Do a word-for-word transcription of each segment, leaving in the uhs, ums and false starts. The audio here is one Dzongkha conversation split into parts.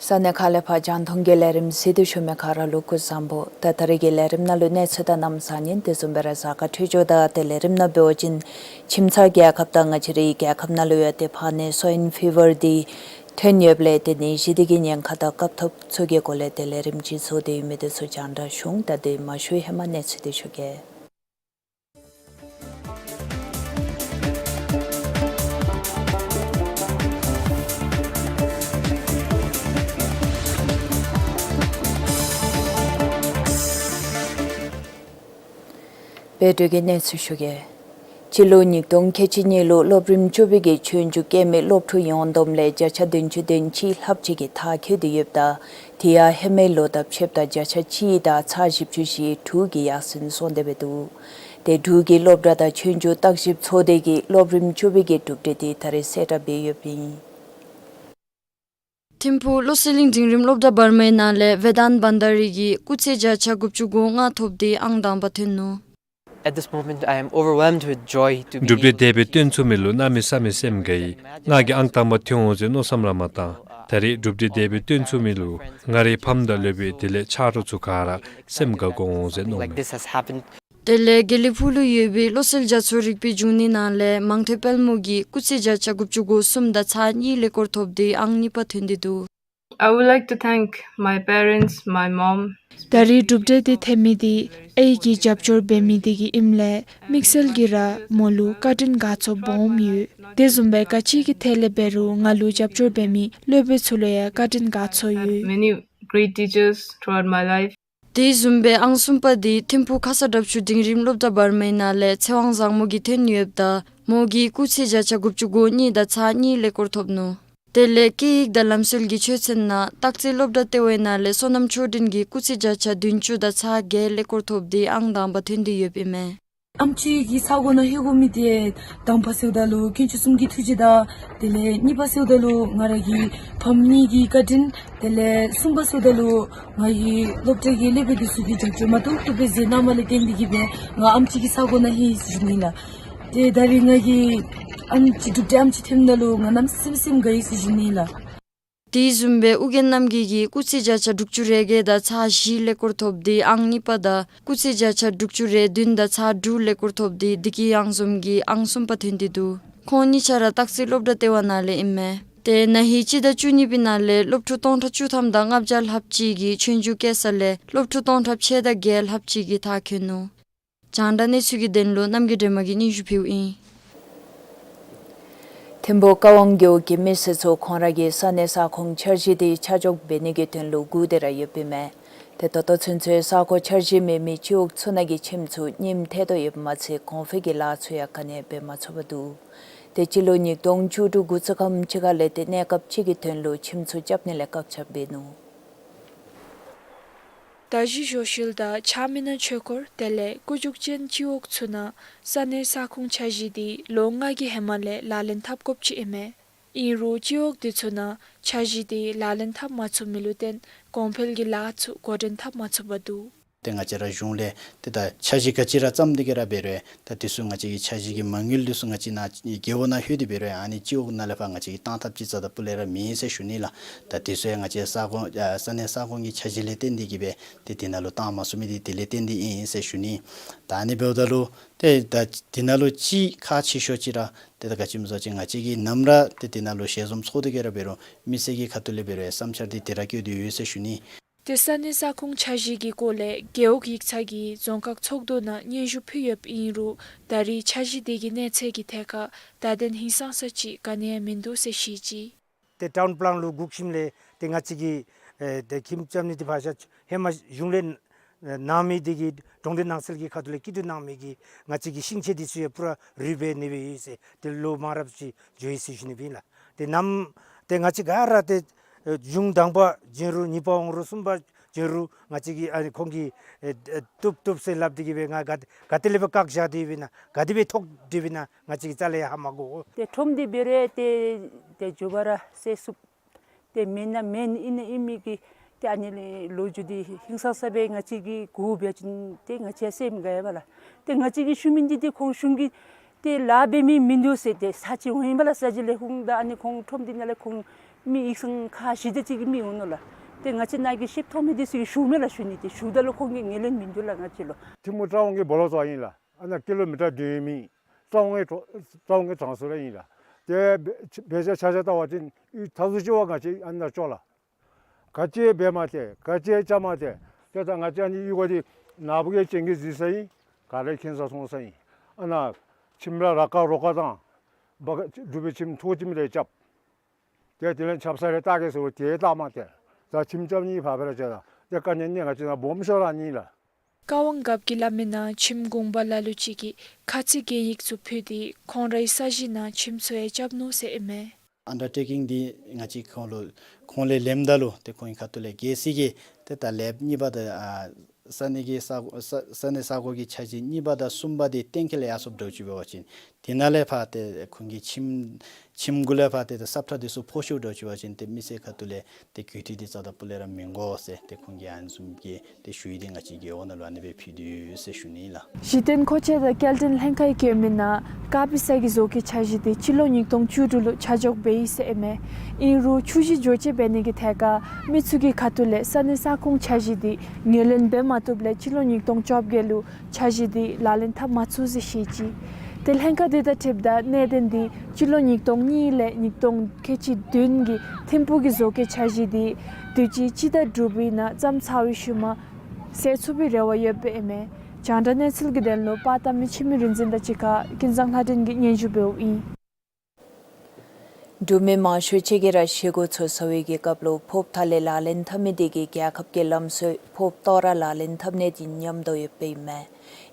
ས་གནས་ཁག་ལས་ཕར་རྒྱང་མཐོང་གི་ལས་རིམ་གཟིགས་ཏེ་བཞུགས་མི་ག་ར་ལུ་སྐུ་གཟུགས་བཟང་པོ། ད་ད་རེས་ཀྱི་ལས་རིམ་ནང་ལུ་གནས་ཚུལ་དང་གནམ་གཤིས་ཉན་དེ་བཟུམ་སྦེ་ར་གཟའ་སྐར་འཕྲོད་སྦྱོར་དང་ཏེ་ལས་རིམ་ནང་འབད་བ་ཅིན་ཁྱིམ་ཚང་རྒྱལ་ཁབ་དང་ང་བཅས་རའི་རྒྱལ་ཁབ་ནང་ལུ་ཡང་ཏེ་ཕར་ནི་སོ་ཝའིན་ཕི་བར་འདི་ཐོན་ཡོདཔ་ལས་ཏེ་ནད་གཞི་འདི་གི་ཉེན་ཁ་དང་སྐབས་ཐོབ་ཚུ་གི་སྐོར་ལས་ཏེ་ལས་རིམ་ཅིག་བཟོ་སྟེ་ཡོད་མི་འདི་ཚུ་རྒྱང་བསྒྲགས་ཞུ་འོང་། ད་དེ་མ་ཞུ་ཧེ་མ་གནས་ཚུལ་འདི་ཞུ་གེ། བོད་དུས་ཀྱི་གནས་ཚུལ་ཞུ་གེ། སྤྱི་ལོ་ཉིས་སྟོང་ཁལ་གཅིག་གཉིས་ལུ་སློབ་རིམ་བཅུ་པའི་གི་ཆོས་རྒྱུགས་རྐྱབ་མི་སློབ་ཕྲུག་ཡོངས་བསྡོམས་ལས་བརྒྱ་ཆ་བདུན་ཅུ་དོན་གཅིག་ལྷགཔ་ཅིག་གིས་མཐར་འཁྱོལ་ཏེ་ཡོདཔ་ད་དེ་ཡང་ཧེ་མའི་ལོ་དང་ཕྱདཔ་ད་བརྒྱ་ཆ་གཅིག་དང་ཚག་བཞི་བཅུ་ཞེ་དྲུག་གིས་ཡར་སེང་སོང་སྟེ་འབད་འདུག། ཏེ་འབྲུག་གི་སློབ་གྲྭ་དང་ཆོས་རྒྱུགས་བརྟག་ཞིབ་ཚོགས་སྡེ་གིས་སློབ་རིམ་བཅུ་པའི་གི་གྲུབ་འབྲས་དེ་ད་རེས་གསལ་བསྒྲགས་འབད་ཡོདཔ་ཨིན། ཐིམ་ཕུག་བློ་གསལ་གླིང་འབྲིང་རིམ་སློབ་གྲྭ་བར་མའི་ནང་ལས་ཝེ་དཱན་བྷན་དཱ་རི་གིས་སྐུགས་ཚད་བརྒྱ་ཆ་དགུ་བཅུ་གོ་ལྔ་ཐོབ་སྟེ་ཨང་དང་པ་ཐོན་ནུག། At this moment, I am overwhelmed with joy to be able to གྲུབ་འབྲས་དེ་སྦེ་ཐོན་ཚུགས་མི་ལུ་གནམ་མེད་ས་མེད་སེམས་དགའ་ཡི། ང་གིས་ཨང་དང་པ་ཐོན་འོང་ཟེར་མནོ་བསམ་ར་མ་བཏང་། ད་རེས་གྲུབ་འབྲས་དེ་སྦེ་ཐོན་ཚུགས་མི་ལུ་ང་རའི་ཕམ་དང་སློབ་དཔོན་དེ་ལས་ཆ་རོགས་ཚུ་ག་ར་སེམས་དགའ་དགོ་འོང་ཟེར་མནོཝ་མས། Like this has happened. དེ་ལས་དགེ་ལེགས་ཕུག་ལུ་ཡོད་པའི་བློ་གསལ་རྒྱ་མཚོ་རིག་པའི་འབྱུང་གནས་ནང་ལས་མང་ཐོས་དཔལ་མོ་གིས་སྐུགས་ཚད་བརྒྱ་ཆ་དགུ་བཅུ་གོ་གསུམ་དང་ཚག་གཉིས་ཀླད་ཀོར་ཐོབ་སྟེ་ཨང་གཉིས་པ་ཐོན་ཏེ་འདུག། I would like to thank my parents, my mom. ད་རེས་གྲུབ་འབྲས་འདི་ཐོན་མི་འདི་ཨའི་གིས་རྒྱབ་སྐྱོར་འབད་མི་འདི་གིས་ཨིནམ་ལས་དམིགས་བསལ་གྱིས་ར་མོ་ལུ་བཀའ་དྲིན་དགའ་ཚོར་སྦོམ་ཡོད། དེ་བཟུམ་སྦེ་ག་ཅི་གི་ཐད་ལས་འབད་རུང་ང་ལུ་རྒྱབ་སྐྱོར་འབད་མི་སློབ་དཔོན་ཚུ་ལུ་ཡང་བཀའ་དྲིན་དགའ་ཚོར་ཡོད། Many great teachers throughout my life. དེ་བཟུམ་སྦེ་ཨང་གསུམ་པ་འདི་ཐིམ་ཕུག་ཁ་ས་དྲག་ཆུ་འབྲིང་རིམ་སློབ་གྲྭ་བར་མའི་ནང་ལས་ཚེ་དབང་བཟང་མོ་གིས་ཐོན་ཡོདཔ་ད་མོ་གིས་སྐུགས་ཚད་བརྒྱ་ཆ་དགུ་བཅུ་གོ་གཉིས་དང་ཚག་གཉིས་ཀླད་ཀོར་ཐོབ་ནུག། དེ་ལས་སྐད་ཡིག་དང་ལམ་སྲོལ་གྱི་ཆོས་ཚན་ནང་སྟག་རྩེ་སློབ་གྲྭ་ལྟེ་བའི་ནང་ལས་བསོད་ནམས་མཆོག་སྤྲིན་གྱིས་སྐུགས་ཚད་བརྒྱ་ཆ་བདུན་ཅུ་དང་ཚག་བརྒྱད་ཀླད་ཀོར་ཐོབ་སྟེ་ཨང་དང་པ་ཐོན་ཏེ་ཡོདཔ་ཨིན་མས། ཨམ་ཆི་གི་ས་གོ་ནང་ལྷོད་དགོ་མི་འདི་དང་པ་ཟེརཝ་ད་ལུ་དཀོན་མཆོག་གསུམ་གྱི་ཐུགས་རྗེ་དང་དེ་ལས་གཉིས་པ་ཟེརཝ་ད་ལུ་ང་ར་གི་ཕམ་གཉིས་ཀྱི་བཀའ་དྲིན། དེ་ལས་གསུམ་པ་ཟེརཝ་ད་ལུ་ང་གི་སློབ་གྲྭ་གི་སློབ་དཔོན་འདི་ཚུ་གིས་རྒྱབ་སྐྱོར་མ་བཏུབ་བཏུབ་སྦེ་མཛད་གནངམ་ལས་བརྟེན་ཏེ་གིས་སྦེ་ང་ཨམ་ཆི་གི་ས་གོ་ནང་ལྷོད་ཡི་ཟེར་ཞུ་ནི་ལགས། ཏེ་ད་རེས་ང་གིས་ཨམ་ཆི་གྲུབ་འབྲས་ཨམ་ཆི་ཐོནམ་ད་ལུ་ང་གནམ་མེད་ས་མེད་སེམས་དགའ་ཡི་ཟེར་ཞུ་ནི་ལགས། དེ་བཟུམ་སྦེ་ཨོ་རྒྱན་རྣམ་རྒྱལ་གྱིས་སྐུགས་ཚད་བརྒྱ་ཆ་དྲུག་ཅུ་རེ་བརྒྱད་དང་ཚག་བཞི་ཀླད་ཀོར་ཐོབ་སྟེ་ཨང་གཉིས་པ་དང་སྐུགས་ཚད་བརྒྱ་ཆ་དྲུག་ཅུ་རེ་བདུན་དང་ཚག་དྲུག་ཀླད་ཀོར་ཐོབ་སྟེ་བདེ་སྐྱིད་གཡང་འཛོམས་ཀྱིས་ཨང་གསུམ་པ་ཐོན་ཏེ་འདུག། ཁོང་གཉིས་ཆ་ར་སྟག་རྩེ་སློབ་གྲྭ་ལྟེ་བ་ནང་ལས་ཨིན་མས། ཏེ་ན་ཧིང་སྤྱི་ཟླ་བཅུ་གཉིས་པའི་ནང་ལས་སློབ་ཕྲུག་སྟོང་ཕྲག་བཅུ་ཐམ་དང་ལྔ་བརྒྱ་ལྷགཔ་ཅིག་གིས་ཆོས་རྒྱུགས་རྐྱབ་ས་ལས་སློབ་ཕྲུག་སྟོང་ཕྲག་ཕྱེད་དང་བརྒྱད་ལྷགཔ་ཅིག་གིས་མཐར་འཁྱོལ་ནུག། རྒྱང་བསྒྲགས་གནས་ཚུལ་གྱི་དོན་ལུ་རྣམ་རྒྱལ་སྒྲོལ་མ་གིས་སྙན་ཞུ་ཕུལཝ་ཨིན། ཐིམ་ཕུག་ཀ་ཝང་རྒེད་འོག་གི་མི་སེར་ཚུ་ཁོང་ར་གི་ས་གནས་ས་ཁོངས་འཆར་གཞི་དེ་ཆ་འཇོག་འབད་ནི་གི་དོན་ལུ་སྒུག་སྡོད་ར་ཡོདཔ་ཨིན་མས། ཏེ་ད་ལྟོ་ཚུན་ཚོད་ས་ཁོངས་འཆར་གཞི་མེད་མི་སྤྱི་འོག་ཚུ་ནང་གི་ཁྱིམ་ཚུ་རྙིངམ་ཐལ་དོ་ཡོདཔ་མ་ཚད་གོང་འཕེལ་གྱི་ལཱ་ཚུ་ཡང་ག་ནི་འབད་མ་ཚུགས་པར་འདུག། ཏེ་སྤྱི་ལོ་ཉིས་སྟོང་བཅུ་དྲུག་འགོ་བཙུགས་ཁམས་ཅིག་ཁ་ལས་ཏེ་གནས་སྐབས་ཅིག་གི་དོན་ལུ་ཁྱིམ་ཚུ་རྐྱབ་ནི་ལས་བཀག་ཆ་འབད་ནུག། མདའ་བཞི་གཞོ་ཤུལ་དང་ཆ་མི་ནག་ཆོས་འཁོར་དེ་ལས་སྐུ་བཞུགས་ཅན་སྤྱི་འོག་ཚུ་ནང་ས་གནས་ས་ཁོངས་འཆར་གཞི་དེ་ལོ་ལྔ་གི་ཧེ་མ་ལས་ལག་ལེན་འཐབ་དགོཔ་ཅིག་ཨིན་མས། ཨིན་རུང་སྤྱི་འོག་འདི་ཚུ་ནང་འཆར་གཞི་དེ་ལག་ལེན་འཐབ་མ་ཚུགས་མི་ལུ་བརྟེན་གོང་འཕེལ་གྱི་ལཱ་ཚུ་འགོ་འདྲེན་འཐབ་མ་ཚུགས་པར་འདུག། ཏེ་ང་བཅས་ར་གཞུང་ལས་ཏེ་ད་འཆར་གཞི་ག་ཅི་ར་བརྩམས་ཏེ་གི་ར་འབད་རུང་ད་དེ་ཚུ་ང་བཅས་ཀྱི་འཆར་གཞི་གི་མ་དངུལ་འདི་ཚུ་ང་བཅས་ནཱ་རྒེད་འོག་ནང་ལྷོད་དེ་འབད་རུང་ཨ་ནི་སྤྱི་འོག་ནང་ལས་ཕར་ང་བཅས་ཀྱིས་བཏང་ཐབས་ཅིག་རྩ་དང་སྤུ་ལས་ར་མེད་ཟེར་ཞུ་ནི་ལགས། ད་དེ་ཚུ་ཡང་ང་བཅས་ས་ཁོངས་ཨ་ས་གནས་ས་ཁོངས་ཀྱི་འཆར་གཞི་ལས་བརྟེན་ཏེ་གི་སྦེ་ཏེ་དེ་ནང་ལུ་བཏང་མ་ཚུགས་མི་འདི་དེ་ལས་བརྟེན་ཏེ་ཨིན་ཟེར་ཞུ་ནི། ད་ཨ་ནི་འབདཝ་ད་ལུ་ཏེ་ད་དེ་ནང་ལུ་ཅིག་ཁག་ཆེ་ཤོས་ཅིག་ར་ཏེ་ད་ག་ཅི་སྨོ་ཟེར་བ་ཅིན་ང་བཅས་ཀྱིས་ནམ་ར་ཏེ་དེ་ནང་ལུ་ཞལ་འཛོམས་ཚོགས་ཏེ་གི་ར་འབད་རུང་མི་སེར་གྱི་ཁ་ཐུག་ལས་འབད་རུང་བསམ་འཆར་འདི་དེ་ར་བཀོད་དེ་ཡོད་ཟེར་ཞུ་ནི། ཏེ་ས་གནས་ས་ཁོངས་འཆར་གཞི་གི་སྐོར་ལས་རྒེད་འོག་ཡིག་ཚང་གིས་རྫོང་ཁག་ཚོགས་འདུ་ནང་སྙན་ཞུ་ཕུལ་ཡོདཔ་ཨིན་རུང་ད་རེས་འཆར་གཞི་དེ་གི་གནས་ཚད་ཀྱི་ཐད་ཁར་བརྡ་དོན་ཧིང་སངས་ས་ཅིག་ག་ནི་ཡང་མིན་འདུག་ཟེར་བཤད་ཅི། ཏེ་ཊའུན་པ་ལཱན་ལུ་བསྒུག་ཞིནམ་ལས་ཏེ་ང་བཅས་ཀྱིས་ཨེ་ཏེ་ཁྱིམ་རྐྱབ་ནི་འདི་ཕར་བཞག་ཧེ་མ་གཞུང་ལས་གནང་མི་འདི་གིས་གྲོང་སྡེ་ནང་གསལ་གྱི་ཁ་ཐུག་ལས་སྐྱིད་སྡུག་གནང་མི་གི་ང་བཅས་ཀྱི་ཤིང་ཆས་འདི་ཚུ་ཡང་པུ་ར་རུལ་སྦེ་ནི་སྦེ་ཡོད་ཟེར་ཏེ་ལོ་མང་རབས་ཅིག་འགྱོ་ཡི་ཟེར་ཞུ་ནི་སྦེ་ཨིན་ལགས། ཏེ་ནམ་ཏེ་ང་བཅས་ག་ར་ཏེ་ཨེ་གཞུང་དང་པ་བྱོན་རུང་གཉིས་པ་འོང་རུང་གསུམ་པ་བྱོན་རུང་ང་བཅས་ཀྱིས་ཨ་ནི་ཁོང་གིས་ཨེ་ཨེ་བཏུབ་བཏུབ་ཟེར་སླབ་སྟེ་གི་སྦེ་ང་ག་ག་ཏེ་ལས་སྦེ་བཀག་བཞག་སྟེ་སྦེ་ཨིན་ན་ག་དེ་སྦེ་ཐོག་སྟེ་སྦེ་ཨིན་ན་ང་བཅས་ཀྱིས་རྩ་ལས་ཡང་ཧ་མ་གོ། ཏེ་ཁྲོམ་འདི་འབད་རུང་ཏེ་ཏེ་མགྱོགས་པ་ར་སེལ་ཚུགས། ཏེ་མེན་ན་མེན་ཨིན་ན་ཨིན་མི་གི་ཏེ་ཨ་ནི་ལས་ལོ་རྒྱུས་འདི་ཧིང་སངས་ས་སྦེ་ང་བཅས་ཀྱིས་གོ་བ་ཅིན་ཏེ་ང་བཅས་སེམས་དགའ་ཡི་པ་ལགས། ཏེ་ང་བཅས་ཀྱིས་ཞུ་མི་འདི་ཏེ་ཁོང་གཞུང་གིས་ཏེ་ལཱ་འབད་མི་མིན་འདུག་ཟེར་ཏེ་ས་ཅིག་འོང་ཡི་པ་ལགས། ས་ཅིག་ལས་ཁོང་ད་ཨ་ནི་ཁོང་ཁྲོམ་འདི་ནང་ལས་ཁོང་མི་ཡིག་ཚང་ཁག་བཞི་དེ་ཅིག་གི་མི་འོང་ནུག་ལགས། ཏེ་ང་བཅས་ནཱ་གི་ཤེསཔ་མཐོ་མི་འདི་ཚུ་གིས་ཞུ་མས་ལགས། ཞུ་ནི་ཏེ་ཞུཝ་ད་ལུ་ཁོང་གིས་ངོས་ལེན་མིན་འདུག་ལགས་ང་བཅས་ལུ། ཐིམ་ཕུག་ཀྲ་ཝང་གི་སྦོ་ལོགས་ཚུ་ཨིན་ལགས། ཨ་ནཱ་ཀི་ལོ་མི་ཊར་བདུན་ཡོད་མི་ཀྲ་ཝང་གི་ཀྲ་ཝང་གི་གྲངས་སུ་ར་ཨིན་ལགས། ཏེ་དཔེ་ཆ་ཆ་ཆ་བལྟ་བ་ཅིན་ཡུལ་མཐའ་ཟུར་ཅིག་བ་ང་བཅས་ཨ་ནཱ་ཅོག་ལགས། ག་ཅི་འབད་མ་སྟེར་ག་ཅི་བཅའ་མ་སྟེར། ཏེ་ད་ང་བཅས་ཨ་ནི་གཡུས་ཁ་འདི་ནཱ་བུ་གིས་སྤྱན་གྱིས་གཟིགས་ས་ཨིན། ག་ར་མཁྱེན་ས་མཐོང་ས་ཨིན། ཨ་ནཱ་ཁྱིམ་ར་ར་ཀ་རོ་ཀ་དང་འབྲུག་པའི་ཁྱིམ་ཐོག་ཁྱིམ་རེ་རྐྱབ། ཏེ་དེ་ལས་ཆབ་གསང་རེ་བཏགས་གེ་ཟེར་བ་ཏེ་བཏགས་མ་སྟེར། ད་ཁྱིམ་རྐྱབ་ནི་ཕར་སྦེ་ར་བཅད་ད། ཏེ་དཀའ་ངལ་ནི་ང་བཅས་ནཱ་སྦོམ་ཤོས་ར་ཨ་ནི་ལགས། ཀ་ཝང་རྒཔོ་གིས་སླབ་མིའི་ནང་ཁྱིམ་གུང་པ་ལ་ལུ་ཅིག་གིས་ཁ་ཚིག་གན་ཡིག་ཚུ་ཕུལ་ཏེ་ཁོང་རའི་ས་གཞི་ནང་ཁྱིམ་ཚུ་ཡང་རྐྱབ་ནུག་ཟེར་ཨིན་མས། ཨན་ཌར་ཊེ་ཀིང་འདི་ང་བཅས་ཁོང་ལུ་ཁོང་ལས་ལེནམ་ད་ལུ་ཏེ་ཁོང་གི་ཁ་ཐུག་ལས་གལ་སྲིད་ཀྱི་ཏེ་ད་ལེབ་གཉིས་པ་དང་ཨ་ས་གནས་ཀྱི་ས་ས་ས་གནས་ས་གོ་གི་འཆར་གཞི་གཉིས་པ་དང་གསུམ་པ་འདི་གཏན་འཁེལ་ཡར་སོངམ་འདྲཝ་ཅིག་འབད་བ་ཅིན་དེ་ནང་ལས་ཕར་ཏེ་ཁོང་གི་ཁྱིམ་ཁྱིམ་གུ་ལས་ཕར་ཏེ་ད་སབ་ཁྲ་འདི་ཚུ་ཕོག་ཤོརཝ་འདྲཝ་ཅིག་འབད་བ་ཅིན་ཏེ་མི་སེར་ཁ་ཐུག་ལས་ཏེ་གུས་བཏུད་འདི་རྩ་དང་སྤུ་ལས་ར་མི་དགོ་ཟེར་ཏེ་ཁོང་གིས་ཨ་ནི་བཟུམ་གྱི་ཏེ་ཞུ་ཡིག་འདི་ང་བཅས་ཀྱི་འོག་ནང་ལུ་ཨ་ནི་སྦེ་ཕུལ་ཏེ་ཡོད་ཟེར་ཞུ་ནི་ལགས། གཞི་རྟེན་མཁོ་ཆས་དང་སྐྱེལ་འདྲེན་ལྷན་ཁག་གིས་བཀོད་མིའི་ནང་དཀར་སྦི་ས་གི་བཟོ་བཀོད་འཆར་གཞི་འདི་སྤྱི་ལོ་ཉིས་སྟོང་བཅུ་དྲུག་ལུ་ཆ་འཇོག་འབད་ཡི་ཟེར་ཨིན་མས། ཨིན་རུང་ཆུ་ཞིང་འགྱོ་བཅོས་འབད་ནི་གི་ཐད་ཁར་མི་ཚུ་གི་ཁ་ཐུག་ལས་ས་གནས་ས་ཁོངས་འཆར་གཞི་འདི་ངོས་ལེན་འབད་མ་བཏུབ་ལས་སྤྱི་ལོ་ཉིས་སྟོང་བཅོ་བརྒྱད་ལུ་འཆར་གཞི་འདི་ལག་ལེན་འཐབ་མ་ཚུགས་ཟེར་བཤད་ཅི། ཏེ་ལྷན་ཁག་འདི་དང་འཁྲིལཝ་ད་གནད་དོན་འདི་སྤྱི་ལོ་ཉིས་སྟོང་གཉིས་ལས་ཉིས་སྟོང་ཁལ་གཅིག་བདུན་གྱི་ཐིམ་ཕུག་གི་བཟོ་བཀོད་འཆར་གཞི་འདི་དུས་ཅི་སྤྱི་ཟླ་དྲུག་པའི་ནང་བརྩམས་ཚར་བའི་ཤུལ་མ་ཟད་ཚུགས་པའི་རེ་བ་ཡོདཔ་ཨིན་མས། རྒྱང་བསྒྲགས་གནས་ཚུལ་གྱི་དོན་ལུ་པར་བཏབ་མི་འཆི་མེད་རིག་འཛིན་དང་གཅིག་ཁར་ཀུན་བཟང་ལྷ་སྒྲོན་གྱིས་སྙན་ཞུ་འབདཝ་ཨིན། འབྲུག་མི་མང་ཤོས་ཅིག་གིས་ར་བཞེས་སྒོ་ཚུ་ཟ་བའི་གི་སྐབས་ལུ་ཕོརཔ་ཐ་ལེ་ལག་ལེན་འཐབ་མི་དེ་གིས་རྒྱལ་ཁབ་ཀྱི་ལམ་སྲོལ་ཕོརཔ་བཏོག་ར་ལག་ལེན་འཐབ་ནི་དེ་ཉམས་དོ་ཡོདཔ་ཨིན་མས།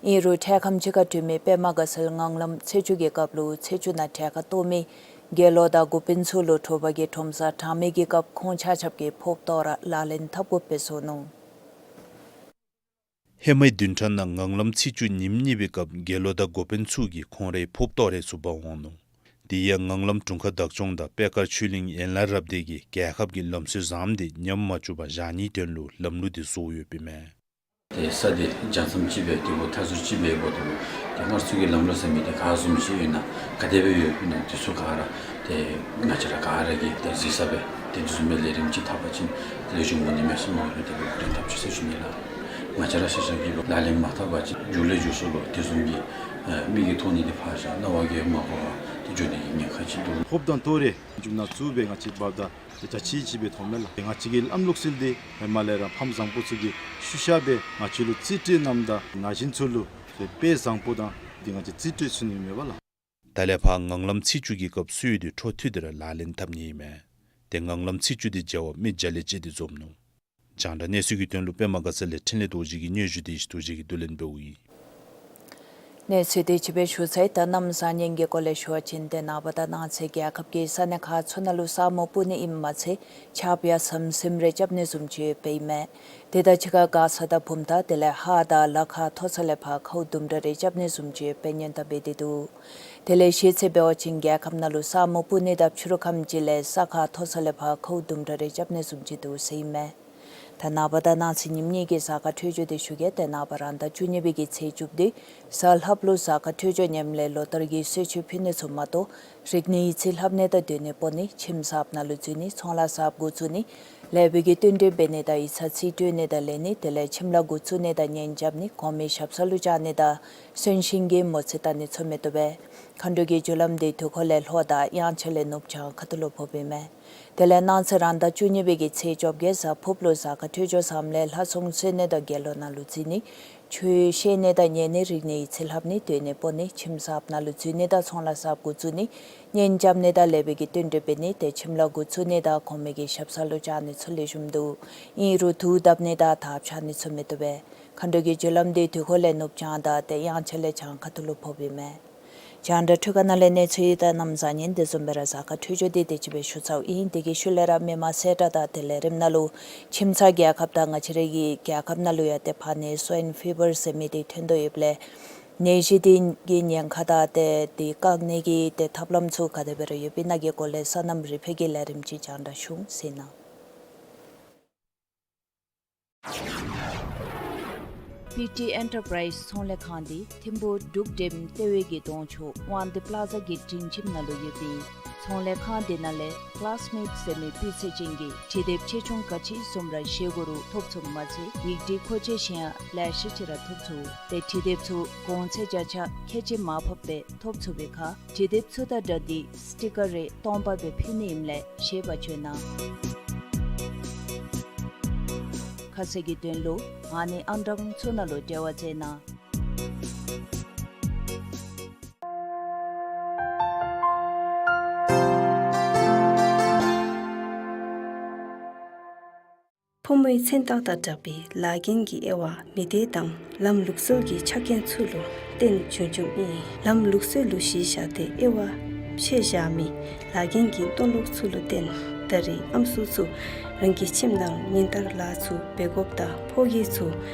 ཨིན་རུང་འཕྲལ་ཁམས་ཅིག་ཁར་འབྲུག་མི་པདྨ་དགའ་ཚལ་ངང་ལམ་ཚེས་བཅུ་གི་སྐབས་ལུ་ཚེས་བཅུ་ནང་གྲལ་ཁར་གཏོགས་མི་དགེ་སློང་དང་འགོ་དཔོན་ཚུ་ལུ་དྲོ་པ་གི་ཁྲོམ་སར་དྲང་མི་གི་སྐབས་ཁོང་ཆ་ཁྱབ་ཀྱིས་ཕོརཔ་བཏོག་ར་ལག་ལེན་འཐབ་དགོཔ་སྦེ་བཟོ་ནུག། ཧེ་མའི་བདུན་ཕྲག་ནང་ངང་ལམ་ཚེས་བཅུ་ཉིནམ་གཉིས་པའི་སྐབས་དགེ་སློང་དང་འགོ་དཔོན་ཚུ་གིས་ཁོང་རའི་ཕོརཔ་བཏོག་རེ་ཚུ་འབག་འོང་ནུག། དེ་ཡང་ངང་ལམ་དྲུང་ཁག་བདག་སྐྱོང་དང་པད་དཀར་ཆོས་གླིང་ཡན་ལག་རབ་སྡེ་གིས་རྒྱལ་ཁབ་ཀྱི་ལམ་སྲོལ་བཟངམ་དེ་ཉམས་མ་བཅུག་པར་བཞག་ནིའི་དོན་ལུ་ལམ་ལུགས་དེ་བཟོ་ཡོདཔ་ཨིན་མས། ཏེ་ས་དེ་རྒྱ་མཚམས་ཅིག་སྦེ་དེ་འབདཝ་མཐའ་ཟུར་ཅིག་སྦེ་འབདཝ་ད་ཏེ་སྔར་སྲོལ་གྱི་ལམ་ལུགས་ཟེར་མི་དེ་ག་བཟུམ་ཅིག་ཨིན་ན་ག་དེ་སྦེ་ཡོདཔ་ཨིན་ན་དེ་ཚུ་ག་ར་ཏེ་ང་བཅས་ར་ག་ར་གིས་ཏེ་གཟིགས་ས་སྦེ་ཏེ་དེ་བཟུམ་སྦེ་ལས་རིམ་ཅིག་འཐབ་པ་ཅིན་ཏེ་ལེགས་ཤོམ་འོང་ནི་མས་ཟེར་མནོ་སྦེ་དེ་སྦེ་འགོ་འདྲེན་འཐབ་ཅི་ཟེར་ཞུ་ནི་ལགས། ང་བཅས་ར་ཤེས་བྱ་གི་ལག་ལེན་མ་འཐབ་པ་ཅིན་མཇུག་ལས་མཇུག་སུ་ལུ་དེ་བཟུམ་གྱི་ཨེ་མིག་གིས་མཐོང་ནི་དེ་ཕར་བཞག་རྣ་བ་གིས་ཡང་མ་གོ་བར་ཏེ་འགྱོ་ནི་གི་ཉེན་ཁ་ཅིག་འདུག། ཕོརཔ་དང་བཏོག་རེ་མཇུག་ནང་བཙུགས་སྦེ་ང་བཅས་འབགཔ་ད་ཏེ་རྒྱ་ཆེ་ཅིག་སྦེ་མཐོང་མས་ལགས། ང་བཅས་ཀྱི་ལམ་ལུགས་སྲོལ་འདི་ཧེ་མ་ལས་ར་ཕམ་བཟང་པོ་ཚུ་གིས་ཤུལ་བཞག་སྦེ་ང་བཅས་ལུ་རྩིས་སྤྲོད་གནངམ་ད་ན་གཞོན་ཚུ་ལུ་ཏེ་དཔེ་བཟང་པོ་དང་འདི་ང་བཅས་རྩིས་སྤྲོད་ཚུགས་ནི་མས་པ་ལགས། ད་ལས་ཕར་ངང་ལམ་ཚེས་བཅུ་གི་སྐབས་སྲོལ་ཡོད་དེ་འཕྲོ་མཐུད་དེ་ར་ལག་ལེན་འཐབ་ནི་ཨིན་མས། ཏེ་ངང་ལམ་ཚེས་བཅུ་དེ་མཇལ་བར་མི་བརྒྱ་ལས་བཅད་དེ་འཛོམས་ནུག། རྒྱང་བསྒྲགས་གནས་ཚུལ་གྱི་དོན་ལུ་པདྨ་དགའ་ཚལ་ལས་འཕྲིན་ལས་རྡོ་རྗེ་གི་སྙན་ཞུ་དེ་ཡེ་ཤེས་རྡོ་རྗེ་གིས་བསྡུ་ལེན་འབདཝ་ཨིན། གནས་ཚུལ་དེ་ཅིག་སྦེ་ཞུ་ཚར་ཡི། ད་གནམ་བཟང་ངན་གྱི་སྐོར་ལས་ཞུ་བ་ཅིན་ཏེ་ནངས་པ་དང་གནངས་ཚེ་རྒྱལ་ཁབ་ཀྱི་ས་གནས་ཁག་ཚུ་ནང་ལུ་ས་སྨུག་སྤུབ་ནི་ཨིནམ་མ་ཚད་ཆརཔ་ཡང་ཟིམ་ཟིམ་རེ་རྐྱབ་ནི་བཟུམ་ཅིག་ཡོདཔ་ཨིན་མས། དེ་དང་གཅིག་ཁར་མགར་ས་དང་བུམ་ཐང་དེ་ལས་ཧཱ་དང་ལ་ཁ་མཐོ་ས་ལས་ཕར་ཁཝ་དུམ་གྲ་རེ་རྐྱབ་ནི་བཟུམ་ཅིག་ཡོདཔ་སྦེ་སྙན་གྲགས་འབད་དེ་འདུག། དེ་ལས་ཤེས་ཚད་འབད་བ་ཅིན་རྒྱལ་ཁབ་ནང་ལུ་ས་སྨུག་སྤུབ་ནི་དང་ཕྱི་རུ་ཁམས་ཅིག་ལས་ས་ཁ་མཐོ་ས་ལས་ཕར་ཁཝ་དུམ་གྲ་རེ་རྐྱབ་ནི་བཟུམ་ཅིག་འདུག་ཟེར་ཨིན་མས། ད་ནངས་པ་དང་གནངས་ཚེ་ཉིནམ་གཉིས་ཀྱི་གཟའ་སྐར་འཕྲོད་སྦྱོར་འདི་ཞུ་གེ། ཏེ་ནངས་པ་རང་ཟླ་བཅུ་གཉིས་པའི་གི་ཚེས་བཅུ་བདུན་གཟའ་ལྷགཔ་ལུ་གཟའ་སྐར་འཕྲོད་སྦྱོར་ཉམས་ལེན་ལོ་ལྟར་གྱི་གསོལ་མཆོད་ཕུལ་ནི་ཚུ་མ་གཏོགས་རིག་གནས་ཡིག་རྩིས་ལྷབ་ནི་དང་སྡོད་གནས་སྤོ་ནི་ཁྱིམ་གསརཔ་ནང་ལུ་འཛུལ་ནི་ཚོང་ལཱ་གསརཔ་འགོ་བཙུགས་ནི་ལེགས་སྦེ་གི་བསྟུན་གྲོས་འབད་ནི་དང་ཡིག་ཚང་རྩིས་སྤྲོད་ནི་དང་ལེན་ནི་དེ་ལས་ཁྱིམ་ལཱ་འགོ་བཙུགས་ནི་དང་གཉེན་རྐྱབ་ནི་གོང་མའི་ཞབས་ས་ལུ་བཅར་ནི་དང་གསོན་གཤིན་གྱི་མོ་རྩིས་བལྟ་ནི་ཚུ་མི་བཏུབ་པས། མཁའ་འགྲོ་གི་རྒྱུ་ལམ་འདི་དུས་འཁོར་ལས་ལྷོ་དང་དབྱངས་འཆར་ལས་ནུབ་བྱང་ཁ་ཐུག་ལུ་ཕོགཔ་ཨིན་མས། དེ་ལས་གནངས་ཚེ་རང་ཟླ་བཅུ་གཉིས་པའི་གི་ཚེས་བཅོ་བརྒྱད་གཟའ་ཕུརཔ་ལུ་གཟའ་སྐར་འཕྲོད་སྦྱོར་བཟངམ་ལས་ལྷ་སྲུང་གསོལ་ནི་དང་དགེ་སློང་ནང་ལུ་འཛུལ་ནི་ཆོས་བཤད་ནི་དང་ཉན་ནི་རིག་གནས་ཡིག་རྩིས་ལྷབ་ནི་སྡོད་གནས་སྤོ་ནི་ཁྱིམ་གསརཔ་ནང་ལུ་འཛུལ་ནི་དང་ཚོང་ལཱ་གསརཔ་འགོ་བཙུགས་ནི་གཉེན་རྐྱབ་ནི་དང་ལེགས་སྦེ་གི་བསྟུན་གྲོས་འབད་ནི་ཏེ་ཁྱིམ་ལཱ་འགོ་བཙུགས་ནི་དང་གོང་མའི་གི་ཞབས་ས་ལུ་བཅར་ནི་ཚུ་ལེགས་ཤོམ་འདུག། ཨིན་རུང་དུག་བཏབ་ནི་དང་དར་འཕྱར་ནི་ཚུ་མི་བཏུབ་པས། མཁའ་འགྲོ་གི་རྒྱུ་ལམ་འདི་དུས་འཁོར་ལས་ནུབ་བྱང་དང་ཏེ་དབྱངས་འཆར་ལས་བྱང་ཁ་ཐུག་ལུ་ཕོགཔ་ཨིན་མས། རྒྱང་བསྒྲགས་འཕྲུལ་ཁང་ནང་ལས་གནས་ཚུལ་དང་གནམ་བཟང་ངན་དེ་བཟུམ་སྦེ་ར་གཟའ་སྐར་འཕྲོད་སྦྱོར་འདི་དེ་ཅིག་སྦེ་ཞུ་ཚརཝ་ཨིན། དེ་གི་ཤུལ་ལས་ར་མི་མང་གསལ་བསྒྲགས་དང་དེ་ལས་རིམ་ནང་ལུ་ཁྱིམ་ཚང་རྒྱལ་ཁབ་དང་ང་བཅས་རའི་གི་རྒྱལ་ཁབ་ནང་ལུ་ཡང་ཏེ་ཕར་ནད་སོའིན་ཕི་བར་ཟེར་མི་འདི་ཐོན་དོ་ཡོདཔ་ལས་ནད་གཞི་འདི་གི་ཉེན་ཁ་དང་ཏེ་འདི་བཀག་ནི་གི་ཏེ་ཐབས་ལམ་ཚུ་ག་དེ་སྦེ་ར་ཡོདཔ་ཨིན་ན་གི་སྐོར་ལས་སོ་ནམ་རིག་འཕེལ་གྱིས་ལས་རིམ་ཅིག་རྒྱང་བསྒྲགས་ཞུ་ཟེར་ཨིན་ན། པི་ཊི་ཨེན་ཊར་པ་རའིཛ་ཚོང་ལས་ཁང་འདི་ཐིམ་ཕུག་འབྲུག་ཌེམ་ལྟེ་བའི་གི་གདོང་ཕྱོགས་དབང་འདུས་པ་ལ་ཛ་གི་སྒྲིང་ཁྱིམ་ནང་ལུ་ཡོད་པའི་ཚོང་ལས་ཁང་འདི་ནང་ལས་ཀི་ལཱསི་མེཊ་ཟེར་མི་སྤུས་ཚད་ཅན་གྱི་འབྲི་དེབ་ཆེ་ཆུང་ག་ཅི་བཟུམ་ར་བཞེས་དགོ་རུང་ཐོབ་ཚུགསཔ་མ་ཚད་ཡིག་འབྲི་མཁོ་ཆས་གཞན་ཡང་ལེ་ཤ་ཅིག་ར་ཐོབ་ཚུགས། ཏེ་འབྲི་དེབ་ཚུ་གོང་ཚད་བརྒྱ་ཆ་ཁལ་གཅིག་མར་ཕབ་སྦེ་ཐོབ་ཚུགས་པའི་ཁར་འབྲི་དེབ་ཚུ་དང་སྦྲགས་ཏེ་སི་ཊི་ཀར་རེ་སྟོང་པ་སྦེ་ཕུལ་ནི་ཨིནམ་ལས་ཤེས་པ་བཅོས་གནང་། ཁ་གསལ་གྱི་དོན་ལུ་ཨ་ནི་ཨང་གྲངས་ཚུ་ནང་ལུ་འབྲེལ་བ་མཛད་གནང་། ཕོ་མོའི་མཚན་རྟགས་དང་སྦྲགས་པའི་ལཱ་འགན་གྱི་དབྱེ་བ་མི་སྡེ་དང་ལམ་ལུགས་སྲོལ་གྱི་ཆ་རྐྱེན་ཚུ་ལུ་བརྟེན་འབྱུང་འབྱུངམ་ཨིན། ལམ་ལུགས་སྲོལ་ལུ་གཞི་བཞག་སྟེ་དབྱེ་བ་ཕྱེ་བཞག་མི་ལཱ་འགན་གྱི་མཐོང་ལུགས་ཚུ་ལུ་བརྟེན་ད་རེས་ཨམ་སྲུ་ཚུ་རང་གི་ཁྱིམ་ནང་ཉིན་ལྟར་ལཱ་ཚུ་འབད་དགོཔ་དང་ཕོ་སྐྱེས་ཚུ་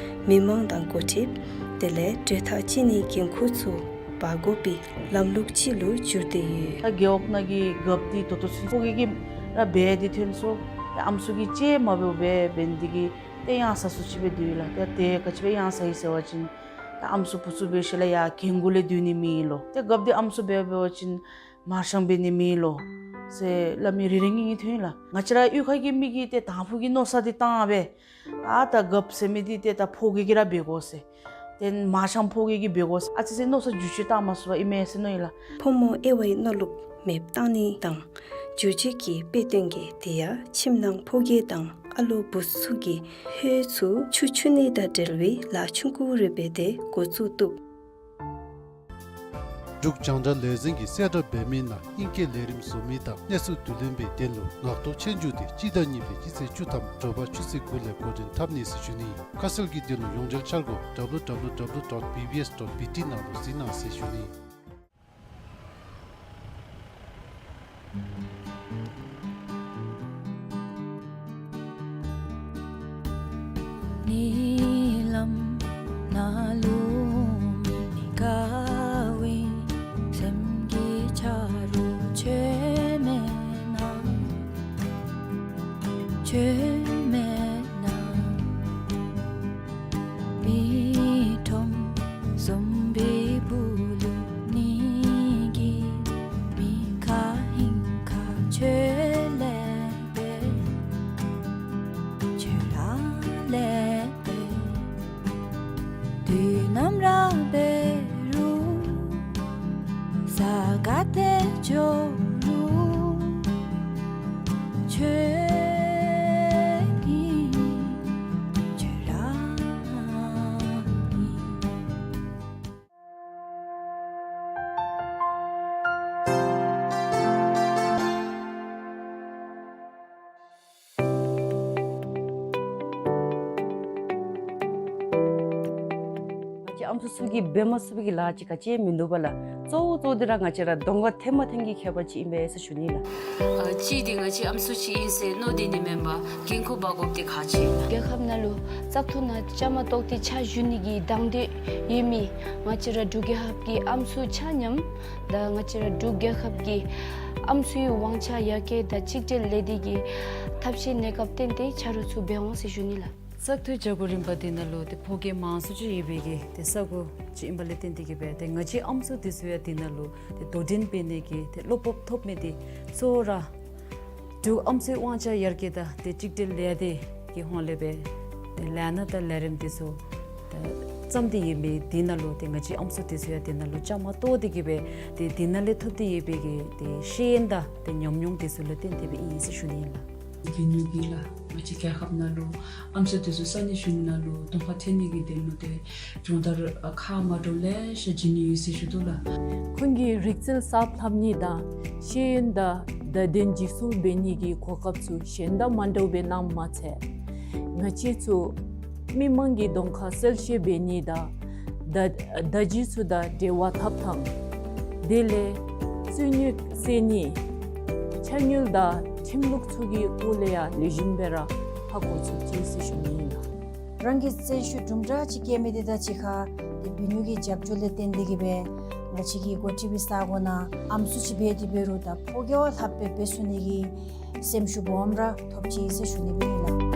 མི་མང་དང་འགོ་ཁྲིདཔ་དེ་ལས་གྲོས་ཐག་བཅད་ནིའི་འགན་ཁུར་ཚུ་འབག་དགོ་པའི་ལམ་ལུགས་ཅིག་ལུ་གྱུར་ཏེ་ཡོད། ད་རྒེད་འོག་ནང་གི་རྒཔོ་འདི་ད་ལྟོ་ཚུན་ཕོ་སྐྱེས་ཀྱི་ར་འབད་དེ་ཐོན་སོང་། ད་ཨམ་སྲུ་གིས་ཅིག་མ་འབདཝ་སྦེ་འབད་ནི་དེ་གིས་ཏེ་གཡང་ཟ་སུ་ཅིག་སྦེ་སྡོད་ཡི་ལགས། ད་དེ་ག་ཅི་སྦེ་གཡང་ཟ་ཡི་ཟེར་བ་ཅིན་ད་ཨམ་སྲུ་བུ་ཚུ་འབད་ཞིནམ་ལས་ཡར་རྒན་གུ་ལས་སྡོད་ནི་མེད་ལོ། ཏེ་རྒཔོ་འདི་ཨམ་སྲུ་འབད་འབད་བ་ཅིན་མར་ཤང་འབད་ནི་མེད་ལོ་ཟེར་སླབ་མི་རེ་རེ་གཉིས་གཉིས་ཐོན་ཡི་ལགས། ང་བཅས་ར་གཡུས་ཁ་གི་མི་གིས་ཏེ་དང་ཕུ་གི་མནོ་བསམ་འདི་བཏང་སྦེ་ཨ་ད་རྒཔོ་ཟེར་མི་འདི་ཏེ་ད་ཕོ་སྐྱེས་ཀྱིས་ར་འབད་དགོ་ཟེར། ཏེ་མར་ཤང་ཕོ་སྐྱེས་ཀྱིས་འབད་དགོ་ཟེར་ཨ་ཙི་ཙི་མནོ་བསམ་འགྱུར་བཅོས་བཏང་མ་ཚུགས་པར་ཨིན་མས་ཟེར་མནོ་ཡི་ལགས། ཕོ་མོ་དབྱེ་བའི་མནོ་ལུགས་མེདཔ་བཏང་ནི་དང་འགྱུར་བཅོས་ཀྱི་དཔེ་སྟོན་གྱི་དེ་ཡང་ཁྱིམ་ནང་ཕོ་སྐྱེས་དང་ཨ་ལོ་བུ་ཚུ་གི་ཕོཝ་ཚུ་ཆུ་འཁྱུ་ནི་དང་འབྲེལ་བའི་ལཱ་ཆུང་ཀུ་རེ་འབད་དེ་འགོ་བཙུགས་བཏུབ། འབྲུག་རྒྱང་བསྒྲགས་ལས་འཛིན་གྱིས་གསལ་བསྒྲགས་འབད་མི་ནང་ཨིང་སྐད་ལས་རིམ་བཟོ་མི་དང་གནས་ཚུལ་བསྡུ་ལེན་པའི་དོན་ལུ་ངག་ཐོག་ཆོས་རྒྱུགས་འདི་སྤྱི་ཟླ་གཉིས་པའི་སྤྱི་ཚེས་བཅུ་ཐམ་དྲོ་པ་ཆུ་ཚོད་དགུ་ལས་འགོ་འདྲེན་འཐབ་ནི་ཟེར་ཞུ་ནི། ཁ་གསལ་གྱི་དོན་ལུ་ཡོངས་འབྲེལ་འཆར་སྒོ་W W W dot B B S dot B T ནང་ལུ་གཟིགས་གནང་ཟེར་ཞུ་ནི། ཉིན་ལམ་ནང་ལུ་མི་དགའ་བའི་སེམས་ཀྱི་ཆ་རོགས་ཁྱོད་མེད་ན། ཁྱོད་མེད་ན། མི་ཁྲོམ་བཟུམ་པའི་སྦུག་ལུ་ནི་གི་མི་ཁ་ཧིང་ཁ་ཁྱོད་ལས་འབད། ཁྱོད་ར་ལས་འབད། དུས་ནམ་ར་འབད་རུང་ས་ག་ཏེ་འགྱོ་རུང་ཁྱོད་ཨིན། ཁྱོད་ར་ཨིན། ང་བཅས་ཨམ་སྲུ་ཚུ་གིས་འབད་མ་ཚུགས་པའི་གི་ལཱ་ཅིག་ག་ཅི་མིན་འདུག་པ་ལགས། གཙོ་བོ་གཙོ་བོ་འདི་ར་ང་བཅས་ར་གདོང་ཁར་ཐོན་མ་ཐོན་གྱི་ཁྱད་པར་ཅིག་ཨིན་པས་ཟེར་ཞུ་ནི་ལགས། ཨ་གཅིག་འདི་ང་བཅས་ཨམ་སྲུ་ཅིག་ཨིན་ཟེར་མནོ་སྟེ་ནི་མེན་པར་འགན་ཁུར་འབག་དགོཔ་འདི་ཁག་ཆེ་ལགས། རྒྱལ་ཁབ་ནང་ལུ་བཙག་འཐུ་ནང་བཅའ་མར་གཏོགས་ཏེ་ཕྱག་ཞུ་ནི་གི་དང་འདོད་ཡོད་མི་ང་བཅས་ར་འབྲུག་རྒྱལ་ཁབ་ཀྱི་ཨམ་སྲུ་ཆ་མཉམ་དང་ང་བཅས་ར་འབྲུག་རྒྱལ་ཁབ་ཀྱི་ཨམ་སྲུའི་དབང་ཆ་ཡར་རྒྱས་དང་གཅིག་སྒྲིལ་ལས་སྡེ་གི་ཐབས་ཤེས་གནས་སྐབས་བརྟེན་ཏེ་ཆ་རོགས་ཚུ་འབད་འོང་ཟེར་ཞུ་ནི་ལགས། བཙག་འཐུའི་བྱ་སྒོ་རིམ་པ་འདི་ནང་ལུ་ཏེ་ཕོ་སྐྱེས་མང་སུ་ཅིག་ཡོད་པའི་གི་ཏེ་ས་གོ་ཅིག་ཨིན་པ་ལས་བརྟེན་ཏེ་གི་སྦེ་ཏེ་ང་བཅས་ཨམ་སྲུ་འདི་ཚུ་ཡང་འདི་ནང་ལུ་ཏེ་དོ་འགྲན་འབད་ནི་གི་ཏེ་བློ་སྤོབས་ཐོབ་མི་འདི་གཙོ་བོ་ར་འབྲུག་ཨམ་སྲུའི་དབང་ཆ་ཡར་རྒྱས་དང་ཏེ་གཅིག་སྒྲིལ་ལས་སྡེ་གི་ཧོངས་ལས་སྦེ་ཏེ་ལས་སྣ་དང་ལས་རིམ་འདི་ཚུ་ཏེ་བརྩམས་ཏེ་ཡོད་མི་འདི་ནང་ལུ་ཏེ་ང་བཅས་ཨམ་སྲུ་འདི་ཚུ་ཡང་འདི་ནང་ལུ་བཅའ་མར་གཏོགས་ཏེ་གི་སྦེ་ཏེ་འདི་ནང་ལས་ཐོབ་སྟེ་ཡོད་པའི་གི་ཏེ་ཤེས་ཡོན་དང་ཏེ་ཉམས་མྱོང་འདི་ཚུ་ལུ་བརྟེན་ཏེ་སྦེ་ཨིན་ཟེར་ཞུ་ནི་ཨིན་ལགས། བི་ནུ་གིས་ལགས། ང་བཅས་རྒྱལ་ཁབ་ནང་ལུ་ཨམ་སྲུ་འདི་ཚུ་ས་གནས་གཞུང་ནང་ལུ་གདོང་ཁར་ཐོན་ནི་གི་དོན་ལུ་ཏེ་སྦྱོང་བརྡར་ཨ་ཁག་མ་འདྲཝ་ལེ་ཤ་བྱིན་ནི་ཡོད་ཟེར་ཞུ་དོ་ལགས། ཁོང་གིས་རིག་རྩལ་གསརཔ་ལྷབ་ནི་དང་ཤེས་ཡོན་དང་བརྡ་དོན་འཇིག་སྲུང་འབད་ནི་གི་གོ་སྐབས་ཚུ་གཞན་དང་མ་འདྲཝ་སྦེ་གནངམ་མ་ཚད་ང་བཅས་ཚུ་མི་མང་གི་གདོང་ཁར་གསལ་བཤད་འབད་ནི་དང་བརྡ་བརྡ་བརྒྱུད་ཚུ་དང་འབྲེལ་བ་འཐབ་ཐངས་དེ་ལས་རྩོད་རྙོགས་སེལ་ནི་ཕྱག་དངུལ་དང་ཁྲིམས་ལུགས་ཚུ་གི་སྐོར་ལས་ཡང་ལེགས་ཤོམ་སྦེ་ར་ཧ་གོ་ཚུགས་ཅི་ཟེར་ཞུ་ནི་ཨིན་ལགས། རང་གི་བརྩོན་ཤུགས་དུམ་གྲ་ཅིག་བསྐྱེད་མི་འདི་དང་གཅིག་ཁར་ཏེ་བི་ནུ་གི་རྒྱབ་སྐྱོར་ལས་བརྟེན་ཏེ་གི་སྦེ་ང་བཅས་ཀྱི་འགོ་ཁྲིད་པའི་ས་གོ་ནང་ཨམ་སྲུ་ཅིག་འབད་དེ་འབད་རུང་ད་ཕོ་རྒྱས་བ་ལྷགཔ་སྦེ་འབད་ཚུགས་ནི་གི་སེམས་ཤུགས་སྦོམ་ར་ཐོབ་ཅི་ཟེར་ཞུ་ནི་ཨིན་ལགས།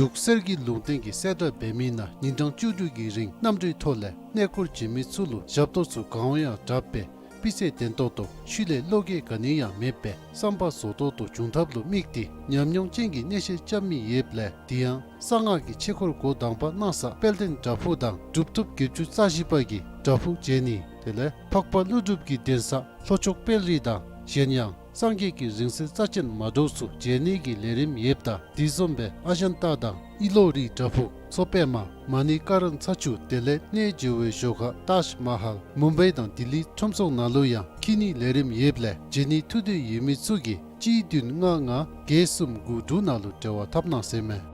འབྲུག་གསེར་གྱི་ལུང་བསྟན་གྱི་གསལ་བསྒྲགས་འབད་མི་ནང་ཉིན་གྲངས་བཅུ་དྲུག་གི་རིང་གནམ་གྲུའི་ཐོག་ལས་གནས་སྐོར་བྱོན་མི་ཚུ་ལུ་ཞབས་ཏོག་ཚུ་གང་འོང་ཡང་དྲག་པས། སྤུས་ཚད་ལྡན་ཏོག་ཏོ་ཤུལ་ལས་བློ་འགྱོད་ག་ནི་ཡང་མེད་པས་བསམ་པ་རྫོགས་ཏོག་ཏོ་འབྱུང་ཐབས་ལུ་དམིགས་ཏེ་ཉམས་མྱོང་ཅན་གྱི་གནས་བཤད་རྐྱབ་མི་ཡོདཔ་ལས་དེ་ཡང་གསང་སྔགས་ཀྱི་ཆོས་འཁོར་འགོ་དང་པ་གནང་ས་དཔལ་ལྡན་བྲག་ཕུག་དང་གྲུབ་ཐོབ་བརྒྱད་ཅུ་རྩ་བཞི་པ་གི་བྲག་ཕུག་མཇལ་ནི་དེ་ལས་འཕགས་པ་ཀླུ་སྒྲུབ་ཀྱི་གདན་ས་ལྷོ་ཕྱོགས་དཔལ་རི་དང་གཞན་ཡང་སངས་རྒྱས་ཀྱི་རིང་བསྲེལ་རྩ་ཅན་མ་འདྲཝ་ཚུ་མཇལ་ནི་གི་ལས་རིམ་ཡོདཔ་ད་དེ་བཟུམ་སྦེ་ཨ་ཇན་ཏ་དང་ཨི་ལོ་རི་བྲག་ཕུག་མཚོ་པདྨ་མ་ཎི་ཀ་རན་ཚ་ཆུ་དེ་ལས་གནས་མཇལ་བའི་ཞོར་ཁར་ཏཱཇ་མ་ཧཱལ་མུམ་བའི་དང་ལྡི་ལི་ཁྲོམ་ཚོགས་ནང་ལུ་ཡང་འཁྱིད་ནི་ལས་རིམ་ཡོདཔ་ལས་མཇལ་ནི་ཐུགས་འདོད་ཡོད་མི་ཚུ་གིས་གཅིག་བདུན་ལྔ་ལྔ་བརྒྱད་གསུམ་དགུ་དྲུག་ནང་ལུ་འབྲེལ་བ་འཐབ་གནང་ཟེར་མས།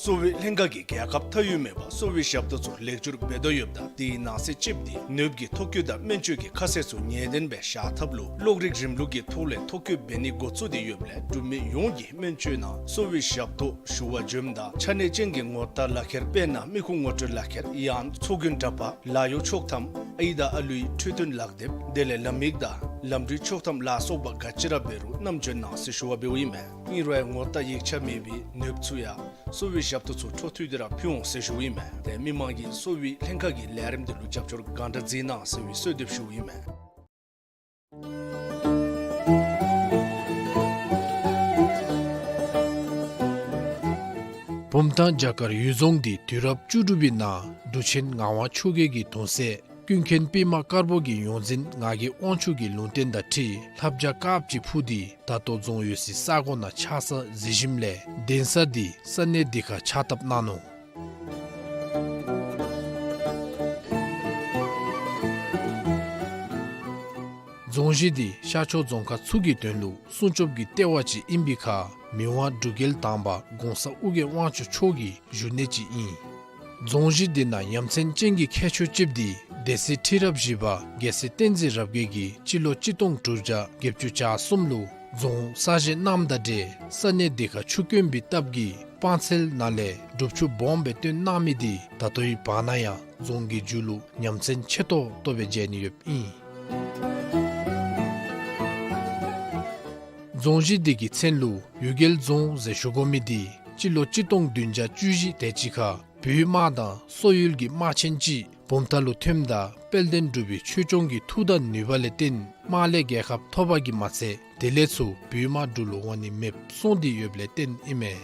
གསོ་བའི་ལྷན་ཁག་གིས་རྒྱལ་ཁབ་མཐའ་དབུས་མེད་པར་གསོ་བའི་ཞབས་ཏོག་ཚུ་ལེགས་བསྒྱུར་འབད་དོ་ཡོདཔ་ད་དེའི་ནང་གསེས་གཅིགཔོ་དེ་ནདཔ་ཀྱི་ཐོ་བཀོད་དང་སྨན་བཅོས་ཀྱི་ཁ་གསལ་ཚུ་ངེས་བདེན་སྦེ་བཞག་ཐབས་ལུ་གློག་རིག་རིམ་ལུགས་ཀྱི་ཐོག་ལས་ཐོ་བཀོད་འབད་ནི་འགོ་བཙུགས་ཏེ་ཡོདཔ་ལས་འབྲུག་མི་ཡོངས་ཀྱིས་སྨན་བཅོས་ནང་གསོ་བའི་ཞབས་ཏོག་ཞུ་བར་འབྱོནམ་ད་ཆ་གནས་ཅན་གྱི་ངོ་རྟགས་ལག་ཁྱེར་དཔེར་ན་མི་ཁུངས་ངོ་སྤྲོད་ལག་ཁྱེར་ཡང་ཚོགས་རྒྱུན་འདྲ་པར་ལཱ་གཡོག་ཆོག་ཐམ་ཨའི་དང་ཨ་ལུའི་འཕྲོད་བསྟེན་ལག་དེབ་དེ་ལས་ལམ་ཡིག་དང་ལམ་འགྲུལ་ཆོག་ཐམ་ལ་སོགས་པ་ག་ཅི་ར་འབད་རུང་བསྣམས་འབྱོན་གནང་ཟེར་ཞུ་བ་འབདཝ་ཨིན་མས། ཨིན་རུང་ཡང་ངོ་རྟགས་ཡིག་ཆ་མེད་པའི་ནདཔ་ཚུ་ཡང་གསོ་བའི་ཞབས་ཏོག་ཚུ་འཕྲོ་མཐུད་དེ་ར་ཕུལ་འོང་ཟེར་ཞུཝ་ཨིན་མས། ཏེ་མི་མང་གིས་གསོ་བའི་ལྷན་ཁག་གི་ལས་རིམ་འདི་ལུ་རྒྱབ་སྐྱོར་གང་དྲག་མཛད་གནང་ཟེར་བའི་གསོལ་འདེབས་ཞུཝ་ཨིན་མས། བུམ་ཐང་བྱ་དཀར་ཡུལ་རྫོང་འདི་དུས་རབས་བཅུ་དྲུག་པའི་ནང་འབྲུག་ཆེན་ངག་དབང་ཆོས་རྒྱལ་གྱི་གདུང་སྲས་ཀུན་མཁྱེན་པདྨ་དཀར་པོ་གི་ཡོངས་འཛིན་ངག་གི་དབང་ཕྱུག་གི་ལུང་བསྟན་དང་འཁྲིལ་ལྷ་བྱ་དཀརཔོ་ཅིག་འཕུར་ཏེ་ད་ལྟོ་རྫོང་ཡོད་སའི་ས་གོ་ནང་ཆགས་ས་གཟིགས་ཞིནམ་ལས་གདན་ས་འདི་ས་གནས་འདི་ཁར་ཕྱག་བཏབ་གནང་ནུག། རྫོང་གཞི་འདི་ཤར་ཕྱོགས་རྫོང་ཁག་ཚུ་གི་དོན་ལུ་སྲུང་སྐྱོབ་ཀྱི་ལྟེ་བ་ཅིག་ཨིན་པའི་ཁར་མི་དབང་འབྲུག་རྒྱལ་དང་པ་གོང་ས་ཨོ་རྒྱན་དབང་ཕྱུག་མཆོག་གི་བཞུགས་གནས་ཅིག་ཨིན། རྫོང་གཞི་འདི་ནང་ཡ་མཚན་ཅན་གྱི་ཁྱད་ཆོས་ཅིག་འདི་སྡེ་སྲིད་ཁྲི་རབས་བཞི་པ་རྒྱལ་སྲས་བསྟན་འཛིན་རབ་རྒྱས་ཀྱིས་སྤྱི་ལོ་གཅིག་སྟོང་དྲུག་བརྒྱ་བརྒྱད་ཅུ་གྱ་གསུམ་ལུ་རྫོང་གསར་བཞེངས་གནངམ་དང་འབྲེལ་ས་གནས་འདི་ཁར་ཆུ་དཀོན་པའི་སྟབས་ཀྱིས་སྤང་ཚལ་ནང་ལས་སྒྲུབ་ཆུ་སྦོམ་སྦེ་བཏོན་གནང་མི་འདི་ད་ལྟོའི་བར་ན་ཡང་རྫོང་གི་མཇུག་ལུ་ཡ་མཚན་ཆེ་ཏོག་ཏོ་སྦེ་མཇལ་ནི་ཡོདཔ་ཨིན། རྫོང་གཞི་འདི་གི་མཚན་ལུ་གཡུལ་རྒྱལ་རྫོང་ཟེར་ཞུ་དགོ་མི་འདི་སྤྱི་ལོ་གཅིག་སྟོང་བདུན་བརྒྱ་བཅུ་བཞི་དེ་ཅིག་ཁར་བོད་དམག་དང་སོག་ཡུལ་གྱི་དམག་ཆེན་ཅིག་བུམ་ཐང་ལུ་ཐོནམ་ད་དཔལ་ལྡན་འབྲུག་པའི་ཆོས་སྐྱོང་གི་མཐུ་དང་ནུས་པ་ལས་བརྟེན་དམག་ལས་རྒྱལ་ཁ་ཐོབ་པ་གིས་མ་ཚད་དེ་ལས་ཚུར་བོད་དམག་འབྲུག་ལུ་འོང་ནི་མེདཔ་སོང་སྟེ་ཡོདཔ་ལས་བརྟེན་ཨིན་མས།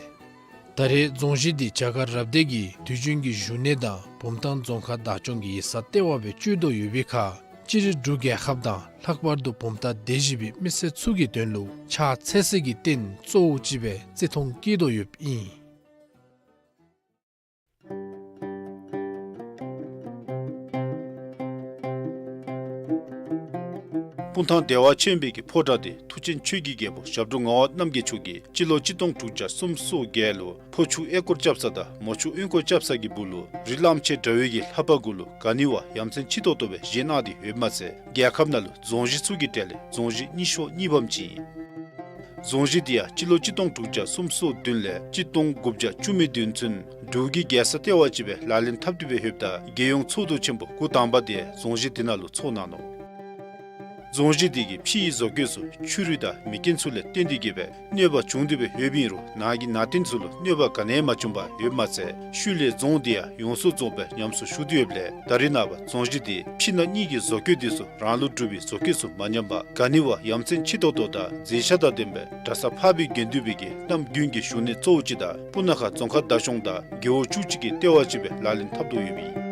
ད་རེས་རྫོང་གཞི་འདི་བྱ་དཀར་རབ་སྡེ་གི་དུས་རྒྱུན་གྱི་བཞུགས་གནས་དང་བུམ་ཐང་རྫོང་ཁག་བདག་སྐྱོང་གི་ཡིག་ཚང་ལྟེ་བ་སྦེ་སྤྱོད་དོ་ཡོད་པའི་ཁར་སྤྱིར་འབྲུག་རྒྱལ་ཁབ་དང་ལྷག་པར་དུ་བུམ་ཐང་སྡེ་བཞི་པའི་མི་སེར་ཚུ་གི་དོན་ལུ་ཕྱག་འཚལ་སའི་རྟེན་གཙོ་བོ་ཅིག་སྦེ་བརྩི་མཐོང་བསྐྱེད་དོ་ཡོདཔ་ཨིན། སྤུངས་ཐང་བདེ་བ་ཆེན་པོའི་གི་ཕོ་བྲང་དེ་མཐུ་ཆེན་ཆོས་ཀྱི་རྒྱལ་པོ་ཞབས་དྲུང་ངག་དབང་རྣམ་རྒྱལ་མཆོག་གིས་སྤྱི་ལོ་གཅིག་སྟོང་དྲུག་བརྒྱ་སུམ་ཅུ་སོ་བརྒྱད་ལུ་ཕོ་ཆུ་གཡས་སྐོར་རྐྱབ་ས་དང་མོ་ཆུ་གཡོན་སྐོར་རྐྱབ་ས་གི་སྦུག་ལུ་རི་གླང་ཆེན་འདྲ་བའི་གི་ལྷ་པ་གུ་ལུ་ག་ནི་བ་ཡ་མཚན་ཆེ་ཏོག་ཏོ་སྦེ་བཞེངས་གནང་སྟེ་ཡོདཔ་མ་ཚད་རྒྱལ་ཁབ་ནང་ལུ་རྫོང་གཞི་ཚུ་གི་གྲས་ལས་རྫོང་གཞི་རྙིང་ཤོས་གཉིས་པམ་ཅིག་ཨིན། རྫོང་གཞི་འདི་ཡང་སྤྱི་ལོ་གཅིག་སྟོང་དྲུག་བརྒྱ་སུམ་ཅུ་སོ་བདུན་ལས་གཅིག་སྟོང་དགུ་བརྒྱ་བཅུ་མེད་བདུན་ཚུན་འབྲུག་གི་རྒྱལ་ས་ལྟེ་བ་ཅིག་སྦེ་ལག་ལེན་འཐབ་སྟེ་སྦེ་ཡོདཔ་ད་རྒྱལ་ཡོངས་ཚོགས་འདུ་ཆེན་པོ་འགོ་དང་པ་དེ་རྫོང་གཞི་འདི་ནང་ལུ་ཚོགས་གནང་ནུག། རྫོང་གཞི་འདི་གི་ཕྱི་ཡི་བཟོ་བཀོད་ཚུ་ཆུ་རུད་དང་མེ་རྐྱེན་ཚུ་ལས་བརྟེན་ཏེ་གི་སྦེ་གནོད་པ་བྱུང་སྟེ་སྦེ་ཡོདཔ་ཨིན་རུང་ནང་གི་ནང་རྟེན་ཚུ་ལུ་གནོད་པ་ག་ནི་ཡང་མ་བྱུང་པར་ཡོདཔ་མ་ཚད་ཤུལ་ལས་རྫོང་འདི་ཡང་ཡོངས་སུ་རྫོགས་སྦེ་ཉམས་གསོ་ཞུ་སྟེ་ཡོདཔ་ལས་ད་རེས་ནངས་པ་རྫོང་གཞི་འདི་ཕྱི་ནང་གཉིས་ཀྱི་བཟོ་བཀོད་འདི་ཚུ་རང་ལུགས་གྲུབ་པའི་བཟོ་བཀོད་ཚུ་མ་ཉམས་པར་ག་ནི་བ་ཡ་མཚན་ཆེ་ཏོག་ཏོ་དང་མཛེས་ཆ་དང་ལྡན་པའི་གྲྭ་ས་འཕགས་པའི་དགེ་འདུན་པའི་གི་གནམ་དགུན་གྱི་བཞུགས་གནས་གཙོ་བོ་ཅིག་དང་སྤུ་ན་ཁ་རྫོང་ཁག་བདག་སྐྱོང་དང་རྒེད་འོག་བཅུ་གཅིག་གི་ལྟེ་བ་ཅིག་སྦེ་ལག་ལེན་འཐབ་དོ་ཡོདཔ་ཨིན།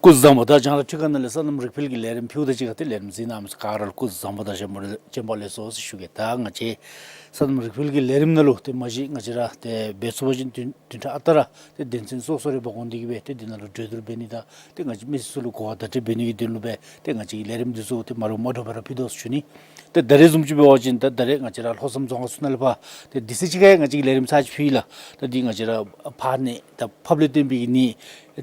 སྐུ་གཟུགས་བཟང་པོ། ད་རྒྱང་བསྒྲགས་ཁྲི་ཁ་ནང་ལས་སོ་ནམ་རིག་འཕེལ་གྱི་ལས་རིམ་ཕུལཝ་ད་གཅིག་ཁར་ཏེ་ལས་རིམ་གཟིགས་གནང་མི་ག་ར་ལུ་སྐུ་གཟུགས་བཟང་པོ་དང་བྱོན་པ་ལེགས་སོ་ཟེར་ཞུ་གེ། ད་ང་བཅས་སོ་ནམ་རིག་འཕེལ་གྱི་ལས་རིམ་ནང་ལུ་ཏེ་མ་གཞི་ང་བཅས་ར་ཏེ་འབད་ཚུགས་པ་ཅིན་བདུན་བདུན་ཕྲག་ཨ་རྟག་ར་ཏེ་དོན་ཚན་སོ་སོ་རེ་འབག་འོང་སྟེ་གི་སྦེ་ཏེ་འདི་ནང་ལུ་གྲོས་བསྡུར་འབད་ནི་དང་ཏེ་ང་བཅས་མི་སེར་ཚུ་ལུ་གོ་བ་བརྡ་སྤྲོད་འབད་ནི་གི་དོན་ལུ་སྦེ་ཏེ་ང་བཅས་ཀྱི་ལས་རིམ་འདི་ཚུ་ཏེ་མ་འདྲཝ་མ་འདྲཝ་སྦེ་ར་ཕུལ་དོ་ཟེར་ཞུ་ནི། ཏེ་ད་རེས་བཟུམ་ཅིག་འབད་བ་ཅིན་ད་ད་རེས་ང་བཅས་ར་ལྷོ་བསམ་རྫོང་ཁག་ཚུ་ནང་ལས་ཕར་ཏེ་དུས་ཚོད་ཅིག་ཁར་ང་བཅས་ཀྱིས་ལས་རིམ་ཚར་ཅིག་ཕུལ་ཡི་ལགས། ད་འདི་ང་བཅས་ར་ཕར་ནད་ད་ཕགཔ་ལས་བརྟེན་པའི་གི་ནད་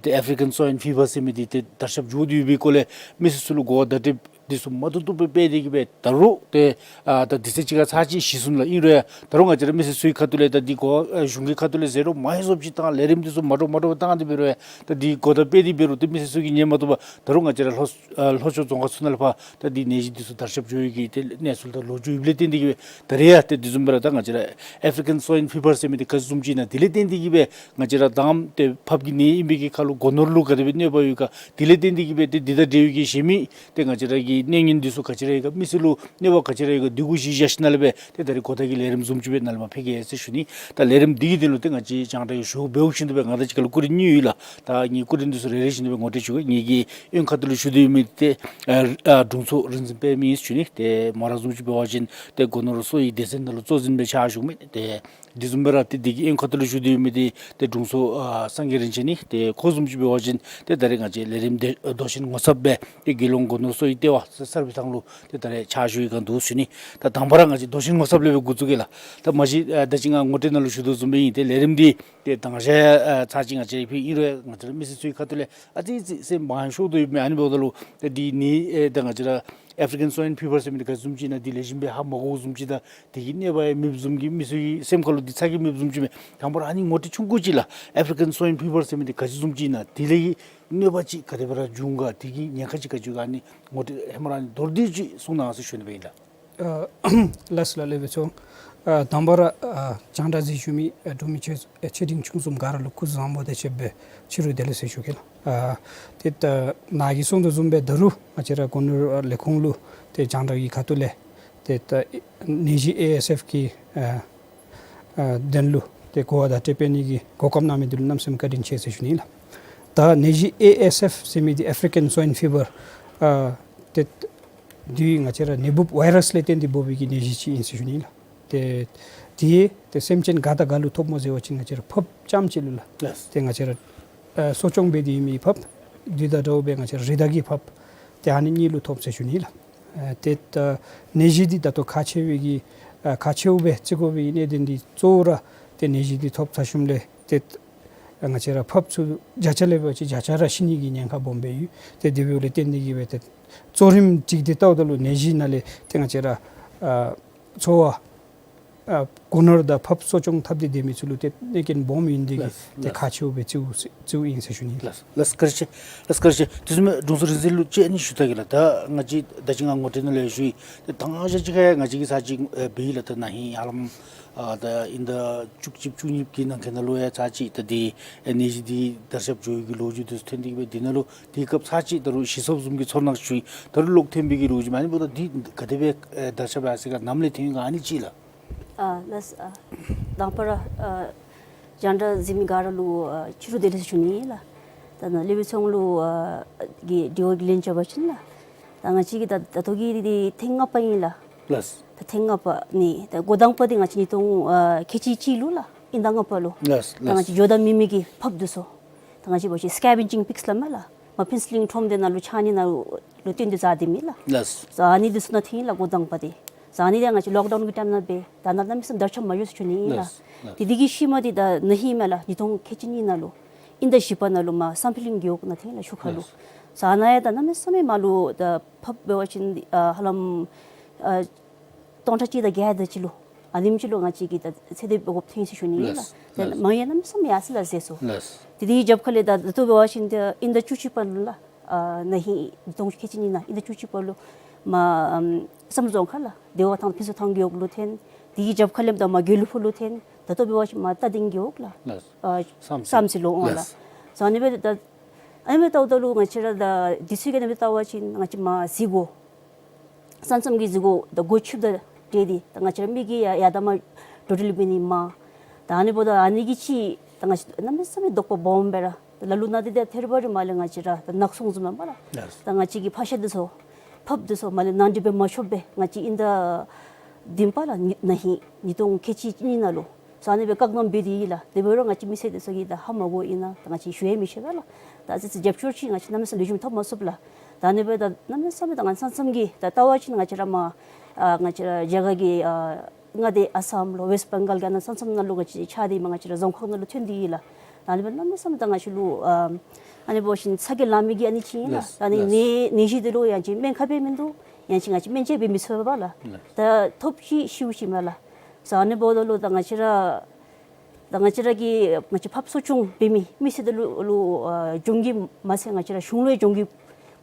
ཏེ་ཨེཕ་རི་ཀན་སོའིན་ཕི་བར་ཟེར་མི་འདི་ཏེ་དར་ཁྱབ་འགྱོ་སྟེ་ཡོད་པའི་སྐོར་ལས་མི་སེར་ཚུ་ལུ་གོ་བ་བརྡ་སྤྲོད་འདི་ཚུ་མ་ཐུབ་ཐུབ་སྦེ་འབད་དེ་གི་སྦེ་ད་རུང་ཏེ་ཨ་ད་དུས་ཚོད་ཅིག་ཁར་ཚར་ཅིག་ཞུ་ཚུགས་ལགས། ཨིན་རུང་ཡང་ད་རུང་ང་བཅས་ར་མི་སེར་ཚུའི་ཁ་ཐུག་ལས་ད་འདི་གོ་ཨ་གཞུང་གི་ཁ་ཐུག་ལས་ཟེར་རུང་མ་ཧེ་བཟོཝ་ཅིག་བཏང་ལས་རིམ་འདི་ཚུ་མ་འདྲཝ་མ་འདྲཝ་བཏང་སྟེ་འབད་རུང་ཡང་ད་འདི་གོ་བརྡ་སྤེལ་ཏེ་འབད་རུང་ཏེ་མི་སེར་ཚུ་གིས་ཉན་མ་བཏུབ་པར་ད་རུང་ང་བཅས་ར་ལྷོ་ཨ་ལྷོ་ཕྱོགས་རྫོང་ཁག་ཚུ་ནང་ལས་ཕར་ད་འདི་ནད་གཞི་འདི་ཚུ་དར་ཁྱབ་འགྱོ་ཡི་གི་ཏེ་གནས་ཚུལ་དང་ལོ་རྒྱུས་ཡོདཔ་ལས་བརྟེན་ཏེ་གི་སྦེ་ད་རེས་ཡང་ཏེ་དེ་བཟུམ་སྦེ་ར་ད་ང་བཅས་ར་ཨེཕ་རི་ཀན་སོའིན་ཕི་བར་ཟེར་མི་འདི་ག་ཅི་བཟུམ་ཅིག་ཨིན་ན་དེ་ལས་བརྟེན་ཏེ་གི་སྦེ་ང་བཅས་ར་དང་པ་ཏེ་ཕགཔ་གི་ནད་ཨིན་པའི་གི་ཁར་ལུ་སྒོ་ནོར་ལུ་ག་དེ་སྦེ་གནོད་པ་ཡོད་ག། དེ་ལས་བརྟེན་ཏེ་གི་སྦེ་ཏེ་འདི་དང་འབྲེལ་བའི་གི་གཞན་མི་ཏེ་ང་བཅས་ར་གི་གནད་ངན་འདི་ཚུ་ག་ཅི་ར་ཡོད་ག་མི་སེར་ལུ་གནོད་པ་ག་ཅི་ར་ཡོད་ག་འདི་གུ་གཞི་བཞག་ཞིནམ་ལས་སྦེ་ཏེ་ད་རེས་གོ་བརྡ་གི་ལས་རིམ་བཟུམ་ཅིག་སྦེ་ནཱ་ལས་མར་ཕུལ་གེ་ཟེར་ཞུ་ནི། ད་ལས་རིམ་འདི་གི་དོན་ལུ་ཏེ་ང་བཅས་རྒྱང་བསྒྲགས་ཀྱི་ཞུ་འབདཝ་བཞིན་དུ་སྦེ་ང་དང་གཅིག་ཁར་ལུ་སྐུ་རིམ་གཉིས་ཡོད་ལགས། ད་ངེའི་སྐུ་རིམ་འདི་ཚུ་རེ་རེ་བཞིན་དུ་སྦེ་ངོ་སྤྲོད་ཞུ་གེ། ངེ་གི་གཡོན་ཁ་ཐུག་ལུ་བཞུགས་ཏེ་ཡོད་མི་འདི་ཏེ་ཨ་ཨ་དྲུང་འཚོ་རིག་འཛིན་པདྨ་ཨིན་ཟེར་ཞུ་ནི། ཏེ་མོ་ར་བཟུམ་ཅིག་འབད་བ་ཅིན་ཏེ་སྒོ་ནོར་སོ་ཡི་སྡེ་ཚན་ནང་ལུ་གཙོ་འཛིན་སྦེ་ཕྱག་ཞུ་མི་ཏེ་དེ་བཟུམ་སྦེ་ར་ཏེ་འདི་གི་གཡོན་ཁ་ཐུག་ལུ་བཞུགས་ཏེ་ཡོད་མི་འདི་ཏེ་དྲུང་འཚོ་ཨ་སངས་རྒྱས་རིན་ཆེན་ཨིན། ཏེ་ཁོ་བཟུམ་ཅིག་འབད་བ་ཅིན་ཏེ་ད་རེས་ང་བཅས་ལས་རིམ་འདི་ཨ་མདོ་ཆེན་ངོ་ཚབ་སྦེ་ཏེ་དགེ་སློང་སྒོ་ནོར་སོ་ཡི་ལྟེ་བ་ས་གསར་སྦེ་ཐང་ལུ་ཏེ་ད་རེས་ཕྱག་ཞུ་ཡི་ག་འདུག་ཟེར་ཞུ་ནི། ད་དང་པ་ར་ང་བཅས་མདོ་ཆེན་ངོ་ཚབ་ལས་སྦེ་འགོ་བཙུགས་གེ་ལགས། ད་མ་གཞི་ཨ་ད་ཅི་ང་ངོ་སྤྲོད་ནང་ལུ་ཞུ་དོ་བཟུམ་སྦེ་ཨིན། ཏེ་ལས་རིམ་འདི་ཏེ་དང་ཤ་ཨ་ཚར་ཅིག་ང་བཅས་ཕུལ་ཨིན་རུང་ང་བཅས་ར་མི་སེར་ཚུའི་ཁ་ཐུག་ལས་ཨ་ཙི་ཙི་སེམས་མང་ཤོས་དོ་ཡོད་མི་ཨ་ནི་འབདཝ་ད་ལུ་ཏེ་འདི་ནི་ཨེ་ད་ང་བཅས་ར་ཨེཕ་རི་ཀན་སོའིན་ཕི་བར་ཟེར་མི་འདི་ག་ཅི་བཟུམ་ཅིག་ཨིན་ན་འདི་ལེགས་ཤོམ་སྦེ་ཧ་མ་གོཝ་བཟུམ་ཅིག་དང་དེ་གི་གནོད་པ་ཡང་མེདཔ་བཟུམ་གྱི་མི་སེར་གྱི་སེམས་ཁ་ལུ་འདི་ཚ་གྱང་མེདཔ་བཟུམ་ཅིག་མས། དང་པ་ར་ཨ་ནི་ངོ་སྤྲོད་ཆུང་ཀུ་ཅིག་ལགས། ཨེཕ་རི་ཀན་སོའིན་ཕི་བར་ཟེར་མི་འདི་ག་ཅི་བཟུམ་ཅིག་ཨིན་ན་དེ་ལས་གནོད་པ་ཅིག་ག་དེ་སྦེ་ར་འབྱུང་ག། དེ་གི་ཉེན་ཁ་ཅིག་ག་ཅི་ཡོད་ག་ཨ་ནི་ངོ་སྤྲོད་ཧེ་མ་ར་ཨ་ནི་མདོར་བསྡུས་ཅིག་གསུང་གནང་ཟེར་ཞུ་ནི་སྦེ་ཨིན་ལགས། ཨ་ལགས་སོ་ལགས་ལེགས་པའི་ཚོགས། ཨ་དང་པ་ར་ཨ་རྒྱང་བསྒྲགས་གཟིགས་བཞུགས་མི་ཨ་འབྲུག་མི་ཆེ་ཆེ་འབྲིང་ཆུང་གསུམ་ག་ར་ལུ་སྐུ་གཟུགས་བཟང་པོ་དང་བཅས་པའི་ཕྱི་རུ་བདེ་ལེགས་ཟེར་ཞུ་གེ་ལགས། ཨ་ཏེ་ད་ནཱ་གིས་གསུང་དོ་བཟུམ་སྦེ་ད་རུང་ང་བཅས་ར་སྒོ་ནོར་ལས་ཁུངས་ལུ་ཏེ་རྒྱང་བསྒྲགས་ཀྱི་ཁ་ཐུག་ལས་ཏེ་ད་ནད་གཞི་ཨེ་ཨེསི་ཨེཕ་གི་ཨ་ཨ་དོན་ལུ་ཏེ་གོ་བ་བརྡ་སྤྲོད་འབད་ནི་གི་གོ་སྐབས་གནང་མི་འདི་ལུ་གནམ་མེད་ས་མེད་བཀའ་དྲིན་ཆེ་ཟེར་ཞུ་ནི་ལགས། ད་ནད་གཞི་ཨེ་ཨེསི་ཨེཕ་ཟེར་མི་འདི་ཨེཕ་རི་ཀན་སོའིན་ཕི་བར་ཨ་ཏེ་འདི་ང་བཅས་ར་ནད་འབུཔ་ཝའི་རཱསི་ལས་བརྟེན་ཏེ་འབོ་བའི་གི་ནད་གཞི་ཅིག་ཨིན་ཟེར་ཞུ་ནི་ལགས། ཏེ་དེ་ཏེ་སེམས་ཅན་ག་དང་ག་ལུ་ཐོབ་སྨོ་ཟེར་བ་ཅིན་ང་བཅས་ར་ཕགཔ་རྐྱངམ་ཅིག་ལུ་ལགས། ལགས། ཏེ་ང་བཅས་ར་ཨ་གསོ་སྐྱོང་འབད་དེ་ཡོད་མི་ཕགཔ་འདི་དང་འདྲཝ་སྦེ་ང་བཅས་ར་རི་དྭགས་ཀྱི་ཕགཔ་ཏེ་ཨ་ནི་གཉིས་ལུ་ཐོབ་ཟེར་ཞུ་ནི་ལགས། ཨ་ཏེ་ད་ནད་གཞི་འདི་ད་ལྟོ་ཁག་ཆེ་བའི་གི་ཨ་ཁག་ཆེཝ་སྦེ་བརྩི་དགོ་པའི་གནད་དོན་འདི་གཙོ་བོ་ར་ཏེ་ནད་གཞི་འདི་ཐོབ་ཚར་ཞིནམ་ལས་ཏེ་ང་བཅས་ར་ཕགཔ་ཚུ་བརྒྱ་ཆ་ལས་འབད་བ་ཅིན་བརྒྱ་ཆ་ར་ཤི་ནི་གི་ཉེན་ཁ་སྦོམ་སྦེ་ཡོད། ཏེ་དེ་འབདཝ་ལས་བརྟེན་ཏེ་གི་སྦེ་ཏེ་གཙོ་རིམ་ཅིག་འདི་བལྟཝ་ད་ལུ་ནད་གཞི་ནང་ལས་ཏེ་ང་བཅས་ར་ཨ་འཚོ་བ་ ཨ་སྒོ་ནོར་དང་ཕགཔ་གསོ་སྐྱོང་འཐབ་སྟེ་སྡོད་མི་ཚུ་ལུ་ཏེ་གནོད་རྐྱེན་སྦོམ་ཨིན་ཏེ་གིས་ལགས་ཏེ་ལགས། ཁག་ཆེཝ་སྦེ་བརྩིཝ་བརྩིཝ་ཨིན་ཟེར་ཞུ་ནི་ལགས། ལགས་ལགས་བཀའ་དྲིན་ཆེ། ལགས་བཀའ་དྲིན་ཆེ། དེ་བཟུམ་སྦེ་དྲུང་འཚོ་རིག་འཛིན་ལུ་གཅིག་ཨ་ནི་ཞུ་ད་གེ་ལགས། ད་ང་བཅས་ད་ཅི་ང་ངོ་སྤྲོད་ནང་ལས་ཞུ་ཡི། ད་དང་ཤ་ཅིག་ཁར་ཡང་ང་བཅས་ཀྱིས་ཚར་གཅིག་ཨེ་འབད་ཡི་ལགས། ད་ན་ཧིང་ཧ་ལམ་ཨ་ད་དབྱིན་ཟླ་བཅུ་གཅིག་བཅུ་གཉིས་ཀྱི་ནང་འཁོད་ནང་ལུ་ཡང་ཚར་གཅིག་ད་འདི་ཨེ་ནད་གཞི་འདི་དར་ཁྱབ་འགྱོ་བའི་གི་ལོ་རྒྱུས་འདི་ཚུ་ཐོན་ཏེ་གིས་སྦེ་འདི་ནང་ལུ་དེའི་སྐབས་ཚར་གཅིག་ད་རུང་ཞི་སོངམ་བཟུམ་གྱི་ཚོར་སྣང་ཞུ་ཡི། ད་རུང་ལོག་ཐོན་པའི་གི་ལོ་རྒྱུས་མ་ཨ་ནི་འབདཝ་ད་འདི་ག་དེ་སྦེ་ཨེ་དར་ཁྱབ་ཡར་སོ་ཡི་ག་ནམ་ལས་ཐོན་ཡི་ག་ཨ་ནི་ཅིག་ལགས། ཨ་ལགས། ཨ་དང་པ་ར་ཨ་རྒྱང་བསྒྲགས་གཟིགས་མི་ག་ར་ལུ་ཨ་ཕྱི་རུ་བདེ་ལེགས་ཞུ་ནི་ལགས། ད་ནཱ་ལེགས་པའི་ཚོང་ལུ་ཨ་གི་དྲི་བ་གི་ལན་རྐྱབ་པ་ཅིན་ལགས། ད་ང་བཅས་ཀྱི་ད་ད་ལྟོ་གི་འདི་ཐེངས་ལྔ་པ་ཨིན་ལགས། ལགས། ད་ཐེངས་ལྔ་པ་ནི་ད་འགོ་དང་པ་འདི་ང་བཅས་ཉིས་སྟོང་ཨ་ཁལ་གཅིག་གཅིག་ལུ་ལགས། དབྱིན་ཟླ་ལྔ་པ་ལུ། ལགས་ད་ང་བཅས་ལགས། འགྱོ་དང་མི་མེད་ཀྱི་ཕགཔ་འདི་ཚུ། ད་ང་བཅས་འབད་བ་ཅིན་སི་ཀེ་བེཇ་ཇིང་པིགསི་སླབ་མས་ལགས། མ་ཕུན་ཚོགས་གླིང་ཁྲོམ་འདི་ནང་ལུ་ཆགས་ནི་ནང་ལུ་བཏོན་ཏེ་བཟའ་སྡོད་མི་ལགས། ལགས། ཨ་ནི་འདི་ཚུ་ནང་ཐོན་ཡི་ལགས་འགོ་དང་པ་འདི། ཨ་ནི་འདི་ང་བཅས་ལོག་ཌའུན་གྱི་ཊའིམ་ནང་འབད་ད་ནཱ་གནམ་མེད་ས་མེད་དར་ཁྱབ་མ་འགྱོ་ཟེར་ཞུ་ནི་ཨིན་ལགས། ལགས་ལགས། དེ་དེ་གི་ཤུལ་མ་འདི་ད་ན་ཧིང་མས་ལགས་ཉིས་སྟོང་ཁལ་གཅིག་གཉིས་ནང་ལུ་དབྱིན་ཟླ་བཞི་པ་ནང་ལུ་མར་སམ་ཕི་ལིང་འགྱོཝ་ཨིན་ན་ཐོན་ཡི་ལགས་ཤུགས་ཁ་ལུ། ལགས། ཨ་ནཱ་ཡང་ད་གནམ་མེད་ས་མེད་མར་ལུ་ད་ཕགཔ་འབད་བ་ཅིན་ཨ་ཧ་ལམ་ཨ་སྟོང་ཕྲག་གཅིག་དང་བརྒྱད་དེ་ཅིག་ལུ་ཨ་ནེམ་ཅིག་ལུ་ང་བཅས་ཀྱིས་ད་ཚེ་འདས་འབད་དགོཔ་ཐོན་ཡི་ཟེར་ཞུ་ནི་ཨིན་ལགས། ལགས་ད་ལགས། མང་ཡང་གནམ་མེད་ས་མེད་ཡར་སོ་ཡི་ལགས་ཟེར་སོ། ལགས། དེ་དེ་གི་རྒྱབ་ཁ་ལས་ད་ད་ལྟོ་འབད་བ་ཅིན་ད་དབྱིན་ཟླ་བཅུ་གཅིག་པ་ལུ་ལགས། ཨ་ན་ཧིང་ཉིས་སྟོང་ཁལ་གཅིག་གཉིས་ནང་དབྱིན་ཟླ་བཅུ་གཅིག་པ་ལུ་མར་ཨམ་བསམ་གྲུབ་རྫོང་ཁག་ལགས་བདེ་བ་ཐང་ཕུན་ཚོགས་ཐང་རྒེད་འོག་ལུ་ཐོན། དེ་གི་རྒྱབ་ཁ་ལས་ད་མར་དགེ་ལུགས་ཕུག་ལུ་ཐོན། ད་ལྟོ་འབད་བ་ཅིན་མར་རྟ་སྡིང་རྒེད་འོག་ལགས། ལགས། ཨ་བསམ་རྩེ་ལུ་འོང་ལགས། ལགས། ཟེར་ཨ་ནི་སྦེ་ད་ཨ་ནི་སྦེ་ལྟཝ་ད་ལུ་ང་བཅས་ར་ད་དུས་ཚོད་ཀྱི་ཨ་ནི་སྦེ་ལྟ་བ་ཅིན་ང་བཅས་མར་གཟིགས་སྒོ་ས་མཚམས་ཀྱི་གཟིགས་སྒོ་ད་སྒོ་ཕྱེཝ་ད་འདྲ་སྟེ་ད་ང་བཅས་ར་མི་གིས་ཡར་ཡར་དང་མར་འགྲོ་འགྲུལ་འབད་ནི་མང་། ད་ཨ་ནི་འབདཝ་ད་ཨ་ནི་གིས་ཅིག་ད་ང་བཅས་གནམ་མེད་ས་མེད་དོགས་པ་སྦོམ་སྦེ་ར་ད་ལ་ལུ་ནང་འདི་ད་ཐད་རི་བ་རི་མར་ལས་ང་བཅས་ར་ད་ནག་ཚོང་བཟུམ་མས་ལགས། ལགས། ད་ང་བཅས་ཀྱི་ཕག་ཤ་འདི་ཚུ་ཕགཔ་འདི་ཚུ་མར་ལས་ནང་འདྲེན་འབད་མ་ཆོགཔ་སྦེ་ང་བཅས་དབྱིན་ཟླ་བདུན་པ་ལགས་ན་ཧིང་ཉིས་སྟོང་ཁལ་གཅིག་གཉིས་ནང་ལུ་ཟེར་ཨ་ནི་སྦེ་བཀག་སྡོམ་འབད་དེ་ཡི་ལགས། དེ་འབད་རུང་ང་བཅས་མི་སེར་འདི་ཚུ་གིས་ད་ཧ་མ་གོ་ཨིན་ན་ད་ང་བཅས་ཞུ་ཡང་མི་ཤེས་པས་ལགས། ད་ཨ་ཙི་ཙི་རྒྱབ་སྐྱོར་ཅིག་ང་བཅས་གནམ་མེད་ས་མེད་ལེགས་ཤོམ་ཐོབ་མ་ཚུགས་ལགས། ད་ཨ་ནི་སྦེ་ད་གནམ་མེད་ས་མེད་ད་ང་ས་མཚམས་ཀྱི་ད་ལྟ་བ་ཅིན་ང་བཅས་ར་མར་ཨ་ང་བཅས་ར་རྒྱ་གར་གྱི་ཨ་མངའ་སྡེ་ཨ་སམ་ལུ་ཝེསཊ་བེང་གཱལ་གྱི་ཨ་ནཱ་ས་མཚམས་ནང་ལུ་ང་བཅས་ཆགས་ཏེ་མར་ང་བཅས་ར་རྫོང་ཁག་ནང་ལུ་ཐོན་ཏེ་ཡི་ལགས། ད་ཨ་ནི་སྦེ་གནམ་མེད་ས་མེད་ད་ང་བཅས་ལུ་ཨ་ཨ་ནི་འབད་བ་ཅིན་ཚ་གྱང་ལང་མི་གི་ཨ་ནི་ཅིག་ཨིན་ལགས། ལགས། ད་ཨ་ནི་ལགས། ནད་ནད་གཞི་འདི་ལུ་ཡང་ཅིན་སྨན་ཁབ་སྦེ་མིན་འདུག། ཡང་ཅིན་ང་བཅས་སྨན་བཅོས་འབད་མི་ཚུགས་པས་ལགས། ལགས། ད་ཐོབ་ཅི་ཤིཝ་ཅིག་མས་ལགས། ཟེར་ཨ་ནི་འབདཝ་ད་ལུ་ད་ང་བཅས་ར་ད་ང་བཅས་ར་གི་ང་བཅས་ཕགཔ་གསོ་སྐྱོང་འབད་མི་མི་སེར་འདི་ལུ་ལུ་ཨ་གྱོང་གུད་མ་ཚད་ང་བཅས་ར་གཞུང་ལུ་ཡང་གྱོང་གུད་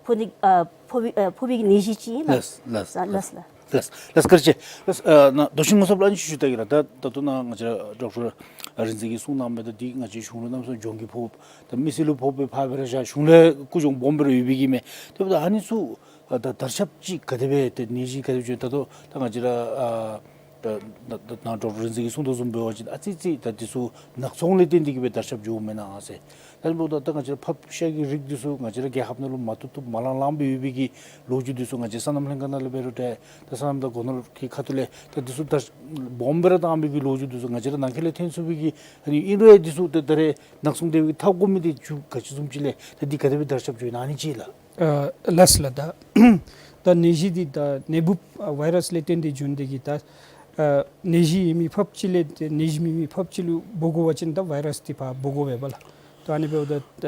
ཕོག་ནི་ཨ་ཕོག་པའི་ཨ་ཕོག་པའི་གི་ནད་གཞི་ཅིག་ཨིན་ལགས། ལགས་ལགས། ལགས་ལགས། ལགས་ལགས། བཀའ་དྲིན་ཆེ། ལགས། ཨ་ནཱ་རྡོ་ཤིང་ངོ་ཚབ་ལུ་ཨ་ནི་ཅིག་ཞུ་ད་གེ་ལགས། ད་ད་ལྟོ་ནཱ་ང་བཅས་ར་ཌོག་ཊར་རིག་འཛིན་གྱིས་གསུངས་གནང་མི་ད་འདི་ང་བཅས་གཞུང་ལུ་གནམ་མེད་ས་མེད་གྱོང་གུད་ཕོག། ད་མི་སེར་ལུ་ཕོག་པའི་ཕར་སྦེ་ར་བཞག་གཞུང་ལུ་ཡང་རྒུད་གྱོང་སྦོམ་སྦེ་ར་ཡོད་པའི་གི་མས། དེ་འབདཝ་ད་ཨ་ནི་ཚུ་ཨ་ད་དར་ཁྱབ་ཅིག་ག་དེ་སྦེ་ཏེ་ནད་གཞི་ག་དེ་སྦེ་འགྱོ་ད་ལྟོ་ད་ང་བཅས་ར་ཨ་ད་ད་ད་ནཱ་ཌོག་ཊར་རིག་འཛིན་གྱིས་གསུངས་དོ་བཟུམ་འབད་བ་ཅིན་ཨ་ཙི་ཙི་ད་འདི་ཚུ་ནག་ཚོང་ལས་བརྟེན་ཏེ་གིས་སྦེ་དར་ཁྱབ་འགྱོཝ་མེན་ན་ཟེར། ད་ཨ་ནི་འབདཝ་ད་ད་ང་བཅས་ར་ཕགཔ་ཤ་གི་རིགས་འདི་ཚུ་ང་བཅས་ར་རྒྱལ་ཁབ་ནང་ལུ་མ་བཏུབ་བཏུབ་མ་ལང་ལངམ་སྦེ་ཡོད་པའི་གི་ལོ་རྒྱུས་འདི་ཚུ་ང་བཅས་སོ་ནམ་ལྷན་ཁག་ནང་ལས་འབད་རུང་འདྲ་ད་སོ་ནམ་དང་སྒོ་ནོར་གྱི་ཁ་ཐུག་ལས་ད་འདི་ཚུ་ད་སྦོམ་སྦེ་ར་བཏང་བའི་གི་ལོ་རྒྱུས་འདི་ཚུ་ང་བཅས་ར་ནང་འཁོད་ལས་ཐོན་ཚུགས་པའི་གི་ཨ་ནི་ཨིན་རུང་ཡང་འདི་ཚུ་ད་ད་རེས་ནག་ཚོང་སྡེ་བའི་ཐག་བཀོད་མི་འདི་ཚུ་ག་ཅི་བཟུམ་ཅིག་ལས་ད་འདི་ག་དེ་སྦེ་དར་ཁྱབ་འགྱོ་ཡི་ན་ཨ་ནི་ཅིག་ལགས། ཨ་ལགས་ལགས། ད་ད་ནད་གཞི་འདི་ད་ནད་འབུཔ་ཨ་ཝའི་རཱསི་ལས་བརྟེན་ཏེ་འབྱུང་སྟེ་གིས་ད་ཨ་ནད་གཞི་ཡོད་མི་ཕགཔ་ཅིག་ལས་ཏེ་ནད་གཞི་མེད་མི་ཕགཔ་ཅིག་ལུ་འབོ་དགོ་པ་ཅིན་ད་ཝའི་རཱསི་འདི་ཕར་འབོ་དགོ་པས་པ་ལགས། ད་ཨ་ནི་འབདཝ་ད་ད་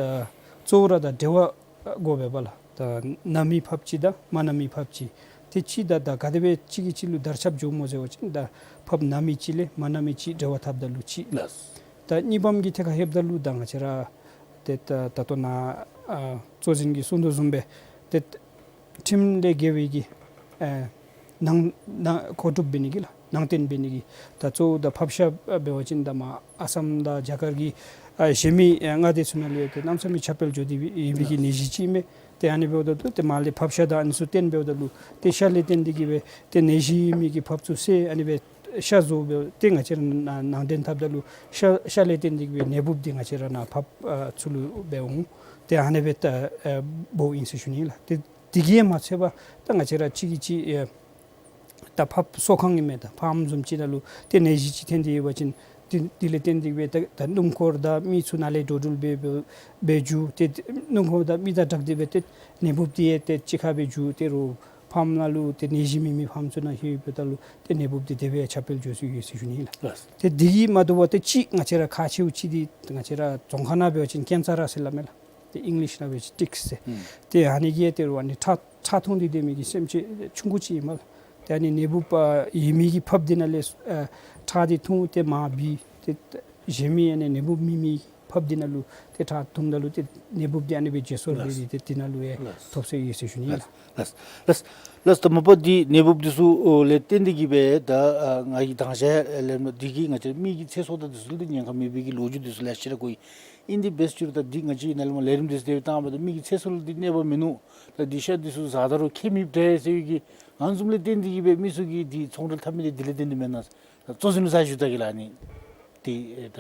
གཙོ་བོ་ར་ད་འབྲེལ་བ་དགོ་པས་པ་ལགས། ད་ན་མི་ཕགཔ་ཅིག་དང་མ་ན་མི་ཕགཔ་ཅིག་ཏེ་གཅིག་ད་ད་ག་དེ་སྦེ་གཅིག་གིས་གཅིག་ལུ་དར་ཁྱབ་འགྱོཝ་སྨོ་ཟེར་བ་ཅིན་ད་ཕགཔ་ན་མི་ཅིག་ལས་མ་ན་མི་ཅིག་འབྲེལ་བ་འཐབ་ད་ལུ་གཅིག་ལགས། ད་གཉིས་པམ་གྱི་ཐད་ཁར་ལྷོདཔ་ད་ལུ་ད་ང་བཅས་ར་ཏེ་ད་ད་ལྟོ་ནཱ་ཨ་གཙོ་འཛིན་གྱིས་གསུངས་དོ་བཟུམ་སྦེ་ཏེ་ཁྲིམས་ལས་འགལ་བའི་གི་ཨེ་ནང་ནང་མཁོ་སྒྲུབ་འབད་ནི་གི་ལགས་ནང་རྟེན་འབད་ནི་གི་ད་གཙོ་བོ་ད་ཕགཔ་ཤ་ཨ་འབད་བ་ཅིན་ད་མར་ཨ་སམ་དང་རྒྱ་གར་གྱི་ཨ་གཞན་མི་ཨ་མངའ་སྡེ་ཚུ་ནང་ལུ་ཡང་ཏེ་གནམ་མེད་ས་མེད་ཁྱབ་སྤེལ་འགྱོ་སྟེ་ཡོད་པའི་གི་ནད་གཞི་ཅིག་མས། ཏེ་ཨ་ནི་འབདཝ་ད་ལུ་ཏེ་མར་ལས་ཕགཔ་ཤ་དང་ཨ་ནི་ཚུ་བསྟེན་འབདཝ་ད་ལུ་ཏེ་ཤ་ལས་བརྟེན་ཏེ་གིས་སྦེ་ཏེ་ནད་གཞི་ཡོད་མི་གི་ཕགཔ་ཚུ་བསད་ཨ་ནི་སྦེ་ཤ་བཟོ་སྦེ་ཏེ་ང་བཅས་ར་ནང་ནང་འདྲེན་འཐབ་ད་ལུ་ཤ་ཤ་ལས་བརྟེན་ཏེ་གིས་སྦེ་ནད་འབུཔ་འདི་ང་བཅས་ར་ནཱ་ཕགཔ་ཨ་ཚུ་ལུ་འབད་འོང་། ཏེ་ཨ་ནི་སྦེ་ད་ཨ་འབོཝ་ཨིན་ཟེར་ཞུ་ནི་ལགས། ཏེ་དེ་གིས་མ་ཚད་པར་ད་ང་བཅས་ར་གཅིག་གིས་གཅིག་ཨེ་ད་ཕགཔ་གསོ་ཁང་ཨིན་མས། ད་ཕཱམ་བཟུམ་ཅིག་ནང་ལུ་ཏེ་ནད་གཞི་ཅིག་ཐོན་ཏེ་ཡོད་པ་ཅིན་དེ་དེ་ལས་བརྟེན་ཏེ་སྦེ་ད་ད་སྣུམ་འཁོར་དང་མི་ཚུ་ནཱ་ལས་འགྲོ་འགྲུལ་འབད་འབད་འབད་འགྱོ། ཏེ་སྣུམ་འཁོར་དང་མི་དང་སྦྲགས་ཏེ་སྦེ་ཏེ་ནད་འབུཔ་འདི་ཡང་ཏེ་གཅིག་ཁར་སྦེ་འགྱོ། ཏེ་རོགས་ཕཱམ་ནང་ལུ་ཏེ་ནད་གཞི་མེད་མི་ཕཱམ་ཚུ་ནང་ལྷོདཔ་ད་ལུ་ཏེ་ནད་འབུཔ་འདི་དེ་སྦེ་ཁྱབ་སྤེལ་འགྱོ་སྲོལ་ཡོད་ཟེར་ཞུ་ནི་ལགས། ལགས། ཏེ་དེ་གིས་མ་དོ་བར་ཏེ་གཅིག་ང་བཅས་ར་ཁག་ཆེཝ་ཅིག་འདི་ང་བཅས་ར་རྫོང་ཁག་ནང་འབད་བ་ཅིན་ཀེན་ཙ་ར་ཟེར་སླབ་མས་ལགས། ཏེ་ཨིང་ལིཤ་ནང་འབད་བ་ཅིན་ཊིཀསི་ཟེར། ཨུམ། ཏེ་ཨ་ནི་གིས་ཏེ་རོགས་ཨ་ནི་ཁྲག་ཁྲག་འཐུང་སྟེ་སྡོད་མི་གི་སེམས་ཅན་ཆུང་ཀུ་ཅིག་ཨིན་མས། ཏེ་ཨ་ནི་ནད་འབུཔ་ཨ་ཡོད་མི་གི་ཕགཔ་འདི་ནང་ལས་ཨ་ཁྲག་འདི་འཐུང་སྟེ་མར་བུད་དེ་གཞན་མི་ཨ་ནི་ནད་འབུཔ་མེད་མི་ཕགཔ་འདི་ནང་ལུ་ཏེ་ཁྲག་འཐུངམ་ད་ལུ་ཏེ་ནད་འབུཔ་འདི་ཨ་ནི་སྦེ་བྱེད་སོ་ལས་ལགས། འདི་ཏེ་འདི་ནང་ལུ་ཡང་ལགས། ཐོབ་ཟེར་ཡོད་ཟེར་ཞུ་ནི་ལགས། ལགས། ལགས། ལགས། ད་མ་པ་འདི་ནད་འབུཔ་འདི་ཚུ་ལས་བརྟེན་ཏེ་གིས་སྦེ་ད་ཨ་ང་གིས་དང་ཞག་ལས་མ་འདི་གིས་ང་བཅས་མི་གི་ཚེ་སྲོག་དང་འདི་ཚུ་ལུ་ཏེ་ཉེན་ཁ་མེད་པའི་གི་ལོ་རྒྱུས་འདི་ཚུ་ལེ་ཤ་ར་གོ་ཡི། ཨིན་ཏེ་འབད་ས་ཅིག་རུང་ད་འདི་ང་བཅས་ནཱ་ལས་མར་ལས་རིམ་འདི་ཚུ་དེ་སྦེ་བཏང་བ་ད་མི་གི་ཚེ་སྲོག་ལུ་འདི་གནོད་པ་མིན་ནུག། ད་འདི་ཤ་འདི་ཚུ་བཟའ་ད་རུང་ཁྱད་མེདཔ་འདྲས་ཟེར་བའི་གི་ཨ་ནི་བཟུམ་ལས་བརྟེན་ཏེ་གིས་སྦེ་མི་ཚུ་གིས་འདི་ཚོང་འབྲེལ་འཐབ་མི་འདི་འདི་ལས་བརྟེན་ཏེ་མེན་ན། ད་གཙོ་འཛིན་ལུ་ཚར་ཞུ་ད་གེ་ལགས། ཨ་ནི་འདི་ཨེ་ད་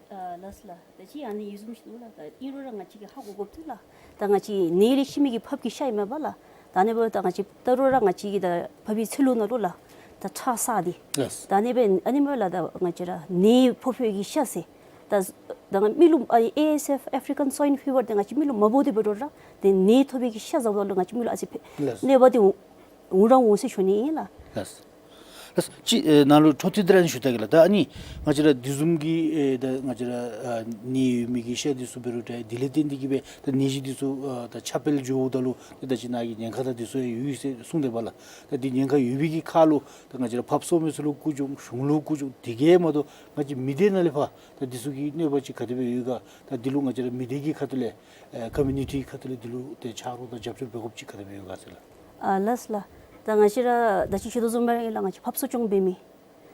ཨ་ལགས་ལགས། ད་ཅི་ཨ་ནི་ཡོད་བཟུམ་ཅིག་འདུག་ལགས། ད་ཨིན་རུང་ར་ང་བཅས་ཀྱིས་ཧ་གོ་དགོཔ་འདུག་ལགས། ད་ང་བཅས་ནད་ལས་ཤི་མི་གི་ཕགཔ་གི་ཤ་ཨིན་མས་པ་ལགས། ད་ཨ་ནི་འབདཝ་ད་ང་བཅས་ད་རུང་ར་ང་བཅས་ཀྱི་ད་ཕགཔ་གི་ཚེ་ལུ་ནང་ལུ་ལགས། ད་ཁྲག་བསགས་ཏེ། ལགས། ད་ཨ་ནི་སྦེ་ཨ་ནི་སྦེ་ལགས། ད་ང་བཅས་ར་ནད་ཕོག་ཕོག་གི་ཤ་ཟེར། ད་ད་ང་མི་ལུ་ཨ་ཨེ་ཨེསི་ཨེཕ་ཨེཕ་རི་ཀན་སུའིན་ཕི་བར་འདི་ང་བཅས་མི་ལུ་མ་ཕོག་སྟེ་འབད་རུང་ར་ཏེ་ནད་ཐོབ་པའི་གི་ཤ་བཟའཝ་ད་ལུ་ང་བཅས་མི་ལུ་ཨ་ཙི་ཕན་ལགས། གནོད་པ་འདི་འོང་ར་འོང་ཟེར་ཞུ་ནི་ཨིན་ལགས། ལགས། ལགས། ཅིག་ཨེ་ནཱ་ལུ་འཕྲོ་མཐུད་དེ་ར་ཨ་ནི་ཞུ་ད་གེ་ལགས། ད་ཨ་ནི་ང་བཅས་ར་འདི་བཟུམ་གྱི་ཨེ་ད་ང་བཅས་ར་ཨ་ནད་ཡོད་མི་གི་ཤ་འདི་ཚུ་འབད་རུང་འདྲ་འདི་ལས་བརྟེན་ཏེ་གིས་སྦེ་ད་ནད་གཞི་འདི་ཚུ་ཨ་ད་ཁྱབ་སྤེལ་འགྱོཝ་ད་ལུ་ཏེ་ད་ཅི་ནཱ་གིས་ཉེན་ཁ་དང་འདི་ཚུ་ཡང་ཡོད་ཟེར་གསུངས་ཏེ་པ་ལགས། ད་འདི་ཉེན་ཁ་ཡོད་པའི་གི་ཁར་ལུ་ད་ང་བཅས་ར་ཕགཔ་གསོ་མི་ཚུ་ལུ་སྐུ་གྱོང་གཞུང་ལུ་སྐུ་གྱོང་དེ་གིས་མ་གཏོགས་ང་བཅས་མི་སྡེ་ནང་ལས་ཕར་ད་འདི་ཚུ་གི་གནོད་པ་ཅིག་ག་དེ་སྦེ་ཡོད་ག། ད་འདི་ལུ་ང་བཅས་ར་མི་སྡེ་གི་ཁ་ཐུག་ལས་ཨེ་ཀོ་མིའུ་ནི་ཊི་ཁ་ཐུག་ལས་འདི་ལུ་ཏེ་ཕྱག་རོགས་དང་རྒྱབ་སྐྱོར་འབད་དགོཔ་ཅིག་ག་དེ་སྦེ་ཡོད་ག་ཟེར་ལགས། ཨ་ལགས་ལགས། ད་ང་བཅས་ར་ད་ཅི་ཞུ་དོ་བཟུམ་སྦེ་ར་ཨིན་ལགས། ང་བཅས་ཕགཔ་གསོ་སྐྱོང་འབད་མི་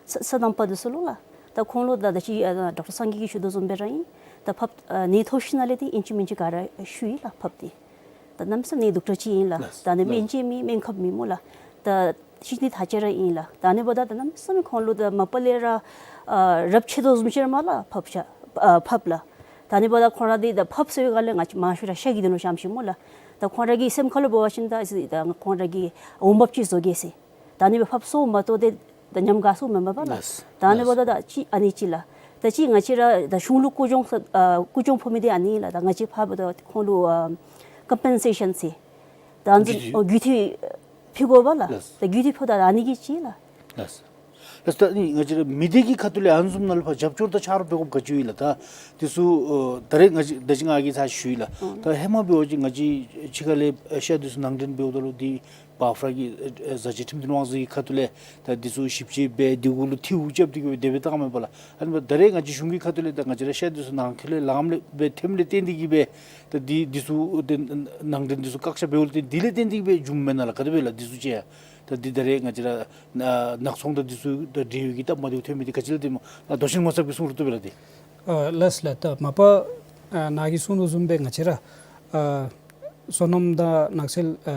ས་ས་དང་པ་འདི་ཚུ་ལུ་ལགས། ད་ཁོང་ལུ་ད་ད་ཅི་ཨ་ཌོག་ཊར་སངས་རྒྱས་ཀྱིས་ཞུ་དོ་བཟུམ་སྦེ་ར་ཨིན། ད་ཕགཔ་ཨ་ནད་ཐོབ་ཞིནམ་ལས་ཏེ་ཨིན་ཅི་མིན་ཅི་ག་ར་ཞུ་ཡི་ལགས་ཕགཔ་འདི། ད་གནམ་མེད་ས་མེད་ནད་དུག་དྲགས་ཅིག་ཨིན་ལགས། ལགས། ད་ཨ་ནི་སྦེ་ལགས། ཨིན་ཅི་མེད་སྨན་ཁབ་མེད་སྨོ་ལགས། ད་ཤི་ནི་ཐག་ཆོད་ར་ཨིན་ལགས། ད་ཨ་ནི་འབདཝ་ད་ད་གནམ་མེད་ས་མེད་ཁོང་ལུ་ད་མ་པ་ལས་ར་ཨ་རབས་ཆད་དོ་བཟུམ་ཅིག་ར་མས་ལགས་ཕགཔ་ཤ་ཨ་ཕགཔ་ལགས། ད་ཨ་ནི་འབདཝ་ད་ཁོང་ར་འདི་ད་ཕགཔ་གསོ་བའི་སྒང་ལས་ང་བཅས་མང་ཤོས་ར་ཤ་གི་དོན་ལུ་བཤམས་ཅི་སྨོ་ལགས། ད་ཁོང་ར་གི་སེམས་ཁ་ལུ་འབད་བ་ཅིན་ད་ཨ་ཙི་ད་ཁོང་ར་གིས་འོང་འབབ་ཅིག་བཟོ་གེ་ཟེར། ད་ཨ་ནི་སྦེ་ཕགཔ་གསོཝ་མ་གཏོགས་ཏེ་ད་ཉམས་དགའ་སོང་མེན་པས་ལགས། ལགས། ད་ཨ་ནི་ལགས། འབདཝ་ད་ད་ཅི་ཨ་ནི་ཅིག་ལགས། ད་ཅི་ང་བཅས་ར་ད་གཞུང་ལུ་སྐུ་གྱོང་ཨ་སྐུ་གྱོང་ཕོག་མི་འདི་ཨ་ནི་ལགས། ད་ང་བཅས་ཕར་འབདཝ་ད་ཁོང་ལུ་ཨ་ཀམ་པེན་སེ་ཤཱན་ཟེར། ད་ཨ་ནི་རྒུད་འཐུས། ཨོ་རྒུད་འཐུས་ཕུལ་དགོ་པས་ལགས། ལགས། ད་རྒུད་འཐུས་ཕུལཝ་ད་ཨ་ནི་གི་ཅིག་ལགས། ལགས། ལགས། ད་ཨ་ནི་ང་བཅས་ར་མི་སྡེ་གི་ཁ་ཐུག་ལས་ཨ་ནི་བཟུམ་ནང་ལུ་ཕར་རྒྱབ་སྐྱོར་དང་ཕྱག་རོགས་འབད་དགོཔ་ག་ཅི་ཡོད་ལགས། ད་འདི་ཚུ་ཨ་ད་རེས་ང་བཅས་ད་ཅི་ང་གིས་ཚར་ཞུ་ཡི་ལགས། ཨང་། ད་ཧེ་མ་འབད་བ་ཅིན་ང་བཅས་ཕྱི་ཁ་ལས་ཨེ་ཤ་འདི་ཚུ་ནང་འདྲེན་འབདཝ་ད་ལུ་འདི་བཱ་ཕ་ར་གི་ཨེ་ཨེ་བཟའ་བཅའ་ཁྲིམས་སྒྲིག་དབང་འཛིན་གྱི་ཁ་ཐུག་ལས་ད་འདི་ཚུ་ཞིབ་དཔྱད་འབད་དེ་གུ་ལུ་ཐིའུ་རྐྱབ་སྟེ་གིས་སྦེ་དེ་སྦེ་བཏངམ་མས་པ་ལགས། ཨ་ནི་འབདཝ་ད་ད་རེས་ང་བཅས་གཞུང་གི་ཁ་ཐུག་ལས་ད་ང་བཅས་ར་ཤ་འདི་ཚུ་ནང་འཁོད་ལས་ལངམ་ལས་སྦེ་ཐོནམ་ལས་བརྟེན་ཏེ་གིས་སྦེ་ད་འདི་འདི་ཚུ་ད་ནང་འདྲེན་འདི་ཚུ་བཀག་ཆ་འབདཝ་ལས་བརྟེན་འདི་ལས་བརྟེན་ཏེ་གིས་སྦེ་བྱུངམ་མེན་ན་ལགས། ག་དེ་སྦེ་ལགས་འདི་ཚུ་ཅིག་ཡང་ད་འདི་ད་རེས་ང་བཅས་ར་ནག་ཚོང་དང་འདི་ཚུ་དང་འབྲེལ་བའི་གི་སྟབས་མ་བདེཝ་ཐོན་མི་འདི་ག་ཅི་ལས་བརྟེན་སྨོ་ལགས། མདོ་ཆེན་ངོ་ཚབ་ཀྱིས་གསུང་རུང་བཏུབ་པས་ལགས་ཏེ། ཨ་ལགས་ལགས། ད་མ་པ་ཨ་ནཱ་གིས་གསུང་དོ་བཟུམ་སྦེ་ང་བཅས་ར་ཨ་སོ་ནམ་དང་ནགས་ཚལ་ཨ་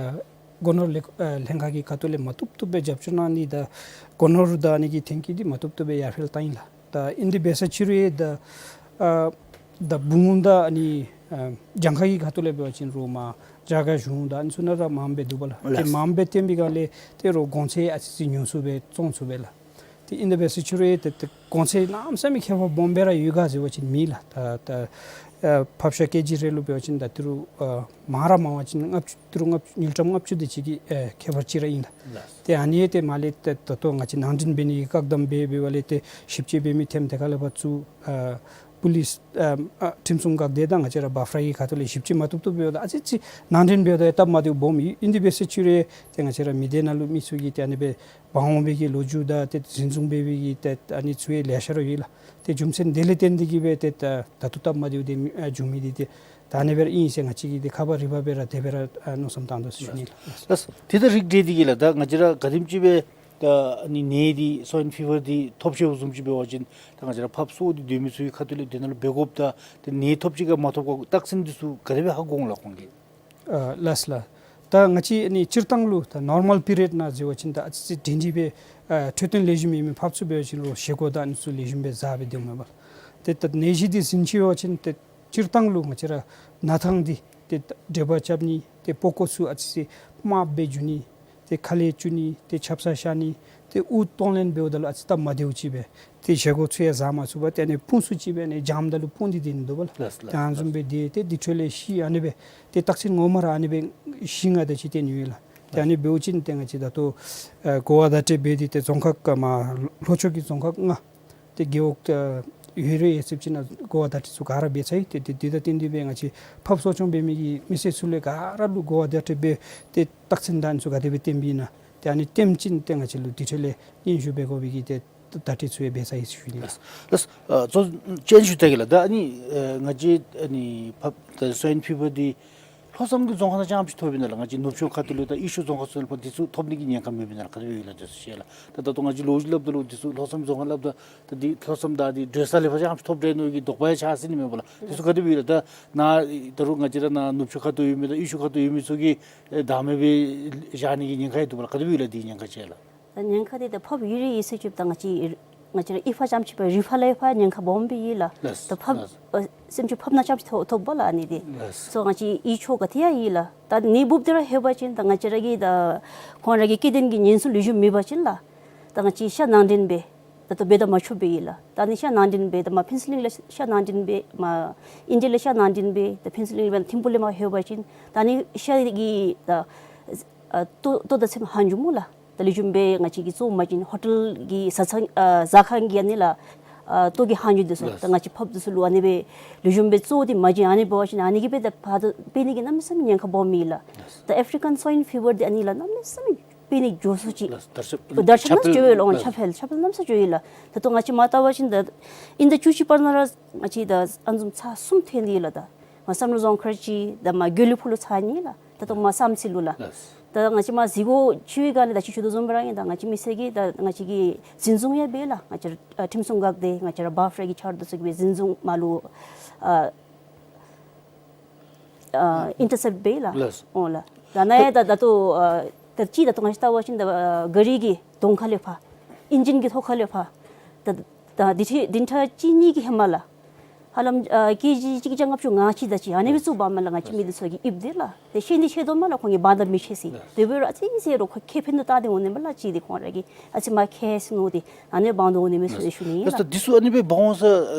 སྒོ་ནོར་ལས་ཨ་ལྷན་ཁག་གི་ཁ་ཐུག་ལས་མ་བཏུབ་བཏུབ་སྦེ་རྒྱབ་སྐྱོར་གནང་ནི་དང་སྒོ་ནོར་དང་ཨ་ནི་གི་ཐོན་སྐྱེད་འདི་མ་བཏུབ་བཏུབ་སྦེ་ཡར་འཕེལ་བཏང་ཡི་ལགས། ད་ཨིན་དེ་འབད་ས་ཅིག་རུང་ཡང་ད་ཨ་ད་བུམོ་དང་ཨ་ནི་ཨ་གྱངས་ཁ་གི་ཁ་ཐུག་ལས་འབད་བ་ཅིན་རོགས་མར་རྒྱ་གར་གཞུང་དང་ཨ་ནི་ཚུ་ནང་ར་མངམ་སྦེ་འདུག་པ་ལགས། ཏེ་ལགས། མངམ་སྦེ་བཏོན་པའི་སྒང་ལས་ཏེ་རོགས་གོང་ཚད་ཨ་ཙི་ཅིག་ཉུང་སུ་སྦེ་བཙོང་ཚུགས་པས་ལགས། ཏེ་ཨིན་དེ་འབད་ས་ཅིག་རུང་ཡང་ཏེ་ཏེ་གོང་ཚད་གནམ་མེད་ས་མེད་ཁྱད་པར་སྦོམ་སྦེ་ར་ཡོད་ག་ཟེར་བ་ཅིན་མེད་ལགས། ད་ད་ཨ་ཕགཔ་ཤ་ཀེ་ཇི་རེ་ལུ་འབད་བ་ཅིན་ད་ཏི་རུ་ཨ་མང་ར་མང་བ་ཅིན་ལྔ་བཅུ་ཏི་རུ་ལྔ་བཅུ་དངུལ་ཀྲམ་ལྔ་བཅུ་དེ་ཅིག་གི་ཨེ་ཁྱད་པར་ཅིག་ར་ཨིན་ལགས། ལགས། ཏེ་ཨ་ནི་ཡང་ཏེ་མར་ལས་ཏེ་ད་ལྟོ་ང་བཅས་ནང་འདྲེན་འབད་ནི་གི་བཀག་དམ་འབད་འབད་བ་ལས་ཏེ་ཞིབ་དཔྱད་འབད་མི་ཐེམ་དེ་ཁ་ལས་ཕར་ཚུར་ཨ་པུ་ལིསི་ཨ་ཨ་ཁྲིམས་སྲུང་འགག་སྡེ་དང་ང་བཅས་ར་བཱ་ཕ་ར་གི་ཁ་ཐུག་ལས་ཞིབ་དཔྱད་མ་བཏུབ་བཏུབ་འབདཝ་ད་ཨ་ཙི་ཅིག་ནང་འདྲེན་འབདཝ་ད་སྟབས་མ་བདེཝ་སྦོམ་ཡོད། ཨིན་དེ་འབད་ས་ཅིག་རུང་ཡང་ཏེ་ང་བཅས་ར་མི་སྡེ་ནང་ལུ་མི་ཚུ་གིས་ཏེ་ཨ་ནི་སྦེ་འབག་འོང་བའི་གི་ལོ་རྒྱུས་དང་ཏེ་འཛིན་བཟུང་འབད་བའི་གི་ཏེ་ཨ་ནི་ཚུ་ཡང་ལེ་ཤ་ར་ཡོད་ལགས། ཏེ་རྒྱུ་མཚན་དེ་ལས་བརྟེན་ཏེ་གིས་སྦེ་ཏེ་ད་ད་ལྟོ་སྟབས་མ་བདེཝ་དེ་ཨ་བྱུང་མི་འདི་ཏེ་ད་ཨ་ནི་སྦེ་ར་ཨིན་ཟེར་ང་བཅས་ཀྱིས་ཏེ་ཁ་པར་རི་པར་སྦེ་ར་དེ་སྦེ་ར་ཨ་མནོ་བསམ་བཏང་དོ་ཟེར་ཞུ་ནི་ལགས། ལགས། ཏེ་ད་རིགས་འགྲེ་འདི་གིས་ལགས་ད་ང་བཅས་ར་ག་དེམ་ཅིག་སྦེ་ད་ཨ་ནི་ནད་འདི་སུའིན་ཕི་བར་འདི་ཐོབ་ཅི་བཟུམ་ཅིག་འབད་བ་ཅིན་ད་ང་བཅས་ར་ཕགཔ་གསོ་སྟེ་སྡོད་མི་ཚུ་གི་ཁ་ཐུག་ལས་དེ་ནང་ལུ་འབད་དགོཔ་དང་ཏེ་ནད་ཐོབ་ཅི་ག་མ་ཐོབ་ག་རྟགས་མཚན་འདི་ཚུ་ག་དེ་སྦེ་ཧ་གོ་འོང་ལགས་ཁོང་གིས། ཨ་ལགས་ལགས། ད་ང་བཅས་ཨ་ནི་སྤྱིར་བཏང་ལུ་ད་ནོར་མཱལ་པི་རི་ཡོཌ་ནང་ཟེར་བ་ཅིན་ད་ཨ་ཙི་ཅིག་སྒྲིང་སྒྲི་སྦེ་ཨ་འཕྲོད་བསྟེན་ལེགས་ཤོམ་ཡོད་མི་ཕགཔ་ཚུ་འབད་བ་ཅིན་རོགས་བཞེས་སྒོ་དང་ཨ་ནི་ཚུ་ལེགས་ཤོམ་སྦེ་བཟའ་སྦེ་སྡོདཔ་མས་པ། ཏེ་ད་ནད་གཞི་འདི་ཟིན་ཅི་བ་ཅིན་ཏེ་སྤྱིར་བཏང་ལུ་ང་བཅས་ར་ན་ཐང་འདི་ཏེ་འདྲེད་པ་རྐྱབ་ནི་ཏེ་པགས་ཀོ་ཚུ་ཨ་ཙི་ཅིག་དམརཔོ་སྦེ་འགྱུར་ནི་ཏེ་ཁ་ལས་སྐྱུག་ནི་ཏེ་ཆབ་གསང་ཤར་ནི་ཏེ་དབུགས་གཏོང་ལེན་འབདཝ་ད་ལུ་ཨ་ཙི་སྟབས་མ་བདེཝ་ཅིག་སྦེ་ཏེ་བཞེས་སྒོ་ཚུ་ཡང་བཟའ་མ་ཚུགས་པར་ཏེ་ཨ་ནི་དཔུང་ཚུ་ཅིག་སྦེ་ཨ་ནི་འཇམ་ད་ལུ་སྤུངས་ཏེ་སྡོད་ནི་འདུག་པ་ལགས། ལགས་ལགས། ཏེ་ཨ་ནི་བཟུམ་སྦེ་སྡོད་ཏེ་འདི་འཕྲོ་ལས་ཤི་ཨ་ནི་སྦེ་ཏེ་རྟགས་མཚན་ངོ་མ་ར་ཨ་ནི་སྦེ་ཤི་ང་ད་ཅིག་སྟོན་ནི་ཡོད་ལགས། ཏེ་ཨ་ནི་འབདཝ་ཅིན་ཏེ་ང་བཅས་ད་ལྟོ་ཨ་གོ་བ་བརྡ་སྤྲོད་འབད་དེ་ཏེ་རྫོང་ཁག་ཀ་མ་ལྷོ་ཕྱོགས་ཀྱི་རྫོང་ཁག་ལྔ་ཏེ་རྒེད་འོག་ཏེ་ཡོད་རེ་ཡོད་ཚད་ཅིག་ནང་གོ་བ་བརྡ་སྤྲོད་ཚུ་ག་ར་འབད་ཚར་ཡི། ཏེ་ཏེ་དེ་དང་བསྟུན་ཏེ་སྦེ་ང་བཅས་ཕགཔ་གསོ་སྐྱོང་འབད་མི་གི་མི་སེར་ཚུ་ལས་ག་ར་ལུ་གོ་བ་བརྡ་སྤྲོད་འབད་ཏེ་རྟགས་མཚན་དང་ཨ་ནི་ཚུ་ག་དེ་སྦེ་སྟོན་པས་ན་ ཏེ་ཨ་ནི་ལྟདམོ་ཅིག་ཏེ་ང་བཅས་ལུ་དེ་འཕྲོ་ལས་སྙན་ཞུ་འབད་དགོ་པའི་གི་ཏེ་བརྡ་སྤྲོད་ཚུ་ཡང་འབད་ཚར་ཡི་ཟེར་ཞུ་ནི་ལགས། ལགས། ལགས། ཨ་གཙོ་ཅན་ཞུ་ད་གེ་ལགས། ད་ཨ་ནི་ཨ་ང་བཅས་ཨ་ནི་ཕགཔ་ད་སོའིན་ཕི་བར་འདི་ལྷོ་མཚམས་ཀྱི་རྫོང་ཁག་ནང་རྐྱངམ་ཅིག་ཐོབ་ཨིན་ན་ལགས། ང་བཅས་ནུབ་ཕྱོགས་ཁ་ཐུག་ལུ་ད་དབུས་ཕྱོགས་རྫོང་ཁག་ཚུ་ནང་ཕར་འདི་ཚུ་ཐོབ་ནི་གི་ཉེན་ཁ་མེད་པས་ན་ལགས། ག་དེ་སྦེ་ཡོད་ལགས་དེ་ཚུ་ཤེས་ལགས། ད་ད་ལྟོ་ང་བཅས་ལོ་རྒྱུས་སླབ་ད་ལུ་འདི་ཚུ་ལྷོ་མཚམས་རྫོང་ཁག་སླབ་ད་ད་འདི་ལྷོ་མཚམས་ད་འདི་བགྲོད་ས་ལས་ཕར་རྐྱངམ་ཅིག་ཐོབ་འདྲས་མནོ་བའི་གི་དོགས་པ་ཡང་ཆགས་སྲིད་ནི་མས་པ་ལགས། འདི་ཚུ་ག་དེ་སྦེ་ཡོད་ལགས། ད་ནཱ་ད་རུང་ང་བཅས་ར་ནཱ་ནུབ་ཕྱོགས་ཁ་ཐུག་ཡོད་མི་དང་དབུས་ཕྱོགས་ཁ་ཐུག་ཡོད་མི་ཚུ་གིས་ཨེ་བདག་མེད་སྦེ་བཞག་ནི་གི་ཉེན་ཁ་ཡོད་འདུག་པ་ལགས། ག་དེ་སྦེ་ཡོད་ལགས་དེའི་ཉེན་ཁ་ཅིག་ལགས། ད་ཉེན་ཁ་འདི་ད་ཕགཔ་ཡོད་རིགས་ཡོད་ཟེར་ཞུཝ་ད་ང་བཅས་ང་བཅས་ར་ཨི་ཕགཔ་རྐྱངམ་ཅིག་སྦེ་རི་ཕགཔ་ལས་ཕར་ཉེན་ཁ་སྦོམ་སྦེ་ཡོད་ལགས། ལགས། ད་ཕགཔ་ལགས། ཨ་སེམས་ཅན་ཕགཔ་ནང་རྐྱངམ་ཅིག་ཐོབ་ཐོབ་པ་ལགས་ཨ་ནི་འདི། ལགས། སོ་ང་བཅས་ཨི་ཕྱོགས་ག་ཏེ་ཡང་ཡོད་ལགས། ད་ནད་འབུཔ་འདི་ར་ལྷོད་པ་ཅིན་ད་ང་བཅས་ར་གི་ད་ཁོང་ར་གི་སྐྱེ་ལྡན་གྱི་གཉན་སྲིན་ལུས་ཞིབ་མེད་པ་ཅིན་ལགས། ད་ང་བཅས་ཤ་ནང་འདྲེན་འབད་ད་ལྟོ་འབད་ད་མ་ཆོགཔ་སྦེ་ཡོད་ལགས། ད་ཨ་ནི་ཤ་ནང་འདྲེན་འབད་ད་མར་ཕུན་ཚོགས་གླིང་ལས་ཤ་ནང་འདྲེན་འབད་མར་ཨིན་ཇི་ལས་ཤ་ནང་འདྲེན་འབད་ད་ཕུན་ཚོགས་གླིང་ལས་འབད་ཐིམ་ཕུག་ལས་མར་ལྷོད་པ་ཅིན་ད་ཨ་ནི་ཤ་གི་ད་ཨ་ལྟོ་ལྟོ་དང་ཚདམ་ཧ་འགྱོཝ་སྨོ་ལགས། ད་ལུས་ཞིབ་འབད་ང་བཅས་ཀྱིས་བཙོ་མ་བྱིན་ཧོ་ཊེལ་གྱི་ཟ་ཚང་ཨ་ཟ་ཁང་གི་ཨ་ནི་ལགས་ཨ་ལྟོ་གི་ཧ་འགྱོ་འདི་ཚུ། ལགས། ད་ང་བཅས་ཕགཔ་འདི་ཚུ་ལུ་ཨ་ནི་སྦེ་ལུས་ཞིབ་འབད་བཙོ་སྟེ་མ་བྱིན་ཨ་ནི་འབད་བ་ཅིན་ཨ་ནི་གིས་འབད་ད་ཕར་ད་འབད་ནི་གི་གནམ་མེད་ས་མེད་ཉེན་ཁ་སྦོམ་ཨིན་ལགས། ད་ཨེཕ་རི་ཀཱན་སོའིན་ཕི་བར་འདི་ཨ་ནི་ལགས་གནམ་མེད་ས་མེད་འབད་ནི་འགྱོ་སོ་ཅིག། ལགས། དར་ཁྱབ་དར་ཁྱབ་གནམ་མེད་ས་མེད་འགྱོ་ཡོད་ལགས། ཁྱབ་སྤེལ་ཁྱབ་སྤེལ་གནམ་མེད་ས་མེད་འགྱོ་ཡོད་ལགས། ད་ལྟོ་ང་བཅས་མར་བལྟ་བ་ཅིན་ད་དབྱིན་ཟླ་བཅུ་གཅིག་བར་ན་ར་ང་བཅས་ད་ཨ་ནི་བཟུམ་ཚར་གསུམ་ཐོན་ཏེ་ཡོད་ལགས། ད་མར་བསམ་གྲུབ་རྫོང་མཁར་གཅིག་ད་མར་དགེ་ལེགས་ཕུག་ལུ་ཚར་གཉིས་ལགས། ད་ལྟོ་མར་བསམ་རྩེ་ལུ་ལགས། ལགས། ད་ང་བཅས་མར་གཟིགས་སྒོ་ཕྱེ་བའི་སྒང་ལས་ད་ཅི་ཞུ་དོ་བཟུམ་སྦེ་ར་ཨིན། ད་ང་བཅས་མི་སེར་གྱིས་ད་ང་བཅས་ཀྱིས་འཛིན་བཟུང་ཡང་འབད་ལགས། ང་བཅས་ར་ཨ་ཁྲིམས་སྲུང་འགག་སྡེ་ང་བཅས་ར་བཱཕ་ར་གི་ཆ་རོགས་འདི་ཚུ་གིས་འབད་འཛིན་བཟུང་མར་ལུ་ཨ་ཨ་ཨིན་ཊར་སེཔཊ་འབད་ལགས། ལགས། འོང་ལགས། ད་ནཱ་ཡང་ད་ད་ལྟོ་ཨ་ད་ཅི་ད་ལྟོ་ང་བཅས་བལྟ་བ་ཅིན་ད་ཨ་ག་རི་གི་གདོང་ཁ་ལས་ཕར་ཨིན་ཇིན་གྱི་ཐོག་ཁ་ལས་ཕར་ད་ད་འདི་ཚེ་འདི་ཕྲག་གཅིག་གཉིས་ཀྱི་ཧེ་མ་ལགས། ཧ་ལམ་ཨ་ཀེ་ཇི་གཅིག་བརྒྱ་ལྔ་བཅུ་ང་གཅིག་དེ་ཅིག་ཨ་ནི་སྦེ་བཙུགས་འབགཔ་མས་ལགས། ང་བཅས་མི་འདི་ཚུ་གིས་ཨིབ་སྟེ་ལགས། ཏེ་ཤེས་ནི་ཤེས་དོ་མས་ལགས། ཁོང་གིས་འབག་ད་མི་ཤེས་ཟེར། དེ་འབད་རུང་ཨ་ཙི་ཟེར་རུང་ཁོ་ཁེ་ཕན་དུ་བལྟ་སྟེ་འོང་ནི་མས་ལགས། ཅིག་འདི་ཁོང་ར་གིས་ཨ་ཙི་མར་ཁེ་སི་ནུག་ཏེ་ཨ་ནི་འབག་འོང་ནི་མས་ཟེར་ཞུ་ནི་ཨིན་ལགས། ད་འདི་ཚུ་ཨ་ནི་སྦེ་འབག་འོང་ས་ཨ་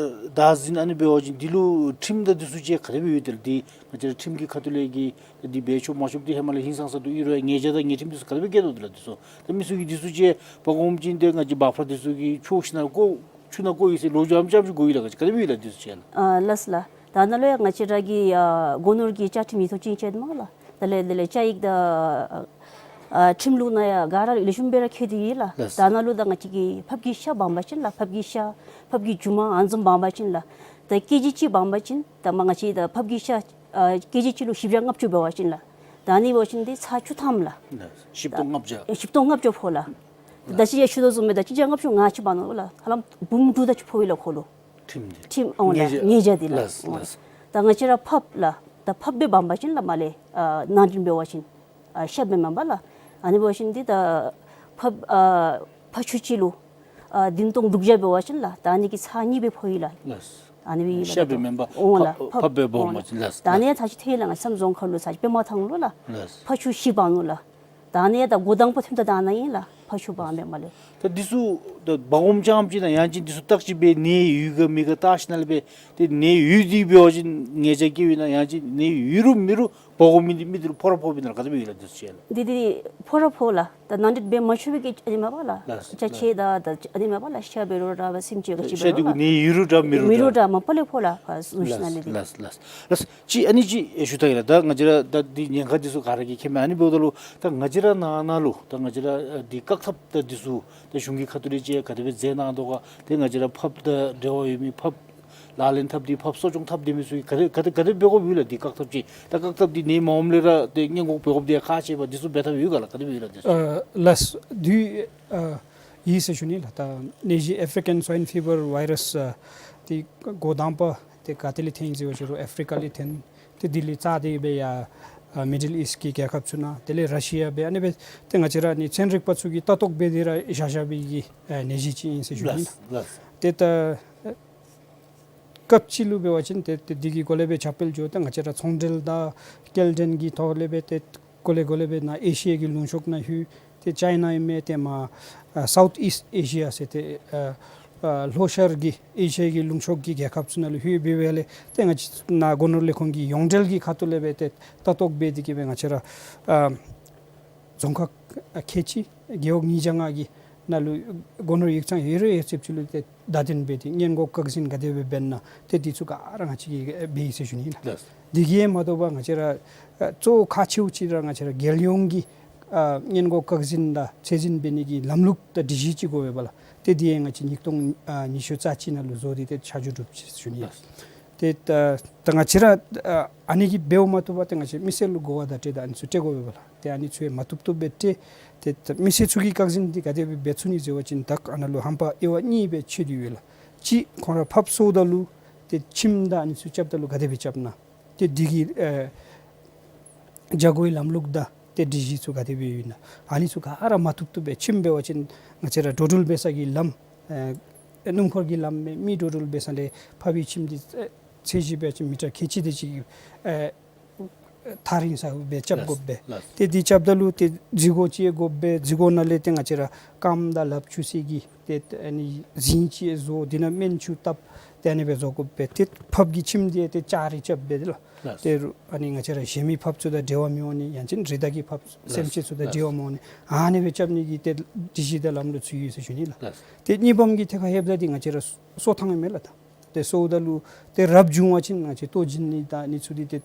བདའ་འཛིན་ཨ་ནི་འབད་བ་ཅིན་འདི་ལུ་ཁྲིམས་དང་འདི་ཚུ་ཅིག་ག་དེ་སྦེ་ཡོད་དེ་ལགས། འདི་ང་བཅས་ར་ཁྲིམས་ཀྱི་ཁ་ཐུག་ལས་ཀྱི་འདི་འབད་ཆོག་མ་ཆོགཔ་འདི་ཧེ་མ་ལས་ཧིང་སངས་ས་འདུག། ཨིན་རུང་ཡང་ཉེས་བྱ་དང་ཉེས་ཁྲིམས་འདི་ཚུ་ག་དེ་སྦེ་བཀལ་དོ་དེ་ལགས། འདི་ཚུ་ད་མི་ཚུ་གིས་འདི་ཚུ་ཅིག་འབག་འོངམ་ཅིག་ཏེ་ང་བཅས་བཱཕ་ར་འདི་ཚུ་གིས་ཆོས་ཞིནམ་ལས་བཀོ་ཆུ་ནང་བཀོ་ཡི་ཟེར་ལོ་རྒྱུས་ཨ་ནེམ་ཅིག་གོ་ཡི་ལགས། ག་དེ་སྦེ་ཡོད་ལགས་འདི་ཚུ་ཅིག་ལགས། ཨ་ལགས་ལགས། ད་ནཱ་ལུ་ཡང་ང་བཅས་ར་གི་ཨ་སྒོ་ནོར་གྱི་བཅའ་ཁྲིམས་ཡིག་ཐོག་ཅིག་བཅད་མས་ལགས། དེ་ལས་དེ་ལས་བཅའ་ཡིག་དང་ཨ་ཁྲིམས་ལུགས་ནང་ཡང་ག་ར་ལེགས་ཤོམ་སྦེ་ར་བཀོད་དེ་ཡོད་ལགས། ལགས། ད་ནཱ་ལུ་ད་ང་བཅས་ཀྱིས་ཕགཔ་གི་ཤ་འབག་འབག་ཅིན་ལགས། ཕགཔ་གི་ཤ་ཕགཔ་གི་རྒྱུ་མ་ཨ་ནི་བཟུམ་འབག་འབག་ཅིན་ལགས། ད་ཀེ་ཇི་གཅིག་འབག་འབག་ཅིན་ད་མར་ང་བཅས་ད་ཕགཔ་གི་ཤ་ཨ་ཀེ་ཇི་གཅིག་ལུ་བཞི་བརྒྱ་ལྔ་བཅུ་འབད་བ་ཅིན་ལགས། ད་ཨ་ནི་འབད་བ་ཅིན་འདི་ཚར་བཅུ་ཐམ་ལགས། ལགས། བཞི་སྟོང་ལྔ་བརྒྱ། ཨེ་བཞི་སྟོང་ལྔ་བརྒྱ་ཕོག་ལགས། ད་ཅི་ཡང་ཞུ་དོ་བཟུམ་སྦེ་ད་གཅིག་བརྒྱ་ལྔ་བཅུ་ང་གཅིག་འབག་ནུག་ལགས། ཧ་ལམ་འབུམ་དྲུག་དེ་ཅིག་ཕོག་པས་ལགས་ཁོ་ལུ། ཁྲིམས་འདི། ཁྲིམས་འོང་ལགས། ཉེས་བྱ། ཉེས་བྱ་འདི་ལགས། ལགས་ལགས། ད་ང་བཅས་ར་ཕགཔ་ལགས། ད་ཕགཔ་སྦེ་འབག་འབག་ཅིན་ལགས་མར་ལས་ཨ་ནང་འདྲེན་འབད་བ་ཅིན་ཨ་ཤ་སྦེ་མེན་པར་ལགས། ཨ་ནི་འབད་བ་ཅིན་འདི་ད་ཕགཔ་ཨ་ཕགཔ་ཁྱུ་གཅིག་ལུ་ཨ་བདུན་སྟོང་དྲུག་བརྒྱ་འབད་བ་ཅིན་ལགས། ད་ཨ་ནི་གི་ཚར་གཉིས་སྦེ་ཕོག་ཡི་ལགས། ལགས། ཨ་ནི་སྦེ་ཤ་སྦེ་མེན་པར་འོང་ལགས། ཕགཔ་ཕགཔ་སྦེ་འབག་འོང་ལགས། འབག་ཅིན་ལགས། ད་ཨ་ནི་ཚར་ཅིག་ཐོན་ལགས། ང་བསམ་རྫོང་ཁ་ལུ་ཚར་ཅིག་པདྨ་ཐང་ལུ་ལགས། ལགས། ཕགཔ་ཁྱུ་བཞི་འབག་ནུག་ལགས། ད་ཨ་ནི་ད་འགོ་དང་པ་ཐོནམ་ད་ད་ནཱ་ཨིན་ལགས། ཕགཔ་ཁྱུ་འབག་མི་མར་ལས། ད་འདི་ཚུ་ད་འབག་འོངམ་རྐྱངམ་ཅིག་ནང་ཡང་ཅིན་འདི་ཚུ་བརྟག་དཔྱད་འབད་ནད་ཡོད་ག་མེད་ག་བལྟ་ཞིནམ་ལས་འབད་ཏེ་ནད་ཡོད་དེ་འབད་བ་ཅིན་ཉེས་བྱ་བཀལཝ་ཨིན་ན་ཡང་ཅིན་ནད་ཡོད་རུང་མེད་རུང་འབག་འོང་མི་འདི་མི་འདི་ལུ་ཕོག་ར་ཕོགཔ་ཨིན་ན་ག་དེ་སྦེ་ཡོད་ལགས་འདི་ཚུ་ཅིག་ལགས། འདི་འདི་འདི་ཕོག་ར་ཕོག་ལགས། ད་ནང་འདྲེན་འབད་མ་ཆོག་པའི་གི་ཨ་ནི་མས་པ་ལགས། ལགས། ཅ་ཆས་དང་ད་ཨ་ནི་མས་པ་ལགས། ཤ་འབད་རུང་ར་བ་སེམས་ཅན་ག་ཅི་འབད་རུང་ཤ་འདི་གུ་ནད་ཡོད་རུང་འདྲ་མེད་རུང་འདྲ་མ་པ་ལས་ཕོག་ལགས། ཕར་བཟུང་ཞིནམ་ལས་འདི། ལགས་ལགས་ལགས། ཅིག་ཨ་ནི་ཅིག་ཞུ་ད་གེ་ལགས། ད་ང་བཅས་ར་ད་འདི་ཉེན་ཁ་འདི་ཚུ་ག་ར་གིས་མཁྱེན་མས། ཨ་ནི་འབདཝ་ད་ལུ་ད་ང་བཅས་ར་ནང་ན་ལུ་ད་ང་བཅས་ར་ཨ་འདི་བཀག་ཐབས་ད་འདི་ཚུ་ད་གཞུང་གི་ཁ་ཐུག་ལས་ཅིག་ག་དེ་སྦེ་མཛད་གནང་དོ་ག། ཏེ་ང་བཅས་ར་ཕགཔ་དང་འབྲེལ་བ་ཡོད་མི་ཕགཔ་ལག་ལེན་འཐབ་སྟེ་ཕགཔ་གསོ་སྐྱོང་འཐབ་སྡོད་མི་ཚུ་གིས་ག་དེ་ག་དེ་ག་དེ་འབད་དགོཔ་ཡོད་ལགས། འདི་བཀག་ཐབས་ཅིག་ད་བཀག་ཐབས་འདི་ནད་མ་འོངམ་ལས་ར་ཏེ་སྔོན་འགོག་འབད་དགོཔ་འདི་ཁག་ཆེ་བས། འདི་ཚུ་འབད་ཐབས་ཡོད་ག་ལགས། ག་དེ་སྦེ་ཡོད་ལགས་འདི་ཚུ། ཨ་ལགས་འདི་ཨ་ཡོད་ཟེར་ཞུ་ནི་ལགས། ད་ནད་གཞི་ཨེཕ་རི་ཀཱན་སོའིན་ཕི་བར་ཝའི་རཱས་ཨ་འདི་འགོ་དང་པ་འདི་ག་ཏེ་ལས་ཐོན་ཟེར་བ་ཅིན་རུང་ཨེཕ་རི་ཀ་ལས་ཐོན། ཏེ་དེ་ལས་རྩ་དེ་སྦེ་ཡར་ཨ་མི་ཌལ་ཨིསཊ་ཀྱི་རྒྱལ་ཁབ་ཚུ་ནང་དེ་ལས་ར་ཤི་ཡ་སྦེ་ཨ་ནི་སྦེ་ཏེ་ང་བཅས་ར་ནི་ཚན་རིག་པ་ཚུ་གིས་ལྟ་རྟོག་འབད་དེ་ར་བཞག་བཞག་པའི་གི་ཨ་ནད་གཞི་ཅིག་ཨིན་ཟེར་ཞུ་ནི་ལགས། ལགས། ཏེ་ད་སྐབས་ཅིག་ལུ་འབད་བ་ཅིན་ཏེ་ཏེ་འདི་གི་སྒོ་ལས་སྦེ་ཁྱབ་སྤེལ་འགྱོ་སྟེ་ང་བཅས་ར་ཚོང་འབྲེལ་དང་སྐྱེལ་འདྲེན་གྱི་ཐོག་ལས་སྦེ་ཏེ་གོ་ལེ་གོ་ལེ་སྦེ་ནཱ་ཨེ་ཤི་ཡ་གི་ལུང་ཕྱོགས་ནང་ལྷོད། ཏེ་ཅའི་ན་ཨིན་མས། ཏེ་མར་ཨ་སའུཐ་ཨིསཊ་ཨེ་ཤི་ཡ་ཟེར་ཏེ་ཨ་ཨ་ལྷོ་ཤར་གྱི་ཨེ་ཤི་ཡ་གི་ལུང་ཕྱོགས་ཀྱི་རྒྱལ་ཁབ་ཚུ་ནང་ལུ་ལྷོད་སྦེ་སྦེ་ལས་ཏེ་ང་བཅས་ནཱ་སྒོ་ནོར་ལས་ཁུངས་ཀྱི་ཡོངས་འབྲེལ་གྱི་ཁ་ཐུག་ལས་སྦེ་ཏེ་ལྟ་རྟོག་འབད་དེ་གིས་སྦེ་ང་བཅས་ར་ཨ་རྫོང་ཁག་ཨ་ཁལ་གཅིག་རྒེད་འོག་ཉིས་བརྒྱ་ལྔ་གི་ནང་ལུ་སྒོ་ནོར་ཡིག་ཚང་ཡོད་རེ་ཡོད་ཚད་ཅིག་ལུ་ཏེ་བརྡ་སྟོན་འབད་དེ་སྔོན་འགོག་བཀག་འཛིན་ག་དེ་སྦེ་འབད་ན་ཏེ་འདི་ཚུ་ག་ར་ང་བཅས་ཀྱིས་འབད་ཡི་ཟེར་ཞུ་ནི་ལགས། ལགས། དེ་གིས་མ་དོ་བར་ང་བཅས་ར་ཨ་གཙོ་བོ་ཁག་ཆེཝ་ཅིག་ར་ང་བཅས་ར་རྒྱལ་ཡོངས་ཀྱི་ ཨ་སྔོན་འགོག་བཀག་འཛིན་དང་ཚད་འཛིན་འབད་ནི་གི་ལམ་ལུགས་དང་སྒྲིག་གཞི་ཅིག་དགོ་པས་ལགས། ཏེ་འདི་ཡང་ང་བཅས་ཉིས་སྟོང་ཨ་ཉི་ཤུ་རྩ་གཅིག་ནང་ལུ་བཟོ་སྟེ་ཏེ་ཆ་འཇོག་གྲུབ་ཅི་ཟེར་ཞུ་ནི། ལགས། ཏེ་ད་ད་ང་བཅས་ར་ཨ་ཨ་ནི་གིས་འབདཝ་མ་བཏུབ་པར་ཏེ་ང་བཅས་མི་སེར་ལུ་གོ་བ་བརྡ་སྤྲོད་དང་ཨ་ནི་ཚུ་སྤྲོད་དགོ་པས་ལགས། ཏེ་ཨ་ནི་ཚུ་ཡང་མ་བཏུབ་བཏུབ་སྦེ་སྤྲོད། ཏེ་ད་མི་སེར་ཚུ་གིས་བཀག་འཛིན་འདི་ག་དེ་སྦེ་འབད་ཚུགས་ནི་ཟེར་བ་ཅིན་ད་ཨ་ནཱ་ལུ་ཧམ་པ་དབྱེ་བ་གཉིས་སྦེ་ཕྱེ་སྟེ་ཡོད་ལགས། གཅིག་ཁོང་ར་ཕགཔ་གསོཝ་ད་ལུ་ཏེ་ཁྱིམ་དང་ཨ་ནི་ཚུ་རྐྱབ་ད་ལུ་ག་དེ་སྦེ་རྐྱབ་ན། ཏེ་འདི་གི་ཨེ་བྱ་སྒོའི་ལམ་ལུགས་དང་ཏེ་སྒྲིག་གཞི་ཚུ་ག་དེ་སྦེ་ཡོད་ན། ཨ་ནི་ཚུ་ག་ར་མ་བཏུབ་བཏུབ་སྦེ་ཁྱིམ་འབད་བ་ཅིན་ང་བཅས་ར་འགྲོ་འགྲུལ་འབད་ས་གི་ལམ་ཨེ་སྣུམ་འཁོར་གྱི་ལམ་མེན། མི་འགྲོ་འགྲུལ་འབད་ས་ལས་ཕགཔ་གི་ཁྱིམ་འདི་ཨེ་ཚད་གཞི་འབད་བ་ཅིན་མི་ཊར་ཁལ་གཅིག་དེ་ཅིག་ཨེ་ཐག་རིང་ས་སྦེ་རྐྱབ་དགོ་པས། ལགས། ཏེ་འདི་རྐྱབ་ད་ལུ་ཏེ་རྫིས་སྒོ་ཅིག་དགོ་པས། རྫིས་སྒོ་ནང་ལས་ཏེ་ང་བཅས་ར་རྐངམ་དང་ལགཔ་འཁྱུ་སའི་གི་ཏེ་ཨ་ནི་རྫིང་ཅིག་བཟོ། དེ་ནང་སྨན་ཆུ་བཏབ། ཏེ་ཨ་ནི་སྦེ་བཟོ་དགོ་པས། ཏེ་ཕགཔ་གི་ཁྱིམ་འདི་ཏེ་ལྕགས་རི་རྐྱབ་སྦེ་ལགས། ལགས། ཏེ་རུང་ཨ་ནི་ང་བཅས་ར་གཞན་མི་ཕགཔ་ཚུ་དང་འབྲེལ་བ་མི་འོང་ནི་ཡང་ཅིན་རི་དྭགས་ཀྱི་ཕགཔ་སེམས་ཅན་ཚུ་དང་འབྲེལ་བ་མི་འོང་ནི་ཨ་ནི་སྦེ་རྐྱབ་ནི་གི་ཏེ་སྒྲིག་གཞི་དང་ལམ་ལུགས་ཚུ་ཡོད་ཟེར་ཞུ་ནི་ལགས། ལགས། ཏེ་གཉིས་པམ་གི་ཐད་ཁར་ལྷོདཔ་ད་འདི་ང་བཅས་ར་གསོ་ཐངས་ཨིན་མས་ལགས། ད་ཏེ་གསོཝ་ད་ལུ་ཏེ་རབ་བྱུང་བ་ཅིན་ང་བཅས་ལྟོ་བྱིན་ནི་དང་ཨ་ནི་ཚུ་འདི་ཏེ་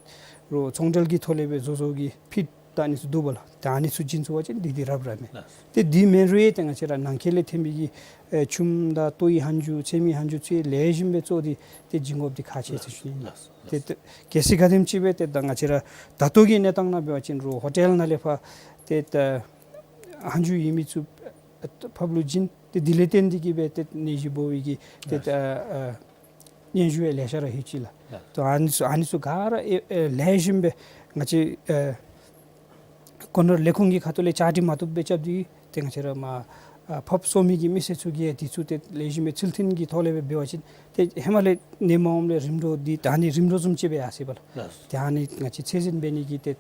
རོགས་ཚོང་འབྲེལ་གྱི་ཐོག་ལས་སྦེ་བཟོ་བཟོཝ་གི་ཕིཌ་དང་ཨ་ནི་ཚུ་འདུག་པ་ལགས། ད་ཨ་ནི་ཚུ་བྱིན་ཚུགས་པ་ཅིན་འདི་འདི་རབ་ར་མས། ལགས། ཏེ་འདི་མེན་རུང་ཡང་ཏེ་ང་བཅས་ར་ནང་འཁོད་ལས་ཐོན་པའི་གི་ཨེ་ཆུམ་དང་ལྟོའི་ལྷན་ཅུ་ཚལ་མའི་ལྷན་ཅུ་ཚུ་ལེགས་ཤོམ་སྦེ་བཙོ་སྟེ་ཏེ་བྱིན་དགོཔ་འདི་ཁག་ཆེ་ཟེར་ཞུ་ནི་ལགས། ལགས། ཏེ་ཏེ་གལ་སྲིད་ག་དེམ་ཅིག་སྦེ་ཏེ་ད་ང་བཅས་ར་ད་ལྟོ་གི་གནས་སྟངས་ནང་འབད་བ་ཅིན་རོགས་ཧོ་ཊེལ་ནང་ལས་ཕར་ཏེ་ད་ལྷན་ཅུ་ཡོད་མི་ཚུ་ཕགཔ་ལུ་བྱིན། ཏེ་དེ་ལས་བརྟེན་ཏེ་གིས་སྦེ་ཏེ་ནད་གཞི་འབོ་བའི་གི་ཏེ་ལགས། ད་ཨ་སྙན་ཞུ་ཡང་ལེ་ཤ་ར་ལྷོད་ཅི་ལགས། ལགས། ད་ཨ་ནི་ཚུ་ཨ་ནི་ཚུ་ག་ར་ཨེ་ཨེ་ལེགས་ཤོམ་སྦེ་ང་བཅས་ཨེ་སྒོ་ནོར་ལས་ཁུངས་ཀྱི་ཁ་ཐུག་ལས་བཅའ་སྒྲིག་མ་བཏུབ་སྦེ་རྐྱབ་སྟེ་ཏེ་ང་བཅས་ར་མར་ཨ་ཕགཔ་གསོ་མི་གི་མི་སེར་ཚུ་གིས་ཡང་འདི་ཚུ་ཏེ་ལེགས་ཤོམ་སྦེ་ཚུལ་མཐུན་གྱི་ཐོག་ལས་སྦེ་འབད་བ་ཅིན་ཏེ་ཧེ་མ་ལས་ནད་མ་འོངམ་ལས་རིམ་གྲོ་འདི་ད་ཨ་ནི་རིམ་གྲོ་བཟུམ་ཅིག་སྦེ་ཡར་སོ་ཡི་པ་ལགས། ལགས། ཏེ་ཨ་ནི་ང་བཅས་ཚད་འཛིན་འབད་ནི་གི་ཏེ་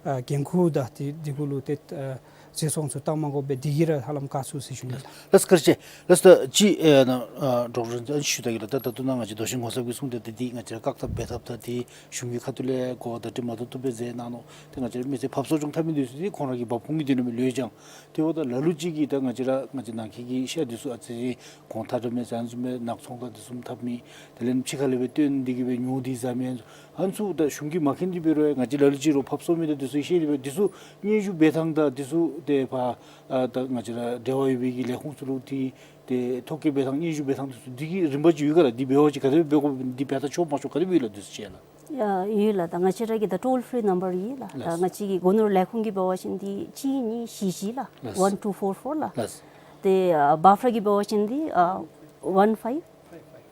ཨ་འགན་ཁུར་དང་ཏེ་འདི་གུ་ལུ་ཏེ་ཨ་ཟད་སོང་ཚུ་བཏང་མ་དགོ་པར་འདི་གིས་ར་ཧ་ལམ་བཀག་ཚུགས་ཟེར་ཞུ་ནི་ལགས། ལགས་སོ་བཀའ་དྲིན་ཆེ། ལགས་སོ་ད་ཅི་ཨེ་ནཱ་ཨ་ཌོག་ཊར་ཞུ་ད་གི་ལགས། ད་ད་ལྟོ་ནཱ་ང་བཅས་རྡོ་ཤིང་ངོ་མཚར་གྱིས་གསུངས་ཏེ་ད་འདི་ང་བཅས་ར་བཀག་ཐབས་འབད་ཐབས་དང་འདི་གཞུང་གི་ཁ་ཐུག་ལས་གོ་བརྡ་སྤྲོད་མ་བཏུབ་བཏུབ་སྦེ་མཛད་གནང་ནུག། ཏེ་ང་བཅས་ར་མི་སེར་ཕགཔ་གསོ་སྐྱོང་འཐབ་མི་འདི་ཚུ་འདི་ཁོང་ར་གི་འབབ་ཁུངས་ཀྱི་དོན་ལུ་ལུས་ཀྱང་ཏེ་འབདཝ་ད་ལ་ལུ་ཅིག་གིས་ད་ང་བཅས་ར་ང་བཅས་ནང་འཁོད་ཀྱི་ཤ་འདི་ཚུ་ཨ་ཙི་གོང་ཐ་དྲགས་མས་ཟེར་ཨ་ནི་བཟུམ་སྦེ་ནག་ཚོང་དང་འདི་བཟུམ་འཐབ་མི་དེ་ལས་ཕྱི་ཁ་ལས་སྦེ་བཏོན་ཏེ་གིས་སྦེ་ཉོ་སྟེ་བཟའ་མི་ཨ་ནི་ཚུ་ད་གཞུང་གིས་མ་མཁྱེན་ཏེ་འབད་རུང་ཡང་ང་བཅས་ལ་ལུ་ཅིག་རོགས་ཕགཔ་གསོ་མི་དང་འདི་ཚུ་ཤེས་ཏེ་སྦེ་འདི་ཚུ་སྙན་ཞུ་འབད་ཐངས་དང་འདི་ཚུ་ཏེ་ཕར་ཨ་ད་ང་བཅས་ར་འབྲེལ་བ་ཡོད་པའི་གི་ལས་ཁུངས་ཚུ་ལུ་ཏེ་ཏེ་ཐོ་བཀོད་འབད་ཐངས་སྙན་ཞུ་འབད་ཐངས་འདི་ཚུ་འདི་གི་རིམ་པ་ཅིག་ཡོད་ག་ལགས། འདི་འབད་བ་ཅིན་ག་དེ་སྦེ་འབད་དགོཔ་འདི་འབད་ད་ཆོག་མ་ཆོག་ག་དེ་སྦེ་ཡོད་ལགས། འདི་ཚུ་ཅིག་ལགས། ཡ་ཡོད་ལགས། ད་ང་བཅས་ར་གི་ད་ཊོལ་ཕི་རི་ནམ་བར་ཡོད་ལགས། ད་ལགས། ང་བཅས་ཀྱི་སྒོ་ནོར་ལས་ཁུངས་ཀྱི་འབད་བ་ཅིན་འདི་གཅིག་གཉིས་བཞི་བཞི་ལགས། ལགས། ཝན་ཊུ་ཕོར་ཕོར་ལགས། ལགས། ཏེ་ཨ་བཱཕ་ལ་གི་འབད་བ་ཅིན་འདི་ཨ་ཝན་ཕའིབ་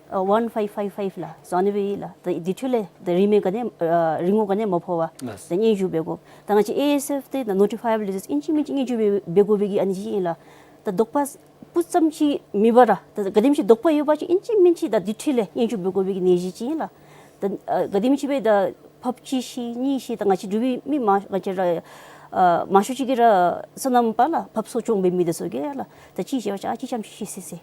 ཨ་ཝན་ཕའིབ་ཕའིབ་ཕའིབ་ལགས། སོ་ཨ་ནི་སྦེ་ཡོད་ལགས། ད་འདི་འཕྲོ་ལས་ད་རིན་མེད་ག་ནི་ཨ་རིན་གོང་ག་ནི་མ་ཕོག་པར་ལགས། ད་སྙན་ཞུ་འབད་དགོ། ད་ང་བཅས་ཨེ་ཨེས་ཨེཕ་འདི་ད་ནོ་ཊི་ཕའི་ཡེ་བཱལ་ཌི་ཛིསི་ཨིན་ཅི་མིན་ཅི་སྙན་ཞུ་འབད་འབད་དགོ་པའི་གི་ཨ་ནི་ཅིག་ཨིན་ལགས། ད་དོགས་པ་སྤུ་ཙམ་ཅིག་མེད་པར་ར་ད་ག་དེམ་ཅིག་དོགས་པ་ཡོད་པ་ཅིན་ཨིན་ཅི་མིན་ཅི་ད་འདི་འཕྲོ་ལས་སྙན་ཞུ་འབད་དགོ་པའི་གི་ནད་གཞི་ཅིག་ཨིན་ལགས། ད་ཨ་ག་དེམ་ཅིག་སྦེ་ད་ཕགཔ་གཅིག་ཤི་གཉིས་ཤི་ད་ང་བཅས་འབྲུག་པའི་མི་མང་ང་བཅས་ར་ཨ་མང་ཤོས་ཅིག་གིས་ར་སོ་ནམ་པ་ལགས། ཕགཔ་གསོ་སྐྱོང་འབད་མི་འདི་ཚུ་གིས་ལགས། ད་གཅིག་ཤི་བ་ཅིན་ཨ་གཅིག་ཙམ་ཤི་སོ་ཡི་ཟེར།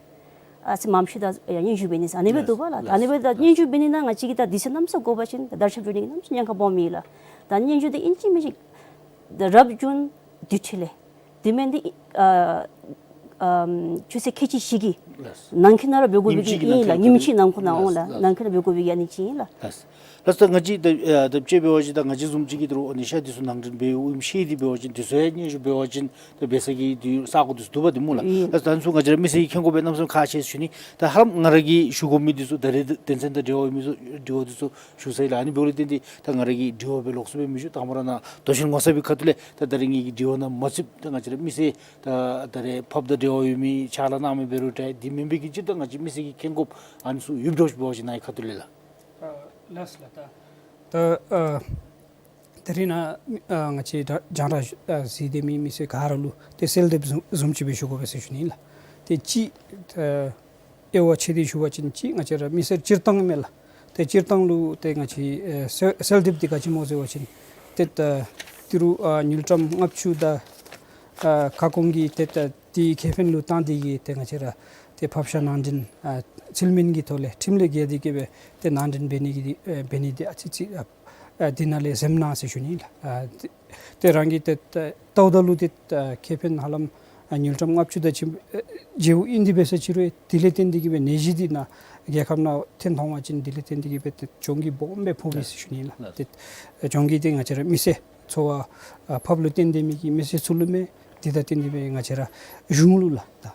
ཨ་ཙི་མངམ་ཤོས་ད་ཡང་སྙན་ཞུ་འབད་ནི་ཟེར་ཨ་ནི་སྦེ་འདུག་པ་ལགས། ཨ་ནི་སྦེ་ད་སྙན་ཞུ་འབད་ནི་ནང་ང་བཅས་ཀྱིས་ད་དུས་ཚོད་གནམ་མེད་ས་མེད་འགོར་བ་ཅིན་ད་དར་ཁྱབ་འགྱོ་ནི་གནམ་མེད་ས་མེད་ཉེན་ཁ་སྦོམ་ཨིན་ལགས། ད་སྙན་ཞུ་འདི་ཨིན་ཅི་མིན་ཅི་ད་རབ་བྱུང་དུས་འཕྲོ་ལས་དེ་མེན་ཏེ་ཨ་ཨམ་ཆུ་ཚོད་ཁལ་གཅིག་བཞི་གི་ལགས། ནང་འཁོད་ནང་ར་འབད་དགོ་པའི་གི་ཉིནམ་གཅིག་གི་ཨིན་ལགས། ནང་འཁོད་ཉིནམ་གཅིག་ནང་འཁོད་ནང་འོང་ལགས། ལགས། ནང་འཁོད་ནང་འབད་དགོ་པའི་གི་ཨ་ནི་ཅིག་ཨིན་ལགས། ལགས། ལགས་སོ། ད་ང་བཅས་ད་ཨ་ད་དཔྱེ་འབད་བ་ཅིན་ད་ང་བཅས་བཟུམ་ཅིག་གིས་ད་རུང་ཨ་ནི་ཤ་འདི་ཚུ་ནང་འདྲེན་འབད་འོངམ་ཤེས་ཏེ་འབད་བ་ཅིན་འདི་ཚུ་ཡང་སྙན་ཞུ་འབད་བ་ཅིན་ད་འབད་ས་གི་འདི་ས་གོ་འདི་ཚུ་འདུག་པ་འདི་སྨོ་ལགས། ཨིན། ལགས་སོ། ད་ཨ་ནི་ཚུ་ང་བཅས་ར་མི་སེར་གྱིས་མཁྱེན་དགོ་པའི་གནམ་མེད་ས་མེད་ཁག་ཆེ་ཟེར་ཞུ་ནི། ད་ཧ་ལམ་ང་ར་གིས་ཞུ་དགོ་མི་འདི་ཚུ་ད་རེས་དོན་ཚན་དང་འབྲེལ་བ་ཡོད་མི་ཚུ་དྲི་བ་འདི་ཚུ་ཞུ་ཚར་ཡི་ལགས། ཨ་ནི་འབདཝ་ལས་བརྟེན་ཏེ་ད་ང་ར་གིས་དྲི་བ་སྦེ་ལོགས་སུ་སྦེ་མི་ཞུ། དང་པ་ར་ནཱ་རྡོ་ཤིང་ངོ་མཚར་པའི་ཁ་ཐུག་ལས་ད་ད་རེས་ངེ་གི་དྲི་བ་ནང་མ་ཚུདཔ་ད་ང་བཅས་ར་མི་སེར་ད་ད་རེས་ཕགཔ་དང་འབྲེལ་བ་ཡོད་མི་ཕྱག་ལཱ་གནང་མི་འབད་རུང་འདྲ། འདི་མེན་པའི་གི་སྤྱིར་བཏང་ང་བཅས་མི་སེར་གྱིས་མཁྱེན་དགོཔ་ཨ་ནི་ཚུ་ཡོདཔ་འདྲཝ་ཅིག་འབད་བ་ཅིན་ནཱ་གི་ཁ་ཐུག་ལས་ལགས། ཨ་ལགས་ལགས། ད་ད་ཨ་ད་རེས་ནཱ་ཨ་ང་བཅས་ར་རྒྱང་བསྒྲགས་ཨ་གཟིགས་ཏེ་མི་མི་སེར་ག་ར་ལུ་ཏེ་གསལ་འདེབས་བཟུམ་བཟུམ་ཅིག་སྦེ་ཞུ་དགོ་པས་ཟེར་ཞུ་ནི་ལགས། ཏེ་གཅིག་ཨ་དབྱེ་བ་ཕྱེ་སྟེ་ཞུ་བ་ཅིན་གཅིག་ང་བཅས་ར་མི་སེར་སྤྱིར་བཏང་མས་ལགས། ཏེ་སྤྱིར་བཏང་ལུ་ཏེ་ང་བཅས་ཨེ་གསལ་གསལ་འདེབས་འདི་ག་ཅི་སྨོ་ཟེར་བ་ཅིན་ཏེ་ད་ཏི་རུ་ཨ་དངུལ་ཀྲམ་ལྔ་བཅུ་དང་ཨ་ཁ་སྐོང་གི་ཏེ་ད་དེའི་ཁེ་ཕན་ལུ་བཏང་སྟེ་གིས་ཏེ་ང་བཅས་ར་ཏེ་ཕགཔ་ཤ་ནང་འདྲེན་ཨ་ཚུལ་མིན་གྱི་ཐོག་ལས་ཁྲིམས་ལས་འགལ་ཏེ་གིས་སྦེ་ཏེ་ནང་འདྲེན་འབད་ནི་གི་ཨེ་འབད་ནི་འདི་ཨ་ཙི་ཙི་ཨ་ཨ་འདི་ནང་ལས་གཟེམ་གནང་ཟེར་ཞུ་ནི་ལགས། ཨ་ཏེ་ཏེ་རང་གིས་ཏེ་ལྟཝ་ད་ལུ་ཏེ་ཨ་ཁེ་ཕན་ཧ་ལམ་ཨ་དངུལ་ཀྲམ་ལྔ་བཅུ་དང་ཅིག་ཨ་བརྗེ་པོ་ཨིན། དེ་འབད་ས་ཅིག་རུང་དེ་ལས་བརྟེན་ཏེ་གིས་སྦེ་ནད་གཞི་འདི་ནཱ་རྒྱལ་ཁབ་ནང་ཐོན་འོང་བ་ཅིན་དེ་ལས་བརྟེན་ཏེ་གིས་སྦེ་ཏེ་གྱོང་གུད་སྦོམ་སྦེ་ཕོག་པས་ཟེར་ཞུ་ནི་ལགས། ལགས། ཏེ་གྱོང་གུད་འདི་ང་བཅས་ར་མི་སེར་ འཚོ་བ་ཨ་ཕགཔ་ལུ་བརྟེན་ཏེ་མི་གི་མི་སེར་ཚུ་ལུ་མས། དེ་དང་བརྟེན་ཏེ་སྦེ་ང་བཅས་ར་གཞུང་ལུ་ལགས་ད་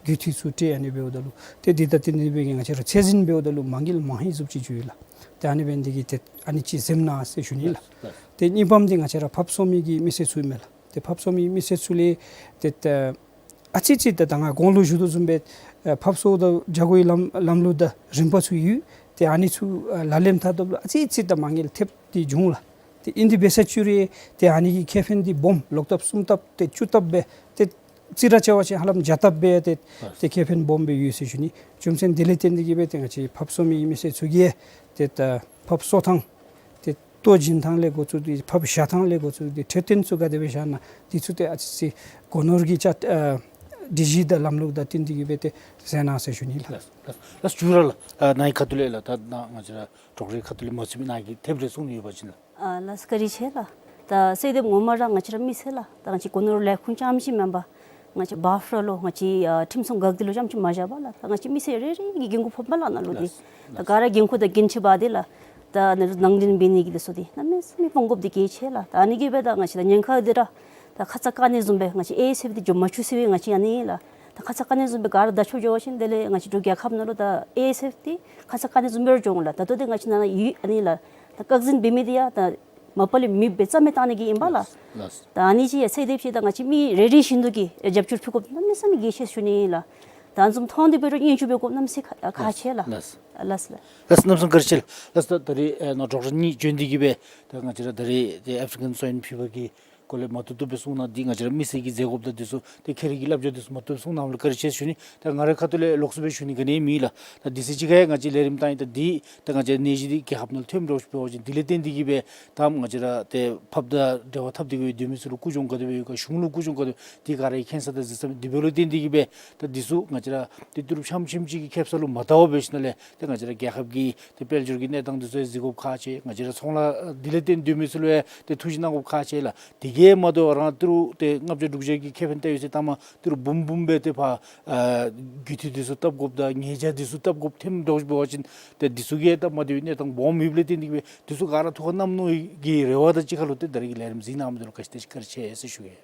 རྒུད་འཐུས་ཚུ་སྤྲོད་ཨ་ནི་འབདཝ་ད་ལུ་ཏེ་དེ་དང་བརྟེན་ཏེ་སྦེ་ང་བཅས་ར་ཚད་འཛིན་འབདཝ་ད་ལུ་མ་དངུལ་མང་ཧེང་བཟུམ་ཅིག་འགྱོ་ཡི་ལགས། ཏེ་ཨ་ནི་འབད་ནི་དེ་གིས་ཏེ་ཨ་ནི་ཅིག་གཟེངས་གནང་ཟེར་ཞུ་ནི་ལགས། ལགས། ཏེ་གཉིས་པམ་འདི་ང་བཅས་ར་ཕགཔ་གསོ་མི་གི་མི་སེར་ཚུ་ཨིན་མས་ལགས། ཏེ་ཕགཔ་གསོ་མི་མི་སེར་ཚུ་ལས་ཏེ་ད་ཨ་ཙི་ཙི་ད་ད་ང་གོང་ལུ་ཞུ་དོ་བཟུམ་སྦེ་ཨ་ཕགཔ་གསོ་དང་བྱ་སྒོའི་ལམ་ལམ་ལུགས་དང་རིམ་པ་ཚུ་ཡོད། ཏེ་ཨ་ནི་ཚུ་ཨ་ལག་ལེན་འཐབ་ད་ལུ་ཨ་ཙི་ཙི་ད་མ་དངུལ་ཐེབས་ཏེ་འགྱོ་འོང་ལགས། ཏེ་ཨིན་དེ་འབད་ས་ཅིག་རུང་ཏེ་ཨ་ནི་གི་ཁེ་ཕན་འདི་སྦོམ་ལོག་ལྟབ་གསུམ་ལྟབ་ཏེ་བཅུ་ལྟབ་སྦེ་ཏེ་རྩིས་ར་རྐྱབ་པ་ཅིན་ཧ་ལམ་བརྒྱ་ལྟབ་སྦེ་ཏེ་ལགས། ཏེ་ཁེ་ཕན་སྦོམ་སྦེ་ཡོད་ཟེར་ཞུ་ནི། རྒྱུ་མཚན་དེ་ལས་བརྟེན་ཏེ་གིས་སྦེ་ཏེ་ང་བཅས་ཕགཔ་གསོ་མི་མི་སེར་ཚུ་གིས་ཏེ་ད་ཕགཔ་གསོ་ཐངས་ཏེ་ལྟོ་བྱིན་ཐངས་ལས་འགོ་བཙུགས་ཏེ་ཕགཔ་བཞག་ཐངས་ལས་འགོ་བཙུགས་ཏེ་འཕྲོད་བསྟེན་ཚུ་ག་དེ་སྦེ་བཞག་ན་འདི་ཚུ་ཏེ་ཨ་ཙི་ཙི་སྒོ་ནོར་གྱི་ཅ་ཨ་སྒྲིག་གཞི་དང་ལམ་ལུགས་དང་བསྟུན་ཏེ་གིས་སྦེ་ཏེ་གཟེངས་གནང་ཟེར་ཞུ་ནི་ལགས། ལགས་ལགས་ཞུ་ར་ལགས། ཨ་ནཱ་གི་ཁ་ཐུག་ལས་ལགས་ད་ནཱ་ང་བཅས་ར་འབྲོག་རའི་ཁ་ཐུག་ལས་མ་ཚུད་མི་ནཱ་གིས་ཐེབས་རེ་གསུང་ནི་ཡོད་པ་ཅིན་ལགས། ཨ་ལགས་བཀའ་དྲིན་ཆེ་ལགས། ད་སེལ་འདེབས་ངོ་མ་ར་ང་བཅས་ར་མི་སེར་ལགས། ད་ང་བཅས་སྒོ་ནོར་ལས་ཁུངས་རྐྱངམ་ཅིག་མེན་པར་ང་བཅས་བཱཕ་ར་ལུ་ང་བཅས་ཨ་ཁྲིམས་སྲུང་འགག་སྡེ་ལུ་རྐྱངམ་ཅིག་མ་བཞག་པར་ལགས། ད་ང་བཅས་མི་སེར་རེ་རེ་གིས་འགན་ཁུར་ཕོགཔ་མས་ལགས་ནཱ་ལུ་འདི། ལགས་ལགས། ད་ག་ར་འགན་ཁུར་དང་འགན་ཆེ་བ་འདི་ལགས། ད་ནང་ནང་འདྲེན་འབད་ནི་གི་འདི་ཚུ་འདི་གནམ་མེད་ས་མེད་སྤོང་དགོཔ་འདི་གལ་ཆེ་ལགས། ད་ཨ་ནི་གིས་སྦེ་ད་ང་བཅས་ད་ཉེན་ཁ་འདི་ར་ད་ཁ་ཙ་བཀག་ནི་བཟུམ་སྦེ་ང་བཅས་ཨེསི་ཨེསི་འདི་འགྱོ་མ་བཅུག་ཟེར་བའི་ང་བཅས་ཨ་ནི་ལགས། ད་ཁ་ཙ་བཀག་ནི་བཟུམ་སྦེ་ག་ར་བརྡ་ཆོག་འགྱོ་བ་ཅིན་དེ་ལས་ང་བཅས་འབྲུག་རྒྱལ་ཁབ་ནང་ལུ་ད་ཨེསི་ཨེསི་འདི་ཁ་ཙ་བཀག་ནི་བཟུམ་སྦེ་ར་འགྱོ་འོང་ལགས། ད་ལྟོ་འདི་ང་བཅས་ནང་ན་ཡོད་ཨ་ནི་ལགས། ད་བཀག་འཛིན་འབད་མི་འདི་ཡང་ད་མ་པ་ལས་མེདཔ་སྦེ་རྩ་མེད་བཏང་ནི་གི་ཨིན་པས་ལགས། ལགས། ད་ཨ་ནི་ཅིག་ཡང་སེལ་འདེབས་ཅིག་ད་ང་བཅས་མི་རེ་རེ་བཞིན་དུ་གིས་རྒྱབ་སྐྱོར་ཕུལ་དགོཔ་གནམ་མེད་ས་མེད་གལ་ཆེ་ཞུ་ནི་ལགས། ད་བཟུམ་མཐོང་སྟེ་འབད་རུང་བསྙོན་འཛུགས་འབད་དགོཔ་གནམ་མེད་ས་མེད་ཁག་ཁག་ཆེ་ལགས། ལགས། ལགས་ལགས། ལགས་རྣམ་གསུམ་བཀའ་དྲིན་ཆེ་ལགས། ལགས་ད་ད་རེས་ཨེ་ནཱ་འབྲོག་ར་གཉིས་བྱོན་ཏེ་གིས་སྦེ་ད་ང་བཅས་ར་ད་རེས་ཏེ་ཨེཕ་རི་ཀན་སོའིན་ཕི་བར་གྱི་སྐོར་ལས་མ་ཐུབ་ཐུབ་སྦེ་གསུང་གནང་། འདི་ང་བཅས་ར་མི་སེར་གྱིས་མཛད་དགོཔ་དང་འདི་ཚུ་ཏེ་ཁྱེད་ར་གི་སླབ་བྱ་འདི་ཚུ་མ་ཐུབ་ཐུབ་སྦེ་གསུང་གནངམ་ལུ་བཀའ་དྲིན་ཆེ་ཞུ་ནི། ད་ང་རའི་ཁ་ཐུག་ལས་ལོགས་སུ་སྦེ་ཞུ་ནི་ག་ནི་མེད་ལགས། ད་དུས་ཚོད་ཅིག་ཁར་ཡང་ང་བཅས་ལས་རིམ་བཏང་ཡི། ད་འདི་ད་ང་བཅས་ནད་གཞི་འདི་རྒྱལ་ཁབ་ནང་ལུ་ཐོནམ་འདྲཝ་ཅིག་འབད་བ་ཅིན་དེ་ལས་བརྟེན་ཏེ་གིས་སྦེ་ད་ང་བཅས་ར་ཏེ་ཕགཔ་དང་འབྲེལ་བ་འཐབ་སྟེ་གིས་སྦེ་སྡོད་མི་ཚུ་ལུ་ཀུན་སྦྱོང་ག་དེ་སྦེ་ཡོད་ག་གཞུང་ལུ་ཀུན་སྦྱོང་ག་དེ་སྦེ་འདི་ག་ར་གིས་མཁྱེན་ས་དང་གཟིགས་ས་མས། དེ་འབདཝ་ལུ་བརྟེན་ཏེ་གིས་སྦེ་ད་འདི་ཚུ་ང་བཅས་ར་ཏེ་ཏི་རུ་ཕྱམ་ཕྱམ་ཅིག་གི་ཁེབ་ས་ལུ་མ་བལྟ་བར་འབད་ཞིནམ་ལས་ཏེ་ང་བཅས་ར་རྒྱལ་ཁབ་ཀྱི་ཏེ་དཔལ་འབྱོར་གྱི་གནས་སྟངས་འདི་ཚུ་ཡང་གཟིགས་དགོཔ་ཁག་ཆེ། ང་བཅས་ར་ཚོང་ལཱ་འདི་ལས་བརྟེན་སྡོད་མི་ཚུ་ལུ་ཡང་ཏེ་ཐུགས་ཞིབ་གནང་དགོཔ་ཁག་ཆེ་ལགས། དེ་གིས་མ་དོ་རང་ཏི་རུ་ཏེ་ལྔ་བརྒྱ་དྲུག་བརྒྱ་གི་ཁེ་ཕན་བལྟ་ཡོད་ཟེར་ལྟ་མ་ཏི་རུ་འབུམ་འབུམ་སྦེ་ཏེ་ཕར་ཨ་རྒུད་འཐུས་འདི་ཚུ་བཏབ་དགོཔ་དང་ཉེས་བྱ་འདི་ཚུ་བཏབ་དགོཔ་ཐོནམ་འདྲཝ་ཅིག་འབད་བ་ཅིན་ཏེ་འདི་ཚུ་གིས་ཡང་སྟབས་མ་བདེ་བའི་གནས་སྟངས་སྦོམ་ཡོདཔ་ལས་བརྟེན་ཏེ་གིས་སྦེ་འདི་ཚུ་ག་ར་ཐུགས་ཁར་བསྣམ་ནུག་གི་རེ་བ་དང་གཅིག་ཁར་ལུ་ཏེ་ད་རེས་ཀྱི་ལས་རིམ་གཟིགས་གནང་མི་འདི་ལུ་བཀའ་དྲིན་ཆེ་ཟེར་ཞུ་གེ།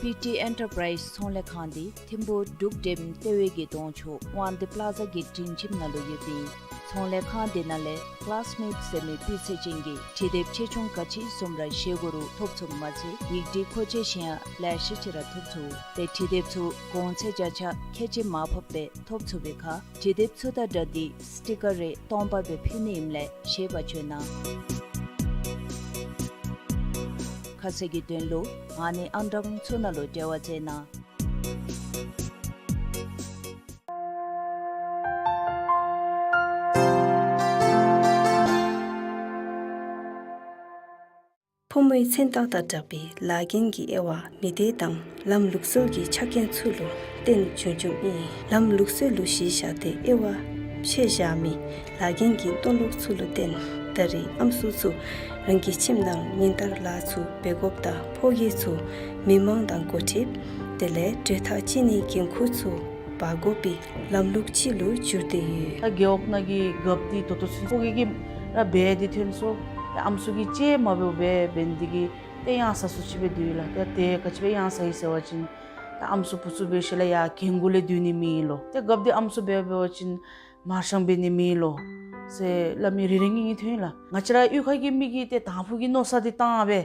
པི་ཊི་ཨེན་ཊར་པ་རའིཛ་ཚོང་ལས་ཁང་འདི་ཐིམ་ཕུག་འབྲུག་ཌེམ་ལྟེ་བའི་གི་གདོང་ཕྱོགས་དབང་འདུས་པ་ལ་ཛ་གི་སྲིང་ཁྱིམ་ནང་ལུ་ཡོད་པའི་ཚོང་ལས་ཁང་འདི་ནང་ལས་ཀླཱས་མེཊ་ཟེར་མི་སྤུས་ཚད་ཅན་གྱི་བྲིས་དེབ་ཆེ་ཆུང་ག་ཅི་བཟུམ་ར་བཞེས་དགོ་རུང་ཐོབ་ཚུགསཔ་མ་ཚད་ཡིག་བྲིས་མཁོ་ཆས་གཞན་ཡང་ལེ་ཤ་ཅིག་ར་ཐོབ་ཚུགས། ཏེ་བྲིས་དེབ་ཚུ་གོང་ཚད་བརྒྱ་ཆ་ཁལ་གཅིག་མར་ཕབ་སྦེ་ཐོབ་ཚུགས་པའི་ཁར་བྲིས་དེབ་ཚུ་དང་སྦྲགས་ཏེ་སི་ཊི་ཀར་རེ་སྟོང་པ་སྦེ་ཕུལ་ནི་ཨིནམ་ལས་ཤེས་པར་བྱོན་གནང་། ཁ་གསལ་གྱི་དོན་ལུ་ཨ་ནི་ཨང་གྲངས་ཚུ་ནང་ལུ་འབྲེལ་བ་མཛད་གནང་། ཕོ་མོའི་མཚན་རྟགས་དང་སྦྲགས་པའི་ལཱ་འགན་གྱི་དབྱེ་བ་མི་སྡེ་དང་ལམ་ལུགས་སྲོལ་གྱི་ཆ་རྐྱེན་ཚུ་ལུ་བརྟེན་འབྱུང་འབྱུངམ་ཨིན། ལམ་ལུགས་སྲོལ་ལུ་གཞི་བཞག་སྟེ་དབྱེ་བ་ཕྱེ་བཞག་མི་ལཱ་འགན་གྱི་མཐོང་ལུགས་ཚུ་ལུ་བརྟེན་ད་རེས་ཨམ་སྲུ་ཚུ་རང་གི་ཁྱིམ་ནང་ཉིན་ལྟར་ལཱ་ཚུ་འབད་དགོཔ་དང་ཕོ་སྐྱེས་ཚུ་མི་མང་དང་འགོ་ཁྲིདཔ་དེ་ལས་གྲོས་ཐག་བཅད་ནིའི་འགན་ཁུར་ཚུ་འབག་དགོ་པའི་ལམ་ལུགས་ཅིག་ལུ་འགྱུར་ཏེ་ཡོད། ད་རྒེད་འོག་ནང་གི་རྒཔོ་འདི་ད་ལྟོ་ཚུན་ཕོ་སྐྱེས་ཀྱིས་ར་འབད་དེ་ཐོན་སོང་། ད་ཨམ་སྲུ་གིས་ཅིག་མ་འབདཝ་སྦེ་འབད་ནི་འདི་གིས་ཏེ་གཡང་ས་སུ་ཅིག་སྦེ་སྡོད་ཡི་ལགས། ད་ཏེ་ག་ཅི་སྦེ་གཡང་ས་ཡི་ཟེར་བ་ཅིན་ད་ཨམ་སྲུ་བུ་ཚུ་འབད་ཞིནམ་ལས་ཡར་རྒན་རྒོན་ལས་སྡོད་ནི་མེད་ལོ། ཏེ་རྒཔོ་འདི་ཨམ་སྲུ་འབད་འབད་བ་ཅིན་མར་ཤང་འབད་ནི་མེད་ལོ་ཟེར་སླབ་མི་རེ་རེ་གཉིས་གཉིས་ཐོན་ཡི་ལགས། ང་བཅས་ར་གཡུས་ཁ་གི་མི་གིས་ཏེ་དང་ཕུ་གི་མནོ་བསམ་འདི་བཏང་སྦེ་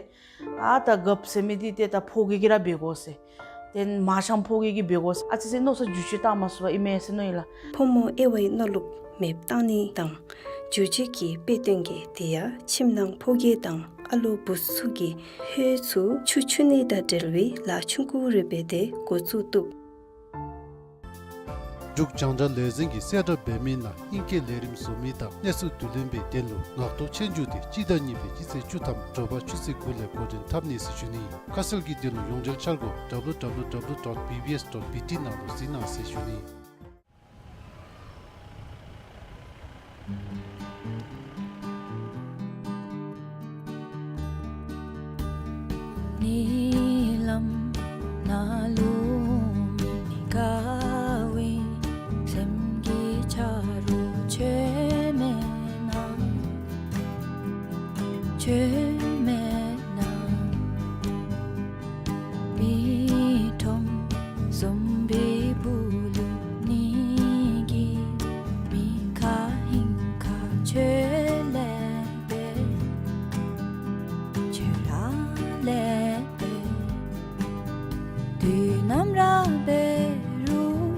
ཨ་ད་རྒཔོ་ཟེར་མི་འདི་ཏེ་ད་ཕོ་སྐྱེས་ཀྱིས་ར་འབད་དགོ་ཟེར། ཏེ་མར་ཤང་ཕོ་སྐྱེས་ཀྱིས་འབད་དགོ་ཟེར་ཨ་ཙི་ཙི་མནོ་བསམ་བསྒྱུར་བཅོས་བཏང་མ་ཚུགས་པར་ཨིན་མས་ཟེར་མནོ་ཡི་ལགས། ཕོ་མོ་དབྱེ་བའི་མནོ་ལུགས་མེདཔ་བཏང་ནི་དང་འགྱུར་བཅོས་ཀྱི་དཔེ་སྟོན་གྱི་དེ་ཡང་ཁྱིམ་ནང་ཕོ་སྐྱེས་དང་ཨ་ལོ་བུ་ཚུ་གིས་ཧོད་ཚུ་ཆུ་འཁྱུ་ནི་དང་འབྲེལ་བའི་ལཱ་ཆུང་ཀུ་རེ་འབད་དེ་འགོ་བཙུགས་བཏུབ། འབྲུག་རྒྱང་བསྒྲགས་ལས་འཛིན་གྱིས་གསལ་བསྒྲགས་འབད་མི་ནང་ཨིང་སྐད་ལས་རིམ་བཟོ་མི་དང་གནས་ཚུལ་བསྡུ་ལེན་པའི་དོན་ལུ་ངག་ཐོག་ཆོས་རྒྱུགས་དེ་སྤྱི་ཟླ་གཉིས་པའི་སྤྱི་ཚེས་བཅུ་ཐམ་དྲོ་པ་ཆུ་ཚོད་དགུ་ལས་འགོ་འདྲེན་འཐབ་ནི་ཟེར་ཞུ་ནི་ཨིན། ཁ་གསལ་གྱི་དོན་ལུ་ཡོངས་འབྲེལ་འཆར་སྒོ་W W W dot B B S dot B T ནང་ལུ་གཟིགས་གནང་ཟེར་ཞུ་ནི་ཨིན། ཉིནམ་ནང་ལུ་མི་དགའ་བའི་སེམས་ཀྱི་ཆ་རོགས་ཁྱོད་མེད་ན། ཁྱོད་མེད་ན། མི་ཁྲོམ་ཟོམ་པའི་སྦུག་ལུ་ནི་གི་མི་ཁ་ཧིང་ཁ་ཁྱོད་ལེགས་པས། ཁྱོད་ར་ལེགས་པས། དུས་ནམ་ར་འབད་རུང་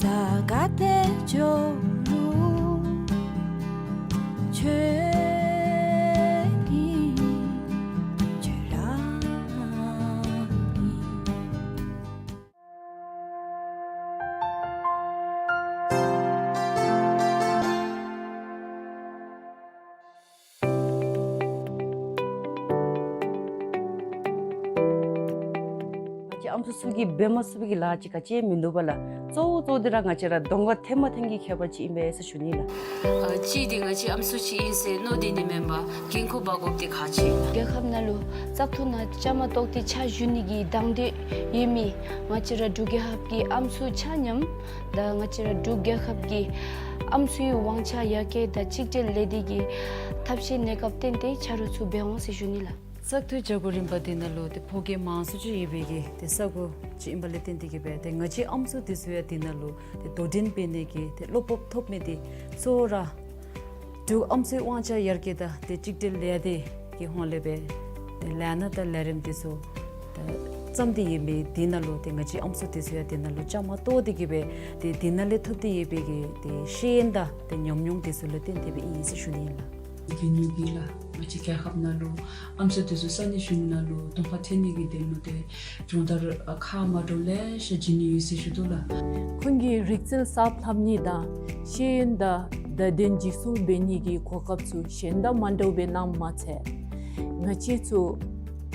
ས་ག་ཏེ་འགྱོ་རུང་ཁྱོད་ཨིན། ཁྱོད་ར་ཨིན། ང་བཅས་ཨམ་སྲུ་ཚུ་གིས་འབད་མ་ཚུགས་པའི་གི་ལཱ་ཅིག་ག་ཅི་མིན་འདུག་པ་ལགས། གཙོ་བོ་གཙོ་བོ་འདི་ར་ང་བཅས་ར་གདོང་ཁར་ཐོན་མ་ཐོན་གྱི་ཁྱད་པར་ཅིག་ཨིན་པས་ཟེར་ཞུ་ནི་ལགས། ཨ་གཅིག་འདི་ང་བཅས་ཨམ་སྲུ་ཅིག་ཨིན་ཟེར་མནོ་སྟེ་ནི་མེན་པར་འགན་ཁུར་འབག་དགོཔ་འདི་ཁག་ཆེ་ལགས། རྒྱལ་ཁབ་ནང་ལུ་བཙག་འཐུ་ནང་བཅའ་མར་གཏོགས་ཏེ་ཕྱག་ཞུ་ནི་གི་དང་འདོད་ཡོད་མི་ང་བཅས་ར་འབྲུག་རྒྱལ་ཁབ་ཀྱི་ཨམ་སྲུ་ཆ་མཉམ་དང་ང་བཅས་ར་འབྲུག་རྒྱལ་ཁབ་ཀྱི་ཨམ་སྲུའི་དབང་ཆ་ཡར་རྒྱས་དང་གཅིག་སྒྲིལ་ལས་སྡེ་གི་ཐབས་ཤེས་གནས་སྐབས་བརྟེན་ཏེ་ཆ་རོགས་ཚུ་འབད་འོང་ཟེར་ཞུ་ནི་ལགས། བཙག་འཐུ་བྱ་སྒོ་རིམ་པ་འདི་ནང་ལུ་ཏེ་ཕོ་སྐྱེས་མང་སུ་ཅིག་ཡོད་པའི་གི་ཏེ་ས་གོ་ཅིག་ཨིན་པ་ལས་བརྟེན་ཏེ་གིས་སྦེ་ཏེ་ང་བཅས་ཨམ་སྲུ་འདི་ཚུ་ཡང་འདི་ནང་ལུ་ཏེ་དོ་འགྲན་འབད་ནི་གི་ཏེ་བློ་སྤོབས་ཐོབ་མི་འདི་གཙོ་བོ་ར་འབྲུག་ཨམ་སྲུའི་དབང་ཆ་ཡར་རྒྱས་དང་ཏེ་གཅིག་སྒྲིལ་ལས་སྡེ་གི་ཧོངས་ལས་སྦེ་ཏེ་ལས་སྣ་དང་ལས་རིམ་འདི་ཚུ་ཏེ་བརྩམས་ཏེ་ཡོད་མི་འདི་ནང་ལུ་ཏེ་ང་བཅས་ཨམ་སྲུ་འདི་ཚུ་ཡང་འདི་ནང་ལུ་བཅའ་མར་གཏོགས་ཏེ་གིས་སྦེ་ཏེ་འདི་ནང་ལས་ཐོབ་སྟེ་ཡོད་པའི་གི་ཏེ་ཤེས་ཡོན་དང་ཏེ་ཉམས་མྱོང་འདི་ཚུ་ལུ་བརྟེན་ཏེ་སྦེ་ཨིན་ཟེར་ཞུ་ནི་ཨིན་ལགས། བི་ཉུ་གིས་ལགས། ང་བཅས་རྒྱལ་ཁབ་ནང་ལུ་ཨམ་སྲུ་འདི་ཚུ་ས་གནས་གཞུང་ནང་ལུ་གདོང་ཁར་ཐོན་ནི་གི་དོན་ལུ་ཏེ་སྦྱོང་བརྡར་ཨ་ཁག་མ་འདྲཝ་ལེ་ཤ་བྱིན་ནི་ཡོད་ཟེར་ཞུ་དོ་ལགས། ཁོང་གིས་རིག་རྩལ་གསརཔ་ལྷབ་ནི་དང་ཤེས་ཡོན་དང་བརྡ་དོན་འཇིག་སྲུང་འབད་ནི་གི་གོ་སྐབས་ཚུ་གཞན་དང་མ་འདྲཝ་སྦེ་གནངམ་མ་ཚད་ང་བཅས་ཚུ་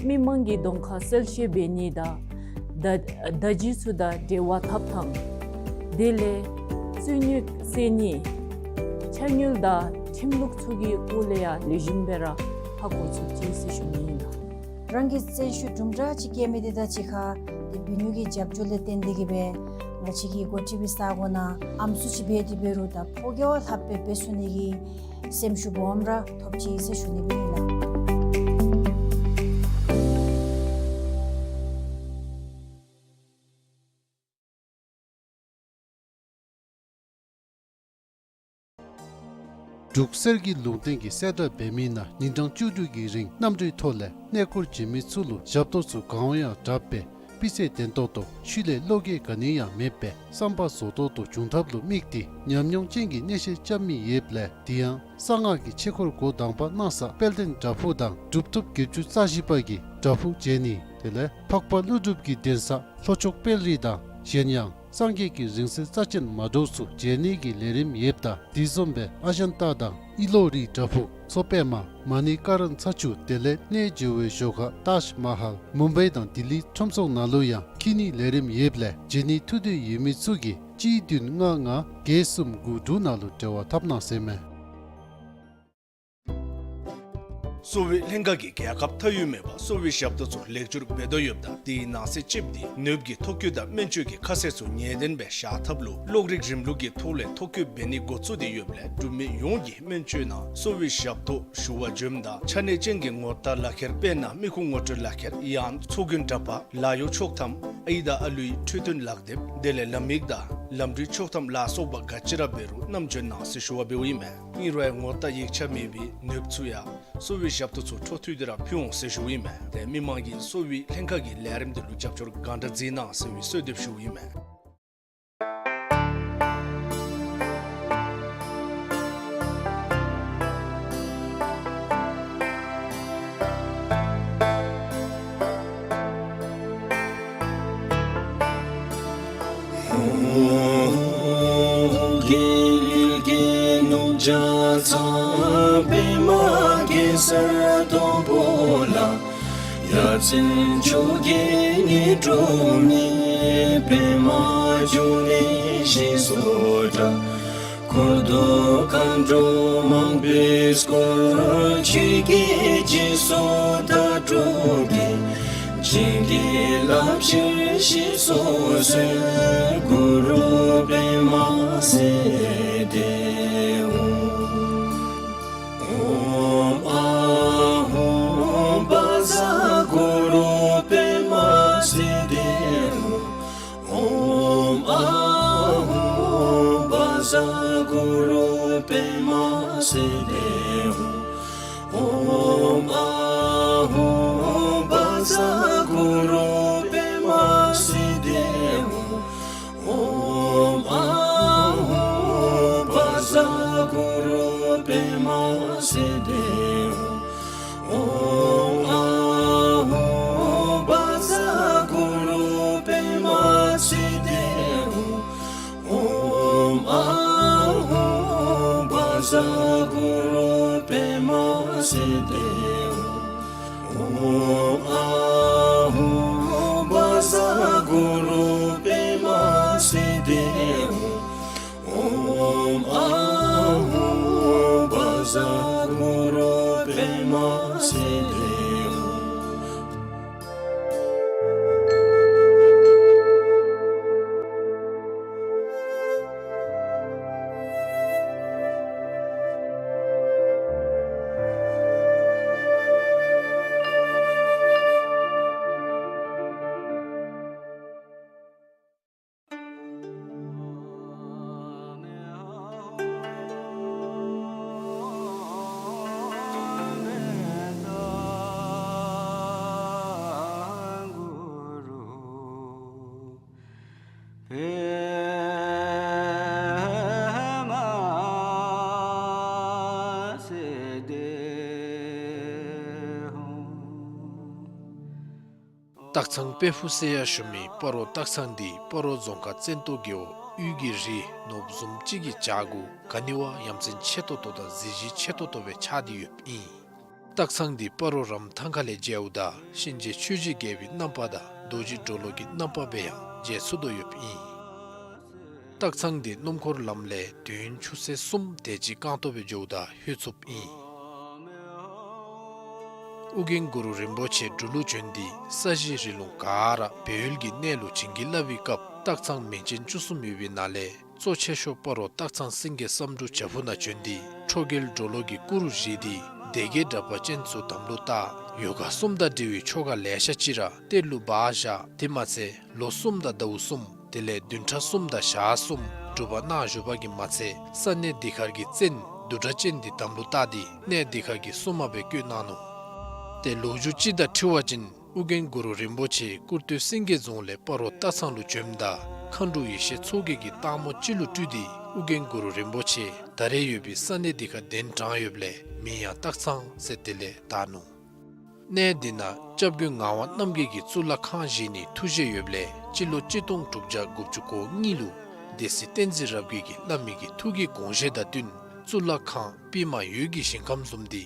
མི་མང་གི་གདོང་ཁར་གསལ་བཤད་འབད་ནི་དང་བརྡ་བརྡ་བརྒྱུད་ཚུ་དང་འབྲེལ་བ་འཐབ་ཐངས་དེ་ལས་རྩོད་རྙོགས་སེལ་ནི་ཕྱག་དངུལ་དང་ཁྲིམས་ལུགས་ཚུ་གི་སྐོར་ལས་ཡང་ལེགས་ཤོམ་སྦེ་ར་ཧ་གོ་ཚུགས་ཅི་ཟེར་ཞུ་ནི་ཨིན་ལགས། རང་གི་རྩོད་ཤུགས་དུམ་གྲ་ཅིག་བསྐྱེད་མི་འདི་དང་གཅིག་ཁར་ཏེ་བི་ཉུ་གི་རྒྱབ་སྐྱོར་ལས་བརྟེན་ཏེ་གིས་སྦེ་ང་བཅས་ཀྱི་འགོ་ཁྲིད་པའི་ས་གོ་ནང་ཨམ་སྲུ་ཅིག་འབད་དེ་འབད་རུང་ད་ཕོ་རྒྱས་བ་ལྷགཔ་སྦེ་འབད་ཚུགས་ནི་གི་སེམས་ཤུགས་སྦོམ་ར་ཐོབ་ཅི་ཟེར་ཞུ་ནི་སྦེ་ཨིན་ལགས། འབྲུག་གསེར་གྱི་ལུང་བསྟན་གྱིས་གསལ་བསྒྲགས་འབད་མི་ནང་ཉིན་གྲངས་བཅུ་དྲུག་གི་རིང་གནམ་གྲུའི་ཐོག་ལས་གནས་སྐོར་བྱོན་མི་ཚུ་ལུ་ཞབས་ཏོག་ཚུ་གང་འོང་ཡང་དྲག་པས། སྤུས་ཚད་ལྡན་ཏོག་ཏོ་ཤུལ་ལས་བློ་འགྱོད་ག་ནི་ཡང་མེད་པའི་བསམ་པ་བཟོ་ཏོག་ཏོ་འབྱུང་ཐབས་ལུ་དམིགས་ཏེ་ཉམས་མྱོང་ཅན་གྱི་གནས་བཤད་རྐྱབ་མི་ཡོདཔ་ལས་དེ་ཡང་གསང་སྔགས་ཀྱི་ཆོས་འཁོར་འགོ་དང་པ་གནང་ས་དཔལ་ལྡན་བྲག་ཕུག་དང་གྲུབ་ཐོབ་བརྒྱད་ཅུ་རྩ་བཞི་པ་གི་བྲག་ཕུག་མཇལ་ནི་དེ་ལས་འཕགས་པ་ཀླུ་སྒྲུབ་ཀྱི་གདན་ས་ལྷོ་ཕྱོགས་དཔལ་རི་དང་གཞན་ཡང་སངས་རྒྱས་ཀྱི་རིང་བསྲེལ་རྩ་ཅན་མ་འདྲཝ་ཚུ་མཇལ་ནི་གི་ལས་རིམ་ཡོདཔ་ད་དེ་བཟུམ་སྦེ་ཨ་ཇན་ཏ་དང་ཨི་ལོ་རིའི་བྲག་ཕུག་མཚོ་པདྨ་མ་ཎི་ཀ་རན་ཚ་ཆུ་དེ་ལས་གནས་མཇལ་བའི་ཞོར་ཁར་ཏཱཇ་མ་ཧཱལ་མུམ་བའི་དང་ལྡི་ལི་ཁྲོམ་ཚོགས་ནང་ལུ་ཡང་འཁྱིད་ནི་ལས་རིམ་ཡོདཔ་ལས་མཇལ་ནི་ཐུགས་འདོད་ཡོད་མི་ཚུ་གིས་གཅིག་བདུན་ལྔ་ལྔ་བརྒྱད་གསུམ་དགུ་དྲུག་ནང་ལུ་འབྲེལ་བ་འཐབ་གནང་ཟེར་མས། གསོ་བའི་ལྷན་ཁག་གིས་རྒྱལ་ཁབ་མཐའ་དབུས་མེད་པར་གསོ་བའི་ཞབས་ཏོག་ཚུ་ལེགས་བཅོས་འབད་དོ་ཡོདཔ་ད་དེའི་ནང་གསེས་གཅིགཔོ་འདི་ནདཔ་གི་ཐོ་བཀོད་དང་སྨན་བཅོས་ཀྱི་ཁ་གསལ་ཚུ་ངེས་བདེན་སྦེ་བཞག་ཐབས་ལུ་གློག་རིག་རིམ་ལུགས་ཀྱི་ཐོག་ལས་ཐོ་བཀོད་འབད་ནི་འགོ་བཙུགས་ཏེ་ཡོདཔ་ལས་འབྲུག་མི་ཡོངས་ཀྱིས་སྨན་བཅོས་ནང་གསོ་བའི་ཞབས་ཏོག་ཞུ་བར་འབྱོནམ་ད་ཆ་གནས་ཅན་གྱི་ངོ་རྟགས་ལག་ཁྱེར་དཔེར་ན་མི་ཁུངས་ངོ་སྤྲོད་ལག་ཁྱེར་ཡང་ཚོགས་རྒྱན་འདྲ་པར་ལཱ་གཡོག་ཆོག་ཐམ་ཨའི་དང་ཨ་ལུའི་འཕྲོད་བསྟེན་ལག་དེབ་དེ་ལས་ལམ་ཡིག་དང་ལམ་འགྲུལ་ཆོག་ཐམ་ལ་སོགས་པ་ག་ཅི་ར་འབད་རུང་བསྣམས་འབྱོན་གནང་ཟེར་ཞུ་བ་འབདཝ་ཨིན་མས། ཨིན་རུང་ངོ་རྟགས་ཡིག་ཆ་མེད་པའི་ནདཔ་ཚུ་ཡང་གསོ་བའི་ཞབས་ཏོག་ཚུ་འཕྲོ་མཐུད་དེ་ར་ཕུལ་འོང་ཟེར་ཞུཝ་ཨིན་མས། ཏེ་མི་མང་གིས་གསོ་བའི་ལྷན་ཁག་གི་ལས་རིམ་འདི་ལུ་རྒྱབ་སྐྱོར་གང་དྲག་མཛད་གནང་ཟེར་བའི་གསོལ་འདེབས་ཞུཝ་ཨིན་མས། ལྕགས་ཚང་པདྨ་གེ་སར་སྡོང་པོ་ལ། ཡ་མཚན་བཅོ་བརྒྱད་ཉི་གྲངས་མེད། པདྨ་འབྱུང་གནས་ཞེས་སུ་གྲགས། འཁོར་དང་མཁའ་འགྲོ་མང་པོས་བསྐོར། ཆོས་ཀྱི་རྗེས་སུ་དག་འགྲོ་གི། བྱིན་གྱིས་བརླབ་ཕྱིར་གཤེགས་སུ་གསོལ། གུ་རུ་པདྨ་སིདྡྷི་ཧཱུྃ། ཨོཾ་ཨཱཿཧཱུྃ་བཛྲ་གུ་རུ་པདྨ་སིདྡྷི་ཧཱུྃ། ཨོཾ་ཨཱཿཧཱུྃ་བཛྲ་གུ་རུ་པདྨ་སིདྡྷི་ཧཱུྃ། ཨོཾ་ཨཱཿཧཱུྃ་བཛྲ་གུ་རུ་པདྨ་སིདྡྷི་ཧཱུྃ། ཨོཾ་ཨཱཿཧཱུྃ་བཛྲ་གུ་རུ་པདྨ་སིདྡྷི་ཧཱུྃ། ཨོཾ་ཨཱཿཧཱུྃ་བཛྲ་གུ་རུ་པདྨ་སིདྡྷི་ཧཱུྃ། ཨོཾ་ཨཱཿཧཱུྃ་བཛྲ་གུ་རུ་པདྨ་སིདྡྷི་ཧཱུྃ། ཨོཾ་ཨཱཿཧཱུྃ་བཛྲ་གུ་རུ་པདྨ་སིདྡྷི་ཧཱུྃ། ཨོཾ་ཨཱཿཧཱུྃ་བཛྲ་གུ་རུ་པདྨ་སིདྡྷི་ཧཱུྃ། སྟག་ཚང་དཔལ་ཕུག་ཟེར་ཡང་ཞུ་མི་སྤ་རོ་སྟག་ཚང་འདི་སྤ་རོ་རྫོང་ཁག་བཙན་ཏོ་རྒེད་འོག་དབུས་ཀྱི་རི་ནོར་བུ་བཟུམ་ཅིག་གི་བྱག་གུ་ག་ནི་བ་ཡ་མཚན་ཆེ་ཏོག་ཏོ་དང་གཟི་བརྗིད་ཆེ་ཏོག་ཏོ་སྦེ་ཆགས་ཏེ་ཡོདཔ་ཨིན། སྟག་ཚང་འདི་སྤ་རོ་རམ་ཐང་ཁ་ལས་མཇལཝ་ད་གཤིན་རྗེ་ཆོས་ཀྱི་རྒྱལ་པོའི་རྣམ་པ་དང་རྡོ་རྗེ་གྲོ་ལོད་ཀྱི་རྣམ་པ་སྦེ་ཡང་མཇལ་ཚུགས་དོ་ཡོདཔ་ཨིན། སྟག་ཚང་འདི་སྣུམ་འཁོར་ལམ་ལས་དུས་ཡུན་ཆུ་ཚོད་གསུམ་དེ་ཅིག་རྐང་ཐང་སྦེ་འགྱོཝ་ད་ལྷོད་ཚུགསཔ་ཨིན། ཨོ་རྒྱན་གུ་རུ་རིན་པོ་ཆེ་འབྲུག་ལུ་བྱོན་ཏེ་ས་གཞི་རི་ལུང་ག་ར་སྦས་ཡུལ་གྱི་གནས་ལུ་བྱིན་གྱིས་བརླབས་པའི་སྐབས་སྟག་ཚང་མིང་ཅན་བཅུ་གསུམ་ཡོད་པའི་ནང་ལས་གཙོ་ཆེ་ཤོས་སྤ་རོ་སྟག་ཚང་སེང་གེ་བསམ་འགྲུབ་བྱག་ཕུག་ནང་བྱོན་ཏེ་ཁྲོ་རྒྱལ་གྲོ་ལོད་ཀྱི་སྐུ་རུ་བཞེངས་ཏེ་སྡེ་བརྒྱད་དྲེགས་པ་ཅན་ཚུ་དམ་ལུ་བཏགས། ཡོ་ག་གསུམ་དང་འབྲེལ་བའི་ཆོ་ག་ལེ་ཤ་ཅིག་ར་གཏེར་ལུ་སྦ་བཞག། དེ་མ་ཚད་ལོ་གསུམ་དང་ཟླཝ་གསུམ་དེ་ལས་བདུན་ཕྲག་གསུམ་དང་ཞག་གསུམ་སྒྲུབ་པ་གནང་བཞུགས་པ་གིས་མ་ཚད་ས་གནས་འདི་ཁར་གྱི་བཙན་བདུད་དྲེགས་ཅན་འདི་དམ་ལུ་བཏགས་ཏེ་གནས་འདི་ཁར་གྱི་སྲུང་མ་སྦེ་བསྐོས་གནང་ནུག། ཏེ་ལོ་རྒྱུས་ཅིག་དང་འཁྲིལ་བ་ཅིན་ཨོ་རྒྱན་གུ་རུ་རིན་པོ་ཆེ་ཀུར་སྟོད་སེང་གེ་རྫོང་ལས་སྤ་རོ་སྟག་ཚང་ལུ་བྱོནམ་ད་མཁའ་འགྲོ་ཡེ་ཤེས་མཚོ་རྒྱལ་གྱིས་སྟག་མོ་ཅིག་ལུ་སྤྲུལ་ཏེ་ཨོ་རྒྱན་གུ་རུ་རིན་པོ་ཆེ་ད་རེས་ཡོད་པའི་ས་གནས་འདི་ཁར་གདན་དྲངས་ཡོདཔ་ལས་མིང་ཡང་སྟག་ཚང་ཟེར་དེ་ལས་བཏགས་ནུག། གནས་འདི་ནང་སྐྱབས་མགོན་ངག་དབང་རྣམ་རྒྱལ་གྱིས་གཙུག་ལག་ཁང་བཞེངས་ནིའི་ཐུགས་བཞེད་ཡོདཔ་ལས་སྤྱི་ལོ་གཅིག་སྟོང་དྲུག་བརྒྱ་དགུ་བཅུ་གོ་གཉིས་ལུ་སྡེ་སྲིད་བསྟན་འཛིན་རབ་རྒྱས་ཀྱིས་བླ་མའི་གི་ཐུགས་ཀྱི་དགོངས་བཞེད་དང་བསྟུན་གཙུག་ལག་ཁང་པདྨ་འོད་ཀྱི་ཞིང་ཁམས་བཟུམ་འདི་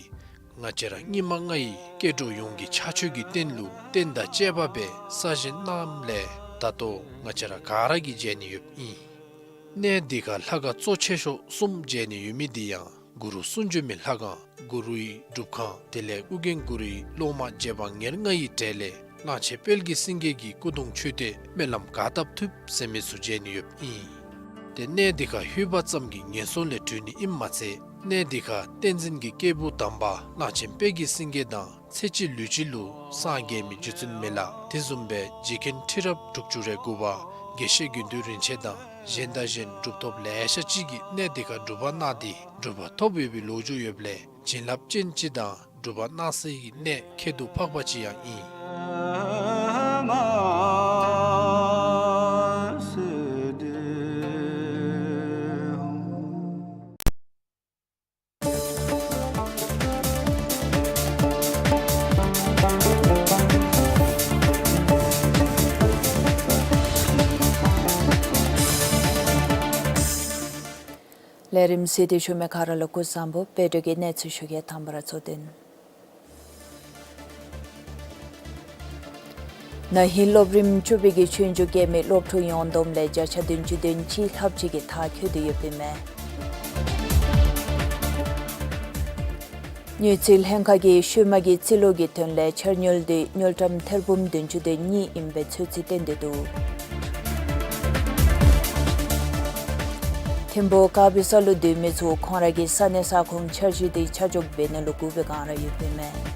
ང་བཅས་ར་སྙིགས་མ་ལྔ་ཡི་སྐྱེ་འགྲོ་ཡོངས་ཀྱི་ཕྱག་མཆོད་ཀྱི་རྟེན་ལུ་རྟེན་དང་བཅས་པ་སྦེ་གསར་བཞེངས་གནངམ་ལས་ད་ལྟོ་ང་བཅས་ར་ག་ར་གིས་མཇལ་ནི་ཡོདཔ་ཨིན། གནས་འདི་ཁར་ལྷ་ཁང་གཙོ་ཆེ་ཤོས་གསུམ་མཇལ་ནི་ཡོད་མི་འདི་ཡང་གུ་རུ་གསུང་བྱོན་མའི་ལྷ་ཁང་གུ་རུའི་སྒྲུབ་ཁང་དེ་ལས་ཨོ་རྒྱན་གུ་རུའི་སློབ་མ་རྗེ་འབངས་ཉེར་ལྔ་ཡི་གྲས་ལས་གླང་ཆེན་དཔལ་གྱི་སེང་གེ་གི་སྐུ་གདུང་མཆོད་རྟེན་སྨོན་ལམ་ག་བཏབ་ཐུབ་ཟེར་མི་ཚུ་མཇལ་ནི་ཡོདཔ་ཨིན། ཏེ་གནས་འདི་ཁར་ལྷོད་པ་ཙམ་གྱིས་ངན་སོང་ལས་གྲོལ་ནི་ཨིནམ་མ་ཚད་གནས་འདི་ཁར་བསྟན་འཛིན་གྱི་སྐྱེས་བུ་དམ་པ་གླང་ཆེན་དཔལ་གྱི་སེང་གེ་དང་ཚེ་གཅིག་ལུས་གཅིག་ལུ་སངས་རྒྱས་མི་རྗེ་བཙུན་མི་ལ་དེ་བཟུམ་སྦེ་རྗེ་མཁན་ཁྲི་རབས་དྲུག་ཅུ་རེ་དགུ་པ་དགེ་བཤེས་དགེ་འདུན་རིན་ཆེན་དང་གཞན་དང་གཞན་གྲུབ་ཐོབ་ལེ་ཤ་ཅིག་གིས་གནས་འདི་ཁར་སྒྲུབ་པ་གནང་སྟེ་གྲུབ་པ་ཐོབ་ཡོད་པའི་ལོ་རྒྱུས་ཡོདཔ་ལས་བྱིན་རླབས་ཅན་ཅིག་དང་སྒྲུབ་པ་གནང་སའི་གནས་ཁྱད་དུ་འཕགས་པ་ཅིག་ཡང་ཨིན། ལས་རིམ་གཟིགས་ཏེ་བཞུགས་མི་ག་ར་ལུ་སྐུ་གཟུགས་བཟང་པོ། དཔལ་འབྱོར་གྱི་གནས་ཚུལ་ཞུ་གེ། དང་པ་ར་གཙོ་དོན། ན་ཧིང་སློབ་རིམ་བཅུ་པའི་གི་ཆོས་རྒྱུགས་རྐྱབ་མི་སློབ་ཕྲུག་ཡོངས་བསྡོམས་ལས་བརྒྱ་ཆ་བདུན་ཅུ་དོན་གཅིག་ལྷགཔ་ཅིག་གིས་མཐར་འཁྱོལ་ཏེ་ཡོདཔ་ཨིན་མས། དངུལ་རྩིས་ལྷན་ཁག་གིས་ཤུལ་མ་གི་རྩིས་ལོ་གི་དོན་ལས་འཆར་དངུལ་དེ་དངུལ་ཀྲམ་ཐེར་འབུམ་བདུན་ཅུ་དོན་གཉིས་ཨིན་པའི་ཚོད་རྩིས་བཏོན་ཏེ་འདུག། ཐིམ་ཕུག་དཀར་སྦི་ས་ལུ་སྡོད་མི་ཚུ་ཁོང་ར་གི་ས་གནས་ས་ཁོངས་འཆར་གཞི་དེ་ཆ་འཇོག་འབད་ནི་ལུ་སྒུག་པའི་བསྒང་ར་ཡོདཔ་ཨིན་མས།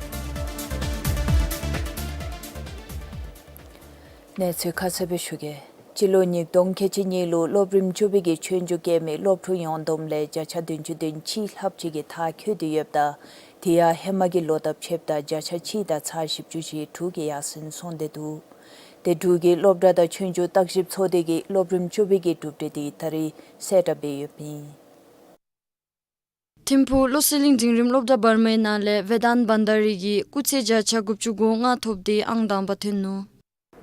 གནས་ཚུལ་ཁ་གསལ་སྦེ་ཞུ་གེ། སྤྱི་ལོ་ཉིས་སྟོང་ཁལ་གཅིག་གཉིས་ལུ་སློབ་རིམ་བཅུ་པའི་གི་ཆོས་རྒྱུགས་རྐྱབ་མི་སློབ་ཕྲུག་ཡོངས་བསྡོམས་ལས་བརྒྱ་ཆ་བདུན་ཅུ་དོན་གཅིག་ལྷགཔ་ཅིག་གིས་མཐར་འཁྱོལ་ཏེ་ཡོདཔ་ད། དེ་ཡང་ཧེ་མ་གི་ལོ་དང་ཕྱདཔ་ད་བརྒྱ་ཆ་གཅིག་དང་ཚག་བཞི་བཅུ་ཞེ་དྲུག་གི་ཡར་སེང་སོང་སྟེ་འདུག། དེ་འབྲུག་གི་སློབ་གྲྭ་དང་ཆོས་རྒྱུགས་བརྟག་ཞིབ་ཚོགས་སྡེ་གིས་སློབ་རིམ་བཅུ་པའི་གི་གྲུབ་འབྲས་དེ་ད་རིས་གསལ་བསྒྲགས་འབད་ཡོདཔ་ཨིན། ཐིམ་ཕུག་བློ་གསལ་གླིང་འབྲིང་རིམ་སློབ་གྲྭ་བར་མའི་ནང་ལས་ཝེ་དཱན་བྷན་དཱ་རི་གིས་སྐུགས་ཚད་བརྒྱ་ཆ་དགུ་བཅུ་གོ་ལྔ་ཐོབ་སྟེ་ཨང་དང་པ་ཐོན་ནུག།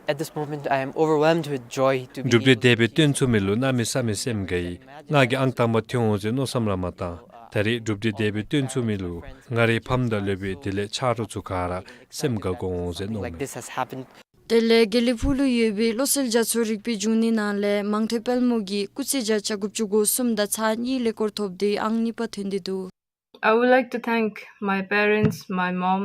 At this moment, I am overwhelmed with joy to be able to གྲུབ་འབྲས་དེ་སྦེ་སྟོན་ཚུགས་མི་ལུ་གནམ་མེད་ས་མེད་སེམས་དགའ་ཡི། ང་གིས་ཨང་དང་པ་ཐོན་འོང་ཟེར་མནོ་བསམ་ར་མ་བཏང་། ད་རིས་གྲུབ་འབྲས་དེ་སྦེ་སྟོན་ཚུགས་མི་ལུ་ང་རའི་ཕམ་དང་སློབ་དཔོན་དེ་ལས་ཆ་རོགས་ཚུ་ག་ར་སེམས་དགའ་དགོ་འོང་ཟེར་མནོཝ་མས། Like this has happened. དེ་ལས་དགེ་ལེགས་ཕུག་ལུ་ཡོད་པའི་བློ་གསལ་རྒྱ་མཚོ་རིག་པའི་འབྱུང་གནས་ནང་ལས་མང་ཐོས་དཔལ་མོ་གིས་སྐུགས་ཚད་བརྒྱ་ཆ་དགུ་བཅུ་གོ་གསུམ་དང་ཚག་གཉིས་ཀླད་ཀོར་ཐོབ་སྟེ་ཨང་གཉིས་པ་ཐོན་ཏེ་འདུག། I would like to thank my parents, my mom.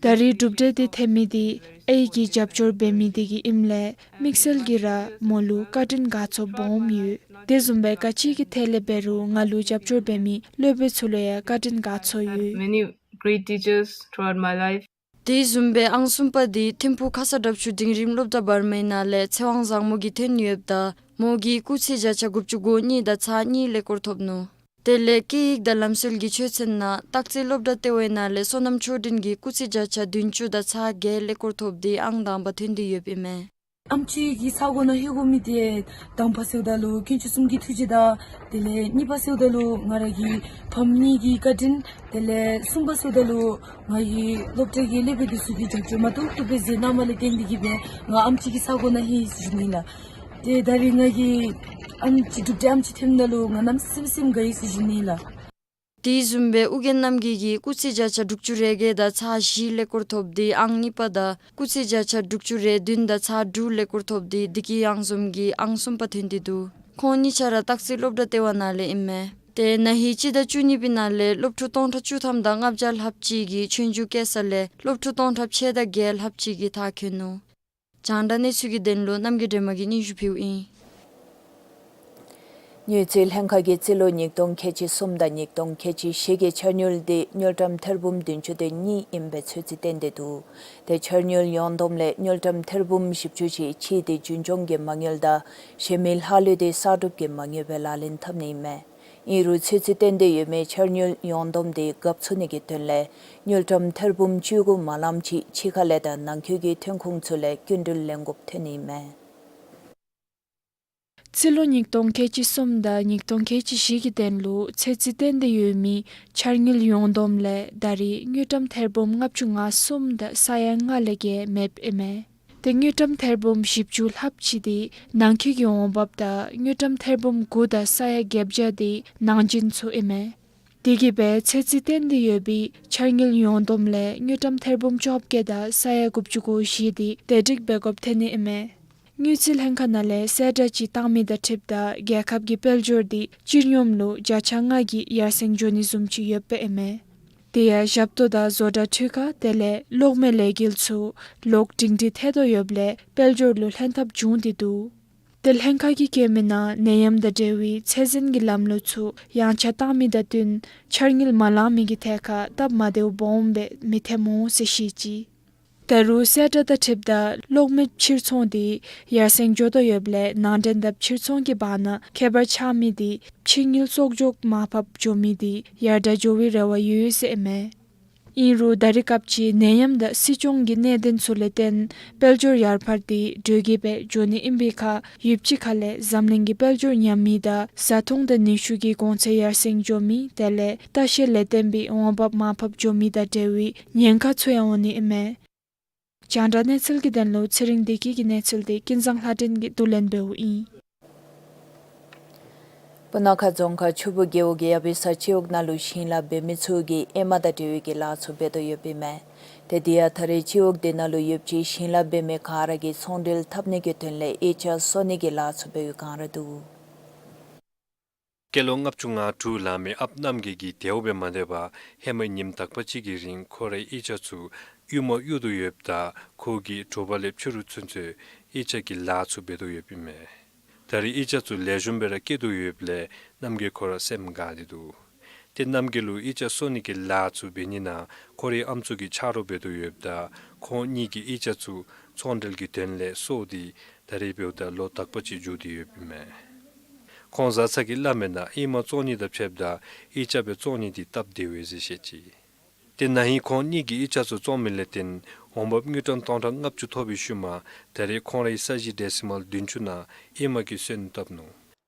ད་རིས་གྲུབ་འབྲས་དེ་ཐོན་མི་དེ་ཨའི་གིས་རྒྱབ་སྐྱོར་འབད་མི་དེ་གིས་ཨིནམ་ལས་དམིགས་བསལ་གྱིས་ར་མོ་ལུ་བཀའ་དྲིན་དགའ་ཚོར་སྦོམ་ཡོད། དེ་བཟུམ་སྦེ་ག་ཅི་གི་ཐད་ལས་འབད་རུང་ང་ལུ་རྒྱབ་སྐྱོར་འབད་མི་སློབ་དཔོན་ཚུ་ལུ་ཡང་བཀའ་དྲིན་དགའ་ཚོར་ཡོད། Many great teachers throughout my life. དེ་བཟུམ་སྦེ་ཨང་གསུམ་པ་དེ་ཐིམ་ཕུག་ཁ་ས་དྲག་ཆུ་འབྲིང་རིམ་སློབ་གྲྭ་བར་མའི་ནང་ལས་ཚེ་དབང་བཟང་མོ་གིས་ཐོན་ཡོདཔ་ད་མོ་གིས་སྐུགས་ཚད་བརྒྱ་ཆ་དགུ་བཅུ་གོ་གཉིས་དང་ཚག་གཉིས་ཀླད་ཀོར་ཐོབ་ནུག། དེ་ལས་སྐད་ཡིག་དང་ལམ་སྲོལ་གྱི་ཆོས་ཚན་ནང་སྟག་རྩེ་སློབ་གྲྭ་ལྟེ་བའི་ནང་ལས་བསོད་ནམས་ཆོས་སྒྲོན་གྱིས་སྐུགས་ཚད་བརྒྱ་ཆ་བདུན་ཅུ་དང་ཚག་བརྒྱད་ཀླད་ཀོར་ཐོབ་སྟེ་ཨང་དང་པ་ཐོན་ཏེ་ཡོདཔ་ཨིན་མས། ཨམ་ཅིག་གི་ས་གོ་ནང་ལྷོད་དགོ་མི་དེ་དང་པ་ཟེརཝ་ད་ལུ་དཀོན་མཆོག་གསུམ་གྱི་ཐུགས་རྗེ་དང་དེ་ལས་གཉིས་པ་ཟེརཝ་ད་ལུ་ང་ར་གི་ཕམ་གཉིས་ཀྱི་བཀའ་དྲིན། དེ་ལས་གསུམ་པ་ཟེརཝ་ད་ལུ་ང་གི་སློབ་གྲྭ་གི་སློབ་དཔོན་དེ་ཚུ་གིས་རྒྱབ་སྐྱོར་མ་ཏོག་ཏོ་སྦེ་མཛད་གནངམ་ལས་བརྟེན་ཏེ་གིས་སྦེ་ང་ཨམ་ཅིག་གི་ས་གོ་ནང་ལྷོད་ཡི་ཟེར་ཞུ་ནི་ལགས། ཏེ་ད་རིས་ང་གིས་ཨམ་ཅིག་གྲུབ་འབྲས་ཨམ་ཅིག་ཐོནམ་ད་ལུ་ང་གནམ་མེད་ས་མེད་སེམས་དགའ་ཡི་ཟེར་ཞུ་ནི་ལགས། དེ་བཟུམ་སྦེ་ཨོ་རྒྱན་རྣམ་རྒྱལ་གྱིས་སྐུགས་ཚད་བརྒྱ་ཆ་དྲུག་ཅུ་རེ་བརྒྱད་དང་ཚག་བཞི་ཀླད་ཀོར་ཐོབ་སྟེ་ཨང་གཉིས་པ་དང་སྐུགས་ཚད་བརྒྱ་ཆ་དྲུག་ཅུ་རེ་བདུན་དང་ཚག་དྲུག་ཀླད་ཀོར་ཐོབ་སྟེ་དེ་གི་ཡང་འཛོམས་ཀྱིས་ཨང་གསུམ་པ་ཐོན་ཏེ་འདུག། ཁོང་གཉིས་ཆ་ར་སྟག་རྩེ་སློབ་གྲྭ་ལྟེ་བ་ནང་ལས་ཨིན་མས། ཏེ་ན་ཧིང་སྤྱི་ཟླ་བཅུ་གཉིས་པའི་ནང་ལས་སློབ་ཕྲུག་སྟོང་ཕྲག་བཅུ་ཐམ་དང་ལྔ་བརྒྱ་ལྷགཔ་ཅིག་གིས་ཆོས་རྒྱུགས་རྐྱབ་ས་ལས་སློབ་ཕྲུག་སྟོང་ཕྲག་ཕྱེད་དང་བརྒྱད་ལྷགཔ་ཅིག་གིས་མཐར་འཁྱོལ་ནུག། རྒྱང་བསྒྲགས་གནས་ཚུལ་གྱི་དོན་ལུ་རྣམ་རྒྱལ་སྒྲོལ་མ་གིས་སྙན་ཞུ་ཕུལཝ་ཨིན། དངུལ་རྩིས་ལྷན་ཁག་གིས་རྩིས་ལོ་ཉིས་སྟོང་ཁལ་གཅིག་གསུམ་དང་ཉིས་སྟོང་ཁལ་གཅིག་བཞི་གི་འཆར་དངུལ་དེ་དངུལ་ཀྲམ་ཐེར་འབུམ་བདུན་ཅུ་དོན་གཉིས་ཨིན་པའི་ཚོད་རྩིས་བཏོན་ཏེ་འདུག། དེ་འཆར་དངུལ་ཡོངས་བསྡོམས་ལས་དངུལ་ཀྲམ་ཐེར་འབུམ་བཞི་བཅུ་ཞེ་གཅིག་དེ་རྒྱུན་སྐྱོང་གི་མ་དངུལ་དང་གཞན་མི་ལྷག་ལུས་དེ་གསར་སྒྲུབ་ཀྱི་མ་དངུལ་སྦེ་ལག་ལེན་འཐབ་ནི་ཨིན་མས། ཨིན་རུང་ཚོད་རྩིས་བཏོན་ཏེ་ཡོད་མི་འཆར་དངུལ་ཡོངས་བསྡོམས་དེ་འགབ་ཚུགས་ནི་གི་དོན་ལས་དངུལ་ཀྲམ་ཐེར་འབུམ་བཅུ་དགུ་མ་ལངམ་ཅིག་ཕྱི་ཁ་ལས་དང་ནང་འཁོད་ཀྱི་ཐོན་ཁུངས་ཚུ་ལས་སྐྱིན་འགྲུལ་ལེན་དགོཔ་ཐོན་ནི་ཨིན་མས། རྩིས་ལོ་ཉིས་སྟོང་ཁལ་གཅིག་གསུམ་དང་ཉིས་སྟོང་ཁལ་གཅིག་བཞི་གི་དོན་ལུ་ཚོད་རྩིས་བཏོན་ཏེ་ཡོད་མི་འཆར་དངུལ་ཡོངས་བསྡོམས་ལས་ད་རིས་དངུལ་ཀྲམ་ཐེར་འབུམ་ལྔ་བཅུ་ང་གསུམ་དང་ས་ཡ་ལྔ་ལས་བརྒལ་མེདཔ་ཨིན་མས། ཏེ་དངུལ་ཀྲམ་ཐེར་འབུམ་བཞི་བཅུ་ལྷགཔ་ཅིག་དེ་ནང་འཁོད་ཀྱི་འོང་འབབ་དང་དངུལ་ཀྲམ་ཐེར་འབུམ་དགུ་དང་ས་ཡ་བརྒྱད་བརྒྱ་དེ་ནང་རྐྱེན་ཚུ་ཨིན་མས། དེ་གིས་སྦེ་ཚོད་རྩིས་བཏོན་ཏེ་ཡོད་པའི་འཆར་དངུལ་ཡོངས་བསྡོམས་ལས་དངུལ་ཀྲམ་ཐེར་འབུམ་བཅོ་བརྒྱད་དང་ས་ཡ་དགུ་བཅུ་གོ་བཞི་དེ་བདེ་སྒྲིག་འབད་དགོཔ་ཐོན་ནི་ཨིན་མས། དངུལ་རྩིས་ལྷན་ཁག་ནང་ལས་གསལ་བསྒྲགས་ཅིག་བཏང་མི་དང་འཁྲིལཝ་ད་རྒྱལ་ཁབ་ཀྱི་དཔལ་འབྱོར་དེ་སྤྱིར་སྙོམས་ལུ་བརྒྱ་ཆ་ལྔ་གི་ཡར་སེང་འགྱོ་ནི་བཟུམ་ཅིག་ཡོདཔ་ཨིན་མས། དེ་ཡང་ཞབས་ཏོག་དང་བཟོ་གྲྭ་འཕྲུལ་ཁང་དེ་ལས་གློག་མེ་ལས་འགུལ་ཚུ་ལོག་སྒྲིང་སྒྲི་ཐལ་དོ་ཡོདཔ་ལས་དཔལ་འབྱོར་ལུ་ལྷན་ཐབས་བྱུང་སྟེ་འདུག། ཏེ་ལྷན་ཁག་གིས་བཀོད་མི་ནང་ནད་ཡམས་དང་འབྲེལ་བའི་ཚད་འཛིན་གྱི་ལམ་ལུགས་ཚུ་ཡངས་ཆག་བཏང་མི་དང་བསྟུན་འཆར་དངུལ་མ་ལང་མི་གི་ཐད་ཁར་སྟབས་མ་བདེཝ་སྦོམ་སྦེ་མི་ཐོནམ་འོང་ཟེར་བཤད་ཅི། ད་རུང་གསལ་བསྒྲགས་དང་འཁྲིལཝ་ད་གློག་མེ་ཕྱིར་ཚོང་དེ་ཡར་སེང་འགྱོ་དོ་ཡོདཔ་ལས་ནང་འདྲེན་དང་ཕྱིར་ཚོང་གི་བར་ན་ཁྱད་པར་ཆགས་མི་དེ་ཕྱིར་དངུལ་གསོག་འཇོག་མར་ཕབ་འགྱོ་མི་དེ་ཡར་དྲག་འགྱོ་བའི་རེ་བ་ཡོད་ཟེར་ཨིན་མས། ཨིན་རུང་ད་རེས་སྐབས་ཀྱི་ནད་ཡམས་དང་སྲིད་སྐྱོང་གི་གནད་དོན་ཚུ་ལས་བརྟེན་དཔལ་འབྱོར་ཡར་འཕར་དེ་དྲོས་སྐྱིད་སྦེ་འགྱོ་ནི་ཨིན་པའི་ཁར་ཡུདཔ་ཅིག་ཁ་ལས་འཛམ་གླིང་གི་དཔལ་འབྱོར་ཉམས་མི་དང་བཟའ་འཐུང་དང་ནུས་ཤུགས་ཀྱི་གོང་ཚད་ཡར་སེང་འགྱོ་མི་དེ་ལས་ལྟ་བཤལ་ལས་བརྟེན་པའི་འོང་འབབ་མར་ཕབ་འགྱོ་མི་དང་འབྲེལ་བའི་ཉེན་ཁ་ཚུ་ཡང་འོང་ནི་ཨིན་མས། རྒྱང་བསྒྲགས་གནས་ཚུལ་གྱི་དོན་ལུ་ཚེ་རིང་བདེ་སྐྱིད་ཀྱི་གནས་ཚུལ་དེ་ཀུན་བཟང་ལྷ་སྒྲོན་གྱིས་བསྡུ་ལེན་འབདཝ་ཨིན། སྤུ་ན་ཁ་རྫོང་ཁག་ཆུ་བུར་རྒེད་འོག་གི་ཡ་བི་ས་སྤྱི་འོག་ནང་ལུ་ཞིང་ལཱ་འབད་མི་ཚུ་གིས་ཨེ་མ་དང་འབྲེལ་བའི་གི་ལཱ་ཚུ་འབད་དོ་ཡོདཔ་ཨིན་མས། ཏེ་དེ་ཡང་ད་རེས་སྤྱི་འོག་དེ་ནང་ལུ་ཡོད་པའི་ཞིང་ལཱ་འབད་མི་ག་ར་གིས་ཚོང་འབྲེལ་འཐབ་ནི་གི་དོན་ལས་དབྱེ་ཆ་སོར་ནི་གི་ལཱ་ཚུ་འབད་བའི་བསྒང་ར་འདུག། སྐྱེས་ལོ་ལྔ་བཅུ་ང་དྲུག་ལང་མི་ཨཔ་རྣམ་རྒྱལ་གྱིས་དེ་འབདཝ་མ་དད་པར་ཧེ་མ་ཉིནམ་དག་པ་ཅིག་གི་རིང་ཁོ་རའི་དབྱེ་ཆ་ཚུ་གཡུར་མ་གཡུར་དོ་ཡོདཔ་ད་ཁོ་གིས་དྲོ་པ་ལས་ཕྱི་རུ་ཚུན་ཚོད་དབྱེ་ཆ་གི་ལཱ་ཚུ་འབད་དོ་ཡོདཔ་ཨིན་མས། ད་རེས་དབྱེ་ཆ་ཚུ་ལེགས་ཤོམ་སྦེ་ར་སྐྱེ་དོ་ཡོདཔ་ལས་རྣམ་རྒྱལ་ཁོ་ར་སེམས་དགའ་སྟེ་འདུག། ཏེ་རྣམ་རྒྱལ་ལུ་དབྱེ་ཆ་སོར་ནི་གི་ལཱ་ཚུ་འབད་ནི་ནང་ཁོ་རའི་ཨམ་སྲུ་གིས་ཆ་རོགས་འབད་དོ་ཡོདཔ་ད་ཁོང་གཉིས་ཀྱིས་དབྱེ་ཆ་ཚུ་ཚོང་འབྲེལ་གྱི་དོན་ལས་སོར་ཏེ་ད་རེས་འབདཝ་ད་ལོ་དག་པ་ཅིག་འགྱོ་སྟེ་ཡོདཔ་ཨིན་མས། ཁོང་བཟའ་ཚང་གིས་སླབ་མིའི་ནང་ཨེ་མ་བཙོང་ནི་དང་ཕྱདཔ་ད་དབྱེ་ཆ་སྦེ་བཙོང་ནི་འདི་སྟབས་བདེ་བས་ཟེར་བཤད་ཅི། ཏེ་ན་ཧིང་ཁོང་གཉིས་ཀྱིས་དབྱེ་ཆ་ཚུ་བཙོང་མི་ལས་བརྟེན་འོང་འབབ་དངུལ་ཀྲམ་སྟོང་ཕྲག་ལྔ་བཅུ་ཐོབ་པའི་ཤུལ་མ་ད་རེས་ཁོང་རའི་ས་གཞི་ཌེ་སི་མཱལ་བདུན་ཅུ་ནང་ཨེ་མ་གིས་སོན་བཏབ་ནུག།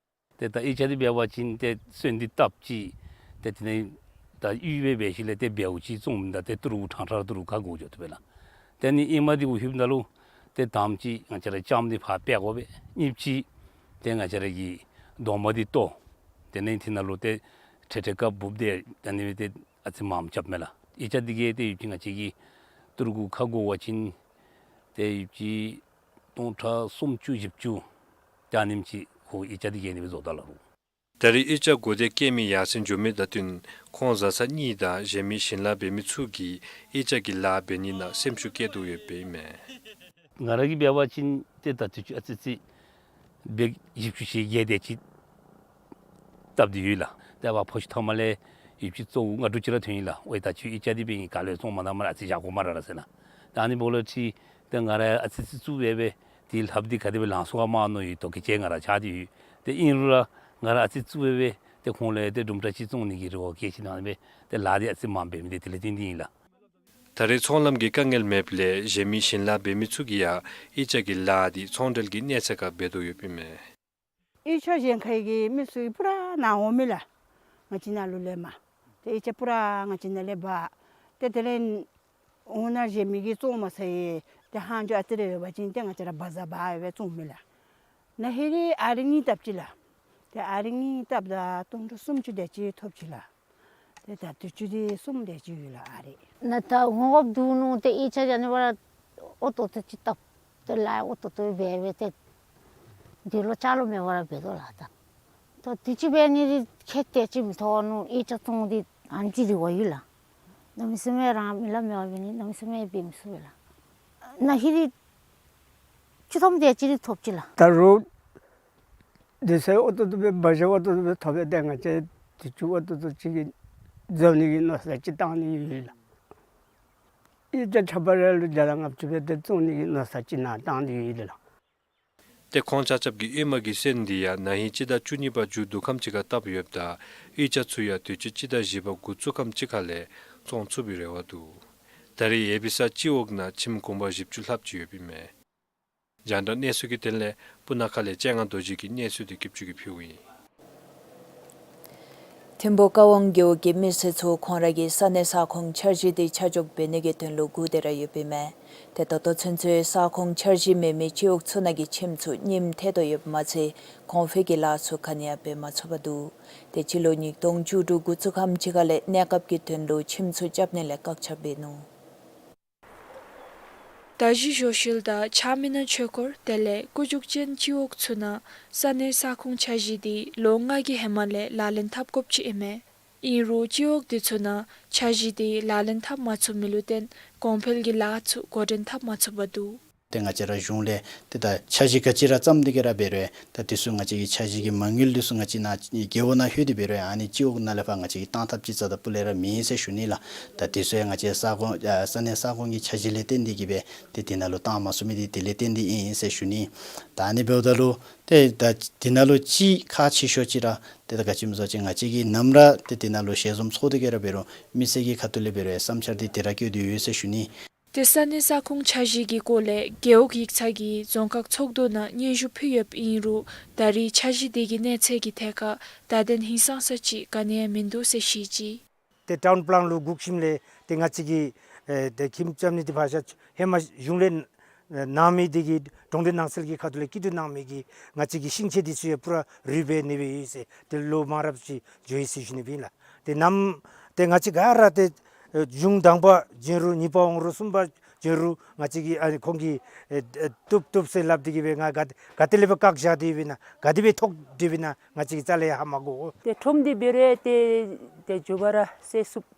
ཏེ་ད་དབྱེ་ཆ་འདི་འབད་བ་ཅིན་ཏེ་སོན་འདི་བཏབ་ཅི། ཏེ་དེ་ནི་ད་གཡུས་སྦེ་འབད་ཞིནམ་ལས་ཏེ་བེའུ་ཅིག་བཙོངམ་ད་ཏེ་ཏི་རུ་གུ་ཕྲང་ཕྲང་ཏི་རུ་གུ་ཁ་དགོ་འགྱོ་དོ་པས་ལགས། ཏེ་ནི་ཨེ་མ་འདི་གུ་ལྷོདཔ་ད་ལུ་ཏེ་དང་པ་ཅིག་ང་བཅས་ར་ལྕངམ་འདི་ཕར་སྤེལ་དགོ་པས། གཉིས་པ་ཅིག་ཏེ་ང་བཅས་ར་གི་རྡོག་མ་འདི་བཏོག། ཏེ་ནི་དེ་ནང་ལུ་ཏེ་ཁྲེ་ཁྲེ་ཀ་འབུབ་སྟེ་ད་ནི་ཏེ་ཨ་ཙི་མངམ་རྐྱབ་མས་ལགས། དབྱེ་ཆ་འདི་གིས་ཏེ་ཡོདཔ་ཅིག་ང་བཅས་ཀྱི་ཏི་རུ་གུ་ཁ་དགོ་པ་ཅིན་ཏེ་ཡོདཔ་ཅིག་སྟོང་ཕྲག་སུམ་ཅུ་བཞི་བཅུ་ད་ནེམ་ཅིག་ཁོ་དབྱེ་ཆ་འདི་གིས་ཨ་ནི་སྦེ་བཟོ་ད་ལགས་རུང་། ད་རེས་དབྱེ་ཆ་དགོ་སྟེ་སྐྱེལ་མི་ཡར་སེང་འགྱོ་མི་དང་བསྟུན་ཁོང་བཟའ་ཚང་གཉིས་དང་གཞན་མི་ཞིང་ལཱ་འབད་མི་ཚུ་གིས་དབྱེ་ཆ་གི་ལཱ་འབད་ནི་ནང་སེམས་ཤུགས་བསྐྱེད་དོ་ཡོདཔ་ཨིན་མས། ང་ར་གིས་འབད་བ་ཅིན་ཏེ་ད་དུས་ཅི་ཨ་ཙི་ཙི་བེག་བཞི་བཅུ་ཞེ་བརྒྱད་དེ་ཅིག་བཏབ་སྟེ་ཡོད་ལགས། ཏེ་ཕར་ཕོ་ཤུ་ཐོབ་མ་ལས་ཡོདཔ་ཅིག་ཙོག་ལྔ་དྲུག་ཅིག་ར་ཐོན་ཡི་ལགས། ཝའི་ད་ཅི་དབྱེ་ཆ་འདི་འབད་ནི་ག་ལུ་བཙོང་མ་ད་མ་ར་ཨ་ཙི་བཞག་དགོ་མ་ར་ར་ཟེར་ལགས། ད་ཨ་ནི་འབདཝ་ལས་ཏེ་ཏེ་ང་ར་ཨ་ཙི་ཙི་བཙུགས་སྦེ་སྦེ་དེ་ལྷགཔ་འདི་ག་དེ་སྦེ་ལང་ཚུ་ག་མ་མནོ་ཡི་དོགས་ཀྱི་ཅིག་ང་ར་ཆགས་ཏེ་ཡོད། ཏེ་ཨིན་རུང་ར་ང་ར་ཨ་ཙི་བཙུགས་སྦེ་སྦེ་ཏེ་ཁོང་ལུ་ཏེ་དུམ་གྲ་ཅིག་བཙོང་ནི་གི་རེ་བ་བསྐྱེད་ཞིནམ་ལས་སྦེ་ཏེ་ལཱ་འདི་ཨ་ཙི་མངམ་འབད་མི་འདི་དེ་ལས་བརྟེན་ཏེ་ཨིན་ལགས། ད་རེས་ཚོང་ལམ་གྱི་དཀའ་ངལ་མེདཔ་ལས་གཞན་མི་ཞིང་ལཱ་འབད་མི་ཚུ་གིས་ཡང་དབྱེ་ཆ་གི་ལཱ་འདི་ཚོང་འབྲེལ་གྱི་གནས་ཚད་ཁར་འབད་དོ་ཡོདཔ་ཨིན་མས། དབྱེ་ཆ་གཞན་ཁ་གི་མི་ཚུ་གིས་པུ་ར་ནཱ་འོང་མས་ལགས། ང་བཅས་ནཱ་ལུ་ལས་མར་ཏེ་དབྱེ་ཆ་པུ་ར་ང་བཅས་ནཱ་ལས་འབག། ཏེ་དེ་ལས་འོང་ནཱ་གཞན་མི་གིས་བཙོང་མ་ཚར་ཡི། ཏེ་ཧང་ཅུ་ཨ་ཙི་རེ་ཡོད་པ་ཅིན་ཏེ་ང་བཅས་ར་བ་ཛར་འབག་སྦེ་བཙོང་མས་ལགས། ན་ཧིང་ར་ཨ་རི་གཉིས་བཏབ་ཅི་ལགས། ཏེ་ཨ་རི་གཉིས་བཏབ་ད་སྟོང་ཕྲག་སུམ་ཅུ་དེ་ཅིག་ཐོབ་ཅི་ལགས། ཏེ་ད་དུས་ཅི་འདི་གསུམ་དེ་ཅིག་ཡོད་ལགས་ཨ་རི། ནཱ་ད་འོང་འབབ་སྡུག་ནུག། ཏེ་དབྱེ་ཆ་ཨ་ནི་སྦེ་ར་ཨོ་ཏོ་ཏོ་ཅིག་བཏབ། ཏེ་ལཱ་ཨོ་ཏོ་ཏོ་འབད་སྦེ་ཏེ་འདི་ལོ་ཅ་ལོ་མེད་པར་ར་འབད་དོ་ལགས། ད་ད་དུས་ཅི་འབད་ནི་འདི་ཁེ་དེ་ཅིག་མི་ཐོགས་ནུག། དབྱེ་ཆ་བཙོང་འདི་ཨ་ནི་ཅིག་རི་བ་ཡོད་ལགས། གནམ་མེད་ས་མེད་རང་མི་ལ་མེད་པ་འབད་ནི་གནམ་མེད་ས་མེད་འབད་མི་ཚུགས་པས་ལགས། ན་ཧིང་ར་ཅི་ཐོབ་དེ་ཅིག་ར་ཐོབ་ཅི་ལགས། ད་རུང་དེ་ཚུ་ཨོ་ཏོ་ཏོ་སྦེ་བ་ཛར་ཨོ་ཏོ་ཏོ་སྦེ་ཐོབ་སྦེ་ཏེ་ང་བཅས་དུས་ཅི་ཨོ་ཏོ་ཏོ་ཅིག་གིས་བཟོ་ནི་གི་མནོ་བསམ་ཅིག་བཏང་ནི་ཡོད་ལགས། དབྱེ་ཆ་ཁྲབ་པ་རེ་ལུ་བརྒྱ་དང་ལྔ་བཅུ་སྦེ་ཏེ་བཙོང་ནི་གི་མནོ་བསམ་ཅིག་ནཱ་བཏང་སྟེ་ཡོད་ལགས། ཏེ་ཁོང་ཆ་ཁྱབ་ཀྱིས་ཨེ་མ་གི་སོན་འདི་ཡང་ན་ཧིང་སྤྱི་ཟླ་བཅུ་གཉིས་པ་མཇུག་བསྡུ་ཁམས་ཅིག་ཁར་བཏབ་ཡོདཔ་ད་དབྱེ་ཆ་ཚུ་ཡང་དུས་ཅི་སྤྱི་ཟླ་བཞི་པ་འགོ་བཙུགས་ཁམས་ཅིག་ཁ་ལས་བཙོང་ཚུགས་པའི་རེ་བ་འདུག། ད་རེས་ཡ་བི་ས་སྤྱི་འོག་ནང་ཁྱིམ་གུང་པ་བཞི་བཅུ་ལྷགཔ་ཅིག་ཡོདཔ་ཨིན་མས། རྒྱང་བསྒྲགས་གནས་ཚུལ་གྱི་དོན་ལས་སྤུ་ན་ཁ་ལས་སྤྱན་སྔ་རྡོ་རྗེ་གི་གནས་ཚུལ་འདི་སྐྱིདཔ་ཅུ་གིས་ཕུལཝ་ཨིན། ཐིམ་ཕུག་ཀ་ཝང་རྒེད་འོག་གི་མི་སེར་ཚུ་ཁོང་ར་གི་ས་གནས་ས་ཁོངས་འཆར་གཞི་འདི་ཆ་འཇོག་འབད་ནི་གི་དོན་ལུ་སྒུག་སྟེ་ར་ཡོདཔ་ཨིན་མས། ཏེ་ད་ལྟོ་ཚུན་ཚོད་ས་ཁོངས་འཆར་གཞི་མེད་མི་སྤྱི་འོག་ཚུ་ནང་གི་ཁྱིམ་ཚུ་རྙིངམ་ཐལ་དོ་ཡོདཔ་མ་ཚད་གོང་འཕེལ་གྱི་ལཱ་ཚུ་ག་ནི་ཡང་འབད་མ་ཚུགས་པར་འདུག། ཏེ་སྤྱི་ལོ་ཉིས་སྟོང་བཅུ་དྲུག་འགོ་བཙུགས་ཁམས་ཅིག་ཁ་ལས་གནས་སྐབས་ཀྱི་དོན་ལུ་ཁྱིམ་ཚུ་རྐྱབ་ནི་ལས་བཀག་ཆ་འབད་ནུག། མདའ་བཞི་ཞོ་ཤུལ་དང་ཆགས་མེད་ན་ཆོས་འཁོར་དེ་ལས་ཀུ་ཅུག་ཅན་སྤྱི་འོག་ཚུ་ནང་ས་གནས་ས་ཁོངས་འཆར་གཞི་འདི་ལོ་ལྔ་གི་ཧེ་མ་ལས་ལག་ལེན་འཐབ་དགོཔ་ཅིག་ཨིན་མས། ཨིན་རུང་སྤྱི་འོག་འདི་ཚུ་ནང་འཆར་གཞི་འདི་ལག་ལེན་འཐབ་མ་ཚུགས་མི་ལུ་བརྟེན་གོང་འཕེལ་གྱི་ལཱ་ཚུ་འགོ་འདྲེན་འཐབ་མ་ཚུགས་པར་འདུག། ཏེ་ང་བཅས་ར་གཞུང་ལས་ཏེ་ད་འཆར་གཞི་ག་ཅི་ར་བརྩམས་ཏེ་གི་ར་འབད་རུང་ད་དེ་ཚུ་ང་བཅས་ཀྱི་འཆར་གཞི་གི་མ་དངུལ་འདི་ཚུ་ང་བཅས་ནཱ་རྒེད་འོག་ནང་ལྷོད་དེ་འབད་རུང་ཨ་ནི་སྤྱི་འོག་ནང་ལས་ཕར་ང་བཅས་ཀྱིས་བཏང་ཐབས་ཅིག་རྩ་དང་སྤུ་ལས་ར་མེད་ཟེར་ཞུ་ནི་ལགས། ད་དེ་ཚུ་ཡང་ང་བཅས་ས་ཁོངས་ཨ་ས་གནས་ས་ཁོངས་ཀྱི་འཆར་གཞི་ལས་བརྟེན་ཏེ་གི་སྦེ་ཏེ་དེ་ནང་ལུ་བཏང་མ་ཚུགས་མི་འདི་དེ་ལས་བརྟེན་ཏེ་ཨིན་ཟེར་ཞུ་ནི། ད་ཨ་ནི་འབདཝ་ད་ལུ་ཏེ་ད་དེ་ནང་ལུ་ཅིག་ཁག་ཆེ་ཤོས་ཅིག་ར་ཏེ་ད་ག་ཅི་སྨོ་ཟེར་བ་ཅིན་ང་བཅས་ཀྱིས་ནམ་ར་ཏེ་དེ་ནང་ལུ་ཞལ་འཛོམས་ཚོགས་ཏེ་གི་ར་འབད་རུང་མི་སེར་གྱི་ཁ་ཐུག་ལས་འབད་རུང་བསམ་འཆར་འདི་དེ་ར་བཀོད་དེ་ཡོད་ཟེར་ཞུ་ནི། ཏེ་ས་གནས་ས་ཁོངས་འཆར་གཞི་གི་སྐོར་ལས་རྒེད་འོག་ཡིག་ཚང་གིས་རྫོང་ཁག་ཚོགས་འདུ་ནང་སྙན་ཞུ་ཕུལ་ཡོདཔ་ཨིན་རུང་ད་རེས་འཆར་གཞི་དེ་གི་གནས་ཚད་ཀྱི་ཐད་ཁར་དད་ལྡན་ཧིང་སངས་ས་ཅིག་ག་ནི་ཡང་མིན་འདུག་ཟེར་བཤད་ཅི། ཏེ་ཊའུན་པ་ལཱན་ལུ་སྒུག་ཞིནམ་ལས་ཏེ་ང་བཅས་ཀྱིས་ཨེ་ཏེ་ཁྱིམ་རྐྱབ་ནི་འདི་ཕར་བཞག་ཧེ་མ་གཞུང་ལས་ ནང་མི་འདི་གིས་གྲོང་སྡེ་ནང་སེལ་གྱི་ཁ་ཐུག་ལས་སྐྱིད་སྡུག་གནང་མི་གི་ང་བཅས་ཀྱི་ཤིང་ཆས་འདི་ཚུ་ཡང་པུ་ར་རུལ་སྦེ་ནི་སྦེ་ཡོད་ཟེར་ཏེ་ལོ་མང་རབས་ཅིག་འགྱོ་ཡི་ཟེར་ཞུ་ནི་སྦེ་ཨིན་ལགས། ཏེ་ནམ་ཏེ་ང་བཅས་ག་ར་ཏེ་ཨེ་གཞུང་དང་པ་བྱོན་རུང་གཉིས་པ་འོང་རུང་གསུམ་པ་བྱོན་རུང་ང་བཅས་ཀྱིས་ཨ་ནི་ཁོང་གིས་ཨེ་ཨེ་བཏུབ་བཏུབ་ཟེར་སླབ་སྟེ་གི་སྦེ་ང་ག་ག་ཏེ་ལས་སྦེ་བཀག་བཞག་སྟེ་ཡོདཔ་ཨིན་ན་ག་དེ་སྦེ་ཐོག་སྟེ་ཡོདཔ་ཨིན་ན་ང་བཅས་ཀྱིས་རྩ་ལས་ཧ་མ་གོ། ཏེ་ཁྲོམ་འདི་འབད་རུང་ཏེ་ཏེ་མགྱོགས་པ་ར་སེལ་ཚུགས།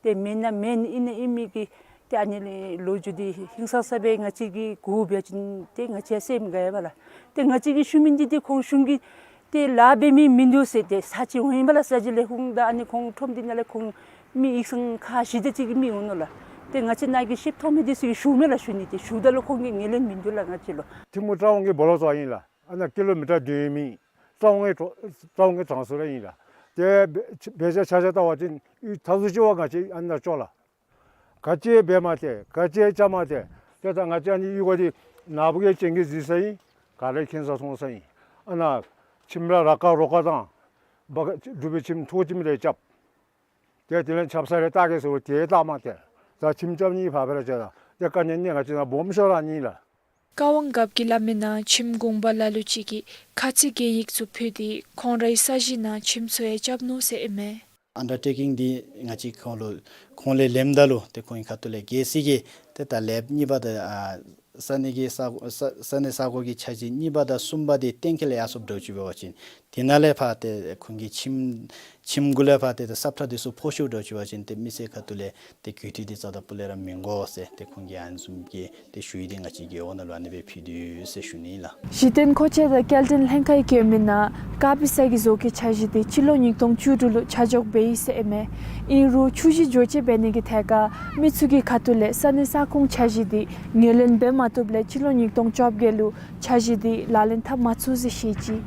ཏེ་མེན་ན་མེན་ཨིན་ན་ཨིན་མི་གི་ཏེ་ཨ་ནི་ལོ་རྒྱུས་འདི་ཧིང་སངས་ས་སྦེ་ང་བཅས་ཀྱིས་གོ་བ་ཅིན་ཏེ་ང་བཅས་སེམས་དགའ་ཡི་པ་ལགས། ཏེ་ང་བཅས་ཀྱིས་ཞུ་མི་འདི་ཏེ་ཁོང་གཞུང་གིས་ཏེ་ལཱ་འབད་མི་མིན་འདུག་ཟེར་ཏེ་ས་ཅིག་འོང་ཡི་པ་ལགས། ས་ཅིག་ལས་ཁོང་ད་ཨ་ནི་ཁོང་ཁྲོམ་འདི་ནང་ལས་ཁོང་མི་ཡིག་ཚང་ཁག་བཞི་དེ་ཅིག་གི་མི་འོང་ནུག་ལགས། ཏེ་ང་བཅས་ནང་གི་ཤེསཔ་མཐོ་མི་འདི་ཚུ་གིས་ཞུཝ་མས་ལགས། ཞུ་ནི་འདི་ཞུཝ་ད་ལུ་ཁོང་གིས་ངོས་ལེན་མིན་འདུག་ལགས་ང་བཅས་ལུ། ཐིམ་ཕུག་ཀྲ་ཝང་གི་སྦོ་ལོགས་ཚུ་ཨིན་ལགས། ཨ་ནཱ་ཀི་ལོ་མི་ཊར་བདུན་ཡོད་མི་ཀྲ་ཝང་གི་ཀྲོ་ཀྲ་ཝང་གི་གྲངས་སུ་ར་ཨིན་ལགས། ཏེ་དཔེ་ཆ་ཆ་ཆ་བལྟ་བ་ཅིན་ཡུལ་ཐ་ཚུ་ཅིག་བ་ང་བཅས་ཨ་ནཱ་ཅོག་ལགས། ག་ཅི་འབད་མ་སྟེར་ག་ཅི་རྐྱབ་མ་སྟེར། ཏེ་ད་ང་བཅས་ཨ་ནི་ཡུལ་སྐོར་འདི་ནཱ་བུ་གིས་སྤྱན་གྱིས་གཟིགས་ས་ཨིན། ག་ར་མཁྱེན་ས་མཐོང་ས་ཨིན། ཨ་ནཱ་ཁྱིམ་ར་ར་ཀ་རོ་ཀ་དང་སྦ་ཀ་འབྲུག་པའི་ཁྱིམ་ཐོག་ཁྱིམ་རེ་རྐྱབ། ཏེ་དེ་ལས་ཆབ་གསང་རེ་བལྟ་གེ་ཟེར་བ་ཏེ་བལྟ་མ་སྟེར། ད་ཁྱིམ་རྐྱབ་ནི་ཕར་སྦེ་ར་བྱས་ད་ཏེ་དཀའ་ངལ་ནི་ང་བཅས་ནཱ་སྦོམ་ཤོས་ར་ཨ་ནི་ལགས། ཀ་ཝང་རྒཔོ་གིས་སླབ་མིའི་ནང་ཁྱིམ་གུང་པ་ལ་ལུ་ཅིག་གིས་ཁ་ཚིག་གན་ཡིག་ཚུ་ཕུལ་ཏེ་ཁོང་རའི་ས་གཞི་ནང་ཁྱིམ་ཚུ་ཡང་རྐྱབ་ནུག་ཟེར་ཨིན་མས། ཨན་ཌར་ཊེ་ཀིང་འདི་ང་བཅས་ཁོང་ལུ་ཁོང་ལས་ལེནམ་ད་ལུ་ཏེ་ཁོང་གི་ཁ་ཐུག་ལས་གལ་སྲིད་ཀྱི་ཏེ་ད་ལེབ་གཉིས་པ་ད་ཨ་ས་གནས་ཀྱི་ས་ས་ས་གནས་ས་གོ་གི་འཆར་གཞི་གཉིས་པ་དང་གསུམ་པ་འདི་གཏན་འཁེལ་ཡར་སོངམ་འདྲཝ་ཅིག་འབད་བ་ཅིན་དེ་ནང་ལས་ཕར་ཏེ་ཁོང་གི་ཁྱིམ་ཁྱིམ་གུ་ལས་ཕར་ཏེ་ད་སབ་ཁྲ་འདི་ཚུ་ཕོག་ཤོརཝ་འདྲཝ་ཅིག་འབད་བ་ཅིན་ཏེ་མི་སེར་ཁ་ཐུག་ལས་ཏེ་གུས་བཀུར་འདི་རྩ་དང་སྤུ་ལས་ར་མི་དགོ་ཟེར་ཏེ་ཁོང་གིས་ཨ་ནི་བཟུམ་གྱི་ཏེ་ཞུ་ཡིག་འདི་ང་བཅས་ཀྱི་འོག་ནང་ལུ་ཨ་ནི་སྦེ་ཕུལ་ཏེ་ཡོད་ཟེར་ཞུ་ནི་ལགས། གཞི་རྟེན་མཁོ་ཆས་དང་སྐྱེལ་འདྲེན་ལྷན་ཁག་གིས་བཀོད་མིའི་ནང་དཀར་སྦི་ས་གི་བཟོ་བཀོད་འཆར་གཞི་འདི་སྤྱི་ལོ་ཉིས་སྟོང་བཅུ་དྲུག་ལུ་ཆ་འཇོག་འབད་ཡི་ཟེར་ཨིན་མས། ཨིན་རུང་ཆུ་གཞི་འགྱོ་བཅོས་འབད་ནི་གི་ཐད་ཁར་མི་ཚུ་གི་ཁ་ཐུག་ལས་ས་གནས་ས་ཁོངས་འཆར་གཞི་འདི་ངོས་ལེན་འབད་མ་བཏུབ་ལས་སྤྱི་ལོ་ཉིས་སྟོང་བཅོ་བརྒྱད་ལུ་འཆར་གཞི་འདི་ལག་ལེན་འཐབ་མ་ཚུགས་ཟེར་བཤད་ཅི།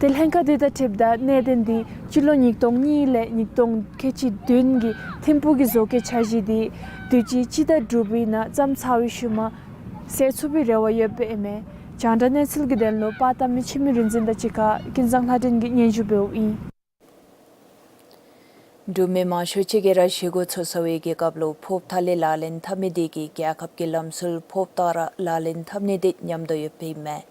ཏེ་ལྷན་ཁག་འདི་དང་འཁྲིལཝ་ད་གནད་དོན་འདི་སྤྱི་ལོ་ཉིས་སྟོང་གཉིས་ལས་ཉིས་སྟོང་ཁལ་གཅིག་བདུན་གྱི་ཐིམ་ཕུག་གི་བཟོ་བཀོད་འཆར་གཞི་འདི་དུས་ཅི་སྤྱི་ཟླ་དྲུག་པའི་ནང་བརྩམས་ཚར་བའི་ཤུལ་མ་སེལ་ཚུགས་པའི་རེ་བ་ཡོདཔ་ཨིན་མས། རྒྱང་བསྒྲགས་གནས་ཚུལ་གྱི་དོན་ལུ་པར་བཏབ་མི་འཆི་མེད་རིག་འཛིན་དང་གཅིག་ཁར་ཀུན་བཟང་ལྷ་སྒྲོན་གྱིས་སྙན་ཞུ་འབདཝ་ཨིན། འབྲུག་མི་མང་ཤོས་ཅིག་གིས་ར་བཞེས་སྒོ་འཚོལ་ཚར་བའི་རྒྱལ་ཁབ་ལུ་ཕོགས་ཐ་ལི་ལག་ལེན་འཐབ་མི་དེ་གིས་རྒྱལ་ཁབ་ཀྱི་ལམ་སྲོལ་ཕོགས་ཐོག་ར་ལག་ལེན་འཐབ་ནི་དེ་ཉམས་དོ་ཡོདཔ་ཨིན་མས།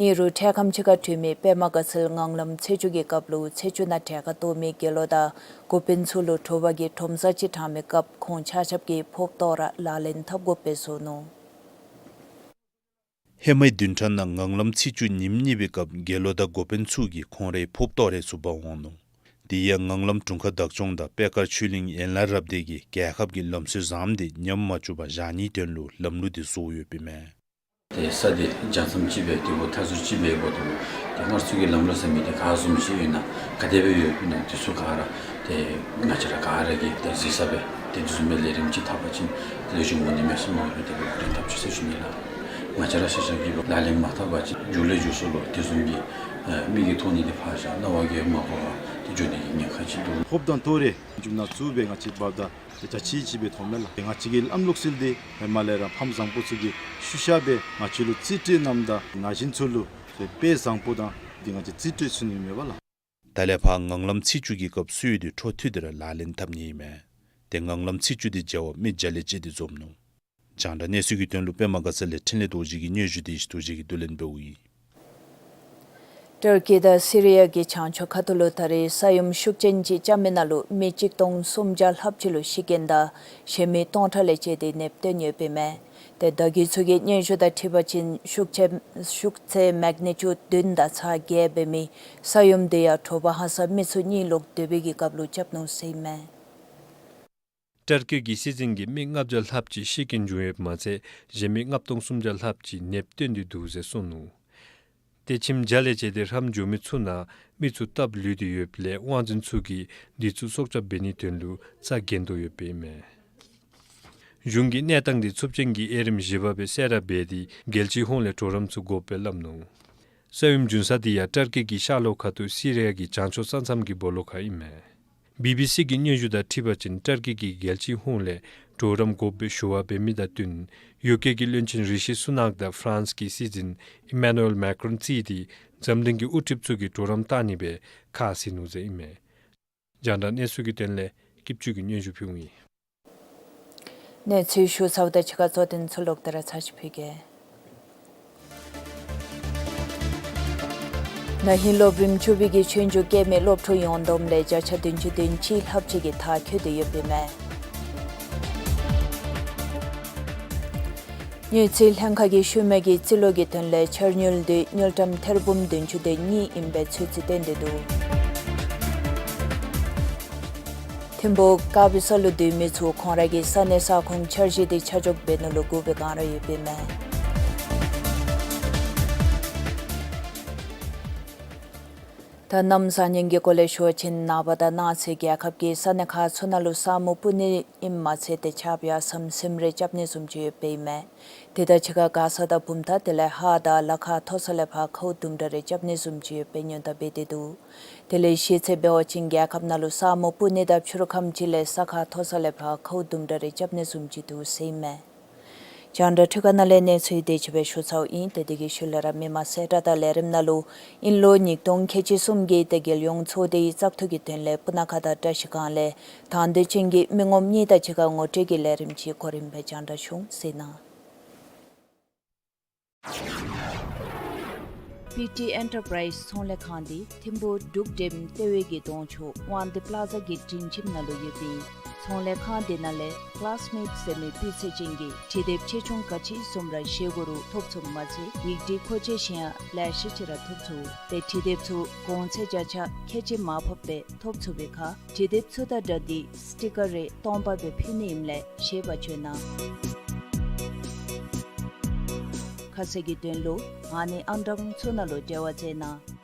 ཨིན་རུང་འཕྲལ་ཁམས་ཅིག་ཁར་འབྲུག་མི་པདྨ་དགའ་ཚལ་ངང་ལམ་ཚེས་བཅུ་གི་སྐབས་ལུ་ཚེས་བཅུ་ནང་གྲལ་ཁར་གཏོགས་མི་དགེ་སློང་དང་འགོ་དཔོན་ཚུ་ལུ་དྲོ་པ་གི་ཁྲོམ་ས་ཅིག་དྲང་མི་སྐབས་ཁོང་ཆ་ཁྱབ་ཀྱིས་ཕོགས་ཐོག་ར་ལག་ལེན་འཐབ་དགོཔ་སྦེ་བཟོ་ནུག། ཧེ་མའི་བདུན་ཕྲག་ནང་ངང་ལམ་ཚེས་བཅུ་ཉིནམ་གཉིས་པའི་སྐབས་དགེ་སློང་དང་འགོ་དཔོན་ཚུ་གིས་ཁོང་རའི་ཕོགས་ཐོག་རེ་ཚུ་འབག་འོང་ནུག། དེ་ཡང་ངང་ལམ་དྲུང་ཁག་བདག་སྐྱོང་དང་པད་དཀར་ཆོས་གླིང་ཡན་ལག་རབ་སྡེ་གིས་རྒྱལ་ཁབ་ཀྱི་ལམ་སྲོལ་བཟངམ་དེ་ཉམས་མ་བཅུག་པར་བཞག་ནིའི་དོན་ལུ་ལམ་ལུགས་དེ་བཟོ་ཡོདཔ་ཨིན་མས། ཏེ་ས་འདི་རྒྱ་མཚམས་ཅིག་སྦེ་ཏེ་འགོ་ཐག་ཚུ་ཅིག་སྦེ་འབདཝ་ད་ཏེ་སྔར་ཚུ་གི་ལམ་ལུགས་ཟེར་མི་འདི་ག་བཟུམ་ཅིག་ཨིན་ན་ག་དེ་སྦེ་ཡོདཔ་ཨིན་ན་དེ་ཚུ་ག་ར་ཏེ་ང་བཅས་ར་ག་ར་གིས་ཏེ་གཟིགས་ས་སྦེ་ཏེ་དེ་བཟུམ་སྦེ་ལས་རིམ་ཅིག་འཐབ་པ་ཅིན་ལེགས་ཤོམ་འོང་ནི་མས་ཟེར་མནོ་སྦེ་དེ་སྦེ་གོ་རིམ་འཐབ་ཅི་ཟེར་ཞུ་ནི་ལགས། ང་བཅས་ར་ཤེས་ཤེས་ཀྱིས་ལག་ལེན་མ་འཐབ་པ་ཅིན་མཇུག་ལས་མཇུག་སུ་ལུ་དེ་བཟུམ་གྱི་ཨེ་མིག་གིས་མཐོང་ནི་འདི་ཕར་བཞག་རྣ་བ་གིས་མ་གོ་བར་ཏེ་འགྱོ་ནི་གི་ཉེན་ཁ་ཅིག་འདུག། ཕོགསཔ་དང་ཐོག་རེ་མཇུག་ནང་བཙུགས་སྦེ་ང་བཅས་འབདཝ་ད་ཏེ་རྒྱ་ཆེ་ཅིག་སྦེ་མཐོང་མས་ལགས། ཏེ་ང་བཅས་ཀྱི་ལམ་ལུགས་སྲོལ་འདི་ཧེ་མ་ལས་ར་ཕམ་བཟང་པོ་ཚུ་གིས་ཤུལ་བཞག་སྦེ་ང་བཅས་ལུ་རྩིས་སྤྲོད་གནངམ་ད་ན་གཞོན་ཚུ་ལུ་ཏེ་དཔེ་བཟང་པོ་དང་འདི་ང་བཅས་རྩིས་སྤྲོད་ཚུགས་ནི་མས་པ་ལགས། ད་ལས་ཕར་ངང་ལམ་ཚེས་བཅུ་གི་སྐབས་སུ་ཡོད་དེ་འཕྲོ་མཐུད་དེ་ར་ལག་ལེན་འཐབ་ནི་ཨིན་མས། ཏེ་ངང་ལམ་ཚེས་བཅུ་འདི་མཇལ་བར་མི་བརྒྱ་ལས་བཅད་དེ་འཛོམས་ནུག། རྒྱང་བསྒྲགས་གནས་ཚུལ་གྱི་དོན་ལུ་པདྨ་དགའ་ཚལ་ལས་འཕྲིན་ལས་རྡོ་རྗེ་གི་སྙན་ཞུ་དེ་ཞི་རྡོ་རྗེ་གིས་བསྡུ་ལེན་འབདཝ་ཨིན། ཏུར་ཀི་དང་སི་རི་ཡ་གི་བྱང་ཕྱོགས་ཁ་ཐུག་ལུ་ད་རེས་ས་ཡོམ་ཤུགས་ཅན་ཅིག་རྐྱབ་མི་ནང་ལུ་མི་གཅིག་སྟོང་སུམ་བརྒྱ་ལྷགཔ་ཅིག་ལུ་ཤི་རྐྱེན་དང་གཞན་མི་སྟོང་ཕྲག་ལས་བཅད་དེ་ནདཔ་བཏོན་ཡོདཔ་ཨིན་མས། ཏེ་བརྡ་བརྒྱུད་ཚུ་གིས་སྙན་ཞུ་དང་འཁྲིལ་བ་ཅིན་ཤུགས་ཆེ་ཤུགས་ཚད་མེག་ནི་ཅུཌ་བདུན་དང་ཚག་བརྒྱད་འབད་མི་ས་ཡོམ་དེ་ཡང་དྲོ་པ་ཧ་སག་མི་ཚུ་གཉིད་ལོག་སྡོད་པའི་གི་སྐབས་ལུ་རྐྱབ་ནུག་ཟེར་ཨིན་མས། ཏུར་ཀི་གི་སྲིད་འཛིན་གྱིས་མི་ལྔ་བརྒྱ་ལྷགཔ་ཅིག་ཤི་རྐྱེན་བྱུང་ཡོདཔ་མ་ཚད་གཞན་མི་ལྔ་སྟོང་སུམ་བརྒྱ་ལྷགཔ་ཅིག་ནདཔ་བཏོན་ཏེ་འདུག་ཟེར་གསུངས་ནུག། ཏེ་ཁྱིམ་བརྒྱ་ལས་བཅད་དེ་ཧྲམ་འགྱོ་མི་ཚུ་ནང་མི་ཚུ་སྟབས་ལུས་ཏེ་ཡོདཔ་ལས་དབང་འཛིན་ཚུ་གིས་དེ་ཚུ་སྲོག་སྐྱབས་འབད་ནིའི་དོན་ལུ་རྩ་འགེངས་དོ་ཡོདཔ་ཨིན་མས། གཞུང་གིས་གནས་སྟངས་དེ་འཚུབ་ཅན་གྱི་ཨེ་རིམ་བཞི་པ་སྦེ་གསལ་བསྒྲགས་འབད་དེ་རྒྱལ་སྤྱིའི་ཧོངས་ལས་གྲོགས་རམ་ཚུ་དགོཔ་སྦེ་སླབ་ནུག། ས་ཡོམ་བྱུང་ས་དེ་ཡང་ཏུར་ཀི་གི་ཤར་ལྷོ་ཁ་ཐུག་སི་རི་ཡ་གི་བྱང་ཕྱོགས་ས་མཚམས་ཀྱི་སྦོ་ལོགས་ཁར་ཨིན་མས། བི་བི་སི་གི་སྙན་ཞུ་དང་འཁྲིལ་བ་ཅིན་ཏུར་ཀི་གིས་རྒྱལ་སྤྱིའི་ཧོངས་ལས་གྲོགས་རམ་དགོཔ་སྦེ་ཞུ་བ་འབད་མི་དང་བསྟུན་ཡུ་ཀེ་གི་བློན་ཆེན་རི་ཤི་སུ་ནཱཀ་དང་ཧྥ་རན་སི་གི་སྲིད་འཛིན་ཨི་མཱ་ནུ་ཨེལ་མཱཀ་རོན་རྩིས་ཏེ་འཛམ་གླིང་གི་དབུ་ཁྲིདཔ་ཚུ་གིས་གྲོགས་རམ་བཏང་ནི་སྦེ་ཁ་བཟེད་ནུག་ཟེར་ཨིན་མས། རྒྱང་བསྒྲགས་གནས་ཚུལ་གྱི་དོན་ལས་སྐྱིད་ཆུ་གིས་སྙན་ཞུ་ཕུལཝ་ཨིན། གནས་ཚུལ་ཞུ་ཚརཝ་དང་གཅིག་ཁར་གཙོ་དོན་ཚུ་ལོག་སྟེ་ར་ཚར་ཅིག་ཕུལ་གེ། ན་ཧིང་སློབ་རིམ་བཅུ་པའི་གི་ཆོས་རྒྱུགས་རྐྱབ་མི་སློབ་ཕྲུག་ཡོངས་བསྡོམས་ལས་བརྒྱ་ཆ་བདུན་ཅུ་དོན་གཅིག་ལྷགཔ་ཅིག་གིས་མཐར་འཁྱོལ་ཏེ་ཡོདཔ་ཨིན་མས། དངུལ་རྩིས་ལྷན་ཁག་གིས་ཤུལ་མའི་གི་རྩིས་ལོ་གི་དོན་ལས་འཆར་དངུལ་དེ་དངུལ་ཀྲམ་ཐེར་འབུམ་བདུན་ཅུ་དོན་གཉིས་ཨིན་པའི་ཚོད་རྩིས་བཏོན་ཏེ་འདུག། ཐིམ་ཕུག་དཀར་སྦི་ས་ལུ་སྡོད་མི་ཚུ་ཁོང་ར་གི་ས་གནས་ས་ཁོངས་འཆར་གཞི་དེ་ཆ་འཇོག་འབད་ནི་ལུ་སྒུག་པའི་བསྒང་ར་ཡོདཔ་ཨིན་མས། ད་གནམ་བཟང་ངན་གྱི་སྐོར་ལས་ཞུ་བ་ཅིན་ནངས་པ་དང་གནངས་ཚེ་རྒྱལ་ཁབ་ཀྱི་ས་གནས་ཁག་ཚུ་ནང་ལུ་ས་སྨུག་སྤུབ་ནི་ཨིནམ་མ་ཚད་དེ་ཆརཔ་ཡང་ཟམ་ཟིམ་རེ་རྐྱབ་ནི་བཟུམ་ཅིག་ཡོདཔ་ཨིན་མས། དེ་དང་གཅིག་ཁར་མགར་ས་དང་བུམ་ཐང་དེ་ལས་ཧཱ་དང་ལ་ཁ་མཐོ་ས་ལས་ཕར་ཁཝ་དུམ་གྲ་རེ་རྐྱབ་ནི་བཟུམ་ཅིག་ཡོདཔ་སྦེ་ཉོན་དང་འབད་དེ་འདུག། དེ་ལས་ཤེས་ཚད་འབད་བ་ཅིན་རྒྱལ་ཁབ་ནང་ལུ་ས་སྨུག་སྤུབ་ནི་དང་ཕྱི་རུ་ཁམས་ཅིག་ལས་ས་ཁ་མཐོ་ས་ལས་ཕར་ཁཝ་དུམ་གྲ་རེ་རྐྱབ་ནི་བཟུམ་ཅིག་འདུག་ཟེར་ཨིན་མས། རྒྱང་བསྒྲགས་འཕྲུལ་ཁང་ནང་ལས་གནས་ཚུལ་དེ་ཅིག་སྦེ་ཞུ་ཚརཝ་ཨིན། ཏེ་དེ་གི་ཤུལ་ལས་ར་མི་མང་གསལ་བསྒྲགས་དང་ལས་རིམ་ནང་ལུ་དབྱིན་ལོ་ཉིས་སྟོང་ཁལ་གཅིག་གསུམ་གྱི་ཏེ་རྒྱལ་ཡོངས་ཚོགས་སྡེའི་བཙག་འཐུ་གི་དོན་ལས་སྤུ་ན་ཁ་དང་བཀྲ་ཤིས་སྒང་ལས་དང་འདོད་ཅན་གྱི་མི་ངོམ་གཉིས་དང་གཅིག་ཁར་ངོ་སྤྲོད་ཀྱི་ལས་རིམ་ཅིག་གོ་རིམ་སྦེ་རྒྱང་བསྒྲགས་ཞུ་ཟེར་ཨིན། པི་ཊི་ཨེན་ཊར་པ་རའིཛ་ཚོང་ལས་ཁང་འདི་ཐིམ་ཕུག་འབྲུག་ཌེམ་ལྟེ་བའི་གི་གདོང་ཕྱོགས་དབང་འདུས་པ་ལ་ཛ་གི་མགྲིན་ཁྱིམ་ནང་ལུ་ཡོད་པའི་ཚོང་ལས་ཁང་འདི་ནང་ལས་ཀ་ལཱསི་མེཊ་ཟེར་མི་སྤུས་ཚད་ཅན་གྱི་བྲིས་དེབ་ཆེ་ཆུང་ག་ཅི་བཟུམ་ར་བཞེས་དགོ་རུང་ཐོབ་ཚུགསཔ་མ་ཚད་ཡིག་བྲིས་མཁོ་ཆས་གཞན་ཡང་ལེ་ཤ་ཅིག་ར་ཐོབ་ཚུགས། ཏེ་བྲིས་དེབ་ཚུ་གོང་ཚད་བརྒྱ་ཆ་ཁལ་གཅིག་མར་ཕབ་སྦེ་ཐོབ་ཚུགས་པའི་ཁར་བྲིས་དེབ་ཚུ་དང་སྦྲགས་ཏེ་སི་ཊི་ཀར་རེ་སྟོང་པ་སྦེ་ཕུལ་ནི་ཨིནམ་ལས་ཤེས་པར་བྱོན་གནང་། ཁ་གསལ་གྱི་དོན་ལུ་ཨ་ནི་ཨང་གྲངས་ཚུ་ནང་ལུ་འབྲེལ་བ་མཛད་གནང་།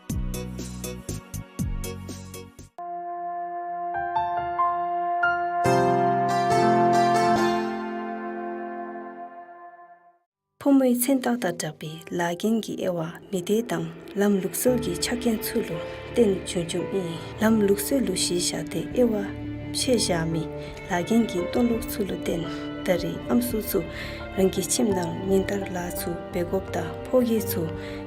ཕོ་མོའི་མཚན་རྟགས་དང་སྦྲགས་པའི་ལཱ་འགན་གྱི་དབྱེ་བ་མི་སྡེ་དང་ལམ་ལུགས་སྲོལ་གྱི་ཆ་རྐྱེན་ཚུ་ལུ་བརྟེན་བྱུང་བྱུངམ་ཨིན། ལམ་ལུགས་སྲོལ་ལུ་གཞི་བཞག་སྟེ་དབྱེ་བ་ཕྱེ་བཞག་མི་ལཱ་འགན་གྱི་མཐོང་ལུགས་ཚུ་ལུ་བརྟེན་ད་རེས་ཨམ་སྲུ་ཚུ་རང་གི་ཁྱིམ་ནང་ཉིན་ལྟར་ལཱ་ཚུ་འབད་དགོཔ་དང་ཕོ་སྐྱེས་ཚུ་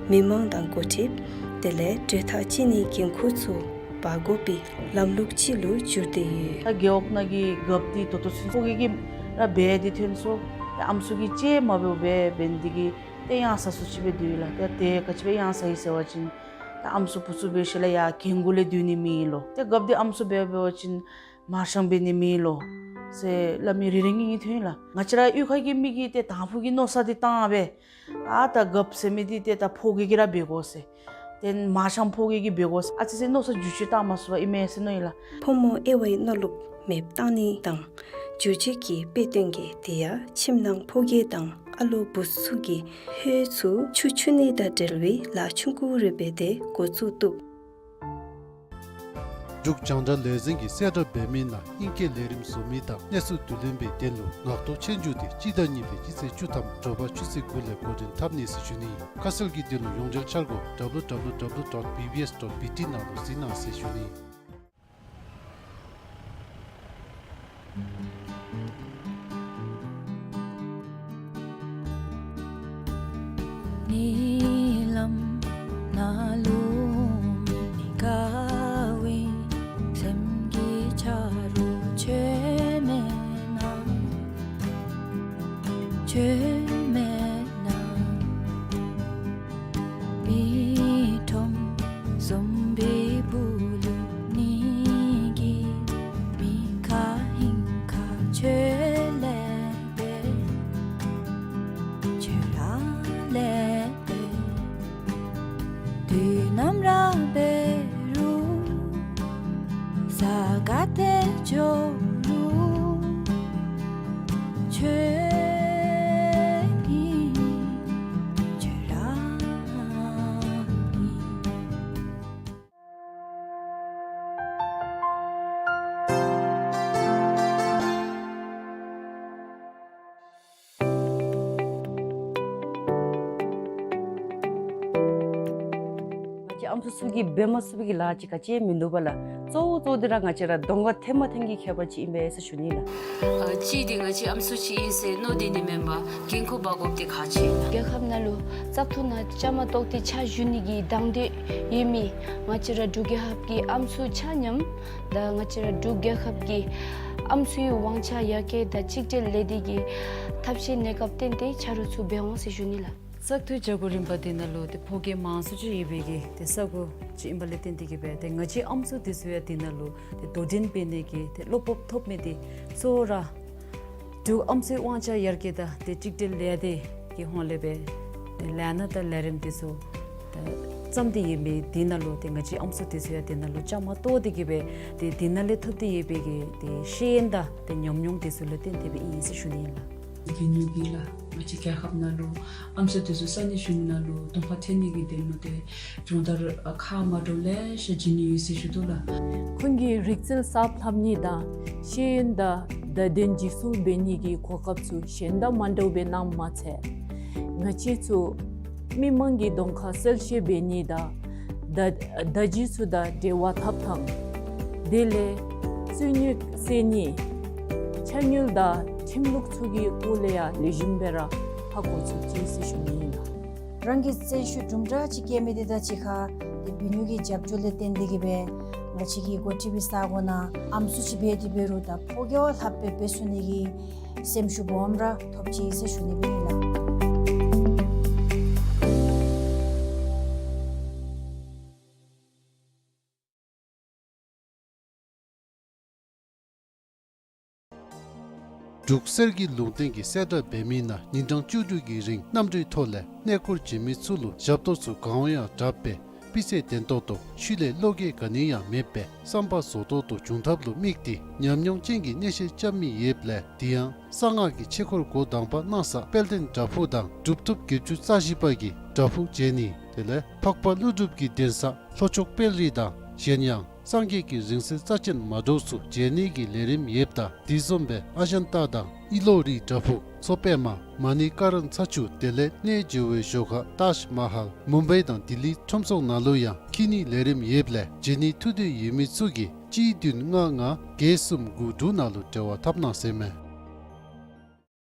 མི་མང་དང་འགོ་ཁྲིདཔ་དེ་ལས་གྲོས་ཐག་བཅད་ནིའི་འགན་ཁུར་ཚུ་འབག་དགོ་པའི་ལམ་ལུགས་ཅིག་ལུ་འགྱུར་ཏེ་ཡོད། ད་རྒེད་འོག་ནང་གི་རྒཔོ་འདི་ད་ལྟོ་ཚུན་ཕོ་སྐྱེས་ཀྱིས་ར་འབད་དེ་ཐོན་སོང་། ད་ཨམ་སྲུ་གིས་ཅིག་མ་འབདཝ་སྦེ་འབད་ནི་འདི་གིས་ཏེ་གཡང་ས་སུ་ཅིག་སྦེ་འདུག་ལགས། ཏེ་ཏེ་ག་ཅི་སྦེ་གཡང་ས་ཡི་ཟེར་བ་ཅིན་ད་ཨམ་སྲུ་བུ་ཚུ་འབད་ཞིནམ་ལས་ཡར་རྒན་རྒོན་ལས་སྡོད་ནི་མེད་ལོ། ཏེ་རྒཔོ་འདི་ཨམ་སྲུ་འབད་འབད་བ་ཅིན་མར་ཤང་འབད་ནི་མེད་ལོ་ཟེར་སླབ་མི་རེ་རེ་གཉིས་གཉིས་ཐོན་ལགས། ང་བཅས་ར་གཡུས་ཁ་གི་མི་གིས་ཏེ་དང་ཕུ་གི་མནོ་བསམ་འདི་བཏང་སྦེ་ཨ་ད་རྒཔོ་ཟེར་མི་འདི་ཏེ་ད་ཕོ་སྐྱེས་ཀྱིས་ར་འབད་དགོ་ཟེར། ཏེ་མར་ཤང་ཕོ་སྐྱེས་ཀྱིས་འབད་དགོ་ཟེར་ཨ་ཙི་ཙི་མནོ་བསམ་འགྱུར་བཅོས་བཏང་མ་ཚུགས་པར་ཨིན་མས་ཟེར་མནོ་ཡི་ལགས། ཕོ་མོ་དབྱེ་བའི་མནོ་ལུགས་མེདཔ་བཏང་ནི་དང་འགྱུར་བཅོས་ཀྱི་དཔེ་སྟོན་གྱི་དེ་ཡང་ཁྱིམ་ནང་ཕོ་སྐྱེས་དང་ཨ་ལོ་བུ་ཚུ་གིས་ཧོད་ཚུ་ཆུ་འཁྱུ་ནི་དང་འབྲེལ་བའི་ལཱ་ཆུང་ཀུ་རེ་འབད་དེ་འགོ་བཙུགས་བཏུབ། འབྲུག་རྒྱང་བསྒྲགས་ལས་འཛིན་གྱིས་གསལ་བསྒྲགས་འབད་མི་ནང་ཨིང་སྐད་ལས་རིམ་བཟོ་མི་དང་གནས་ཚུལ་བསྡུ་ལེན་པའི་དོན་ལུ་ངག་ཐོག་ཆོས་རྒྱུགས་དེ་སྤྱི་ཟླ་གཉིས་པའི་སྤྱི་ཚེས་བཅུ་ཐམ་དྲོ་པ་ཆུ་ཚོད་དགུ་ལས་འགོ་འདྲེན་འཐབ་ནི་ཟེར་ཞུ་ནི། ཁ་གསལ་གྱི་དོན་ལུ་ཡོངས་འབྲེལ་འཆར་སྒོ་W W W dot B B S dot B T ནང་ལུ་གཟིགས་གནང་ཟེར་ཞུ་ནི། ཉིན་ལམ་ནང་ལུ་མི་དགའ་བའི་སེམས་ཀྱི་ཆ་རོགས་ཁྱོད་མེད་ན། ཁྱོད་མེད་ན། མི་ཁྲོམ་བཟུམ་པའི་སྦུག་ལུ་ནི་གི་མི་ཁ་ཧིང་ཁ་ཁྱོད་ལས་འབད། ཁྱོད་ར་ལས་འབད། དུས་ནམ་ར་འབད་རུང་ས་ག་ཏེ་འགྱོ་རུང་ཁྱོད་ཨིན། ཁྱོད་ར་ཨིན། ང་བཅས་ཨམ་སྲུ་ཚུ་གིས་འབད་མ་ཚུགས་པའི་གི་ལཱ་ཅིག་ག་ཅི་ཡང་མིན་འདུག་པ་ལགས། གཙོ་བོ་གཙོ་བོ་འདི་ར་ང་བཅས་ར་གདོང་ཁར་ཐོན་མ་ཐོན་གྱི་ཁྱད་པར་ཅིག་ཨིན་པས་ཟེར་ཞུ་ནི་ལགས། ཨ་གཅིག་འདི་ང་བཅས་ཨམ་སྲུ་ཅིག་ཨིན་ཟེར་མནོ་སྡོད་ནི་མེན་པར་འགན་ཁུར་འབག་དགོཔ་འདི་ཁག་ཆེ་ལགས། རྒྱལ་ཁབ་ནང་ལུ་བཙག་འཐུ་ནང་བཅའ་མར་གཏོགས་ཏེ་ཕྱག་ཞུ་ནི་གི་དང་འདོད་ཡོད་མི་ང་བཅས་ར་འབྲུག་རྒྱལ་ཁབ་ཀྱི་ཨམ་སྲུ་ཆ་མཉམ་དང་ང་བཅས་ར་འབྲུག་རྒྱལ་ཁབ་ཀྱི་ཨམ་སྲུའི་དབང་ཆ་ཡར་རྒྱས་དང་གཅིག་སྒྲིལ་ལས་སྡེ་གི་ཐབས་ཤེས་གནས་སྐབས་བརྟེན་ཏེ་ཕྱག་རོགས་ཚུ་འབད་འོང་ཟེར་ཞུ་ནི་ལགས། བཙག་འཐུ་བྱ་སྒོ་རིམ་པ་འདི་ནང་ལུ་ཏེ་ཕོ་སྐྱེས་མང་སུ་ཅིག་ཡོད་པའི་གི་ཏེ་ས་གོ་ཅིག་ཨིན་པ་ལས་བརྟེན་ཏེ་གིས་སྦེ་ཏེ་ང་བཅས་ཨམ་སྲུ་འདི་ཚུ་ཡང་འདི་ནང་ལུ་ཏེ་དོ་འགྲན་འབད་ནི་གི་ཏེ་བློ་སྤོབས་ཐོབ་མི་འདི་གཙོ་བོ་ར་འབྲུག་ཨམ་སྲུའི་དབང་ཆ་ཡར་རྒྱས་དང་ཏེ་གཅིག་སྒྲིལ་ལས་སྡེ་གི་ཧོངས་ལས་སྦེ་ཏེ་ལས་སྣ་དང་ལས་རིམ་འདི་ཚུ་ཏེ་བརྩམས་ཏེ་ཡོད་མི་འདི་ནང་ལུ་ཏེ་ང་བཅས་ཨམ་སྲུ་འདི་ཚུ་ཡང་འདི་ནང་ལུ་བཅའ་མར་གཏོགས་ཏེ་གིས་སྦེ་ཏེ་འདི་ནང་ལས་ཐོབ་སྟེ་ཡོད་པའི་གི་ཏེ་ཤེས་ཡོན་དང་ཏེ་ཉམས་མྱོང་འདི་ཚུ་ལུ་བརྟེན་ཏེ་སྦེ་ཨིན་ཟེར་ཞུ་ནི་ཨིན་ལགས། དེ་ནི་འདི་ལགས་ང་བཅས་རྒྱལ་ཁབ་ནང་ལུ་ཨམ་སྲུ་འདི་ཚུ་ས་གནས་གཞུང་ནང་ལུ་གདོང་ཁར་ཐོན་ནི་གི་དོན་ལུ་ཏེ་སྦྱོང་བརྡར་ཨ་ཁག་མ་འདྲཝ་ལེ་ཤ་བྱིན་ནི་ཡོད་ཟེར་ཞུ་དོ་ལགས། ཁོང་གི་རིག་རྩལ་གསརཔ་ལྷབ་ནི་དང་ཤེས་ཡོན་དང་བརྡ་དོན་འཇིགས་སུ་འབད་ནི་གི་གོ་སྐབས་ཚུ་གཞན་དང་མ་འདྲཝ་སྦེ་གནངམ་མ་ཚད་ང་བཅས་ཚུ་མི་མང་གི་གདོང་ཁར་གསལ་བཤད་འབད་ནི་དང་བརྡ་བརྡ་བརྒྱུད་ཚུ་དང་འབྲེལ་བ་འཐབ་ཐངས་དེ་ལས་རྩོད་རྙོག་སེལ་ནི་ཕྱག་སྨྱོན་དང་ཁྲིམས་ལུགས་ཚུ་གི་སྐོར་ལས་ཡང་ལེགས་ཤོམ་སྦེ་ར་ཧ་གོ་ཚུགས་ཅི་ཟེར་ཞུ་ནི་ཨིན་ལགས། རང་གི་རྩལ་ཤུགས་དུམ་གྲ་ཅིག་སྐྱེ་མི་འདི་དང་གཅིག་ཁར་ཏེ་བུ་ཉོ་གི་རྒྱབ་སྐྱོར་ལས་བརྟེན་ཏེ་གིས་སྦེ་ང་བཅས་ཀྱི་འགོ་ཁྲིད་པའི་ས་གོ་ནང་ཨམ་སྲུ་ཅིག་འབད་དེ་འབད་རུང་ད་ཕོ་རྒྱས་ལྷགཔ་སྦེ་འབད་ཚུགས་ནི་གི་སེམས་ཤུགས་སྦོམ་ར་ཐོབ་ཅི་ཟེར་ཞུ་ནི་ཨིན་ལགས། འབྲུག་གསེར་གྱི་ལུང་བསྟན་གྱི་གསལ་བསྒྲགས་འབད་མི་ནང་ཉིན་གྲངས་བཅུ་དྲུག་གི་རིང་གནམ་གྲུའི་ཐོག་ལས་གནས་སྐོར་བྱོན་མི་ཚུ་ལུ་ཞབས་ཏོག་ཚུ་གང་འོང་ཡང་དྲག་པས་སྤུས་ཚད་ལྡན་ཏོག་ཏོ་ཤུལ་ལས་བློ་འགྱོད་ག་ནི་ཡང་མེད་པའི་བསམ་པ་རྫོགས་ཏོག་ཏོ་འབྱུང་ཐབས་ལུ་དམིགས་ཏེ་ཉམས་མྱོང་ཅན་གྱི་གནས་བཤད་རྐྱབ་མི་ཡོདཔ་ལས་དེ་ཡང་གསང་སྔགས་ཀྱི་ཆོས་འཁོར་འགོ་དང་པ་གནང་ས་དཔལ་ལྡན་བྲག་ཕུག་དང་གྲུབ་ཐོབ་བརྒྱད་ཅུ་རྩ་བཞི་པ་གི་བྲག་ཕུག་མཇལ་ནི་དེ་ལས་འཕགས་པ་ཀླུ་སྒྲུབ་ཀྱི་གདན་ས་ལྷོ་ཕྱོགས་དཔལ་རི་དང་གཞན་ཡང་སངས་རྒྱས་ཀྱི་རིང་བསྲེལ་རྩ་ཆེན་མ་འདྲཝ་ཚུ་མཇལ་ནི་གི་ལས་རིམ་ཡོདཔ་ད་དེ་བཟུམ་སྦེ་ཨ་ཇན་ཏ་དང་ཨི་ལོ་རི་བྲག་ཕུག་མཚོ་པདྨ་མ་ཎི་ཀ་རན་ཚ་ཆུ་དེ་ལས་གནས་མཇལ་བའི་ཞོར་ཁར་ཏཱཇ་མ་ཧཱལ་མུམ་བའི་དང་ལྡི་ལི་ཁྲོམ་ཚོགས་ནང་ལུ་ཡང་འཁྱིད་ནི་ལས་རིམ་ཡོདཔ་ལས་མཇལ་ནི་ཐུགས་འདོད་ཡོད་མི་ཚུ་གིས་གཅིག་བདུན་ལྔ་ལྔ་བརྒྱད་གསུམ་དགུ་དྲུག་ནང་ལུ་འབྲེལ་བ་འཐབ་གནང་ཟེར་མས།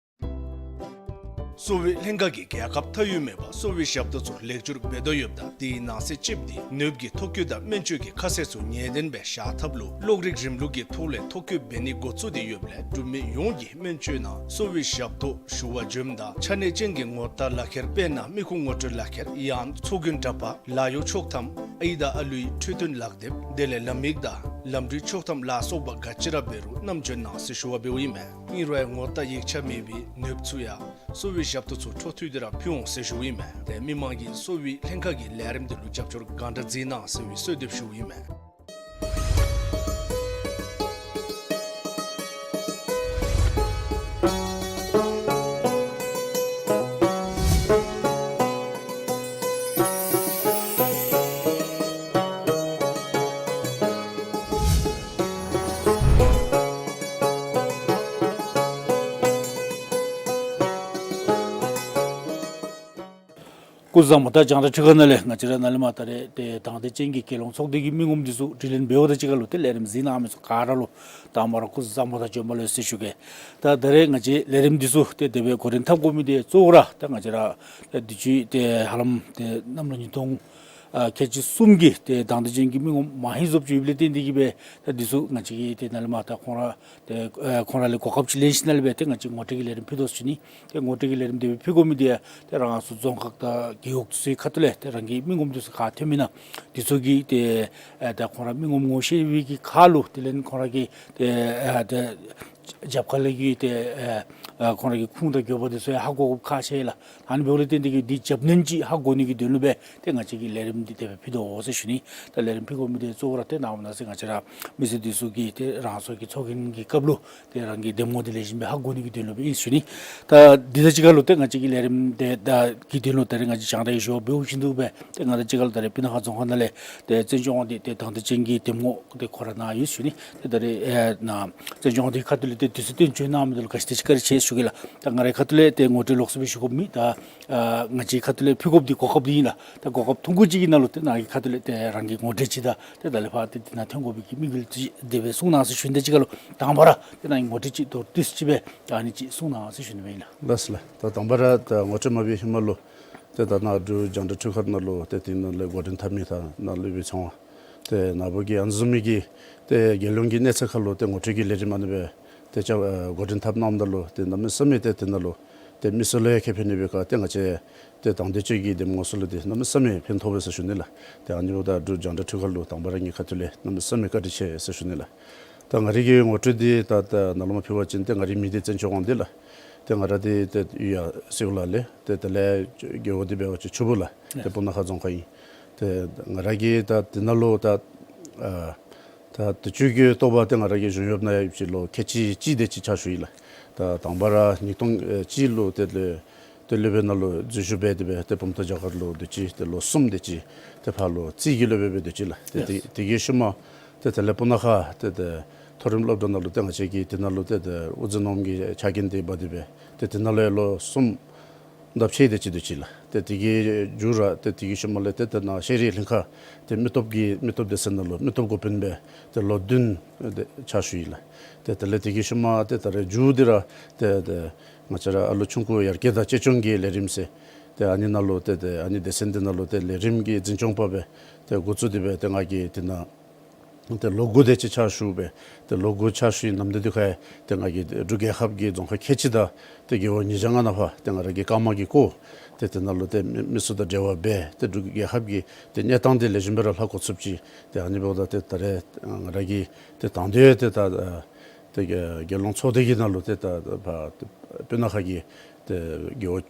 གསོ་བའི་ལྷན་ཁག་གིས་རྒྱལ་ཁབ་མཐའ་དབུས་མེད་པར་གསོ་བའི་ཞབས་ཏོག་ཚུ་ལེགས་བཅོས་འབད་དོ་ཡོདཔ་ད་དེའི་ནང་གསེས་གཅིག་འདི་ནདཔ་ཀྱི་ཐོ་བཀོད་དང་སྨན་བཅོས་ཀྱི་ཁ་གསལ་ཚུ་ངེས་གཏན་སྦེ་བཞག་ཐབས་ལུ་གློག་རིག་རིམ་ལུགས་ཀྱི་ཐོག་ལས་ཐོ་བཀོད་འབད་ནི་འགོ་བཙུགས་ཏེ་ཡོདཔ་ལས་འབྲུག་མི་ཡོངས་ཀྱིས་སྨན་བཅོས་ནང་གསོ་བའི་ཞབས་ཏོག་ཞུ་བར་འབྱོནམ་ད་ཆ་གནས་ཅན་གྱི་ངོ་རྟགས་ལག་ཁྱེར་དཔེར་ན་མི་ཁུངས་ངོ་སྤྲོད་ལག་ཁྱེར་ཡང་ཚོགས་རྒྱན་འདྲ་པར་ལཱ་གཡོག་ཆོག་ཐམ་ཨའི་དང་ཨ་ལུའི་འཕྲོད་བསྟེན་ལག་དེབ་དེ་ལས་ལམ་ཡིག་དང་ལམ་འགྲུལ་ཆོག་ཐམ་ལ་སོགས་པ་ག་ཅི་ར་འབད་རུང་བསྣམས་འབྱོན་གནང་ཟེར་ཞུ་བ་འབདཝ་ཨིན་མས། ཨིན་རུང་ངོ་རྟགས་ཡིག་ཆ་མེད་པའི་ནདཔ་ཚུ་ཡང་གསོ་བའི་ཞབས་ཏོག་ཚུ་འཕྲོ་མཐུད་དེ་ར་ཕུལ་འོང་ཟེར་ཞུཝ་ཨིན་མས། ཏེ་མི་མང་གིས་གསོ་བའི་ལྷན་ཁག་གི་ལས་རིམ་དེ་ལུ་རྒྱབ་སྐྱོར་གང་དྲག་མཛད་གནང་ཟེར་བའི་གསོལ་འདེབས་ཞུཝ་ཨིན་མས། སྐུ་གཟུགས་བཟང་པོ། ད་རྒྱང་བསྒྲགས་འཕྲུལ་ཁང་ནང་ལས་ང་བཅས་ར་ནཱ་ལས་མར་ད་རེས་ཏེ་དང་འདོད་ཅན་གྱི་རྒྱལ་ཡོངས་ཚོགས་སྡེ་གི་མི་ངོམ་འདི་ཚུ་དྲི་ལན་འབདཝ་ད་གཅིག་ཁར་ལུ་ཏེ་ལས་རིམ་གཟིགས་གནང་མི་ཚུ་ག་ར་ལུ་དང་པ་ར་སྐུ་གཟུགས་བཟང་པོ་དང་བྱོན་པ་ལེགས་ཟེར་ཞུ་གེ། ད་ད་རེས་ང་བཅས་ལས་རིམ་འདི་ཚུ་ཏེ་དེ་སྦེ་འགོ་འདྲེན་འཐབ་དགོ་མི་འདི་གཙོ་བོ་ར་ད་ང་བཅས་ར་ད་དུས་ཅི་ཏེ་ཧ་ལམ་ཏེ་གནམ་ལོ་ཉིས་སྟོང་ཨ་ཁལ་གཅིག་གསུམ་གྱི་ཏེ་དང་འདོད་ཅན་གྱི་མི་ངོམ་མང་ཧེང་སོངམ་ཅིག་ཡོདཔ་ལས་བརྟེན་ཏེ་གིས་སྦེ་ད་འདི་ཚུ་ང་བཅས་ཀྱིས་ཏེ་ནཱ་ལས་མར་ད་ཁོང་ར་ཏེ་ཨ་ཁོང་ར་ལས་གོ་སྐབས་ཅིག་ལེན་ཞིནམ་ལས་སྦེ་ཏེ་ང་བཅས་ངོ་སྤྲོད་ཀྱི་ལས་རིམ་ཕུལ་དོ་ཟེར་ཞུ་ནི། ཏེ་ངོ་སྤྲོད་ཀྱི་ལས་རིམ་དེ་སྦེ་ཕུལ་དགོ་མི་འདི་ཡང་ཏེ་རང་སོའི་རྫོང་ཁག་དང་རྒེད་འོག་ཚུའི་ཁ་ཐུག་ལས་ཏེ་རང་གི་མི་ངོམ་འདི་ཚུ་ག་ཐོན་མི་ན་འདི་ཚུ་གིས་ཏེ་ཨ་ད་ཁོང་ར་མི་ངོམ་ངོ་ཤེས་པའི་གི་ཁར་ལུ་དེ་ལས་ཁོང་ར་གི་ཏེ་ཨ་ད་རྒྱབ་ཁ་ལས་ཀྱི་ཏེ་ཨ་ཨ་ཁོང་ར་གི་ཁུངས་དང་འགྱོ་བ་འདི་ཚུ་ཡང་ཧ་གོ་དགོཔ་ཁག་ཆེ་ལགས། ཨ་ནི་འབདཝ་ལས་བརྟེན་ཏེ་གིས་འདི་རྒྱབ་སྣོན་ཅིག་ཧ་གོ་ནི་གི་དོན་ལུ་སྦེ་ཏེ་ང་བཅས་ཀྱིས་ལས་རིམ་འདི་དེ་སྦེ་ཕུལ་དོ་ཟེར་ཞུ་ནི། ད་ལས་རིམ་ཕུལ་དགོ་མི་འདི་གཙོ་བོ་ར་ཏེ་ནངས་པ་གནངས་ཚེ་ང་བཅས་ར་མི་སེར་འདི་ཚུ་གིས་ཏེ་རང་སོ་གི་ཚོགས་རྒྱན་གྱི་སྐབས་ལུ་ཏེ་རང་གི་འདེམས་ངོ་འདི་ལེགས་ཤོམ་སྦེ་ཧ་གོ་ནི་གི་དོན་ལུ་སྦེ་ཨིན་ཟེར་ཞུ་ནི། ད་འདི་དང་གཅིག་ཁར་ལུ་ཏེ་ང་བཅས་ཀྱི་ལས་རིམ་འདི་ད་གི་དོན་ལུ་ད་རེས་ང་བཅས་རྒྱང་བསྒྲགས་ཞུ་བ་འབདཝ་བཞིན་དུ་སྦེ་ཏེ་ང་དང་གཅིག་ཁར་ལུ་ད་རེས་སྤུ་ན་ཁ་རྫོང་ཁག་ནང་ལས་ཏེ་བཙན་སྐྱོང་འདི་ཏེ་དང་འདོད་ཅན་གྱི་འདེམས་ངོ་འདི་ཁོ་ར་ནཱ་ཡོད་ཟེར་ཞུ་ནི། ཏེ་ད་རེས་ཨེ་ནཱ་བཙན་སྐྱོང་འདི་ཁ་ཐུག་ལས་ཏེ་དུས་ཚོད་བཏོན་བྱོན་གནང་མི་འདི་ལུ་ག་ཅི་དེ་ཅིག་བཀའ་དྲིན་ཆེ་ཞུ་གེ་ལགས། ད་ང་རའི་ཁ་ཐུག་ལས་ཏེ་ངོ་སྤྲོད་ལོགས་སུ་སྦེ་ཞུ་དགོ་མི་ད་ཨ་ང་བཅས་ཁ་ཐུག་ལས་ཕུལ་དགོཔ་འདི་གོ་སྐབས་འདི་ཨིན་ལགས། ད་གོ་སྐབས་ཐུང་ཀུ་ཅིག་གི་ནང་ལུ་ཏེ་ནཱ་གི་ཁ་ཐུག་ལས་ཏེ་རང་གི་ངོ་སྤྲོད་ཅིག་དང་ཏེ་ད་ལས་ཕར་ཏེ་འདི་ནང་ཐོན་དགོ་པའི་གི་དམིགས་ཡུལ་ཅིག་དེ་སྦེ་གསུང་གནང་ཟེར་ཞུ་ནི། དེ་གཅིག་ཁར་ལུ་དང་པ་ར་ཏེ་ནཱ་གི་ངོ་སྤྲོད་ཅིག་མདོར་བསྡུས་ཅིག་སྦེ་ད་ཨ་ནི་ཅིག་གསུང་གནང་ཟེར་ཞུ་ནི་སྦེ་ཨིན་ལགས། ལགས་སོ་ལགས། ད་དང་པ་ར་ད་ངོ་སྤྲོད་མ་འབད་ཧེ་མ་ལུ་ཏེ་ད་ནཱ་འབྲུག་རྒྱང་བསྒྲགས་འཕྲུལ་ཁང་ནང་ལུ་ཏེ་དེ་ནང་ལས་འགོ་འདྲེན་འཐབ་མི་དང་ནཱ་ལུ་སྦེ་ཚང་བ་ཏེ་ནཱ་བུ་གིས་ཨ་ནི་བཟུམ་མའི་གི་ཏེ་རྒྱལ་ཡོངས་ཀྱི་གནས་ཚད་ཁར་ལུ་ཏེ་ངོ་སྤྲོད་ཀྱི་ལས་རིམ་ཨ་ནི་སྦེ་ཏེ་ཅ་ཨ་འགོ་འདྲེན་འཐབ་གནངམ་ད་ལུ་ཏེ་གནམ་མེད་ས་མེད་ཏེ་དེ་ནང་ལུ་ ཏེ་མི་སེར་ལུ་ཡང་ཁེ་ཕན་ཡོད་པའི་ཁར་ཏེ་ང་བཅས་ཏེ་དང་འདོད་ཅན་གྱི་འདེམས་ངོ་ཚུ་ལུ་ཏེ་གནམ་མེད་ས་མེད་ཕན་ཐོགས་པས་ཟེར་ཞུ་ནི་ལགས། ཏེ་ཨ་ནི་འབདཝ་ད་འབྲུག་རྒྱང་བསྒྲགས་ཁྲི་ཁར་ལུ་དང་པ་ར་ངེའི་ཁ་ཐུག་ལས་གནམ་མེད་ས་མེད་བཀའ་དྲིན་ཆེ་ཟེར་ཞུ་ནི་ལགས། ད་ང་རའི་གི་ངོ་སྤྲོད་འདི་ད་ད་ནཱ་ལུ་མ་ཕུལ་བ་ཅིན་ཏེ་ང་རའི་མིང་འདི་བཙན་སྐྱོགས་དབང་འདུས་ལགས། ཏེ་ང་ར་འདི་ཏེ་གཡུས་ཡ་སེའུ་ལ་ལས་ཏེ་དེ་ལས་རྒེད་འོག་འདི་འབད་བ་ཅིན་ཆུ་སྦུག་ལགས། ཏེ་སྤུ་ན་ཁ་རྫོང་ཁག་ཨིན། ཏེ་ང་ར་གིས་ད་འདི་ནང་ལུ་ད་ཨ་ད་དུས་ཅི་གི་ལྟོ་བ་ཏེ་ང་ར་གིས་གཞུང་གཡོགཔ་ནང་ཡོདཔ་ཅིག་ལོ་ཁལ་གཅིག་གཅིག་དེ་ཅིག་ཕྱག་ཞུ་ཡི་ལགས། ད་དང་པ་ར་ཉིས་སྟོང་གཅིག་ལུ་ཏེ་ལས་ཏེ་སློབ་དཔོན་ནང་ལུ་འཛུལ་ཞུགས་འབད་དེ་སྦེ་ཏེ་བུམ་ཐང་རྒྱ་གར་ལུ་སྡོད་ཅི། ཏེ་ལོ་གསུམ་དེ་ཅིག་ཏེ་ཕར་ལུ་རྩིས་ཀྱི་སློབ་དཔོན་སྦེ་སྡོད་ཅི་ལགས། ཏེ་དེ་ཡེས་དེ་གི་ཤུལ་མ་ཏེ་དེ་ལས་སྤུ་ན་ཁ་ཏེ་ཏེ་མཐོ་རིམ་སློབ་གྲྭ་ནང་ལུ་ཏེ་ང་བཅས་ཀྱིས་དེ་ནང་ལུ་ཏེ་ཏེ་དབུ་འཛིན་སློབ་དཔོན་གྱི་ཕྱག་འགན་འདི་འབག་སྟེ་སྦེ་ཏེ་དེ་ནང་ལུ་ཡང་ལོ་གསུམ་ལྡབ་ཕྱེད་དེ་ཅིག་སྡོད་ཅི་ལགས། ཏེ་དེ་གི་མཇུག་ར་ཏེ་དེ་གི་ཤུལ་མ་ལས་ཏེ་ཏེ་ནཱ་ཤེས་རིག་ལྷན་ཁག་ཏེ་མི་སྟོབས་ཀྱི་མི་སྟོབས་སྡེ་ཚན་ནང་ལུ་མི་སྟོབས་འགོ་དཔོན་སྦེ་ཏེ་ལོ་བདུན་ཏེ་ཕྱག་ཞུ་ཡི་ལགས། ཏེ་དེ་ལས་དེ་གི་ཤུལ་མ་ཏེ་ད་རེས་མཇུག་འདི་ར་ཏེ་ཏེ་ང་བཅས་ར་ཨ་ལོ་ཆུང་ཀུ་ཡར་རྒྱས་དང་གཅེས་སྐྱོང་གི་ལས་རིམ་ཟེར་ཏེ་ཨ་ནི་ནང་ལུ་ཏེ་ཏེ་ཨ་ནི་སྡེ་ཚན་འདི་ནང་ལུ་ཏེ་ལས་རིམ་གྱི་འཛིན་སྐྱོང་པ་སྦེ་ཏེ་འགོ་བཙུགས་ཏེ་སྦེ་ཏེ་ང་གིས་དེ་ནང་ཏེ་ལོ་དགུ་དེ་ཅིག་ཕྱག་ཞུ་སྦེ་ཏེ་ལོ་དགུ་ཕྱག་ཞུ་བའི་ནམ་དུས་འདི་ཁར་ཏེ་ང་གིས་འབྲུག་རྒྱལ་ཁབ་ཀྱི་རྫོང་ཁག་ཁལ་གཅིག་དང་ཏེ་རྒེད་འོག་ཉིས་བརྒྱ་ལྔ་ནང་ཕར་ཏེ་ང་ར་གིས་ཀརྨ་གི་སྐོར་ཏེ་དེ་ནང་ལུ་ཏེ་མི་མི་སེར་དང་འབྲེལ་བ་འབད་དེ་འབྲུག་རྒྱལ་ཁབ་ཀྱི་ཏེ་གནས་སྟངས་འདི་ལེགས་ཤོམ་སྦེ་ར་ལྷག་འགོ་ཚུགསཔ་ཅིག། ཏེ་ཨ་ནི་འབདཝ་ད་ཏེ་ད་རེས་ང་ར་གིས་ཏེ་དང་འདོད་ཏེ་ད་ཏེ་རྒྱལ་ཡོངས་ཚོགས་སྡེ་གི་ནང་ལུ་ཏེ་ད་ཕར་སྤུ་ན་ཁ་གི་ཏེ་རྒེད་འོག་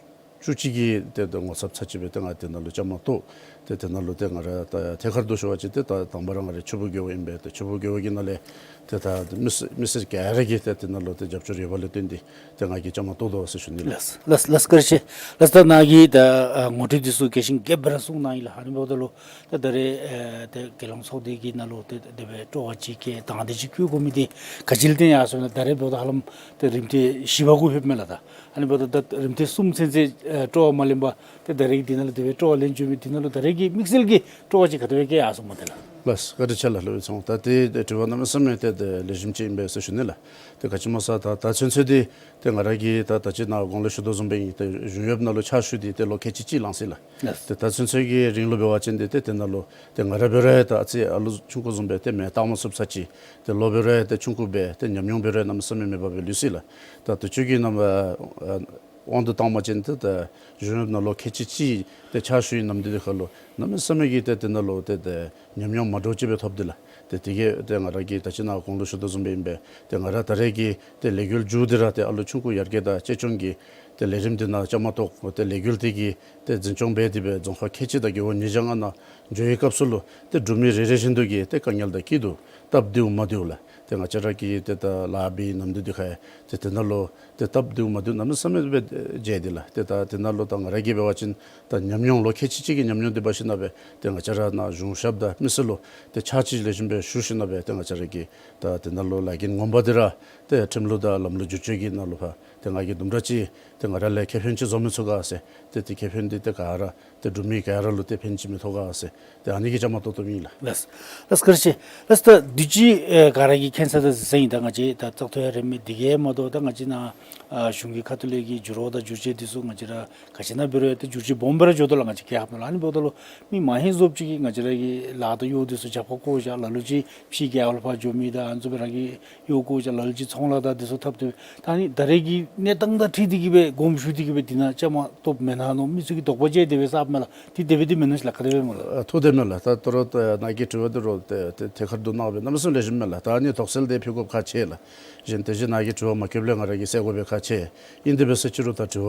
བཅུ་གཅིག་གི་ཏེ་ད་ངོ་ཚབ་ཚར་གཅིག་སྦེ་ཏེ་ང་དེ་ནང་ལུ་བཅའ་མར་གཏོགས། ཏེ་དེ་ནང་ལུ་ཏེ་ང་ར་ད་ཐད་ཀར་དུ་ཞུ་བ་ཅིན་ཏེ་ད་དང་པ་ར་ང་ར་ཆུ་སྦུག་རྒེད་འོག་ཨིན་པས། ཏེ་ཆུ་སྦུག་རྒེད་འོག་གི་ནང་ལས་ཏེ་ད་མི་སེར་མི་སེར་ག་ར་གིས་ཏེ་དེ་ནང་ལུ་ཏེ་རྒྱབ་སྐྱོར་ཡོད་པ་ལས་བརྟེན་ཏེ་ཏེ་ང་གིས་བཅའ་མར་གཏོགས་དོ་ཟེར་ཞུ་ནི་ལགས། ལགས་ལགས་ལགས་བཀའ་དྲིན་ཆེ། ལགས་ད་ནཱ་གིས་ད་ཨ་ངོ་སྤྲོད་འདི་ཚུ་རྒྱས་ཤིང་རྒྱསཔ་སྦེ་ར་གསུངས་གནང་ཡི་ལགས། ཨ་ནི་འབདཝ་ད་ལུ་ད་ད་རེས་ཨེ་ཏེ་རྒྱལ་ཡོངས་ཚོགས་སྡེ་གི་ནང་ལུ་ཏེ་དེ་སྦེ་སྤྲོ་བ་ཅིག་བསྐྱེད་དང་འདོད་ཅིག་བསྐྱེད་དགོ་མི་འདི་ག་ཅི་ལས་བརྟེན་ཡར་སོང་ན། ད་རེས་འབདཝ་ད་ཧ་ལམ་ཏེ་རིམ་ཐེངས་བཞི་པ་གུ་ལྷོདཔ་མས་ལགས། ད་ཨ་ནི་འབདཝ་ད་ད་རིམ་ཐེངས་གསུམ་ཚུན་ཚོད་ཨེ་སྤྲོ་བ་མ་ལེན་པར་ཏེ་ད་རེས་འདི་ནང་ལུ་དེ་སྦེ་སྤྲོ་བ་ལེན་བྱོན་མི་འདི་ནང་ལུ་ད་རེས་ཀྱི་དམིགས་བསལ་གྱི་སྤྲོ་བ་ཅིག་ག་དེ་སྦེ་བསྐྱེད་ཡར་སོངམ་མས་ཏེ་ལགས། ལགས་བཀའ་དྲིན་ཆེ་ལགས། སློབ་དཔོན་ཚེ་དབང་། ད་ཏེ་ཏེ་དྲི་བ་གནམ་མེད་ས་མེད་ཏེ་ཏེ་ལེགས་ཤོམ་ཅིག་ཨིན་པས་ཟེར་ཞུ་ནི་ལགས། ཏེ་ག་ཅི་སྨོ་ཟེར་ད་ད་ཚུན་ཚོད་འདི་ཏེ་ང་ར་གིས་ད་ད་ཅི་ནཱ་གོང་ལུ་ཞུ་དོ་བཟུམ་སྦེ་ཨིན། ཏེ་གཞུང་གཡོགཔ་ནང་ལུ་ཕྱག་ཞུ་སྟེ་ཏེ་ལོ་ཁལ་གཅིག་གཅིག་ལང་ཟེར་ལགས། ལགས། ཏེ་ད་ཚུན་ཚོད་ཀྱི་རིང་ལུ་འབད་བ་ཅིན་ཏེ་ཏེ་དེ་ནང་ལུ་ཏེ་ང་ར་འབད་རུང་ཡང་ད་ཨ་ཙི་ཨ་ལོ་ཆུང་ཀུ་བཟུམ་སྦེ་ཏེ་མེན་བཏང་མ་ཚུགསཔ་ཚར་གཅིག། ཏེ་ལོ་འབད་རུང་ཡང་ཏེ་ཆུང་ཀུ་སྦེ་ཏེ་ཉམས་མྱོང་འབད་རུང་ཡང་གནམ་མེད་ས་མེད་མེད་པར་སྦེ་ལུས་ཅི་ལགས། ད་དུས་ཅི་གི་ནམ་ཨ་དབང་དུ་བཏང་བ་ཅིན་ཏེ་ད་གཞུང་གཡོགཔ་ནང་ལོ་ཁལ་གཅིག་གཅིག་ཏེ་ཕྱག་ཞུ་བའི་ནམ་དུས་འདི་ཁར་ལུ་གནམ་མེད་ས་མེད་ཀྱི་ཏེ་དེ་ནང་ལུ་ཏེ་ཏེ་ཉམས་མྱོང་མ་འདྲཝ་ཅིག་སྦེ་ཐོབ་སྟེ་ལགས། ཏེ་དེ་གིས་ཏེ་ང་ར་གིས་ད་ཅི་ནཱ་གོང་ལུ་ཞུ་དོ་བཟུམ་སྦེ་ཨིན་པས། ཏེ་ང་ར་ད་རེས་ཀྱི་ཏེ་ལས་འགུལ་མཇུག་འདི་ར་ཏེ་ཨ་ལོ་ཆུང་ཀུ་ཡར་རྒྱས་དང་གཅེས་སྐྱོང་གི་ཏེ་ལས་རིམ་འདི་ནང་བཅའ་མར་གཏོགས། ཏེ་ལས་འགུལ་འདི་གི་ཏེ་འཛིན་སྐྱོང་འབད་དེ་སྦེ་རྫོང་ཁག་ཁལ་གཅིག་དང་རྒེད་འོག་ཉིས་བརྒྱ་ལྔ་ནང་འགྱོ་བའི་སྐབས་སུ་ལུ་ཏེ་འབྲུག་མི་རེ་རེ་བཞིན་དུ་གིས་ཏེ་དཀའ་ངལ་དང་སྐྱིད་སྡུག་སྟབས་བདེཝ་མ་བདེཝ་ལགས། ཏེ་ང་བཅས་ར་གིས་ཏེ་ད་ལཱ་འབད་བའི་ནམ་དུས་འདི་ཁར་ཏེ་དེ་ནང་ལུ་ཏེ་སྟབས་བདེཝ་མ་བདེཝ་གནམ་མེད་ས་མེད་སྦེ་མཇལ་ཏེ་ལགས། ཏེ་ད་དེ་ནང་ལུ་ད་ང་ར་གིས་འབད་བ་ཅིན་ད་ཉམས་མྱོང་ལོ་ཁལ་གཅིག་གཅིག་གི་ཉམས་མྱོང་འདི་འབག་ཞིནམ་ལས་ཏེ་ང་བཅས་ར་ནཱ་གཞུང་ཞབས་དང་མི་སེར་ལུ་ཏེ་ཕྱག་ཕྱིད་ལེགས་ཤོམ་སྦེ་ཞུ་ཞིནམ་ལས་ཏེ་ང་བཅས་ར་གིས་ད་དེ་ནང་ལུ་ལཱ་འགན་ངོ་མ་འདི་ར་ཏེ་ཁྲིམས་ལུགས་དང་ལམ་ལུགས་བསྒྱུར་བཅོས་ཀྱི་ནང་ལུ་ཕར་ཏེ་ང་གིས་དུམ་གྲ་ཅིག་ཏེ་ང་ར་ལས་ཁེ་ཕན་ཅིག་བཟོ་མི་ཚུགས་ག་ཟེར། ཏེ་ཏེ་ཁེ་ཕན་འདི་ཏེ་ག་ར་ཏེ་འབྲུག་མི་ག་ར་ལུ་ཏེ་ཕན་ཅིག་མི་ཐོགས་ག་ཟེར། ཏེ་ཨ་ནི་གི་བཅའ་མར་གཏོགས་གཏོགསཔ་ཨིན་ལགས། ལགས་ལགས་བཀའ་དྲིན་ཆེ། ལགས་ད་དུས་ཅི་ཨེ་ག་ར་གིས་མཁྱེན་ས་དང་གཟིགས་ས་ཨིན། ད་ང་བཅས་ད་བཙག་འཐུ་ཡང་རནམ་མས། དེ་གིས་མ་དོ་ད་ང་བཅས་ནཱ་ཨ་གཞུང་གི་ཁ་ཐུག་ལས་ཀྱི་འགྱུར་བ་དང་བསྒྱུར་བཅོས་འདི་ཚུ་ང་བཅས་ར་ག་ཅི་ནང་འབད་རུང་ཡང་ཏེ་བསྒྱུར་བཅོས་སྦོམ་སྦེ་ར་འགྱོ་དོ་ལགས། ང་བཅས་རྒྱལ་ཁབ་ནང་ལུ་ཨ་ནི་འབདཝ་ད་ལུ་མི་མང་ཧེང་བཟོཝ་ཅིག་གིས་ང་བཅས་ར་གི་ལཱ་དང་གཡོག་འདི་ཚུ་རྒྱབ་ཁར་བཀོ་བཞག། ལ་ལུ་ཅིག་ཕྱི་རྒྱལ་ཁབ་ལུ་ཕར་འགྱོ་མི་དང་ཨ་ནི་ཚུ་སྦེ་ར་གི་གཡོག་བཀོ་བཞག། ལ་ལུ་ཅིག་ཚོང་ལཱ་དང་འདི་ཚུ་འཐབ་སྟེ་ད་ཨ་ནི་ད་རེས་ཀྱི་གནས་སྟངས་དང་འཁྲིལ་ཏེ་གིས་སྦེ་དགོངསམ་ཞུ་སྟེ་གིས་སྦེ་འདི་ནང་བཅའ་མར་གཏོགསཔ་མེན་ན་མནོ་མི་ཚུ་གི་དོགས་པ་ཅིག་དེ་སྦེ་ཟཝ་མས་ལགས། འདི་དེ་སྦེ་འདི་མེན་ན་ལགས། ག་དེ་སྦེ་སྨོ་ལགས། ཨ་ཐུགས་བདེ་མས་ལགས། ད་ད་རུང་ད་ནཱ་གི་དྲི་བ་འདི་རུང་ཏེ་ཏེ་ཐད་ཀར་དུ་གནང་སྦེ་གནམ་མེད་ས་མེད་ལེགས་ཤོམ་མས་ལགས། ད་ཨ་ནི་དོགས་སེལ་འདི་ཕུལ་དགོཔ་ཁག་ཆེ་ལགས། གཞན་དེ་བཞིན་ནཱ་གི་དྲི་བ་མ་བཀོདཔ་ལས་ང་ར་གིས་སེལ་དགོ་པའི་ཁག་ཆེ། ཨིན་དེ་འབད་ས་ཅིག་རུང་ད་དྲི་བ་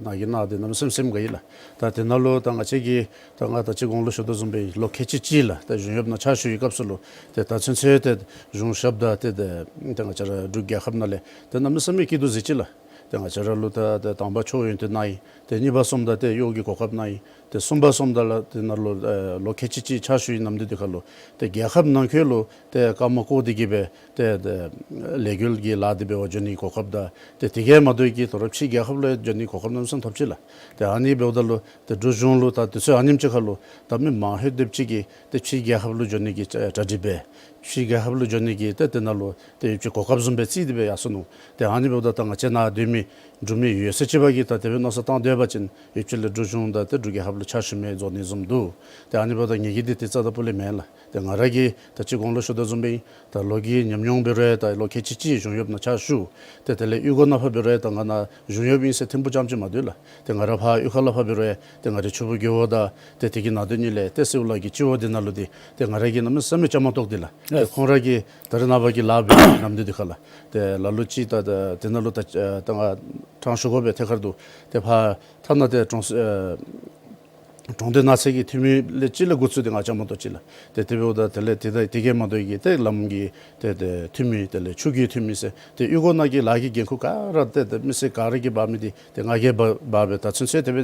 ནཱ་གིས་གནང་སྟེ་གནམ་མེད་ས་མེད་སེམས་དགའ་ཡི་ལགས། ད་དེ་ནང་ལུ་ད་ང་བཅས་ཀྱིས་ད་ང་ད་ཅི་གོང་ལུ་ཞུ་དོ་བཟུམ་སྦེ་ལོ་ཁལ་གཅིག་གཅིག་ལགས། ད་གཞུང་གཡོགཔ་ནང་ཕྱག་ཞུ་བའི་སྐབས་སུ་ལུ་ཏེ་ད་ཚུན་ཚོད་ཏེ་གཞུང་ཞབས་དང་ཏེ་ཏེ་ཏེ་ང་བཅས་ར་འབྲུག་རྒྱལ་ཁབ་ནང་ལས་ཏེ་གནམ་མེད་ས་མེད་སྐྱིད་སྡུག་གཟིགས་ཅི་ལགས། ཏེ་ང་བཅས་ར་ལུ་ད་ཏེ་དང་པ་ཆོས་ཡོན་ཏན་གནང་ཡི། ཏེ་གཉིས་པ་སོངམ་ད་ཏེ་གཡོག་གི་གོ་སྐབས་གནང་ཡི། ཏེ་གསུམ་པ་སོངམ་ད་ལགས་ཏེ་ནཱ་ལུ་ཨེ་ལོ་ཁལ་གཅིག་གཅིག་ཕྱག་ཞུ་བའི་ནམ་དུས་འདི་ཁར་ལུ་ཏེ་རྒྱལ་ཁབ་ནང་འཁོད་ལུ་ཏེ་ཀརྨ་བསྐོ་སྟེ་གིས་སྦེ་ཏེ་ཏེ་ལས་འགུལ་གྱི་ལཱ་འདི་འབད་བར་འགྱོ་ནི་གི་གོ་སྐབས་དང་ཏེ་དེ་གིས་མ་དོ་གི་ད་རུང་ཕྱི་རྒྱལ་ཁབ་ལུ་འགྱོ་ནི་གི་གོ་སྐབས་གནམ་མེད་ས་མེད་ཐོབ་ཅི་ལགས། ཏེ་ཨ་ནི་འབདཝ་ད་ལུ་ཏེ་འབྲུག་གཞུང་ལུ་ད་དུས་ཚོད་ཨ་ནེམ་ཅིག་ཁར་ལུ་ད་མི་མང་ཧེང་སྡེབ་ཅིག་གིས་ཏེ་ཕྱི་རྒྱལ་ཁབ་ལུ་འགྱོ་ནི་གི་གྲ་སྒྲིག་འབད། ཕྱི་རྒྱལ་ཁབ་ལུ་འགྱོ་ནི་གི་ཏེ་དེ་ནང་ལུ་ཏེ་ཡོདཔ་ཅིག་གོ་སྐབས་བཟུམ་སྦེ་བརྩིས་ཏེ་སྦེ་ཡར་སོ་ནུག། ཏེ་ཨ་ནི་འབདཝ་ད་ད་ང་བཅས་ནཱ་སྡོད་མི་འབྲུག་མི་ཡོད་ཚད་ཅིག་འབད་གིས་ད་དེ་སྦེ་མནོ་བསམ་བཏང་སྡོད་པ་ཅིན་ཡོདཔ་ཅིག་ལས་འབྲུག་གཞུང་དང་ཏེ་འབྲུག་རྒྱལ་ཁབ་ ཕྱག་ཞུ་མི་རྫོགས་ནི་བཟུམ་འདུག། ཏེ་ཨ་ནི་འབདཝ་ད་ངེ་གི་འདི་ཏེ་རྩ་དང་སྤུ་ལས་མེན་ལགས། ཏེ་ང་ར་གིས་ད་ཅི་གོང་ལུ་ཞུ་དོ་བཟུམ་སྦེ་ད་ལོ་གི་ཉམས་མྱོང་འབད་རུང་ད་ལོ་ཁལ་གཅིག་གཅིག་གཞུང་གཡོག་ནང་ཕྱག་ཞུ། ཏེ་དེ་ལས་གཡུས་སྒོ་ནང་ཕར་འབད་རུང་ད་ང་ནཱ་གཞུང་གཡོགཔ་ཨིན་ཟེར་ཐིམ་ཕུག་རྐྱངམ་ཅིག་མ་འདུག་ལགས། ཏེ་ང་ར་ཕར་གཡུས་ཁ་ལུ་ཕར་འབད་རུང་ཏེ་ང་རའི་ཕྱུགཔོ་རྒེད་འོག་དང་ཏེ་དེ་གི་ནང་སྡོད་ནི་ལས་ཏེ་སེའུ་ལ་གི་སྤྱི་འོག་འདི་ནང་ལུ་འདི་ཏེ་ང་ར་གིས་གནམ་མེད་ས་མེད་བཅའ་མར་གཏོགས་ཏེ་ལགས། ཏེ་ཁོང་ར་གིས་ད་རེས་ནངས་པ་གི་ལཱ་འབད་ནམ་དུས་འདི་ཁར་ལགས། ཏེ་ལ་ལུ་ཅིག་ད་ད་དེ་ནང་ལུ་ད་ད་ང་ཕྲང་ཞུ་དགོ་པས། ཐད་ཀར་དུ་ཏེ་ཕར་ཐ་ན་ཏེ་གྲོང་ཨ་གྲོང་སྡེ་ནང་ཚན་གྱི་འཐུས་མི་ལས་ཅིག་ལས་འགོ་བཙུགས་ཏེ་ང་བཅའ་མར་གཏོགས་ཅི་ལགས། ཏེ་དེ་འབདཝ་ད་དེ་ལས་དེ་ད་དེ་གིས་མ་དོ་བའི་གི་ཏེ་ལམ་གྱི་ཏེ་ཏེ་འཐུས་མི་དེ་ལས་ཆུ་གི་འཐུས་མི་ཟེར་ཏེ་གཡུས་སྒོ་ནང་གི་ལཱ་གི་འགན་ཁུར་ག་ར་ཏེ་ཏེ་མི་སེར་ག་ར་གིས་འབག་མི་འདི་ཏེ་ང་གིས་འབག་འབག་སྦེ་ད་ཚུན་ཚོད་དེ་སྦེ་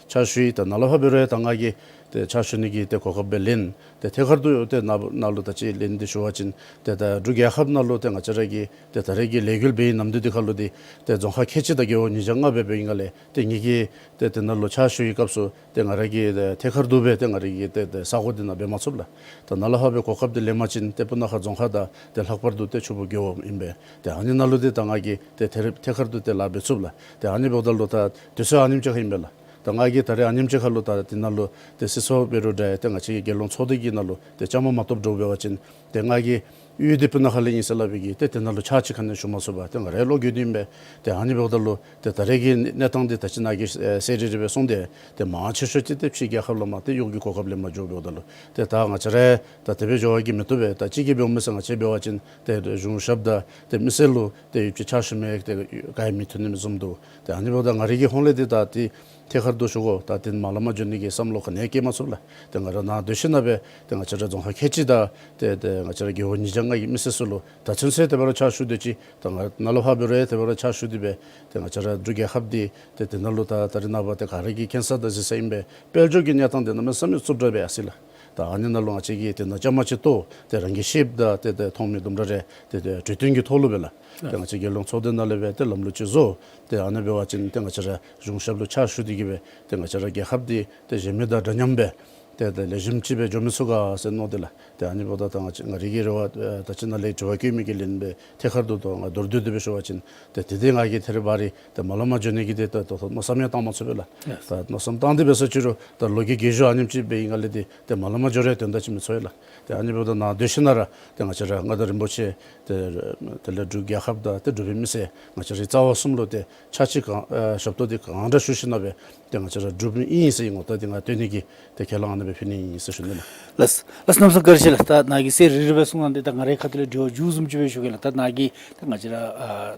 ཕྱག་ཞུ་ཡི། ད་ནཱ་ལས་ཕར་འབད་རུང་ད་ང་གིས་ཏེ་ཕྱག་ཞུ་ནི་གི་ཏེ་གོ་སྐབས་སྦེ་ལེན། ཏེ་ཐད་ཀར་དུ་ཏེ་ནཱ་ནཱ་ལུ་ད་ཅི་ལན་འདི་ཞུ་བ་ཅིན་ཏེ་ད་འབྲུག་རྒྱལ་ཁབ་ནང་ལུ་ཏེ་ང་བཅས་ར་གི་ཏེ་ད་རེས་ཀྱི་ལས་འགུལ་འབད་བའི་ནམ་དུས་འདི་ཁར་ལུ་འདི་ཏེ་རྫོང་ཁག་ཁལ་གཅིག་དང་རྒེད་འོག་ཉིས་བརྒྱ་ལྔ་སྦེ་འབད་བའི་སྒང་ལས་ཏེ་ངེ་གི་ཏེ་དེ་ནང་ལུ་ཕྱག་ཞུ་བའི་སྐབས་སུ་ཏེ་ང་ར་གིས་ཏེ་ཐད་ཀར་དུ་སྦེ་ཏེ་ང་ར་གི་ཏེ་ཏེ་ས་གོ་འདི་ནང་འབད་མ་ཚུགས་ལགས། ད་ནཱ་ལས་ཕར་སྦེ་གོ་སྐབས་འདི་ལེན་པ་ཅིན་ཏེ་སྤུ་ན་ཁ་རྫོང་ཁག་དང་ཏེ་ལྷག་པར་དུ་ཏེ་ཕྱུགཔོ་རྒེད་འོག་ཨིན་པས། ཏེ་ཨ་ནི་ནང་ལུ་འདི་ད་ང་གིས་ཏེ་ཐད་ཐད་ཀར་དུ་ཏེ་ལཱ་འབད་ཚུགས་ལགས། ཏེ་ཨ་ནི་འབདཝ་ད་ལུ་ད་དུས་ཚོད་ཨ་ནེམ་ཅིག་ཁར་ཨིན་པས་ལགས། ད་ང་གིས་ད་རེས་ཨ་ནེམ་ཅིག་ཁར་ལུ་ད་དེ་ནང་ལུ་ཏེ་སྲིད་ཚོགས་འབད་རུང་འདྲ་ཏེ་ང་བཅས་ཀྱི་རྒྱལ་ཡོངས་ཚོགས་སྡེ་གི་ནང་ལུ་ཏེ་བཅའ་མར་མ་གཏོགསཔ་འདྲཝ་འབད་བ་ཅིན་ཏེ་ང་གིས་གཡུས་འདི་སྤུ་ན་ཁ་ལས་ཨིན་ཟེར་སླབ་པའི་གི་ཏེ་དེ་ནང་ལུ་ཕྱག་ཅིག་ག་ནི་ཡང་ཞུ་མ་ཚུགས་པར་ཏེ་ང་རའི་བློ་འགྱོད་འདི་ཨིན་པས། ཏེ་ཨ་ནི་འབདཝ་ད་ལུ་ཏེ་ད་རེས་ཀྱི་གནས་སྟངས་འདི་ད་ཅི་ནཱ་གིས་ཨེ་གསལ་རི་རི་སྦེ་གསུངས་ཏེ་ཏེ་མང་ཆེ་ཤོས་ཅིག་ཏེ་ཕྱི་རྒྱལ་ཁབ་ལུ་མར་ཏེ་གཡོག་གི་གོ་སྐབས་ལེན་པར་འགྱོཝ་འབདཝ་ད་ལུ་ཏེ་ད་ང་བཅས་ར་ད་དེ་སྦེ་འགྱོ་བ་གིས་མི་བཏུབ་པས། ད་ཅི་གིས་འབདཝ་མས་ཟེར་ང་བཅས་འབད་བ་ཅིན་ཏེ་གཞུང་ཞབས་དང་ཏེ་མི་སེར་ལུ་ཏེ་ཡུདཔ་ཅིག་ཕྱག་ཞུ་མི་ཏེ་ག་ཡང་མི་ཐོན་ནི་མི་བཟུམ་འདུག། ཏེ་ཨ་ནི་འབདཝ་ད་ང་རའི་གི་ཧོངས་ལས་འདི་ད་ཏེ་ཐད་ཀར་དུ་ཞུ་དགོ། ད་ཏེ་མར་ལས་མར་འགྱོ་ནི་གི་བསམ་བློ་ག་ནི་ཡང་བསྐྱེད་མ་ཚུགས་ལགས། ཏེ་ང་ར་ནཱ་སྡོད་ཞིནམ་ལས་ཏེ་ང་བཅས་ར་རྫོང་ཁག་ཁལ་གཅིག་དང་ཏེ་ཏེ་ང་བཅས་ར་རྒེད་འོག་ཉིས་བརྒྱ་ལྔ་གི་མི་སེར་ཚུ་ལུ་ད་ཚུན་ཚོད་དེ་སྦེ་ར་ཕྱག་ཞུ་སྡོད་ཅི། ད་ང་ནཱ་ལས་ཕར་འབད་རུང་དེ་སྦེ་ར་ཕྱག་ཞུ་སྟེ་སྦེ་ཏེ་ང་བཅས་ར་འབྲུག་རྒྱལ་ཁབ་འདི་ཏེ་དེ་ནང་ལུ་ད་ད་རེས་ནངས་པ་ཏེ་ག་ར་གིས་མཁྱེན་ས་དང་གཟིགས་ས་ཨིན་པས། དཔལ་འབྱོར་གྱི་གནས་སྟངས་འདི་གནམ་མེད་ས་མེད་རྩུབ་དྲགས་སྦེ་ཡར་སོ་ཡི་ལགས། ད་ཨ་ནི་ནང་ལུ་ང་བཅས་ཀྱིས་ཏེ་ནཱ་བཅའ་མར་ཅིག་གཏོགས་ཏེ་རང་གིས་ཤེསཔ་དང་ཏེ་ཏེ་མཐོང་མི་དུམ་གྲ་རེ་ཏེ་ཏེ་གྲོས་བསྟུན་གྱི་ཐོག་ལུ་སྦེ་ལགས། ཏེ་ང་བཅས་རྒྱལ་ཡོངས་ཚོགས་སྡེ་ནང་ལས་སྦེ་ཏེ་ལམ་ལུགས་ཅིག་བཟོ། ཏེ་ཨ་ནི་འབད་བ་ཅིན་ཏེ་ང་བཅས་ར་གཞུང་ཞབས་ལུ་ཕྱག་ཞུ་སྟེ་གིས་སྦེ་ཏེ་ང་བཅས་ར་རྒྱལ་ཁབ་འདི་ཏེ་གཞན་མི་དང་འདྲ་མཉམ་སྦེ་ཏེ་ཏེ་ལེགས་ཤོམ་ཅིག་སྦེ་འགྱོ་མི་ཚུགས་ག་ཟེར་མནོ་སྟེ་ལགས། ཏེ་ཨ་ནི་འབདཝ་ད་ད་ང་བཅས་ང་རའི་གི་རེ་བ་ཨེ་ད་ཅི་ནཱ་ལས་དྲི་བ་བཀོད་མི་གི་ལན་སྦེ་ཐད་ཀར་དུ་ད་ང་མདོར་བསྡུས་ཏེ་སྦེ་ཞུ་བ་ཅིན་ཏེ་ཏེ་ཏེ་ང་གིས་ཐད་རི་བ་རི་ཏེ་མར་ལས་མར་འགྱོ་ནི་གི་ཏེ་ད་ད་མནོ་བསམ་ཡང་བཏང་མ་ཚུགས་པས་ལགས། ཡེས། ད་མནོ་བསམ་བཏང་སྟེ་འབད་ས་ཅིག་རུང་ད་ལོ་གི་རྒས་གཞོན་ཨ་ནེམ་ཅིག་སྦེ་ཨིན་ག་ལས་ཏེ་ཏེ་མར་ལས་མར་འགྱོ་རུང་དོན་དག་ཅིག་མི་ཚོར་ཡི་ལགས། ཏེ་ཨ་ནི་འབདཝ་ད་ནཱ་སྡོད་ཞིནམ་ལས་ར་ཏེ་ང་བཅས་ར་མངའ་བདག་རིན་པོ་ཆེ་ཏེ་དེ་ལས་འབྲུག་རྒྱལ་ཁབ་དང་ཏེ་འབྲུག་པའི་མི་སེར་ང་བཅས་རའི་རྩ་བ་གསུམ་ལུ་ཏེ་ཕྱག་ཕྱི་གང་ཨེ་ཞབས་ཏོག་འདི་གང་དྲག་ཞུ་ཞིནམ་ལས་ཏེ་ང་བཅས་ར་འབྲུག་པའི་ཨིན་ཟེར་ངོ་རྟགས་འདི་ང་སྟོན་ནི་གི་ཏེ་ཁས་བླངས་ཨ་ནི་སྦེ་ཕུལ་ནི་ཨིན་ཟེར་ཞུ་ནི་ལགས། ལགས་ལགས། གནམ་མེད་ས་མེད་བཀའ་དྲིན་ཆེ་ལགས། ད་ནཱ་གིས་གསལ་རི་རི་སྦེ་གསུངས་གནང་སྟེ་ད་ང་རའི་ཁ་ཐུག་ལས་དྲི་བ་མཇུག་བཟུམ་ཅིག་སྦེ་ཞུ་གེ་ལགས། ད་ནཱ་གིས་ད་ང་བཅས་ར་ཨ་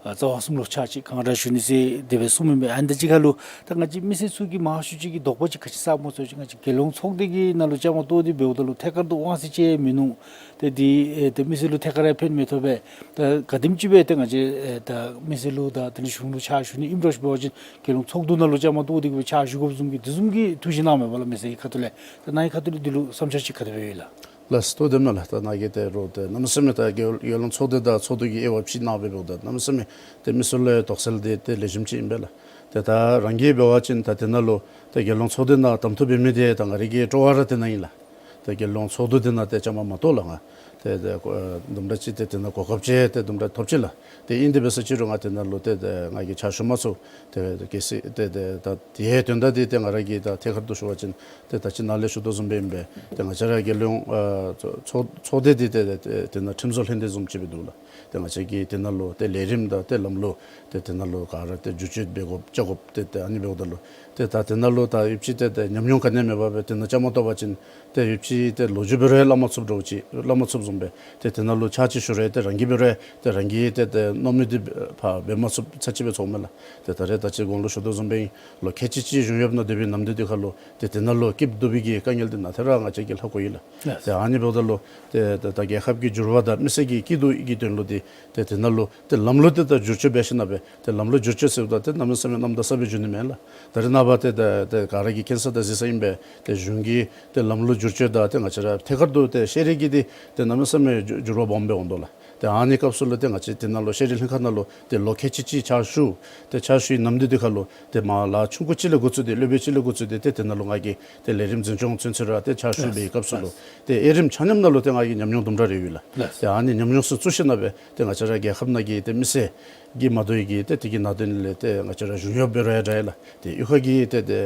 ཨ་རྩ་བ་གསུམ་ལུ་ཕྱག་ཕྱི་གང་དྲག་ཞུ་ནི་ཟེར་དེ་སྦེ་གསུངམ་ཨིན་པས། ཨ་ནི་ད་ཅི་ཁར་ལུ་ད་ང་བཅས་མི་སེར་ཚུ་གིས་མང་ཤོས་ཅིག་གིས་དོགས་པ་ཅིག་ག་ཅི་ཟ་སྨོ་ཟེར་བ་ཅིན་ང་བཅས་རྒྱལ་ཡོངས་ཚོགས་སྡེ་གི་ནང་ལུ་བཅའ་མར་གཏོགས་ཏེ་འབདཝ་ད་ལུ་ཐད་ཀར་དུ་དབང་ཚད་ཅིག་མིན་ནུག། ཏེ་འདི་ཨེ་ཏེ་མི་སེར་ལུ་ཐད་ཀར་ཡང་ཕན་མི་ཐོགས་པས། ད་ག་དེམ་ཅིག་སྦེ་ཏེ་ང་བཅས་ཨེ་ད་མི་སེར་ལུ་ད་དེ་ནི་གཞུང་ལུ་ཕྱག་ཞུ་ནི་ཨིནམ་འདྲཝ་ཅིག་འབད་བ་ཅིན་རྒྱལ་ཡོངས་ཚོགས་འདུ་ནང་ལུ་བཅའ་མར་གཏོགས་ཏེ་གིས་ཕྱག་ཞུ་དགོཔ་བཟུམ་གྱི་དེ་བཟུམ་གྱི་ཐུགས་བཞེད་གནངམ་མས་པ་ལགས། མི་སེར་གྱི་ཁ་ཐུག་ལས་ད་ནཱ་གི་ཁ་ཐུག་ལས་འདི་ལུ་བསམ་འཆར་ཅིག་ག་དེ་སྦེ་ཡོད་ལགས། ལགས་སོ། དེ་མས་ལགས། ད་ནཱ་གིས་ཏེ་རོགས་ཏེ་གནམ་མེད་ས་མེད་ད་རྒྱལ་ཡོངས་ཚོགས་སྡེ་དང་ཚོགས་འདུ་གི་དབྱེ་བ་ཕྱེ་གནང་སྦེ་འབདཝ་ད་གནམ་མེད་ས་མེད་ཏེ་མི་སེར་ལུ་དོགས་སེལ་འདི་ཏེ་ལེགས་ཤོམ་ཅིག་ཨིན་པས་ལགས། ཏེ་ད་རང་གིས་འབད་བ་ཅིན་ད་དེ་ནང་ལུ་ཏེ་རྒྱལ་ཡོངས་ཚོགས་སྡེ་ནང་གདམ་འཐུ་འབད་མི་འདི་ད་ང་རའི་གི་སྤྲོ་བ་ར་དེ་ནང་ཨིན་ལགས། ཏེ་རྒྱལ་ཡོངས་ཚོགས་འདུ་དེ་ནང་ཏེ་བཅའ་མར་མ་གཏོགས་ལགས་ང་ཏེ་ཏེ་ཨེ་དུམ་གྲ་ཅིག་ཏེ་དེ་ནང་གོ་སྐབས་ཅིག་ཏེ་དུམ་གྲ་ཐོབ་ཅི་ལགས། ཏེ་ཨིན་དེ་འབད་ས་ཅིག་རུང་ང་དེ་ནང་ལུ་ཏེ་ཏེ་ང་གིས་ཕྱག་ཞུ་མ་ཚུགས། ཏེ་ཏེ་གལ་སྲིད་ཏེ་ཏེ་ད་དེའི་དོན་དག་འདི་ཏེ་ང་ར་གིས་ད་ཐད་ཀར་དུ་ཞུ་བ་ཅིན་ཏེ་ད་ཅི་ནཱ་ལས་ཞུ་དོ་བཟུམ་སྦེ་ཨིན་པས། ཏེ་ང་བཅས་ར་རྒྱལ་ཡོངས་ཨེ་ཚོགས་ཚོགས་སྡེ་འདི་ཏེ་ཏེ་དེ་ནང་ཁྲིམས་བཟོ་ལྷན་སྡེ་བཟུམ་ཅིག་སྦེ་འདུག་ལགས། ཏེ་ང་བཅས་ཀྱིས་དེ་ནང་ལུ་ཏེ་ལས་རིམ་དང་ཏེ་ལམ་ལུགས་ཏེ་དེ་ནང་ལུ་ག་ར་ཏེ་བསྒྱུར་བཅོས་འབད་དགོཔ་བཅོ་དགོཔ་ཏེ་ཏེ་ཨ་ནི་འབདཝ་ད་ལུ་ཏེ་ད་དེ་ནང་ལུ་ད་ཡུདཔ་ཅིག་ཏེ་ཏེ་ཉམས་མྱོང་ག་ནི་ཡང་མེད་པར་སྦེ་དེ་ནང་བཅའ་མར་གཏོགས་པ་ཅིན་ཏེ་ཡུདཔ་ཅིག་ཏེ་ལོ་རྒྱུས་འབད་རུང་སླབ་མ་ཚུགསཔ་འདྲཝ་ཅིག་སླབ་མ་ཚུགསཔ་བཟུམ་སྦེ་ཏེ་དེ་ནང་ལུ་ཕྱག་ཕྱི་ཞུ་རུང་ཏེ་རང་གིས་འབད་རུང་ཏེ་རང་གི་ཏེ་ཏེ་མནོ་མི་འདི་ཕར་འབད་མ་ཚུགསཔ་ཚར་ཅིག་སྦེ་ཚོརཝ་མས་ལགས། ཏེ་ད་རེས་ད་ཅི་གོང་ལུ་ཞུ་དོ་བཟུམ་སྦེ་ལོ་ཁལ་གཅིག་གཅིག་གཞུང་གཡོགཔ་ནང་སྡོད་པའི་ནམ་དུས་འདི་ཁར་ལུ་ཏེ་དེ་ནང་ལུ་སྐྱིདཔ་སྡུག་པའི་གི་དཀའ་ངལ་འདི་ནང་ཐད་ར་ང་བཅས་ཀྱིས་ལྷག་གོ་ཡི་ལགས། ལགས། ཏེ་ཨ་ནི་འབདཝ་ད་ལུ་ཏེ་ཏེ་ད་རྒྱལ་ཁབ་ཀྱི་འགྱུར་བ་དང་མི་སེར་གྱི་སྐྱིད་སྡུག་གི་དོན་ལུ་ཏེ་ཏེ་དེ་ནང་ལུ་ཏེ་ལམ་ལུགས་འདི་ད་བསྒྱུར་བཅོས་འབད་ཞིནམ་ལས་ཏེ་ལམ་ལུགས་བསྒྱུར་བཅོས་ཟེརཝ་ད་ཏེ་གནམ་མེད་ས་མེད་གནམ་དང་ས་སྦེ་འགྱུར་ནི་མེན་ལགས། ད་རེས་ནངས་པ་ཏེ་ཏེ་ཏེ་ག་ར་གིས་མཁྱེན་ས་དང་གཟིགས་ས་ཨིན་པས། ཏེ་གཞུང་གི་ཏེ་ལམ་ལུགས་བསྒྱུར་བཅོས་དང་ཏེ་ང་བཅས་ར་ཐད་ཀར་དུ་ཏེ་ཤེས་རིག་གི་འདི་ཏེ་གནམ་མེད་ས་མེད་འགྱུར་འགྱུར་བ་སྦོམ་སྦེ་འོང་དོ་ལགས། ཏེ་ཨ་ནི་སྐབས་སུ་ལུ་ཏེ་ང་བཅས་དེ་ནང་ལུ་ཤེས་རིག་ལྷན་ཁག་ནང་ལུ་ཏེ་ལོ་ཁལ་གཅིག་གཅིག་ཕྱག་ཞུ། ཏེ་ཕྱག་ཞུ་བའི་ནམ་དུས་དེ་ཁར་ལུ་ཏེ་མར་ལཱ་ཆུང་ཀུ་ཅིག་ལས་འགོ་བཙུགས་ཏེ་སློབ་དཔོན་ཅིག་ལས་འགོ་བཙུགས་ཏེ་ཏེ་དེ་ནང་ལུ་ང་གིས་ཏེ་ལས་རིམ་འཛིན་སྐྱོང་ཚུན་ཚོད་ར་ཏེ་ཕྱག་ཞུ་བའི་སྐབས་སུ་ལུ་ཏེ་དབྱེ་རིམ་ཆ་མཉམ་ནང་ལུ་ཏེ་ང་གི་ཉམས་མྱོང་དུམ་གྲ་རེ་ཡོད་ལགས། ཏེ་ཨ་ནི་ཉམས་མྱོང་ཚུ་བཙུགས་ཞིནམ་ལས་ཏེ་ང་བཅས་ར་རྒྱལ་ཁབ་ནང་གི་ཏེ་མི་སེར་གྱི་མ་དོ་བའི་གི་ཏེ་དེ་གི་ནང་དོན་ལས་ཏེ་ང་བཅས་ར་གཞུང་གཡོགཔ་འབད་རུང་ཡང་འདྲ་ལགས། ཏེ་གཡུས་ཁ་གི་ཏེ་ཏེ་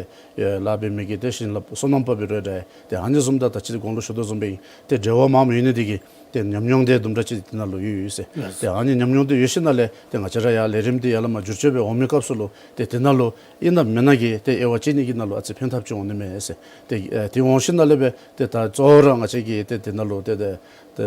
ལཱ་འབད་མི་གི་ཏེ་ཞིང་ལཱ་སོ་ནམ་པ་འབད་རུང་ཡང་འདྲ། ཏེ་ཨ་ནི་བཟུམ་དང་ད་ཅི་གོང་ལུ་ཞུ་དོ་བཟུམ་སྦེ་ཏེ་འབྲེལ་བ་མང་མི་ཡོད་ནི་དེ་གིས་ཏེ་ཉམས་མྱོང་དེ་དུམ་གྲ་ཅིག་དེ་ནང་ལུ་ཡོད་ཡོད་ཟེར། ཏེ་ཨ་ནི་ཉམས་མྱོང་དེ་ཡོད་ཞིནམ་ལས་ཏེ་ང་བཅས་ར་ཡང་ལས་རིམ་དེ་ཡར་ལས་མར་བསྒྱུར་བཅོས་འབད་འོང་མི་སྐབས་སུ་ལུ་ཏེ་དེ་ནང་ལུ་ཨིན་ན་མེན་ན་གི་ཏེ་དབྱེ་བ་དཔྱད་ནི་གི་ནང་ལུ་ཨ་ཙི་ཕན་ཐབས་ཅིག་འོང་ནི་མས་ཟེར། ཏེ་ཨ་དེ་འོང་ཞིནམ་ལས་སྦེ་ཏེ་ད་གཙོ་བོ་ར་ང་བཅས་ཀྱིས་ཏེ་དེ་ནང་ལུ་ཏེ་ཏེ་ཏེ་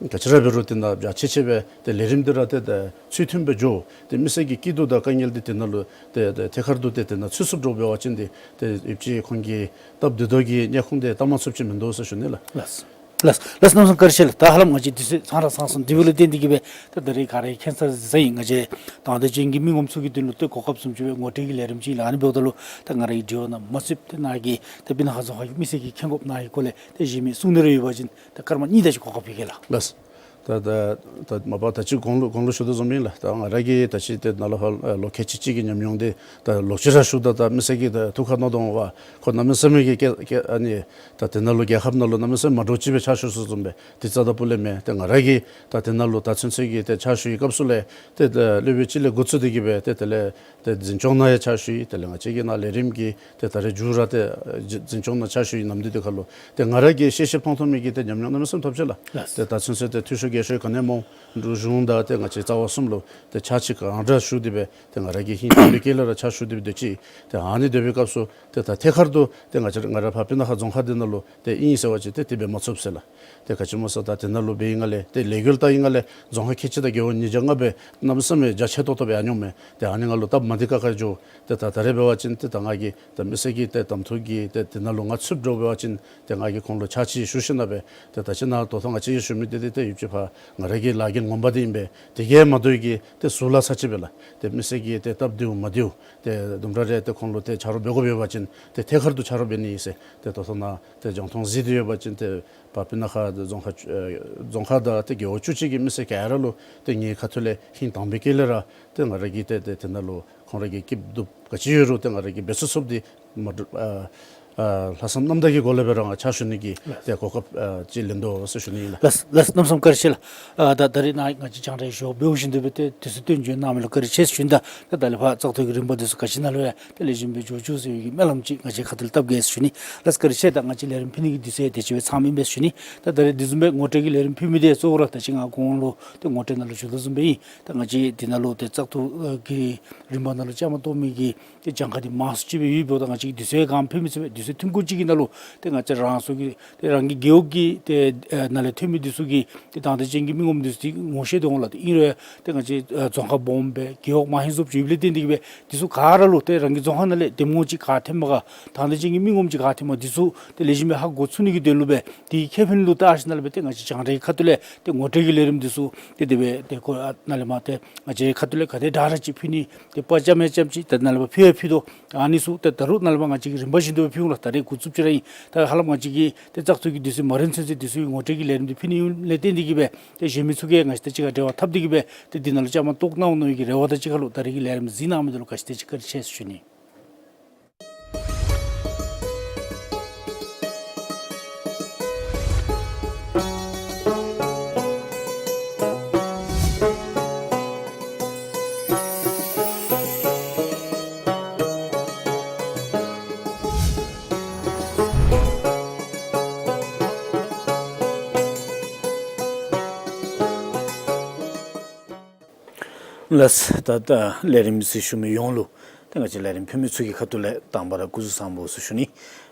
ག་ཅི་ར་འབད་རུང་དེ་ནང་རྒྱ་ཆེ་ཆེ་སྦེ་ཏེ་ལས་རིམ་དེ་ར་ཏེ་ཏེ་ཚུལ་མཐུན་སྦེ་འགྱོ། ཏེ་མི་སེར་གྱི་སྐྱིད་སྡུག་དང་དཀའ་ངལ་དེ་དེ་ནང་ལུ་ཏེ་ཏེ་ཐད་ཀར་དུ་ཏེ་དེ་ནང་ཚུད་ཚུདཔ་འདྲཝ་འབད་བ་ཅིན་ཏེ་ཏེ་ཡོདཔ་ཅིག་ཁོང་གིས་སྟབས་བདེ་ཏོག་ཏོ་གི་ནད་ཁུངས་དེ་བཏང་མ་ཚུགསཔ་ཅིག་མིན་འདུག་ཟེར་ཞུ་ནི་ལགས། ལགས། ལགས། ལགས། གནམ་མེད་ས་མེད་བཀའ་དྲིན་ཆེ་ལགས། ད་ཧ་ལམ་ང་བཅས་དུས་ཚོད་ཚང་ར་ཚང་སོང་། དེ་འབདཝ་ལས་བརྟེན་ཏེ་གིས་སྦེ་ད་ད་རེས་ག་ར་གིས་མཁྱེན་ས་ཟེར་ཨིན། ང་བཅས་དང་འདོད་ཅན་གྱི་མི་ངོམ་ཚུ་གི་དོན་ལུ་ཏེ་གོ་སྐབས་བཟུམ་ཅིག་སྦེ་ངོ་སྤྲོད་ཀྱི་ལས་རིམ་ཅིག་ལགས། ཨ་ནི་འབདཝ་ད་ལུ་ད་ང་ར་གི་དྲི་བ་ནང་མ་ཚུདཔ་ཏེ་ནཱ་གིས་ད་སྤུ་ན་ཁ་རྫོང་ཁག་གི་མི་སེར་གྱིས་མཁྱེན་དགོཔ་ནང་གི་སྐོར་ལས་ཏེ་གཞན་མི་གསུང་ནི་རེ་ཡོད་པ་ཅིན་ད་སྐར་མ་གཉིས་དེ་ཅིག་གོ་སྐབས་ཕུལ་གེ་ལགས། ལགས། ད་ད་ད་མ་པ་ད་ཅི་གོང་ལུ་གོང་ལུ་ཞུ་དོ་བཟུམ་ཨིན་ལགས། ད་ང་ར་གིས་ད་ཅི་ཏེ་ནཱ་ལུ་ཧ་ལོ་ལོ་ཁལ་གཅིག་གཅིག་གི་ཉམས་མྱོང་དེ་ད་ལོག་ཅི་ར་ཞུ་ད་ད་མི་སེར་གྱིས་ད་ཐུགས་ཁར་མནོ་དོ་འོང་པ། ཁོ་གནམ་མེད་ས་མེད་ཀྱི་སྐད་སྐད་ཨ་ནི་ད་དེ་ནང་ལུ་རྒྱལ་ཁབ་ནང་ལུ་གནམ་མེད་ས་མེད་མ་འདྲཝ་ཅིག་སྦེ་ཕྱག་ཞུ་སོང་བཟུམ་སྦེ་དེ་རྩ་དང་སྤུ་ལས་མེན། ཏེ་ང་ར་གིས་ད་དེ་ནང་ལུ་ད་ཚུན་ཚོད་ཀྱི་ཏེ་ཕྱག་ཞུ་བའི་སྐབས་སུ་ལས་ཏེ་ད་སློབ་དཔོན་ཅིག་ལས་འགོ་བཙུགས་ཏེ་གིས་སྦེ་ཏེ་དེ་ལས་ཏེ་འཛིན་སྐྱོང་ནང་ཡང་ཕྱག་ཞུ་ཡི། དེ་ལས་ང་བཅས་ཀྱི་ནཱ་ལས་རིམ་གྱི་ཏེ་ད་རེས་མཇུག་ར་ཏེ་འཛིན་སྐྱོང་ནང་ཕྱག་ཞུ་བའི་ནམ་དུས་དེ་ཁར་ལུ་ཏེ་ང་ར་གིས་ཤེས་ཤེས་མཐོང་མཐོང་མི་གི་ཏེ་ཉམས་མྱོང་གནམ་མེད་ས་མེད་ཐོབ་ཅི་ལགས། ལགས། ཏེ་ད་ཚུན་ཚོད་ཏེ་འཐུས་ཤོར་རྒྱལ་ཤོར་ག་ནི་ཡང་མ་འོང་། འབྲུག་གཞུང་དང་ཏེ་ང་བཅས་རྩ་བ་གསུམ་ལུ་ཏེ་ཕྱག་ཕྱི་གང་དྲག་ཞུ་སྟེ་སྦེ་ཏེ་ང་ར་གིས་ཧིང་དྭངས་པའི་དཀྱིལ་ལས་ར་ཕྱག་ཞུ་སྟེ་སྦེ་སྡོད་ཅི། ཏེ་ཨ་ནི་སྡོད་པའི་སྐབས་སུ་ཏེ་ད་ཐད་ཀར་དུ་ཏེ་ང་བཅས་ང་ར་ཕར་སྤུ་ན་ཁ་རྫོང་ཁག་འདི་ནང་ལུ་ཏེ་ཨིན་ཟེར་བ་ཅིན་ཏེ་དེ་སྦེ་མ་ཚུགས་ཟེར་ལགས། ཏེ་ག་ཅི་སྨོ་ཟེར་ད་དེ་ནང་ལུ་འབད་བའི་སྒང་ལས་ཏེ་ལས་འགུལ་བལྟ་བའི་སྒང་ལས་རྫོང་ཁག་ཁལ་གཅིག་དང་རྒེད་འོག་ཉིས་བརྒྱ་ལྔ་སྦེ་གནམ་མེད་ས་མེད་རྒྱ་ཆེ་ཏོག་ཏོ་སྦེ་ཡར་འགྱོཝ་མས། ཏེ་ཨ་ནི་ནང་ལུ་སྟབས་མ་བདེ་ཁག་ཁ་འགྱོ། ཏེ་ད་ད་རེས་འབད་བ་ཅིན་ཏེ་ད་ང་གིས་ད་མི་སེར་གྱི་ཏེ་གདམ་འཐུ་གི་ཏེ་དེ་ནང་ལུ་ང་ཚུདཔ་འདྲཝ་འབད་བ་ཅིན་ཏེ་ང་གིས་ཁོང་ལུ་ཕྱག་ཕྱི་ཞུ་ཞིནམ་ལས་སྦེ་ཏེ་ད་ཅི་ནཱ་ད་ལྟོ་ང་བཅས་ཀྱིས་ཞུ་མི་འདི་ཏེ་ཏེ་ཡོདཔ་ཅིག་ཕར་ང་ར་གི་ལཱ་འགན་ངོ་མ་འདི་ཨིན་པས། དེ་གིས་མ་དོ་བའི་གི་ཏེ་ཟུར་ལཱ་ཚར་ཅིག་སྦེ་ལགས། ཏེ་མི་སེར་གྱི་ཏེ་སྟབས་བདེཝ་མ་བདེཝ་ཏེ་དུམ་གྲ་རེ་ཏེ་ཁོང་ལུ་ཏེ་ཆ་རོགས་འབད་དགོཔ་ཡོད་པ་ཅིན་ཏེ་ཐད་ཀར་དུ་ཆ་རོགས་འབད་ནི་ཨིན་ཟེར། ཏེ་ད་ལྟོ་ནཱ་ཏེ་རྒྱང་མཐོང་གཟིགས་ཏེ་ཡོད་པ་ཅིན་ཏེ་ཕར་སྤུ་ན་ཁ་རྫོང་ཁག་ཨེ་རྫོང་ཁག་དང་ཏེ་རྒེད་འོག་བཅུ་གཅིག་གི་མི་སེར་ག་ར་ལུ་ཏེ་ངེའི་ཁ་ཐུག་ལས་ཧིང་དྭངས་པའི་དཀྱིལ་ལས་ར་ཏེ་ང་ར་གིས་ཏེ་ཏེ་དེ་ནང་ལུ་ཁོང་ར་གི་སྐྱིདཔ་སྡུགཔ་ག་ཅི་ཡོད་རུང་ཏེ་ང་ར་གིས་འབད་ཚུགས་ཚུགསཔ་འདི་མ་འདྲཝ་ཨ་ཨ་ལྷག་བསམ་རྣམ་དག་གི་སྒོ་ལས་སྦེ་ར་ང་ཕྱག་ཞུ་ནི་གི་ཏེ་གོ་སྐབས་ཨ་ཅིག་ལེན་དོ་ཟེར་ཞུ་ནི་ཨིན་ལགས། ལགས་ལགས། གནམ་མེད་ས་མེད་བཀའ་དྲིན་ཆེ་ལགས། ཨ་ད་ད་རེས་ནཱ་ང་བཅས་རྒྱང་བསྒྲགས་ཞུ་བ་འབདཝ་བཞིན་དུ་སྦེ་ཏེ་དུས་ཚོད་བཏོན་བྱོན་གནང་མི་ལུ་བཀའ་དྲིན་ཆེ་ཟེར་ཞུ་ནི། ད་ད་ལས་ཕར་བཙག་འཐུ་གི་རིམ་པ་འདི་ཚུ་ག་ཅི་ནང་ལུ་ཡང་ཏེ་ལེགས་ཤོམ་སྦེ་འགྱོ་བཅུག་ཟེར་བའི་གི་སྨོན་ལམ་ཅིག་ང་བཅས་ཁ་ཐུག་ལས་བཏབ་གེ་ཟེར་ཞུ་ནི། ལགས་བཀའ་དྲིན་ཆེ། ད་ང་བཅས་ལས་རིམ་ཕུལ་ནི་གི་དུས་ཚོད་དེ་ཅིག་སྦེ་ཚངམ་ཨིན་པས་ཟེར་ཞུ་ནི། ད་ད་རེས་དེ་བཟུམ་སྦེ་ངོ་སྤྲོད་ཀྱི་ལས་རིམ་ཕུལ་མི་དེ་གཙོ་བོ་ར་ད་ཅི་ང་གོང་ལུ་ཏེ་ངོ་སྤྲོད་ནང་ལུ་ཞུ་དོ་བཟུམ་སྦེ་ཨིན། ད་ང་བཅས་དེ་ནང་ལུ་ཏེ་བཙག་འཐུ་ཨ་གི་རིམ་པ་ནང་ལུ་བཅའ་མར་གཏོགས་མི་གི་ཏེ་གྱངས་ཁ་འདི་མང་སུ་ཅིག་སྦེ་ཡོདཔ་ད་ང་བཅས་ཀྱིས་དུས་ཚོད་གང་ཕུལ་མི་ཚུགས་པས། དུས་ཚོད་ཐུང་ཀུ་ཅིག་གི་ནང་ལུ་ཏེ་ང་བཅས་རང་སོ་གི་ཏེ་རང་གི་རྒེད་འོག་གི་ཏེ་ཨ་ནང་ལས་ཐོན་མི་འདི་ཚུ་གི་ཏེ་དང་འདོད་ཅན་གྱི་མི་ངོམ་འདི་ཚུ་ཏེ་ངོ་ཤེས་དོ་འོང་ལགས། ཏེ་ཨིན་རུང་ཏེ་ང་བཅས་ཨ་རྫོང་ཁག་སྦོམ་སྦེ་རྒེད་འོག་མང་ཧེང་སུ་ཅིག་ཡོདཔ་ལས་བརྟེན་ཏེ་གིས་སྦེ་འདི་ཚུ་ག་ར་ལུ་ཏེ་རང་གི་རྫོང་ཁག་ནང་ལས་འདེམས་ངོ་ཅིག་ག་ཐོནམ་ག་དང་འདོད་ཅན་གྱི་མི་ངོམ་ཅིག་ག་ཐོནམ་ག་འདི་ཚུ་ཏེ་ལེགས་ཤོམ་སྦེ་ཧ་གོ་ཚུགས་ནི་གི་དོན་ལུ་སྦེ་དེ་ཁེ་ཕན་ལུ་བལྟ་ཞིནམ་ལས་སྦེ་ཏེ་ང་བཅས་རྒྱང་བསྒྲགས་ཁ་ཐུག་ལས་ཏེ་ངོ་སྤྲོད་ཀྱི་ལས་རིམ་འདི་ཚུ་ཏེ་དེ་སྦེ་ཏེ་ཁོ་ཨ་ནཱ་ལས་མར་ཏེ་ང་བཅས་ཁ་ཐུག་ལས་ག་དེ་དྲག་དྲག་ཅིག་ཕུལ་ནི་ཏེ་དཔའ་བཅམ་ཡང་བཅམ་ཅི། ཏེ་ནཱ་ལས་མར་ཕུལ་ཡང་ཕུལ་དོ། ཨ་ནི་ཚུ་ཏེ་ད་རུང་ནཱ་ལས་མར་ང་བཅས་ཀྱིས་རིམ་པ་བཞིན་དུ་ཕུལ་འོང་ལགས། ད་རེས་འགོ་བཙུགསཔ་ཅིག་ར་ཨིན། ད་ཧ་ལམ་ང་བཅས་ཀྱི་ཏེ་བཙག་འཐུ་གི་དུས་ཚོད་མ་རན་ཚུན་ཚོད་དུས་ཚོད་ངོ་སྤྲོད་ཀྱི་ལས་རིམ་འདི་ཕུལ་ནི་ཨིནམ་ལས་བརྟེན་ཏེ་གིས་སྦེ་ཏེ་གཞན་མི་ཚུ་གིས་ང་བཅས་དང་གཅིག་ཁར་འབྲེལ་བ་འཐབ་སྟེ་གིས་སྦེ་ཏེ་འདི་ནང་ལུ་བཅའ་མར་གཏོགས་གནང་འོང་མནོ་བའི་གི་རེ་བ་དང་གཅིག་ཁར་ལུ་ད་རེས་ཀྱི་ལས་རིམ་གཟིགས་གནང་མི་འདི་ལུ་ག་ཅི་དེ་ཅིག་བཀའ་དྲིན་ཆེ་ཟེར་ཞུ་ནི། ལགས། ད་ད་ལས་རིམ་གཟིགས་བཞུགས་མི་ཡོངས་ལུ་ཏེ་ང་བཅས་ལས་རིམ་ཕུལ་མི་ཚུ་གི་ཁ་ཐུག་ལས་དང་པ་ར་སྐུ་གཟུགས་བཟང་པོ་ཟེར་ཞུ་ནི།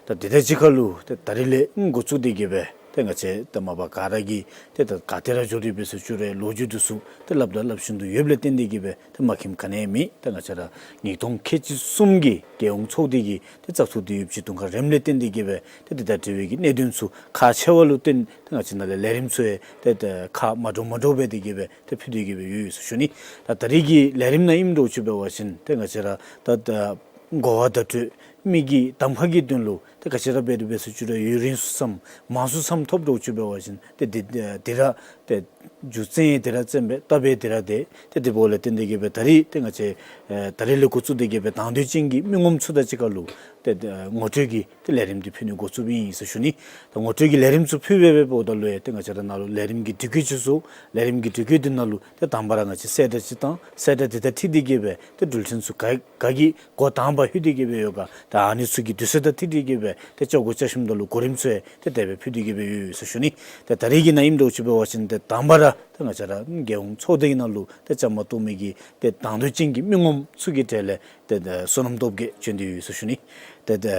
ད་དེ་དང་གཅིག་ཁར་ལུ་ཏེ་ད་རིས་ལས་འགོ་བཙུགས་ཏེ་གིས་སྦེ་ཏེ་ང་བཅས་ཏེ་མ་པ་ག་ར་གིས་ཏེ་ད་ག་ཏེ་ར་འགྱོ་སྟེ་འབད་ཟེར་ཞུ་རུང་ལོ་རྒྱུས་འདི་ཚུ་ཏེ་སླབ་དང་སླབ་བཞིན་དུ་ཡོདཔ་ལས་བརྟེན་ཏེ་གིས་སྦེ་ཏེ་མ་མཁྱེནམ་ག་ནི་ཡང་མེད། ཏེ་ང་བཅས་ར་ཉིས་སྟོང་ཁལ་གཅིག་གསུམ་གྱི་རྒྱལ་ཡོངས་ཚོགས་སྡེ་གི་ཏེ་བཙག་འཐུ་དེ་ཡོདཔ་ཅིག་དུས་ཁར་རནམ་ལས་བརྟེན་ཏེ་གིས་སྦེ་ཏེ་དེ་དང་འབྲེལ་བའི་གི་གནད་དོན་ཚུ་ཁག་ཆེ་བ་ལུ་བརྟེན་ཏེ་ང་བཅས་ནཱ་ལས་ལས་རིམ་ཚུ་ཡང་ཏེ་ཏེ་ཁག་མ་འདྲཝ་མ་འདྲཝ་སྦེ་དེ་གིས་སྦེ་ཏེ་ཕུལ་ཏེ་གིས་སྦེ་ཡོད་ཡོད་ཟེར་ཞུ་ནི། ད་ད་རིས་ཀྱི་ལས་རིམ་ནང་ཨིནམ་འདྲཝ་ཅིག་འབད་བ་ཅིན་ཏེ་ང་བཅས་ར་ད་ད་གོ་བ་བརྡ་སྤྲོད་མི་གི་གདམ་ཁ་གི་དོན་ལུ་ཏེ་ག་ཅི་ར་འབད་དེ་འབད་ཟེར་ཞུ་རུང་ཡུན་རིང་སུ་སམ་མང་སུ་སམ་ཐོབ་འདྲཝ་ཅིག་འབད་བ་ཅིན་ཏེ་དེ་དེ་ར་ཏེ་ རྒྱུ་བཙན་ཡང་དེ་ར་བཙན་པས། སྟབས་ཡང་དེ་ར་བདེ། ཏེ་དེ་འབདཝ་ལས་བརྟེན་ཏེ་གི་སྦེ་ད་རིས་ཏེ་ང་བཅས་ཨེ་ད་རིས་ལས་འགོ་བཙུགས་ཏེ་གི་སྦེ་དང་འདོད་ཅན་གྱི་མི་ངོམ་ཚུ་དང་གཅིག་ཁར་ལུ་ཏེ་ཨེ་ངོ་སྤྲོད་ཀྱི་ཏེ་ལས་རིམ་འདི་ཕུལ་ནི་འགོ་བཙུགསཔ་ཨིན་ཟེར་ཞུ་ནི། ད་ངོ་སྤྲོད་ཀྱི་ལས་རིམ་ཚུ་ཕུལ་སྦེ་འབདཝ་ད་ལུ་ཡང་ཏེ་ང་བཅས་ར་ནཱ་ལུ་ལས་རིམ་གྱི་དྲི་བཀོད་ཅིག་བཟོ། ལས་རིམ་གྱི་དྲི་བཀོད་འདི་ནང་ལུ་ཏེ་དང་པ་ར་ང་བཅས་གསལ་བསྒྲགས་ཅིག་བཏང་། གསལ་བསྒྲགས་འདི་དང་འཁྲིལ་ཏེ་གི་སྦེ་ཏེ་འགྲུལ་འཕྲིན་ཚུ་ག་ག་གིས་འགོ་དང་པ་ལྷོད་དེ་གི་སྦེ་ཡོད་ག། ད་ཨ་ནི་ཚུ་གི་དུས་ཚོད་དང་འཁྲིལ་ཏེ་གི་སྦེ་ཏེ་བཅའ་འགོ་བཅའ་ཞིནམ་ད་ལུ་གོ་རིམ་ཚུ་ཡང་ཏེ་དེ་སྦེ་ཕུལ་ཏེ་གི་སྦེ་ཡོད་ཟེར་ཞུ་ནི། ཏེ་ད་རིས་ཀྱི་ནང་ཨིནམ་འདྲཝ་ཅིག་འབད་བ་ཅིན་ཏེ་དང་པ་ར་ཏེ་ང་བཅས་ར་རྒྱལ་ཡོངས་ཚོགས་སྡེ་གི་ནང་ལུ་ཏེ་བཅའ་མར་གཏོགས་མི་གི་ཏེ་དང་འདོད་ཅན་གྱི་མི་ངོམ་ཚུ་གི་གྲས་ལས་ཏེ་ཏེ་བསོད་ནམས་སྟོབས་རྒྱས་བྱོན་ཏེ་ཡོད་ཟེར་ཞུ་ནི། ཏེ་ཏེ་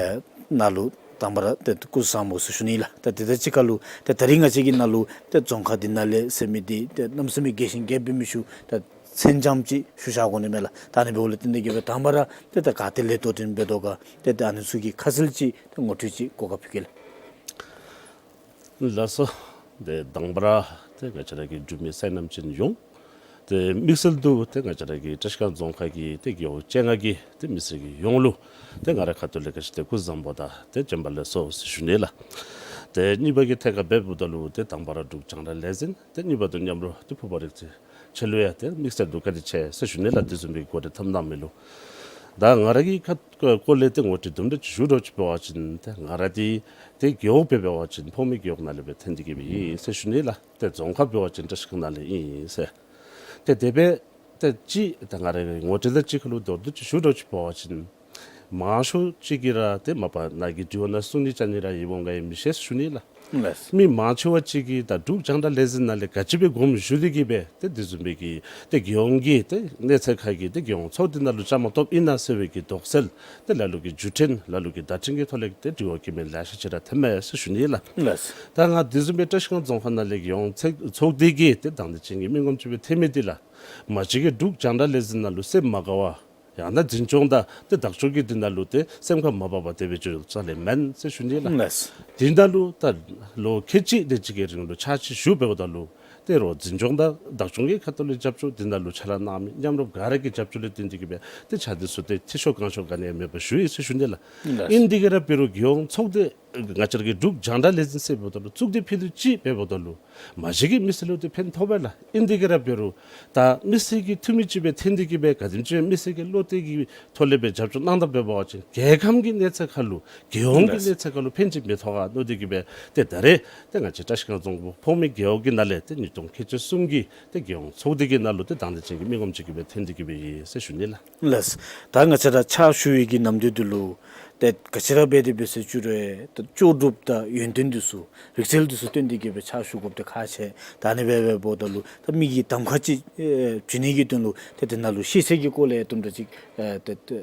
ནཱ་ལུ་དང་པ་ར་ཏེ་སྐུ་བཟང་པོ་ཟེར་ཞུ་ནི་ལགས། ཏེ་དེ་དང་གཅིག་ཁར་ལུ་ཏེ་ད་རིས་ང་བཅས་ཀྱི་ནཱ་ལུ་ཏེ་རྫོང་ཁག་འདི་ནང་ལས་ཟེར་མི་འདི་ཏེ་གནམ་མེད་ས་མེད་རྒྱས་ཤིང་རྒྱསཔ་སྦེ་མི་ཞུ། ཏེ་མཚན་ཙམ་ཅིག་ཞུ་བཞག་དགོ་ནི་མས་ལགས། ད་ཨ་ནི་འབདཝ་ལས་བརྟེན་ཏེ་གི་སྦེ་དང་པ་ར་ཏེ་ད་ག་ཏེ་ལས་དོ་འགྲན་འབད་དོ་ག། ཏེ་ད་ཨ་ནི་ཚུ་གི་ཁ་གསལ་ཅིག་ཏེ་ངོ་སྤྲོད་ཅིག་གོ་སྐབས་ཕུལ་གེ་ལགས། ལགས་སོ། ཏེ་དང་པ་ར་ཏེ་ང་བཅས་ར་གི་འབྲུག་མི་སེར་རྣམས་ཅན་ཡོངས། ཏེ་དམིགས་བསལ་དུ་ཏེ་ང་བཅས་ར་གི་བཀྲིས་སྒང་རྫོང་ཁག་གི་ཏེ་རྒེད་འོག་བཅོ་ལྔ་གི་ཏེ་མི་སེར་གྱི་ཡོངས་ལུ་ཏེ་ང་རའི་ཁ་ཐུག་ལས་ག་ཅི་ཏེ་སྐུ་བཟང་པོ་དང་ཏེ་བྱོན་པ་ལེགས་སོ་ཟེར་ཞུ་ནི་ལགས། ཏེ་གཉིས་པ་གི་ཐད་ཁར་འབདཝ་ད་ལུ་ཏེ་དང་པ་ར་འབྲུག་རྒྱང་བསྒྲགས་ལས་འཛིན་ཏེ་གཉིས་པ་དང་མཉམ་རོགས་ཏེ་ཕུར་པ་རིག་འཛིན་ཁྱེད་ལུ་ཡང་ཏེ་དམིགས་བསལ་དུ་བཀའ་དྲིན་ཆེ་ཟེར་ཞུ་ནི་ལགས། དེ་བཟུམ་སྦེ་གོ་སྒྲིག་འཐབ་གནང་མི་ལུ། ད་ང་ར་གི་ཁ་སྐོར་ལས་ཏེ་ངོ་སྤྲོད་དུམ་གྲ་ཅིག་ཞུ་འདྲཝ་ཅིག་འབད་བ་ཅིན་ཏེ་ང་ར་འདི་ཏེ་རྒེད་འོག་སྦེ་འབད་བ་ཅིན་ཕོ་མོའི་རྒེད་འོག་ནང་ལས་སྦེ་ཐོན་ཏེ་གི་སྦེ་ཨིན་ཟེར་ཞུ་ནི་ལགས། ཏེ་རྫོང་ཁག་འབད་བ་ཅིན་བཀྲིས་སྒང་ནང་ལས་ཨིན་ཟེར། ཏེ་དེ་སྦེ་ཏེ་ཅིག་ཏེ་ང་རའི་ངོ་སྤྲོད་དང་གཅིག་ཁར་ལུ་མདོར་བསྡུས་ཅིག་ཞུ་འདྲཝ་ཅིག་འབད་བ་ཅིན་མང་ཤོས་ཅིག་གིས་ར་ཏེ་མ་པ་ནཱ་གི་དྲི་བ་ནང་གསུང་ནི་བཅར་ནི་ར་ཡོདཔ་འོང་ག་ཡང་མི་ཤེས་ཟེར་ཞུ་ནི་ལགས། ལགས། མི་མང་ཆེ་བ་ཅིག་གིས་ད་འབྲུག་རྒྱང་བསྒྲགས་ལས་འཛིན་ནང་ལས་ག་ཅི་སྦེ་དགོངསམ་ཞུ་སྟེ་གི་སྦེ་ཏེ་དེ་བཟུམ་སྦེ་གི་ཏེ་རྒྱལ་ཡོངས་ཀྱི་ཏེ་གནས་ཚད་ཁག་གི་ཏེ་རྒྱལ་ཡོངས་ཚོགས་སྡེ་ནང་ལུ་བཅའ་མར་གཏོགསཔ་ཨིན་ན་ཟེར་བའི་གི་དོགས་སེལ་ཏེ་ལ་ལུ་གི་བརྒྱུད་འཕྲིན་ལ་ལུ་གི་བརྡ་འཕྲིན་གྱི་ཐོག་ལས་ཏེ་དྲི་བ་བཀོད་མི་ལེ་ཤ་ཅིག་ར་ཐོནམ་མས་ཟེར་ཞུ་ནི་ལགས། ལགས། ད་ང་དེ་བཟུམ་སྦེ་བཀྲིས་སྒང་རྫོང་ཁག་ནང་ལས་རྒྱལ་ཡོངས་ཚོགས་ཚོགས་སྡེ་གི་ཏེ་དང་འདོད་ཅན་གྱི་མི་ངོམ་ཅིག་སྦེ་ཐོན་མི་འདི་ལགས། མ་གཞི་གི་འབྲུག་རྒྱང་བསྒྲགས་ལས་འཛིན་ནང་ལུ་སེམས་མ་དགའ་བ་ཡང་ན་འཛིན་སྐྱོང་དང་ཏེ་བདག་སྐྱོང་གི་འདི་ནང་ལུ་ཏེ་སེམས་ཁར་མ་བབ་པ་དེ་སྦེ་བྱུང་ས་ལས་མེན་ཟེར་ཞུ་ནི་ལགས། ལགས། འདི་ནང་ལུ་ད་ལོ་ཁལ་གཅིག་དེ་ཅིག་གི་རིང་ལུ་ཕྱག་ཕྱིད་ཞུ་འབདཝ་ད་ལུ་ཏེ་རོགས་འཛིན་སྐྱོང་དང་བདག་སྐྱོང་གི་ཁ་ཐུག་ལས་རྒྱབ་སྐྱོར་འདི་ནང་ལུ་ཕྱག་ལཱ་གནང་མི་མཉམ་རོགས་ག་ར་གི་རྒྱབ་སྐྱོར་ལས་བརྟེན་ཏེ་གི་སྦེ་ཏེ་ཕྱག་འདི་ཚུ་ཏེ་འཐུས་ཤོར་གང་ཤོར་ག་ནི་ཡང་མེད་པར་ཞུ་ཡི་ཟེར་ཞུ་ནི་ལགས། ལགས། ཨིན་དེ་གིས་ར་འབད་རུང་རྒྱལ་ཡོངས་ཚོགས་སྡེ་ང་བཅས་ར་གི་འབྲུག་རྒྱང་བསྒྲགས་ལས་འཛིན་ཟེར་འབདཝ་ད་ལུ་གཙུག་སྡེ་ཕུད་རྡོག་གཅིག་འབདཝ་ད་ལུ་མ་གཞི་གི་མི་སེར་ལུ་ཏེ་ཕན་ཐོགས་པས་ལགས། ཨིན་དེ་གིས་ར་འབད་རུང་ད་མི་སེར་གྱི་འཐུས་མི་ཅིག་སྦེ་ཐོན་ཏེ་གི་སྦེ་ག་དེམ་ཅིག་མི་སེར་གྱི་བློ་གཏད་ཀྱི་ཐོག་ལས་སྦེ་རྒྱབ་སྐྱོར་གནང་ད་འབད་བ་ཅིན་རྒྱལ་ཁམས་ཀྱི་གནས་ཚད་ཁར་ལུ་རྒྱལ་ཡོངས་ཀྱི་ལགས། གནས་ཚད་ཁར་ལུ་ཕན་ཅིག་མི་ཐོགས་ག་མནོ་སྟེ་གི་སྦེ་ཏེ་ད་རེས་ཏེ་ང་བཅས་བཀྲིས་སྒང་རྫོང་ཕོ་མོའི་རྒེད་འོག་གི་ནང་ལས་ཏེ་ཉིས་སྟོང་ཁལ་གཅིག་གསུམ་གྱི་ཏེ་རྒྱལ་ཡོངས་ཚོགས་སྡེ་གི་ནང་ལུ་ཏེ་དང་འདོད་ཅན་གྱི་མི་ངོམ་ཅིག་གི་སྦེ་ཐོན་ཏེ་གི་སྦེ་ཡོད་ཟེར་ཞུ་ནི་ལགས། ལགས། ད་ང་བཅས་ར་ཕྱག་ཞུ་བའི་གི་ནམ་དུས་འདི་ལུ་ཏེ་ག་ཅི་ར་འབད་དེ་འབད་ཟེར་ཞུ་རུང་ད་ལྕོགས་གྲུབ་དང་ཡོན་ཏན་འདི་ཚུ་རིག་རྩལ་འདི་ཚུ་བཏོན་ཏེ་གི་སྦེ་ཕྱག་ཞུ་དགོཔ་འདི་ཁག་ཆེ། ད་ཨ་ནི་སྦེ་འབདཝ་ད་ལུ་ད་མི་གི་གདམ་ཁ་ཅིག་ཨེ་བྱིན་ནི་གི་དོན་ལུ་ཏེ་དེ་ནང་ལུ་ཤེས་ཚད་ཀྱི་སྐོར་ལས་དུམ་གྲ་ཅིག་ཨེ་ཏེ་ཏེ་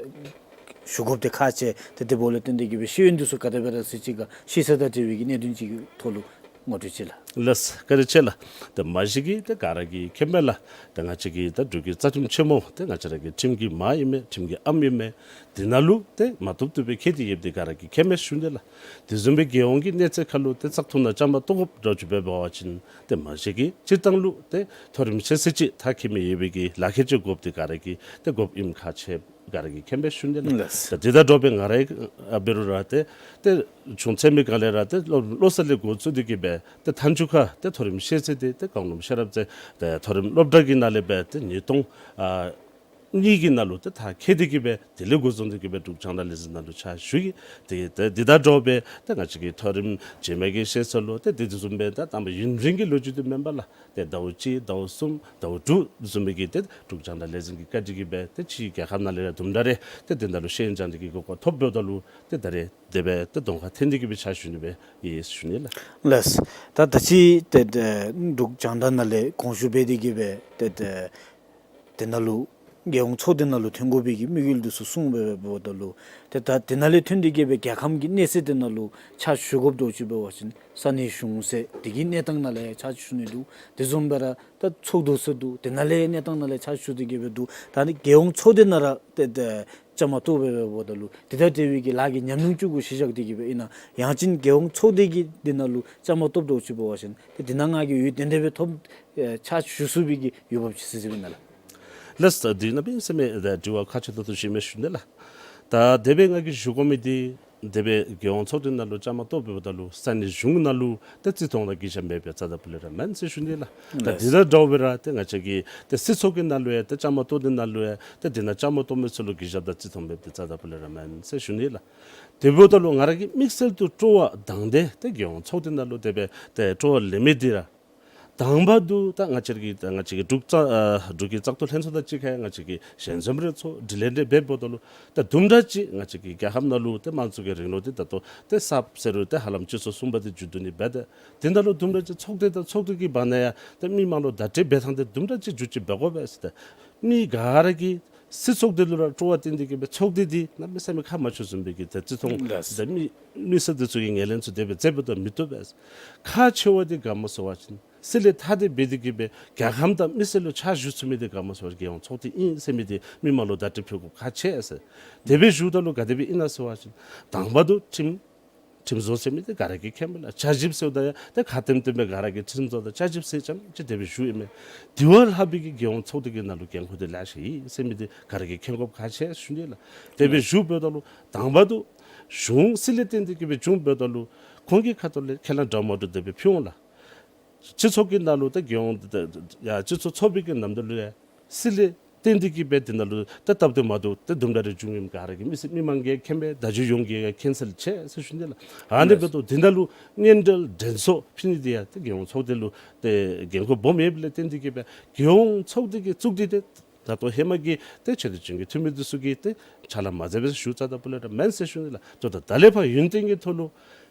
ཞུ་དགོཔ་འདི་ཁག་ཆེ། ཏེ་དེ་འབདཝ་ལས་བརྟེན་ཏེ་གི་སྦེ་ཤེས་ཡོན་འདི་ཚུ་ག་དེ་སྦེ་ར་ཟེར་ཅིག་ག་ཤེས་ཚད་དང་འབྲེལ་བའི་གི་གནད་དོན་ཅིག་གི་ཐོག་ལུ་ངོ་སྤྲོད་ཅིག་ལགས། ལགས། བཀའ་དྲིན་ཆེ་ལགས། ད་མ་གཞི་གི་ད་ག་ར་གིས་མཁྱེན་པས་ལགས། ད་ང་བཅས་ཀྱི་ད་འབྲུག་གི་རྩ་ཁྲིམས་ཆེན་མོ་ད་ང་བཅས་ར་གི་ཁྲིམས་ཀྱི་མ་ཨིན་མས། ཁྲིམས་ཀྱི་ཨམ་ཨིན་མས། དེ་ནང་ལུ་ཏེ་མ་བཏུབ་བཏུབ་སྦེ་འཁོད་དེ་ཡོདཔ་འདི་ག་ར་གིས་མཁྱེན་པས་ཞུ་ནི་ལགས། དེ་བཟུམ་སྦེ་རྒྱལ་ཡོངས་ཀྱི་གནས་ཚད་ཁར་ལུ་ཏེ་བཙག་འཐུ་ནང་བཅའ་མར་གཏོགས་དགོཔ་འདྲཝ་ཅིག་འབད་བ་ཅིན་ཏེ་མ་གཞི་གི་སྤྱིར་བཏང་ལུ་ཏེ་མཐོ་རིམ་ཤེས་ཚད་ཅིག་མཐར་འཁྱོལ་མི་ཡོད་པའི་གི་ལག་ཁྱེར་ཅིག་དགོཔ་འདི་ག་ར་གིས་ཏེ་དགོཔ་ཨིནམ་ཁག་ཆེ། ག་ར་གིས་མཁྱེན་པས་ཞུ་ནི་ལགས། ལགས། ད་དེ་དང་འདྲཝ་སྦེ་ང་ར་ཨ་འབད་རུང་ར་ཏེ་ཏེ་ཆུང་ཚད་མའི་སྒང་ལས་ར་ཏེ་སློབ་སློབ་གསར་ལས་འགོ་བཙུགས་ཏེ་གི་སྦེ་ཏེ་མཐའ་མཇུག་ཁར་ཏེ་མཐོ་རིམ་ཤེས་ཚད་འདི་ཏེ་གོང་ལུ་ཤེས་རབ་རྩེ་ཏེ་མཐོ་རིམ་སློབ་གྲྭ་གི་ནང་ལས་སྦེ་ཏེ་ཉིས་སྟོང་ཨ་གཉིས་ཀྱི་ནང་ལུ་ཏེ་མཐར་འཁྱོལ་ཏེ་གི་སྦེ་དེ་ལས་འགོ་བཟུང་སྟེ་གི་སྦེ་འབྲུག་རྒྱང་བསྒྲགས་ལས་འཛིན་ནང་ལུ་ཕྱག་ཞུ་ཡི། ཏེ་ཏེ་དེ་དང་འདྲཝ་སྦེ་ཏེ་ང་བཅས་ཀྱི་མཐོ་རིམ་རྗེས་མའི་གི་ཤེས་ཚད་ལུ་ཏེ་དེ་དེ་བཟུམ་སྦེ་ད་དང་པ་ཡུན་རིང་གི་ལོ་རྒྱུས་འདི་མེན་པས་ལགས། ཏེ་ཟླཝ་གཅིག་ཟླཝ་གསུམ་ཟླཝ་དྲུག་བཟུམ་མའི་གི་ཏེ་འབྲུག་རྒྱང་བསྒྲགས་ལས་འཛིན་གྱི་བཀའ་དྲིན་གྱིས་སྦེ་ཏེ་ཕྱིའི་རྒྱལ་ཁབ་ནང་ལས་ར་དུམ་གྲ་རེ་ཏེ་དེ་ནང་ལུ་ཤེས་ཡོན་སྦྱང་ནི་གི་གོ་སྐབས་ཐོབ་འབདཝ་ད་ལུ་ཏེ་ད་རེས་དེ་སྦེ་ཏེ་གདོང་ཁར་ཐོན་ཏེ་གི་སྦེ་ཕྱག་ཞུ་ནི་སྦེ་ཨིན་ཞུ་ནི་ལགས། ལགས། ད་ད་ཅི་ཏེ་ཏེ་འབྲུག་རྒྱང་བསྒྲགས་ནང་ལས་དགོངས་ཞུ་འབད་དེ་གི་སྦེ་ཏེ་ཏེ་དེ་ནང་ལུ་རྒྱལ་ཡོངས་ཚོགས་སྡེ་ནང་ལུ་ཐོན་དགོ་པའི་གི་དམིགས་ཡུལ་འདི་ཚུ་གསུངས་སྦེ་འབདཝ་ད་ལུ་ཏེ་ད་དེ་ནང་ལས་ཐོན་ཏེ་གི་སྦེ་རྒྱལ་ཁམས་ཀྱི་གནས་ཚད་དེ་ནང་ལུ་ཕྱག་ཞུ་དགོཔ་འདྲཝ་ཅིག་འབད་བ་ཅིན་ས་གནས་གཞུང་སྲིད་དེ་གི་གནས་སྟངས་ནང་ལས་ཕྱག་ཞུ་ནི་འདུག། དེ་བཟུམ་སྦེ་ར་ད་ཚོགས་འདུ་ཚོགས་འདུག། དེ་ནང་ལས་གནས་སྟངས་ནང་ལས་ཕྱག་ཞུ་སྟེ་གི་སྦེ་འདུག། ད་ནི་རྒྱལ་ཡོངས་ཚོགས་སྡེ་ནང་ར་ཏེ་ཏེ་བཅའ་མར་གཏོགས་སྦེ་འབདཝ་ད་ལུ་དེ་དང་འབྲེལ་བའི་གི་ལཱ་གི་ཉམས་མྱོང་ཅིག་གུ་གཞི་བཞག་སྟེ་གི་སྦེ་ཨིན་ན། ཡང་ཅིན་རྒྱལ་ཡོངས་ཚོགས་སྡེ་གི་དེ་ནང་ལུ་བཅའ་མར་གཏོགསཔ་འདྲཝ་ཅིག་འབད་བ་ཅིན་ཏེ་དེ་ནང་ང་གི་འོས་ཏན་ཏན་སྦེ་ཐོབ་ཨེ་ཕྱག་ཞུ་ཚུགས་པའི་གི་འོས་འབབ་ཅིག་གཟིགས་གཟིགསཔ་ཨིན་ན་ལགས། ལགས། དེ་ནང་སྦེ་ཟེར་མི་ད་དྲི་བ་ཁག་ཆེ་ཏོག་ཏོ་ཅིག་མས་ཞུ་ནི་ལགས། ད་དེ་སྦེ་ང་གིས་ཞུ་དགོ་མི་འདི་ དེ་སྦེ་རྒྱལ་ཡོངས་ཚོགས་སྡེ་ནང་ལུ་བཅའ་མར་གཏོགས་འབདཝ་ད་ལུ་ས་གནས་གཞུང་ནང་ལུ་ཏེ་བརྩི་མཐོང་དང་གུས་ཞབས་མེད་པའི་རྩ་དང་སྤུ་ལས་ར་མེན་ཟེར་ཞུ་ནི་ལགས། ད་ལགས། དེ་དང་འདྲཝ་སྦེ་ར་ཏེ་ང་བཅས་ཀྱི་ཏེ་སྲིད་ཚོགས་ཀྱི་ནང་ལུ་ཡང་ཏེ་བཅའ་མར་གཏོགས་འདི་ནང་ལུ་ཡང་ཏེ་དེ་ནང་བཅའ་མར་གཏོགས་མི་ཚུ་ལུ་གུས་ཞབས་དང་བརྩི་མཐོང་མེད་པའི་རྩ་དང་སྤུ་ལས་ར་མེན་ཟེར་ཞུ་ནི་ལགས། དེ་འབདཝ་ད་ལུ་ང་ར་གི་དམིགས་བསལ་དུ་སྤྲོ་བ་དང་ཏེ་ཏེ་རྒྱལ་ཡོངས་ཚོགས་སྡེ་ནང་ལུ་དེ་སྦེ་ཏེ་སྤྲོ་བ་ལེན་མི་འདི་ར་དང་པ་དུ་ད་ང་བཅས་ཀྱི་ད་ང་བཅས་ཀྱི་འབྲུག་བཙག་ཨ་འབྲུག་གི་བཙག་འཐུ་ལྷན་ཚོགས་དང་གཅིག་ཁར་ང་བཅས་ཀྱི་ཞལ་འཛོམས་རེ་ཚོགས་དྲི་ལན་རེ་འབད་འབདཝ་ད་ལུ་ད་དུམ་གྲ་ཅིག་ང་བཅས་ཀྱི་རྒྱལ་ཁབ་ནང་ལུ་ཏེ་དམངས་གཙོ་གི་རིང་ལུགས་འདི་ད་ལྟོ་ཏེ་གསརཔ་ཟེར་རུང་ཏེ་ཧ་ལམ་སྤྱི་ཚོགས་གསུམ་པ་འདི་མཇུག་བསྡུ་ནི་འབད་དེ་དེ་ནང་ལུ་དུམ་གྲ་ཅིག་ཚོགས་སྡེ་དང་ཚོགས་འདུ་གི་བར་ན་ཡང་ཏེ་མི་མང་ལུ་བརྡ་སྤྲོད་འབད་ཐངས་འདི་དུམ་གྲ་ཅིག་འགྱུར་བཅོས་འབད་དགོ་པས་ཟེར་ཏེ་མི་ག་ར་གིས་སྲིད་ཚོགས་འདི་ལུ་ར་སྤྲོ་བ་བཏོན་ཏེ་གི་སྦེ་ཚོགས་སྡེ་འདི་གནམ་མེད་ས་མེད་ཁག་མ་ཆེ་བཟུམ་སྦེ་གི་ཏེ་བརྩི་མཐོང་ལགས། ད་མི་མི་སེར་འདི་ཚུ་གིས་ངོས་ལེན་ཚུ་དེ་སྦེ་མཛད་འབདཝ་ད་མི་བཏུབ་པས། ཁག་ཆེ་བ་འདི་ག་སྨོ་ཟེར་བ་ཅིན་སྲིད་ལས་ཐ་དད་འབད་དེ་གི་སྦེ་རྒྱལ་ཁམས་དང་མི་སེར་ལུ་ཕྱག་ཞུ་ཚུགས་མི་འདི་ག་སྨོ་ཟེར་བ་ཅིན་རྒྱལ་ཡོངས་ཚོགས་སྡེ་ཨིན་ཟེར་མི་འདི་མི་མང་ལུ་བརྡ་སྤྲོད་ཕུལ་དགོཔ་ཁག་ཆེ་ཟེར། དེ་སྦེ་ཞུཝ་ད་ལུ་ག་དེ་སྦེ་ཨིན་ན་ཟེར་བ་ཅིན་དང་པ་དུ་ཁྲིམས་ཁྲིམས་བཟོ་ཟེར་མི་འདི་ག་ར་གིས་མཁྱེན་པས་ལགས། བཅའ་ཁྲིམས་ཟེརཝ་ད་ཡང་ཏེ་ཁ་བཏོན་བཏོན་སྦེ་ག་ར་གིས་ཁྲིམས་བཟོ་དང་བཅའ་ཁྲིམས་ཟེར་ཙམ་ཅིག་དེ་སྦེ་ཞུ་ཨིན་མས། དེ་བ་ལྷག་པའི་གི་རྒྱལ་ཡོངས་ཚོགས་སྡེ་གི་ནང་ལུ་འགན་ཁུར་འདི་ལེ་ཤ་ཡོད་ཟེར་མི་འདི་ག་ར་གིས་མཁྱེན་དགོཔ་ཁག་ཆེ་ཟེར་ཞུ་ནི་ལགས། དེ་སྦེ་ཞུ་འབདཝ་ད་ལུ་དང་པ་དུ་གཞུང་སྲིད་ལས་བརྟེན་ཏེ་གི་སྦེ་བྱུང་འབདཝ་ད་ལུ་ཁོང་གི་ཁ་ཐུག་ལས་ཁས་བླངས་འདྲ་མ་འདྲཝ་དེ་སྦེ་ཕུལ་འོང་ལགས། སྤྱི་ཚོགས་ཀྱི་ནང་ལུ་ད་རྒྱལ་ཡོངས་ད་ཡ་སྤྱི་ཚོགས་ཚོགས་པའི་གི་ནམ་དུས་ལུ་ཡང་སྲིད་ལས་བརྟེན་ཏེ་གི་སྦེ་དེ་ནང་ལུ་ད་སྟབས་བདེ་མ་བདེཝ་ད་དུམ་གྲ་རེ་བྱུང་ཡི་ག་ར་གིས་མི་སེར་མི་མང་གིས་མཁྱེན་པས། བརྡ་བརྒྱུད་ཡོངས་ཀྱིས་མཁྱེན་གསལ་ཆེ་ཟེར་ཞུ་ནི་ལགས། ཨ་ནི་འབདཝ་ད་དེ་ནང་ལུ་སྙན་འགྲེལ་དྲན་གསོ་ཕུལ་ནི་འདི་ཡང་ཏེ་རྒྱལ་ཡོངས་ཚོགས་སྡེ་ལུ་ཏེ་འགན་ཁུར་སྦོམ་ཡོདཔ་ལས་བརྟེན་ཏེ་གི་སྦེ་རྒྱལ་ཡོངས་ཚོགས་སྡེ་གི་གཙུག་སྡེ་འདི་ད་ལྟོ་ཧེ་མ་གི་ཏེ་ཆེ་བསྟོད་ཅན་གྱི་འཐུས་མི་འདི་ཚུ་གིས་ཏེ་ཕྱག་ལཱ་མ་མཛད་པས་ཟེར་ཞུ་རྩ་དང་སྤུ་ལས་ར་མེན་ཟེར་ཞུ་ནི་ལགས། ད་ལྟོ་ད་ལས་ཕར་ཡུན་བརྟན་གྱི་ཐོག་ལུ་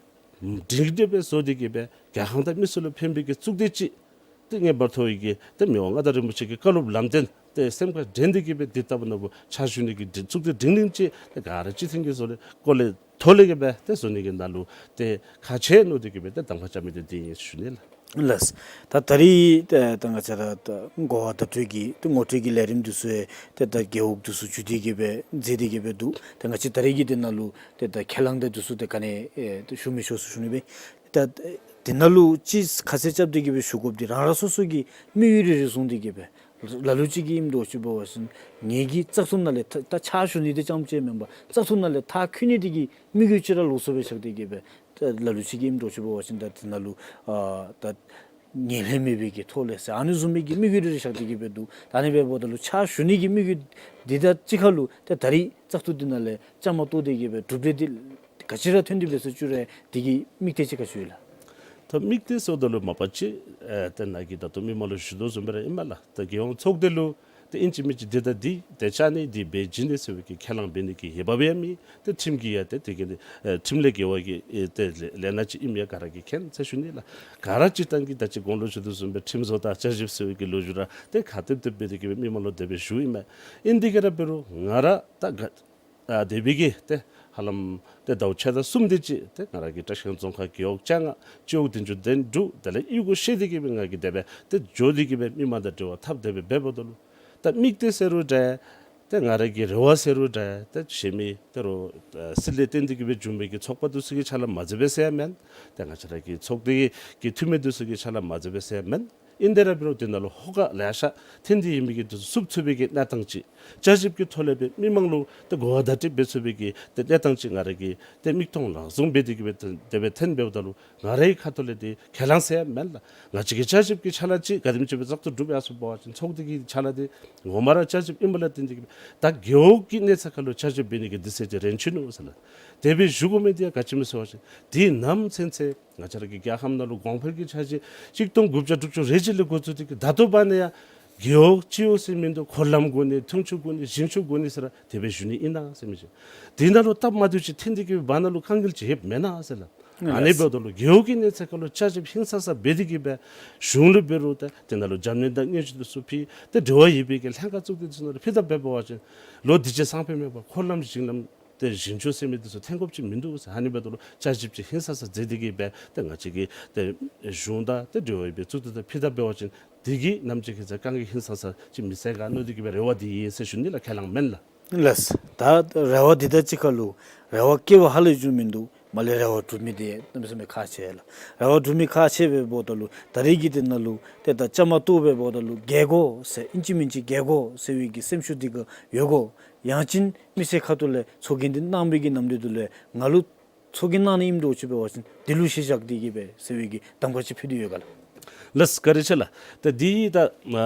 སྒྲིང་སྒྲི་སྦེ་བཟོ་སྟེ་གི་སྦེ་རྒྱལ་ཁམས་དང་མི་སེར་ལུ་ཕན་པའི་གི་གཙུག་སྡེ་ཅིག་ཏེ་ངེས་པར་དུ་ཡི་གི་ཏེ་མི་དབང་མངའ་བདག་རིན་པོ་ཆེ་གི་བཀའ་སློབ་ལམ་སྟོན་ཏེ་སེམས་ཁར་དྲན་ཏེ་གི་སྦེ་འདི་ལྟ་བུ་ནང་ཕྱག་ཞུ་ནི་གི་གཙུག་སྡེ་སྒྲིང་སྒྲིང་ཅིག་ཏེ་ག་ར་སྤྱི་མཐུན་གྱི་བཟོ་ལས་སྐོར་ལས་ཐོག་ལས་གི་སྦེ་ཏེ་བཟོ་ནི་གི་ནང་ལུ་ཏེ་ཁག་ཆེ་མནོ་སྟེ་གི་སྦེ་ཏེ་གདམ་ཁ་རྐྱབ་མི་འདི་འདི་ཨིན་ཞུ་ནི་ལགས། ལགས། ད་ད་རིས་ཏེ་ད་ང་བཅས་ར་ད་གོ་བ་བརྡ་སྤྲོད་ཀྱི་ཏེ་ངོ་སྤྲོད་ཀྱི་ལས་རིམ་འདི་ཚུ་ཡང་ཏེ་ད་རྒེད་འོག་འདི་ཚུ་བརྒྱུད་དེ་གི་སྦེ་མཛད་དེ་གི་སྦེ་འདུག། ཏེ་ང་བཅས་ད་རིས་ཀྱི་འདི་ནང་ལུ་ཏེ་ད་ཁས་བླངས་འདི་ཚུ་ཏེ་ག་ནི་ཨེ་ཏེ་ཞུ་མི་ཆོག་ཟེར་ཞུ་ནི་སྦེ། ད་འདི་ནང་ལུ་ཅིག་ཁ་གསལ་རྐྱབ་སྟེ་གི་སྦེ་ཞུ་དགོཔ་འདི་རང་རང་སོ་སོ་གི་དམིགས་ཡུལ་རེ་རེ་བཟུང་སྟེ་གི་སྦེ་ལ་ལུ་ཅིག་གིས་ཨིནམ་འདྲཝ་ཅིག་འབད་བ་ཅིན་ངེ་གི་བཙག་འཐུ་ནང་ལས་ད་ད་ཕྱག་ཞུ་ནི་འདི་རྐྱངམ་ཅིག་མེན་པར་བཙག་འཐུ་ནང་ལས་མཐར་འཁྱོལ་ནི་འདི་གི་དམིགས་ཡུལ་ཅིག་ར་ལོགས་སུ་སྦེ་བཞག་སྟེ་གི་སྦེ་ད་ལ་ལུ་ཅིག་གིས་ཨིནམ་འདྲཝ་ཅིག་འབད་བ་ཅིན་ད་འདི་ནང་ལུ་ཨ་ད་ངན་ལྷད་མེད་པའི་གི་ཐོག་ལས་ཟེར་ཨ་ནི་བཟུམ་མའི་གི་དམིགས་ཡུལ་རེ་རེ་བཞག་སྟེ་གི་སྦེ་འདུག། ད་ཨ་ནི་འབདཝ་ད་ལུ་ཕྱག་ཞུ་ནི་གི་དམིགས་ཡུལ་འདི་དང་གཅིག་ཁར་ལུ་ཏེ་ད་རིས་བཙག་འཐུ་འདི་ནང་ལས་བཅའ་མར་གཏོགས་ཏེ་གི་སྦེ་གྲུབ་འབྲས་འདི་ག་ཅི་ར་ཐོན་ཏེ་འབད་སོང་བཅུག་རུང་འདི་གི་དམིགས་གཏད་ཅིག་ག་ཅི་ཡོད་ལགས། ད་དམིགས་གཏད་ཟེརཝ་ད་ལུ་མ་པ་ཅིག་ཨེ་ཏེ་ནཱ་གིས་ད་ལྟོ་མི་མང་ལུ་ཞུ་དོ་བཟུམ་སྦེ་ར་ཨིན་མས་ལགས། ད་རྒྱལ་ཡོངས་ཚོགས་སྡེ་ལུ་ཏེ་ཨིན་ཅི་མིན་ཅི་འདི་དང་འདི་ཏེ་བཅར་ནི་འདི་འབད་བྱིན་ནི་ཟེར་བའི་གི་ཁས་བླངས་འབད་ནི་གི་འོས་འབབ་ཡང་མེད། ཏེ་ཁྲིམས་ཀྱིས་ཡང་ཏེ་དེ་གི་ནི་ཨེ་ཁྲིམས་ལས་འགལ་བ་གི་ཨེ་ཏེ་ལས་ལས་སྣ་ཅིག་ཨིནམ་ཡང་ག་ར་གིས་མཁྱེན་ཟེར་ཞུ་ནི་ལགས། ག་ར་སྤྱིར་བཏང་གི་ད་ཅི་གོང་ལུ་ཞུ་དོ་བཟུམ་སྦེ་ཁྲིམས་བཟོ་དང་བཅའ་ཁྲིམས་ཟེར་བའི་གི་ལོ་རྒྱུས་ར་ཏེ་ཁ་ཏིབ་ཏིབ་སྦེ་དེ་གི་སྦེ་མི་མང་ལུ་དེ་སྦེ་ཞུ་ཨིན་མས། ཨིན་ཏེ་གི་ར་འབད་རུང་ང་ར་ད་ག་ཨ་དེ་སྦེ་གི་ཏེ་ཧ་ལམ་ཏེ་ཟླཝ་ཕྱེད་དང་གསུམ་དེ་ཅིག་ཏེ་ང་ར་གི་བཀྲིས་སྒང་རྫོང་ཁག་རྒེད་འོག་བཅོ་ལྔ་སྤྱི་འོག་བདུན་ཅུ་དོན་དྲུག་དེ་ལས་གཡུས་སྒོ་བཤལ་ཏེ་གི་སྦེ་ང་གིས་དེ་སྦེ་ཏེ་འགྱོ་སྟེ་གི་སྦེ་མི་མང་དང་འབྲེལ་བ་འཐབ་དེ་སྦེ་འབདཝ་ད་ལུ་ད་དམིགས་གཏད་ཟེར་རུང་འདྲ་ཏེ་ང་ར་གི་རེ་བ་ཟེར་རུང་འདྲ་ཏེ་གཞན་མི་ཏེ་རོགས་ཨ་སྲིད་ལས་བརྟེན་ཏེ་གི་སྦེ་བྱུང་བའི་གི་ཚོགས་པ་འདི་ཚུ་གིས་ཕྱག་ལཱ་མ་མཛད་པས་ཟེར་ཡང་མེན། ཏེ་ང་བཅས་ར་གི་ཚོགས་སྡེ་གི་འཐུས་མི་འདི་ཚུ་གིས་ཕྱག་ལཱ་མ་མཛད་པས་ཟེར་ཡང་མེན། ཨིན་ཏེ་ར་འབད་རུང་དེ་ནང་ལུ་ཧོ་ཀ་ལེ་ཤ་ཐོན་ཏེ་ཡོད་མི་གི་འདི་ཚུ་བསུབ་ཚུགས་པའི་གི་གནས་སྟངས་ཅིག་བཅའ་ཁྲིམས་ཀྱི་ཐོག་ལས་སྦེ་མི་མང་ལུ་ཏེ་གོ་བ་བརྡ་སྤྲོད་འབད་ཚུགས་པའི་གི་ཏེ་གནས་སྟངས་ཅིག་ང་ར་གིས་ཏེ་མིག་མཐོང་ལག་བཟུང་འབད་དེ་གི་སྦེ་ཏེ་དེ་སྦེ་ཐོན་འབདཝ་ད་ལུ་ང་རའི་ཁ་ཐུག་ལས་འདི་ཁས་བླངས་ཟེར་ཡང་མེན་ལགས། ང་བཅས་ཀྱི་བཅའ་ཁྲིམས་ཀྱི་ཕྱག་ལཱ་ཅིག་ག་དེམ་ཅིག་སྦེ་བཙག་འཐུ་གྲུབ་ཡར་སོང་འབད་བ་ཅིན་ཚོགས་སྡེ་གི་ཕྱག་ལཱ་འདི་ངོ་མ་ར་བཅའ་ཁྲིམས་ཨིན་པ་ལས་བརྟེན་ཏེ་གི་སྦེ་ད་རྒེད་འོག་གི་གནས་ཚད་ཁར་ལུ་བཅའ་ཁྲིམས་འབད་ནི་གི་དུས་ཚོད་ཅིག་རན་ཅི་ནུག་ཟེར་ལགས། དེ་སྦེ་ཞུ་དགོ་མི་འདི་ཡང་ག་ཅི་སྨོ་ཟེར་བ་ཅིན་འདི་ནམ་ཚུན་ཚོད་ང་བཅས་ར་གི་རྒྱལ་ཁམས་ནང་ལུ་གོང་འཕེལ་གྱི་འཆར་གཞི་གཅིག་སྟོང་དགུ་བརྒྱ་དྲུག་ཅུ་རེ་གཅིག་ལས་འགོ་བཙུགས་ཏེ་གི་ད་ལྟོ་བར་ན་ཡང་རྒེད་འོག་སྤྱི་འོག་ཟེར་མིན་འདུག། འཁོར་ལམ་དགོ་ནི་འཐུང་ཆུ་དགོ་ནི་ཞིང་ཆུ་དགོ་ནི་ཟེར་ར་དེ་སྦེ་ཞུ་ནི་ཨིན་ན་ཟེར་མི་ཅིག། དེ་ནང་ལུ་སྟབས་མ་བདེཝ་ཅིག་ཐོན་ཏེ་གི་བར་ན་ལུ་དཀའ་ངལ་ཅིག་ཡོདཔ་མེན་ན་ཟེར་ལགས། ཨ་ནི་འབདཝ་ད་ལུ་རྒེད་འོག་གི་གནས་ཚད་ཁར་ལུ་བཅའ་ཁྲིམས་ཧིང་སངས་ས་འབད་དེ་གི་སྦེ་གཞུང་ལུ་འབད་རུང་ཏེ་དེ་ནང་ལུ་རྒྱབ་སྣོན་དང་སྙན་ཞུ་འདི་ཚུ་ཕུལ་ཏེ་འབྲེལ་བ་ཡོད་པའི་གི་ལྷན་ཁག་བཙུགས་ཏེ་དེ་ནང་ལུ་ཕུལ་ད་འབད་བ་ཅིན་ལོ་འདི་ཅིག་སང་ཕོད་མེད་པར་འཁོར་ལམ་ཞིང་ལམ་ཏེ་ཞིང་ཆུ་ཟེར་མི་འདི་ཚུ་ཐོན་དགོཔ་ཅིག་མིན་འདུག་ཟེར། ཨ་ནི་འབདཝ་ད་ལུ་བཅའ་ཁྲིམས་ཅིག་ཧིང་སངས་ས་མཛད་དེ་གི་སྦེ་ཏེ་ང་བཅས་ཀྱི་ཏེ་གཞུང་དང་ཏེ་འབྲེལ་བ་ཡོད་པའི་བཙུགས་ཏེ་ཏེ་ཕུལ་ད་འབད་བ་ཅིན་འདི་གིས་ནམ་ཅིག་ཁར་ཚེ་དཀའ་ངལ་ཧིང་སངས་ས་ཅིག་མི་སེལ་ག་མནོ་སྟེ་གི་སྦེ་རེ་བ་འདི་ཡོད་ཟེར་ཞུ་ནི་ལགས། ཁས་བླངས་མེན་ལགས། ལགས། ད་རེ་བ་འདི་དང་གཅིག་ཁར་ལུ་རེ་བ་བསྐྱེད་པ་ཧ་ལས་བྱུང་མིན་འདུག། མ་ལས་རེ་བ་འགྲུབ་མི་འདི་གནམ་མེད་ས་མེད་ཁག་ཆེ་ལགས། རེ་བ་འགྲུབ་མི་ཁག་ཆེ་སྦེ་འབདཝ་ད་ལུ་ད་རེས་ཀྱི་འདི་ནང་ལུ་ཏེ་ད་བཅའ་མར་གཏོགས་སྦེ་འབདཝ་ད་ལུ་རྒྱལ་དགོ་ཟེར་ཨིན་ཅི་མིན་ཅི་རྒྱལ་དགོ་ཟེར་བའི་གི་སེམས་ཤུགས་འདི་ག་ཡོད་དགོ། ཡང་ཅིན་མི་སེར་ཁ་ཐུག་ལས་ཚོགས་རྒྱན་འདི་གནང་བའི་གི་ནམ་དུས་དེ་ལུ་ང་ལུ་ ཚོགས་རྒྱན་གནང་ནི་ཨིནམ་འདྲཝ་ཅིག་འབད་བ་ཅིན་དེ་ལུ་གཞི་བཞག་སྟེ་གི་སྦེ་ཟེར་བའི་གི་གདམ་ཁ་ཅིག་ཕུལ་ཏེ་ཡོད་ག་ལགས། ལགས་སོ། བཀའ་དྲིན་ཆེ་ལགས། ད་འདི་ད་ཨ་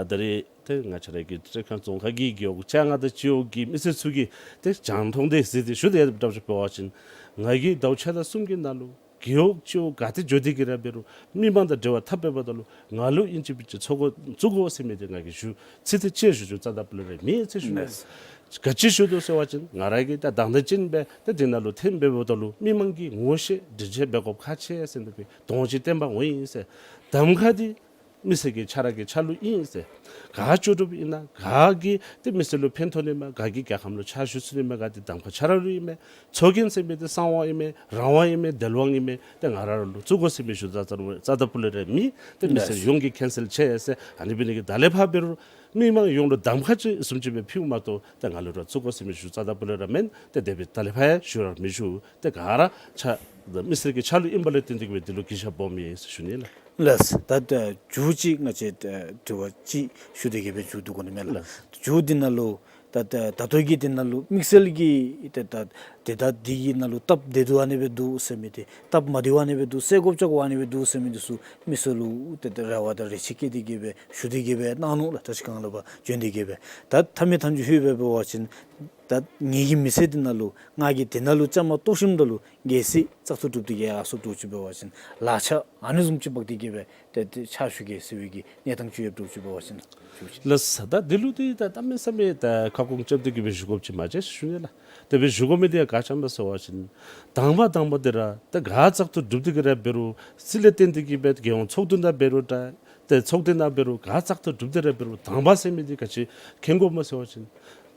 ཨ་ད་རེས་ཏེ་ང་བཅས་ར་གི་སྤྲེལ་ཁང་རྫོང་ཁག་གི་རྒེད་འོག་བཅོ་ལྔ་དང་སྤྱི་འོག་གི་མི་སེར་ཚུ་གིས་ཏེ་རྒྱང་མཐོང་སྟེ་གཟིགས་ཏེ་ཞུ་དེ་འདྲཝ་ཅིག་འབད་བ་ཅིན་ང་གིས་ཟླཝ་ཕྱེད་དང་གསུམ་གྱི་ནང་ལུ་རྒེད་འོག་སྤྱི་འོག་ག་ཏེ་འགྱོ་སྟེ་གི་ར་འབད་རུང་མི་མང་དང་འབྲེལ་བ་འཐབ་འབདཝ་ད་ལུ་ང་ལུ་ཨིན་ཅི་མིན་ཅི་ཚོགས་འགོ་བཙུགས་དགོ་ཟེར་མི་འདི་ང་གིས་ཞུ་ཚིག་དེ་ཅིག་ཞུ་ཞུཝ་རྩ་དང་སྤུ་ལས་ར་མེད་ཟེར་ཞུ་ནི། ག་ཅི་ཞུ་དོ་ཟེར་བ་ཅིན་ང་ར་གིས་ད་དང་འདོད་ཅན་སྦེ་ཏེ་འདི་ནང་ལུ་ཐོན་འབདཝ་ད་ལུ་མི་མང་གིས་ངོ་ཤེས་དྲིན་ཆེ་འབད་དགོཔ་ཁག་ཆེ་ཟེར་འདི་སྦེ་དོན་ཅིག་བསྟན་པ་འོང་ཡི་ཟེར། གདམ་ཁ་འདི་མི་སེར་གྱི་ཆ་ར་གི་ཆ་ལུ་ཨིན་ཟེར། ག་ལྕོགས་གྲུབ་ཨིན་ན་ག་གིས་ཏེ་མི་སེར་ལུ་ཕན་ཐོགས་ནི་མས་ག་གིས་རྒྱལ་ཁམས་ལུ་ཕྱག་ཞུ་ཚུགས་ནི་མས་ག་འདི་གདམ་ཁ་ཆ་ར་ལུ་ཨིན་མས། ཚོགས་རྒྱན་ཟེར་མི་འདི་གསང་བ་ཨིན་མས་རང་དབང་ཨིན་མས་བདེན་དབང་ཨིན་མས། ཏེ་ང་ར་ལུ་བཙུགས་དགོ་ཟེར་མི་ཞུཝ་རྩ་རྩ་རྩ་དང་སྤུ་ལས་ར་མེད། ཏེ་མི་སེར་ཡོངས་ཀྱིས་ཁེན་སེལ་ཆེ་ཟེར། ཨ་ནི་འབད་ནི་གི་ད་ལས་ཕར་འབད་རུང་མི་མང་ཡོངས་ལུ་གདམ་ཁ་ཅིག་བཟུམ་ཅིག་སྦེ་ཕུལཝ་མ་གཏོགས་ཏེ་ང་ལུ་ར་བཙུགས་དགོ་ཟེར་མི་ཞུཝ་རྩ་དང་སྤུ་ལས་ར་མེན། ཏེ་དེ་སྦེ་ད་ལས་ཕར་ཡང་ཞུ་ར་མི་ཞུ། ཏེ་ག་ར་ཆ་མི་སེར་གྱི་ཆ་ལུ་ཨིན་པ་ལས་བརྟེན་ཏེ་གི་སྦེ་འདི་ལུ་གུས་ཞབས་སྦོམ་ཡོད་ཟེར་ཞུ་ནི་ལགས། ལགས། ད་ད་མཇུག་ཅིག་ང་བཅས་ད་དྲི་བ་ཅིག་ཞུ་སྟེ་གི་སྦེ་མཇུག་བསྡུ་དགོ་ནི་མས་ལགས། ལགས། མཇུག་འདི་ནང་ལུ་ད་ད་ད་ལྟོ་གི་འདི་ནང་ལུ་དམིགས་བསལ་གྱི་ད་ད་དེ་ད་འདི་གི་ནང་ལུ་སྟབས་བདེ་སྡུག་ཨ་ནི་སྦེ་འདུག་ཟེར་མི་འདི་སྟབས་མ་བདེཝ་ཨ་ནི་སྦེ་འདུག་སེལ་དགོཔ་ཅིག་ཨ་ནི་སྦེ་འདུག་ཟེར་མི་འདི་ཚུ་མི་སེར་ལུ་ད་ད་རེ་བ་དང་རེ་ཆེ་བསྐྱེད་དེ་གི་སྦེ་ཞུ་སྟེ་གི་སྦེ་གནང་ནུག་ལགས། བཀྲ་ཤིས་སྒང་ལུ་ཕར་བྱོན་ཏེ་གི་སྦེ་ད་མཐའ་མའི་མཐའ་མཇུག་ལྷོད་སྦེ་འབད་བ་ཅིན་ད་ངེ་གི་མི་ཚེ་འདི་ནང་ལུ་ང་གིས་དེ་ནང་ལུ་བཅའ་མར་གཏོགས་ཞིནམ་ད་ལུ་གལ་སྲིད་བཙག་འཐུ་གྲུབ་སྟེ་གི་ཡར་སོངམ་འདྲཝ་ཅིག་འབད་བ་ཅིན་ལག་ཆ་ཨ་ནི་བཟུམ་ཅིག་འབག་སྟེ་གི་སྦེ་ཏེ་ཏེ་ཕྱག་ཞུ་གེ་ཟེར་བའི་གི་གནས་སྟངས་ཅིག་ཡོདཔ་འདྲཝ་ཅིག་འབད་བ་ཅིན། ལགས་སོ། ད་འདི་ལུ་འདི་ད་གནམ་མེད་ས་མེད་ད་ཁ་སྐོང་རྐྱབ་སྟེ་གི་སྦེ་ཞུ་དགོཔ་ཅིག་མ་མཇལ་ཟེར་ཞུ་ནི་ལགས། དེ་སྦེ་ཞུ་དགོ་མི་འདི་ཡང་ག་ཅི་སྨོ་ཟེར་བ་ཅིན་དང་པ་དང་པ་འདི་ར་ད་ག་བཙག་འཐུ་གྲུབ་སྟེ་གི་ར་འབད་རུང་སྲིད་ལས་བརྟེན་ཏེ་གི་སྦེ་རྒྱལ་ཡོངས་ཚོགས་འདུ་ནང་འབད་རུང་འདྲ་ཏེ་ཚོགས་སྡེ་ནང་འབད་རུང་ག་བཙག་འཐུ་གྲུབ་སྟེ་ར་འབད་རུང་དང་པ་ཟེར་མི་འདི་ག་ཅི་མཁྱེན་དགོཔ་སྨོ་ཟེར་བ་ཅིན་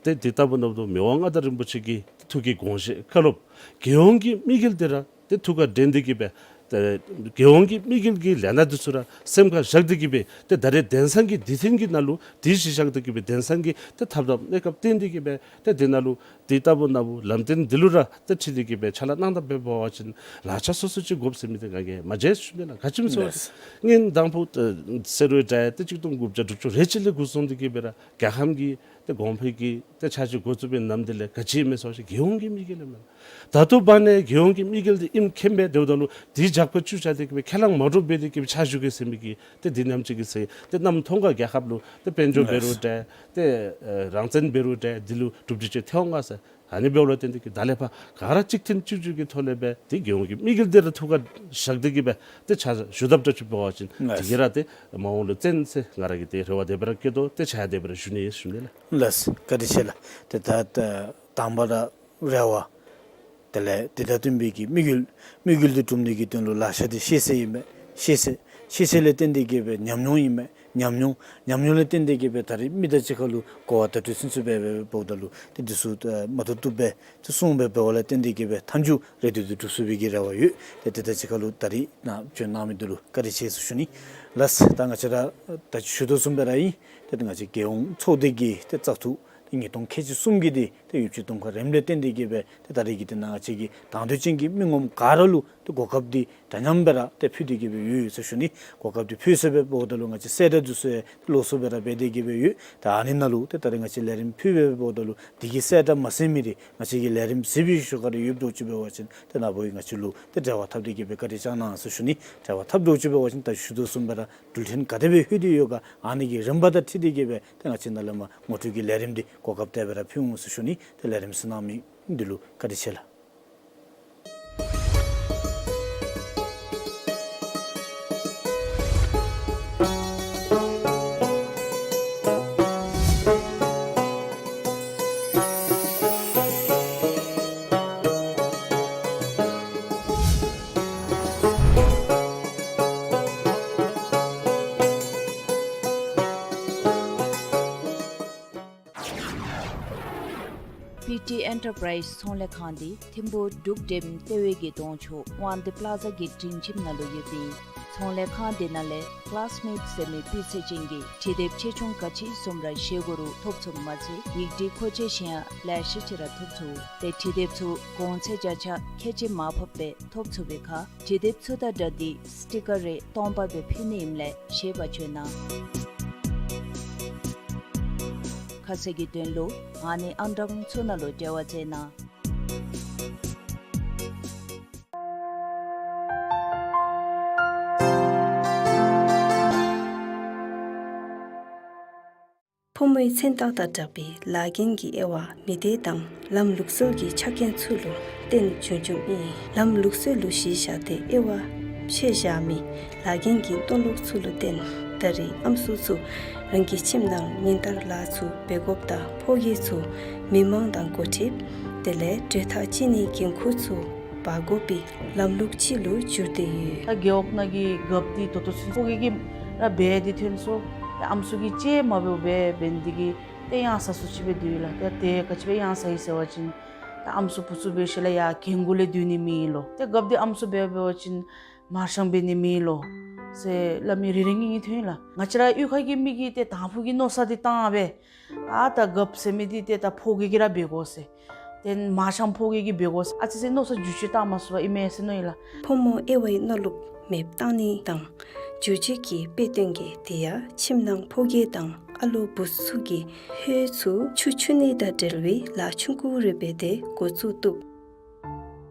ཏེ་འདི་ལྟ་བུ་ནང་དུ་མི་དབང་མངའ་བདག་རིན་པོ་ཆེ་གི་ཐུགས་ཀྱི་དགོངས་བཞེད་བཀའ་སློབ་རྒྱལ་ཡོངས་ཀྱི་དམིགས་ཡུལ་འདི་ར་ཏེ་ཐུགས་ཁར་དྲན་ཏེ་གི་སྦེ་ཏེ་རྒྱལ་ཡོངས་ཀྱི་དམིགས་ཡུལ་གྱི་ལས་སྣ་འདི་ཚུ་ར་སེམས་ཁར་བཞག་སྟེ་གི་སྦེ་ཏེ་ད་རེས་དེང་སང་གི་དུས་ཆེན་གྱི་ནང་ལུ་དེ་གཞི་བཞག་སྟེ་གི་སྦེ་དེང་སང་གི་ཏེ་ཐབས་དང་གནས་སྐབས་བརྟེན་ཏེ་གི་སྦེ་ཏེ་འདི་ནང་ལུ་འདི་ལྟ་བུ་ནང་ལུ་ལམ་སྟོན་འདི་ལུ་ར་ཏེ་ཁྲིད་དེ་གི་སྦེ་ཕྱག་ལཱ་གནང་ད་འབད་བ་ཅིན་ལག་ཆ་སོ་སོ་ཅིག་དགོཔ་ཟེར་མི་འདི་ང་གིས་མ་མཇལ་ཟེར་ཞུ་ནི་ལགས། ག་ཅི་སྨོ་ཟེར་བ་ཅིན་སྔོན་དང་ཕུ་ཏེ་སེ་རུ་ད་ཏེ་གཅིག་སྟོང་དགུ་བརྒྱ་དྲུག་ཅུ་རེ་གཅིག་ལས་འགོ་བཟུང་སྟེ་གི་སྦེ་ར་རྒྱལ་ཁམས་ཀྱི་ཏེ་གོང་འཕེལ་གྱི་ཏེ་ཕྱག་ཕྱིད་འགོ་བཙུགས་པའི་ནམ་དེ་ལས་ག་ཅི་ཨིན་མས་ཟེར་བ་ཅིན་རྒྱལ་ཡོངས་ཀྱི་དམིགས་ཡུལ་ཨིན་མས། ད་ལྟོ་བར་ན་རྒྱལ་ཡོངས་ཀྱི་དམིགས་ཡུལ་འདི་ཨིནམ་མཁྱེན་སྦེ་སྡོདཔ་ད་ལུ་དེ་ཇག་པ་བཙུགས་བཞག་སྟེ་གི་སྦེ་ཁས་བླངས་མ་གྲུབ་སྦེ་དེ་གི་སྦེ་ཕྱག་ཞུ་གེ་ཟེར་མི་གི་ཏེ་འདི་ནམ་ཅིག་གི་ཚེ་ཏེ་གནམ་མཐོང་ག་རྒྱལ་ཁབ་ལུ་ཏེ་དཔལ་འབྱོར་འབད་རུང་འདྲ་ཏེ་ཨེ་རང་བཙན་འབད་རུང་འདྲ་འདི་ལུ་གྲུབ་འབྲས་ཅིག་ཐོན་འོང་ག་ཟེར། ཨ་ནི་འབདཝ་ལས་བརྟེན་ཏེ་གི་ད་ལས་ཕར་ག་ར་གཅིག་མཐུན་གཅིག་གྱུར་གྱི་ཐོག་ལས་སྦེ་ཏེ་རྒྱལ་ཡོངས་ཀྱི་དམིགས་ཡུལ་འདི་ར་ཐུགས་ཁར་བཞག་སྟེ་གི་སྦེ་ཏེ་ཕྱག་ཞུ་དཔ་འདྲཝ་ཅིག་འབད་བ་ཅིན་ལགས། དེ་གིས་ར་ཏེ་མ་འོངས་ལུ་བརྟེན་ཟེར་ང་ར་གིས་ཏེ་རེ་བ་དེ་སྦེ་ར་བསྐྱེད་དོ། ཏེ་ཕྱག་དེ་སྦེ་ར་ཞུ་ནི་ཞུ་ནི་ལགས། ལགས། བཀའ་དྲིན་ཆེ་ལགས། ཏེ་ད་ད་དང་པ་ར་རེ་བ་དེ་ལས་དེ་དང་བསྟུན་པའི་གི་དམིགས་ཡུལ་དམིགས་ཡུལ་འདི་གྲུབ་ནི་གི་དོན་ལུ་ལག་ཆ་འདི་ཤེས་ཚད་ཨིན་མས། ཤེས་ཚད་ཤེས་ཚད་ལས་བརྟེན་ཏེ་གི་སྦེ་ཉམས་མྱོང་ཨིན་མས། ཉམས་མྱོང་ཉམས་མྱོང་ལས་བརྟེན་ཏེ་གི་སྦེ་ད་རེས་མི་དང་གཅིག་ཁར་ལུ་གོ་བ་བརྡ་སྤྲོད་ཚུན་ཚོད་འབད་འབདཝ་ད་ལུ་ཏེ་འདི་ཚུ་ཨ་མ་ཐུབ་ཐུབ་སྦེ་ཏེ་གསུངས་སྦེ་འབདཝ་ལས་བརྟེན་ཏེ་གི་སྦེ་མཐའ་མཇུག་རེ་འདོད་འདི་འགྲུབ་ཚུགས་པའི་གི་རེ་བ་ཡོད། ཏེ་དེ་དང་གཅིག་ཁར་ལུ་ད་རེས་ནཱ་བྱོན་གནང་མི་འདི་ལུ་བཀའ་དྲིན་ཆེ་ཟེར་ཞུ་ནི། ལགས། ད་ང་བཅས་ར་ད་ཅི་ཞུ་དོ་བཟུམ་སྦེ་ར་ཨིན། ཏེ་ང་བཅས་རྒྱལ་ཡོངས་ཚོགས་སྡེ་གི་ཏེ་བཙག་འཐུ་ཏེ་ཉིས་སྟོང་ཁལ་གཅིག་གསུམ་གྱི་འདི་ཏེ་ཡོདཔ་ཅིག་དུམ་ཁ་རནམ་ལས་བརྟེན་ཏེ་གི་སྦེ་ཏེ་ད་རེས་ཀྱི་ཏེ་ནཱ་ང་བཅས་ཀྱི་དང་འདོད་ཅན་གྱི་མི་ངོམ་ག་ར་ལུ་ཏེ་གོ་སྐབས་འདི་འདྲ་མཉམ་སྦེ་ར་ཏེ་ཕུལ་ཏེ་གི་སྦེ་ཡོད་ཟེར་ཞུ་ནི། གོ་སྐབས་འདི་ཕུལ་ཚར་སྦེ་འབདཝ་ད་ལུ་ང་བཅས་གསལ་བསྒྲགས་འདི་ཚུ་ཡང་ལོགས་སུ་སྦེ་ར་འབད་དེ་གི་སྦེ་ཡོད། ད་ཨ་ནི་ནང་ལུ་ཏེ་ད་རེས་ང་བཅས་ལས་རིམ་ཕུལ་སྦེ་འབདཝ་ད་ལུ་འདི་གི་གསལ་བསྒྲགས་མ་ཟིན་མི་འདི་ང་བཅས་ཀྱི་ལས་རིམ་གཟིགས་པའི་ཤུལ་ཁར་ཡོདཔ་འདྲཝ་ཅིག་འབད་བ་ཅིན་ཏེ་ནཱ་བུ་ཡང་ང་བཅས་ལུ་ཏེ་འབྲེལ་བ་འཐབ་སྟེ་གི་སྦེ་བཀའ་དྲིན་བསྐྱང་གནང་ཟེར་ཞུ་ནི། འབྲེལ་བ་འཐབ་འདྲཝ་ཅིག་འབད་བ་ཅིན་ད་ཞུ་དོ་བཟུམ་སྦེ་ར་འགྲུལ་འཕྲིན་ག་དེ་སྦེ་ལྷོད་དེ་ཡོད་ག་ཨ་ནི་གི་རིམ་པ་དང་འཁྲིལ་ཏེ་གི་སྦེ་ཏེ་ང་བཅས་ནཱ་ལས་མར་ངོ་སྤྲོད་ཀྱི་ལས་རིམ་འདི་གོ་སྐབས་དེ་སྦེ་ར་ཕུལ་འོང་ཟེར་ཞུ་ནི། ཏེ་ལས་རིམ་གཟིགས་གནང་མི་འདི་ལུ་བཀའ་དྲིན་ཆེ་ལགས། པི་ཊི་ཨེན་ཊར་པ་རའིཛ་ཚོང་ལས་ཁང་འདི་ཐིམ་ཕུག་འབྲུག་འགྲེམ་ལྟེ་བའི་གི་གདོང་ཕྱོགས་དབང་འདུས་པ་ལ་ཛ་གི་སྒྲིང་ཁྱིམ་ནང་ལུ་ཡོད་པའི་ཚོང་ལས་ཁང་འདི་ནང་ལས་ཀི་ལཱསི་མེཊ་ཟེར་མི་སྤུས་ཚད་ཅན་གྱི་འབྲི་དེབ་ཆེ་ཆུང་ག་ཅི་བཟུམ་ར་བཞེས་དགོ་རུང་ཐོབ་ཚུགསཔ་མ་ཚད་ཡིག་བྲིས་མཁོ་ཆས་གཞན་ཡང་ལེ་ཤ་ཅིག་ར་ཐོབ་ཚུགས། ཏེ་འབྲི་དེབ་ཚུ་གོང་ཚད་བརྒྱ་ཆ་ཁལ་གཅིག་མར་ཕབ་སྦེ་ཐོབ་ཚུགས་པའི་ཁར་འབྲི་དེབ་ཚུ་དང་སྦྲགས་ཏེ་སི་ཊི་ཀར་རེ་སྟོང་པ་སྦེ་ཕུལ་ནི་ཨིནམ་ལས་ཤེས་པར་བྱོན་གནང་། ཁ་གསལ་གྱི་དོན་ལུ་ཨ་ནི་ཨང་གྲངས་ཚུ་ནང་ལུ་འབྲེལ་བ་མཛད་གནང་། ཕོ་མོའི་མཚན་རྟགས་དང་སྦྲགས་པའི་ལཱ་འགན་གྱི་དབྱེ་བ་མི་སྡེ་དང་ལམ་ལུགས་སྲོལ་གྱི་ཆ་རྐྱེན་ཚུ་ལུ་བརྟེན་བྱུང་བྱུངམ་ཨིན། ལམ་ལུགས་སྲོལ་ལུ་གཞི་བཞག་སྟེ་དབྱེ་བ་ཕྱེ་བཞག་མི་ལཱ་འགན་གྱི་མཐོང་ལུགས་ཚུ་ལུ་བརྟེན་ད་རེས་ཨམ་སྲུ་ཚུ་རང་གི་ཁྱིམ་ནང་ཉིན་ལྟར་ལཱ་ཚུ་འབད་དགོཔ་དང་ཕོ་སྐྱེས་ཚུ་མི་མང་དང་འགོ་ཁྲིདཔ་དེ་ལས་གྲོས་ཐག་བཅད་ནིའི་འགན་ཁུར་ཚུ་འབག་དགོ་པའི་ལམ་ལུགས་ཅིག་ལུ་གྱུར་ཏེ་ཡོད། ད་རྒེད་འོག་ནང་གི་རྒཔོ་འདི་ད་ལྟོ་ཚུན་ཕོ་སྐྱེས་ཀྱིས་ར་འབད་དེ་ཐོན་སོ། ད་ཨམ་སྲུ་གིས་ཅིག་མ་འབདཝ་སྦེ་འབད་ནི་འདི་གིས་ཏེ་གཡང་ཟ་སུ་ཅིག་སྦེ་སྡོད་ཡི་ལགས། ད་ཏེ་ག་ཅི་སྦེ་གཡང་ཟ་ཡི་ཟེར་བ་ཅིན་ད་ཨམ་སྲུ་བུ་ཚུ་འབད་ཞིནམ་ལས་ཡར་གྱལ་སྒོ་ལས་སྡོད་ནི་མེད་ལོ། ཏེ་རྒཔོ་འདི་ཨམ་སྲུ་འབད་འབད་བ་ཅིན་མར་ཤང་འབད་ནི་མེད་ལོ་ཟེར་སླབ་མི་རེ་རེ་གཉིས་གཉིས་ཐོན་ཡི་ལགས། ང་བཅས་ར་གཡུས་ཁ་གི་མི་གིས་ཏེ་དང་ཕུ་གི་མནོ་བསམ་འདི་བཏང་སྦེ་ཨ་ད་རྒཔོ་ཟེར་མི་འདི་ཏེ་ད་ཕོ་སྐྱེས་ཀྱིས་ར་འབད་དགོ་ཟེར། ཏེ་མར་ཤང་ཕོ་སྐྱེས་ཀྱིས་འབད་དགོ་ཟེར་ཨ་ཙི་ཙི་མནོ་བསམ་འགྱུར་བཅོས་བཏང་མ་ཚུགས་པར་ཨིན་མས་ཟེར་མནོ་ཡི་ལགས། ཕོ་མོ་དབྱེ་བའི་མནོ་ལུགས་མེདཔ་བཏང་ནི་དང་འགྱུར་བཅོས་ཀྱི་དཔེ་སྟོན་གྱི་དེ་ཡང་ཁྱིམ་ནང་ཕོ་སྐྱེས་དང་ཨ་ལོ་བུ་ཚུ་གིས་ཧོད་ཚུ་ཆུ་འཁྱུ་ནི་དང་འབྲེལ་བའི་ལཱ་ཆུང་ཀུ་རེ་འབད་དེ་འགོ་བཙུགས་བཏུབ།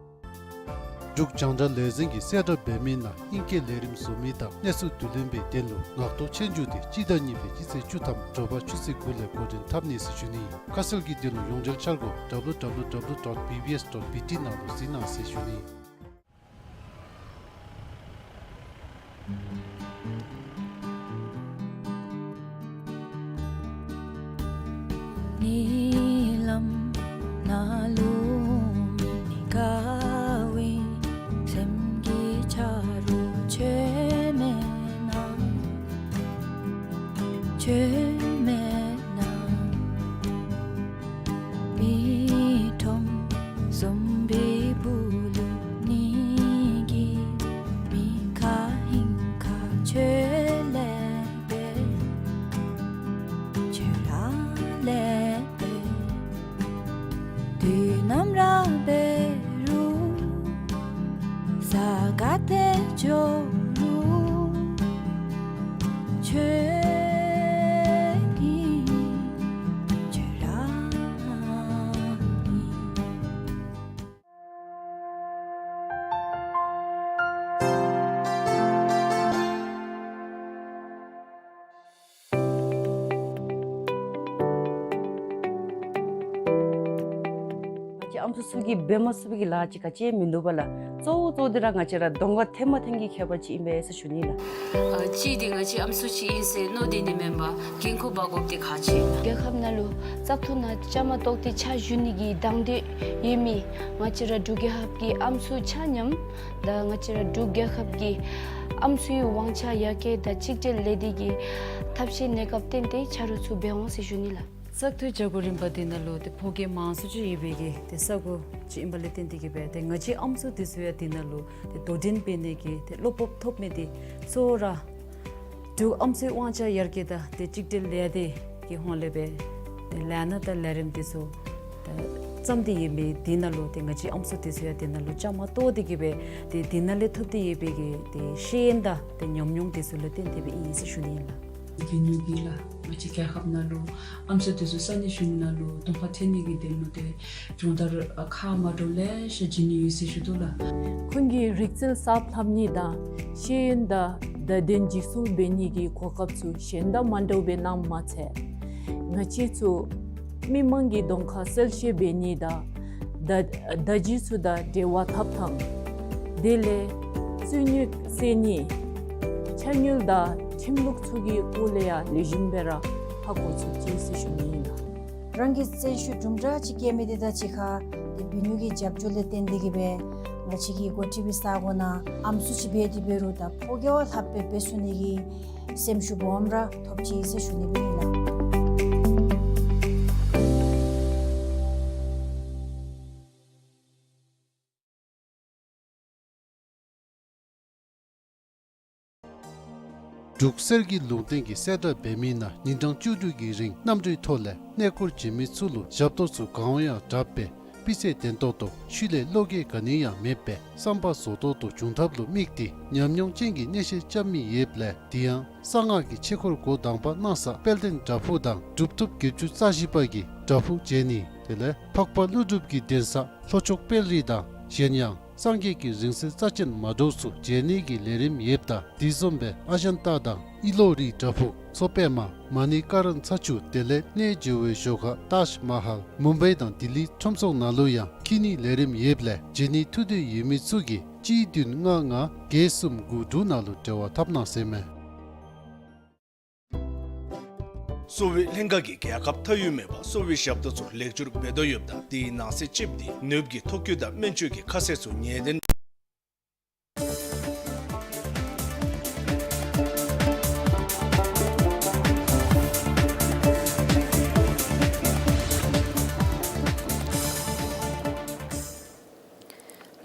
འབྲུག་རྒྱང་བསྒྲགས་ལས་འཛིན་གྱིས་གསལ་བསྒྲགས་འབད་མི་ནང་ཨིང་སྐད་ལས་རིམ་བཟོ་མི་དང་གནས་ཚུལ་བསྡུ་ལེན་པའི་དོན་ལུ་ངག་ཐོག་ཆོས་རྒྱུགས་དེ་སྤྱི་ཟླ་གཉིས་པའི་སྤྱི་ཚེས་བཅུ་ཐམ་དྲོ་པ་ཆུ་ཚོད་དགུ་ལས་འགོ་འདྲེན་འཐབ་ནི་ཟེར་ཞུ་ནི། ཁ་གསལ་གྱི་དོན་ལུ་ཡོངས་འབྲེལ་འཆར་སྒོ་W W W dot B B S dot B T ནང་ལུ་གཟིགས་གནང་ཟེར་ཞུ་ནི། ཉི་ལམ་ནང་ལུ་མི་དགའ་བའི་སེམས་ཀྱི་ཆ་རོགས་ཁྱོད་མེད་ན། ཁྱོད་མེད་ན། མི་ཁྲོམ་བཟུམ་པའི་སྦུག་ལུ་ཉལ་གྱི་མི་ཁ་ཧིང་ཁ་ཁྱོད་ལས་འབད། ཁྱོད་ར་ལས་འབད། དུས་ནམ་ར་འབད་རུང་ས་ག་ཏེ་འགྱོ་རུང་ཁྱོད་ཨིན། ཁྱོད་ར་ཨིན། ང་བཅས་ཨམ་སྲུ་ཚུ་གིས་འབད་མ་ཚུགས་པའི་གི་ལཱ་ཅིག་ག་ཅི་མིན་འདུག་པ་ལགས། གཙོ་བོ་གཙོ་བོ་འདི་ར་ང་བཅས་ར་གདོང་ཁར་ཐོན་མ་ཐོན་གྱི་ཁྱད་པར་ཅིག་ཨིན་པས་ཟེར་ཞུ་ནི་ལགས། ཨ་གཅིག་འདི་ང་བཅས་ཨམ་སྲུ་ཅིག་ཨིན་ཟེར་མནོ་སྡོད་ནི་མེན་པར་འགན་ཁུར་འབག་དགོཔ་འདི་ཁག་ཆེ་ལགས། རྒྱལ་ཁབ་ནང་ལུ་བཙག་འཐུ་ནང་བཅའ་མར་གཏོགས་ཏེ་ཕྱག་ཞུ་ནི་གི་དང་འདོད་ཡོད་མི་ང་བཅས་ར་འབྲུག་རྒྱལ་ཁབ་ཀྱི་ཨམ་སྲུ་ཆ་མཉམ་དང་ང་བཅས་ར་འབྲུག་རྒྱལ་ཁབ་ཀྱི་ཨམ་སྲུའི་དབང་ཆ་ཡར་རྒྱས་དང་གཅིག་སྒྲིལ་ལས་སྡེ་གི་ཐབས་ཤེས་གནས་སྐབས་བརྟེན་ཏེ་ཕྱག་རོགས་ཚུ་འབད་འོང་ཟེར་ཞུ་ནི་ལགས། བཙག་འཐུའི་བྱ་སྒོ་རིམ་པ་འདི་ནང་ལུ་ཏེ་ཕོ་སྐྱེས་མང་སུ་ཅིག་ཡོད་པའི་གི་ཏེ་ས་གོ་ཅིག་ཨིན་པ་ལས་བརྟེན་ཏེ་གིས་སྦེ་ཏེ་ང་བཅས་ཨམ་སྲུ་འདི་ཚུ་ཡང་འདི་ནང་ལུ་ཏེ་དོ་འགྲན་འབད་ནི་གི་ཏེ་བློ་སྤོབས་ཐོབ་མི་འདི་གཙོ་བོ་ར་འབྲུག་ཨམ་སྲུའི་དབང་ཆ་ཡར་རྒྱས་དང་ཏེ་གཅིག་སྒྲིལ་ལས་སྡེ་གི་ཧོངས་ལས་སྦེ་ཏེ་ལས་སྣ་དང་ལས་རིམ་འདི་ཚུ་ཏེ་བརྩམས་ཏེ་ཡོད་མི་འདི་ནང་ལུ་ཏེ་ང་བཅས་ཨམ་སྲུ་འདི་ཚུ་ཡང་འདི་ནང་ལུ་བཅའ་མར་གཏོགས་ཏེ་གིས་སྦེ་ཏེ་འདི་ནང་ལས་ཐོབ་སྟེ་ཡོད་པའི་གི་ཏེ་ཤེས་ཡོན་དང་ཏེ་ཉམས་མྱོང་འདི་ཚུ་ལུ་བརྟེན་ཏེ་སྦེ་ཨིན་ཟེར་ཞུ་ནི་ཨིན་ལགས། དེ་ནི་འདི་ལགས་ང་བཅས་རྒྱལ་ཁབ་ནང་ལུ་ཨམ་སྲུ་འདི་ཚུ་ས་གནས་གཞུང་ནང་ལུ་གདོང་ཁར་ཐོན་ནི་གི་དོན་ལུ་ཏེ་སྦྱོང་བརྡར་ཨ་ཁག་མ་འདྲཝ་ལེ་ཤ་བྱིན་ནི་ཡོད་ཟེར་ཞུ་དོ་ལགས། ཁོང་གི་རིག་རྩལ་གསརཔ་ལྷབ་ནི་དང་ཤེས་ཡོན་དང་བརྡ་དོན་འཇིག་སྲུང་འབད་ནི་གི་གོ་སྐབས་ཚུ་གཞན་དང་མ་འདྲཝ་སྦེ་གནངམ་མ་ཚད་ང་བཅས་ཚུ་མི་མང་གི་གདོང་ཁར་གསལ་བཤད་འབད་ནི་དང་བརྡ་བརྡ་བརྒྱུད་ཚུ་དང་འབྲེལ་བ་འཐབ་ཐངས་དེ་ལས་རྩོད་རྙོགས་སེལ་ནི་ཕྱག་དངུལ་དང་ཁྲིམས་ལུགས་ཚུ་གི་སྐོར་ལས་ཡང་ལེགས་ཤོམ་སྦེ་ར་ཧ་གོ་ཚུགས་ཅི་ཟེར་ཞུ་ནི་ཨིན་ལགས། རང་གི་རྩོད་ཤུགས་དུམ་གྲ་ཅིག་སྐྱེ་མི་དེ་དང་གཅིག་ཁར་ཏེ་བུ་ཉུ་གི་རྒྱབ་སྐྱོར་ལས་བརྟེན་ཏེ་གིས་སྦེ་ང་བཅས་ཀྱི་འགོ་ཁྲིད་པའི་ས་གོ་ནང་ཨམ་སྲུ་ཅིག་འབད་དེ་འབད་རུང་ད་ཕོ་སྐྱེས་བ་ལྷགཔ་སྦེ་འབད་ཚུགས་ནི་གི་སེམས་ཤུགས་སྦོམ་ར་ཐོབ་ཅི་ཟེར་ཞུ་ནི་ཨིན་ལགས། འབྲུག་གསེར་གྱི་ལུང་བསྟན་གྱིས་གསལ་བསྒྲགས་འབད་མི་ནང་ཉིན་གྲངས་བཅུ་དྲུག་གི་རིང་གནམ་གྲུའི་ཐོག་ལས་གནས་སྐོར་བྱོན་མི་ཚུ་ལུ་ཞབས་ཏོག་ཚུ་གང་འོང་ཡང་དྲགཔ་སྦེ་ཕུལ་ཚད་ལྡན་ཏོག་ཏོ་ཤུལ་ལས་བློ་འགྱོད་ག་ནི་ཡང་མེདཔ་སྦེ་བསམ་པ་རྫོགས་ཏོག་ཏོ་བྱུང་ཐབས་ལུ་དམིགས་ཏེ་ཉམས་མྱོང་ཅན་གྱི་གནས་བཤད་རྐྱབ་མི་ཡོདཔ་ལས་དེ་ཡང་གསང་སྔགས་ཀྱི་ཆོས་སྐོར་འགོ་དང་པ་གནང་ས་དཔལ་ལྡན་བྲག་ཕུག་དང་གྲུབ་ཐོབ་བརྒྱད་ཅུ་རྩ་བཞི་པ་གི་བྲག་ཕུག་མཇལ་ནི་དེ་ལས་འཕགས་པ་ཀླུ་སྒྲུབ་ཀྱི་གདན་ས་ལྷོ་ཕྱོགས་དཔལ་རི་དང་གཞན་ཡང་སངས་རྒྱས་ཀྱི་རིང་བསྲེལ་རྩ་ཅན་མ་འདྲཝ་ཚུ་མཇལ་ནི་གི་ལས་རིམ་ཡོདཔ་ད་དེ་བཟུམ་སྦེ་ཨ་ཞན་ཏ་དང་ཨི་ལོ་རིའི་བྲག་ཕུག་ མཚོ་པདྨ། མ་ཎི་ཀ་རུ་ནི་ཚ་ཆུ་དེ་ལས་གནས་མཇལ་བའི་ཞོར་ཁར་ཏཱཇ་མ་ཧཱལ་མུམ་བའི་དང་ལྡི་ལི་ཁྲོམ་ཚོགས་ནང་ལུ་ཡང་འཁྱིད་ནིའི་ལས་རིམ་ཡོདཔ་ལས་མཇལ་ནི་ཐུགས་འདོད་ཡོད་མི་ཚུ་གིས་གཅིག་བདུན་ལྔ་ལྔ་བརྒྱད་གསུམ་དགུ་དྲུག་ནང་ལུ་འབྲེལ་བ་འཐབ་གནང་ཟེར་མས། གསོ་བའི་ལྷན་ཁག་གིས་རྒྱལ་ཁབ་མཐའ་དབུས་མེད་པར་གསོ་བའི་ཞབས་ཏོག་ཚུ་ལེགས་བཅོས་འབད་དོ་ཡོདཔ་ད་དེའི་ནང་གསེས་ཅིག་འདི་ནདཔ་གི་ཐོ་བཀོད་དང་སྨན་བཅོས་ཀྱི་ཁ་གསལ་ཚུ་ངེས་གཏན།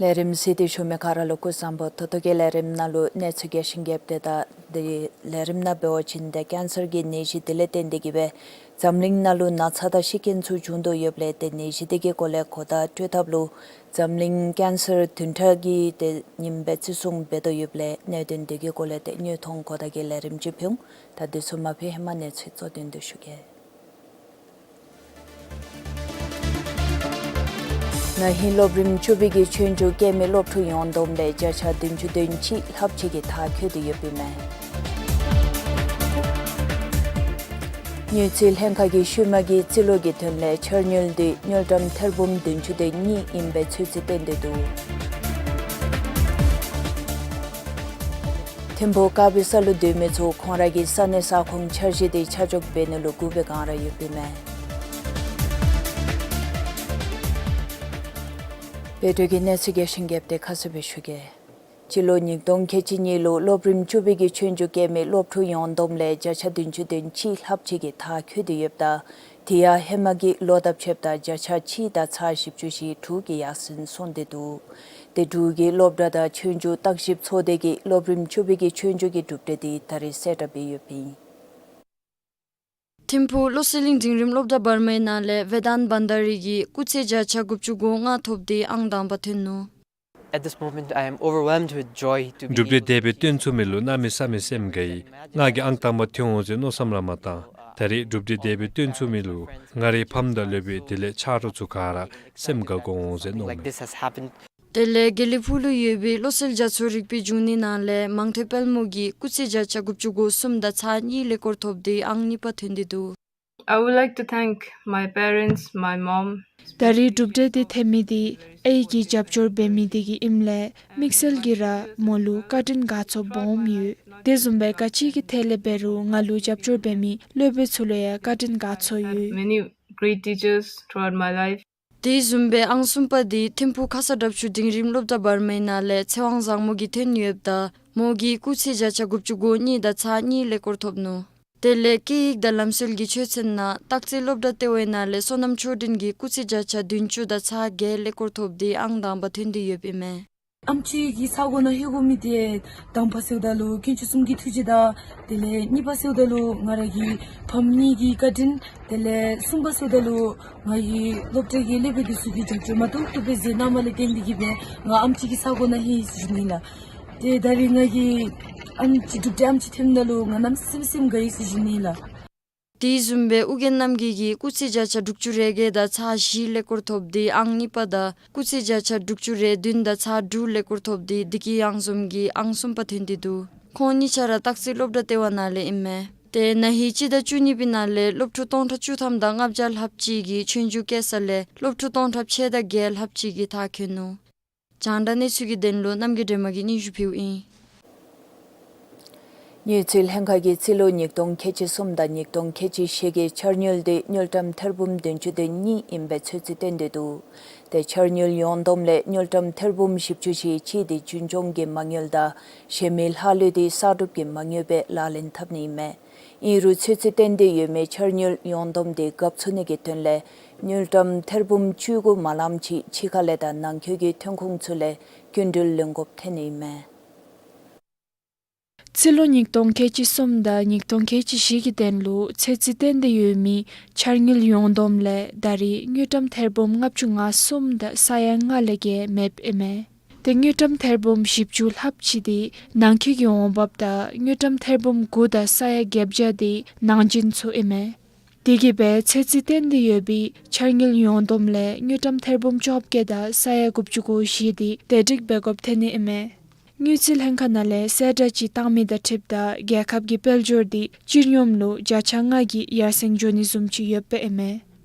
ལས་རིམ་གཟིགས་ཏེ་བཞུགས་མི་ག་ར་ལུ་སྐུ་གཟུགས་བཟང་པོ། ད་ལྟོ་གི་ལས་རིམ་ནང་ལུ་གནས་ཚུལ་རྒྱས་ཤིང་རྒྱསཔ་དེ་དང་དེ་ལས་རིམ་ནང་འབད་བ་ཅིན་ཏེ་ཀེན་སར་གྱི་ནད་གཞི་དེ་ལས་བརྟེན་ཏེ་གིས་སྦེ་འཛམ་གླིང་ནང་ལུ་ན་ཚ་དང་ཤི་རྐྱེན་ཚུ་བྱུང་དོ་ཡོདཔ་ལས་ཏེ་ནད་གཞི་དེ་གི་སྐོར་ལས་གོ་བརྡ་སྤྲོད་ཐབས་ལུ་འཛམ་གླིང་ཀེན་སར་བདུན་ཕྲག་གི་ཏེ་ཉིནམ་སྦེ་བརྩི་སྲུང་འབད་དོ་ཡོདཔ་ལས་གནད་དོན་དེ་གི་སྐོར་ལས་ཏེ་དངོས་མཐོང་གོ་བརྡ་གི་ལས་རིམ་ཅིག་ཕུལ་འོང་། ད་དེ་ཚུ་མ་ཕུལ་ཧེ་མ་གནས་ཚུལ་གཙོ་དོན་དུ་ཞུ་གེ། ན་ཧིང་སློབ་རིམ་བཅུ་པའི་གི་ཆོས་རྒྱུགས་རྐྱབ་མི་སློབ་ཕྲུག་ཡོངས་བསྡོམས་ལས་བརྒྱ་ཆ་བདུན་ཅུ་དོན་གཅིག་ལྷགཔ་ཅིག་གིས་མཐར་འཁྱོལ་ཏེ་ཡོདཔ་ཨིན་མས། དངུལ་རྩིས་ལྷན་ཁག་གིས་ཤུལ་མ་གི་རྩིས་ལོ་གི་དོན་ལས་འཆར་དངུལ་འདི་དངུལ་ཀྲམ་ཐེར་འབུམ་བདུན་ཅུ་དོན་གཉིས་ཨིན་པའི་ཚོད་རྩིས་བཏོན་ཏེ་འདུག། ཐིམ་ཕུག་དཀར་པོའི་ས་ལུ་སྡོད་མི་ཚུ་ཁོང་ར་གི་ས་གནས་ས་ཁོངས་འཆར་གཞི་དེ་ཆ་འཇོག་འབད་ནི་ལུ་སྒུག་པའི་བསྒང་ར་ཡོདཔ་ཨིན་མས། བོད་དུས་ཀྱི་གནས་ཚུལ་རྒྱས་ཤིང་རྒྱསཔ་དེ་ཁ་གསལ་སྦེ་ཞུ་གེ། སྤྱི་ལོ་ཉིས་སྟོང་ཁལ་གཅིག་གཉིས་ལུ་སློབ་རིམ་བཅུ་པའི་གི་ཆོས་རྒྱུགས་རྐྱབ་མི་སློབ་ཕྲུག་ཡོངས་བསྡོམས་ལས་བརྒྱ་ཆ་བདུན་ཅུ་དོན་གཅིག་ལྷགཔ་ཅིག་གིས་མཐར་འཁྱོལ་ཏེ་ཡོདཔ་ད་དེ་ཡང་ཧེ་མ་གི་ལོ་དང་ཕྱདཔ་ད་བརྒྱ་ཆ་གཅིག་དང་ཚག་བཞི་བཅུ་ཞེ་དྲུག་གི་ཡར་སེང་སོང་སྟེ་འདུག། དེ་འབྲུག་གི་སློབ་གྲྭ་དང་ཆོས་རྒྱུགས་བརྟག་ཞིབ་ཚོགས་སྡེ་གིས་སློབ་རིམ་བཅུ་པའི་གི་ཆོས་རྒྱུགས་ཀྱི་གྲུབ་འབྲས་དེ་ད་རིས་གསལ་བསྒྲགས་འབད་ཡོདཔ་ཨིན། ཐིམ་ཕུག་བློ་གསལ་གླིང་འབྲིང་རིམ་སློབ་གྲྭ་བར་མའི་ནང་ལས་ཝེ་དཱན་བྷན་དཱ་རི་གིས་སྐུགས་ཚད་བརྒྱ་ཆ་དགུ་བཅུ་གོ་ལྔ་ཐོབ་སྟེ་ཨང་དང་པ་ཐོན་ནུག། At this moment, I am overwhelmed with joy to be གྲུབ་འབྲས་དེ་སྦེ་སྟོན་ཚུགས་མི་ལུ་གནམ་མེད་ས་མེད་སེམས་དགའ་ཡི། ང་གིས་ཨང་དང་པ་ཐོན་འོང་ཟེར་མནོ་བསམ་ར་མ་བཏང་། ད་རིས་གྲུབ་འབྲས་དེ་སྦེ་སྟོན་ཚུགས་མི་ལུ་ང་རའི་ཕམ་དང་སློབ་དཔོན་དེ་ལས་ཆ་རོགས་ཚུ་ག་ར་སེམས་དགའ་དགོ་འོང་ཟེར་མནོཝ་མས། དེ་ལས་དགེ་ལེགས་ཕུག་ལུ་ཡོད་པའི་བློ་གསལ་རྒྱ་མཚོ་རིག་པའི་འབྱུང་གནས་ནང་ལས་མང་ཐོས་དཔལ་མོ་གིས་སྐུགས་ཚད་བརྒྱ་ཆ་དགུ་བཅུ་གོ་གསུམ་དང་ཚག་གཉིས་ཀླད་ཀོར་ཐོབ་སྟེ་ཨང་གཉིས་པ་ཐོན་ཏེ་འདུག། I would like to thank my parents, my mom. ད་རིས་གྲུབ་འབྲས་དེ་ཐོན་མི་དེ་ཨའི་གིས་རྒྱབ་སྐྱོར་འབད་མི་དེ་གིས་ཨིནམ་ལས་དམིགས་བསལ་གྱིས་ར་མོ་ལུ་བཀའ་དྲིན་དགའ་ཚོར་སྦོམ་ཡོད། དེ་བཟུམ་སྦེ་ག་ཅི་གི་ཐད་ལས་འབད་རུང་ང་ལུ་རྒྱབ་སྐྱོར་འབད་མི་སློབ་དཔོན་ཚུ་ལུ་ཡང་བཀའ་དྲིན་དགའ་ཚོར་ཡོད། Many great teachers throughout my life. དེ་བཟུམ་སྦེ་ཨང་གསུམ་པ་དེ་ཐིམ་ཕུག་ཁ་ས་དྲག་ཆུ་འབྲིང་རིམ་སློབ་གྲྭ་བར་མའི་ནང་ལས་ཚེ་དབང་བཟང་མོ་གིས་ཐོན་ཡོདཔ་ད་མོ་གིས་སྐུགས་ཚད་བརྒྱ་ཆ་དགུ་བཅུ་གོ་གཉིས་དང་ཚག་གཉིས་ཀླད་ཀོར་ཐོབ་ནུག། དེ་ལས་སྐད་ཡིག་དང་ལམ་སྲོལ་གྱི་ཆོས་ཚན་ནང་སྟག་རྩེ་སློབ་གྲྭ་ལྟེ་བའི་ནང་ལས་བསོད་ནམས་ཆོས་སྒྲོན་གྱིས་སྐུགས་ཚད་བརྒྱ་ཆ་བདུན་ཅུ་དང་ཚག་བརྒྱད་ཀླད་ཀོར་ཐོབ་སྟེ་ཨང་དང་པ་ཐོན་ཏེ་ཡོདཔ་ཨིན་མས། ཨམ་ཆི་གི་ས་གོ་ནང་ལྷོད་དགོ་མི་དེ་དང་པ་ཟེརཝ་ད་ལུ་དཀོན་མཆོག་གསུམ་གྱི་ཐུགས་རྗེ་དང་དེ་ལས་གཉིས་པ་ཟེརཝ་ད་ལུ་ང་ར་གི་ཕམ་གཉིས་ཀྱི་བཀའ་དྲིན། དེ་ལས་གསུམ་པ་ཟེརཝ་ད་ལུ་ང་གི་སློབ་གྲྭ་གི་སློབ་དཔོན་དེ་ཚུ་གིས་རྒྱབ་སྐྱོར་མ་ཏོག་ཏོ་སྦེ་མཛད་གནངམ་ལས་བརྟེན་ཏེ་གིས་སྦེ་ང་ཨམ་ཆི་གི་ས་གོ་ནང་ལྷོད་ཡི་ཟེར་ཞུ་ནི་ལགས། ཏེ་ད་རིས་ང་གི་ཨམ་ཆི་གྲུབ་འབྲས་ཨམ་ཆི་ཐོནམ་ད་ལུ་ང་གནམ་མེད་ས་མེད་སེམས་དགའ་ཡི་ཟེར་ཞུ་ནི་ལགས། དེ་བཟུམ་སྦེ་ཨོ་རྒྱན་རྣམ་རྒྱལ་གྱིས་སྐུགས་ཚད་བརྒྱ་ཆ་དྲུག་ཅུ་རེ་བརྒྱད་དང་ཚག་བཞི་ཀླད་ཀོར་ཐོབ་སྟེ་ཨང་གཉིས་པ་དང་སྐུགས་ཚད་བརྒྱ་ཆ་དྲུག་ཅུ་རེ་བདུན་དང་ཚག་དྲུག་ཀླད་ཀོར་ཐོབ་སྟེ་དེ་གི་ཡང་འཛོམས་ཀྱིས་ཨང་གསུམ་པ་ཐོན་ཏེ་འདུག། ཁོང་གཉིས་ཆ་ར་སྟག་རྩེ་སློབ་གྲྭ་ལྟེ་བ་ནང་ལས་ཨིན་མས། ཏེ་ན་ཧིང་སྤྱི་ཟླ་བཅུ་གཉིས་པའི་ནང་ལས་སློབ་ཕྲུག་སྟོང་ཕྲག་བཅུ་ཐམ་དང་ལྔ་བརྒྱ་ལྷགཔ་ཅིག་གིས་ཆོས་རྒྱུགས་རྐྱབ་ས་ལས་སློབ་ཕྲུག་སྟོང་ཕྲག་ཕྱེད་དང་བརྒྱད་ལྷགཔ་ཅིག་གིས་མཐར་འཁྱོལ་ནུག། རྒྱང་བསྒྲགས་གནས་ཚུལ་གྱི་དོན་ལུ་རྣམ་རྒྱལ་སྒྲོལ་མ་གིས་སྙན་ཞུ་ཕུལཝ་ཨིན། དངུལ་རྩིས་ལྷན་ཁག་གིས་རྩིས་ལོ་ཉིས་སྟོང་ཁལ་གཅིག་གསུམ་དང་ཉིས་སྟོང་ཁལ་གཅིག་བཞི་གི་འཆར་དངུལ་དེ་དངུལ་ཀྲམ་ཐེར་འབུམ་བདུན་ཅུ་དོན་གཉིས་ཨིན་པའི་ཚོད་རྩིས་བཏོན་ཏེ་འདུག། ཏེ་འཆར་དངུལ་ཡོངས་བསྡོམས་ལས་དངུལ་ཀྲམ་ཐེར་འབུམ་བཞི་བཅུ་ཞེ་གཅིག་དེ་རྒྱུན་སྐྱོང་གི་མ་དངུལ་དང་གཞན་མི་ལྷག་ལུས་དེ་གསར་སྒྲུབ་ཀྱི་མ་དངུལ་སྦེ་ལག་ལེན་འཐབ་ནི་ཨིན་མས། ཨིན་རུང་ཚོད་རྩིས་བཏོན་ཏེ་ཡོད་མི་འཆར་དངུལ་ཡོངས་བསྡོམས་དེ་འགབ་ཚུགས་ནི་གི་དོན་ལས་དངུལ་ཀྲམ་ཐེར་འབུམ་བཅུ་དགུ་མ་ལངམ་ཅིག་ཕྱི་ཁ་ལས་དང་ནང་འཁོད་ཀྱི་ཐོན་ཁུངས་ཚུ་ལས་སྐྱིན་འགྲུལ་ལེན་དགོཔ་ཐོན་ནི་ཨིན་མས། རྩིས་ལོ་ཉིས་སྟོང་ཁལ་གཅིག་གསུམ་དང་ཉིས་སྟོང་ཁལ་གཅིག་བཞི་གི་དོན་ལུ་ཚོད་རྩིས་བཏོན་ཏེ་ཡོད་མི་འཆར་དངུལ་ཡོངས་བསྡོམས་ལས་ད་རིས་དངུལ་ཀྲམ་ཐེར་འབུམ་ལྔ་བཅུ་ང་གསུམ་དང་ས་ཡ་ལྔ་ལས་བརྒལ་མེདཔ་ཨིན་མས། ཏེ་དངུལ་ཀྲམ་ཐེར་འབུམ་བཞི་བཅུ་ལྷགཔ་ཅིག་དེ་ནང་འཁོད་ཀྱི་འོང་འབབ་དང་དངུལ་ཀྲམ་ཐེར་འབུམ་དགུ་དང་ས་ཡ་བརྒྱད་བརྒྱ་དེ་ནང་འཛིན་ཚུ་ཨིན་མས། དེ་གིས་སྦེ་ཚོད་རྩིས་བཏོན་ཏེ་ཡོད་པའི་འཆར་དངུལ་ཡོངས་བསྡོམས་ལས་དངུལ་ཀྲམ་ཐེར་འབུམ་བཅོ་བརྒྱད་དང་ས་ཡ་དགུ་བཅུ་གོ་བཞི་དེ་བདེ་སྒྲིག་འབད་དགོཔ་ཐོན་ནི་ཨིན་མས། དངུལ་རྩིས་ལྷན་ཁག་ནང་ལས་གསལ་བསྒྲགས་ཅིག་བཏང་མི་དང་འཁྲིལཝ་ད་རྒྱལ་ཁབ་ཀྱི་དཔལ་འབྱོར་འདི་སྤྱིར་སྙོམས་ལུ་བརྒྱ་ཆ་ལྔ་གི་ཡར་སེང་འགྱོ་ནི་བཟུམ་ཅིག་ཡོདཔ་ཨིན་མས།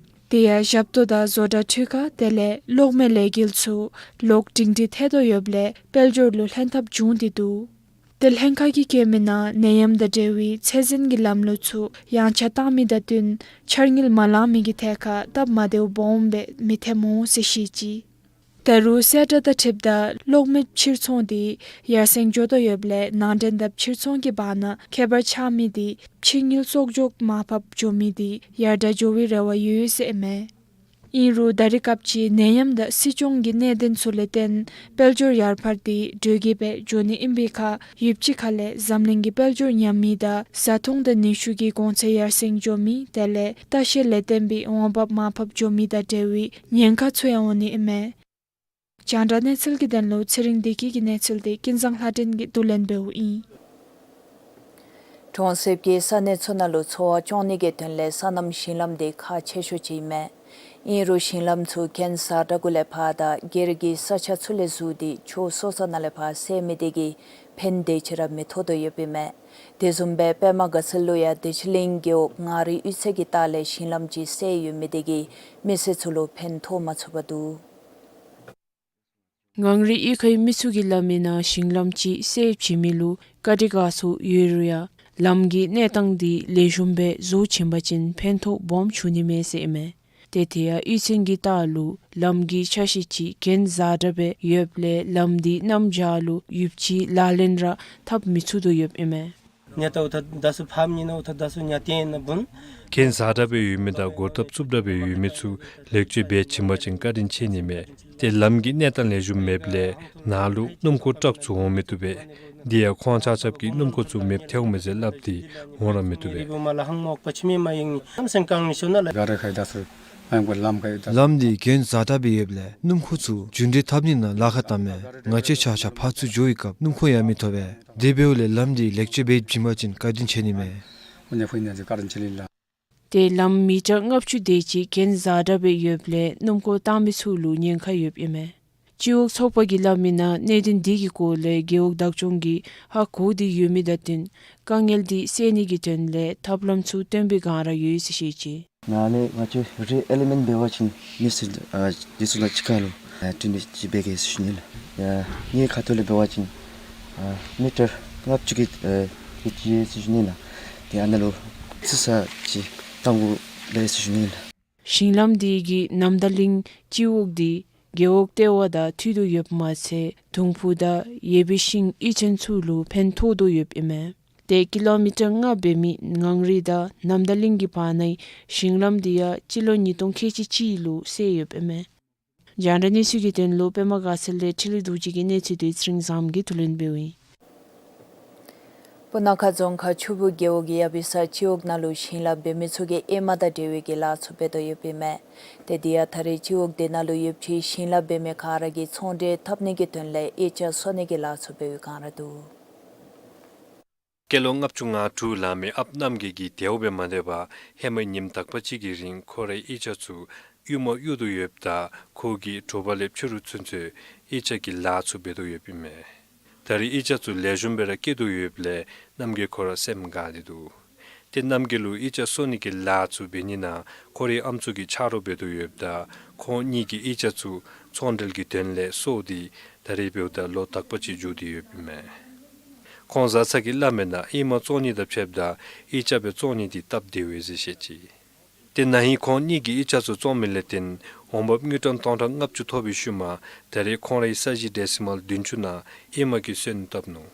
དེ་ཡང་ཞབས་ཏོག་དང་བཟོ་གྲྭ་འཕྲུལ་ཁང་དེ་ལས་གློག་མེ་ལས་འགུལ་ཚུ་ལོག་སྒྲིང་སྒྲི་ཐལ་དོ་ཡོདཔ་ལས་དཔལ་འབྱོར་ལུ་ལྷན་ཐབས་བྱུང་སྟེ་འདུག། ཏེ་ལྷན་ཁག་གིས་བཀོད་མི་ནང་ནད་ཡམས་དང་འབྲེལ་བའི་ཚད་འཛིན་གྱི་ལམ་ལུགས་ཚུ་ཡངས་ཆག་བཏང་མི་དང་བསྟུན་འཆར་དངུལ་མ་ལང་མི་གི་ཐད་ཁར་སྟབས་མ་བདེཝ་སྦོམ་སྦེ་མི་ཐོནམ་འོང་ཟེར་བཤད་ཅི། ད་རུང་གསལ་བསྒྲགས་དང་འཁྲིལཝ་ད་གློག་མེ་ཕྱིར་ཚོང་འདི་ཡར་སེང་འགྱོ་དོ་ཡོདཔ་ལས་ནང་འདྲེན་དང་ཕྱིར་ཚོང་གི་བར་ན་ཁྱད་པར་ཆགས་མི་འདི་ཕྱི་དངུལ་གསོག་འཇོག་མར་ཕབ་འགྱོ་མི་འདི་ཡར་དྲག་འགྱོ་བའི་རེ་བ་ཡོད་ཟེར་ཨིན་མས། ཨིན་རུང་ད་རེས་སྐབས་ཅིག་ནད་ཡམས་དང་སྲིད་སྐྱོང་གི་གནད་དོན་ཚུ་ལས་བརྟེན་དཔལ་འབྱོར་ཡར་འཕར་འདི་འགྲོས་ཀྱིས་སྦེ་འགྱོ་ནི་ཨིན་པའི་ཁར་ཡུདཔ་ཅིག་ཁ་ལས་འཛམ་གླིང་གི་དཔལ་འབྱོར་ཉམས་མི་དང་བཟའ་འཐུང་དང་ནུས་ཤུགས་ཀྱི་གོང་ཚད་ཡར་སེང་འགྱོ་མི་དེ་ལས་ལྟ་བཤལ་ལས་བརྟེན་པའི་འོང་འབབ་མར་ཕབ་འགྱོ་མི་དང་འབྲེལ་བའི་ཉེན་ཁ་ཚུ་ཡང་འོང་ནི་ཨིན་མས། རྒྱང་བསྒྲགས་གནས་ཚུལ་གྱི་དོན་ལུ་ཚེ་རིང་བདེ་སྐྱིད་ཀྱི་གནས་ཚུལ་འདི་ཀུན་བཟང་ལྷ་སྒྲོན་གྱིས་བསྡུ་ལེན་འབདཝ་ཨིན། གྲོང་གསེབ་ཀྱི་ས་གནས་ཚུ་ནང་ལུ་འཚོ་བ་སྐྱོང་ནི་གི་དོན་ལས་སོ་ནམ་ཞིང་ལམ་འདི་ཁག་ཆེ་ཤོས་ཅིག་ཨིན་མས། ཨིན་རུང་ཞིང་ལམ་ཚུ་གྱེན་བཟའ་དྲག་གུ་ལས་ཕར་དང་སྒེར་གྱི་ས་ཆ་ཚུ་ལས་བཟོ་སྟེ་ཕྱོགས་སོ་སོ་ནང་ལས་ཕར་བསལ་མི་དེ་གིས་ཕན་དེ་ཅིག་ར་མི་ཐོགས་དོ་ཡོདཔ་ཨིན་མས། དེ་བཟུམ་སྦེ་པདྨ་དགའ་ཚལ་ལུ་ཡང་བདེ་ཆེན་གླིང་རྒེད་འོག་ངང་རིས་གཡུས་ཚན་གྱི་ལྟག་ལས་ཞིང་ལམ་ཅིག་བསལ་ཡོད་མི་དེ་གིས་མི་སེར་ཚུ་ལུ་ཕན་ཐོགས་མ་ཚུགས་པར་འདུག། ངང་རིས་གཡུས་ཁའི་མི་ཚུ་གིས་སླབ་མི་ནང་ཞིང་ལམ་ཅིག་བསལ་བྱིན་མི་ལུ་བཀའ་དྲིན་དགའ་ཚོར་ཡོད་རུང་ཡང་ལམ་གྱི་གནས་སྟངས་འདི་ལེགས་ཤོམ་སྦེ་བཟོ་བྱིན་པ་ཅིན་ཕན་ཐོགས་སྦོམ་བྱུང་ནི་མས་ཟེར་ཨིན་མས། ཏེ་དེ་ཡང་གཡུས་ཚན་གྱི་ལྟག་ལུ་ལམ་གྱི་ཆ་ཤས་ཅིག་གྱེན་བཟའ་དྲག་སྦེ་ཡོདཔ་ལས་ལམ་འདི་གནམ་བྱཱར་ལུ་ཡུདཔ་ཅིག་ལག་ལེན་ར་འཐབ་མི་ཚུགས་དོ་ཡོདཔ་ཨིན་མས། ཉ་ཏ་འུ་ཐ་ད་སུ་ཕམ་ཉི་ན་འུ་ཐ་ད་སུ་ཉ་ཏེན་ན་བུན། གྱེན་བཟའ་དྲག་སྦེ་ཡོད་མི་དང་སྒོ་ཐབ་རྩུབ་དྲག་སྦེ་ཡོད་མི་ཚུ་ལེགས་བཅོས་འབད་བྱིན་པ་ཅིན་བཀའ་དྲིན་ཆེ་ནི་མས། ཏེ་ལམ་གྱི་གནས་སྟངས་ལེགས་ཤོམ་མེདཔ་ལས་ནཱ་ལུ་སྣུམ་འཁོར་ཊཱག་ཚུ་འོང་མི་བཏུབ་པས། དེ་ཡང་ཁོང་ཆ་ཁྱབ་ཀྱིས་སྣུམ་འཁོར་ཚུ་མེདཔ་ཐལཝ་མས་ཟེར་སླབ་སྟེ་འོང་ར་མི་བཏུབ་པས། ལམ་འདི་གྱེན་བཟའ་དྲག་སྦེ་ཡོདཔ་ལས་སྣུམ་འཁོར་ཚུ་རྒྱུན་འགྲུལ་འཐབ་ནི་ནང་ལཱ་ཁག་བཏངམ་མས། ང་བཅས་ཆ་ཁྱབ་ཕར་ཚུར་འགྱོ་བའི་སྐབས་སྣུམ་འཁོར་ཡང་མི་ཐོབ་པས། དེ་འབདཝ་ལས་ལམ་འདི་ལེགས་བཅོས་འབད་བྱིན་པ་ཅིན་བཀའ་དྲིན་ཆེ་ནི་མས། ཏེ་ལམ་མི་ཊར་ལྔ་བཅུ་དེ་ཅིག་གྱེན་བཟའ་དྲག་སྦེ་ཡོདཔ་ལས་སྣུམ་འཁོར་བཏང་མི་ཚུ་ལུ་ཉེན་ཁ་ཡོདཔ་ཨིན་མས། སྤྱི་འོག་ཚོགས་པ་གིས་སླབ་མི་ནང་གནད་དོན་འདི་གི་སྐོར་ལས་རྒེད་འོག་བདག་སྐྱོང་གིས་ཧ་གོ་སྟེ་ཡོད་མི་དང་བསྟུན་དཀའ་ངལ་འདི་སེལ་ནི་གི་དོན་ལས་ཐབས་ལམ་ཚུ་སྟོན་པའི་སྒང་ར་ཡོད་ཟེར་བཤད་ཅི། ནཱ་ལས་ང་བཅས་རི་ཨེ་ལི་མེནཊ་འབད་བ་ཅིན་ནི་སི་ཨ་འདི་ཚུ་ལུ་གཅིག་ཁར་ལུ་ཨ་ཏི་ནི་ཅིག་འབད་གེ་ཟེར་ཞུ་ནི་ལགས། ཨ་ངེའི་ཁ་ཐུག་ལས་འབད་བ་ཅིན་ཨ་མི་ཊར་ལྔ་བཅུ་གི་ཨ་ཡོད་ཅི་ཟེར་ཞུ་ནི་ལགས། ཏེ་ཨ་ནཱ་ལུ་རྩི་ས་ཅིག་བཏང་དགོ་ལས་ཟེར་ཞུ་ནི་ལགས། ཞིང་ལམ་འདི་གིས་ནམ་ད་གླིང་སྤྱི་འོག་འདི་རྒེད་འོག་ལྟེ་བ་དང་མཐུད་དེ་ཡོདཔ་མ་ཚད་དུང་ཕུ་དང་ཡེ་བི་ཤིང་གཡུས་ཚན་ཚུ་ལུ་ཕན་ཐོགས་དོ་ཡོདཔ་ཨིན་མས། ཏེ་ཀི་ལོ་མི་ཊར་ལྔ་འབད་མི་ངང་རིས་དང་ནམ་ད་གླིང་གི་བར་ནའི་ཞིང་ལམ་འདི་ཡང་སྤྱི་ལོ་ཉིས་སྟོང་ཁལ་གཅིག་གཅིག་ལུ་བསལ་ཡོདཔ་ཨིན་མས། རྒྱང་བསྒྲགས་གནས་ཚུལ་གྱི་དོན་ལུ་པདྨ་དགའ་ཚལ་ལས་འཕྲིན་ལས་རྡོ་རྗེ་གི་གནས་ཚུལ་འདི་ཚེ་རིང་བཟངམོ་གིས་བསྡུ་ལེན་འབདཝ་ཨིན། སྤུ་ན་ཁ་རྫོང་ཁག་ཆུ་སྦུག་རྒེད་འོག་གི་ཡ་བི་ས་སྤྱི་འོག་ནང་ལུ་ཞིང་ལཱ་འབད་མི་ཚུ་གིས་ཨེ་མ་དང་འབྲེལ་བའི་གི་ལཱ་ཚུ་འབད་དོ་ཡོདཔ་ཨིན་མས། ཏེ་དེ་ཡང་ད་རེས་སྤྱི་འོག་དེ་ནང་ལུ་ཡོད་པའི་ཞིང་ལཱ་འབད་མི་ག་ར་གིས་ཚོང་འབྲེལ་འཐབ་ནི་གི་དོན་ལས་དབྱེ་ཆ་སོར་ནི་གི་ལཱ་ཚུ་འབད་བའི་སྒང་ར་འདུག། སྐྱེས་ལོ་ལྔ་བཅུ་ང་དྲུག་ལང་མི་ཨཔ་རྣམ་རྒྱལ་གྱིས་དེ་བ་སྦེ་མ་སྡོད་པར་ཧེ་མ་ཉིནམ་དག་པ་ཅིག་གི་རིང་ཁོ་རའི་དབྱེ་ཆ་ཚུ་གཡུར་མ་གཡུར་དོ་ཡོདཔ་ད་ཁོ་གིས་དྲོ་པ་ལས་ཕྱི་རུ་ཚུན་ཚོད་དབྱེ་ཆ་གི་ལཱ་ཚུ་འབད་དོ་ཡོདཔ་ཨིན་མས། ད་རེས་དབྱེ་ཆ་ཚུ་ལེགས་ཤོམ་སྦེ་ར་སྐྱེ་དོ་ཡོདཔ་ལས་རྣམ་རྒྱལ་ཁོ་ར་སེམས་དགའ་སྟེ་འདུག། ཏེ་རྣམ་རྒྱལ་ལུ་དབྱེ་ཆ་སོར་ནི་གི་ལཱ་ཚུ་འབད་ནི་ནང་ཁོ་རའི་ཨམ་སྲུ་གིས་ཆ་རོགས་འབད་དོ་ཡོདཔ་ད་ཁོང་གཉིས་ཀྱིས་དབྱེ་ཆ་ཚུ་ཚོང་འབྲེལ་གྱི་དོན་ལས་སོར་ཏེ་ད་རེས་འབདཝ་ད་ལོ་དག་པ་ཅིག་འགྱོ་སྟེ་ཡོདཔ་ཨིན་མས། ཁོང་བཟའ་ཚང་གིས་སླབ་མི་ནང་ཨེ་མ་བཙོང་ནི་དང་ཕྱདཔ་ད་དབྱེ་ཆ་སྦེ་བཙོང་ནི་འདི་སྟབས་བདེ་བས་ཟེར་བཤད་ཅི། ཏེ་ན་ཧིང་ཁོང་གཉིས་ཀྱིས་དབྱེ་ཆ་ཚུ་བཙོང་མི་ལས་བརྟེན་འོང་འབབ་དངུལ་ཀྲམ་སྟོང་ཕྲག་ལྔ་བཅུ་ཐོབ་པའི་ཤུལ་མ་ད་རེས་ཁོང་རའི་ས་གཞི་ཌེ་སི་མཱལ་བདུན་ཅུ་ནང་ཨེ་མ་གིས་སོན་བཏབ་ནུག།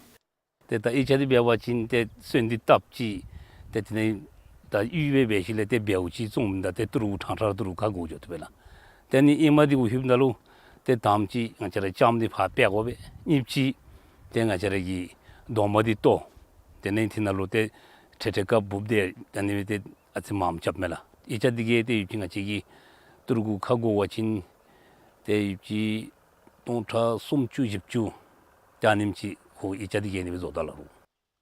ཏེ་ད་དབྱེ་ཆ་འདི་འབད་བ་ཅིན་ཏེ་སོན་འདི་བཏབ་ཅི། ཏེ་དེ་ནས་ད་གཡུར་སྦེ་འབད་ཞིནམ་ལས་ཏེ་འབདཝ་ཅིག་བཙོང་མི་ད་ཏེ་ཏི་རུ་གུ་ཕྲང་ཕྲང་ཏི་རུ་གུ་ཁ་དགོ་འགྱོ་དོ་བས་ལགས། ཏེ་ནི་ཨེ་མ་འདི་གུ་ལྷོདཔ་ད་ལུ་ཏེ་དང་པ་ཅིག་ང་བཅས་ར་ལྕངམ་འདི་ཕར་སྤར་དགོ་པས། གཉིས་པ་ཅིག་ཏེ་ང་བཅས་ར་གི་རྡོག་མ་འདི་བཏོག། དེ་ནས་དེ་ནང་ལུ་ཏེ་ཁྲེ་ཁྲེ་ཀ་འབུབ་སྟེ་ཨ་ནི་སྦེ་ཏེ་ཨ་ཙི་མངམ་རྐྱབ་མས་ལགས། དབྱེ་ཆ་འདི་གིས་ཏེ་ཡུདཔ་ཅིག་ང་བཅས་ཀྱི་ཏི་རུ་གུ་ཁ་དགོ་པ་ཅིན་ཏེ་ཡུདཔ་ཅིག་སྟོང་ཕྲག་སུམ་ཅུ་བཞི་བཅུ་ཏེ་ཨ་ནེམ་ཅིག་ཁོ་དབྱེ་ཆ་འདི་གིས་ཨ་ནི་སྦེ་བཟོ་ད་ལགས།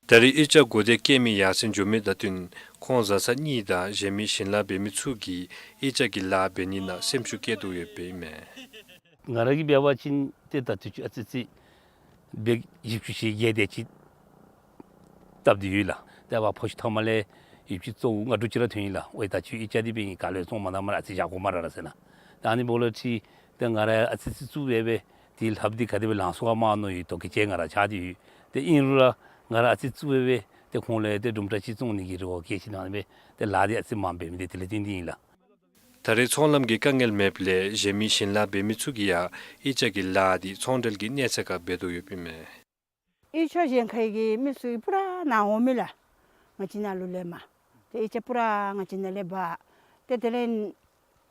ད་རེས་དབྱེ་ཆ་འགོ་དེ་བཀལ་མི་ཡར་སེང་འགྱོ་མི་དང་བསྟུན་ཁོང་བཟའ་ཚང་གཉིས་དང་གཞན་མི་ཞིང་ལཱ་འབད་མི་ཚུ་གིས་དབྱེ་ཆ་གི་ལཱ་འབད་ནི་ནང་སེམས་ཤུགས་བསྐྱེད་དོ་ཡོདཔ་ཨིན་མས། ང་ར་གིས་འབད་བ་ཅིན་ཏེ་ད་དུས་ཅི་ཨ་ཙི་ཅིག་ བེག་བཞི་བཅུ་ཞེ་བརྒྱད་དེ་ཅིག་བཏབ་སྟེ་ཡོད་ལགས། ཏེ་ཕར་ཕོ་ཤི་ཐོབ་མ་ལས་ཡོདཔ་ཅིག་བཙོང་ང་དྲུག་ཅུ་ར་ཐོན་ཡི་ལགས། ཝའི་ད་ཁྱོད་ཨི་ཅ་འདི་འབད་ནི་ག་ལུ་བཙོང་མ་ད་མ་ར་ཨ་ཙི་བཞག་དགོ་མ་ར་ར་ཟེར་ལགས། ད་ཨ་ནི་འབདཝ་ལས་ཅིག་ཏེ་ང་ར་ཨ་ཙི་ཙི་བཙུགས་སྦེ་སྦེ་དེ་ལྷགཔ་འདི་ག་དེ་སྦེ་ལང་སོང་ག་མནོ་ཡི་དོགས་ཀྱི་ཅིག་ང་ར་ཆགས་ཏེ་ཡོད། ཏེ་ཨིན་རུང་ར་ང་ར་ཨ་ཙི་ཙི་སྦེ་སྦེ་ཏེ་ཁོང་ལས་ཏེ་དུམ་གྲ་ཅིག་བཙོང་ནི་གི་རེ་བ་བསྐྱེད་ཞིནམ་ལས་སྦེ་ཏེ་ལཱ་འདི་ཨ་ཙི་མངམ་འབད་མི་འདི་དེ་ལས་བརྟེན་ཏེ་ཨིན་ལགས། ད་རེས་ཚོང་ལམ་གྱི་དཀའ་ངལ་མེདཔ་ལས་གཞན་མི་ཞིང་ལཱ་འབད་མི་ཚུ་གིས་ཡང་ཨི་ཅ་གི་ལཱ་འདི་ཚོང་འབྲེལ་གྱི་གནས་ཚད་ཁར་འབད་དོ་ཡོདཔ་ཨིན་མས། ཨི་ཅ་གཞན་ཁའི་གི་མི་ཚུ་གིས་པུ་ར་ནཱ་འོང་མས་ལགས། ང་བཅས་ནཱ་ལུ་ལས་མར་ཏེ་ཨི་ཅ་པུ་ར་ང་བཅས་ནཱ་ལས་འབག་སྟེ་དེ་ལས་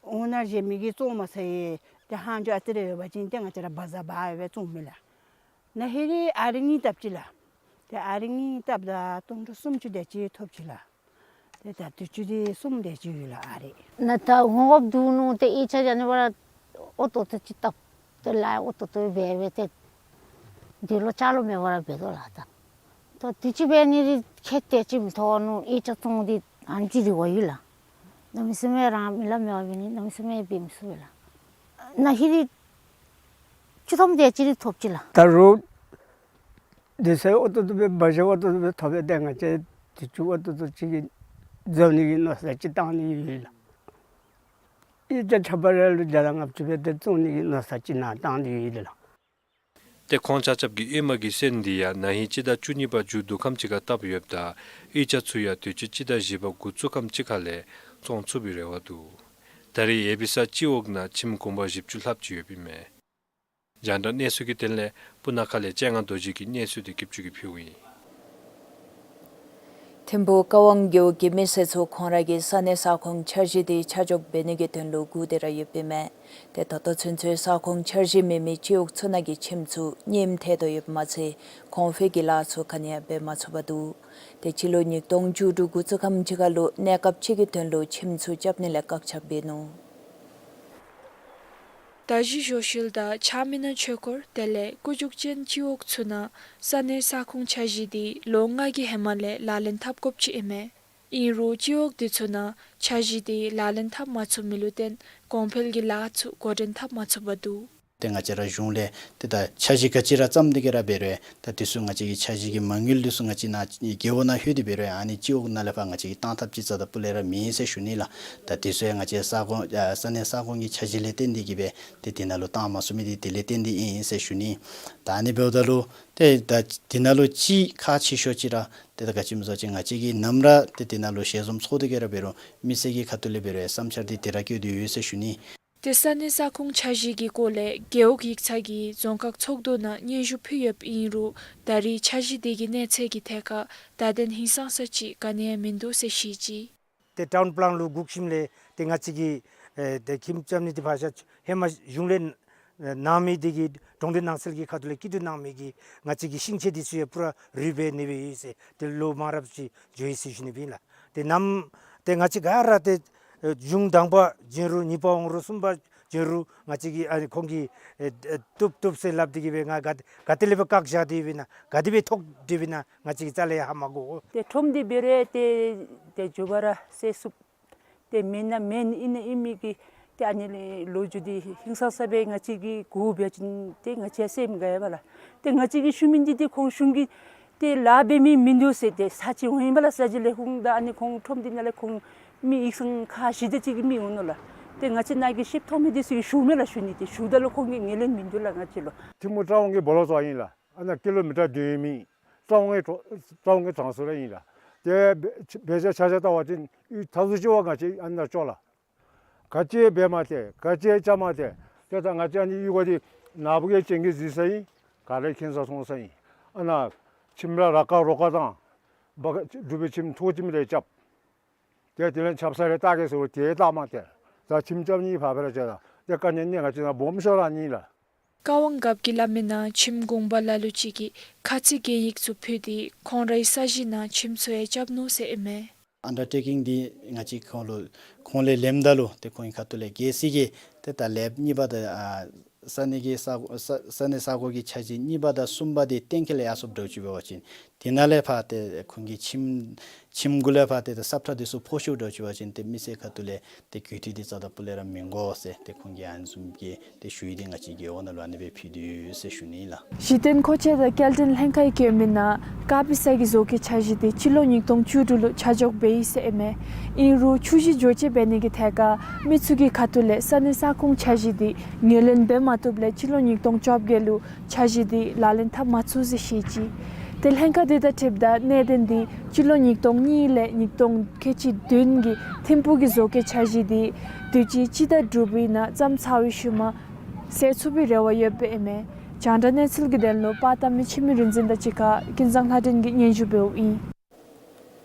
འོང་ནཱ་གཞན་མི་གིས་བཙོང་མ་ཚར་ཡི། ཏེ་ལྷག་འཕྲོ་ཨ་ཙི་རེ་ཡོད་པ་ཅིན་ཏེ་ང་བཅས་ར་བ་ཛར་འབག་སྦེ་བཙོང་མས་ལགས། ན་ཧིང་ར་ཨ་རི་གཉིས་བཏབ་ཅི་ལགས། ཏེ་ཨ་རི་གཉིས་བཏབ་ད་སྟོང་ཕྲག་སུམ་ཅུ་དེ་ཅིག་ཐོབ་ཅི་ལགས། ཏེ་ད་དུས་ཅི་འདི་གསུམ་དེ་ཅིག་ཡོད་ལགས་ཨ་རི། ནཱ་ད་འོང་འོངམ་བསྡུ་ནུག། ཏེ་ཨི་ཅ་ཨ་ནི་བ་ར་ཨོ་ཏོ་ཏོ་ཅིག་བཏབ། ཏེ་ལཱ་ཨོ་ཏོ་ཏོ་འབད་འབད་ཏེ་འདི་ལོ་ཅ་ལོ་མེད་པར་འབད་དོ་ལགས། ད་ད་དུས་ཅི་འབད་ནི་འདི་ཁེ་ཏེ་ཅིག་མི་ཐོགས་ནུག། ཨི་ཅ་བཙོང་འདི་ཨ་ནི་ཅིག་རེ་བ་ཡོད་ལགས། གནམ་མེད་ས་མེད་རང་མི་ལཱ་མེད་པ་འབད་ནི་གནམ་མེད་ས་མེད་འབད་མི་ཚུགས་པས་ལགས། ན་ཧིང་ར་ཅི་ཐོབ་དེ་ཅིག་ར་ཐོབ་ཅི་ལགས། ད་རུང་དུས་ཚོད་ཨོ་ཏོ་ཏོ་སྦེ་བ་ཛར་ཨོ་ཏོ་ཏོ་སྦེ་ཐོབ་པས། ཏེ་ང་བཅས་དུས་ཅི་ཨོ་ཏོ་ཏོ་ཅིག་གིས་བཟོ་ནི་གི་མནོ་བསམ་ཅིག་བཏང་ནི་ཡོད་ལགས། ཨི་ཅ་ཁྱབ་པ་རེ་ལུ་བརྒྱ་དང་ལྔ་བཅུ་སྦེ་ཏེ་བཙོང་ནི་གི་མནོ་བསམ་ཅིག་ནཱ་བཏང་ནི་ཡོད་ལགས། ཏེ་ཁོང་ཆ་ཁྱབ་ཀྱི་ཨེ་མ་གི་སོན་འདི་ཡང་ན་ཧིང་སྤྱི་ཟླ་བཅུ་གཉིས་པ་མཇུག་བསྡུ་ཁམས་ཅིག་ཁར་བཏབ་ཡོདཔ་ད་ཨི་ཅ་ཚུ་ཡང་དུས་ཅི་སྤྱི་ཟླ་བཞི་པ་འགོ་བཙུགས་ཁམས་ཅིག་ཁ་ལས་བཙོང་ཚུགས་པའི་རེ་བ་འདུག། ད་རེས་ཡེ་བི་ས་སྤྱི་འོག་ནང་ཁྱིམ་གུང་པ་བཞི་བཅུ་ལྷགཔ་ཅིག་ཡོདཔ་ཨིན་མས། རྒྱང་བསྒྲགས་གནས་ཚུལ་གྱི་དོན་ལས་སྤུ་ན་ཁ་ལས་སྤྱན་སྔ་རྡོ་རྗེ་གིས་གནས་ཚུལ་འདི་རྒྱབ་བསྒྲགས་ཀྱིས་ཕུལཝ་ཨིན། ཐིམ་ཕུག་ཀ་ཝང་རྒེད་འོག་གི་མི་སེར་ཚུ་ཁོང་ར་གི་ས་གནས་ས་ཁོངས་འཆར་གཞི་འདི་ཆ་འཇོག་འབད་ནི་གི་དོན་ལུ་སྒུག་སྟེ་ར་ཡོདཔ་ཨིན་མས། ཏེ་ད་ལྟོ་ཚུན་ཚོད་ས་ཁོངས་འཆར་གཞི་མེད་མི་སྤྱི་འོག་ཚུ་ནང་གི་ཁྱིམ་ཚུ་རྙིངམ་ཐལ་དོ་ཡོདཔ་མ་ཚད་གོང་འཕེལ་གྱི་ལཱ་ཚུ་ག་ནི་ཡང་འབད་མ་ཚུགས་པར་འདུག། ཏེ་སྤྱི་ལོ་ཉིས་སྟོང་བཅུ་དྲུག་འགོ་བཙུགས་ཁམས་ཅིག་ཁ་ལུ་གནས་སྐབས་ཅིག་གི་དོན་ལུ་ཁྱིམ་ཚུ་རྐྱབ་ནི་ལས་བཀག་ཆ་འབད་ནུག། མདའ་བཞི་ཞོ་ཤུལ་དང་ཆགས་མེད་ན་ཆོས་འཁོར་དེ་ལས་སྐུ་འཇུག་ཅན་སྤྱི་འོག་ཚུ་ནང་ས་གནས་ས་ཁོངས་འཆར་གཞི་འདི་ལོ་ལྔ་གི་ཧེ་མ་ལས་ལག་ལེན་འཐབ་དགོཔ་ཅིག་ཨིན་མས། ཨིན་རུང་སྤྱི་འོག་འདི་ཚུ་ནང་འཆར་གཞི་འདི་ལག་ལེན་འཐབ་མ་ཚུགས་མི་ལུ་བརྟེན་གོང་འཕེལ་གྱི་ལཱ་ཚུ་འགོ་འདྲེན་འཐབ་མ་ཚུགས་པར་འདུག། ཏེ་ང་བཅས་ར་གཞུང་ལས་ཏེ་ད་འཆར་གཞི་ག་ཅི་ར་བརྩམས་ཏེ་གི་ར་འབད་རུང་ད་འདི་ཚུ་ང་བཅས་ཀྱི་འཆར་གཞི་གི་མ་དངུལ་འདི་ཚུ་ང་བཅས་ནཱ་རྒེད་འོག་ནང་ལྷོད་དེ་འབད་རུང་ཨ་ནི་སྤྱི་འོག་ནང་ལས་ཕར་ང་བཅས་ཀྱིས་བཏང་ཐབས་ཅིག་རྩ་དང་སྤུ་ལས་ར་མེད་ཟེར་ཞུ་ནི་ལགས། ད་འདི་ཚུ་ཡང་ང་བཅས་ས་ཁོངས་ཨ་ས་གནས་ས་ཁོངས་ཀྱི་འཆར་གཞི་ལས་བརྟེན་ཏེ་གི་སྦེ་ཏེ་འདི་ནང་ལུ་བཏང་མ་ཚུགས་མི་འདི་དེ་ལས་བརྟེན་ཏེ་ཨིན་ཟེར་ཞུ་ནི། ད་ཨ་ནི་འབདཝ་ད་ལུ་ཏེ་ད་འདི་ནང་ལུ་ཅིག་ཁག་ཆེ་ཤོས་ཅིག་ར་ཏེ་ད་ག་ཅི་སྨོ་ཟེར་བ་ཅིན་ང་བཅས་ཀྱིས་ནམ་ར་ཏེ་འདི་ནང་ལུ་ཞལ་འཛོམས་ཚོགས་ཏེ་གི་ར་འབད་རུང་མི་སེར་གྱི་ཁ་ཐུག་ལས་འབད་རུང་བསམ་འཆར་འདི་དེ་ར་བཀོད་དེ་ཡོད་ཟེར་ཞུ་ནི། ཏེ་ས་གནས་ས་ཁོངས་འཆར་གཞི་གི་སྐོར་ལས་རྒེད་འོག་ཡིག་ཚང་གིས་རྫོང་ཁག་ཚོགས་འདུ་ནང་སྙན་ཞུ་ཕུལ་ཡོདཔ་ཨིན་རུང་ད་རེས་འཆར་གཞི་དེ་གི་གནས་ཚད་ཀྱི་ཐད་ཁར་དད་ལྡན་ཧིང་སངས་ས་ཅིག་ག་ནི་ཡང་མིན་འདུག་ཟེར་བཤད་ཅི། ཏེ་ཊའུན་པ་ལཱན་ལུ་སྒུག་ཞིནམ་ལས་ཏེ་ང་བཅས་ཀྱིས་ཨེ་ཏེ་ཁྱིམ་རྐྱབ་ནི་འདི་ཕར་བཞག་ཧེ་མ་གཞུང་ལས་གནང་མི་འདི་གིས་གྲོང་སྡེ་ནང་སེལ་གྱི་ཁ་ཐུག་ལས་སྐྱིད་སྡུག་གནང་མི་གིས་ང་བཅས་ཀྱི་ཤིང་ཆས་འདི་ཚུ་ཡང་པུ་ར་རུལ་སྦེ་ནི་སྦེ་ཡོད་ཟེར་ཏེ་ལོ་མང་རབས་ཅིག་འགྱོ་ཡི་ཟེར་ཞུ་ནི་སྦེ་ཨིན་ལགས། ཏེ་ནམ་ཏེ་ང་བཅས་ག་ར་ཏེ་ཨེ་གཞུང་དང་པ་བྱོན་རུང་གཉིས་པ་འོང་རུང་གསུམ་པ་བྱོན་རུང་ང་བཅས་ཀྱིས་ཨ་ནི་ཁོང་གིས་ཨེ་ཨེ་བཏུབ་བཏུབ་ཟེར་སླབ་སྟེ་གི་སྦེ་ང་ག་ག་ཏེ་ལས་སྦེ་བཀག་བཞག་སྟེ་ཡོདཔ་ཨིན་ན་ག་དེ་སྦེ་ཐོགས་ཏེ་ཡོདཔ་ཨིན་ན་ང་བཅས་ཀྱིས་རྩ་ལས་ཡང་ཧ་མ་གོ། ཏེ་ཁྲོམ་འདི་འབད་རུང་ཏེ་ཏེ་མགྱོགས་པ་ར་སེལ་ཚུགས། ཏེ་མེན་ན་མེན་ཨིན་ན་ཨིན་མི་གི་ཏེ་ཨ་ནི་ལོ་རྒྱུས་འདི་ཧིང་སངས་ས་སྦེ་ང་བཅས་ཀྱིས་གོ་བ་ཅིན་ཏེ་ང་བཅས་སེམས་དགའ་ཡི་པ་ལགས། ཏེ་ང་བཅས་ཀྱིས་ཞུ་མི་འདི་ཏེ་ཁོང་གཞུང་གིས་ཏེ་ལཱ་འབད་མི་མིན་འདུག་ཟེར་ཏེ་ས་ཅིག་འོང་ཡི་པ་ལགས། ས་ཅིག་ལས་ཁོང་ད་ཨ་ནི་ཁོང་ཁྲོམ་འདི་ནང་ལས་ཁོང་མི་ཡིག་ཚང་ཁག་བཞི་དེ་ཅིག་གི་མི་འོང་ནུག་ལགས། ཏེ་ང་བཅས་ནཱ་གི་ཤེསཔ་མཐོང་མི་འདི་ཚུ་གིས་ཞུཝ་མས་ལགས། ཞུ་ནི་ཏེ་ཞུཝ་ད་ལུ་ཁོང་གིས་ངོས་ལེན་མིན་འདུག་ལགས་ང་བཅས་ལུ། ཐིམ་ཕུག་ཊའུན་གྱི་སྦོ་ལོགས་སུ་ཨིན་ལགས། ཨ་ནཱ་ཀི་ལོ་མི་ཊར་བདུན་མེད་ཊའུན་གྱི་ཊའུན་གྱི་གྲངས་སུ་ར་ཨིན་ལགས། ཏེ་དཔེ་ཆ་ཆ་ཆ་བལྟ་བ་ཅིན་ཡུལ་ཐ་ཚུ་ཅིག་བ་ང་བཅས་ཨ་ནཱ་ཅོག་ལགས། ག་ཅི་འབད་མ་སྟེར་ག་ཅི་རྐྱབ་མ་སྟེར། ཏེ་ད་ང་བཅས་ཨ་ནི་ཡུལ་སྐོར་འདི་ནཱ་བུ་གིས་སྤྱན་གྱིས་གཟིགས་ས་ཨིན། ག་ར་མཁྱེན་ས་མཐོང་ས་ཨིན། ཨ་ནཱ་ཁྱིམ་ར་ར་ཀ་རོ་ཀ་དང་འབག་འབྲུག་པའི་ཁྱིམ་ཐོག་ཁྱིམ་རེ་རྐྱབ། ཏེ་དེ་ལས་ཆབ་གསང་རེ་བཏགས་གེ་ཟེར་བ་ཏེ་བཏགས་མ་སྟེར། ད་ཁྱིམ་རྐྱབ་ནི་ཕར་སྦེ་ར་བྱས་ད་ཏེ་དཀའ་ངལ་ནི་ང་བཅས་ནཱ་སྦོམ་ཤོས་ར་ཨ་ནི་ལགས། ཀ་ཝང་རྒཔོ་གིས་སླབ་མིའི་ནང་ཁྱིམ་གུང་པ་ལ་ལུ་ཅིག་གིས་ཁ་ཚིག་གན་ཡིག་ཚུ་ཕུལ་ཏེ་ཁོང་རའི་ས་གཞི་ནང་ཁྱིམ་ཚུ་ཡང་རྐྱབ་ནུག་ཟེར་ཨིན་མས། ཨན་ཌར་ཊེ་ཀིང་འདི་ང་བཅས་ཁོང་ལུ་ཁོང་ལས་ལེནམ་ད་ལུ་ཏེ་ཁོང་གི་ཁ་ཐུག་ལས་གལ་སྲིད་ཀྱི་ཏེ་ད་ལེབ་གཉིས་པ་དང་ཨ་ས་གནས་ཀྱི་ས་ས་ས་གནས་ས་ཁོངས་ཀྱི་འཆར་གཞི་གཉིས་པ་དང་གསུམ་པ་འདི་གཏན་འཁེལ་ཡར་སོངམ་འདྲཝ་ཅིག་འབད་བ་ཅིན་ དེ་ནང་ལས་ཕར་ཏེ་ཁོང་གི་ཁྱིམ་ཁྱིམ་གུ་ལས་ཕར་ཏེ་ཏེ་སབ་ཁྲ་དེ་ཚུ་ཕོག་ཤོར་འགྱོ་ཅི་བ་ཅིན་ཏེ་མི་སེར་ཁ་ཐུག་ལས་ཏེ་གུས་ཏི་དེ་རྩ་དང་པོ་ལས་ར་མི་དགོ་ཟེར་ཏེ་ཁོང་གིས་ཨ་ནི་བཟུམ་གྱི་ཏེ་ཞུ་ཡིག་དེ་ང་བཅས་ཀྱི་འོག་ནང་ལུ་ཨ་ནི་སྦེ་ཕུལ་དོ་ཡོད་ཟེར་ཞུ་ནི་ལགས། གཞི་རྟེན་མཁོ་ཆས་དང་སྐྱེལ་འདྲེན་ལྷན་ཁག་གིས་བཀོད་མི་ནང་དཀར་སྦི་ས་གི་བཟོ་བཀོད་འཆར་གཞི་དེ་སྤྱི་ལོ་ཉིས་སྟོང་བཅུ་དྲུག་ལུ་ཆ་འཇོག་འབད་ཡི་ཟེར་ཨིན་མས། ཨིན་རུང་ཆུ་ཞིང་འགྱོ་བཅོས་འབད་ནི་གི་ཐད་ཁར་མི་ཚུ་གི་ཁ་ཐུག་ལས་ས་གནས་ས་ཁོངས་འཆར་གཞི་དེ་ངོས་ལེན་འབད་མ་བཏུབ་ལས་སྤྱི་ལོ་ཉིས་སྟོང་བཅོ་བརྒྱད་ལུ་འཆར་གཞི་དེ་ལག་ལེན་འཐབ་མ་ཚུགས་ཟེར་བཤད་ཅི། ཏེ་ལྷན་ཁག་དེ་དང་འཁྲིལཝ་ད་གནད་དོན་དེ་སྤྱི་ལོ་ཉིས་སྟོང་གཉིས་ལས་ཉིས་སྟོང་ཁལ་གཅིག་བདུན་གྱི་ཐིམ་ཕུག་གི་བཟོ་བཀོད་འཆར་གཞི་དེ་དུས་ཅི་སྤྱི་ཟླ་དྲུག་པའི་ནང་བརྩམས་ཚར་བའི་ཤུལ་མ་ཟད་ཚུགས་པའི་རེ་བ་ཡོདཔ་ཨིན་མས། རྒྱང་བསྒྲགས་གནས་ཚུལ་གྱི་དོན་ལུ་པར་བཏབ་མི་འཆི་མེད་རིག་འཛིན་དང་གཅིག་ཁར་ཀུན་བཟང་ལྷ་སྒྲོན་གྱིས་སྙན་ཞུ་འབདཝ་ཨིན།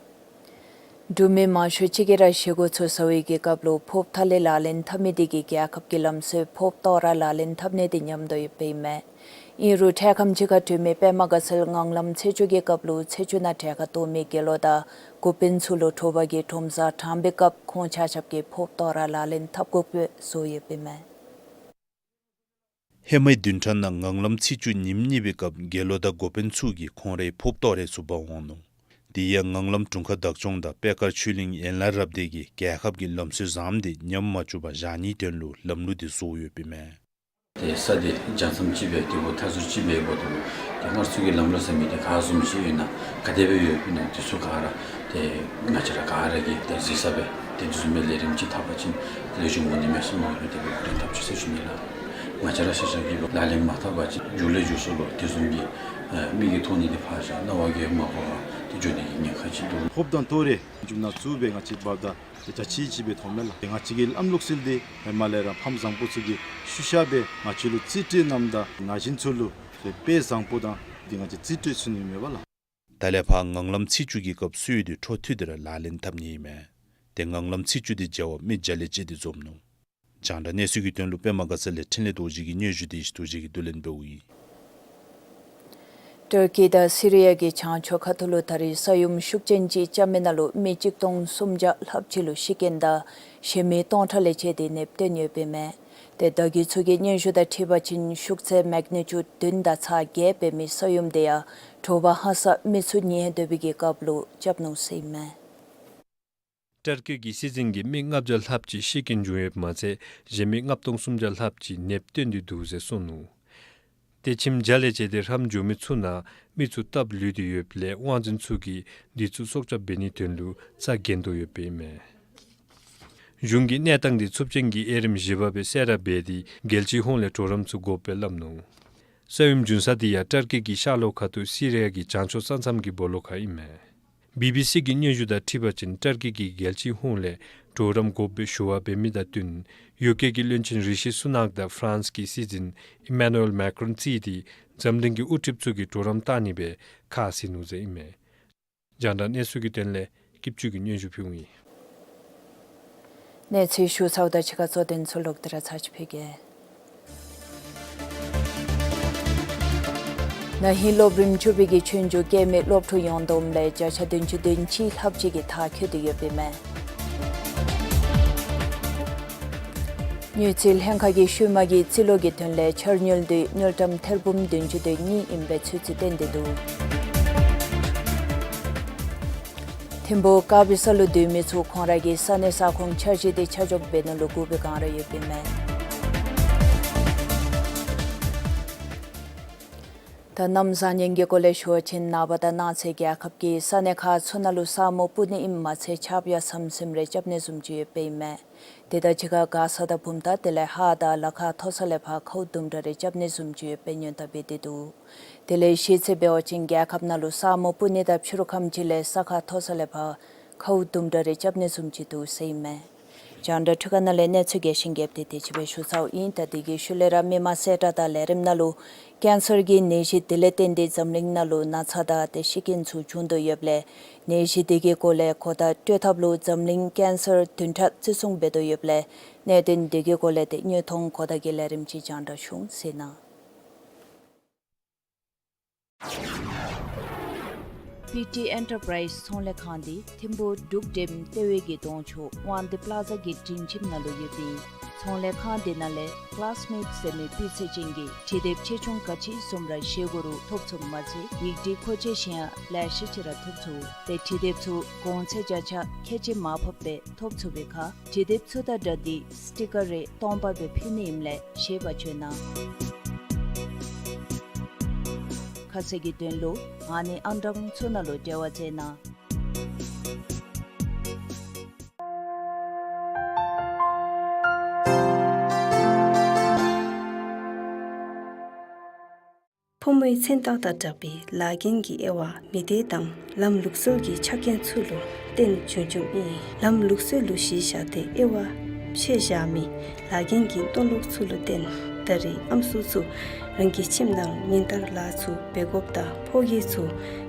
འབྲུག་མི་མང་ཤོས་ཅིག་གིས་ར་བཞེས་སྒོ་ཚུ་ཟ་བའི་གི་སྐབས་ལུ་ཕོརཔ་ཐ་ལེ་ལག་ལེན་འཐབ་མི་དེ་གིས་རྒྱལ་ཁབ་ཀྱི་ལམ་སྲོལ་ཕོརཔ་བཏོག་ར་ལག་ལེན་འཐབ་ནི་དེ་ཉམས་དོ་ཡོདཔ་ཨིན་མས། ཨིན་རུང་འཕྲལ་ཁམས་ཅིག་ཁར་གྲོས་མི་པདྨ་དགའ་ཚལ་ངང་ལམ་ཚེས་བཅུ་གི་སྐབས་ལུ་ཚེས་བཅུ་ནང་གྲལ་ཁར་གཏོགས་མི་དགེ་སློང་དང་འགོ་དཔོན་ཚུ་ལུ་དྲོ་པ་གི་ཁྲོམ་གཟར་དྲངས་པའི་སྐབས་ཁོང་ཆ་ཁྱབ་ཀྱིས་ཕོརཔ་བཏོག་ར་ལག་ལེན་འཐབ་དགོཔ་བཟོ་ཡོདཔ་ཨིན་མས། ཧེ་མའི་བདུན་ཕྲག་ནང་ངང་ལམ་ཚེས་བཅུ་ཉིནམ་གཉིས་པའི་སྐབས་དགེ་སློང་དང་འགོ་དཔོན་ཚུ་གིས་ཁོང་རའི་ཕོརཔ་བཏོག་རེ་ཚུ་འབག་འོང་ནུག། དེ་ཡང་ངང་ལམ་དྲུང་ཁག་བདག་སྐྱོང་དང་པད་དཀར་ཆོས་གླིང་ཡན་ལག་རབ་སྡེ་གིས་རྒྱལ་ཁབ་ཀྱི་ལམ་སྲོལ་བཟངམ་དེ་ཉམས་མ་བཅུག་པར་བཞག་ནིའི་དོན་ལུ་ལམ་ལུགས་དེ་བཟོ་ཡོདཔ་ཨིན་མས། ཏེ་ས་དེ་རྒྱ་མཚམས་ཅིག་སྦེ་དེ་འབདཝ་མཐའ་ཟུར་ཅིག་སྦེ་འབདཝ་ད་ཏེ་སྔར་ཚུ་གི་ལམ་ལུགས་ཟེར་མི་དེ་ག་བཟུམ་ཅིག་ཡོད་ན་ག་དེ་སྦེ་ཡོདཔ་ཨིན་ན་དེ་ཚུ་ག་ར་ཏེ་ང་བཅས་ར་ག་ར་གིས་ཏེ་གཟིགས་ས་སྦེ་ཏེ་དེ་བཟུམ་མའི་ལས་རིམ་ཅིག་འཐབ་པ་ཅིན་ལེགས་ཤོམ་འོང་ནི་མས་ཟེར་མནོ་སྦེ་དེ་སྦེ་གོ་རིམ་འཐབ་ཅི་ཟེར་ཞུ་ནི་ལགས། ང་བཅས་ར་ཤ་ཤ་གིས་ལག་ལེན་མ་འཐབ་པ་ཅིན་མཇུག་ལས་མཇུག་སུ་ལུ་དེ་བཟུམ་གྱི་ཨེ་མིག་གིས་མཐོང་ནི་དེ་ཕར་བཞག་རྣ་བ་གིས་མ་གོ་བར་ཏེ་འགྱོ་ནི་གི་ཉེན་ཁ་ཅིག་འདུག། ཕོརཔ་དང་ཏོ་རེ་མཇུག་ནང་བཙུགས་སྦེ་ང་བཅས་འབགཔ་ད་ཏེ་རྒྱ་ཆེ་ཅིག་སྦེ་མཐོངམ་མས་ལགས། ཏེ་ང་བཅས་ཀྱི་ལམ་ལུགས་སྲོལ་དེ་ཧེ་མ་ལས་ར་ཕམ་བཟང་པོ་ཚུ་གིས་ཤུལ་བཞག་སྦེ་ང་བཅས་ལུ་རྩིས་སྤྲོད་གནངམ་ད་ན་གཞོན་ཚུ་ལུ་ཏེ་དཔེ་བཟང་པོ་དང་ཏེ་ང་བཅས་རྩིས་སྤྲོད་ཚུགས་ནི་མས་པ་ལགས། ད་ལས་ཕར་ངང་ལམ་ཚེས་བཅུ་གི་སྐབས་སྲོལ་ཡོད་དེ་འཕྲོ་མཐུད་དེ་ར་ལག་ལེན་འཐབ་ནི་ཨིན་མས། ཏེ་ངང་ལམ་ཚེས་བཅུ་དེ་མཇལ་བར་མི་བརྒྱ་ལས་བཅད་དེ་འཛོམས་ནུག། རྒྱང་བསྒྲགས་གནས་ཚུལ་གྱི་དོན་ལུ་པདྨ་དགའ་ཚལ་ལས་འཕྲིན་ལས་རྡོ་རྗེ་གིས་སྙན་ཞུ་དེ་ཞི་རྡོ་རྗེ་གིས་བསྡུ་ལེན་འབདཝ་ཨིན། ཏུར་ཀི་དང་སི་རི་ཡ་གི་བྱང་ཕྱོགས་ཁ་ཐུག་ལུ་ད་རེས་ས་ཡོམ་ཤུགས་ཅན་ཅིག་རྐྱབ་མི་ནང་ལུ་མི་གཅིག་སྟོང་སུམ་བརྒྱ་ལྷགཔ་ཅིག་ལུ་ཤི་རྐྱེན་དང་གཞན་མི་སྟོང་ཕྲག་ལས་བཅད་དེ་ནདཔ་བཏོན་ཡོདཔ་ཨིན་མས། ཏེ་བརྡ་བརྒྱུད་ཚུ་གི་སྙན་ཞུ་དང་འཁྲིལ་བ་ཅིན་ཤུགས་ཚད་མེག་ནི་ཅུཌ་བདུན་དང་ཚག་བརྒྱད་འབད་མི་ས་ཡོམ་དེ་ཡང་དྲོ་པ་ཧ་སག་མི་ཚུ་ཉལ་སྡོད་པའི་གི་སྐབས་ལུ་རྐྱབ་ནུག་ཟེར་ཨིན་མས། ཏུར་ཀི་གི་སྲིད་འཛིན་གྱིས་མི་ལྔ་བརྒྱ་ལྷགཔ་ཅིག་ཤི་རྐྱེན་བྱུང་ཡོདཔ་མ་ཚད་གཞན་མི་ལྔ་སྟོང་སུམ་བརྒྱ་ལྷགཔ་ཅིག་ནདཔ་བཏོན་ཏེ་འདུག་ཟེར་གསུངས་ནུག། ཏེ་ཁྱིམ་བརྒྱ་ལས་བཅད་དེ་ཧྲམ་འགྱོ་མི་ཚུ་ནང་མི་ཚུ་སྟབས་ལུས་ཏེ་ཡོདཔ་ལས་དབང་འཛིན་ཚུ་གིས་དེ་ཚུ་སྲོག་སྐྱབས་འབད་ནིའི་དོན་ལུ་རྩ་འགེངས་དོ་ཡོདཔ་ཨིན་མས། གཞུང་གིས་གནས་སྟངས་དེ་འཚུབ་ཅན་གྱི་དབྱེ་རིམ་བཞི་པ་སྦེ་གསལ་བསྒྲགས་འབད་དེ་རྒྱལ་སྤྱིའི་ཧོངས་ལས་གྲོགས་རམ་ཚུ་དགོཔ་སྦེ་སླབ་ནུག། ས་ཡོམ་བྱུང་ས་དེ་ཡང་ཏུར་ཀི་གི་ཤར་ལྷོ་ཁ་ཐུག་སི་རི་ཡ་གི་བྱང་ཕྱོགས་ས་མཚམས་ཀྱི་སྦོ་ལོགས་ཁར་ཨིན་མས། བི་བི་སི་གི་སྙན་ཞུ་དང་འཁྲིལ་བ་ཅིན་ཏུར་ཀི་གིས་རྒྱལ་སྤྱིའི་ཧོངས་ལས་གྲོགས་རམ་དགོཔ་སྦེ་ཞུ་བ་འབད་མི་དང་བསྟུན་ཡུ་ཀེ་གི་བློན་ཆེན་རི་ཤི་སུ་ནཱཀ་དང་ཧྥ་རན་སི་གི་སྲིད་འཛིན་ཨི་མཱ་ནུ་ཨེལ་མཱཀ་རོན་རྩིས་ཏེ་འཛམ་གླིང་གི་དབུ་ཁྲིདཔ་ཚུ་གིས་གྲོགས་རམ་བཏང་ནི་སྦེ་ཁ་བཟེད་ནུག་ཟེར་ཨིན་མས། རྒྱང་བསྒྲགས་གནས་ཚུལ་གྱི་དོན་ལས་སྐྱིདཔ་ཆོས་ཀྱིས་སྙན་ཞུ་ཕུལཝ་ཨིན། གནས་ཚུལ་ཞུ་ཚརཝ་དང་གཅིག་ཁར་གཙོ་དོན་ཚུ་ལོག་སྟེ་ར་ཚར་ཅིག་ཕུལ་གེ། ན་ཧིང་སློབ་རིམ་བཅུ་པའི་གི་ཆོས་རྒྱུགས་རྐྱབ་མི་སློབ་ཕྲུག་ཡོངས་བསྡོམས་ལས་བརྒྱ་ཆ་བདུན་ཅུ་དོན་གཅིག་ལྷགཔ་ཅིག་གིས་མཐར་འཁྱོལ་ཏེ་ཡོདཔ་ཨིན་མས། དངུལ་རྩིས་ལྷན་ཁག་གིས་ཤུལ་མ་གི་རྩིས་ལོ་གི་དོན་ལས་འཆར་དངུལ་དེ་དངུལ་ཀྲམ་ཐེར་འབུམ་བདུན་ཅུ་དོན་གཉིས་ཨིན་པའི་ཚོད་རྩིས་བཏོན་ཏེ་འདུག། ཐིམ་ཕུག་དཀར་སྦི་ས་ལུ་སྡོད་མི་ཚུ་ཁོང་ར་གི་ས་གནས་ས་ཁོངས་འཆར་གཞི་དེ་ཆ་འཇོག་འབད་ནི་ལུ་སྒུག་པའི་བསྒང་ར་ཡོདཔ་ཨིན་མས། ད་གནམ་བཟང་ངན་གྱི་སྐོར་ལས་ཞུ་བ་ཅིན་ནངས་པ་དང་གནངས་ཚེ་རྒྱལ་ཁབ་ཀྱི་ས་གནས་ཁག་ཚུ་ནང་ལུ་ས་སྨུག་སྤུབ་ནི་ཨིནམ་མ་ཚད་ཆརཔ་ཡང་ཟམ་ཟིམ་རེ་རྐྱབ་ནི་བཟུམ་ཅིག་ཡོདཔ་ཨིན་མས། དེ་དང་གཅིག་ཁར་མགར་ས་དང་བུམ་ཐང་དེ་ལས་ཧཱ་དང་ལ་ཁ་མཐོ་ས་ལས་ཕར་ཁཝ་དུམ་གྲ་རེ་རྐྱབ་ནི་བཟུམ་ཅིག་ཡོདཔ་སྦེ་སྔོན་བརྡ་འབད་དེ་འདུག། དེ་ལས་ཤེས་ཚད་འབད་བ་ཅིན་རྒྱལ་ཁབ་ནང་ལུ་ས་སྨུག་སྤུབ་ནི་དང་ཕྱི་རུ་ཁམས་ཅིག་ལས་ས་ཁ་མཐོ་ས་ལས་ཕར་ཁཝ་དུམ་གྲ་རེ་རྐྱབ་ནི་བཟུམ་ཅིག་འདུག་ཟེར་ཨིན་མས། རྒྱང་བསྒྲགས་འཕྲུལ་ཁང་ནང་ལས་གནས་ཚུལ་རྒྱས་ཤིང་རྒྱསཔ་དེ་དེ་ཅིག་སྦེ་ཞུ་ཚརཝ་ཨིན། ད་དེ་གི་ཤུལ་ལས་ར་མི་མང་གསལ་བསྒྲགས་དང་ལས་རིམ་ནང་ལུ་ཀེན་སར་གྱི་ནད་གཞི་དེ་ལས་བརྟེན་ཏེ་འཛམ་གླིང་ནང་ལུ་ན་ཚ་དང་ཏེ་ཤི་རྐྱེན་ཚུ་བྱུང་དོ་ཡོདཔ་ལས་ནད་གཞི་དེ་གི་སྐོར་ལས་གོ་བརྡ་སྤྲོད་ཐབས་ལུ་འཛམ་གླིང་ཀེན་སར་བདུན་ཕྲག་བརྩི་སྲུང་འབད་དོ་ཡོདཔ་ལས་གནད་དོན་དེ་གི་སྐོར་ལས་ཏེ་དངོས་མཐོང་གོ་བརྡ་གི་ལས་རིམ་ཅིག་རྒྱང་བསྒྲགས་ཞུ་ཟེར་ཨིན། པི་ཊི་ཨེན་ཊར་པ་རའིཛ་ཚོང་ལས་ཁང་དེ་ཐིམ་ཕུག་འབྲུག་ཌེམ་ལྟེ་བའི་གི་གདོང་ཕྱོགས་དབང་འདུས་པ་ལ་ཛ་གི་སྒྲིང་ཁྱིམ་ནང་ལུ་ཡོད་པའི་ ཚོང་ལས་ཁང་དེ་ནང་ལས་ཀི་ལཱསི་མེཊ་ཟེར་མི་སྤུས་ཚད་ཅན་གྱི་བྲིས་དེབ་ཆེ་ཆུང་ག་ཅི་བཟུམ་ར་བཞེས་དགོ་རུང་ཐོབ་ཚུགསཔ་མ་ཚད་ཡིག་བྲིས་མཁོ་ཆས་གཞན་ཡང་ལེ་ཤ་ཅིག་ར་ཐོབ་ཚུགས། ཏེ་བྲིས་དེབ་ཚུ་གོང་ཚད་བརྒྱ་ཆ་ཁལ་གཅིག་མར་ཕབ་སྦེ་ཐོབ་ཚུགས་པའི་ཁར་བྲིས་དེབ་ཚུ་དང་སྦྲགས་ཏེ་སི་ཊི་ཀར་རེ་སྟོང་པ་སྦེ་ཕུལ་ནི་ཨིནམ་ལས་ཤེས་པ་བཅོལ་གནང་། ཁ་གསལ་གྱི་དོན་ལུ་ཨ་ནི་ཨང་གྲངས་ཚུ་ནང་ལུ་འབྲེལ་བ་མཛད་གནང་། ཕོ་མོའི་མཚན་རྟགས་དང་སྦྲགས་པའི་ལཱ་འགན་གྱི་དབྱེ་བ་མི་སྡེ་དང་ལམ་ལུགས་སྲོལ་གྱི་ཆ་རྐྱེན་ཚུ་ལུ་བརྟེན་བྱུང་བྱུངམ་ཨིན། ལམ་ལུགས་སྲོལ་ལུ་གཞི་བཞག་སྟེ་དབྱེ་བ་ཕྱེ་བཞག་མི་ལཱ་འགན་གྱི་མཐོང་ལུགས་ཚུ་ལུ་བརྟེན་ད་རེས་ཨམ་སྲུ་ཚུ་རང་གི་ཁྱིམ་ནང་ཉིན་ལྟར་ལཱ་ཚུ་འབད་དགོཔ་དང་ཕོ་སྐྱེས་ཚུ་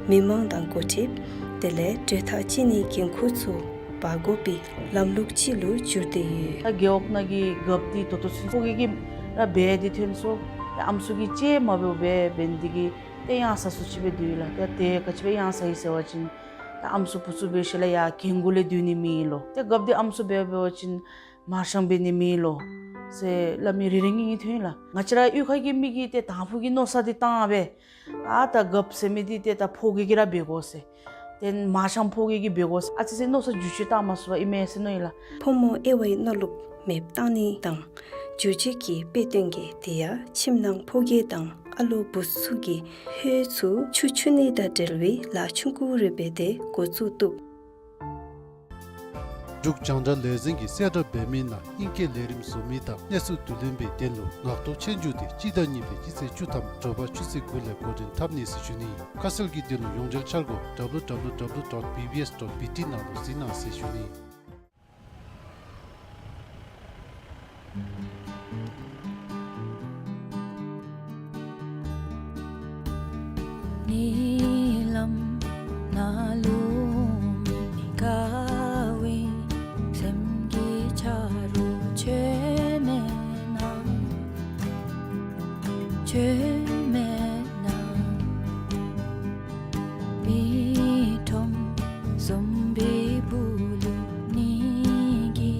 མི་མང་དང་འགོ་ཁྲིདཔ་དེ་ལས་གྲོས་ཐག་བཅད་ནིའི་འགན་ཁུར་ཚུ་འབག་དགོ་པའི་ལམ་ལུགས་ཅིག་ལུ་འགྱུར་ཏེ་ཡོད། ད་རྒེད་འོག་ནང་གི་རྒཔོ་འདི་ད་ལྟོ་ཚུན་ཕོ་སྐྱེས་ཀྱིས་ར་འབད་དེ་ཐོན་སོང་། ད་ཨམ་སྲུ་གིས་ཅིག་མ་འབདཝ་སྦེ་འབད་ནི་འདི་གིས་ཏེ་གཡང་ས་སུ་ཅིག་སྦེ་འདུག་ལགས། ཏེ་ཏེ་ག་ཅི་སྦེ་གཡང་ས་ཡི་ཟེར་བ་ཅིན་ད་ཨམ་སྲུ་བུ་ཚུ་འབད་ཞིནམ་ལས་ཡར་རྒན་གུ་ལས་སྡོད་ནི་མེད་ལོ། ཏེ་རྒཔོ་འདི་ཨམ་སྲུ་འབད་འབད་བ་ཅིན་མར་ཤང་འབད་ནི་མེད་ལོ་ཟེར་སླབ་མི་རེ་རེ་གཉིས་གཉིས་ཐོན་ལགས། ང་བཅས་ར་གཡུས་ཁ་གི་མི་གིས་ཏེ་དང་ཕུ་གི་མནོ་བསམ་འདི་བཏང་སྦེ་ཨ་ད་རྒཔོ་ཟེར་མི་འདི་ཏེ་ད་ཕོ་སྐྱེས་ཀྱིས་ར་འབད་དགོ་ཟེར། ཏེ་མར་ཤང་ཕོ་སྐྱེས་ཀྱིས་འབད་དགོ་ཟེར་ཨ་ཙི་ཙི་མནོ་བསམ་འགྱུར་བཅོས་བཏང་མ་ཚུགས་པར་ཨིན་མས་ཟེར་མནོ་ཡི་ལགས། ཕོ་མོ་དབྱེ་བའི་མནོ་ལུགས་མེདཔ་བཏང་ནི་དང་བསྒྱུར་བཅོས་ཀྱི་དཔེ་སྟོན་གྱི་དེ་ཡང་ཁྱིམ་ནང་ཕོ་སྐྱེས་དང་ཨ་ལོ་བུ་ཚུ་གིས་ཧོད་ཚུ་ཆུ་འཁྱུ་ནི་དང་འབྲེལ་བའི་ལཱ་ཆུང་ཀུ་རེ་འབད་དེ་འགོ་བཙུགས་བཏུབ། འབྲུག་རྒྱང་བསྒྲགས་ལས་འཛིན་གྱིས་གསལ་བསྒྲགས་འབད་མི་ནང་ཨིང་སྐད་ལས་རིམ་བཟོ་མི་དང་གནས་ཚུལ་བསྡུ་ལེན་པའི་དོན་ལུ་ངག་ཐོག་སྤྱོད་འཇུག་དེ་སྤྱི་ཟླ་གཉིས་པའི་སྤྱི་ཚེས་བཅུ་ཐམ་དྲོ་པ་ཆུ་ཚོད་དགུ་ལས་འགོ་འདྲེན་འཐབ་ནི་ཟེར་ཞུ་ནི། ཁ་གསལ་གྱི་དོན་ལུ་ཡོངས་འབྲེལ་འཆར་སྒོ་W W W dot B B S dot B T ནང་ལུ་གཟིགས་གནང་ཟེར་ཞུ་ནི། ཉིནམ་ནང་ལུ་མི་དགའ་བའི་སེམས་ཀྱི་ཆ་རོགས་ཁྱོད་མེད་ན། ཁྱོད་མེད་ན། མི་ཁྲོམ་བཟུམ་པའི་སྦུག་ལུ་ཉལ་གི་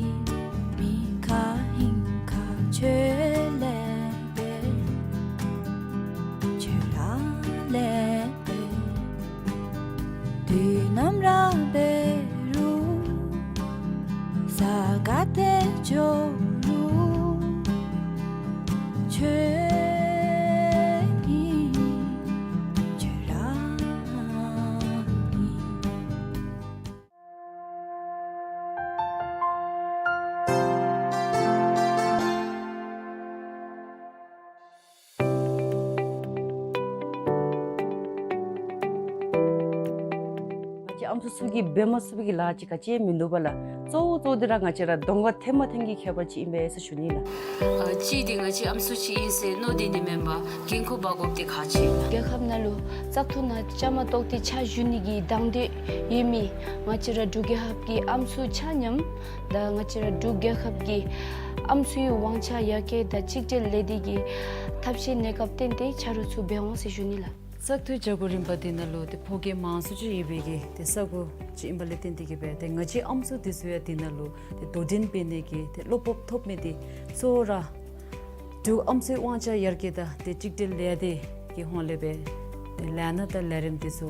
མི་ཁ་ཧིང་ཁ་ཁྱོད་ལས་འབད། ཁྱོད་ར་ལས་འབད། དུས་ནམ་ར་འབད་རུང་ས་ག་ཏེ་འགྱོ་རུང་ཁྱོད་ཨིན། ཁྱོད་ར་ཨིན། ང་བཅས་ཨམ་སྲུ་ཚུ་གིས་འབད་མ་ཚུགས་པའི་གི་ལཱ་ཅིག་ག་ཅི་མིན་འདུག་པ་ལགས། གཙོ་བོ་གཙོ་བོ་འདི་ར་ང་བཅས་ར་གདོང་ཁར་ཐོན་མ་ཐོན་གྱི་ཁྱད་པར་ཅིག་ཨིན་པས་ཟེར་ཞུ་ནི་ལགས། ཨ་གཅིག་འདི་ང་བཅས་ཨམ་སྲུ་ཅིག་ཨིན་ཟེར་མནོ་སྡོད་ནི་མེན་པར་འགན་ཁུར་འབག་དགོཔ་འདི་ཁག་ཆེ་ལགས། རྒྱལ་ཁབ་ནང་ལུ་བཙག་འཐུ་ནང་བཅའ་མར་གཏོགས་ཏེ་ཕྱག་ཞུ་ནི་གི་དང་འདོད་ཡོད་མི་ང་བཅས་ར་འབྲུག་རྒྱལ་ཁབ་ཀྱི་ཨམ་སྲུ་ཆ་མཉམ་དང་ང་བཅས་ར་འབྲུག་རྒྱལ་ཁབ་ཀྱི་ཨམ་སྲུའི་དབང་ཆ་ཡར་རྒྱས་དང་གཅིག་སྒྲིལ་ལས་སྡེ་གི་ཐབས་ཤེས་གནས་སྐབས་བརྟེན་ཏེ་ཆ་རོགས་ཚུ་འབད་འོང་ཟེར་ཞུ་ནི་ལགས། བཙག་འཐུའི་བྱ་སྒོ་རིམ་པ་འདི་ནང་ལུ་ཏེ་ཕོ་སྐྱེས་མང་སུ་ཅིག་ཡོད་པའི་གི་ཏེ་ས་གོ་ཅིག་ཨིན་པ་ལས་བརྟེན་ཏེ་གིས་སྦེ་ཏེ་ང་བཅས་ཨམ་སྲུ་འདི་ཚུ་ཡང་འདི་ནང་ལུ་ཏེ་དོ་འགྲན་འབད་ནི་གི་ཏེ་བློ་སྤོབས་ཐོབ་མི་འདི་གཙོ་བོ་ར་འབྲུག་ཨམ་སྲུའི་དབང་ཆ་ཡར་རྒྱས་དང་ཏེ་གཅིག་སྒྲིལ་ལས་སྡེ་གི་ཧོངས་ལས་སྦེ་ཏེ་ལས་སྣ་དང་ལས་རིམ་འདི་ཚུ་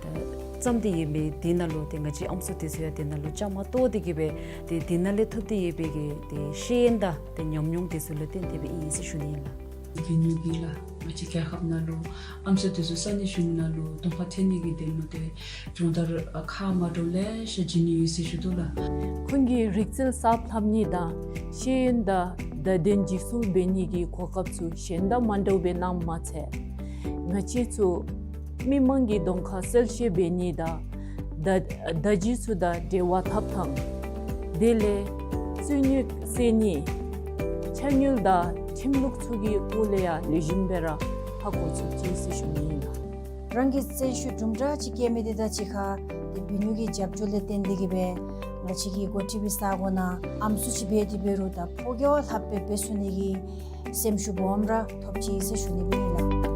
ཏེ་བརྩམས་ཏེ་ཡོད་མི་འདི་ནང་ལུ་ཏེ་ང་བཅས་ཨམ་སྲུ་འདི་ཚུ་ཡང་འདི་ནང་ལུ་བཅའ་མར་གཏོགས་ཏེ་གིས་སྦེ་ཏེ་འདི་ནང་ལས་ཐོབ་སྟེ་ཡོད་པའི་གི་ཏེ་ཤེས་ཡོན་དང་ཏེ་ཉམས་མྱོང་འདི་ཚུ་ལུ་བརྟེན་ཏེ་སྦེ་ཨིན་ཟེར་ཞུ་ནི་ཨིན་ལགས། གི་ཉིནམ་འདི་ལགས་ང་བཅས་རྒྱལ་ཁབ་ནང་ལུ་ཨམ་སྲུ་འདི་ཚུ་ས་གནས་གཞུང་ནང་ལུ་གདོང་ཁར་ཐོན་ནི་གི་དོན་ལུ་ཏེ་སྦྱོང་བརྡར་ཨ་ཁག་མ་འདྲཝ་ལེ་ཤ་བྱིན་ནི་ཡོད་ཟེར་ཞུ་དོ་ལགས། ཁོང་གི་རིག་རྩལ་གསརཔ་ལྷབ་ནི་དང་ཤེས་ཡོན་དང་བརྡ་དོན་འཇིགས་སུ་འབད་ནི་གི་གོ་སྐབས་ཚུ་གཞན་དང་མ་འདྲཝ་སྦེ་གནངམ་མ་ཚད་ང་བཅས་ཚུ་མི་མང་གི་གདོང་ཁར་གསལ་བཤད་འབད་ནི་དང་བརྡ་བརྡ་བརྒྱུད་ཚུ་དང་འབྲེལ་བ་འཐབ་ཐངས་དེ་ལས་རྩོད་རྙོགས་སེལ་ནི་ཕྱག་དངུལ་དང་ཁྲིམས་ལུགས་ཚུ་གི་སྐོར་ལས་ཡང་ལེགས་ཤོམ་སྦེ་ར་ཧ་གོ་ཚུགས་ཅི་ཟེར་ཞུ་ནི་ཨིན་ལགས། རང་གི་རྩལ་ཤུགས་དུམ་གྲ་ཅིག་བསྐྱེད་མི་འདི་དང་གཅིག་ཁར་ཏེ་བུ་ནུ་གི་རྒྱབ་སྐྱོར་ལས་བརྟེན་ཏེ་གིས་སྦེ་ང་བཅས་ཀྱི་འགོ་ཁྲིདཔ་གི་ས་གོ་ནང་ཨམ་སྲུ་ཅིག་འབད་དེ་འབད་རུང་ད་ཕོ་རྒྱས་ལྷགཔ་སྦེ་འབད་ཚུགས་ནི་གི་སེམས་ཤུགས་སྦོམ་ར་ཐོབ་ཅི་ཟེར་ཞུ་ནི་སྦེ་ཨིན་ལགས།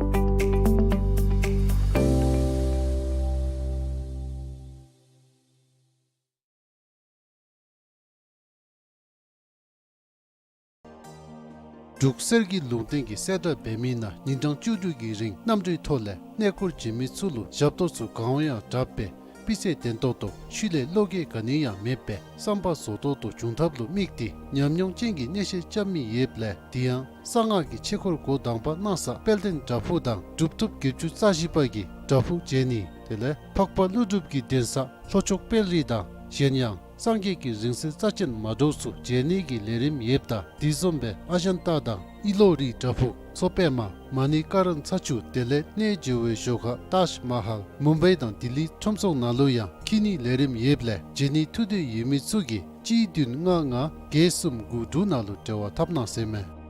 འབྲུག་གསེར་གྱི་ལུང་བསྟན་གྱི་གསལ་བསྒྲགས་འབད་མི་ནང་ཉིན་གྲངས་བཅུ་དྲུག་གི་རིང་གནམ་གྲུའི་ཐོག་ལས་གནས་སྐོར་བྱེད་མི་ཚུ་ལུ་ཞབས་ཏོག་ཚུ་གང་ཡང་དྲག་པས་སྤུས་ཚད་ལྡན་ཏོག་ཏོ་ཤུལ་ལས་བློ་འགྱོད་ག་ནི་ཡང་མེད་པས་བསམ་པ་རྫོགས་ཏོག་ཏོ་འབྱུང་ཐབས་ལུ་དམིགས་ཏེ་ཉམས་མྱོང་ཅན་གྱི་གནས་བཤད་རྐྱབ་མི་ཡོདཔ་ལས་དེ་ཡང་གསང་སྔགས་ཀྱི་ཆོས་འཁོར་འགོ་དང་པ་གནང་ས་དཔལ་ལྡན་བྲག་ཕུག་དང་གྲུབ་ཐོབ་བརྒྱད་ཅུ་རྩ་བཞི་པ་གི་བྲག་ཕུག་མཇལ་ནི་དེ་ལས་འཕགས་པ་ཀླུ་སྒྲུབ་ཀྱི་གདན་ས་ལྷོ་ཕྱོགས་དཔལ་རི་དང་གཞན་ཡང་སངས་རྒྱས་ཀྱི་རིང་བསྲེལ་རྩ་ཆེན་མ་འདྲཝ་ཚུ་མཇལ་ནི་གི་ལས་རིམ་ཡོདཔ་ད་དེ་བཟུམ་སྦེ་ཨ་ཞན་ཏ་དང་ཨི་ལོ་རི་བྲག་ཕུག་མཚོ་པདྨ་མ་ནི་ཀ་རན་ཚ་ཆུ་དེ་ལས་གནས་མཇལ་བའི་ཞོར་ཁར་ཏཱཇ་མ་ཧཱལ་མུམ་བའི་དང་ལྡི་ལི་ཁྲོམ་ཚོགས་ནང་ལུ་ཡང་འཁྱིད་ནི་ལས་རིམ་ཡོདཔ་ལས་མཇལ་ནི་ཐུགས་འདོད་ཡོད་མི་ཚུ་གིས་གཅིག་བདུན་ལྔ་ལྔ་བརྒྱད་གསུམ་དགུ་དྲུག་ནང་ལུ་འབྲེལ་བ་འཐབ་གནང་ཟེར་མས།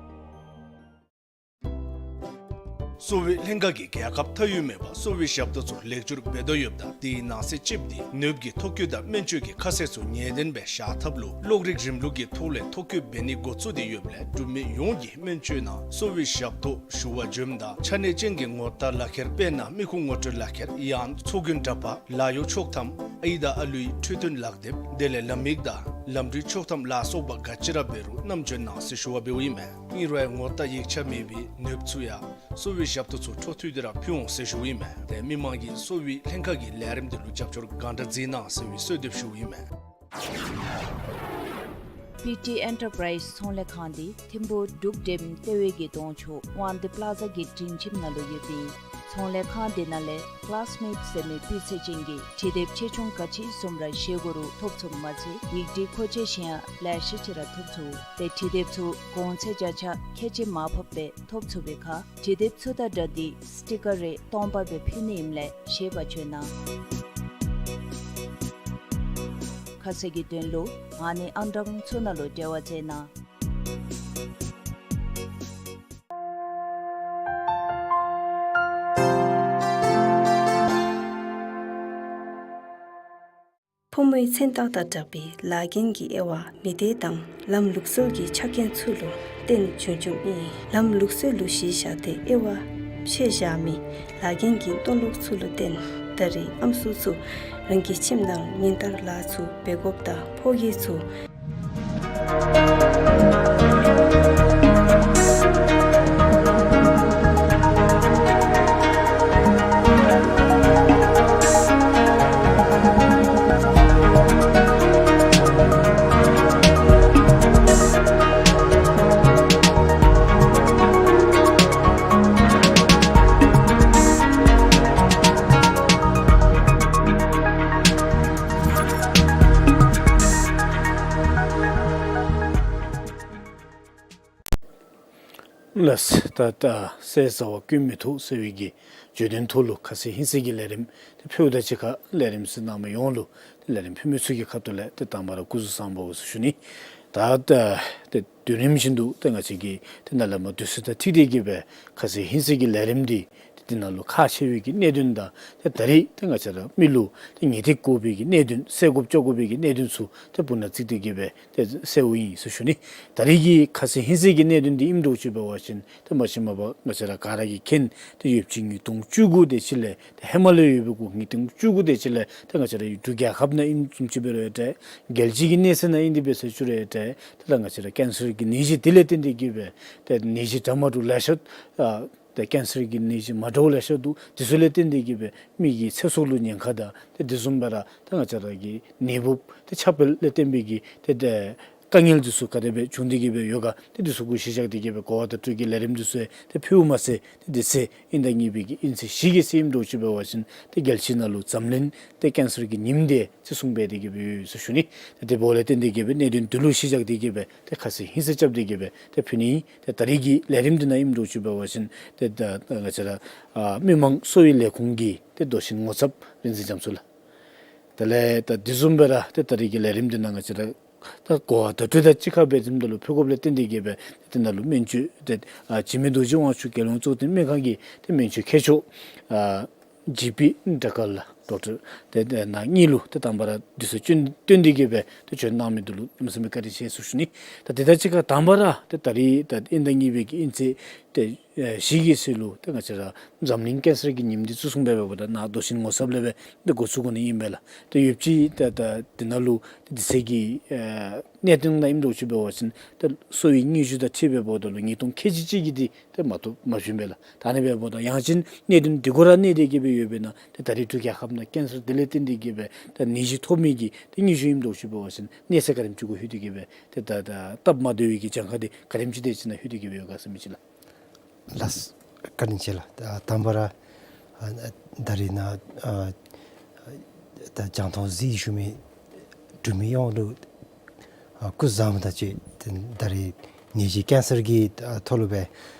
གསོ་བའི་ལྷན་ཁག་གིས་རྒྱལ་ཁབ་མཐའ་དབུས་མེད་པར་གསོ་བའི་ཞབས་ཏོག་ཚུ་ལེགས་བཅོས་འབད་དོ་ཡོདཔ་ད་དེའི་ནང་གསེས་གཅིགཔོ་དེ་ནདཔ་ཀྱི་ཐོ་བཀོད་དང་སྨན་བཅོས་ཀྱི་ཁ་གསལ་ཚུ་ངེས་བདེན་སྦེ་བཞག་ཐབས་ལུ་གློག་རིག་རིམ་ལུགས་ཀྱི་ཐོག་ལས་ཐོ་བཀོད་འབད་ནི་འགོ་བཙུགས་ཏེ་ཡོདཔ་ལས་འབྲུག་མི་ཡོངས་ཀྱིས་སྨན་བཅོས་ནང་གསོ་བའི་ཞབས་ཏོག་ཞུ་བར་འབྱོནམ་ད་ཆ་གནས་ཅན་གྱི་ངོ་རྟགས་ལག་ཁྱེར་དཔེར་ན་མི་ཁུངས་ངོ་སྤྲོད་ལག་ཁྱེར་ཡང་ཚོགས་རྒྱན་འདྲ་པར་ལཱ་གཡོག་ཆོག་ཐམ་ཨའི་དང་ཨ་ལུའི་འཕྲོད་བསྟེན་ལག་དེབ་དེ་ལས་ལམ་ཡིག་དང་ལམ་འགྲུལ་ཆོག་ཐམ་ལ་སོགས་པ་ག་ཅི་ར་འབད་རུང་བསྣམས་འབྱོན་གནང་ཟེར་ཞུ་བ་འབདཝ་ཨིན་མས། ཨིན་རུང་ཡང་ངོ་རྟགས་ཡིག་ཆ་མེད་པའི་ནདཔ་ཚུ་ཡང་གསོ་བའི་ཞབས་ཏོག་ཚུ་འཕྲོ་མཐུད་དེ་ར་ཕུལ་འོང་ཟེར་ཞུཝ་ཨིན་མས། ཏེ་མི་མང་གིས་གསོ་བའི་ལྷན་ཁག་གི་ལས་རིམ་དེ་ལུ་རྒྱབ་སྐྱོར་གང་དྲག་མཛད་གནང་ཟེར་བའི་གསོལ་འདེབས་ཞུཝ་ཨིན་མས། པི་ཊི་ཨེན་ཊར་པ་རའིཛ་ཚོང་ལས་ཁང་འདི་ཐིམ་ཕུག་འབྲུག་འགྲེམ་ལྟེ་བའི་གི་གདོང་ཕྱོགས་དབང་འདུས་པ་ལ་ཛ་གི་སྒྲིང་ཁྱིམ་ནང་ལུ་ཡོད་པའི་ཚོང་ལས་ཁང་འདི་ནང་ལས་ཀ་ལཱས་མེཊ་ཟེར་མི་སྤུས་ཚད་ཅན་གྱི་དྲི་དེབ་ཆེ་ཆུང་ག་ཅི་བཟུམ་ར་བཞེས་དགོ་རུང་ཐོབ་ཚུགསཔ་མ་ཚད་ཡིག་བྲིས་མཁོ་ཆས་གཞན་ཡང་ལེ་ཤ་ཅིག་ར་ཐོབ་ཚུགས། ཏེ་དྲི་དེབ་ཚུ་གོང་ཚད་བརྒྱ་ཆ་ཁལ་གཅིག་མར་ཕབ་སྦེ་ཐོབ་ཚུགས་པའི་ཁར་དྲི་དེབ་ཚུ་དང་སྦྲགས་ཏེ་སི་ཊི་ཀར་རེ་སྟོང་པ་སྦེ་ཕུལ་ནི་ཨིནམ་ལས་ཤེས་པ་བྱོན་གནང་། ཁ་གསལ་གྱི་དོན་ལུ་ཨ་ནི་ཨང་གྲངས་ཚུ་ནང་ལུ་འབྲེལ་བ་མཛད་གནང་། ཕོ་མོའི་མཚན་རྟགས་དང་སྦྲགས་པའི་ལཱ་འགན་གྱི་དབྱེ་བ་མི་སྡེ་དང་ལམ་ལུགས་སྲོལ་གྱི་ཆ་རྐྱེན་ཚུ་ལུ་བརྟེན་བྱུང་བྱུངམ་ཨིན། ལམ་ལུགས་སྲོལ་ལུ་གཞི་བཞག་སྟེ་དབྱེ་བ་ཕྱེ་བཞག་མི་ལཱ་འགན་གྱི་མཐོ་ལོག་ཚུ་ལུ་བརྟེན་ད་རེས་ཨམ་སྲུ་ཚུ་རང་གི་ཁྱིམ་ནང་ཉིན་ལྟར་ལཱ་ཚུ་འབད་དགོཔ་དང་ཕོ་སྐྱེས་ཚུ། ལགས། ད་ད་ཟས་ཟ་བ་ཀུན་མི་ཐོགས་ཟེར་བའི་གི་བརྗོད་དོན་ཐོག་ལུ་ཁ་གསལ་ཧིང་གསལ་གྱི་ལས་རིམ་དེ་ཕུལཝ་ད་ཅིག་ཁར་ལས་རིམ་གཟིགས་གནང་མི་ཡོངས་ལུ་དེ་ལས་རིམ་ཕུལ་མི་ཚུ་གི་ཁ་ཐུག་ལས་དེ་དང་པ་ར་སྐུ་གཟུགས་བཟང་པོ་ཟེར་ཞུ་ནི། ད་ད་དེ་དུས་རིམ་བཞིན་དུ་དེ་ང་བཅས་ཀྱི་དེ་ནཱ་ལས་མར་དུས་ཚོད་དང་འཁྲིལ་ཏེ་གི་སྦེ་ཁ་གསལ་ཧིང་གསལ་གྱི་ལས་རིམ་འདི་དེ་ནང་ལུ་ཁག་ཆེ་བའི་གི་གནད་དོན་དང་དེ་ད་རེས་དེ་ང་བཅས་ར་མི་ལུ་དེ་ངེས་ཏིག་དགོ་པའི་གི་གནད་དོན་སེལ་དགོཔ་བཅོ་དགོ་པའི་གི་གནད་དོན་ཚུ་དེ་སྦུག་ན་བརྩིས་ཏེ་གི་སྦེ་དེ་སེལཝ་ཨིན་ཟེར་ཞུ་ནི། ད་རེས་ཀྱི་ཁ་གསལ་ཧིང་གསལ་གྱི་གནད་དོན་འདི་ཨིནམ་འདྲཝ་ཅིག་འབད་བ་ཅིན་དེ་མ་གཞི་མ་པ་ང་བཅས་ར་ག་ར་གིས་མཁྱེན། དེ་ཡོདཔ་ཅིག་ཉིས་སྟོང་བཅུ་དགུ་དེ་ཅིག་ལས་དེ་ཧེ་མ་ལས་ཡོད་པའི་གུ་ཉིས་སྟོང་བཅུ་དགུ་དེ་ཅིག་ལས་དེ་ང་བཅས་ར་འབྲུག་རྒྱལ་ཁབ་ནང་ཨིནམ་བཟུམ་ཅིག་འབད་རུང་ཡང་འདྲ། རྒྱལ་སྤྱི་གི་གནས་ཚད་ནང་ཨིན་ཏེ་འབད་ཟེར་ཞུ་རུང་ཡང་འདྲ། དེ་ལས་ང་བཅས་ར་ཀེན་སར་གྱི་ནད་གཞི་དེ་ལས་བརྟེན་ཏེ་གི་སྦེ་དེ་ནད་གཞི་འདྲ་མ་འདྲཝ་ལེ་ཤ་ཨ་ཏེ་ཀེན་སར་གྱི་ནད་གཞི་མ་འདྲཝ་ལེ་ཤ་འདུག། དེ་ཚུ་ལས་བརྟེན་ཏེ་གི་སྦེ་མི་གི་ཚེ་སྲོག་ལུ་ཉེན་ཁ་དང་ཏེ་དེ་བཟུམ་སྦེ་ར་ཏེ་ང་བཅས་ར་གི་ནད་འབུཔ་ཏེ་ཁྱབ་སྤེལ་ལས་བརྟེན་པའི་གི་ཏེ་ཏེ་དཀའ་ངལ་འདི་ཚུ་ག་དེ་སྦེ་བྱུང་སྟེ་གི་སྦེ་ཡོད་ག། ཏེ་འདི་ཚུ་གུ་གཞི་བཞག་སྟེ་གི་སྦེ་གོ་བ་བརྡ་སྤྲོད་ཀྱི་ལས་རིམ་འདི་ཚུ་ཏེ་ཕུལཝ་མ་ཚད་ཏེ་དེ་ཚེ་དབྱིན་ཟླ་གཉིས་པའི་གི་དབྱིན་ཚེས་བཞི་གི་ཚེ་ཨིནམ་འདྲཝ་ཅིག་འབད་བ་ཅིན་ཏེ་རྒྱལ་སྤྱི་ནང་ལུ་འཛམ་གླིང་ཏེ་ཀེན་སར་གྱི་ཉིནམ་དེ་ཅིག་བཟུང་སྦེ་སྡོད་དེ་གི་སྦེ་ཡོད་ཟེར་ཞུ་ནི། ཏེ་དེ་འབདཝ་ལས་བརྟེན་ཏེ་གི་སྦེ་གནད་དོན་འདི་ལུ་གཞི་བཞག་སྟེ་གི་སྦེ་ཏེ་ཁ་གསལ་ཧིང་གསལ་རྐྱབ་སྟེ་གི་སྦེ་ཏེ་ཕུལ་ནི། ཏེ་ད་རེས་ཀྱི་ལས་རིམ་འདི་ནང་ཨིནམ་འདྲཝ་ཅིག་འབད་བ་ཅིན་ཏེ་ད་ང་བཅས་ར་ཨ་མི་མང་གསོ་བའི་ལས་ཁུངས་ཀྱི་ཏེ་མདོ་ཆེན་ངོ་ཚབ་རིག་འཛིན་རྒྱ་མཚོ་ལགས། དེ་ལས་ད་དེ་བཟུམ་སྦེ་ར་ཏེ་ད་རེས་ཀྱི་ལས་རིམ་འདི་ནང་ང་བཅས་ར་ད་གོ་བ་བརྡ་སྤྲོད་དང་གཅིག་ཁར་སྦེ་དེ་འདི་ལུ་ཕུལ་དགོཔ་ལས་བརྟེན་ཏེ་གི་སྦེ་ཏེ་ནཱ་ལུ་སྨན་བཅོས་ཏེ་ཨ་འཇིགས་མེད་རྡོ་རྗེ་དབང་ཕྱུག་རྒྱལ་ཡོངས་གཙོ་བསྟེན་སྨན་ཁང་གི་ཏེ་སྨན་བཅོས་མཁས་མཆོག་ཨ་ཇི་པི་སྒྲ་དཀར་ལགས་ཌོག་ཊར་ཏེ་ཏེ་ནཱ་གཉིས་ལུ་ཏེ་དང་པ་ར་དུས་ཚོད་བསྟུན་བསྟུན་ཏེ་གི་སྦེ་ཏེ་བྱོན་གནང་མི་འདི་ལུ་གནམ་མེད་ས་མེད་བཀའ་དྲིན་ཆེ་ཟེར་ཞུ་ནི། ད་དེ་དང་གཅིག་ཁར་དང་པ་ར་ཏེ་ད་རེས་ད་དབྱིན་ཟླ་གཉིས་པའི་གི་དབྱིན་ཚེས་ཏེ་ ཨེ་བཞི་གི་ཚེས་ལུ་ཏེ་ང་བཅས་ར་འཛམ་གླིང་ཀེན་སར་གྱི་ཉིནམ་འདི་བརྩི་སྲུང་འབད་བའི་འབདཝ་ད་ནཱ་མདོ་ཆེན་ངོ་ཚབ་ལས་སྦེ་ཏེ་འགོ་བཙུགས་དགོ་ནི་ཨིན་པས་ལགས། ཏེ་ཡོདཔ་ཅིག་ཏེ་ད་དེ་ནང་ལུ་ཏེ་དེ་ཚེ་གི་ཨེ་གནད་དོན་ནང་ཨིནམ་འདྲཝ་ཅིག་འབད་བ་ཅིན་ཏེ་གསོ་བའི་སྙན་ཞུ་དང་འཁྲིལ་བའི་འབདཝ་ད་ལུ་ཉིས་སྟོང་ཁལ་གཅིག་གཅིག་གི་འདི་ཏེ་མ་ཐོབ་མ་བྱུང་པས་ལགས། ད་ཨ་ནི་འབདཝ་ད་ཡང་ཅིན་གནད་དོན་འདི་གུ་ར་གནས་ཏེ་གི་སྦེ་ཡོད་པས་ན་ཏེ་ད་རེས་འབྲུག་རྒྱལ་ཁབ་ནང་ཀེན་སར་དེ་ལས་བརྟེན་ཏེ་གི་སྦེ་ཏེ་ནད་གཞི་ཐོབ་མི་གི་ཏེ་སྙན་ཞུ་ཨིནམ་འདྲཝ་ཅིག་འབད་བ་ཅིན་གནས་ཚད་ག་དེམ་ཅིག་གུ་ལྷོད་དེ་གི་སྦེ་ཏེ་ད་ད་སྟབས་མ་བདེ་བའི་གི་གྱངས་ཁ་འདི་ག་དེམ་ཅིག་དེ་ཅིག་ནང་ལྷོད་དེ་གི་སྦེ་ཡོད་ག་ཟེར་མི་ཅིག་ལགས། ལགས། བཀའ་དྲིན་ཆེ་ལགས། ད་དང་པ་ར་ཨ་ད་རེས་ནཱ་ཨ་ད་རྒྱང་མཐོང་གཟིགས་བཞུགས་མི་འབྲུག་མི་ཡོངས་ལུ་ཨ་སྐུ་གཟུགས་བཟང་པོ་དང་བཅས་ཏེ་ད་རེས་ནད་གཞི་ཀེན་སར་གྱི་ཨ་ཐོག་ལུ་སྦེ་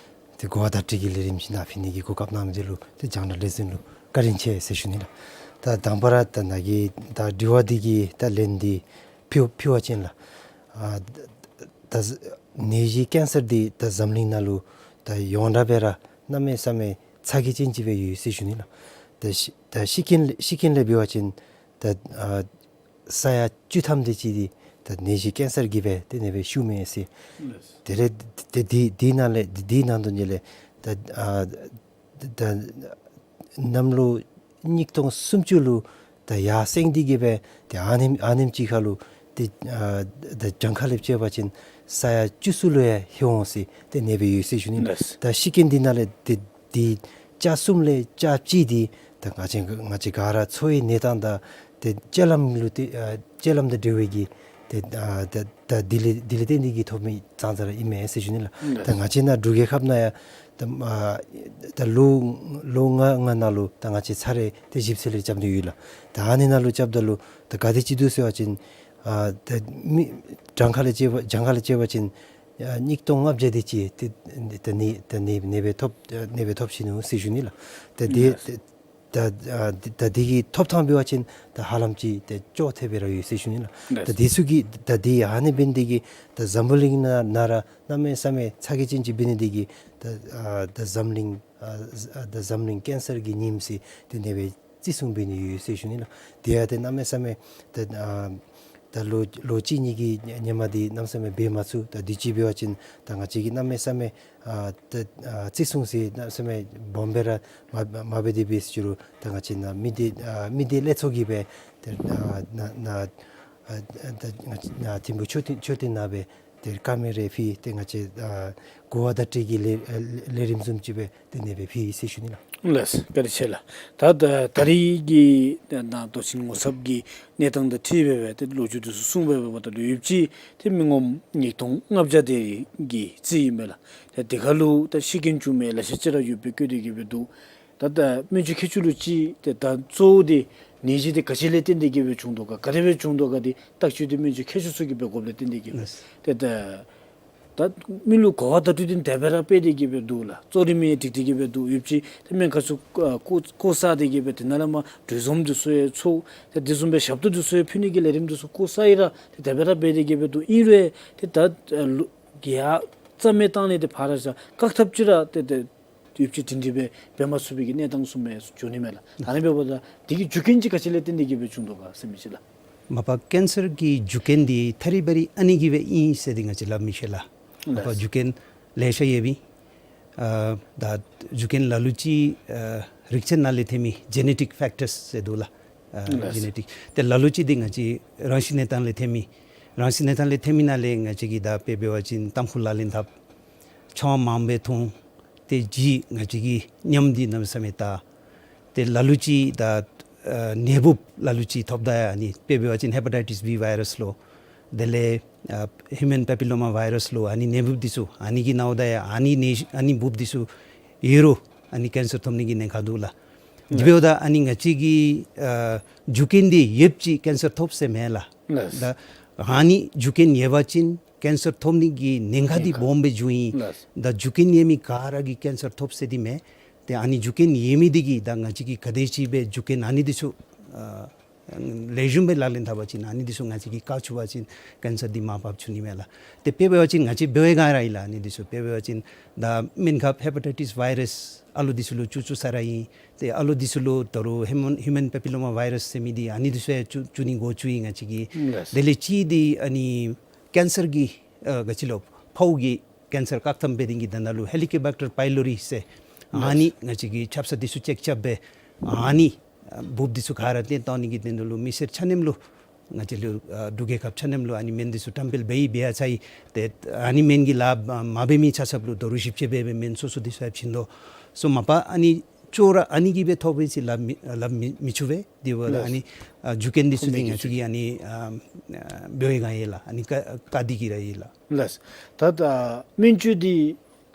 ཏེ་གོ་བ་བརྡ་སྤྲོད་ཀྱི་ལས་རིམ་ཅིག་ནང་ཕུལ་ནི་གི་གོ་སྐབས་གནང་མི་འདི་ལུ་ཏེ་རྒྱང་བསྒྲགས་ལས་འཛིན་ལུ་བཀའ་དྲིན་ཆེ་ཟེར་ཞུ་ནི་ལགས། ད་དང་པ་ར་ད་ནཱ་གི་ད་དྲི་བ་འདི་གི་ད་ལན་འདི་ཕུལ་ཕུལ་བ་ཅིན་ལགས། ཨ་ད་ནད་གཞི་ཀེན་སར་འདི་ད་འཛམ་གླིང་ནང་ལུ་ད་ཡོངས་གྲགས་སྦེ་ར་གནམ་མེད་ས་མེད་ཚ་གྱང་ཅན་ཅིག་སྦེ་ཡོད་ཟེར་ཞུ་ནི་ལགས། ད་ཤི་ད་ཤི་རྐྱེན་ཤི་རྐྱེན་ལས་འབད་བ་ཅིན་ད་ཨ་ས་ཡ་བཅུ་ཐམ་དེ་ཅིག་འདི་ད་ནད་གཞི་ཀེན་སར་གྱིས་སྦེ་དེ་ནང་སྦེ་ཤི་མས་ཟེར། དེ་ལས་དེ་དེ་དེ་ནང་ལས་དེ་དེ་ནང་དོན་ཅིག་ལས་ད་ཨ་ད་གནམ་ལོ་ཉིས་སྟོང་སུམ་ཅུ་ལུ་ད་ཡར་སེང་སྟེ་གི་སྦེ་ཏེ་ཨ་ནེམ་ཨ་ནེམ་ཅིག་ཁར་ལུ་ཏེ་ཨ་ད་གྱངས་ཁ་ལས་བཅད་པ་ཅིན་ས་ཡ་བཅུ་གསུམ་ལུ་ཡང་ལྷོད་འོང་ཟེར་དེ་ནང་སྦེ་ཡོད་ཟེར་ཞུ་ནི་ལགས། ད་ཤི་རྐྱེན་འདི་ནང་ལས་ཏེ་ཏེ་ཆ་གསུམ་ལས་ཆ་གཅིག་འདི་ད་ང་བཅས་ང་བཅས་ག་ར་འཚོ་བའི་གནས་སྟངས་དང་ཏེ་སྤྱོད་ལམ་ལུ་ཏེ་ཨ་སྤྱོད་ལམ་དང་འབྲེལ་བའི་གི་ཏེ་ཨ་ད་ད་དེ་ལས་དེ་ལས་བརྟེན་ཏེ་གི་ཐོབ་མི་ཙང་ཙ་ར་ཨིན་མས་ཟེར་ཞུ་ནི་ལགས། ད་ང་བཅས་ནཱ་འབྲུག་རྒྱལ་ཁབ་ནང་ཡང་ད་ཨ་ད་ལོ་ལོ་ལྔ་ལྔ་ནང་ལུ་ད་ང་བཅས་ཚར་རེ་ཏེ་ཞིབ་འཚོལ་རེ་རྐྱབ་ནི་ཡོད་ལགས། ད་ཨ་ནི་ནང་ལུ་རྐྱབ་ད་ལུ་ད་ག་དེ་ཅིག་འདུག་ཟེར་བ་ཅིན་ཨ་ད་མི་གྱངས་ཁ་ལས་བཅད་པ་གྱངས་ཁ་ལས་བཅད་པ་ཅིན་ཨ་ཉིས་སྟོང་ལྔ་བརྒྱ་དེ་ཅིག་ཏེ་ད་ནི་ད་ནི་ནི་སྦེ་ཐོབ་ནི་སྦེ་ཐོབ་ཅི་ནུག་ཟེར་ཞུ་ནི་ལགས། ད་དེ་ད་ད་ཨ་ད་དེ་གི་ཐོབ་ཐངས་འབད་བ་ཅིན་ད་ཧ་ལམ་ཅིག་ད་ཅོག་འཐདཔ་སྦེ་ར་ཡོད་ཟེར་ཞུ་ནི་ལགས། ད་དེ་ཚུ་གི་ད་དེ་ཨ་ནི་འབད་ནི་དེ་གིས་ད་འཛམ་བུ་གླིང་ནང་ནང་ར་གནམ་མེད་ས་མེད་ཚ་གྱང་ཅན་ཅིག་འབད་ནི་དེ་གིས་ད་ཨ་ད་འཛམ་གླིང་ཨ་ཨ་ད་འཛམ་གླིང་ཀེན་སར་གྱི་ཉིནམ་ཟེར་དེ་ནང་སྦེ་བརྩི་སྲུང་འབད་ནི་ཡོད་ཟེར་ཞུ་ནི་ལགས། དེ་ཡང་ཏེ་གནམ་མེད་ས་མེད་ད་ཨ་ད་ལོ་ལོ་གཅིག་གཉིས་ཀྱི་ཧེ་མ་འདི་གནམ་མེད་ས་མེད་འབད་མ་ཚུགས། ད་དུས་ཅི་འབད་བ་ཅིན་ད་ང་བཅས་ཀྱིས་གནམ་མེད་ས་མེད་ཨ་ད་ཨ་བརྩི་སྲུང་ཟེར་གནམ་མེད་ས་མེད་སྦོམ་སྦེ་ར་མ་མ་འབད་དེ་འབད་ཟེར་རུང་ད་ང་བཅས་ནཱ་མི་སྡེ་ཨ་མི་སྡེ་ལས་ཚོགས་ཀྱིས་སྦེ་ད་ཨ་ནཱ་ནཱ་ཨ་ད་ང་བཅས་ནཱ་ཐིམ་ཕུག་མཆོད་རྟེན་མཆོད་རྟེན་ནང་སྦེ་ཏེ་ཀ་མེ་ར་ཕུལ་ཏེ་ང་བཅས་ཨ་གོ་བ་བརྡ་སྤྲོད་ཀྱི་ལས་ཨ་ལས་རིམ་བཟུམ་ཅིག་སྦེ་དེ་ནང་སྦེ་ཕུལ་ཡི་ཟེར་ཞུ་ནི་ལགས། ལགས་སོ། བཀའ་དྲིན་ཆེ་ལགས། ད་ད་ད་རེས་ཀྱི་ད་ནཱ་མདོ་ཆེན་ངོ་ཚབ་ཀྱི་གནས་སྟངས་དང་འཁྲིལ་སྦེ་སྦེ་ཏེ་ལོ་རྒྱུས་འདི་ཚུ་གསུངས་སྦེ་སྦེ་ད་ལུ་ཡོདཔ་ཅིག་ཏེ་མི་ངོམ་ཉིས་སྟོང་ལྔ་བརྒྱ་དེ་གི་རྩིས་ཨིན་པས་ལགས། ད་དེ་ཁར་ལུ་ད་ཤི་རྐྱེན་བྱུང་མི་ལེ་ཤ་ཅིག་ར་ཡོདཔ་སྦེ་བཀོད་དེ་གི་སྦེ་འདུག། ད་ད་སྨན་བཅོས་མཁས་མཆོག་ལུ་ཅིག་ཏེ་ད་གཙོ་བོ་འདི་ནད་གཞི་འདི་ག་ཅི་ལས་བརྟེན་ཏེ་གི་སྦེ་བྱུང་དོ་ག་ག་དེ་སྦེ་བྱུང་དོ་ག་འདི་བརྟག་དཔྱད་འདི་སྨན་བཅོས་མཁས་མཆོག་ཚུ་གིས་སྦེ་དགོཔ་ལས་བརྟེན་ཏེ་གི་སྦེ་ལགས། ཏེ་ད་ད་མི་ལུ་གོ་བ་བརྡ་སྤྲོད་འདི་དེ་སྦེ་ར་སྤེལ་ཏེ་གི་སྦེ་འདུག་ལགས། གཙོ་རིམ་ཡང་སྒྲིག་སྟེ་གི་སྦེ་འདུག། ཡོདཔ་ཅིག་ཏེ་སྨན་ཁང་ཚུ་ཨ་བཀོ་བཀོ་བསྲེགས་ཏེ་གི་སྦེ་དེ་ནང་ལས་མར་གྲོས་འཛོམས་འདི་ཚུ་ཡང་ཚོགས། ཏེ་དེ་བཟུམ་སྦེ་ཞབས་ཏོག་འདི་ཚུ་ཡང་ཕུལ་ནི་གི་ལས་རིམ་འདི་ཚུ་བཀོ་བསྲེགས་ཡང་ར་ཏེ་དེ་སྦེ་ར་འབད་དེ་གི་སྦེ་འདུག། ཨིན་རུང་ཏེ་ད་ཨ་ལོ་གི་ཡ་རྩ་མེད་བཏང་ནི་འདི་ཕར་ར་བཞག་བཀག་ཐབས་ཅིག་ར་ཏེ་ཏེ་ཡོདཔ་ཅིག་སྒྲིང་སྒྲི་སྦེ་འབད་མ་ཚུགས་པའི་གི་གནས་སྟངས་ཚུ་མས་འགྱོ་ནི་མས་ལགས། ཨ་ནི་འབདཝ་ད་དེ་གི་རྒྱུ་རྐྱེན་འདི་ག་ཅི་ལས་བརྟེན་ཏེ་གི་སྦེ་བྱུང་དོ་ག་ཟེར་མི་ཅིག་ལགས། མ་པ་ཀེན་སར་གྱི་རྒྱུ་རྐྱེན་འདི་ཐ་རི་བ་རི་ཨ་ནི་གིས་སྦེ་ཨིན་ཟེར་འདི་ང་བཅས་སླབ་མི་ཤེས་ལགས། མ་པ་ལགས། རྒྱུ་རྐྱེན་ལེ་ཤ་ཡོད་པས། ཨ་ད་རྒྱུ་རྐྱེན་ལ་ལུ་ཅིག་ཨ་རིགས་ཅན་ནང་ལས་ཐོན་མི་ཇེ་ནེ་ཊིག་ཕེག་ཊརསི་ཟེར་འདུག་ལགས། ཨ་ལགས། ཇེ་ནེ་ཊིག། ཏེ་ལ་ལུ་ཅིག་འདི་ང་བཅས་རང་བཞིན་གནས་སྟངས་ལས་ཐོན་མི། རང་བཞིན་གནས་སྟངས་ལས་ཐོན་མི་ནང་ལས་ང་བཅས་ཀྱིས་ད་དཔེ་འབད་བ་ཅིན་ཏམ་ཁུ་ལག་ལེན་འཐབ། ཆང་མངམ་སྦེ་འཐུང་། ཏེ་ལྗིད་ང་བཅས་ཀྱི་ཉམས་འདི་གནམ་མེད་ས་མེད་དྲག། ཏེ་ལ་ལུ་ཅིག་ད་ཨ་ནད་འབུཔ་ལ་ལུ་ཅིག་ཐོབ་ད་ཡང་ཨ་ནི་དཔེ་འབད་བ་ཅིན་ཧེ་པ་ཊའི་ཊིས་བི་བཱའི་རཱསི་ལོ། དེ་ལས་ཨ་ཧིའུ་མཱན་པེ་པི་ལོ་མ་བཱའི་རཱསི་ལོ། ཨ་ནི་ནད་འབུཔ་འདི་ཚུ་ཨ་ནི་གིས་ན་འོང་ད་ཡང་ཨ་ནི་ནད་ཨ་ནི་འབུཔ་འདི་ཚུ་ཡོད་རུང་ཨ་ནི་ཀེན་སར་ཐོབ་ནི་གི་ཉེན་ཁ་འདུག་ལགས། དེ་འབདཝ་ད་ཨ་ནི་ང་བཅས་ཀྱི་ཨ་རྒྱུ་རྐྱེན་འདི་ཡོདཔ་ཅིག་ཀེན་སར་ཐོབ་ཟེར་མེན་ལགས། ལགས། ད་ཨ་ནི་རྒྱུ་རྐྱེན་ཡོད་པ་ཅིན་ཀེན་སར་ཐོབ་ནི་གི་ཉེན་ཁ་འདི་ཉེན་ཁ་སྦོམ་སྦེ་འགྱོཝ་ཨིན། ལགས། ད་རྒྱུ་རྐྱེན་ཡོད་མི་ག་ར་གིས་ཀེན་སར་ཐོབ་ཟེར་འདི་མེན། ཏེ་ཨ་ནི་རྒྱུ་རྐྱེན་ཡོད་མི་འདི་གིས་ད་ང་བཅས་ཀྱིས་ག་དེ་ཅིག་སྦེ་རྒྱུ་རྐྱེན་ཨ་ནི་འདི་ཚུ་ཨ་ལེགས་ཤོམ་སྦེ་ལག་ལེན་འཐབ་པ་ཅིན་ཨ་ནི་འདི་ཚུ་ང་བཅས་ཀྱིས་བཀག་ཚུགས་པ་ཅིན་ཀེན་སར་འདི་མར་བབས་བཅུག་ནི་མས་ལགས། ཏེ་དཔེ་འབད་བ་ཅིན་ང་བཅས་འབད་བའི་སྒང་ར་ཨིན་ལགས། ཨ་ནི་འདི་ཚུ་དཔེ་འབད་བ་ཅིན་ད་སྨན་ཁབ་ཧེ་པ་ཊའི་ཊིས་བཱའི་རཱསི་ཨ་ལོ་འདི་ཚུ་ལུ་བཅུག་བཅུག་ས་ར་ཨིན། ཏེ་ཨ་ལོ་འདི་ཚུ་ལུ་ད་རུང་ཧིའུ་མཱན་ཧིའུ་མཱན་པེ་པི་ལོ་མ་བཱའི་རཱསི་ཟེར་མི་འདི་ཨ་ནི་འདི་ཚུ་ཡང་བཅུག་བཅུག་ནི་འགོ་བཙུགས་ཡི་ང་བཅས་ཀྱིས། ལགས། དེ་ལས་གཅིག་འདི་ཨ་ནི་ཀེན་སར་གྱི་ཨ་ག་ཅི་ལོ་ཕོཝ་གི་ ཀེན་སར་བཀག་ཐབས་འབད་ནི་གི་དོན་དག་ལུ་ཧེ་ལི་ཀོ་བེག་ཊར་པའི་ལོ་རི་ཟེར་ཨ་ནི་ང་བཅས་ཀྱིས་ཆབ་གསང་འདི་ཚུ་ཅེཀ་རྐྱབ་སྦེ་ཨ་ནི་འབུཔ་འདི་ཚུ་ག་ར་བཏོན་གཏང་ནི་གི་དོན་དག་ལུ་མི་སེར་ཆ་མཉམ་ལུ་ང་བཅས་ལུ་ཨ་འབྲུག་རྒྱལ་ཁབ་ཆ་མཉམ་ལུ་ཨ་ནི་སྨན་འདི་ཚུ་བཀྲམ་སྤེལ་འབད་ཡི། འབད་ཡར་ཚར་ཡི། ཏེ་ཨ་ནི་སྨན་གྱི་ལཱ་མ་འབད་མི་ཆ་ཁྱབ་ལུ་དོ་རུང་ཞིབ་དཔྱད་འབད་འབད་སྨན་སོ་སོ་འདི་ཚུ་ཡང་བྱིན་དོ། སོ་མ་པ་ཨ་ནི་ཅོག་ར་ཨ་ནི་གིས་སྦེ་ཐོབ་ཨིན་ཟེར་སླབ་མི་སླབ་མི་མི་ཆོག་པས། དེ་འབདཝ་ད་ཨ་ལགས། ནི་ཨ་འཇུག་སྐུན་འདི་ཚུ་ཁོང་འདི་ང་བཅས་ཀྱིས་ཨ་ནི་ཨ་འབད་བའི་སྒང་ཨིན་ལགས། ཨ་ནི་བཀག་བཀག་སྟེ་གི་ར་ཨིན་ལགས། ལགས། ད་ད་སྨན་བཅོས་འདི་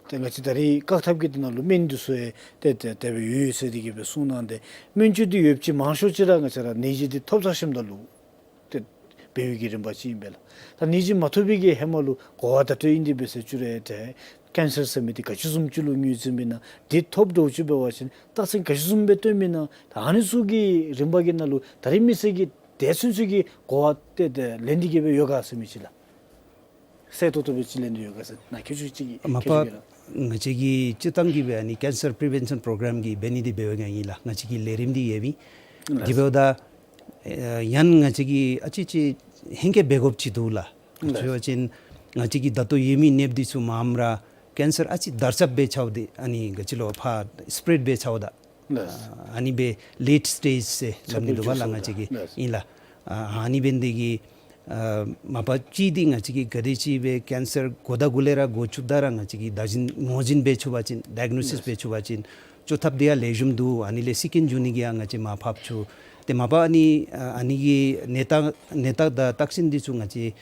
ད་ང་བཅས་ད་རིས་བཀག་ཐབས་ཀྱི་དོན་ལུ་སྨན་འདི་ཚུ་ཡང་ཏེ་ཏེ་དེ་སྦེ་ཡོད་ཟེར་འདི་གིས་སྦེ་གསུངས་གནང་སྟེ་སྨན་བཅོས་འདི་ཡོདཔ་ཅིག་མང་ཤོས་ཅིག་ར་ང་བཅས་ར་ནད་གཞི་འདི་ཐོབ་ཚར་ཞིནམ་ད་ལུ་ཏེ་འབད་བའི་གི་རིམ་པ་ཅིག་ཨིན་པས་ལགས། ད་ནད་གཞི་མ་ཐོབ་པའི་གི་ཧེ་མ་ལུ་གོ་བ་བརྡ་སྤྲོད་ཨིན་ཏེ་འབད་ཟེར་བཅུག་རུང་ཏེ་ཀེན་སར་ཟེར་མི་འདི་ག་ཅི་བཟུམ་ཅིག་ལུ་ངོས་འཛིན་འབད་ན་འདི་ཐོབ་འགྱོ་ཅི་འབད་བ་ཅིན་རྟགས་མཚན་ག་ཅི་བཟུམ་སྦེ་སྟོན་མི་ན། ད་ཨ་ནི་ཚུ་གི་རིམ་པ་གི་ནང་ལུ་ད་རིས་མི་སེར་གྱིས་དེ་ཚུན་ཚོད་ཀྱི་གོ་བ་ཏེ་ཏེ་ལེན་ཏེ་གི་སྦེ་ཡོད་ག་ཟེར་མི་ཅིག་ལགས། གསལ་ཏོག་ཏོ་སྦེ་ཅིག་ལེན་ཏེ་ཡོད་ག་ཟེར་ནཱ་ཁྱད་ཆོས་ཅིག་གི་མ་ཁྱད་པ་ཆོས་ཅིག་ལགས། ང་བཅས་ཀྱིས་སྤྱིར་བཏང་གི་སྦེ་ཨ་ནི་ཀེན་སར་པི་རི་ཝེན་ཤཱན་པོ་རོ་གྲམ་གྱི་འབད་ནི་འདི་འབད་བའི་སྒང་ཨིན་ལགས། ང་བཅས་ཀྱི་ལས་རིམ་འདི་ཡོད་པས། ལགས། དེ་འབདཝ་ད་ཨེ་ཡང་ང་བཅས་ཀྱིས་ཨ་ཙི་ཅིག་ཧེང་སྐལ་འབད་དགོཔ་ཅིག་འདུག་ལགས། ལགས། ཅི་འབད་བ་ཅིན་ང་བཅས་ཀྱི་ད་ལྟོ་ཡོད་མི་ནདཔ་འདི་ཚུ་མངམ་ར་ཀེན་སར་ཨ་ཙི་དར་ཁྱབ་འབད་ཚརཝ་ད་ཨ་ནི་ག་ཅི་ལོ་ཕར་སི་པི་རེཌ་འབད་ཚརཝ་ད། ལགས། ཨ་ནི་སྦེ་ལེཊ་སི་ཊེཇ་ཟེར་སླབ་ནི་འདུག་པ་ལགས། ང་བཅས་ཀྱིས་ལགས། ཨིན་ལགས། ཨ་ནི་འབད་ནི་འདི་གིས་ཨ་མ་པ་ཅིག་འདི་ང་བཅས་ཀྱིས་ག་དེ་ཅིག་སྦེ་ཀེན་སར་འགོ་དང་འགོ་ལས་ར་འགོ་བཙུགསཔ་ད་ར་ང་བཅས་ཀྱིས་བདག་འཛིན་ངོས་འཛིན་འབད་ཚུགས་པ་ཅིན་ཌའི་གོ་ནོ་སིས་ལགས། འབད་ཚུགས་པ་ཅིན་བཅོས་ཐབས་འདི་ཡང་ལེགས་ཤོམ་འདུག། ཨ་ནི་ལས་སྲིད་ཀུན་འགྱུར་ནི་གི་ཡང་ང་བཅས་མར་ཕབ་ཚུགས། ཏེ་མ་པ་ཨ་ནི་ཨ་ནི་གི་ནད་རྟགས་ནད་རྟགས་དང་རྟགས་ཅན་འདི་ཚུ་ང་བཅས་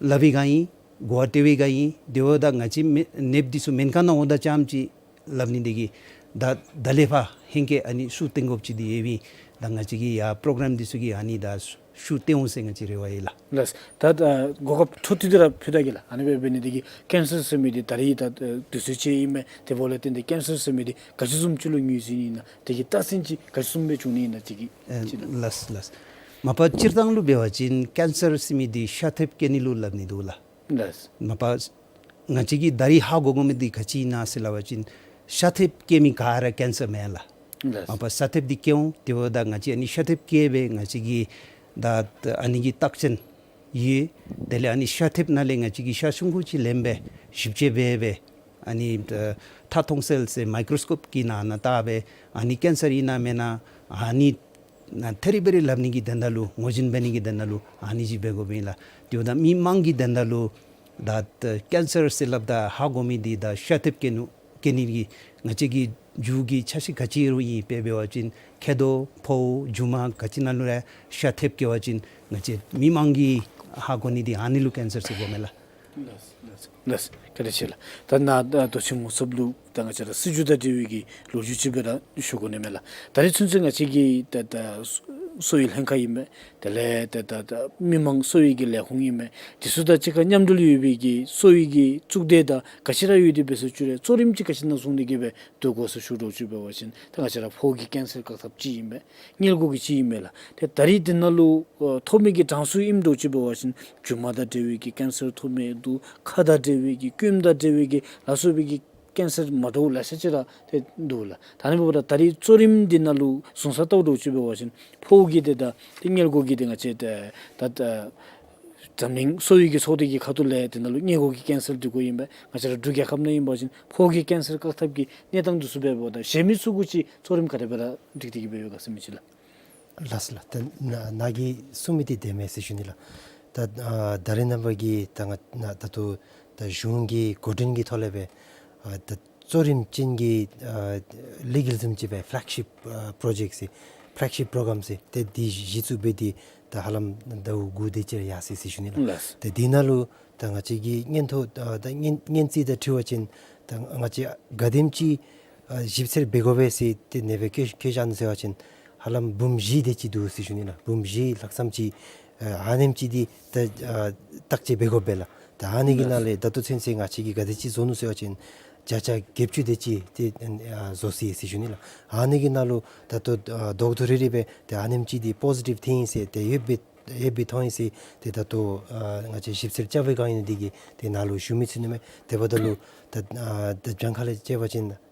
སླབ་པའི་སྒང་ཨིན། གོ་བ་སྤྲོད་པའི་སྒང་ཨིན། དེ་འབདཝ་ད་ང་བཅས་མི་ནདཔ་འདི་ཚུ་སྨན་ཁང་ནང་འོངམ་ད་ཙམ་ཅིག་སླབ་ནི་འདི་གིས་ད་ད་ལས་ཕར་ཧེང་སྐལ་ཨ་ནི་ཤུགས་བཏོན་དགོཔ་ཅིག་འདི་ཡོད་པས། ད་ང་བཅས་ཀྱི་ཡར་པོ་རོ་གྲམ་འདི་ཚུ་གིས་ཨ་ནི་ད་ཤུགས་བཏོན་འོང་ཟེར་ང་བཅས་རེ་བ་ཡོད་ལགས། ལགས། ད་ད་གོ་སྐབས་འཕྲོ་མཐུད་དེ་ར་ཕུལ་ད་གེ་ལགས། ཨ་ནི་སྦེ་འབད་ནི་འདི་གིས་ཀེན་སར་ཟེར་མི་འདི་ད་རིས་ད་དུས་ཚོད་ཅིག་ཨིན་མས། དེ་འབདཝ་ལས་བརྟེན་ཏེ་ཀེན་སར་ཟེར་མི་འདི་ག་ཅི་བཟུམ་ཅིག་ལུ་ངོས་འཛིན་ཨིན་ན། དེ་གི་རྟགས་མཚན་ཅིག་ག་ཅི་བཟུམ་སྦེ་བྱུང་ནི་ཨིན་ན་ཅིག་གི་ཨེ་ཅིག་ལགས། ལགས་ལགས། མ་པ་སྤྱིར་བཏང་ལུ་འབད་བ་ཅིན་ཀེན་སར་ཟེར་མི་འདི་ཤ་ཐེབས་སྐྱེ་ནི་ལུ་སླབ་ནི་འདུག་ལགས། ལགས། མ་པ་ང་བཅས་ཀྱིས་ད་རིས་ཧ་གོ་དགོ་མི་འདི་ག་ཅི་ཨིན་ན་ཟེར་སླབ་པ་ཅིན་ཤ་ཐེབས་སྐྱེ་མི་ག་ར་ཀེན་སར་མེན་ལགས། ལགས། མ་པ་ཤ་ཐེབས་འདི་སྐྱེ་འོང་། དེ་འབདཝ་ད་ང་བཅས་ཨ་ནི་ཤ་ཐེབས་སྐྱེ་སྦེ་ང་བཅས་ཀྱིས་ད་ཨ་ནི་གི་རྟགས་མཚན་ཡོད། དེ་ལས་ཨ་ནི་ཤ་ཐེབས་ནང་ལས་ང་བཅས་ཀྱིས་ཤ་ཆུང་ཀུ་ཅིག་ལེན་སྦེ་ཞིབ་དཔྱད་འབད་སྦེ་ཨ་ནི་ཨ་མཐའ་མཐོང་སེལ་ཟེར་མའི་ཀོ་རོ་སི་ཀོབ་ཀྱི་ནང་ན་བལྟ་སྦེ་ཨ་ནི་ཀེན་སར་ཨིན་ན་མེན་ན་ཨ་ནི་ན་ཐེ་རི་བེ་རི་སླབ་ནི་གི་དོན་དག་ལུ་ངོས་འཛིན་འབད་ནི་གི་དོན་དག་ལུ་ཨ་ནི་ཅིག་འབད་དགོཔ་ཨིན་ལགས། དེ་འབདཝ་ད་མི་མང་གི་དོན་དག་ལུ་ད་ཀེན་སར་ཟེར་སླབ་ད་ཧ་གོ་མི་འདི་ད་ཤ་ཐེབས་སྐྱེ་ནུག། སྐྱེ་ནི་གི་ང་བཅས་ཀྱི་མཇུག་གི་འཆར་གཞི་ག་ཅི་རུང་ཨིན། དཔེ་འབད་བ་ཅིན་མཁལ་རྡོག་ཕོཝ་མཇུག་མ་ག་ཅི་ནང་ལུ་ར་ཤ་ཐེབས་སྐྱེ་བ་ཅིན་ང་བཅས་མི་མང་གིས་ཧ་གོ་ནི་འདི་ཨ་ནི་ལུ་ཀེན་སར་ཟེར་གོཝ་མས་ལགས། ལགས་ལགས་ལགས། བཀའ་དྲིན་ཆེ་ལགས། ད་ནཱ་ད་མདོ་ཆེན་མོ་ཚབ་ལུ་ད་ང་བཅས་ར་སྲིད་བྱུས་དང་འབྲེལ་བའི་གི་ལོ་རྒྱུས་ཅིག་སྦེ་ར་ཞུ་དགོ་ནི་མས་ལགས། ད་རིས་ཚུན་ཚོད་ང་བཅས་ཀྱི་ད་ད་གསོ་བའི་ལྷན་ཁག་ཨིན་མས། དེ་ལས་ད་ད་ད་མི་མང་གསོ་བའི་གི་ལས་ཁུངས་ཨིན་མས། དེ་ཚུ་དང་གཅིག་ཁར་མཉམ་འབྲེལ་ཡོད་པའི་གི་གསོ་བའི་གི་གཙུག་སྡེ་དང་ག་ཅི་ར་ཡོད་དེ་འབད་ཟེར་བཅུག་རུང་གཙོ་རིམ་ཅིག་ག་ཅི་ནང་བཟུང་སྟེ་གི་སྦེ་སྡོད་དགོ་ཟེར་ཞུ་དོ་ཅིག་འབད་བ་ཅིན་ད་ང་བཅས་ར་ཕོཝ་གི་ཀེན་སར་བཀག་ཐབས་ཅིག་ཨིན་མས། མངལ་སྒོ་གི་ཅིག་ཨིན་མས་ལགས། ཏེ་ད་རིས་འདི་ནང་ལུ་ཨ་ཐོབ་མི་གི་གྲངས་སུ་ཨིནམ་འདྲཝ་ཅིག་འབད་བ་ཅིན་རྒྱུ་མ་དང་འབྲེལ་བའི་གི་ཀེན་སར་ཐོབ་མི་འདུག། ཁ་དང་འབྲེལ་བའི་གི་སྐྱོན་དང་འབྲེལ་བའི་གི་ལ་སོགས་པའི་གི་ཀེན་སར་མ་འདྲཝ་ལེ་ཤ་ཅིག་ར་ཏེ་འདུག་ལགས། ད་ཨ་ནི་འབདཝ་ད་ད་རིས་གཙོ་རིམ་འདི་ནང་ལུ་བཟུང་ས་བལྟཝ་འདྲཝ་ཅིག་འབད་བ་ཅིན་ཕོཝ་གི་ཏེ་ད་ཏེ་མངལ་སྒོ་གི་ཏེ་ང་བཅས་ཏེ་ད་ད་འཛམ་གླིང་གསོ་བའི་གི་ཚོགས་སྡེ་གི་ཁ་ཐུག་ལས་དེ་ནང་ལུ་མངལ་སྒོ་གི་ཀེན་སར་འདི་གུ་ཨིན་པས། ང་བཅས་ར་འབྲུག་རྒྱལ་ཁབ་ནང་ཨིན་པ་ཅིན་ཕོཝ་གི་ཀེན་སར་བཀག་ཐབས་ཀྱི་གནས་སྟངས་འདི་ཚུ་འབདཝ་ད་གཞན་མི་ཚུ་གུ་ཅིག་གཙོ་རིམ་ག་དེ་སྦེ་ར་སྒྲིག་སྟེ་གི་སྦེ་ཡོད་ག་ཟེར་མི་ཅིག་ལགས། ལགས་སོ་ལགས། ད་ནཱ་ནཱ་གིས་གསུངས་མི་འདི་བདེན་མས་ཟེར་ཞུ་ནི་ལགས། ད་ཨ་ད་རེས་ནངས་པ་གི་ད་ང་ནཱ་ད་ལྟོ་ད་གཞུང་གི་འགོ་འདྲེན་གྱི་ཐོག་ལས་སྦེ་ཨ་ད་གཙོ་རིམ་ཅན་གྱི་ཨ་ལས་འགུལ་བཟུམ་ཅིག་སྦེ་ཕེ་ལེག་ཤིཔ་ཨ་པྲོ་ཇེཀཊ་ཟེར་ཕེ་ལེག་ཤིཔ་པྲོ་གྲམ་ཟེར་ཏེ་འདི་གཞི་བཙུགས་འབད་དེ་ད་ཧ་ལམ་ཟླཝ་དགུ་དེ་ཅིག་ར་ཡར་སོ་ཡི་ཟེར་ཞུ་ནི་ལགས། ལགས། ཏེ་འདི་ནང་ལུ་ད་ང་བཅས་ཀྱིས་སྔོན་ཐོག་ཨ་ད་སྔོན་སྔོན་རྩིས་དང་འཁྲིལ་བ་ཅིན་ད་ང་བཅས་ག་དེམ་ཅིག་ཨ་ཞིབ་འཚོལ་འབད་དགོ་པས་ཟེར་ཏེ་ནེ་སྦེ་བཀོད་བཀོད་བཞག་ནུག་ཟེར་བ་ཅིན་ཧ་ལམ་འབུམ་བཞི་དེ་ཅིག་འདུག་ཟེར་ཞུ་ནི་ལགས། འབུམ་བཞི་ལྷག་ཙམ་ཅིག་ཨ་ཨ་ནེམ་ཅིག་འདི་ད་ཨ་བརྟག་དཔྱད་འབད་དགོ་པས་ལགས། ད་ཨ་ནི་གི་ནང་ལས་ད་ལྟོ་ཚུན་ཚོད་ང་བཅས་ཀྱིས་ག་དེ་ཅིག་བཟོ་ནུག་ཟེར་བ་ཅིན་བརྒྱ་ཆ་བརྒྱད་ཅུ་དེ་ཅིག་ཏེ་ཨ་བཟོ་ཡི་ཟེར་ཞུ་ནི་ལགས། ཨ་ནི་གི་ནང་ལུ་ད་ལྟོ་ཨ་རྡོག་རྡོག་རིལ་རི་སྦེ་ཏེ་ཨ་ནེམ་ཅིག་འདི་པོ་ཟི་ཊིབ་ཐོན་ཡི་ཟེར་ཏེ་ཡོདཔ་སྦེ་ཡོདཔ་སྦེ་མཐོང་ཡི་ཟེར་ཏེ་ད་ལྟོ་ཨ་ང་བཅས་ཞིབ་འཚོལ་རྐྱབ་པའི་སྒང་ཨིན་ནི་འདི་གིས་ཏེ་ནཱ་ལུ་ཞུ་མི་ཚུགས་ནི་མས། དེ་འབདཝ་ད་ལུ་ད་ཨ་ད་གྱངས་ཁ་ལས་བཅད་པ་ཅིན་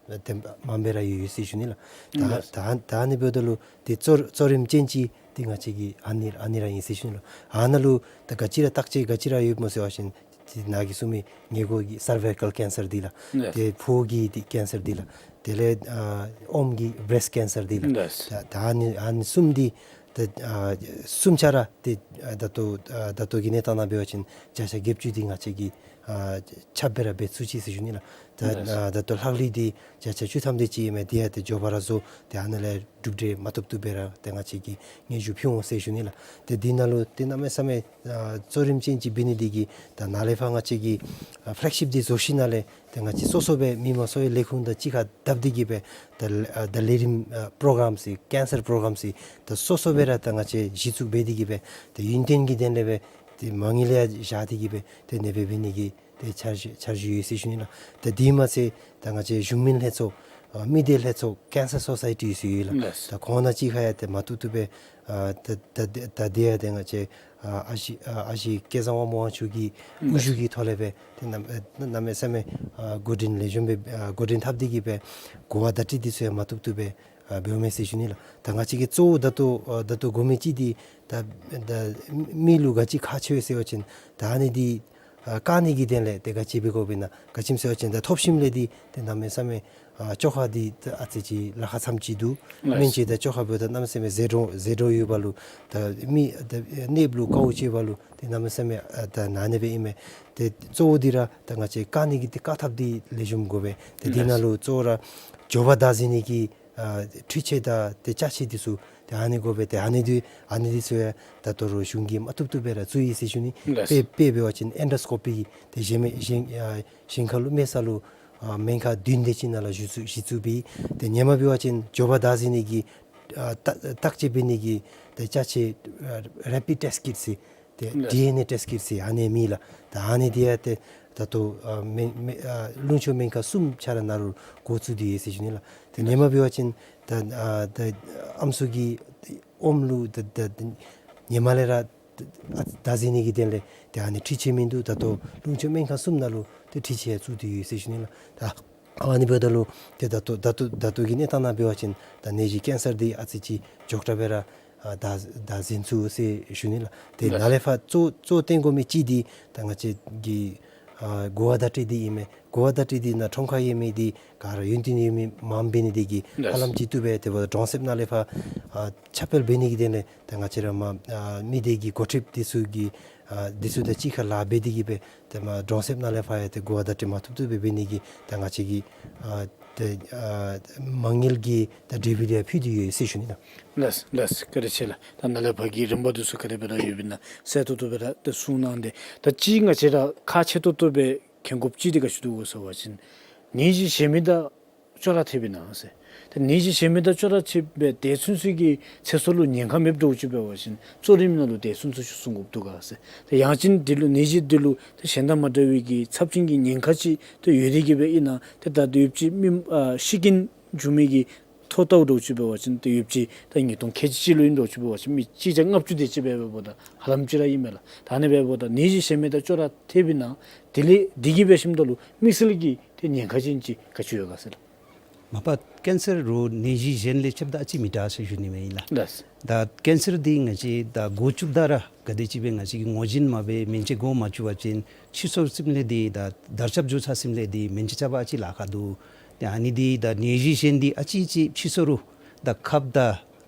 ཏེ་མངམ་སྦེ་ར་ཡོད་ཡོད་ཟེར་ཞུ་ནི་ལགས། ད་ལགས། ད་ད་ཨ་ནི་འབདཝ་ད་ལུ་ཏེ་གཙོ་གཙོ་རིམ་ཅན་ཅིག་ཏེ་ང་བཅས་ཀྱི་ཨ་ནི་ཨ་ནི་ར་ཨིན་ཟེར་ཞུ་ནི་ལགས། ཨ་ནཱ་ལུ་ད་ག་ཅི་ར་བརྟག་དཔྱད་ག་ཅི་ར་ཡོདཔ་སྨོ་ཟེར་བ་ཅིན་ ཏེ་ནཱ་གིས་གསུངས་མི་མངལ་སྒོ་གི་སར་ཝའི་ཀཱལ་ཀེན་སར་འདི་ལགས། ཡེས། ཏེ་ཕོཝ་གི་འདི་ཀེན་སར་འདི་ལགས། དེ་ལས་ཨ་ཨོམ་གྱི་བྲེསཊ་ཀེན་སར་འདི་ལགས། ཡེས། ད་ད་ཨ་ནི་ཨ་ནི་གསུམ་འདི་ད་ཨ་གསུམ་ཆ་ར་ཏེ་ཨ་ད་ལྟོ་ཨ་ད་ལྟོ་གི་གནས་སྟངས་ནང་འབད་བ་ཅིན་བརྒྱ་ཆ་བརྒྱད་ཅུ་འདི་ང་བཅས་ཀྱིས་ཨ་ཁྱབ་སྦེ་ར་འབད་ཚུགས་ཅི་ཟེར་ཞུ་ནི་ལགས། ད་ཡེས། ཨ་ད་ལྟོ་ལྷག་ལུས་འདི་བརྒྱ་ཆ་བཅུ་ཐམ་དེ་ཅིག་ཨིན་མས། དེ་ཡང་ཏེ་མགྱོགས་པ་ར་བཟོ། ཏེ་ཨ་ནཱ་ལས་གྲུབ་འབྲས་མ་ཐོབ་བཏུབ་སྦེ་ར་ཏེ་ང་བཅས་ཀྱིས་སྙན་ཞུ་ཕུལ་འོང་ཟེར་ཞུ་ནི་ལགས། ཏེ་འདི་ནང་ལུ་ཏེ་གནམ་མེད་ས་མེད་ཨ་གཙོ་རིམ་ཅན་ཅིག་འབད་ནི་འདི་གིས་ད་ནཱ་ལས་ཕར་ང་བཅས་ཀྱིས་ཨ་ཕེ་ལེག་ཤིཔ་འདི་བཟོ་ཞིནམ་ལས་ཏེ་ང་བཅས་སོ་སོ་སྦེ་མི་མང་གསོ་བའི་ལས་ཁུངས་དང་གཅིག་ཁར་བརྡབ་སྟེ་གིས་སྦེ་ད་ཨ་ད་ལས་རིམ་ཨ་པྲོ་གརམ་ཅིག་ཀེན་སར་པྲོ་གརམ་ཅིག་ད་སོ་སོ་སྦེ་ར་ད་ང་བཅས་གཞི་བཙུགས་འབད་དེ་གིས་སྦེ་ཏེ་ཡུན་བརྟན་གྱི་དོན་ལས་སྦེ་ཏེ་མ་དངུལ་ཡང་བཞག་སྟེ་གིས་སྦེ་ཏེ་ཨ་ནེ་སྦེ་འབད་ནི་གི་ཏེ་འཆར་གཞི་འཆར་གཞི་ཡོད་ཟེར་ཞུ་ནི་ལགས། ད་དེ་མ་ཚད་ད་ང་བཅས་གཞུང་མིན་ལྷན་ཚོགས་ཨ་མི་སྡེ་ལྷན་ཚོགས་ཀེན་སར་སོ་སའི་ཊི་ཟེར་ཡོད་ལགས། ལགས། ད་ཁོང་ནང་གཅིག་ཁར་ཡང་ཏེ་མ་བཏུབ་བཏུབ་སྦེ་ཨ་ད་ད་ད་དེ་ཡང་ཏེ་ང་བཅས་ཨ་ཨ་ཞེ་ཨ་ཨ་ཞེ་སྐལ་བཟང་དབང་མོ་དབང་ཕྱུག་གིས་ཨུ་ལགས། ཞུ་གི་ཐོག་ལས་སྦེ་ཏེ་གནམ་ཨ་གནམ་མེད་ས་མེད་ཨ་འགོ་འདྲེན་ལེགས་ཤོམ་སྦེ་ཨ་འགོ་འདྲེན་འཐབ་སྟེ་གིས་སྦེ་གོ་བ་བརྡ་སྤྲོད་འདི་ཚུ་ཡང་མ་བཏུབ་བཏུབ་སྦེ་ཨ་འབདཝ་མས་ཟེར་ཞུ་ནི་ལགས། ད་ང་བཅས་ཀྱིས་གཙོ་བོ་ད་ལྟོ་ཨ་ད་ལྟོ་དགོ་མི་ཅིག་འདི་ད་ད་མི་ལུ་ག་ཅི་ཁག་ཆེ་བས་ཟེར་བ་ཅིན་ད་ཨ་ནི་འདི་ཨ་བཀག་ནི་གི་དོན་ལས་ཏེ་ག་ཅི་འབད་དགོཔ་ཨིན་ན་ག་ཅི་སྨོ་ཟེར་བ་ཅིན་ད་ཐོབ་ཞིནམ་ལས་འདི་ཏེ་གནམ་མེད་ས་མེད་ཨ་བཅོ་ཁ་འདི་ད་ཨ་ཙི་ཅིག་ལཱ་ཁག་ཙམ་ཅིག་འདུག། ལགས། སྨན་བཅོས་དང་བཅོ་ཁ་འབདཝ་ད་གནམ་མེད་ས་མེད་ཟད་འགྲོ་ཟད་འགྲོ་ཡོད་པ་ལུ་ད་མི་ད་ནདཔ་ལུ་དཀའཝ་སྤྱོད་པ་ལུ་ཏེ་གནམ་མེད་ས་མེད་ཨ་ད་ཨ་ནེ་སྦེ་ཨིན་མས། ཏེ་གཙོ་བོ་འདི་ར་ད་ང་བཅས་བཀག་ནི་གི་ཏེ་བཀག་ཐབས་འདི་ལེགས་ཤོམ་དགོ་པས། ཏེ་འདི་ནང་ལུ་གཙོ་བོ་ར་མགྱོགས་པ་བདག་འཛིན་ནི་གི་ཨ་འཕྲུལ་ཆས་དང་ཏེ་ཅ་ཆས་འདི་ཚུ་ཏེ་ཨ་ནི་དགོ་པས། ཏེ་ཨ་ནི་འདི་ཨ་ནི་འདི་ཚུ་ཡང་ད་ལྟོ་ར་གཞུང་གིས་མ་བཏུབ་བཏུབ་སྦེ་ར་བཙུགས་ཡི་ཟེར་ཞུ་ནི། ལགས། དཔེ་དཔེ་འབད་བ་ཅིན་ཨེན་ཌོ་སི་ཀོ་པི་ཏེ་གཞན་མི་གཞན་ཨ་གཞན་ཁ་ལུ་མེད་ས་ལུ་ཨ་སྨན་ཁང་བདུན་དེ་ཅིག་ནང་ལུ་གཞི་བཙུགས་གཞི་བཙུགས་འབད་ཡི། ཏེ་ཧེ་མ་འབད་བ་ཅིན་མགྱོགས་པ་བདག་འཛིན་ནི་གི་ཨ་བརྟག་བརྟག་དཔྱད་འབད་ནི་གི་ཏེ་ཅ་ཆས་ཨ་རེ་པིཌ་ཊེསཊ་ཀིཊ་ཟེར་ཏེ་ལགས། ཌི་ཨེན་ཨེ་ཊེསཊ་ཀིཊ་ཟེར་ཨ་ནི་མེད་ལགས། ད་ཨ་ནི་འདི་ཡང་ཏེ་ད་ལྟོ་ཨ་སྨན་སྨན་ཨ་ལུང་ཕྱོགས་སྨན་ཁང་གསུམ་ཆ་ར་ནང་ལུ་འགོ་བཙུགས་ཏེ་ཡོད་ཟེར་ཞུ་ནི་ལགས། ཏེ་ལགས། ཧེ་མ་འབད་བ་ཅིན་ད་ཨ་ད་ཨམ་སྲུ་གི་ཨོམ་ལུ་ད་ད་ཧེ་མ་ལས་ར་ཨ་བདག་འཛིན་ནི་གི་དོན་ལས་ཏེ་ཨ་ནི་འཕྲུལ་ཆས་མིན་འདུག། ད་ལྟོ་ལུང་ཕྱོགས་སྨན་ཁང་གསུམ་ནང་ལུ་ཏེ་འཕྲུལ་ཆས་ཡང་བཙུགས་ཏེ་ཡོད་ཟེར་ཞུ་ནི་ལགས། ད་ཨ་ནི་འབདཝ་ད་ལུ་ཏེ་ད་ལྟོ་ད་ལྟོ་ད་ལྟོ་གི་གནས་སྟངས་ནང་འབད་བ་ཅིན་ད་ནད་གཞི་ཀེན་སར་འདི་ཨ་ཙི་ཅིག་མགྱོགས་དྲགས་སྦེ་ར་ཨ་བདག་བདག་འཛིན་ཚུགས་ཟེར་ཞུ་ནི་ལགས། ཏེ་ལགས། ནཱ་ལས་ཕར་གཙོ་གཙོ་བཏོན་དགོ་མི་ཅིག་འདི་ད་ང་བཅས་ཀྱི་ཨ་གོ་བ་བརྡ་སྤྲོད་འདི་ཨིན་མས། གོ་བ་བརྡ་སྤྲོད་འདི་ནང་ཁྲོམ་ཁར་ཡོད་མི་འདི་ག་ར་ཡུན་བརྟན་ཡོད་མི་མངམ་འབད་ནི་འདི་གིས་ལགས། ཧ་ལམ་ཅིག་བཏུབ་པས། དེ་འབདཝ་ད་གྲོང་གསེབ་ནང་ལས་ཕར་ཨ་ཁྱབ་སྤེལ་འབད་ནི་གི་དོན་ལས་ད་ང་བཅས་ར་མར་ཨ་མི་སྡེ་གི་འགོ་ཁྲིདཔ་འདི་ཚུ་གིས་ཨ་འདི་ཚུ་དང་གཅིག་ཁར་ལཱ་འབད་དེ་གིས་སྦེ་ཏེ་མར་གྲོང་གསེབ་ནང་ལས་ཕར་ཡང་ཏེ་གོ་བ་བརྡ་སྤྲོད་མ་བཏུབ་བཏུབ་སྦེ་འབད་ནི་གི་ད་ང་བཅས་ཀྱིས་ཨ་ཏེ་ཨ་མ་དངུལ་གྱི་ད་འབྲས་བུ་འདི་ཡང་ཕུལ་ཏེ་ཡོད་ཟེར་ཞུ་ནི་ལགས། ལགས་ལགས། བཀའ་དྲིན་ཆེ་ལགས། ད་ནཱ་ལས་ཕར་གྱི་རིམ་པ་འདི་ཚུ་ག་དེ་སྦེ་ར་ཡོདཔ་ཨིན་ན་གསལ་ཏོག་ཏོ་སྦེ་ར་ཏེ་གསུངས་གནང་སྟེ། ད་ཅི་ང་བཅས་ར་ཁག་ཆེ་ཏོག་ཏོ་སྦེ་མཁྱེན་དགོཔ་ཅིག་འདི་ག་ཅི་འདུག་གོ་ཟེར་བ་ཅིན་ནད་གཞི་གཞན་མི་དང་ཅོག་ར་འཐདཔ་ཨིན་ན་ཟེར། ཏེ་ནད་གཞི་གཞན་མི་དང་ཅོག་ར་འཐདཔ་སྦེ་དེ་ཚུན་ཚོད་ཀྱི་ཚེ་སྲོག་ལུ་ཉེན་ཁ་མེདཔ་འདྲཝ་ཅིག་འབད་བ་ཅིན་གཙོ་རིམ་ནང་ལུ་དེ་ཚུན་ཚོད་ཅིག་སྲུང་དགོཔ་འདུག་ག་ཟེར། ཏེ་ཡང་ཅིན་འདི་ལུ་ནད་གཞི་འདི་ལུ་ཏེ་གཞན་དང་མ་འདྲ་བའི་གི་ཚབས་ཆེན་གྱི་ཉེན་ཁ་ཅིག་ཏེ་ཡོད་དེ་གིས་སྦེ་ཨིན་ན་ཏེ་ད་ཡོདཔ་ཅིག་མི་ཨ་ཤི་རྐྱེན་འབྱུང་མི་གི་ཐོ་བལྟཝ་འདྲཝ་ཅིག་འབད་བ་ཅིན་ཏེ་ཡོདཔ་ཅིག་ད་ཉིས་སྟོང་ཁལ་གཅིག་ཅིག་ལུ་ཨིན་འདྲཝ་ཅིག་འབད་བ་ཅིན་མི་གཅིག་བརྒྱ་ལྔ་བཅུ་དེ་ཅིག་སྦེ་འབདཝ་ད་ཧ་ལམ་ཅིག་ར་ཨིན་མས་ལགས། ད་ཨ་ནི་འབདཝ་ད་ནད་གཞི་གཞན་མི་དང་ཅོག་ར་འཐདཔ་ཨིན་ན་དེ་ལས་དེ་གིས་འབད་ཞིནམ་ད་ལུ་དམིགས་བསལ་གྱི་ཏེ་ཉེན་ཁ་ཅན་ཅིག་ག་ཅི་ཡོད་ག་ཟེར་ལགས། མ་པ་ཀེན་སར་རོགས་ནད་གཞི་གཞན་ལས་ཁྱབ་ད་ཨ་ཙི་མི་དྲག་ཟེར་ཞུ་ནི་མས་ཨིན་ལགས། ལགས། ད་ཀེན་སར་འདི་ང་བཅས་ད་འགོ་བཙུགསཔ་ད་ར་ག་དེ་ཅིག་སྦེ་ང་བཅས་ཀྱིས་ངོས་འཛིན་མ་འབད་སྨན་བཅོས་འགོ་མ་བཙུགས་པ་ཅིན་ཕྱི་སོར་ཞིནམ་ལས་འདི་ད་དར་ཁྱབ་འགྱོ་ཚར་ཞིནམ་ལས་འདི་སྨན་བཅོས་རྐྱབ་པ་ཨ་ཙི་ལཱ་ཁག་འདུག། ཏེ་ཨ་ནི་འདི་ད་ནད་གཞི་གཞན་འདི་ཨ་ཙི་ཅིག་ཕྱི་སོར་རུ་ད་ཁབ་ད་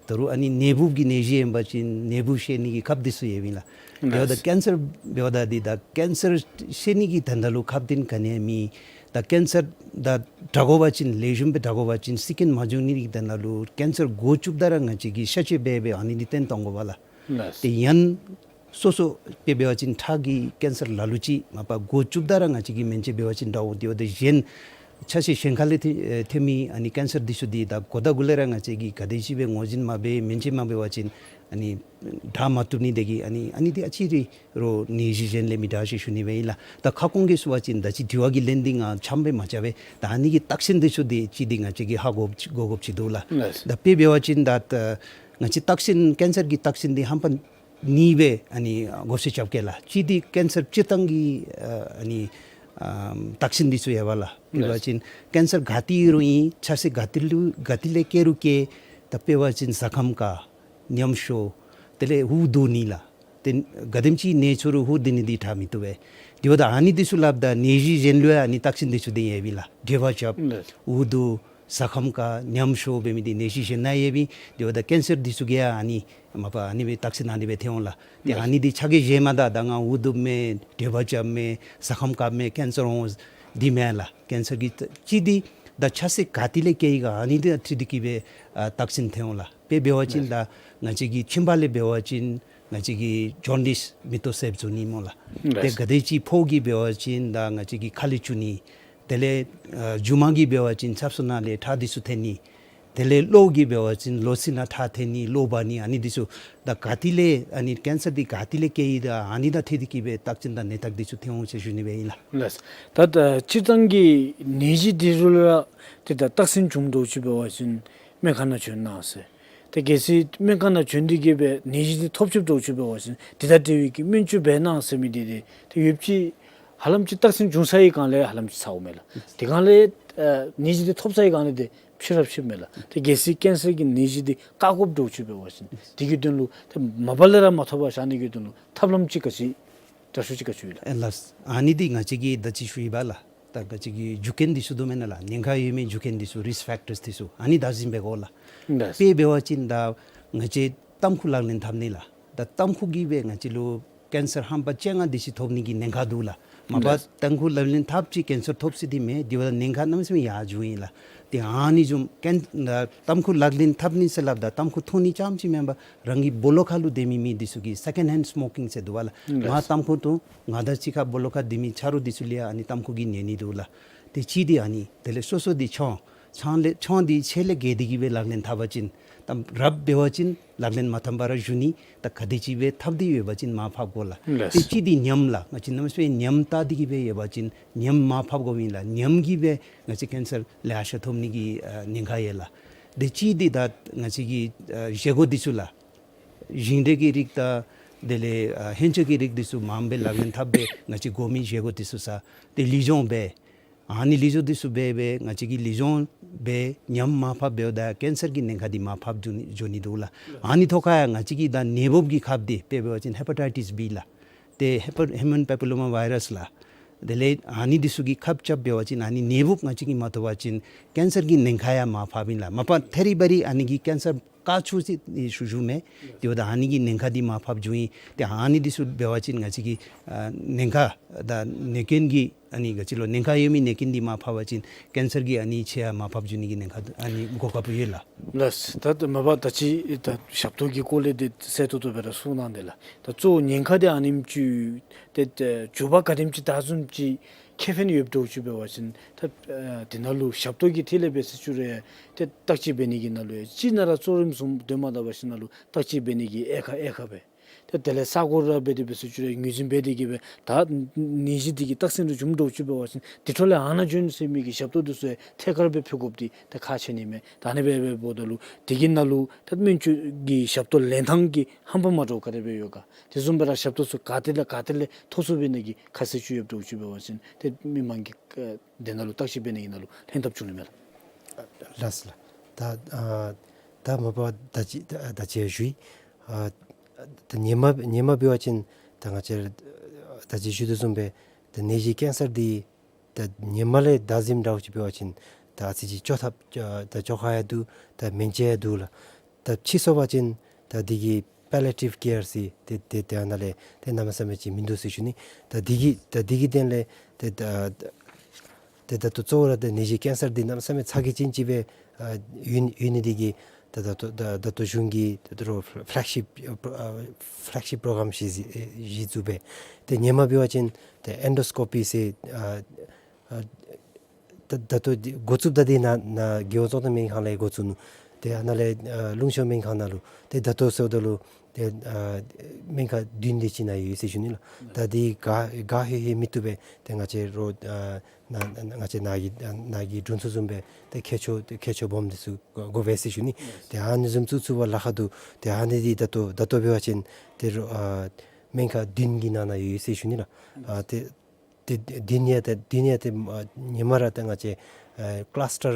ད་རུང་ཨ་ནི་ནད་འབུཔ་ཀྱི་ནད་གཞི་ཨིན་པ་ཅིན་ནད་འབུཔ་བཤལ་ནི་གི་ཁབ་འདི་ཚུ་ཡོདཔ་ཨིན་ལགས། དེ་འབདཝ་ད་ཀེན་སར་འབདཝ་ད་འདི་ད་ཀེན་སར་བཤལ་ནི་གི་དོན་དག་ལུ་ཁབ་འདི་ག་ནི་ཡང་མེད། ད་ཀེན་སར་ད་དྲག་དགོ་པ་ཅིན་ལེགས་ཤོམ་སྦེ་དྲག་དགོ་པ་ཅིན་ཤི་རྐྱེན་མ་འབྱུང་ནི་གི་དོན་དག་ལུ་ཀེན་སར་འགོ་བཙུགསཔ་ད་ར་ང་བཅས་ཀྱིས་གཤག་བཅོས་འབད་འབད་ཨ་ནི་འདི་བཏོན་གཏང་དགོ་པས་ལགས། ལགས། ཏེ་ཡང་སོ་སོ་དཔེ་འབད་བ་ཅིན་ཁྲག་གི་ཀེན་སར་ལ་ལུ་ཅིག་མ་པ་འགོ་བཙུགསཔ་ད་ར་ང་བཅས་ཀྱིས་སྨན་བཅོས་འབད་བ་ཅིན་དྲག་འོང་། དེ་འབདཝ་ད་གཞན་ཆ་ཤས་གཞན་ཁ་ལས་ཐོན་ཐོན་མི་ཨ་ནི་ཀེན་སར་འདི་ཚུ་འདི་ད་གོ་ད་གུ་ལས་ར་ང་བཅས་ཀྱིས་ག་དེ་ཅིག་སྦེ་ངོས་འཛིན་མ་འབད་སྨན་བཅོས་མ་འབད་བ་ཅིན་ཨ་ནི་དྲག་མ་བཏུབ་ནི་དེ་གིས་ཨ་ནི་ཨ་ནི་འདི་ཨ་ཙི་རེ་རོགས་ནད་གཞི་གཞན་ལས་མི་དྲག་ཟེར་ཞུ་ནི་མས་ཨིན་ལགས། ད་ཁ་སྐོང་གིས་ཞུ་བ་ཅིན་ད་ཅི་དྲི་བ་གི་ལན་འདི་ང་ཕྱམ་སྦེ་མ་རྐྱབ་པས། ད་ཨ་ནི་གི་རྟགས་མཚན་འདི་ཚུ་འདི་ཅིག་འདི་ང་བཅས་ཀྱིས་ཧ་གོ་གོ་དགོཔ་ཅིག་འདུག་ལགས། ལགས། ད་དཔེ་འབད་བ་ཅིན་ད་ད་ང་བཅས་རྟགས་མཚན་ཀེན་སར་གྱི་རྟགས་མཚན་འདི་ཧམ་པ་གཉིས་སྦེ་ཨ་ནི་བགོ་བཤའ་རྐྱབ་གེ་ལགས། གཅིག་འདི་ཀེན་སར་སྤྱིར་བཏང་གི་ཨ་ཨ་ནི་ཨམ་རྟགས་མཚན་འདི་ཚུ་ཡོད་པས་ལགས། དཔེ་འབད་བ་ཅིན་ཀེན་སར་ག་ཏེ་ཨིན་རུང་ཨིན་ཆ་ཤས་ག་ཏེ་ལུ་ག་ཏེ་ལས་སྐྱེ་རུང་སྐྱེ། ད་དཔེ་འབད་བ་ཅིན་གཟའ་སྐརམ་ཁར་ཉམས་ཤོར་དེ་ལས་ཧུ་བསྡུ་ནི་ལགས། ཏེ་ག་དེམ་ཅིག་ནད་ཚོར་རུང་ཧུ་བསྡུ་ནི་འདི་དྲག་མི་བཏུབ་པས། དེ་འབདཝ་ད་ཨ་ནི་འདི་ཚུ་སླབ་ད་ནད་གཞི་གཞན་ལུ་ཡང་ཨ་ནི་བརྟག་དཔྱད་འདི་ཚུ་འདི་ཡོདཔ་ཨིན་ལགས། དྲོད་འབར་རྐྱབ། ལགས། འུ་སྡུག། ཟ་ཁམས་དཀར། ཉམས་ཤོར་འབད་མི་འདི་ནད་གཞི་གཞན་ནང་ཡོདཔ་ཨིན། དེ་འབདཝ་ད་ཀེན་སར་འདི་ཚུ་གིས་ཡང་ཨ་ནི་མ་པ་ཨ་ནི་སྦེ་བརྟག་དཔྱད་ཨ་ནི་སྦེ་འཐོན་འོང་ལགས། ཏེ་ལགས། ཨ་ནི་འདི་ཆ་གིས་བཞེས་མ་ད་ད་ང་འུ་སྡུག་མས། དྲོད་འབར་རྐྱབ་མས། ཟ་ཁམས་དཀར་མས། ཀེན་སར་འོང་འདི་མེན་ལགས། ཀེན་སར་གྱི་ཅིག་འདི་ད་ཆ་ཤས་ག་ཏེ་ལས་སྐྱེ་ཡི་ག་ཨ་ནི་འདི་འཐུས་ཏེ་གིས་སྦེ་ཨ་བརྟག་དཔྱད་འཐོན་འོང་ལགས། དཔེ་འབད་བ་ཅིན་ལགས། ད་ང་བཅས་ཀྱི་ཁྱིམ་པ་ལས་འབད་བ་ཅིན་ང་བཅས་ཀྱི་ཇོན་ཌིས་མིག་ཏོ་སེརཔོ་འཛུལ་ནི་སྨོ་ལགས། ལགས། ཏེ་ག་དེ་ཅིག་ཕོ་གིས་འབད་བ་ཅིན་ད་ང་བཅས་ཀྱི་ཁ་ལས་བཅུག་ནི། དེ་ལས་ཨ་རྒྱུ་མ་གིས་འབད་བ་ཅིན་ཆབ་གསང་ནང་ལས་ཁྲག་འདི་ཚུ་ཐོན་ནི། དེ་ལས་གློ་གིས་འབད་བ་ཅིན་གློ་ཚིལ་ནང་ཁྲག་ཐོན་ནི། གློ་འབར་ནི། ཨ་ནི་འདི་ཚུ་ད་ག་ཏེ་ལས་ཨ་ནི་ཀེན་སར་འདི་ག་ཏེ་ལས་སྐྱེ་ཡི་ད་ཨ་ནི་དང་འཐུས་ཏེ་གིས་སྦེ་བརྟག་དཔྱད་དང་ནད་བརྟག་འདི་ཚུ་འཐོན་འོང་ཟེར་ཞུ་ནི་སྦེ་ཨིན་ལགས། ལགས། ད་ད་སྤྱིར་བཏང་གི་ནད་གཞི་འདི་ཚུ་ལུ་ར་ཏེ་ད་བརྟག་དཔྱད་བྱུངམ་འདྲཝ་ཅིག་འབད་བ་ཅིན་སྨན་ཁང་ནང་བྱོན་གནང་ཟེར། ཏེ་གལ་སྲིད་སྨན་ཁང་ནང་བྱོན་ཏེ་གིས་སྦེ་ནད་གཞི་འདི་ཐོབ་ཅི་འདྲཝ་ཅིག་འབད་བ་ཅིན་དེ་དང་འབྲེལ་བའི་གི་སྨན་བཅོས་འབད་གནང་ཟེར་མི་འདི་ཏེ་ཏེ་ཡོདཔ་ཅིག་ཧ་ལམ་ཅིག་བརྟག་དཔྱད་བྱུང་ཚར་བའི་སྒང་ལས་ཧ་ལམ་ཅིག་ཚརཝ་མས་ལགས། དེ་སྒང་ལས་ཨ་ནད་གཞི་འདི་ཐོབ་ཚར་བའི་སྒང་ལས་ཏེ་ཕྱི་ར་ཕྱིཝ་མས་ལགས། ཏེ་གལ་སྲིད་ཀེན་སར་གྱི་ནད་གཞི་འདི་བཀག་དགོཔ་འདྲཝ་ཅིག་འབད་བ་ཅིན་དེ་གི་དོན་ལུ་ཏེ་མ་པ་ལས་ར་མ་ཐོབ་པར་བཞག་ནི་གི་དོན་ལུ་ཐབས་ལམ་ཅིག་ག་ཅི་དྲག་ཤོས་ཅིག་ག་ཅི་ཡོད་ལགས། ཨེ་ལགས། ཨ་ནི་འདི་ང་བཅས་ཀྱིས་ད་ཅི་ཞུ་ཡི་པ་ལགས། ད་ང་བཅས་ཀྱི་རྒྱུ་རྐྱེན་འདི་ཚུ་འདུག་མེན་ན་ལགས། ཉེན་ཁ་ཡོད་མི་རྒྱུ་རྐྱེན་འདི་ཚུ་རིསི་ཕེཀ་ཊརསི་འདི་ཚུ་ཨ་ནི་བདག་འཛིན་འབད་དགོ་ལགས། ལགས། དཔེ་འབད་བ་ཅིན་ད་ང་བཅས་ཏམ་ཁུ་ལག་ལེན་འཐབ་ནི་ལགས། ད་ཏམ་ཁུ་གིས་སྦེ་ང་བཅས་ལུ་ཀེན་སར་རྣམ་པ་བཅོ་ལྔ་འདི་ཅིག་ཐོབ་ནི་གི་ཉེན་ཁ་འདུག་ལགས། མ་པ་ལགས། ཏམ་ཁུ་ལག་ལེན་འཐབ་ཅི་ཀེན་སར་ཐོབ་ཟེར་འདི་མེན། དེ་བ་ཉེན་ཁ་གནམ་མེད་ས་མེད་ཡར་འགྱོཝ་ཨིན་ལགས། ཏེ་ཨ་ནི་བཟུམ་ཀེན་ཏམ་ཁུ་ལག་ལེན་འཐབ་ནི་ཟེར་སླབ་ད་ཏམ་ཁུ་འཐུང་ནི་རྐྱངམ་ཅིག་མེན་པར་རང་གི་སྦོ་ལོགས་ཁ་ལུ་སྡོད་མི་མི་འདི་ཚུ་གིས་སེ་ཀེནཌ་ཧེནཌ་སི་མོ་ཀིང་ཟེར་འདུག་པ་ལགས། ལགས། ང་ཏམ་ཁུ་འཐུང་། ང་དང་གཅིག་ཁར་སྦོ་ལོགས་ཁར་སྡོད་མི་ཆ་རོགས་འདི་ཚུ་ལུ་ཡང་ཨ་ནི་ཏམ་ཁུ་གིས་ཉན་ནི་འདུག་ལགས། ཏེ་གཅིག་འདི་ཨ་ནི་དེ་ལས་སོ་སོ་འདི་ཆང་ཆང་ལས་ཆང་འདི་ཆེ་ལས་བརྒལ་ཏེ་གིས་སྦེ་ལག་ལེན་འཐབ་པ་ཅིན་ཏམ་རབ་འབད་བ་ཅིན་ལག་ལེན་མ་འཐབ་པར་ར་བཞུགས་ནི། ད་ག་དེ་ཅིག་སྦེ་འཐབ་སྟེ་ཡོད་པ་ཅིན་མར་ཕབ་དགོ་ལགས། ལགས། ཏེ་གཅིག་འདི་ཉམས་ལགས། ང་བཅས་གནམ་མེད་ས་མེད་ཉམས་བཏགས་ཏེ་གིས་སྦེ་ཡོད་པ་ཅིན་ཉམས་མར་ཕབ་དགོཔ་ཨིན་ལགས། ཉམས་ཀྱིས་སྦེ་ང་བཅས་ཀེན་སར་ལེ་ཤ་ཐོབ་ནི་གི་ཨ་ཉེན་ཁ་ཡོད་ལགས། ཏེ་གཅིག་འདི་ད་ང་བཅས་ཀྱི་ཨ་བཞེས་སྒོ་འདི་ཚུ་ལགས། ཞིང་འབྲས་ཀྱི་རིགས་དང་དེ་ལས་ཨ་ཧོན་ཆོས་ཀྱི་རིགས་འདི་ཚུ་མངམ་སྦེ་ལག་ལེན་འཐབ་སྦེ་ང་བཅས་གོ་མི་བཞེས་སྒོ་འདི་ཚུ་ཟ། ཏེ་ལུས་སྦྱོང་འབད། ཨ་ནི་ལུས་སྦྱོང་འདི་ཚུ་འབད་འབད་ང་བཅས་ཀྱིས་ལུས་སྦྱོང་འབད་ཉམས་མར་ཕབ་འབདཝ་ད་ཀེན་སར་གྱི་ཉེན་ཁ་འདི་མར་ཕབ་འགྱོ་ནི་འགྱོ་ནི་འདུག་ལགས། ཨ་ནི་ཐོག་ཁར་ཡང་ང་བཅས་ཀྱི་ད་ནད་འབུབ་ཀྱི་ཁབ་འདི་དཔེ་འབད་བ་ཅིན་ཧེ་པ་ཊའི་ཊིས་བི་ལགས། ཏེ་ཧེ་པ་ཧིའུ་མཱན་པེ་པི་ལོ་མ་ཝའི་རཱསི་ལགས། དེ་ལས་ཨ་ནི་འདི་ཚུ་གིས་ཁབ་རྐྱབ་འབད་བ་ཅིན་ཨ་ནི་ནད་འབུབ་ང་བཅས་ཀྱིས་མ་ཐོབ་པ་ཅིན་ཀེན་སར་གྱི་ཉེན་ཁ་ཡང་མར་ཕབ་ཨིན་ལགས། མ་པ་ཐེ་རི་བ་རི་ཨ་ནི་གིས་ཀེན་སར་བཀག་ཚུགས་ཟེར་ཞུ་ཞུཝ་མས། དེ་འབདཝ་ད་ཨ་ནི་གི་ཉེན་ཁ་འདི་མར་ཕབ་འགྱོཝ་ཨིན། ཏེ་ཨ་ནི་འདི་ཚུ་འབད་བ་ཅིན་ང་བཅས་ཀྱི་ཨ་ཉེན་ཁ་ད་ནད་རྐྱེན་གྱི་ཨ་ནི་ག་ཅི་ལོ་ཉེན་ཁ་ཡོད་མི་ནད་རྐྱེན་འདི་མར་ཕབ་པ་ཅིན་ཀེན་སར་གྱི་ཨ་ནི་ཆེ་ཡང་མར་ཕབ་འགྱོ་ནི་གི་ཉེན་ཁ་ཨ་ནི་གོ་སྐབས་ཡོད་ལགས། ལགས། ད་མ་པ་ད་ཅི་ད་ཞབས་ཏོག་གི་སྐོར་ལས་འདི་གསལ་ཏོག་ཏོ་སྦེ་ར་གསུངས་གནང་དེས་ལགས། ད་གཙོ་བོ་ཉེན་ཁ་འདི་ཨ་ནེམ་ཅིག་ཏེ་ཏེ་འགྱོ་བ་ག་དེམ་ཅིག་བདའ་བཟུམ་ཅིག་ཁེ་ཕན་ཡོདཔ་འདྲཝ་ཅིག་འབད་བ་ཅིན་ད་ཨ་དེ་ནང་ལུ་ཞབས་ཏོག་གི་ཐད་ལས་འབད་ཟེར་ཞུ་རུང་ཏེ་བརྟག་དཔྱད་འབད་ནི་གི་ནང་ལུ་ཡང་ཅིག་ནང་ར་གཙོ་རིམ་བཟུམ་སྡོད་མ་ད་པ་ཅིན་ནང་ལུ་བརྟག་དཔྱད་འབད་ནི་གི་དབྱེ་ཁག་དབྱེ་ཁག་སྦེ། ཏེ་དེ་ལས་ས་གོ་ར་འབད་དེ་འབད་ཟེར་ཞུ་རུང་ངོས་འཛིན་འབད་དེ་གིས་སྦེ་ད་ནད་གཞི་འདི་གི་རྟགས་མཚན་རེ་བྱུངམ་འདྲཝ་ཅིག་འབད་བ་ཅིན་དེ་འཕྲོ་ལས་ཨ་ནཱ་བྱོན་ཟེར་མི་གི་ཞབས་ཏོག་འདི་ཚུ་ཡང་ཐད་ཀར་སྦེ་ཕུལ་དགོཔ་འདི་ད་ཁག་ཆེ་ནི་མས། ད་ཨ་ནི་སྦེ་འབདཝ་ད་ལུ་དེ་གི་ནང་ལུ་ད་སྨན་བཅོས་ཀྱི་ཞབས་ཏོག་ལེན་ཐངས་ཀྱི་རྣམ་པ་མ་འདྲཝ་ག་དེ་སྦེ་ཡོད་ག། དེ་བཟུམ་སྦེ་ར་ཞབས་ཏོག་ཚུ་ག་ཏེ་ལས་ག་ཏེ་ལས་ཐོབ་ཚུགས་པའི་ནང་གི་ཁ་གསལ་ཅིག་ཡོདཔ་འདྲཝ་ཅིག་འབད་བ་ཅིན་ཏེ་མི་མང་གི་ཨ་དེ་ནང་ལུ་བརྟག་དཔྱད་འབད་ནི་གི་ནང་ལུ་ལྷན་ཐབས་བྱུང་ནི་མས་ལགས། ལགས་སོ་ལགས། ད་ཨ་ད་མ་པ་ད་ཅི་ད་ད་ཅི་ཞུ་ཡི། ཨ་ད་ཧེ་མ་ཧེ་མ་འབད་བ་ཅིན་ད་ང་བཅས་ད་ཅི་ཞུ་དོ་བཟུམ་སྦེ་ད་ནད་གཞི་ཀེན་སར་འདི་ད་ཧེ་མ་ལས་བདའ་ཟུནམ་འདྲཝ་ཅིག་འབད་བ་ཅིན་ད་ཨ་ཙི་ཅིག་བཅོ་ཐབས་ད་བཅོ་ཁ་ཡང་འདུག། ད་སྨན་བཅོས་ཡང་འདུག་ལགས། ད་ཕྱིས་སོང་པ་ཅིན་ད་འདི་གི་པེ་ལི་ཡེ་ཊིབ་ཀེར་ཟེར་ཏེ་ཏེ་ཏེ་ཨ་ནཱ་ལས་ཏེ་གནམ་མེད་ས་མེད་ཅིག་མིན་འདུག་ཟེར་ཞུ་ནི། ད་འདི་གི་ད་འདི་གི་དོན་ལས་ཏེ་ད་ཏེ་ད་ལྟོ་གཙོ་བོ་ར་ཏེ་ནད་གཞི་ཀེན་སར་འདི་གནམ་མེད་ས་མེད་ཚ་གྱང་ཅན་ཅིག་སྦེ་ཨ་ཡོད་ཡོད་ནི་འདི་གིས་ད་ད་ལྟོ་ད་ད་ལྟོ་གཞུང་གིས་ད་ལྟོ་ཕ་ལེག་ཤིབ་ཨ་ཕ་ལེག་ཤིབ་པྲོ་གྲམ་ཅིག་གཞི་གཞི་བཙུགས་སྦེ་ཏེ་ཧེ་མ་འབད་བ་ཅིན་ཏེ་ཨེན་ཌོ་སི་ཀོ་པི་ཟེར་ཨ་ཨ་ད་ད་ལྟོ་འདི་འགོ་བཙུགསཔ་ད་འདི་ནཱ་ནཱ་རྒེད་འོག་གཙང་ཏང་སྨན་ཁང་ལས་འགོ་བཙུགས་ནུག། ཏེ་ཨ་ནཱ་ལས་ཨ་ལུང་གཤོང་སྨན་ཁང་ནང་ལུ་ཏེ་ད་ལྟོ་ཟེརཝ་ད་ལུ་ཏེ་ཨ་སྨན་ཁང་བདུན་དེ་ཅིག་ནཱ་ཡོད་ཟེར་ཞུ་ནི་ལགས། ད་འདི་ག་ག་ཧེ་ཧེ་མི་བཏུབ་པས། ཏེ་ང་བཅས་རོགས་ཨ་ནཱ་ང་བཅས་ནཱ་གི་ནཱ་གི་དྲུང་འཚོ་བཟུམ་སྦེ་ཏེ་མཁས་མཆོག་ཏེ་མཁས་མཆོག་སྦོམ་འདི་ཚུ་དགོ་པས་ཟེར་ཞུ་ནི། ཏེ་ཨ་ནི་བཟུམ་བཙུགས་ཚུགས་པར་ལཱ་ཁག་འདུག། ཏེ་ཨ་ནི་འདི་ད་ལྟོ་ད་ལྟོ་འབད་བ་ཅིན་ཏེ་རོགས་ཨ་སྨན་ཁང་བདུན་གྱི་ནང་ན་ཡོད་ཟེར་ཞུ་ནི་ལགས། ཨ་ཏེ་ཏེ་འདི་ནི་ཡང་ཏེ་འདི་ནི་ཡང་ཏེ་ཨ་ཧེ་མ་ར་ཏེ་ང་བཅས་ཨ་ཀ་ལཱས་ཊར་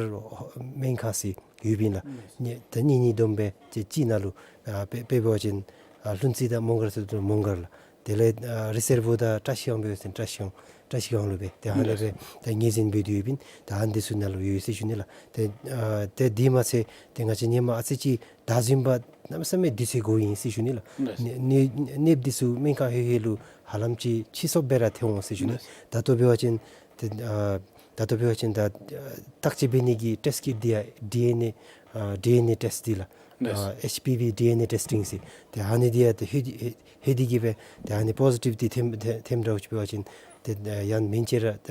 སྨན་ཁང་ཟེར་ཡོདཔ་ཨིན་ལགས། ནི་ཏེ་གཉིས་གཉིས་བསྡོམས་སྦེ་ཏེ་གཅིག་ནང་ལུ་ཨ་དཔེ་དཔེ་འབད་བ་ཅིན་ཨ་ལྷུན་རྩེ་དང་མོང་སྒར་ཟེརཝ་ད་མོང་སྒར་ལགས། དེ་ལས་ཨ་རི་སེར་བུ་དང་བཀྲ་ཤིས་སྒང་འབད་བ་ཅིན་བཀྲ་ཤིས་སྒང་བཀྲ་ཤིས་སྒང་ལུ་སྦེ་ཏེ་ཧ་ལས་སྦེ་ད་ངོས་འཛིན་འབད་དེ་ཡོདཔ་ཨིན། ད་ཨ་ནི་འདི་ཚུ་ནང་ལུ་ཡོད་ཟེར་ཞུ་ནི་ལགས། ཏེ་ཨ་ཏེ་དེ་མ་ཚད་ཏེ་ང་བཅས་ཧེ་མ་ཨ་ཙི་ཅིག་བདའ་ཟུན་པ་གནམ་མེད་ས་མེད་དུས་ཚོད་འགོརཝ་ཨིན་ཟེར་ཞུ་ནི་ལགས། ལགས། ནད་ནད་ནདཔ་འདི་ཚུ་སྨན་ཁང་ལྷོད་ལྷོད་ལུ་ཧ་ལམ་ཅིག་ཕྱིས་སོངམ་སྦེ་ར་ཐལ་འོང་ཟེར་ཞུ་ནི། ལགས། ད་ལྟོ་འབད་བ་ཅིན་ཏེ་ཨ་ད་ལྟོ་འབད་བ་ཅིན་ད་ཨ་བརྟག་དཔྱད་འབད་ནི་གི་ཊེསཊ་ཀིཊ་འདི་ཡང་ཌི་ཨེན་ཨེ་ཨ་ཌི་ཨེན་ཨེ་ཊེསཊ་འདི་ལགས། ལགས། ཨ་ཨེཆ་པི་ཝི་ཌི་ཨེན་ཨེ་ཊེསཊིང་ཟེར། ཏེ་ཨ་ནི་འདི་ཡང་ཏེ་ལྷོད་ལྷོད་ལྷོད་དེ་གིས་སྦེ་ཏེ་ཨ་ནི་པོ་ཟི་ཊིབ་འདི་ཐོནམ་ཐོནམ་འདྲཝ་ཅིག་འབད་བ་ཅིན་ཏེ་ཨ་ཡང་སྨན་དཔྱད་ར་ད་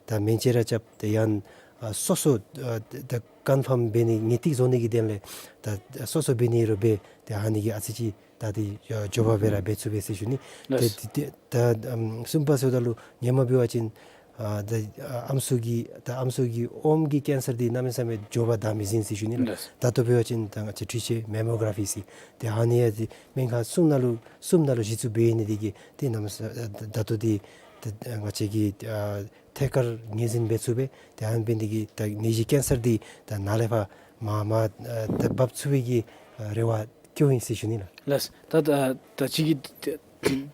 ད་སྨན་དཔྱད་ར་རྐྱབ། ཏེ་ཡང་ཨ་སོ་སོ་ཨ་ད་ཀོན་ཕརམ་འབད་ནི་ངེས་ཏིག་བཟོ་ནི་གི་དོན་ལས་ད་སོ་སོ་འབད་ནི་ར་འབད། ཏེ་ཨ་ནི་གིས་ཨ་ཙི་ཅིག་ད་འདི་ཨ་མགྱོགས་པ་སྦེ་ར་འབད་ཚུགས་པས་ཟེར་ཞུ་ནི། ཏེ་ལགས། ཏེ་ཏེ་ད་ཨམ་གསུམ་པ་ཟེརཝ་ད་ལུ་ཧེ་མ་འབད་བ་ཅིན་ཨ་ད་ཨ་ཨམ་སྲུ་གི་ད་ཨམ་སྲུ་གི་ཨོམ་གྱི་ཀེན་སར་འདི་གནམ་མེད་ས་མེད་མགྱོགས་པ་བདའ་མི་ཟུན་ཟེར་ཞུ་ནི་ལགས། ལགས། ད་ལྟོ་འབད་བ་ཅིན་ད་ང་བཅས་འཕྲུལ་ཆས་མེ་མོ་གར་ཕི་ཟེར། ཏེ་ཨ་ནི་ཡང་ཏེ་སྨན་ཁང་གསུམ་ནང་ལུ་གསུམ་ནང་ལུ་གཞི་བཙུགས་འབད་ནི་འདི་གིས་ཏེ་གནམ་མེད་ས་ཨ་ད་ད་ལྟོ་འདི་ད་ང་བཅས་ཀྱིས་ཨ་ཐད་ཀར་ངོས་འཛིན་འབད་ཚུགས་པས། ཏེ་ཨ་ནི་འབད་ནི་འདི་གིས་ད་ནད་གཞི་ཀེན་སར་འདི་ད་ནཱ་ལས་ཕར་མར་མར་ཨ་ད་འབག་ཚུགས་པའི་གི་ཨ་རེ་བ་བསྐྱེདཔ་ཨིན་ཟེར་ཞུ་ནི་ལགས། ལགས། ད་ད་ད་ཅི་གི་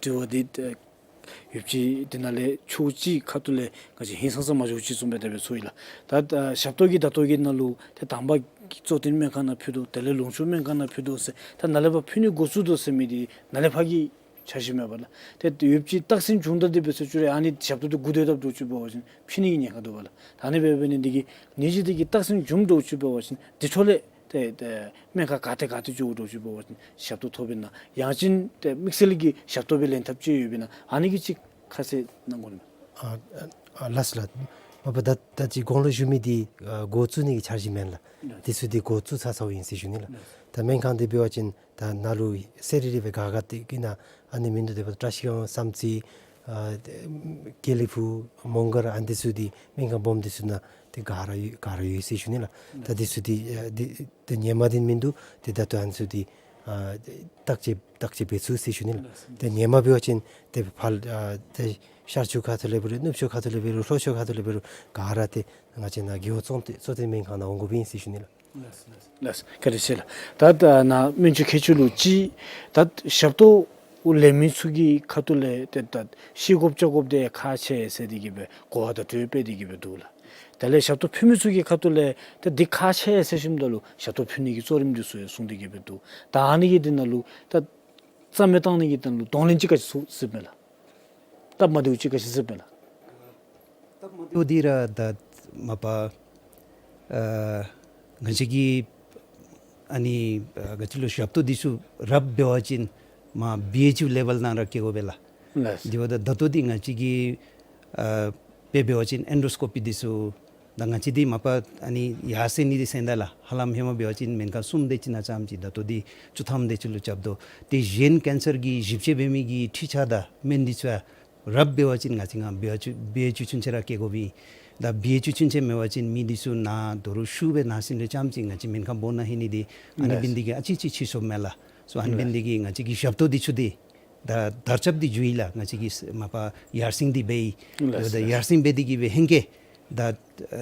དྲི་བ་འདི་ཡོདཔ་ཅིག་འདི་ནང་ལས་ཕྱོགས་གཅིག་ཁ་ཐུག་ལས་ང་བཅས་ཧིང་སངས་ས་མ་འགྱོཝ་ཅིག་བཟུམ་སྦེ་དེ་སྦེ་ཚོར་ཡི་ལགས། ད་ད་ཞབས་ཏོག་གི་ད་ལྟོ་གི་ནང་ལུ་ཏེ་དང་པ་གཙོ་བསྟེན་སྨན་ཁང་ནང་ཕུལ་དོ། དེ་ལས་ལུང་ཕྱོགས་སྨན་ཁང་ནང་ཕུལ་དོ་ཟེར། ད་ནཱ་ལས་ཕར་ཕུལ་ནི་འགོ་བཙུགས་དོ་ཟེར་མི་འདི་ནཱ་ལས་ཕར་གྱི་འཆར་གཞི་མེད་པ་ལགས། ཏེ་ཡོདཔ་ཅིག་རྟགས་མཚན་བྱུང་ད་དེ་སྦེ་ཟེར་བཅུག་རུང་ཨ་ནི་ཞབས་ཏོག་འདི་འགོ་བཙུགས་ད་འདྲཝ་ཅིག་འབད་བ་ཅིན་ཕུལ་ནི་གི་ཉེན་ཁ་འདུག་པ་ལགས། ད་ཨ་ནི་འབད་འབད་ནི་འདི་གིས་ནད་གཞི་འདི་གི་རྟགས་མཚན་བྱུངམ་འདྲཝ་ཅིག་འབད་བ་ཅིན་དེ་འཕྲོ་ལས་ཏེ་ཏེ་སྨན་ཁང་ག་ཏེ་ག་ཏེ་འགྱོཝ་འདྲཝ་ཅིག་འབད་བ་ཅིན་ཞབས་ཏོག་ཐོབ་པས་ན། ཡང་ཅིན་ཏེ་དམིགས་བསལ་གྱི་ཞབས་ཏོག་སྦེ་ལེན་ཐབས་ཅིག་ཡོདཔ་ཨིན་ན། ཨ་ནི་གི་ཅིག་ཁ་གསལ་གནང་དགོ་ནི། ཨ་ཨ་ལགས་ལགས། མ་པ་ད་ད་ཅི་གོང་ལུ་ཞུ་མི་འདི་ཨ་འགོ་བཙུགས་ནི་གི་འཆར་གཞི་མེན་ལགས། ལགས། དེ་ཚུ་འདི་འགོ་བཙུགས་ཚར་ཚརཝ་ཨིན་ཟེར་ཞུ་ནི་ལགས། ལགས། ད་སྨན་ཁང་འདི་འབད་བ་ཅིན་ད་ནཱ་ལུ་ས་རིས་རིས་སྦེ་ག་ག་ཏེ་གི་ནང་ཨ་ནི་མིན་འདུག། དེ་འབདཝ་ད་བཀྲ་ཤིས་སྒང་བསམ་རྩེ་ཨ་དགེ་ལེགས་ཕུག་མོང་སྒར་ཨ་ནི་འདི་ཚུ་འདི་སྨན་ཁང་སྦོམ་འདི་ཚུ་ནང་ཏེ་ག་ར་ཡོད་ག་ར་ཡོད་ཟེར་ཞུ་ནི་ལགས། ད་འདི་ཚུ་འདི་ཨ་འདི་ཏེ་ཧེ་མ་འདི་མིན་འདུག། ཏེ་ད་ལྟོ་ཨ་ནི་ཚུ་འདི་ཨ་བརྟག་དཔྱད་བརྟག་དཔྱད་འབད་ཚུགས་ཟེར་ཞུ་ནི་ལགས། ཏེ་ཧེ་མ་འབད་བ་ཅིན་ཏེ་ཕར་ཨ་ཏེ་ཤར་ཕྱོགས་ཁ་ཐུག་ལས་འབད་རུང་ནུབ་ཕྱོགས་ཁ་ཐུག་ལས་འབད་རུང་ལྷོ་ཕྱོགས་ཁ་ཐུག་ལས་འབད་རུང་ག་ར་ཏེ་ང་བཅས་ནཱ་རྒེད་འོག་གཙོ་གཙོ་བསྟེན་སྨན་ཁང་ནང་འོང་དགོཔ་ཨིན་ཟེར་ཞུ་ནི་ལགས། ལགས་ལགས། བཀའ་དྲིན་ཆེ་ལགས། ད་ད་ནཱ་སྨན་བཅོས་མཁས་མཆོག་ལུ་ཅིག་ད་ཞབས་ཏོག་ལེན་མི་ཚུ་གི་ཁ་ཐུག་ལས་ཏེ་ད་ཤེས་དགོཔ་བཅར་དགོཔ་འདི་ཁག་ཆེ་ཟེར་དེ་གིས་སྦེ་གོ་བ་བརྡ་སྤྲོད་འབད་དེ་གིས་སྦེ་འདུག་ལགས། དེ་ལས་ཞབས་ཏོག་ཕུལ་མི་ཚུ་གི་ཁ་ཐུག་ལས་ཏེ་འདི་ཁག་ཆེ་ཟེར་ཞིནམ་ད་ལུ་ཞབས་ཏོག་ཕུལ་ནི་གི་གཙོ་རིམ་འདི་ཚུ་ཡང་གསུངས་ཏེ་གིས་སྦེ་འདུག། ད་ཨ་ནི་གི་འདི་ནང་ལུ་ད་རྩ་མེད་བཏང་ནི་གི་དོན་ལུ་གདོང་ལེན་ཅིག་ག་ཅི་ཚུ་གཟིགས་མས་ལགས། སྟབས་མ་བདེཝ་ཅིག་ག་ཅི་གཟིགས་མས་ལགས། སྟབས་མ་བདེཝ་འདི་ར་ད་མ་པ་ཨ་ང་བཅས་ཀྱི་ཨ་ནི་ཨ་ག་ཅི་ལོ་ཞབས་ཏོག་འདི་ཚུ་རབ་འབད་བ་ཅིན་མར་བི་ཨེཆ་ཡུ་ལེ་བཱལ་ནང་ར་བསྐྱལ་དགོ་པས་ལགས། ལགས། དེ་འབདཝ་ད་ད་ལྟོ་འདི་ང་བཅས་ཀྱི་ཨ་དཔེ་འབད་བ་ཅིན་ཨེན་ཌོ་སི་ཀོ་པི་འདི་ཚུ་ད་ང་བཅས་འདི་མ་པ་ཨ་ནི་ཡར་སེང་ནི་འདི་སེང་ད་ལགས། ཧ་ལམ་ཧེ་མ་འབད་བ་ཅིན་སྨན་ཁང་གསུམ་དེ་ཅིག་ནང་རྐྱངམ་ཅིག། ད་ལྟོ་འདི་བཅུ་ཐམ་དེ་ཅིག་ལུ་རྐྱབ་དོ། ཏེ་གཞན་ཀེན་སར་གྱི་ཞིབ་དཔྱད་འབད་མི་གི་འཕྲུལ་ཆས་དང་སྨན་འདི་ཚུ་ཡང་རབ་འབད་བ་ཅིན་ང་བཅས་ང་བི་ཨེཆ་ཡུ་བི་ཨེཆ་ཡུ་ཚུན་ཚོད་ར་བསྐྱལ་དགོཔ་ཨིན། ད་བི་ཨེཆ་ཡུ་ཚུན་ཚོད་མེད་པ་ཅིན་མི་འདི་ཚུ་ནཱ་དོ་རུང་ཤུགས་སྦེ་ནཱ་སེང་ལས་རྐྱངམ་ཅིག་ང་བཅས་སྨན་ཁང་སྦོམ་ནང་ལྷོད་ནི་འདི་ཨ་ནི་འབད་ནི་འདི་གིས་ཨ་ཙི་ཅིག་ཕྱིས་སོངམ་མས་ལགས། སོ་ཨ་ནི་འབད་ནི་འདི་གིས་ང་བཅས་ཀྱི་ཞབས་ཏོག་འདི་ཚུ་འདི་ད་དར་ཁྱབ་འདི་འགྱོ་ཡི་ལགས། ང་བཅས་ཀྱིས་མ་པ་ཡར་སེང་འདི་འབད་ཡི། ལགས། ད་ཡར་སེང་འབད་དེ་གིས་སྦེ་ཧེང་སྐལ་ད་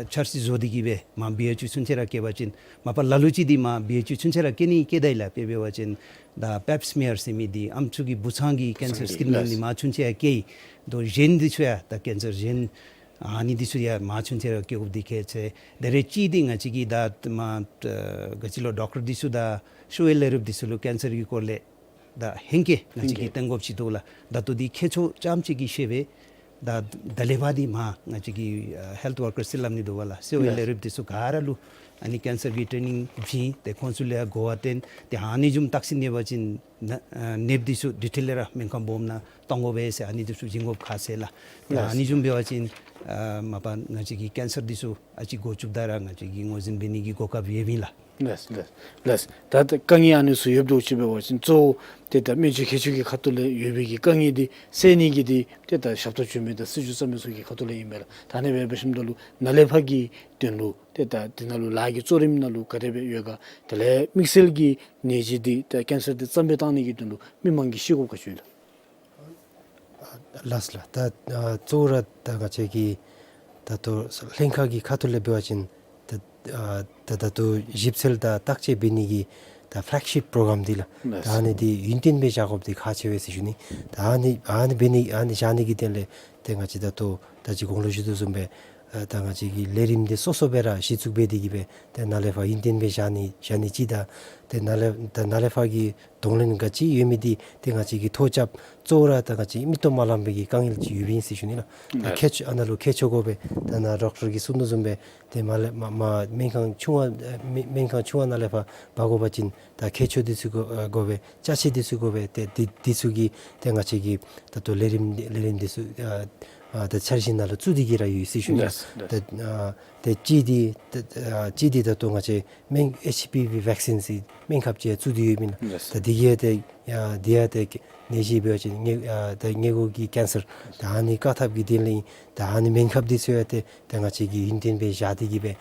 འཆར་གཞི་བཟོ་སྟེ་གིས་སྦེ་མར་བི་ཨེཆ་ཡུ་ཚུན་ཚོད་ར་བསྐྱལ་བ་ཅིན་མ་པ་ལ་ལུ་ཅིག་འདི་མར་བི་ཨེཆ་ཡུ་ཚུན་ཚོད་ར་བསྐྱལ་ནི་བསྐྱལ་ད་ཡི་ལགས། དཔེ་འབད་བ་ཅིན་ད་པེབ་སི་མེ་ཡར་ཟེར་མི་འདི་ཨམ་སྲུ་གི་བུ་ཚང་གི་ཀེན་སར་སི་ཀི་རིན་ནིང་འདི་མར་ཚུན་ཚོད་ར་བསྐྱལ་ཡི། དོ་གཞན་འདི་ཚུ་ཡང་ད་ཀེན་སར་གཞན་ཨ་ནི་འདི་ཚུ་ཡང་མར་ཚུན་ཚོད་ར་བསྐྱལ་དགོཔ་འདི་ཁག་ཆེ། དེ་ལས་ཅིག་འདི་ང་བཅས་ཀྱིས་ད་མར་ཨ་ག་ཅི་ལོ་ཌོག་ཊར་འདི་ཚུ་དང་ཤོ་ཝེ་ལས་རིམ་འདི་ཚུ་ལུ་ཀེན་སར་གྱི་སྐོར་ལས་ད་ཧེང་སྐལ་ང་བཅས་ཀྱིས་ཧེང་སྐལ་བཏོན་དགོཔ་ཅིག་འདུག་ལགས། ད་ལྟོ་འདི་ཁྱེད་ཚུ་རྐྱངམ་ཅིག་གིས་ཤེས་པས། ད་ད་ལས་ཕར་འདི་མར་ང་བཅས་ཀྱི་ཨ་ཧེལཐ་ཝར་ཀར་ཟེར་སླབ་ནི་འདུག་པ་ལགས། ཤོ་ཝེ་ལས་རིམ་འདི་ཚུ་ག་ར་ལུ་ཨ་ནི་ཀེན་སར་གྱི་ཊེ་ནིང་བྱིན་ཏེ་ཁོང་ཚུ་ལུ་ཡང་གོ་བ་བསྟན་ཏེ་ཨ་ནི་བཟུམ་བརྟག་ཞིབ་ཨིན་པ་ཅིན་ནདཔ་འདི་ཚུ་ཌི་ཊེལ་ར་སྨན་ཁང་སྦོམ་ནང་གཏང་དགོ་པས་ཟེར་ཨ་ནི་འདི་ཚུ་བྱིན་དགོཔ་ཁག་ཆེ་ལགས། ཏེ་ཨ་ནི་བཟུམ་འབད་བ་ཅིན་ཨ་མ་པ་ང་བཅས་ཀྱི་ཀེན་སར་འདི་ཚུ་ཨ་ཙི་འགོ་བཙུགསཔ་ད་ར་ང་བཅས་ཀྱིས་ངོས་འཛིན་འབད་ནི་གི་གོ་སྐབས་ཡོདཔ་ཨིན་ལགས། ལགས་ལགས་ལགས། ད་ད་དཀའ་ངལ་ཨ་ནི་ཚུ་ཡོདཔ་འདྲཝ་ཅིག་འབད་བ་ཅིན་གཙོ་བོ་ཏེ་ད་སྨན་བཅོས་མཁས་མཆོག་གི་ཁ་ཐུག་ལས་ཡོད་པའི་གི་དཀའ་ངལ་འདི་སེལ་ནི་གི་འདི་ཏེ་ད་ཞབས་ཏོག་བྱིན་མི་དང་སྲིད་བྱུས་བརྩམ་མི་ཚུ་གི་ཁ་ཐུག་ལས་ཨིན་པས་ལགས། ད་ཨ་ནི་སྦེ་འབད་ཞིནམ་ད་ལུ་ནཱ་ལས་ཕར་གྱི་དོན་ལུ་ཏེ་ད་འདི་ནང་ལུ་ལཱ་གི་གཙོ་རིམ་ནང་ལུ་ག་དེ་སྦེ་ཡོད་ག། དེ་ལས་དམིགས་བསལ་གྱི་ནད་གཞི་འདི་ད་ཀེན་སར་འདི་རྩ་མེད་བཏང་ནི་གི་དོན་ལུ་མི་མང་གིས་ཤེས་དགོཔ་ག་ཅི་ཡོད་ལགས། ལགས་ལགས། ད་ཨ་གཙོ་བོ་ར་ད་ང་བཅས་ཀྱི་ད་ལྟོ་ལྷན་ཁག་གི་ཁ་ཐུག་ལས་འབད་བ་ཅིན་ད་ཨ་ད་ད་ལྟོ་ཞིབ་འཚོལ་དང་བརྟག་དཔྱད་འབད་ནི་གི་ ད་ཕ་ལེག་ཤིཔ་པྲོ་གརམ་འདི་ལགས། ད་ཨ་ནི་འདི་ཡུན་བརྟན་སྦེ་བཞག་དགོཔ་འདི་ཁག་ཆེ་བས་ཟེར་ཞུ་ནི། ད་ཨ་ནི་ཨ་ནི་འབད་ནི་ཨ་ནི་བཞག་ནི་གི་དོན་ལས་ཏེ་ང་བཅས་ད་ལྟོ་ད་ཅི་གོང་ལུ་ཞུ་དོ་བཟུམ་སྦེ་ཨ་ད་ང་བཅས་ཀྱི་ལས་རིམ་འདི་སོ་སོ་སྦེ་ར་གཞི་བཙུགས་འབད་དེ་གིས་སྦེ་ཏེ་ནཱ་ལས་ཕར་ཡུན་བརྟན་སྦེ་བཞག་ནི་བཞག་ནི་ཅིག་དང་ཏེ་ནཱ་ལས་ད་ནཱ་ལས་ཕར་གྱི་གདོང་ལེན་ག་ཅི་ཡོད་མི་འདི་ཏེ་ང་བཅས་ཀྱིས་ཐོ་རྐྱབ། གཙོ་བོ་ར་ད་ང་བཅས་མིག་ཏོ་མ་ལང་པའི་གི་དཀའ་ངལ་ཅིག་ཡོདཔ་ཨིན་ཟེར་ཞུ་ནི་ལགས། ད་ཁྱད་ཆོས་ཨ་ནཱ་ལུ་ཁྱད་ཆོས་དགོ་པས། ད་ནཱ་ཌོག་ཊར་གྱིས་གསུང་དོ་བཟུམ་སྦེ་ཏེ་མར་ལས་མར་མར་སྨན་ཁང་ཆུང་བ་ཨེ་སྨན་སྨན་ཁང་ཆུང་བ་ནང་ལས་ཕར་འབག་དགོ་པ་ཅིན་ད་ཁྱད་ཆོས་འདི་ཚུ་དགོ་ཨ་དགོ་པས། ཅ་ཆས་འདི་ཚུ་དགོ་པས། ཏེ་འདི་འདི་ཚུ་གི་ཏེ་ང་བཅས་ཀྱིས་ད་ལྟོ་ལས་རིམ་ལས་རིམ་འདི་ཚུ་ཨ་ཨ་ད་འཆར་གཞི་ནང་ལུ་བཙུགས་ཏེ་གིས་ར་ཡོད་ཟེར་ཞུ་ནི་ལགས། ད་ཨ་ཏེ་གཅིག་འདི་ད་ཨ་གཅིག་འདི་ད་ལྟོ་ང་བཅས་སྨན་ཨེཆ་ཕི་ཝི་ཝེག་སིན་ཟེར་སྨན་ཁབ་ཅིག་བཙུགས་ཏེ་ཡོདཔ་ཨིན་ལགས། ད་འདི་གིས་ཏེ་ཡ་འདི་ཡང་ཏེ་ནད་གཞི་འབད་བ་ཅིན་མངལ་ཨ་ད་མངལ་སྒོ་གི་ཀེན་སར་ད་ཨ་ནི་བཀག་ཐབས་ཀྱི་དོན་ལས་ཨིན། ད་ཨ་ནི་སྨན་ཁབ་འདི་ཚུ་ཡང་ཏེ་ད་ང་བཅས་ཀྱིས་ཡུན་བརྟན་སྦེ་བཞག་སྟེ་གིས་སྦེ་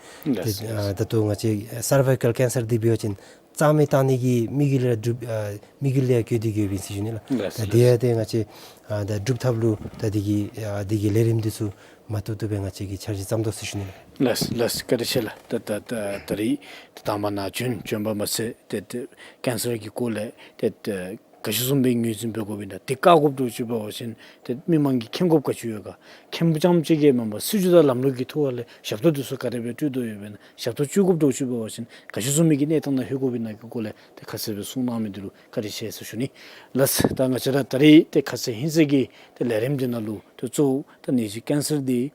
ཏེ་ཨ་ད་ལྟོ་ང་བཅས་སར་ཝའི་ཀལ་ཀེན་སར་འདི་འབད་བ་ཅིན་རྩ་མེད་བཏང་ནི་གི་དམིགས་ཡུལ་ལས་སྒྲུབ་ཨ་དམིགས་ཡུལ་ལས་བཀོད་དེ་གིས་སྦེ་ཟེར་ཞུ་ནི་ལགས། ད་འདི་ཡང་ཏེ་ང་བཅས་ཨ་ད་སྒྲུབ་ཐབས་ལུ་ད་འདི་གི་ཨ་འདི་གི་ལས་རིམ་འདི་ཚུ་མ་བཏུབ་བཏུབ་སྦེ་ང་བཅས་ཀྱིས་འཆར་གཞི་བརྩམ་དོ་ཟེར་ཞུ་ནི་ལགས། ལགས་ལགས་བཀའ་དྲིན་ཆེ་ལགས། ད་ད་ད་ད་རིས་ད་དང་པ་ནཱ་བྱོན་བྱོན་པ་མ་ཚད་ཏེ་ཏེ་ཀེན་སར་གྱི་སྐོར་ལས་ཏེ་ཏེ་ག་ཅི་བཟུམ་སྦེ་ངོས་འཛིན་འབད་དགོཔ་ཨིན་ན་འདི་བཀག་དགོཔ་འདྲཝ་ཅིག་འབད་བ་ཅིན་ཏེ་མི་མང་གིས་མཁྱེན་དགོཔ་ག་ཅི་ཡོད་ག། མཁྱེནམ་ཙམ་ཅིག་གིས་མེན་པར་སྲིད་བྱུས་དང་ལམ་ལུགས་ཀྱི་ཐོག་ལས་ཞབས་ཏོག་འདི་ཚུ་ག་དེ་སྦེ་སྤྲོད་དོ་ཡོདཔ་ཨིན་ན། ཞབས་ཏོག་སྤྲོད་དགོཔ་འདྲཝ་ཅིག་འབད་བ་ཅིན་ག་ཅི་བཟུམ་མའི་གི་གནས་སྟངས་ནང་ལྷོད་དགོཔ་ཨིན་ན་གི་སྐོར་ལས་ཏེ་ཁ་གསལ་སྦེ་གསུང་གནང་མི་འདི་ལུ་བཀའ་དྲིན་ཆེ་ཟེར་ཞུ་ནི། ལགས་ད་ང་བཅས་ར་ད་རིས་ཏེ་ཁ་གསལ་ཧིང་གསལ་གྱི་ཏེ་ལས་རིམ་འདི་ནང་ལུ་ཏེ་གཙོ་བོ་ད་ནད་གཞི་ཀེན་སར་འདི་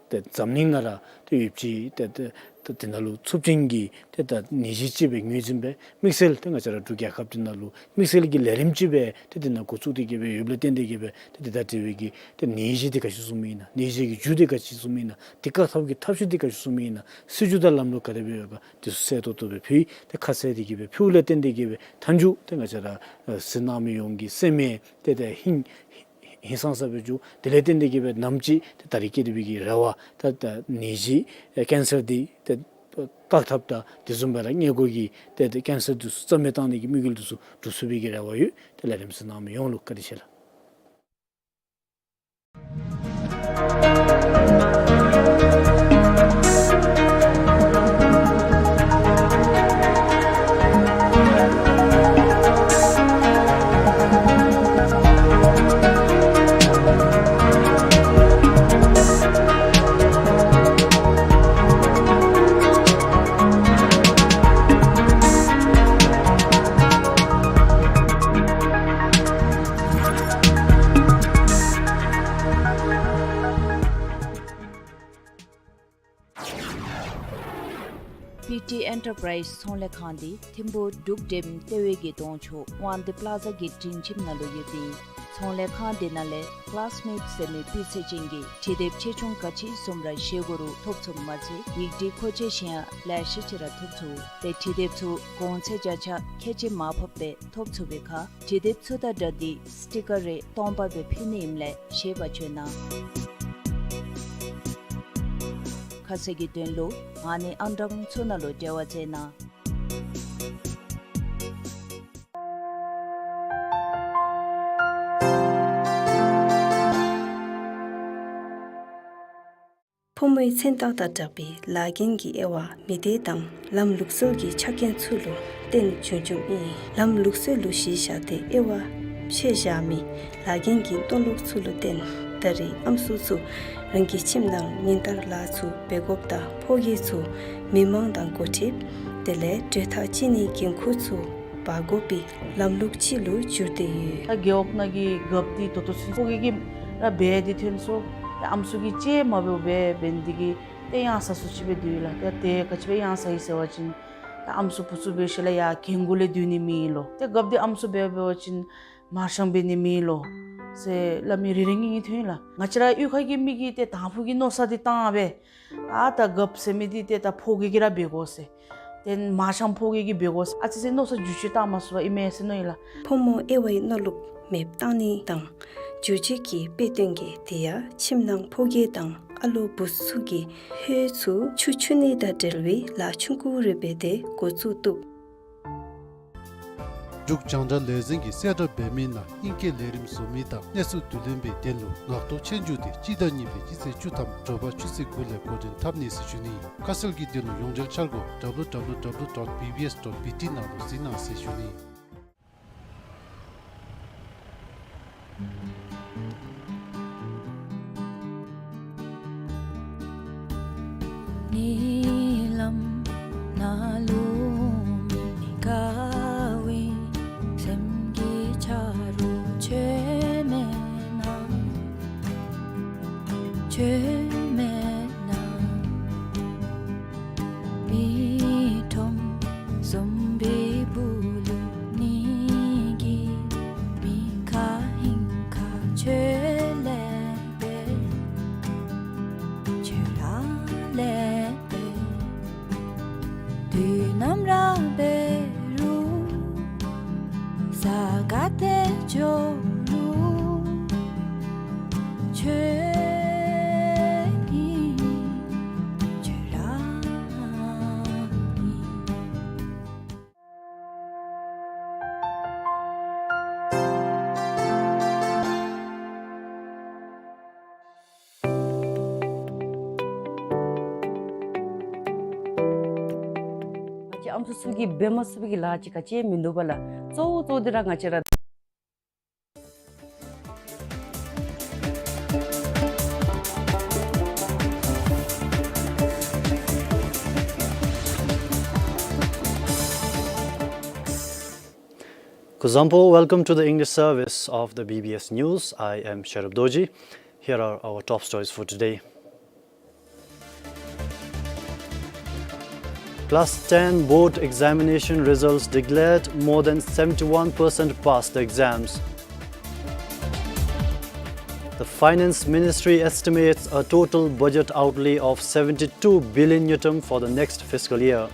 ཏེ་འཛམ་གླིང་ནང་ར་ཏེ་ཡོདཔ་ཅིག་ཏེ་ཏེ་ཏེ་དེ་ནང་ལུ་ཚབས་ཆེན་གྱི་ཏེ་ད་ནད་གཞི་ཅིག་སྦེ་ངོས་འཛིན་སྦེ་དམིགས་བསལ་ཏེ་ང་བཅས་ར་འབྲུག་རྒྱལ་ཁབ་འདི་ནང་ལུ་དམིགས་བསལ་གྱི་ལས་རིམ་ཅིག་སྦེ་ཏེ་དེ་ནང་འགོ་བཙུགས་ཏེ་གིས་སྦེ་ཡོདཔ་ལས་བརྟེན་ཏེ་གིས་སྦེ་ཏེ་དེ་དང་འབྲེལ་བའི་གི་ཏེ་ནད་གཞི་འདི་ག་ཅི་བཟུམ་ཨིན་ན། ནད་གཞི་གི་རྒྱུ་འདི་ག་ཅི་བཟུམ་ཨིན་ན། འདི་བཀག་ཐབས་ཀྱི་ཐབས་ཤེས་འདི་ག་ཅི་བཟུམ་ཨིན་ན། སྲིད་བྱུས་དང་ལམ་ལུགས་ག་དེ་སྦེ་ཡོད་ག། འདི་ཚུ་གསལ་ཏོག་ཏོ་སྦེ་ཕུལ་ཏེ་ཁ་གསལ་ཏེ་གིས་སྦེ་ཕུལཝ་ལས་བརྟེན་ཏེ་གིས་སྦེ་མཐའ་མཇུག་ཏེ་ང་བཅས་ར་ཨ་གཟིགས་གནང་མི་ཡོངས་ཀྱི་སེམས་ཏེ་ཏེ་ཧིང་ཧིང་སངས་ས་སྦེ་འགྱོ། དེ་ལས་བརྟེན་ཏེ་གིས་སྦེ་ནམ་ཅིག་ཏེ་ད་རིས་སྐྱེས་ཏེ་སྦེ་གི་རེ་བ་ད་ད་ནད་གཞི་ཨེ་ཀེན་སར་འདི་ཏེ་བཀག་ཐབས་དང་དེ་བཟུམ་སྦེ་ར་མངལ་སྒོ་གི་ཏེ་ཏེ་ཀེན་སར་འདི་ཚུ་རྩ་མེད་བཏང་ནི་གི་དམིགས་ཡུལ་འདི་ཚུ་འགྲུབ་ཚུགས་པའི་གི་རེ་བ་ཡོད། ཏེ་ལས་རིམ་གཟིགས་གནང་མི་ཡོངས་ལུ་བཀའ་དྲིན་ཆེ་ལགས། པི་ཊི་ཨེན་ཊར་པ་རའིཛ་ཚོང་ལས་ཁང་འདི་ཐིམ་ཕུག་འབྲུག་འགྲེམ་ལྟེ་བའི་གི་གདོང་ཕྱོགས་དབང་འདུས་པ་ལ་ཛ་གི་སྒྲིང་ཁྱིམ་ནང་ལུ་ཡོད་པའི་ཚོང་ལས་ཁང་འདི་ནང་ལས་ཀ་ལཱས་མེཊ་ཟེར་མི་སྤུས་ཚད་ཅན་གྱི་འབྲི་དེབ་ཆེ་ཆུང་ག་ཅི་བཟུམ་ར་བཞེས་སྒོ་རུ་ཐོབ་ཚུགསཔ་མ་ཚད་ཡིག་འབྲི་མཁོ་ཆས་གཞན་ཡང་ལེ་ཤ་ཅིག་ར་ཐོབ་ཚུགས། ཏེ་འབྲི་དེབ་ཚུ་གོང་ཚད་བརྒྱ་ཆ་ཁལ་གཅིག་མར་ཕབ་སྦེ་ཐོབ་ཚུགས་པའི་ཁར་འབྲི་དེབ་ཚུ་དང་སྦྲགས་ཏེ་སི་ཊི་ཀར་རེ་སྟོང་པ་སྦེ་ཕུལ་ནི་ཨིནམ་ལས་ཤེས་པར་བྱོན་གནང་། ཁ་གསལ་གྱི་དོན་ལུ་ཨ་ནི་ཨང་གྲངས་ཚུ་ནང་ལུ་འབྲེལ་བ་མཛད་གནང་། ཕོ་མོའི་མཚན་རྟགས་དང་སྦྲགས་པའི་ལཱ་འགན་གྱི་དབྱེ་བ་མི་སྡེ་དང་ལམ་ལུགས་སྲོལ་གྱི་ཆ་རྐྱེན་ཚུ་ལུ་བརྟེན་བྱུང་བྱུངམ་ཨིན། ལམ་ལུགས་སྲོལ་ལུ་གཞི་བཞག་སྟེ་དབྱེ་བ་ཕྱེ་བཞག་མི་ལཱ་འགན་གྱི་མཐོ་ལུགས་ཚུ་ལུ་བརྟེན་ད་རེས་ཨམ་སྲུ་ཚུ་རང་གི་ཁྱིམ་ནང་ཉིན་ལྟར་ལཱ་ཚུ་འབད་དགོཔ་དང་ཕོ་སྐྱེས་ཚུ་མི་མང་དང་འགོ་ཁྲིདཔ་དེ་ལས་གྲོས་ཐག་བཅད་ནིའི་འགན་ཁུར་ཚུ་འབག་དགོ་པའི་ལམ་ལུགས་ཅིག་ལུ་གྱུར་ཏེ་ཡོད། ད་རྒེད་འོག་ནང་གི་རྒཔོ་འདི་ད་ལྟོ་ཚུན་ཕོ་སྐྱེས་ཀྱིས་ར་འབད་དེ་ཐོན་སོང་། ད་ཨམ་སྲུ་གིས་ཅིག་མ་འབདཝ་སྦེ་འབད་ནི་འདི་གིས་ཏེ་གཡང་ཟ་སུ་ཅིག་སྦེ་སྡོད་ཡི་ལགས། ད་ཏེ་ག་ཅི་སྦེ་གཡང་ཟ་ཡི་ཟེར་བ་ཅིན་ད་ཨམ་སྲུ་བུ་ཚུ་འབད་ཞིནམ་ལས་ཡར་རྒན་གུ་ལས་སྡོད་ནི་མེད་ལོ། ཏེ་རྒཔོ་འདི་ཨམ་སྲུ་འབད་འབད་བ་ཅིན་མར་ཤམ་འབད་ནི་མེད་ལོ་ཟེར་སླབ་མི་རེ་རེ་གཉིས་གཉིས་ཐོན་ཡི་ལགས། ང་བཅས་ར་གཡུས་ཁ་གི་མི་གིས་ཏེ་དང་ཕུ་གི་མནོ་བསམ་འདི་བཏང་སྦེ་ཨ་ད་རྒཔོ་ཟེར་མི་འདི་ཏེ་ད་ཕོ་སྐྱེས་ཀྱིས་ར་འབད་དགོ་ཟེར། ཏེ་མར་ཤམ་ཕོ་སྐྱེས་ཀྱིས་འབད་དགོ་ཟེར་ཨ་ཙི་ཅིག་མནོ་བསམ་འགྱུར་བཅོས་བཏང་མ་ཚུགས་པར་ཨིན་མས་ཟེར་མནོ་ཡི་ལགས། ཕོ་མོ་དབྱེ་བའི་མནོ་ལུགས་མེདཔ་བཏང་ནི་དང་འགྱུར་བཅོས་ཀྱི་དཔེ་སྟོན་གྱི་དེ་ཡང་ཁྱིམ་ནང་ཕོ་སྐྱེས་དང་ཨ་ལོ་བུ་ཚུ་གི་ཧོད་ཚུ་ཆུ་འཁྱུ་ནི་དང་འབྲེལ་བའི་ལཱ་ཆུང་ཀུ་རེ་འབད་དེ་འགོ་བཙུགས་བཏུབ། འབྲུག་རྒྱང་བསྒྲགས་ལས་འཛིན་གྱིས་གསལ་བསྒྲགས་འབད་མི་ནང་ཨིང་སྐད་ལས་རིམ་བཟོ་མི་དང་གནས་ཚུལ་བསྡུ་ལེན་པའི་དོན་ལུ་ངག་ཐོག་ཆོས་རྒྱུགས་དེ་སྤྱི་ཟླ་གཉིས་པའི་སྤྱི་ཚེས་བཅུ་ཐམ་དྲོ་པ་ཆུ་ཚོད་དགུ་ལས་འགོ་འདྲེན་འཐབ་ནི་ཟེར་ཞུ་ནི། ཁ་གསལ་གྱི་དོན་ལུ་ཡོངས་འབྲེལ་འཆར་སྒོ་W W W dot B B S dot B T ནང་ལུ་གཟིགས་གནང་ཟེར་ཞུ་ནི། ཉི་ལམ་ནང་ལུ་མི་དགའ་བའི་སེམས་ཀྱི་ཆ་རོགས་ཁྱོད་མེད་ན། ཁྱོད་མེད་ན། མི་ཁྲོམ་ཟོམ་པའི་སྦུག་ལུ་ཉིན་གྱི་མི་ཁ་ཧིང་ཁ་ཁྱོད་ལེགས་པས། ཁྱོད་ར་ལེགས་པས། དུས་ནམ་ར་འབད་རུང་ས་ག་ཏེ་འགྱོ་རུང་ཁྱོད་ཨིན། ཁྱོད་ར་ཨིན། ང་བཅས་ཨམ་སྲུ་ཚུ་གིས་འབད་མ་ཚུགས་པའི་གི་ལཱ་ཅིག་ག་ཅི་ཡང་མིན་འདུག་པ་ལགས། གཙོ་བོ་གཙོ་བོ་འདི་ར་ང་བཅས་ར། Kuzuzangpo, welcome to the English service of the B B S News. I am Sherub Dorji. Here are our top stories for today. Class ten board examination results declared, more than seventy-one percent passed the exams. The Finance Ministry estimates a total budget outlay of seventy-two billion ngultrum for the next fiscal year.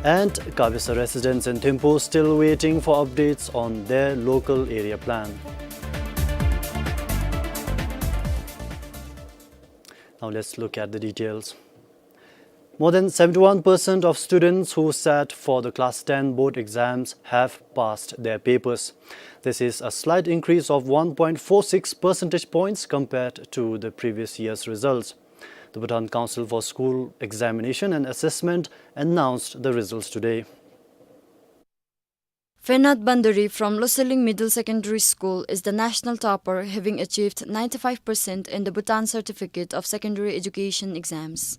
And Kabesa residents in Thimphu still waiting for updates on their local area plan. Now let's look at the details. More than seventy-one percent of students who sat for the class ten board exams have passed their papers. This is a slight increase of one point four six percentage points compared to the previous year's results. The Bhutan Council for School Examination and Assessment announced the results today. Fenat Bandari from Loselling Middle Secondary School is the national topper, having achieved ninety-five percent in the Bhutan Certificate of Secondary Education exams.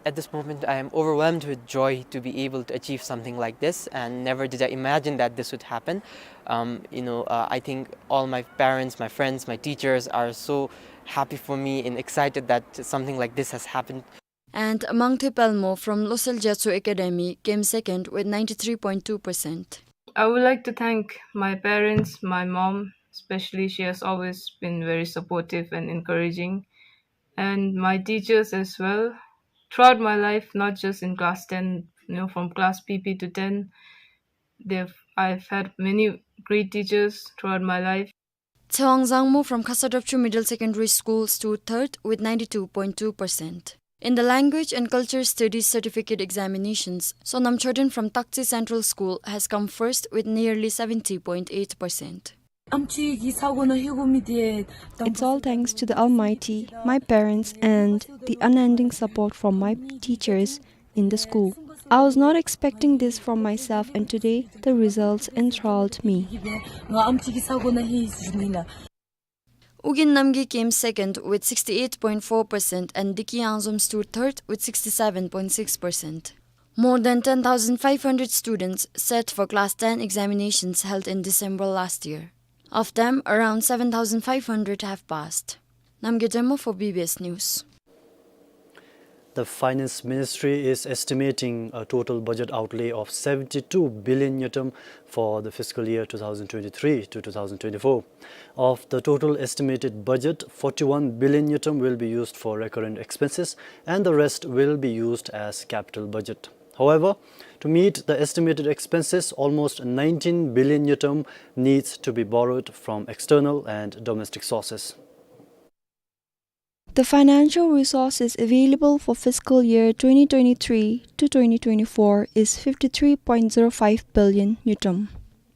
At this moment, I am overwhelmed with joy to be able to achieve something like this, and never did I imagine that this would happen. Um, you know, uh, I think all my parents, my friends, my teachers are so happy for me and excited that something like this has happened. And Mangthe Pelmo from Losel Gyatso Academy came second with ninety-three point two percent. I would like to thank my parents, my mom, especially. She has always been very supportive and encouraging, and my teachers as well. Throughout my life, not just in class ten, you know, from class P P to ten, they've, I've had many great teachers throughout my life. Tsewang Zangmo from Khasa Drapchu Middle Secondary School stood third with ninety-two point two percent. In the Language and Culture Studies Certificate examinations, Sonam Choden from Taktse Central School has come first with nearly seventy point eight percent. It's all thanks to the Almighty, my parents, and the unending support from my teachers in the school. I was not expecting this from myself, and today the results enthralled me. Ugyen Namgay came second with sixty-eight point four percent and Diki Yangzom stood third with sixty-seven point six percent. More than ten thousand five hundred students sat for class ten examinations held in December last year. Of them, around seven thousand five hundred have passed. Namgay Demo for B B S News. The Finance Ministry is estimating a total budget outlay of seventy-two billion ngultrum for the fiscal year two thousand twenty-three to two thousand twenty-four. Of the total estimated budget, forty-one billion ngultrum will be used for recurrent expenses, and the rest will be used as capital budget. However, to meet the estimated expenses, almost nineteen billion ngultrum needs to be borrowed from external and domestic sources. The financial resources available for fiscal year twenty twenty-three to twenty twenty-four is fifty-three point zero five billion ngultrum.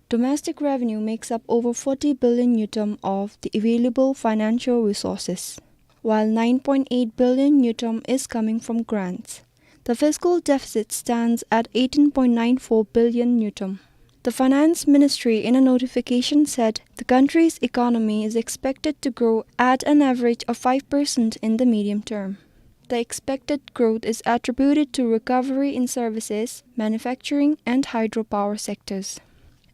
Domestic revenue makes up over forty billion ngultrum of the available financial resources, while nine point eight billion ngultrum is coming from grants. The fiscal deficit stands at eighteen point nine four billion ngultrum. The Finance Ministry, in a notification, said the country's economy is expected to grow at an average of five percent in the medium term. The expected growth is attributed to recovery in services, manufacturing, and hydropower sectors.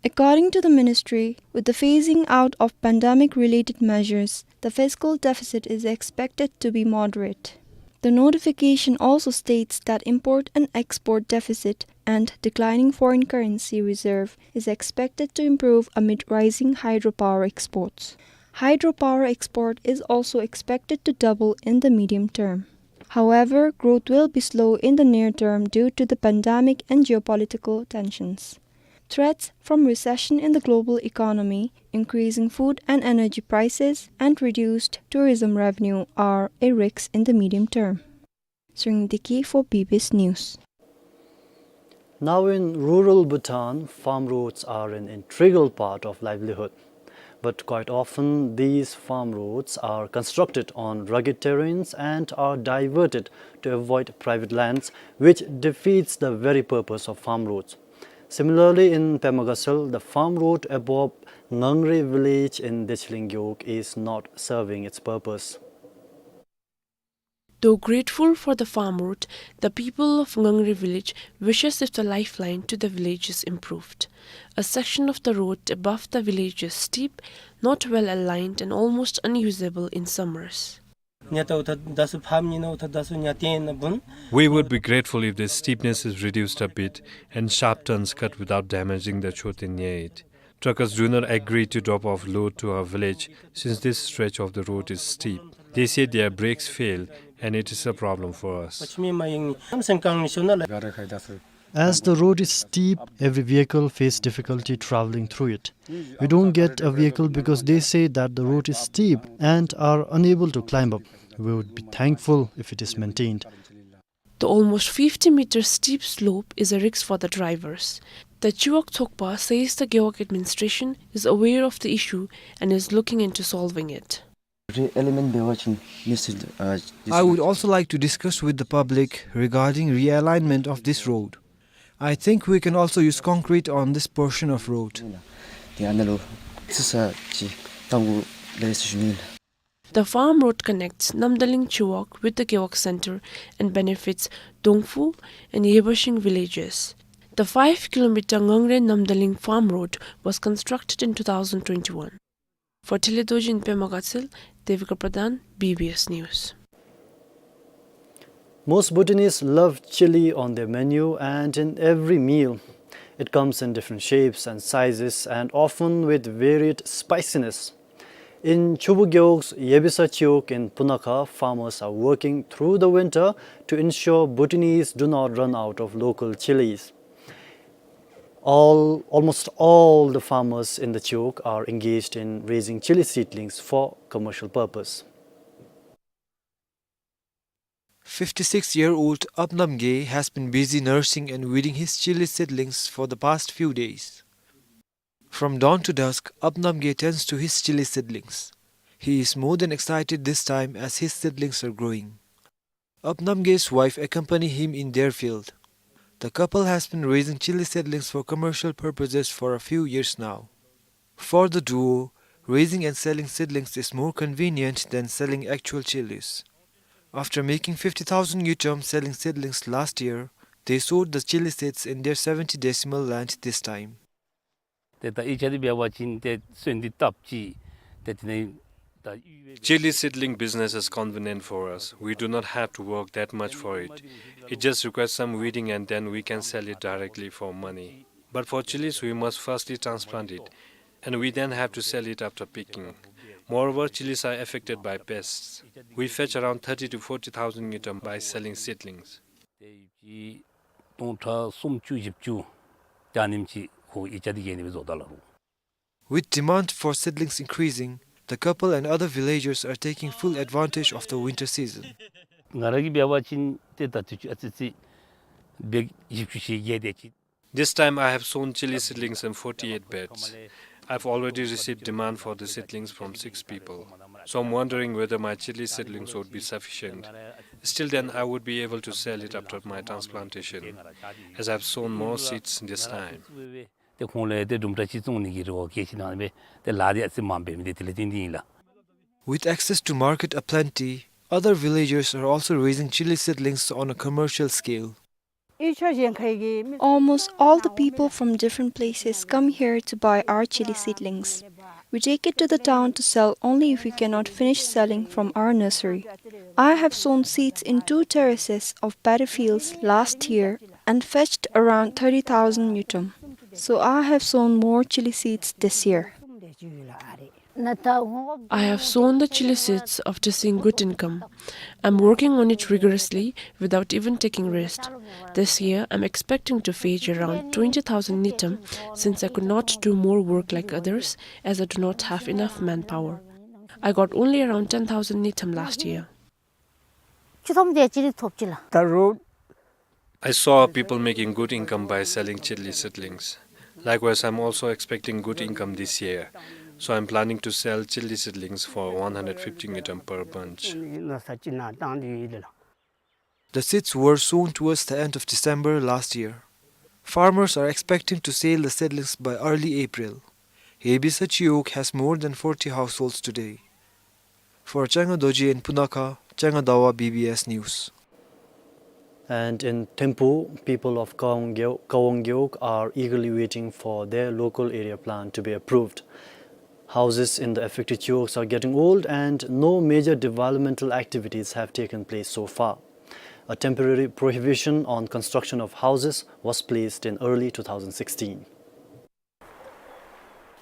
According to the ministry, with the phasing out of pandemic-related measures, the fiscal deficit is expected to be moderate. The notification also states that import and export deficit and declining foreign currency reserve is expected to improve amid rising hydropower exports. Hydropower export is also expected to double in the medium term. However, growth will be slow in the near term due to the pandemic and geopolitical tensions. Threats from recession in the global economy, increasing food and energy prices, and reduced tourism revenue are a risk in the medium term. Sring Diki for B B S News. Now in rural Bhutan, farm roads are an integral part of livelihood. But quite often, these farm roads are constructed on rugged terrains and are diverted to avoid private lands, which defeats the very purpose of farm roads. Similarly, in Pema Gatshel, the farm road above Ngangre village in Dechling Gewog is not serving its purpose. Though grateful for the farm road, the people of Ngangre village wishes if the lifeline to the village is improved. A section of the road above the village is steep, not well aligned, and almost unusable in summers. We would be grateful if the steepness is reduced a bit and sharp turns cut without damaging the Choten Nyeit. Truckers do not agree to drop off load to our village since this stretch of the road is steep. They say their brakes fail and it is a problem for us. As the road is steep, every vehicle face difficulty traveling through it. We don't get a vehicle because they say that the road is steep and are unable to climb up. We would be thankful if it is maintained. The almost fifty meter steep slope is a risk for the drivers. The Chiwag Thokpa says the Gewog administration is aware of the issue and is looking into solving it. Re-alignment be watching this, uh, this I would road. Also like to discuss with the public regarding realignment of this road. I think we can also use concrete on this portion of road. This is a chi tangu. The farm road connects Namdaling Chiwag with the Gewog Center and benefits Dongphu and Yebashing villages. The five kilometer Ngangre Namdaling farm road was constructed in two thousand twenty-one. For Tele Dorji in Pema Gatshel, Devika Pradhan, B B S News. Most Bhutanese love chili on their menu and in every meal. It comes in different shapes and sizes and often with varied spiciness. In Chobu Gewog's Yebisa Chiwag in Punakha, farmers are working through the winter to ensure Bhutanese do not run out of local chilies. All, almost all the farmers in the Chiwag are engaged in raising chili seedlings for commercial purpose. Fifty-six-year-old Apnam Ge has been busy nursing and weeding his chili seedlings for the past few days. From dawn to dusk, Apnam Ge tends to his chili seedlings. He is more than excited this time as his seedlings are growing. Apnam Ge's wife accompany him in their field. The couple has been raising chili seedlings for commercial purposes for a few years now. For the duo, raising and selling seedlings is more convenient than selling actual chilies. After making fifty thousand ngultrum selling seedlings last year, they sowed the chili seeds in their seventy decimal land this time. ཏེ་ད་ཨི་ཅ་དེ་འབད་བ་ཅིན་ཏེ་སོན་འདི་བཏབ་ཅི། ཏེ་དེ་ནས་ད་ཡུལ་བའི Chili seedling business is convenient for us. We do not have to work that much for it. It just requires some weeding and then we can sell it directly for money. But for chilies, we must firstly transplant it, and we then have to sell it after picking. Moreover, chilies are affected by pests. We fetch around thirty to forty thousand ngultrum by selling seedlings. ཏེ་ཡུལ་གྱི་སྟོང་ཕྲག་སུམ་ཅུ་བཞི་བཅུ་ད་ཨ་ནེམ་ཅིག་ཁོ་ཨི་ཅ་དེ་གི་ཨ་ནི་སྦེ་བཟོ་ད་ལ་རུང་། With demand for seedlings increasing, The couple and other villagers are taking full advantage of the winter season. ང་ར་གིས་འབད་བ་ཅིན་ཏེ་ད་དུས་ཅི་ཨ་ཙི་ཅིག་བེག་བཞི་བཅུ་ཞེ་བརྒྱད་དེ་ཅིག This time I have sown chili seedlings in forty-eight beds. I've already received demand for the seedlings from six people. So I'm wondering whether my chili seedlings would be sufficient. Still then, I would be able to sell it after my transplantation, as I've sown more seeds this time. ཏེ་ཁོང་ལས་ཏེ་དུམ་གྲ་ཅིག་བཙོང་ནི་གི་རེ་བ་བསྐྱེད་ཞིནམ་ལས་ཏེ་ལཱ་འདི་ཨ་ཙི་མངམ་འབད་མི་འདི་དེ་ལས་བརྟེན་ཏེ་ཨིན་ལགས། With access to market aplenty, other villagers are also raising chili seedlings on a commercial scale. Almost all the people from different places come here to buy our chili seedlings. We take it to the town to sell only if we cannot finish selling from our nursery. I have sown seeds in two terraces of paddy fields last year and fetched around thirty thousand ngultrum. So I have sown more chili seeds this year. I have sown the chili seeds after seeing good income. I'm working on it rigorously without even taking rest. This year, I'm expecting to fetch around twenty thousand ngultrum since I could not do more work like others as I do not have enough manpower. I got only around ten thousand ngultrum last year. I saw people making good income by selling chili seedlings. Likewise, I'm also expecting good income this year. So I'm planning to sell chili seedlings for one hundred fifty ngultrum per bunch. The seeds were sown towards the end of December last year. Farmers are expecting to sell the seedlings by early April. Yebisa Chiwog has more than forty households today. For Changa Dorji in Punakha, Changa Dawa, B B S News. And in Thimphu, people of Kawong Gewog, Kawong Gewog are eagerly waiting for their local area plan to be approved. Houses in the affected Chiwogs are getting old and no major developmental activities have taken place so far. A temporary prohibition on construction of houses was placed in early two thousand sixteen.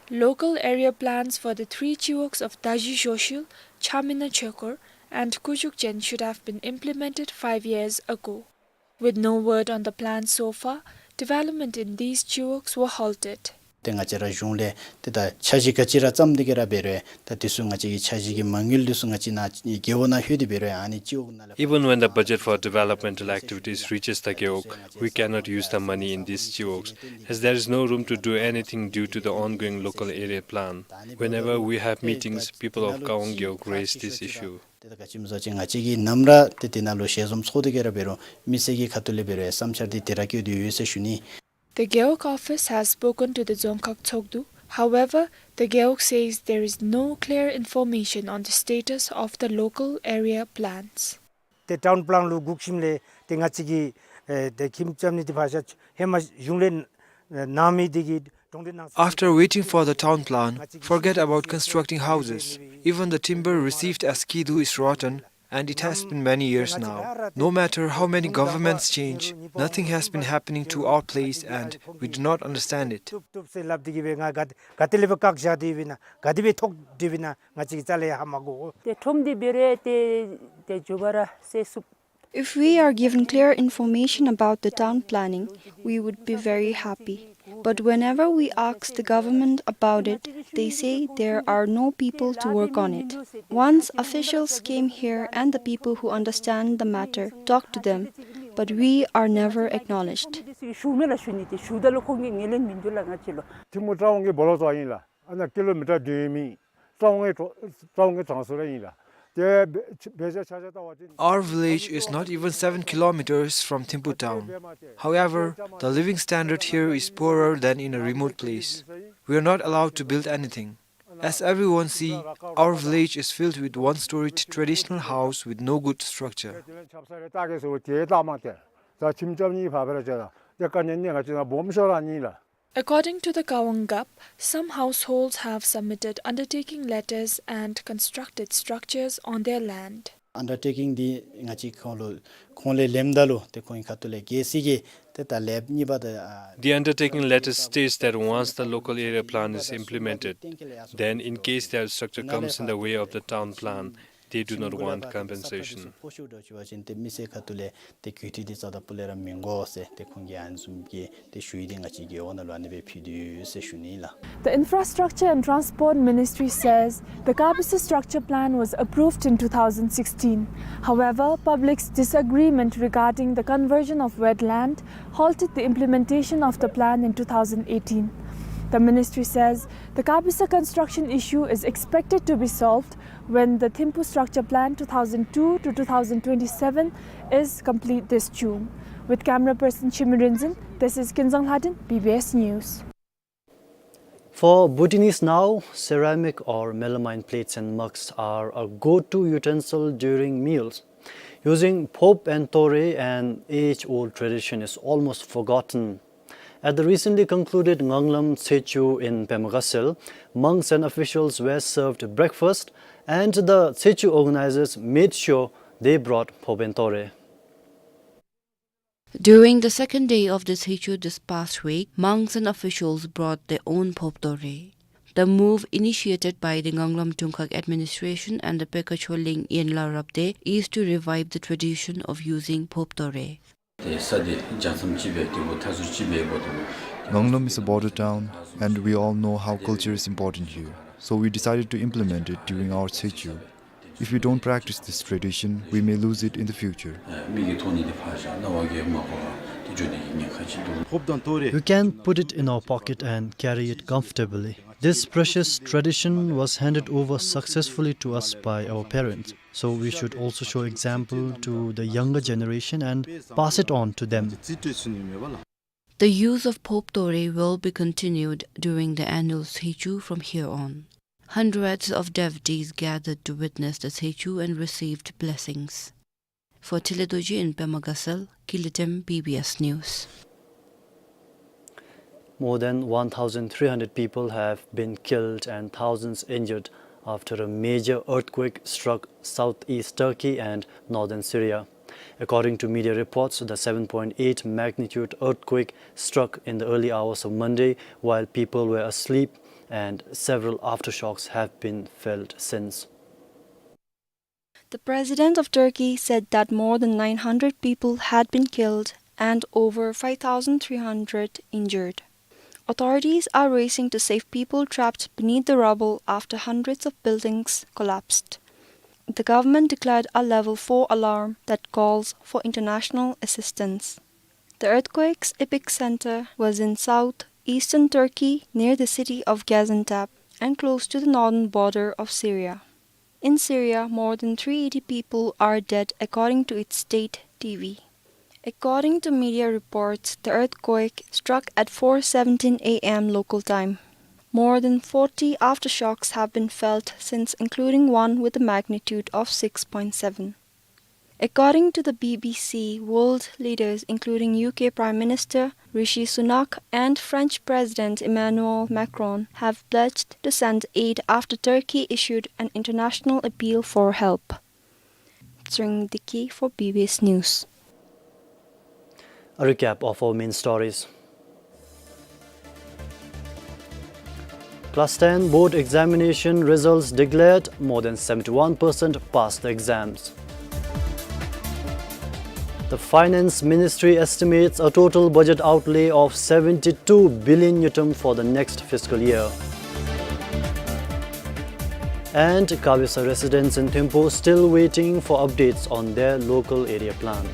Local area plans for the three Chiwogs of Daji Joshul, Chamina Chekor, and Kujuk Jen should have been implemented five years ago. With no word on the plan so far, development in these Chiwogs were halted. ཏེ་ང་བཅས་ར་གཞུང་ལས་ཏེ་ད་འཆར་གཞི་ག་ཅི་ར་བརྩམས་ཏེ་གི་ར་འབད་རུང་ད་དེ་ཚུ་ང་བཅས་ཀྱི་འཆར་གཞི་གི་མ་དངུལ་དེ་ཚུ་ང་བཅས་ནཱ་རྒེད་འོག་ནང་ལྷོད་དེ་འབད་རུང་ཨ་ནི་སྤྱི་འོག་ནང་ལས། Even when the budget for developmental activities reaches the Gewog, we cannot use the money in these Chiwogs, as there is no room to do anything due to the ongoing local area plan. Whenever we have meetings, people of Kawong Gewog raise this issue. ཏེ་ད་ག་ཅི་སྨོ་ཟེར་བ་ཅིན་ང་བཅས་ཀྱིས་ནམ་ར་ཏེ་དེ་ནང་ལུ་ཞལ་འཛོམས་ཚོགས་ཏེ་གི་ར་འབད་རུང་མི་སེར་གྱི་ཁ་ཐུག་ལས་འབད་རུང་བསམ་འཆར་འདི་དེ་ར་བཀོད་དེ་ཡོད་ཟེར་ཞུ་ནི། The Gewog office has spoken to the Dzongkhag Tshogdu. However, the Gewog says there is no clear information on the status of the local area plans. ཏེ་ཊའུན་པ་ལཱན་ལུ་སྒུག་ཞིནམ་ལས་ཏེ་ང་བཅས་ཀྱིས་ཨེ་ཏེ་ཁྱིམ་རྐྱབ་ནི་འདི་ཕར་བཞག་ཧེ་མ་གཞུང་ལས་གནང་མི་འདི་གིས་གྲོང་སྡེ་ནང་སྲིད། After waiting for the town plan, forget about constructing houses. Even the timber received as kidu is rotten, and it has been many years now. No matter how many governments change, nothing has been happening to our place, and we do not understand it. ཐུབ་ཐུབ་ཟེར་སླབ་སྟེ་གི་སྦེ་ང་ག་ག་ཏེ་ལས་སྦེ་བཀག་བཞག་སྟེ་ཡོདཔ་ཨིན་ན་ག་དེ་སྦེ་ཐོག་སྟེ་ཡོདཔ་ཨིན་ན་ང་བཅས་ཀྱིས་རྩ་ལས་ཧ་མ་གོ། ཏེ་ཁྲོམ་འདི་འབད་རུང་ཏེ་ཏེ་མགྱོགས་པ་ར་སེལ་ཚུགས། If we are given clear information about the town planning, we would be very happy. But whenever we ask the government about it, they say there are no people to work on it. Once officials came here and the people who understand the matter talked to them, but we are never acknowledged. ཞུ་མི་ལ་ཞུ་ནི་ཏེ་ཞུཝ་ད་ལུ་ཁོང་གིས་ངོས་ལེན་མིན་འདུག་ལགས་ང་བཅས་ལུ། ཐིམ་ཕུ་ཀྲ་ཝང་གི་སྦོ་ལོགས་ཚུ་ཨིན་ལགས། ཨ་ནཱ་ཀི་ལོ་མི་ཊར་བདུན་ཡོད་མི་ཀྲ་ཝང་གི་ཀྲ་ཝང་གི་གྲངས་སུ་ར་ཨིན་ལགས། ཏེ་དཔེ་ཆ་ཆ་ཆ་བལྟ་བ་ཅིན། Our village is not even seven kilometers from Thimphu town. However, the living standard here is poorer than in a remote place. We are not allowed to build anything. As everyone see, our village is filled with one-story traditional house with no good structure. According to the Kawang Gap, some households have submitted undertaking letters and constructed structures on their land. Undertaking འདི་ང་བཅས་ཁོང་ལུ་ཁོང་ལས་ལེནམ་ད་ལུ་ཏེ་ཁོང་གི་ཁ་ཐུག་ལས་གལ་སྲིད་ཀྱི་ཏེ་ད་ལེབ་གཉིས་པ་ད་ཨ། The undertaking letter states that once the local area plan is implemented, then in case their structure comes in the way of the town plan, They do not want compensation. ཕོ་ཤུགས་འདྲ་ཅིག་འབད་བ་ཅིན་ཏེ་མི་སེར་ཁ་ཐུག་ལས་ཏེ་གུས་ཐུགས་འདི་རྩ་དང་སྤུ་ལས་ར་མི་དགོ་ཟེར་ཏེ་ཁོང་གིས་ཨ་ནི་བཟུམ་གྱི་ཏེ་ཞུ་ཡིག་འདི་ང་བཅས་ཀྱི་འོག་ནང་ལུ་ཨ་ནི་སྦེ་ཕུལ་དོ་ཡོད་ཟེར་ཞུ་ནི་ལགས། The Infrastructure and Transport Ministry says the Kabisa structure plan was approved in two thousand sixteen. However, public's disagreement regarding the conversion of wetland halted the implementation of the plan in two thousand eighteen. The ministry says the Kabisa construction issue is expected to be solved when the Thimphu Structure Plan two thousand two to two thousand twenty-seven is complete this June. With camera person Chimrinzin, this is Kinzang Lhadin, B B S News. For Bhutanese now, ceramic or melamine plates and mugs are a go-to utensil during meals. Using phop and tore, an age-old tradition is almost forgotten. At the recently concluded Nganglam Tsechu in Pema Gatshel, monks and officials were served breakfast, and the Tsechu organizers made sure they brought phop and tore. During the second day of the Tsechu this past week, monks and officials brought their own phop tore. The move, initiated by the Nganglam Dungkhag administration and the Pekka Choling Yenla Rabde, is to revive the tradition of using phop tore. Nganglam is a border town, and we all know how culture is important here. So we decided to implement it during our Tsechu. If we don't practice this tradition, we may lose it in the future. You can put it in our pocket and carry it comfortably. This precious tradition was handed over successfully to us by our parents, so we should also show example to the younger generation and pass it on to them. The use of phop tore will be continued during the annual Tsechu from here on. Hundreds of devotees gathered to witness the Tsechu and received blessings. For Tile Dorji in Pema Gatshel, Kilitem, B B S News. More than one thousand three hundred people have been killed and thousands injured after a major earthquake struck southeast Turkey and northern Syria. According to media reports, the seven point eight magnitude earthquake struck in the early hours of Monday while people were asleep, and several aftershocks have been felt since. The president of Turkey said that more than nine hundred people had been killed and over five thousand three hundred injured. Authorities are racing to save people trapped beneath the rubble after hundreds of buildings collapsed. The government declared a level four alarm that calls for international assistance. The earthquake's epicenter was in southeastern Turkey, near the city of Gaziantep and close to the northern border of Syria. In Syria, more than three eighty people are dead, according to its state T V. According to media reports, the earthquake struck at four seventeen A M local time. More than forty aftershocks have been felt since, including one with a magnitude of six point seven. According to the B B C, world leaders, including U K Prime Minister Rishi Sunak and French President Emmanuel Macron, have pledged to send aid after Turkey issued an international appeal for help. Tshering Deki for B B S News. A recap of our main stories. Class ten board examination results declared, more than seventy-one percent passed the exams. The Finance Ministry estimates a total budget outlay of seventy-two billion ngultrum for the next fiscal year. And Kabisa residents in Thimphu still waiting for updates on their local area plan.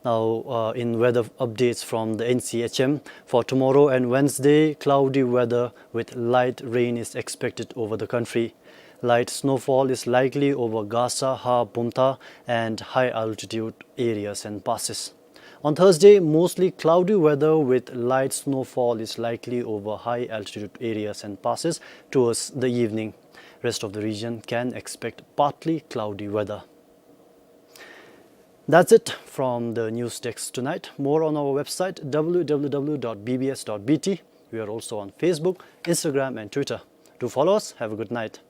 Now, uh, in weather updates from the N C H M, for tomorrow and Wednesday, cloudy weather with light rain is expected over the country. Light snowfall is likely over Gasa, Ha, Bumtha and high altitude areas and passes. On Thursday, mostly cloudy weather with light snowfall is likely over high altitude areas and passes towards the evening. Rest of the region can expect partly cloudy weather. That's it from the news desk tonight. More on our website, W W W dot B B S dot B T. We are also on Facebook, Instagram and Twitter. Do follow us. Have a good night.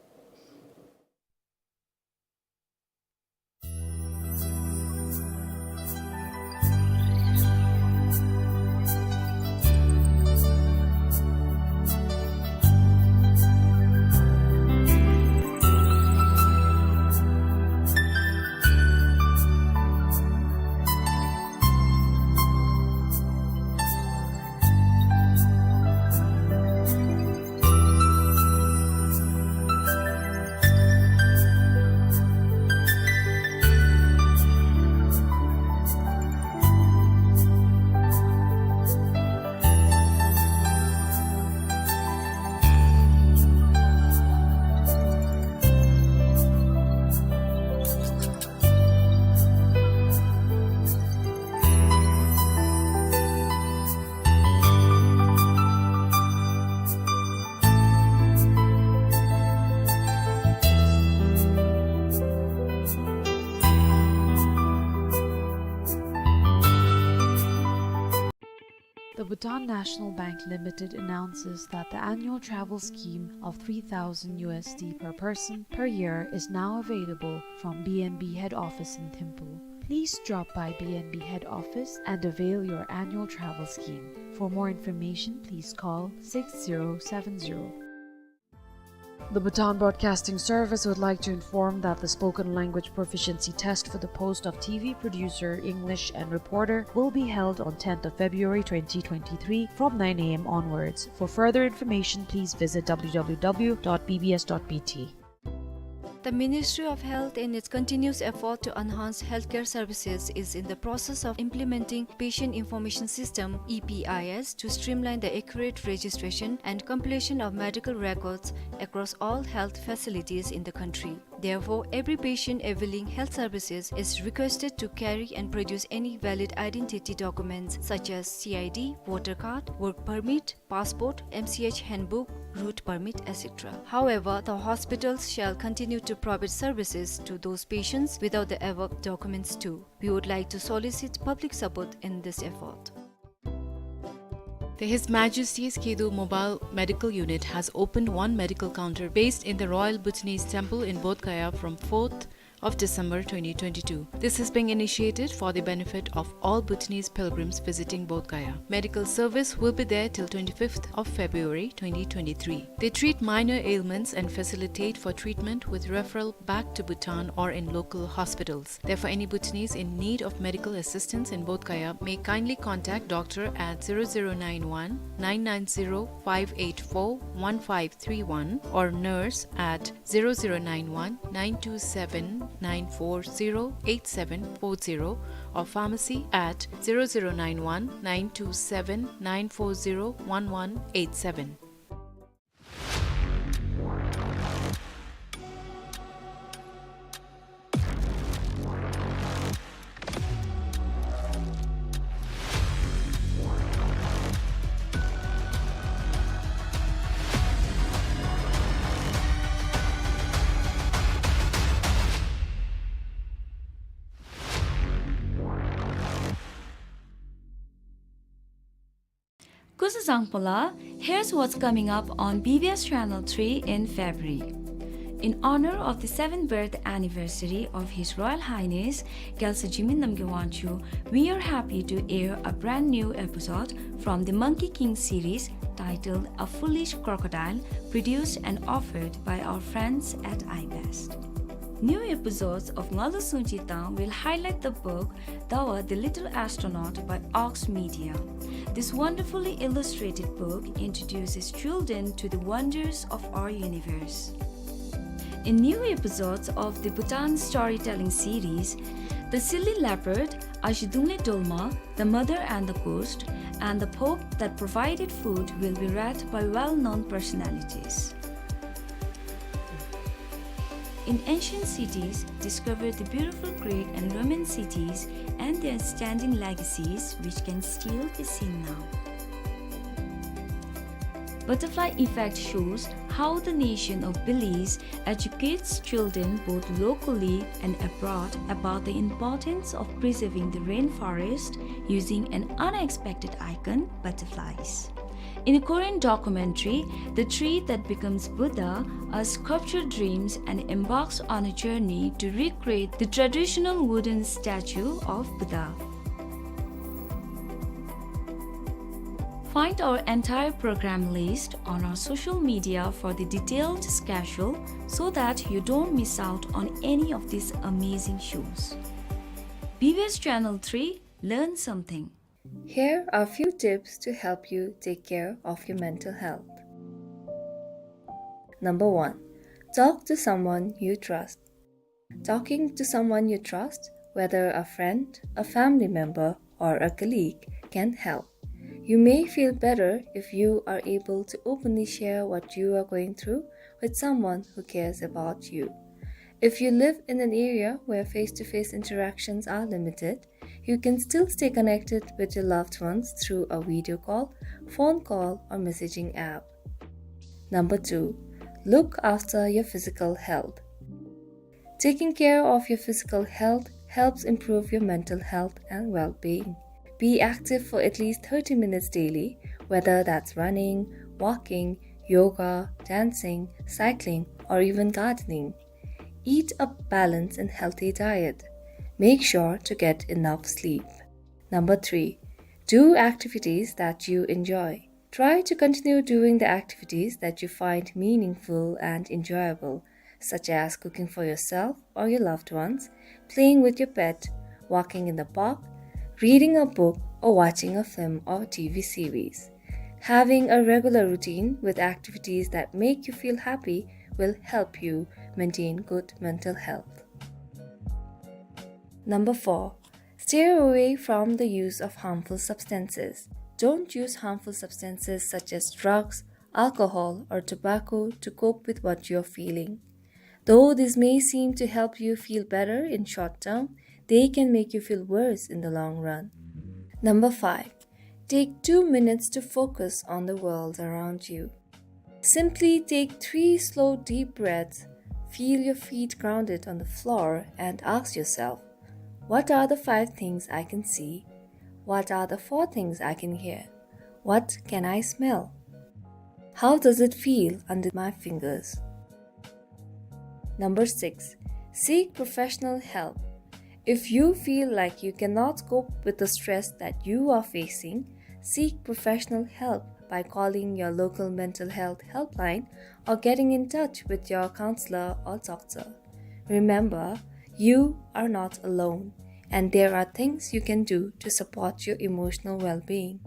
Bhutan National Bank Limited announces that the annual travel scheme of three thousand U S D per person per year is now available from B N B head office in Thimphu. Please drop by B N B head office and avail your annual travel scheme. For more information, please call six zero seven zero. The Bhutan Broadcasting Service would like to inform that the spoken language proficiency test for the post of T V producer, English, and reporter will be held on tenth of February twenty twenty-three from nine A M onwards. For further information, please visit W W W dot B B S dot B T. The Ministry of Health, in its continuous effort to enhance healthcare services, is in the process of implementing Patient Information System, E P I S, to streamline the accurate registration and compilation of medical records across all health facilities in the country. Therefore, every patient availing health services is requested to carry and produce any valid identity documents such as C I D, voter card, work permit, passport, M C H handbook, route permit, et cetera. However, the hospitals shall continue to provide services to those patients without the above documents too. We would like to solicit public support in this effort. The His Majesty's Khedo Mobile Medical Unit has opened one medical counter based in the Royal Bhutanese Temple in Bodh Gaya from fourth of December twenty twenty-two. This is being initiated for the benefit of all Bhutanese pilgrims visiting Bodh Gaya. Medical service will be there till twenty-fifth of February twenty twenty-three. They treat minor ailments and facilitate for treatment with referral back to Bhutan or in local hospitals. Therefore, any Bhutanese in need of medical assistance in Bodh Gaya may kindly contact doctor at zero zero nine one nine nine zero five eight four one five three one or nurse at zero zero nine one nine two seven nine four zero eight seven four zero or pharmacy at zero zero nine one nine two seven nine four zero one one eight seven. Kusa Zangpola, here's what's coming up on B B S Channel three in February. In honor of the seventh birth anniversary of His Royal Highness Gyaltswer Jigme Namgyal Wangchuck, we are happy to air a brand new episode from the Monkey King series titled A Foolish Crocodile, produced and offered by our friends at iBest. New episodes of Ngalu Sungji Tang will highlight the book Dawa the Little Astronaut by Ox Media. This wonderfully illustrated book introduces children to the wonders of our universe. In new episodes of the Bhutan storytelling series, The Silly Leopard, Azhidungle Dolma, The Mother and the Ghost, and The Pope That Provided Food will be read by well-known personalities. In Ancient Cities, discover the beautiful Greek and Roman cities and their standing legacies, which can still be seen now. Butterfly Effect shows how the nation of Belize educates children both locally and abroad about the importance of preserving the rainforest using an unexpected icon, butterflies. In a Korean documentary, The Tree That Becomes Buddha, a sculptor dreams and embarks on a journey to recreate the traditional wooden statue of Buddha. Find our entire program list on our social media for the detailed schedule so that you don't miss out on any of these amazing shows. B B S Channel three, learn something. Here are a few tips to help you take care of your mental health. Number one, talk to someone you trust. Talking to someone you trust, whether a friend, a family member, or a colleague, can help. You may feel better if you are able to openly share what you are going through with someone who cares about you. If you live in an area where face-to-face interactions are limited, you can still stay connected with your loved ones through a video call, phone call, or messaging app. Number two, look after your physical health. Taking care of your physical health helps improve your mental health and well-being. Be active for at least thirty minutes daily, whether that's running, walking, yoga, dancing, cycling, or even gardening. Eat a balanced and healthy diet. Make sure to get enough sleep. Number three, do activities that you enjoy. Try to continue doing the activities that you find meaningful and enjoyable, such as cooking for yourself or your loved ones, playing with your pet, walking in the park, reading a book, or watching a film or T V series. Having a regular routine with activities that make you feel happy will help you maintain good mental health. Number four, steer away from the use of harmful substances. Don't use harmful substances such as drugs, alcohol, or tobacco to cope with what you're feeling. Though this may seem to help you feel better in short term, they can make you feel worse in the long run. Number five, take two minutes to focus on the world around you. Simply take three slow, deep breaths, feel your feet grounded on the floor, and ask yourself, "What are the five things I can see? What are the four things I can hear? What can I smell? How does it feel under my fingers?" Number six, seek professional help. If you feel like you cannot cope with the stress that you are facing, seek professional help by calling your local mental health helpline or getting in touch with your counselor or doctor. Remember, you are not alone, and there are things you can do to support your emotional well-being.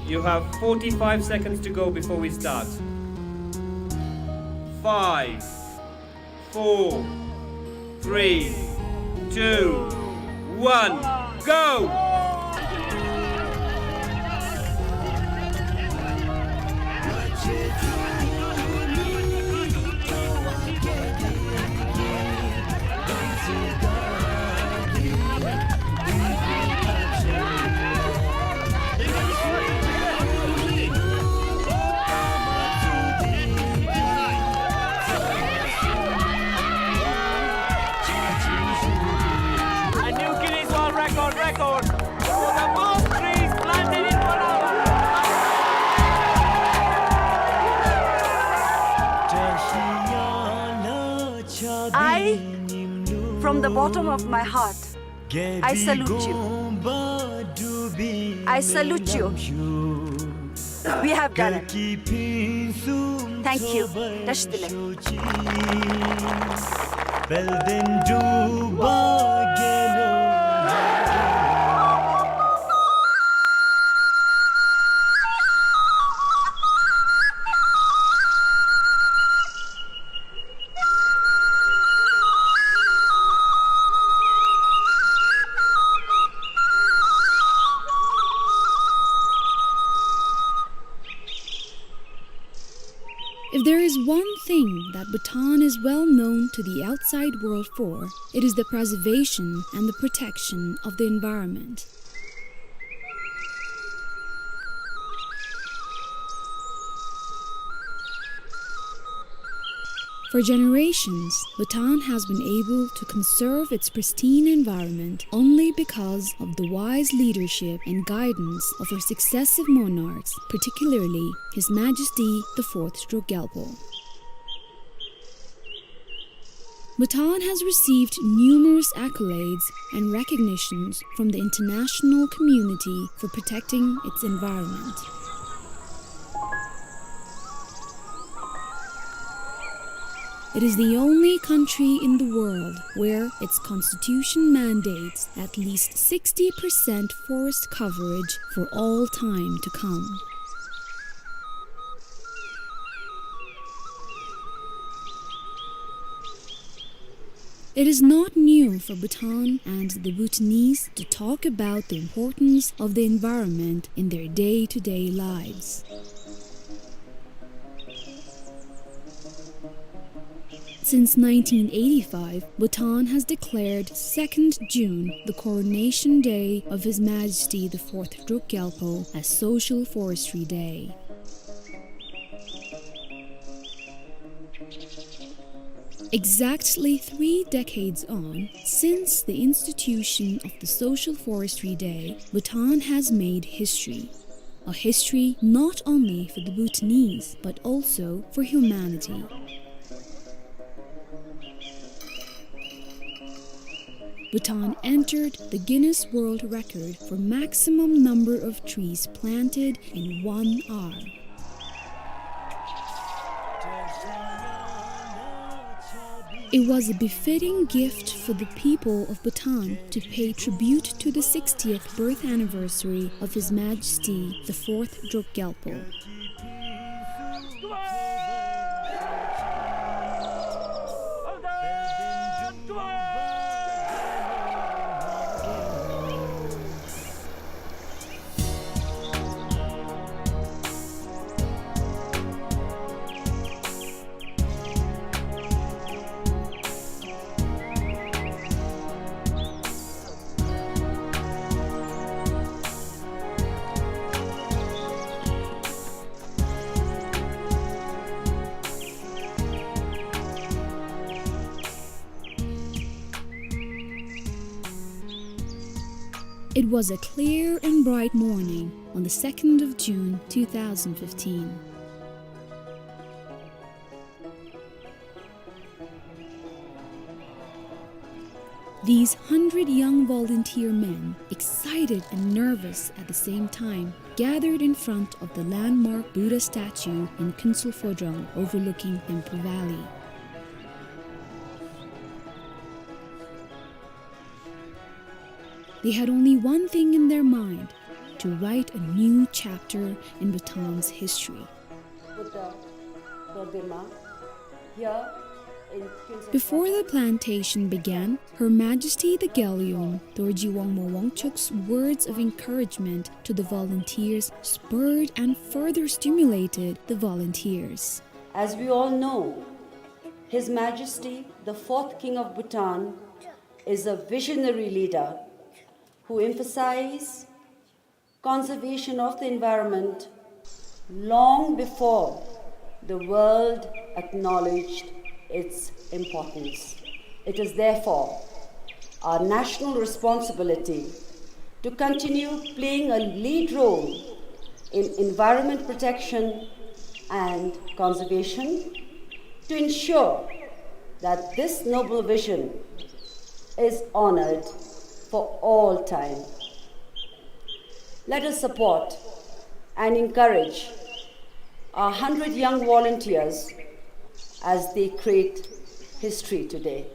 You have forty-five seconds to go before we start. Five, four, three, two, one, go! A new Guinness World Record, record for the most trees planted in one hour. I, from the bottom of my heart, I salute you. I salute you. We have done it. Thank you. Tashi delek. If there is one thing that Bhutan is well known to the outside world for, it is the preservation and the protection of the environment. For generations, Bhutan has been able to conserve its pristine environment only because of the wise leadership and guidance of her successive monarchs, particularly His Majesty the Fourth Druk Gyalpo. Bhutan has received numerous accolades and recognitions from the international community for protecting its environment. It is the only country in the world where its constitution mandates at least sixty percent forest coverage for all time to come. It is not new for Bhutan and the Bhutanese to talk about the importance of the environment in their day-to-day lives. Since nineteen eighty-five, Bhutan has declared second June the coronation day of His Majesty the Fourth Druk Gyalpo as Social Forestry Day. Exactly three decades on, since the institution of the Social Forestry Day, Bhutan has made history. A history not only for the Bhutanese, but also for humanity. Bhutan entered the Guinness World Record for maximum number of trees planted in one hour. It was a befitting gift for the people of Bhutan to pay tribute to the sixtieth birth anniversary of His Majesty the Fourth Druk Gyalpo. It was a clear and bright morning on the second of June two thousand fifteen. These hundred young volunteer men, excited and nervous at the same time, gathered in front of the landmark Buddha statue in Khuensel Phodrang overlooking Thimphu Valley. They had only one thing in their mind, to write a new chapter in Bhutan's history. Buddha Dorjima here in Khuensel Phodrang. Before the plantation began, Her Majesty the Gyalyom Dorji Wangmo Wangchuk's words of encouragement to the volunteers spurred and further stimulated the volunteers. As we all know, His Majesty the Fourth King of Bhutan is a visionary leader who emphasized conservation of the environment long before the world acknowledged its importance. It is therefore our national responsibility to continue playing a lead role in environment protection and conservation to ensure that this noble vision is honored for all time. Let us support and encourage our hundred young volunteers as they create history today.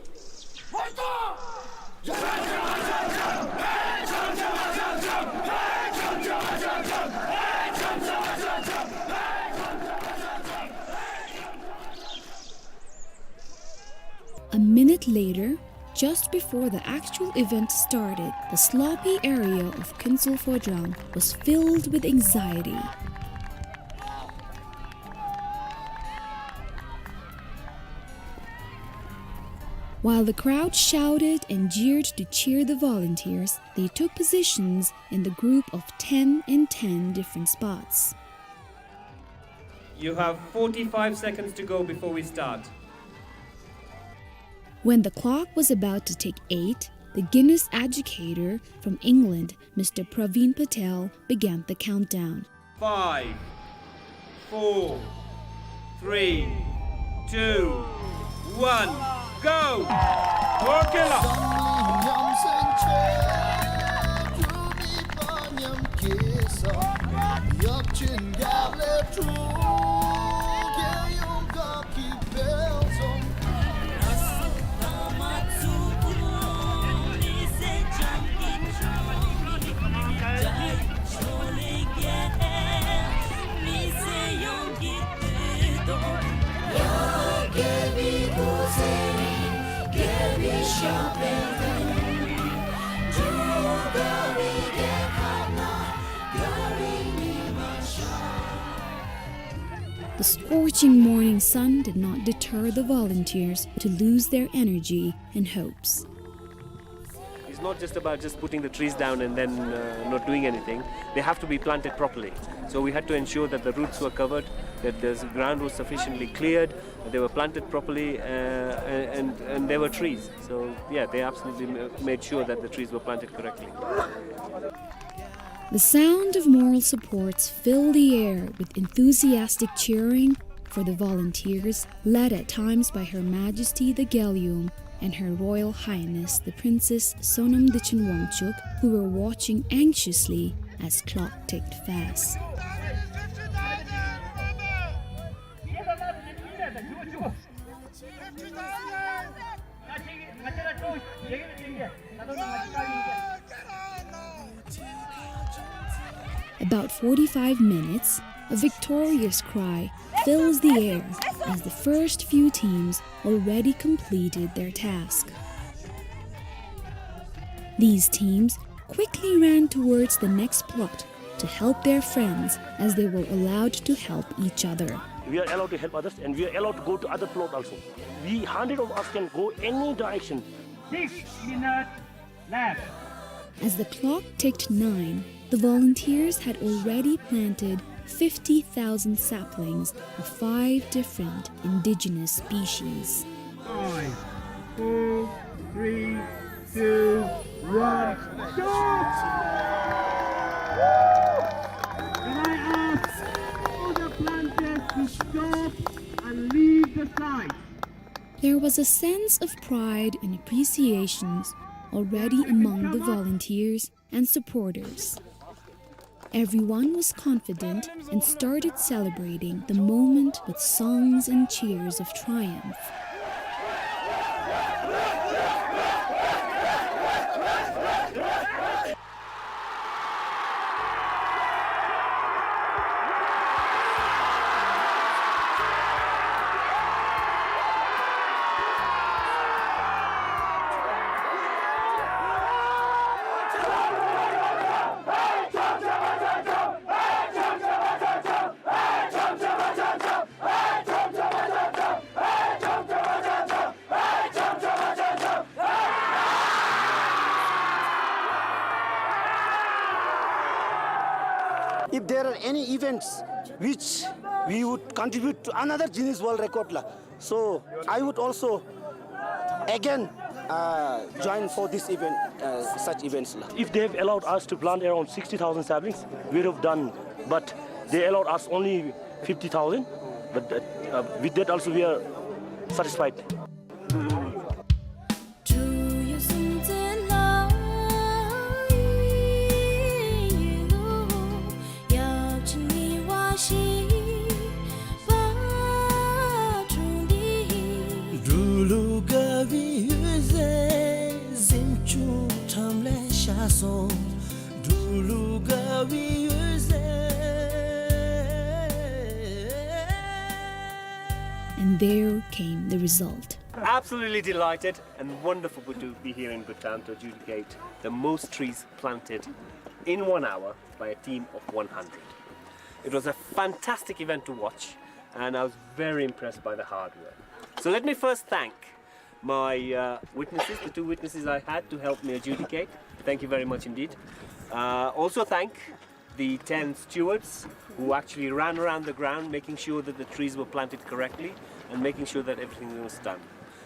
A minute later, just before the actual event started, the sloppy area of Khuensel Phodrang was filled with anxiety. While the crowd shouted and jeered to cheer the volunteers, they took positions in the group of ten in ten different spots. You have forty-five seconds to go before we start. When the clock was about to tick eight, the Guinness educator from England, Mister Praveen Patel, began the countdown. Five, four, three, two, one, go! Okay, la. Scorching morning sun did not deter the volunteers to lose their energy and hopes. It's not just about just putting the trees down and then, uh, not doing anything. They have to be planted properly. So we had to ensure that the roots were covered, that the ground was sufficiently cleared, that they were planted properly, uh, and, and there were trees. So, yeah, they absolutely ma-, made sure that the trees were planted correctly. The sound of moral supports filled the air with enthusiastic cheering for the volunteers, led at times by Her Majesty the Galyum and Her Royal Highness the Princess Sonam Dechen Wangchuck, who were watching anxiously as clock ticked fast. About forty-five minutes, a victorious cry fills the air as the first few teams already completed their task. These teams quickly ran towards the next plot to help their friends as they were allowed to help each other. We are allowed to help others and we are allowed to go to other plot also. We, hundred of us can go any direction. Six minutes left. As the clock ticked nine, the volunteers had already planted fifty thousand saplings of five different indigenous species. Five, four, three, two, one, stop! Can I ask all the planters to stop and leave the site? There was a sense of pride and appreciation already among the volunteers and supporters. Everyone was confident and started celebrating the moment with songs and cheers of triumph. If there are any events which we would contribute to another Guinness World Record la, so I would also again, uh, join for this event, uh, such events la. If they have allowed us to plant around sixty thousand saplings, we would have done, but they allowed us only fifty thousand, but, uh, uh, with that also we are satisfied. And there came the result. Absolutely delighted and wonderful to be here in Bhutan to adjudicate the most trees planted in one hour by a team of one hundred. It was a fantastic event to watch, and I was very impressed by the hard work. So let me first thank my, uh, witnesses, the two witnesses I had to help me adjudicate. Thank you very much indeed. Uh, also thank the ten stewards who actually ran around the ground, making sure that the trees were planted correctly and making sure that everything was done.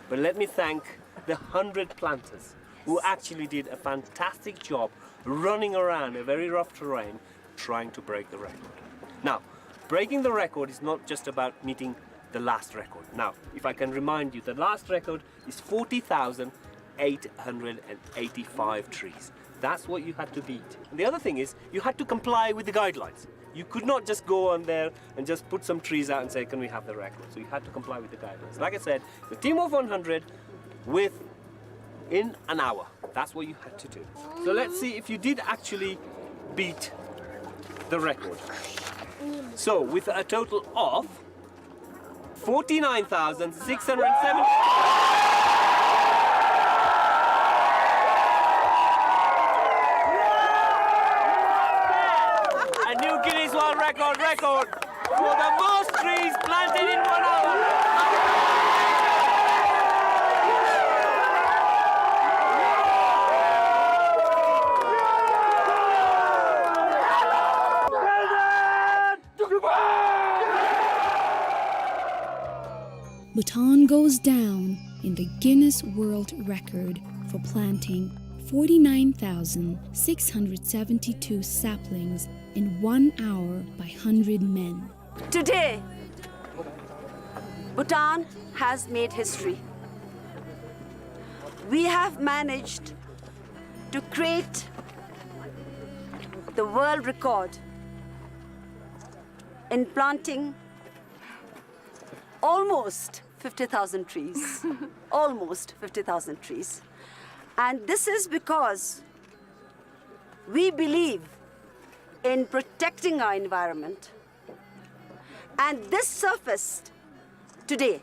But let me thank the hundred planters who actually did a fantastic job running around a very rough terrain trying to break the record. Now, breaking the record is not just about meeting the last record. Now, if I can remind you, the last record is forty thousand eight hundred and eighty-five trees. That's what you had to beat. And the other thing is, you had to comply with the guidelines. You could not just go on there and just put some trees out and say, "Can we have the record?" So you had to comply with the guidelines. Like I said, the team of one hundred within an hour. That's what you had to do. So let's see if you did actually beat the record. So with a total of forty-nine thousand six hundred seven. A new Guinness World Record, record. For the most trees planted in one hour. Bhutan goes down in the Guinness World Record for planting forty-nine thousand six hundred seventy-two saplings in one hour by hundred men. Today, Bhutan has made history. We have managed to create the world record in planting almost fifty thousand trees. Almost fifty thousand trees. And this is because we believe in protecting our environment. And this surfaced today.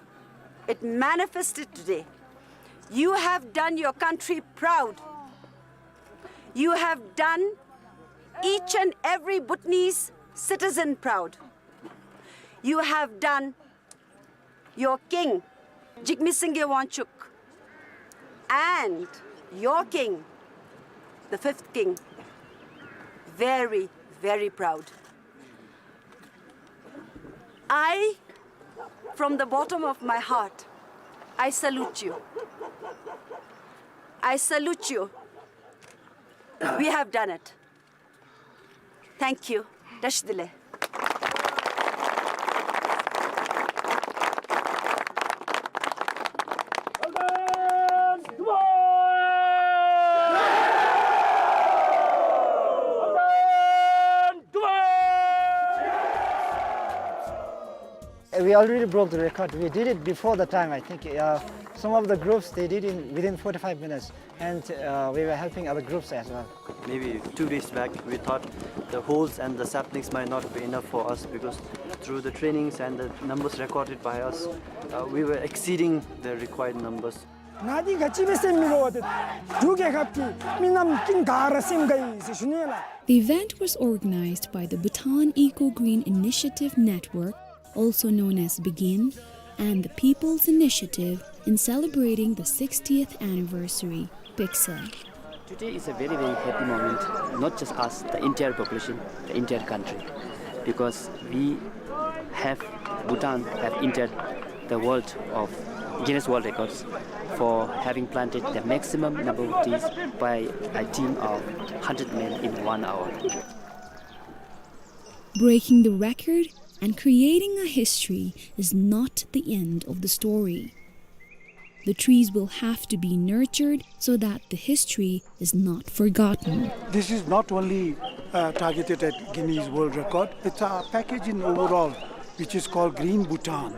It manifested today. You have done your country proud. You have done each and every Bhutanese citizen proud. You have done your king, Jigme Singye Wangchuck, and your king, the fifth king, very, very proud. I, from the bottom of my heart, I salute you. I salute you. We have done it. Thank you. Dashi dile. We already broke the record. We did it before the time, I think. Uh, some of the groups, they did it within forty-five minutes. And, uh, we were helping other groups as well. Maybe two days back, we thought the holes and the saplings might not be enough for us, because through the trainings and the numbers recorded by us, uh, we were exceeding the required numbers. ང་འདི་ག་ཅི་སྦེ་སེམས་མི་དགའ་བ་དེ། འབྲུག་རྒྱལ་ཁབ་ཀྱི་མི་རྣམས་ཀྱིས་ག་ར་སེམས་དགའ་ཡི་ཟེར་ཞུ་ནི་ལགས། The event was organized by the Bhutan Eco Green Initiative Network, also known as BEGIN, and the People's Initiative in celebrating the sixtieth anniversary, PICSA. Today is a very, very happy moment, not just us, the entire population, the entire country, because we have, Bhutan have entered the world of Guinness World Records for having planted the maximum number of trees by a team of hundred men in one hour. Breaking the record and creating a history is not the end of the story. The trees will have to be nurtured so that the history is not forgotten. This is not only, uh, targeted at Guinness World Record, it's a package in overall, which is called Green Bhutan,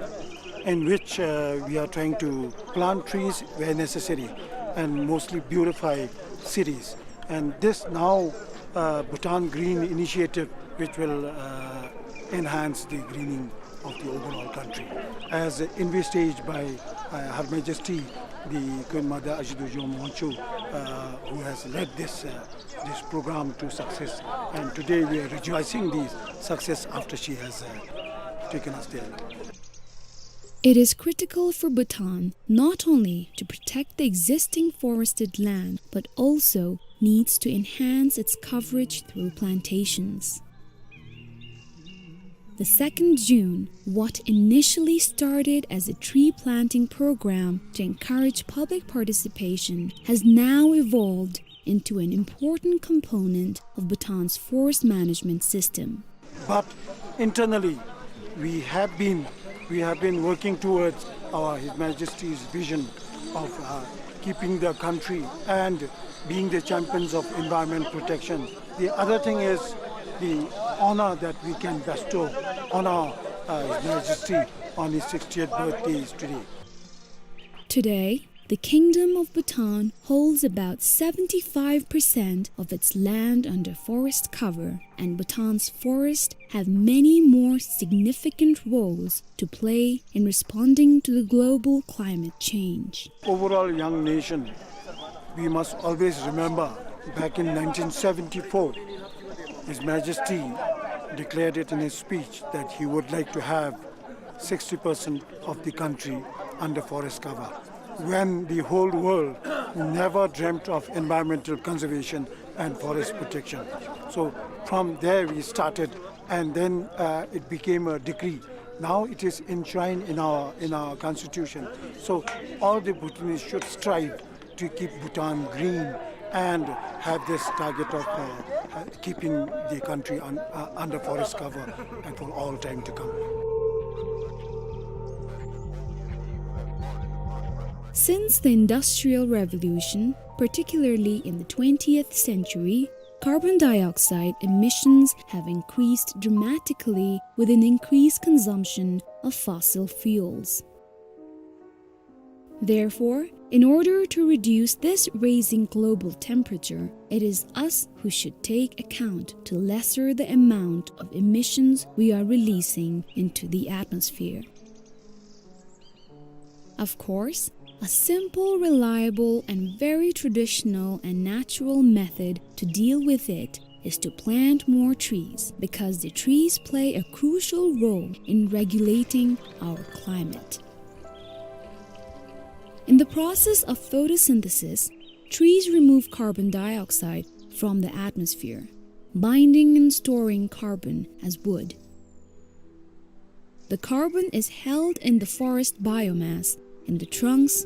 in which, uh, we are trying to plant trees where necessary and mostly beautify cities. And this now, uh, Bhutan Green Initiative, which will, uh, enhance the greening of the overall country. As envisaged by, uh, Her Majesty, the Queen Mother Ashi Dorji Wangchuck, uh, who has led this, uh, this program to success, and today we are rejoicing the success after she has, uh, taken us there. It is critical for Bhutan not only to protect the existing forested land, but also needs to enhance its coverage through plantations. The second June, what initially started as a tree planting program to encourage public participation, has now evolved into an important component of Bhutan's forest management system. But internally, we have been, we have been working towards our, His Majesty's vision of, uh, keeping the country and being the champions of environment protection. The other thing is the honor that we can bestow on our, uh, His Majesty on his sixtieth birthday is today. Today, the Kingdom of Bhutan holds about seventy-five percent of its land under forest cover, and Bhutan's forests have many more significant roles to play in responding to the global climate change. Overall young nation, we must always remember back in nineteen seventy-four, His Majesty declared it in his speech that he would like to have sixty percent of the country under forest cover, when the whole world never dreamt of environmental conservation and forest protection. So from there we started, and then, uh, it became a decree. Now it is enshrined in our, in our constitution. So all the Bhutanese should strive to keep Bhutan green and have this target of, uh, uh, keeping the country un-, uh, under forest cover and for all time to come. Since the Industrial Revolution, particularly in the twentieth century, carbon dioxide emissions have increased dramatically with an increased consumption of fossil fuels. Therefore, in order to reduce this raising global temperature, it is us who should take account to lesser the amount of emissions we are releasing into the atmosphere. Of course, a simple, reliable, and very traditional and natural method to deal with it is to plant more trees, because the trees play a crucial role in regulating our climate. In the process of photosynthesis, trees remove carbon dioxide from the atmosphere, binding and storing carbon as wood. The carbon is held in the forest biomass, in the trunks,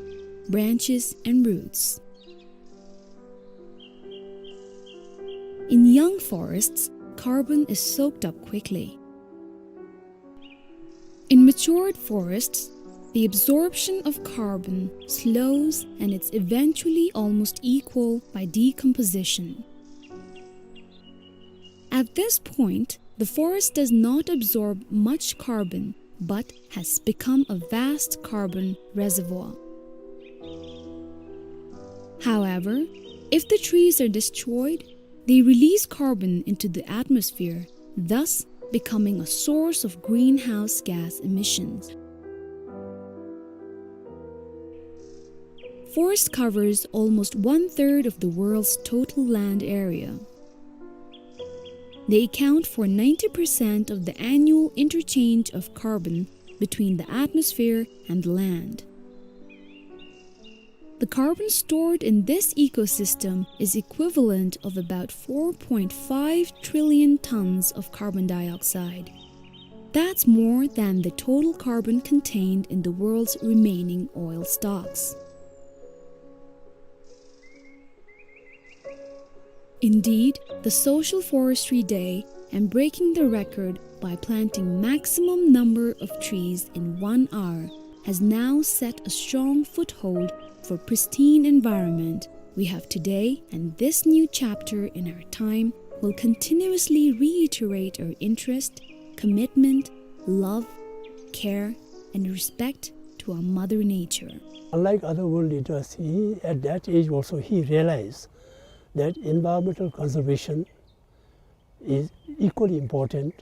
branches, and roots. In young forests, carbon is soaked up quickly. In matured forests, the absorption of carbon slows and it's eventually almost equal by decomposition. At this point, the forest does not absorb much carbon, but has become a vast carbon reservoir. However, if the trees are destroyed, they release carbon into the atmosphere, thus becoming a source of greenhouse gas emissions. Forest covers almost one-third of the world's total land area. They account for ninety percent of the annual interchange of carbon between the atmosphere and the land. The carbon stored in this ecosystem is equivalent of about four point five trillion tons of carbon dioxide. That's more than the total carbon contained in the world's remaining oil stocks. Indeed, the Social Forestry Day and breaking the record by planting maximum number of trees in one hour has now set a strong foothold for pristine environment we have today, and this new chapter in our time will continuously reiterate our interest, commitment, love, care, and respect to our mother nature. Unlike other world leaders, he, at that age also, he realized that environmental conservation is equally important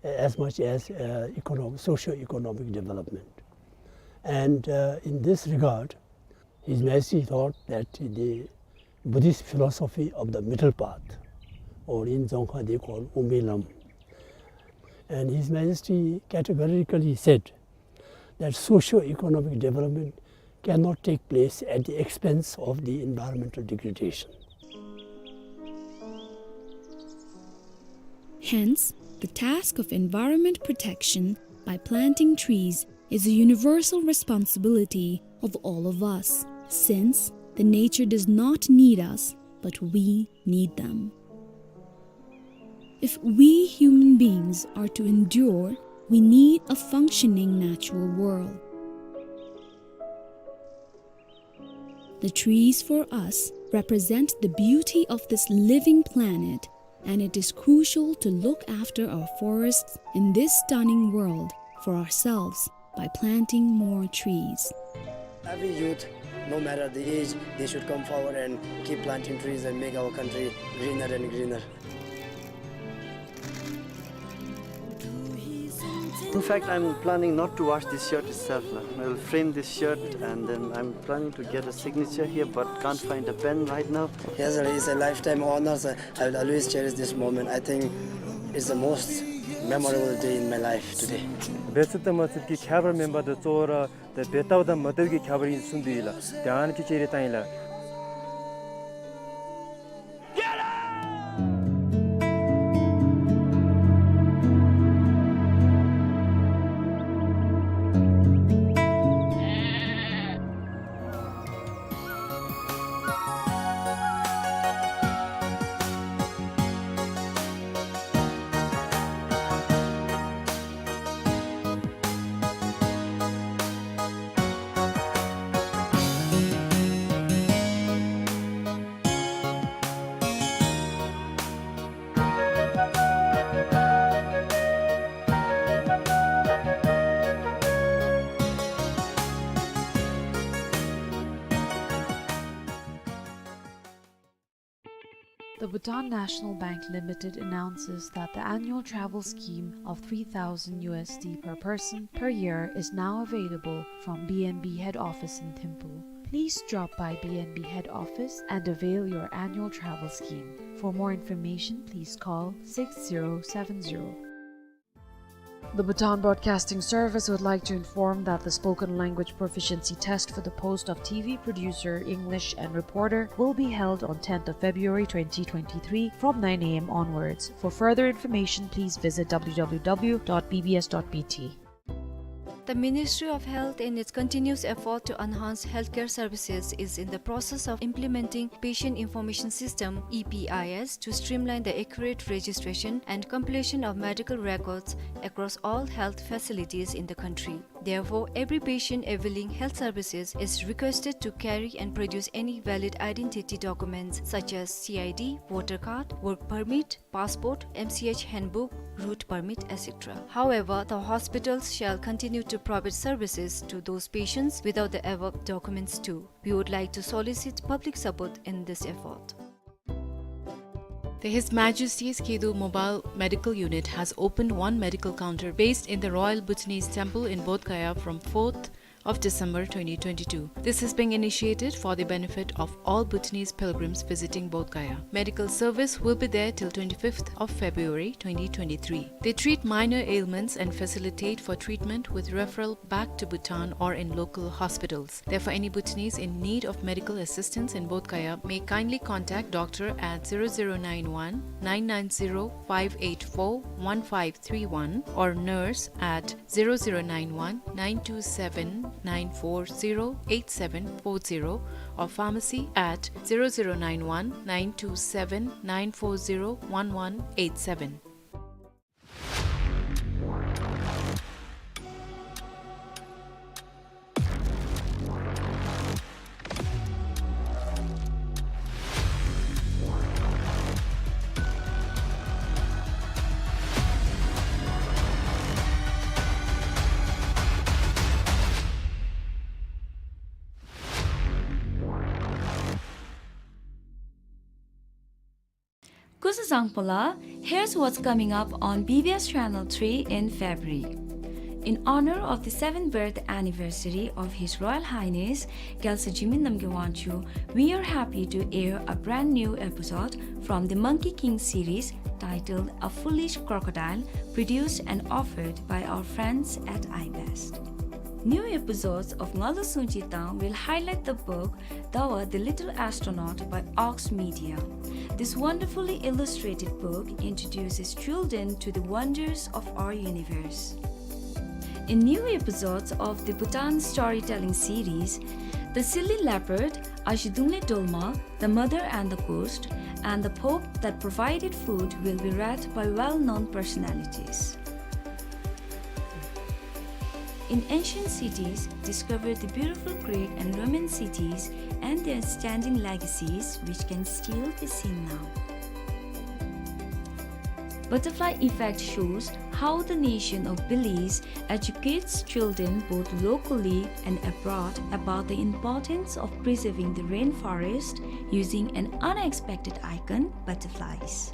as much as, uh, economic, socio-economic development. And, uh, in this regard, His Majesty thought that the Buddhist philosophy of the middle path, or in Dzongkha they call Umilam, and His Majesty categorically said that socio-economic development cannot take place at the expense of the environmental degradation. Hence, the task of environment protection by planting trees is a universal responsibility of all of us, since the nature does not need us, but we need them. If we human beings are to endure, we need a functioning natural world. The trees for us represent the beauty of this living planet, and it is crucial to look after our forests in this stunning world for ourselves by planting more trees. Every youth, no matter the age, they should come forward and keep planting trees and make our country greener and greener. In fact, I'm planning not to wash this shirt itself now. I'll frame this shirt and then I'm planning to get a signature here, but can't find a pen right now. Yes, sir, it's a lifetime honor, sir. I will always cherish this moment. I think It's the most memorable day in my life today. འབད་ཚུགསཔ་དང་མ་ཚུགསཔ་ཀྱི་ཁྱད་པར་མེན་པར་ད་གཙོ་བོ་ར་ད་འབད་དཝ་དང་མ་དཝ་གི་ཁྱད་པར་ཨིན་གསུངས་ཏེ་ཡོད་ལགས། ཏེ་ཨ་ནི་ཅིག་ཅེ་རེ་བཏང་ཡི་ལགས། The Bhutan National Bank Limited announces that the annual travel scheme of three thousand U S D per person per year is now available from B N B head office in Thimphu. Please drop by B N B head office and avail your annual travel scheme. For more information, please call six zero seven zero. The Bhutan Broadcasting Service would like to inform that the spoken language proficiency test for the post of T V producer, English, and reporter will be held on tenth of February twenty twenty-three from nine A M onwards. For further information, please visit W W W dot B B S dot B T. The Ministry of Health, in its continuous effort to enhance healthcare services, is in the process of implementing Patient Information System, E P I S, to streamline the accurate registration and completion of medical records across all health facilities in the country. Therefore, every patient availing health services is requested to carry and produce any valid identity documents such as C I D, voter card, work permit, passport, M C H handbook, route permit, et cetera. However, the hospitals shall continue to provide services to those patients without the above documents too. We would like to solicit public support in this effort. The His Majesty's Khedu Mobile Medical Unit has opened one medical counter based in the Royal Bhutanese Temple in Bodh Gaya from fourth of December twenty twenty-two. This is being initiated for the benefit of all Bhutanese pilgrims visiting Bodh Gaya. Medical service will be there till twenty-fifth of February twenty twenty-three. They treat minor ailments and facilitate for treatment with referral back to Bhutan or in local hospitals. Therefore, any Bhutanese in need of medical assistance in Bodh Gaya may kindly contact doctor at zero zero nine one nine nine zero five eight four one five three one or nurse at zero zero nine one nine two seven nine four zero eight seven four zero or pharmacy at zero zero nine one nine two seven nine four zero one one eight seven. སྐུ་གཟུགས་བཟང་པོ་ལགས། Here's what's coming up on B B S Channel three in February. In honor of the seventh birth anniversary of His Royal Highness Gyaltsab Jigme Namgyal Wangchuck, we are happy to air a brand new episode from the Monkey King series titled A Foolish Crocodile, produced and offered by our friends at iBest. New episodes of Ngalu Sungji Tang will highlight the book Dawa the Little Astronaut by Ox Media. This wonderfully illustrated book introduces children to the wonders of our universe. In new episodes of the Bhutan storytelling series, The Silly Leopard, Azhidungle Dolma, The Mother and the Ghost, and The Pope That Provided Food will be read by well-known personalities. In ancient cities, discover the beautiful Greek and Roman cities and their standing legacies, which can still be seen now. Butterfly Effect shows how the nation of Belize educates children both locally and abroad about the importance of preserving the rainforest using an unexpected icon, butterflies.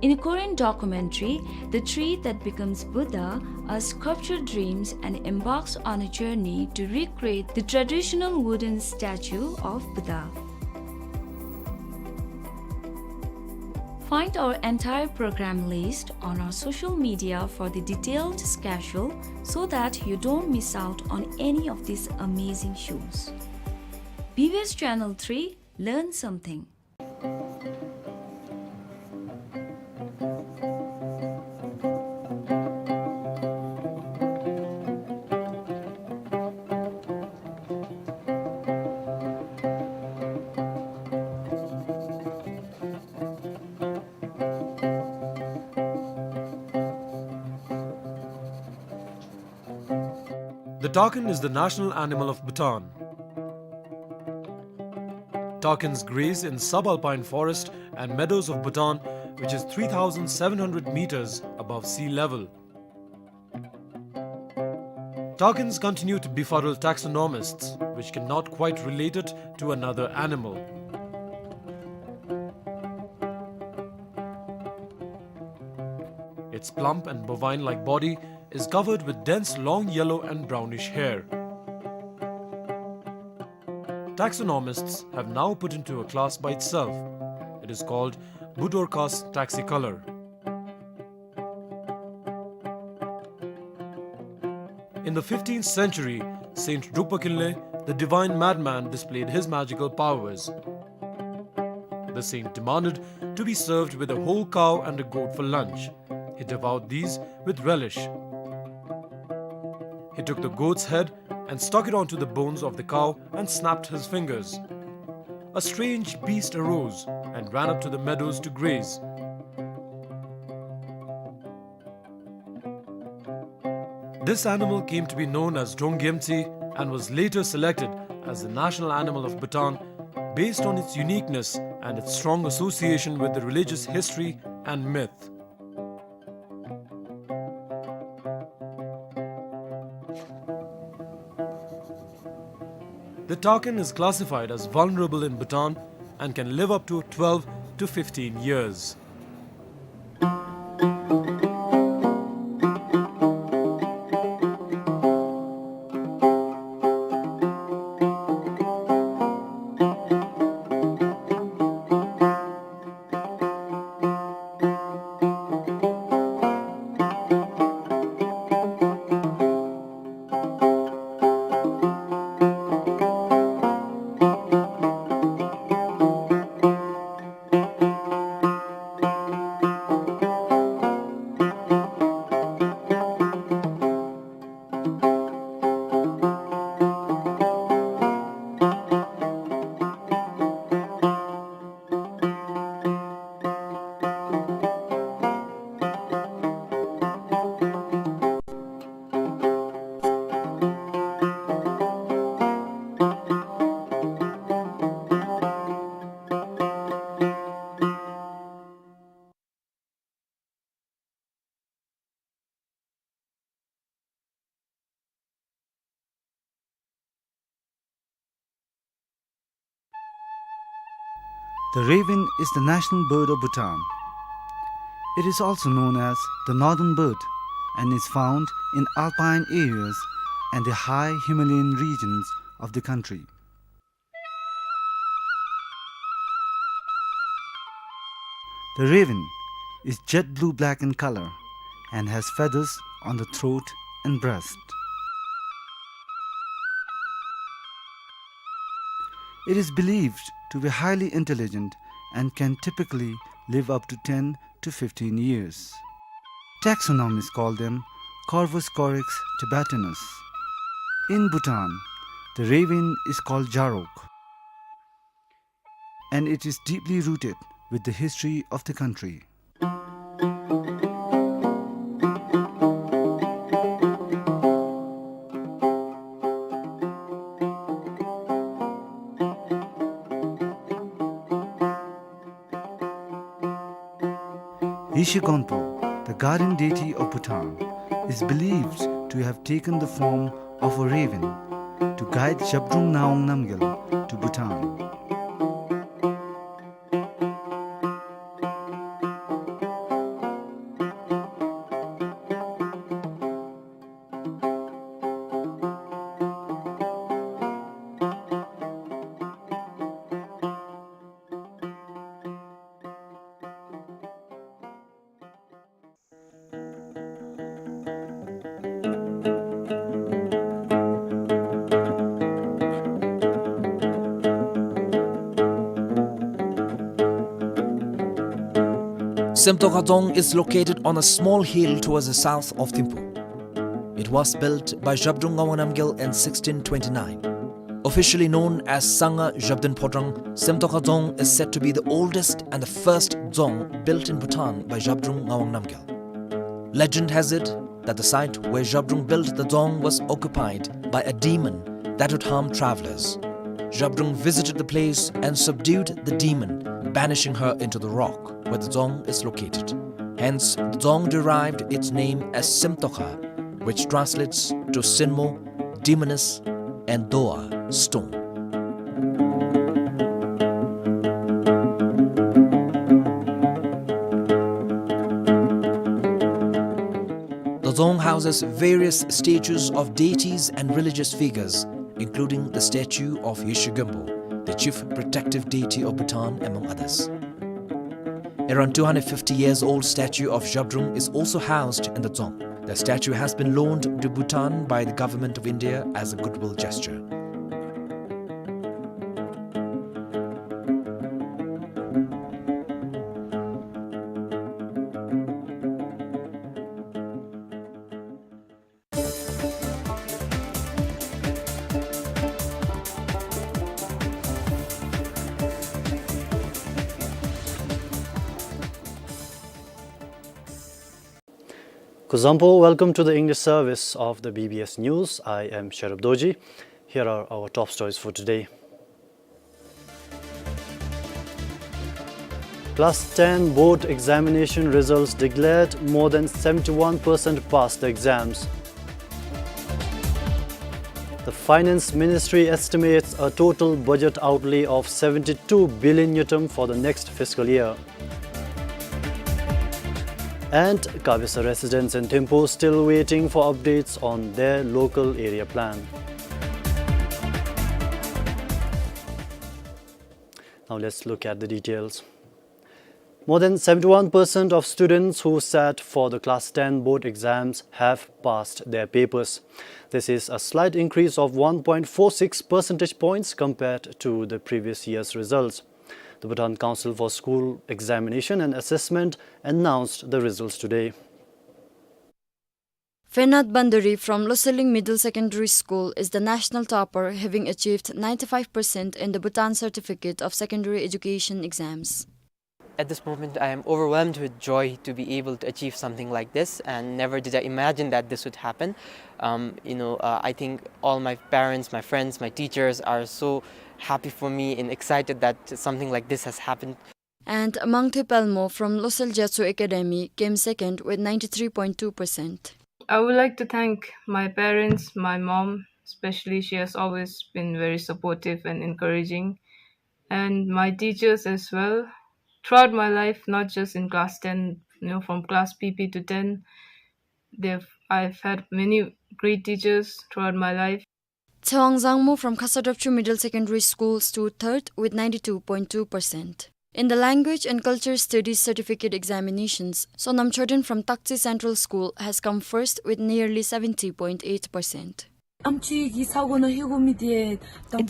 In a Korean documentary, The Tree That Becomes Buddha, a sculpture dreams and embarks on a journey to recreate the traditional wooden statue of Buddha. Find our entire program list on our social media for the detailed schedule so that you don't miss out on any of these amazing shows. B B S Channel three, learn something. The takin is the national animal of Bhutan. Takins graze in subalpine forest and meadows of Bhutan, which is three thousand seven hundred meters above sea level. Takins continue to befuddle taxonomists, which cannot quite relate it to another animal. Its plump and bovine-like body is covered with dense long yellow and brownish hair. Taxonomists have now put into a class by itself. It is called Budorcas taxicolor. In the fifteenth century, Saint Drukpa Kinley, the divine madman, displayed his magical powers. The saint demanded to be served with a whole cow and a goat for lunch. He devoured these with relish. He took the goat's head and stuck it onto the bones of the cow and snapped his fingers. A strange beast arose and ran up to the meadows to graze. This animal came to be known as Drong Gyemtse and was later selected as the national animal of Bhutan based on its uniqueness and its strong association with the religious history and myth. The takin is classified as vulnerable in Bhutan and can live up to twelve to fifteen years. The raven is the national bird of Bhutan. It is also known as the northern bird and is found in alpine areas and the high Himalayan regions of the country. The raven is jet blue-black in color and has feathers on the throat and breast. It is believed to be highly intelligent and can typically live up to ten to fifteen years. Taxonomists call them Corvus corax tibetanus. In Bhutan, the raven is called Jarok, and it is deeply rooted with the history of the country. Yeshe Gonpo, the guardian deity of Bhutan, is believed to have taken the form of a raven to guide Zhabdrung Ngawang Namgyal to Bhutan. Semtoka Dzong is located on a small hill towards the south of Thimphu. It was built by Zhabdrung Ngawang Namgyal in sixteen twenty-nine. Officially known as Sangha Zhabdrung Phodrang, Semtoka Dzong is said to be the oldest and the first dzong built in Bhutan by Zhabdrung Ngawang Namgyal. Legend has it that the site where Zhabdrung built the dzong was occupied by a demon that would harm travelers. Zhabdrung visited the place and subdued the demon, banishing her into the rock where the dzong is located. Hence, the dzong derived its name as Semtoka, which translates to Senmo, demoness, and Doa, stone. The dzong houses various statues of deities and religious figures, including the statue of Yeshe Gumpo, the chief protective deity of Bhutan, among others. Around two hundred fifty years old statue of Zhabdrung is also housed in the dzong. The statue has been loaned to Bhutan by the Government of India as a goodwill gesture. Kuzuzangpo, welcome to the English service of the B B S News. I am Sherub Dorji. Here are our top stories for today. Class ten board examination results declared, more than seventy-one percent passed the exams. The Finance Ministry estimates a total budget outlay of seventy-two billion ngultrum for the next fiscal year. And Kabesa residents in Thimphu still waiting for updates on their local area plan. Now let's look at the details. More than seventy-one percent of students who sat for the class ten board exams have passed their papers. This is a slight increase of one point four six percentage points compared to the previous year's results. The Bhutan Council for School Examination and Assessment announced the results today. Fernand Bandari from Loselling Middle Secondary School is the national topper, having achieved ninety-five percent in the Bhutan Certificate of Secondary Education exams. At this moment, I am overwhelmed with joy to be able to achieve something like this, and never did I imagine that this would happen. Um, you know, uh, I think all my parents, my friends, my teachers are so happy for me and excited that something like this has happened. And Mangthe Pelmo from Losel Gyatso Academy came second with ninety-three point two percent. I would like to thank my parents, my mom, especially. She has always been very supportive and encouraging, and my teachers as well. Throughout my life, not just in class ten, you know, from class P P to ten, they've, I've had many great teachers throughout my life. Tsewang Zangmo from Khasa Dapchu Middle Secondary School stood third with ninety-two point two percent. In the Language and Culture Studies Certificate examinations, Sonam Choden from Takche Central School has come first with nearly seventy point eight percent. It's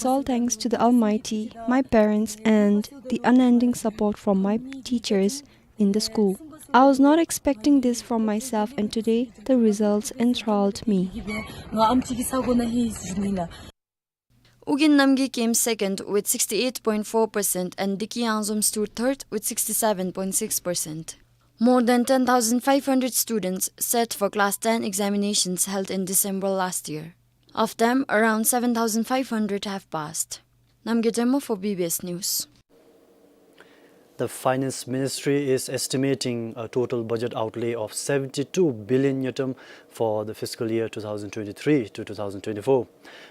all thanks to the Almighty, my parents, and the unending support from my teachers in the school. I was not expecting this from myself, and today the results enthralled me. Ugyen Namgay came second with sixty-eight point four percent and Diki Yangzom stood third with sixty-seven point six percent. More than ten thousand five hundred students sat for class ten examinations held in December last year. Of them, around seven thousand five hundred have passed. Namgay Demo for B B S News. The Finance Ministry is estimating a total budget outlay of seventy-two billion ngultrum for the fiscal year two thousand twenty-three to two thousand twenty-four.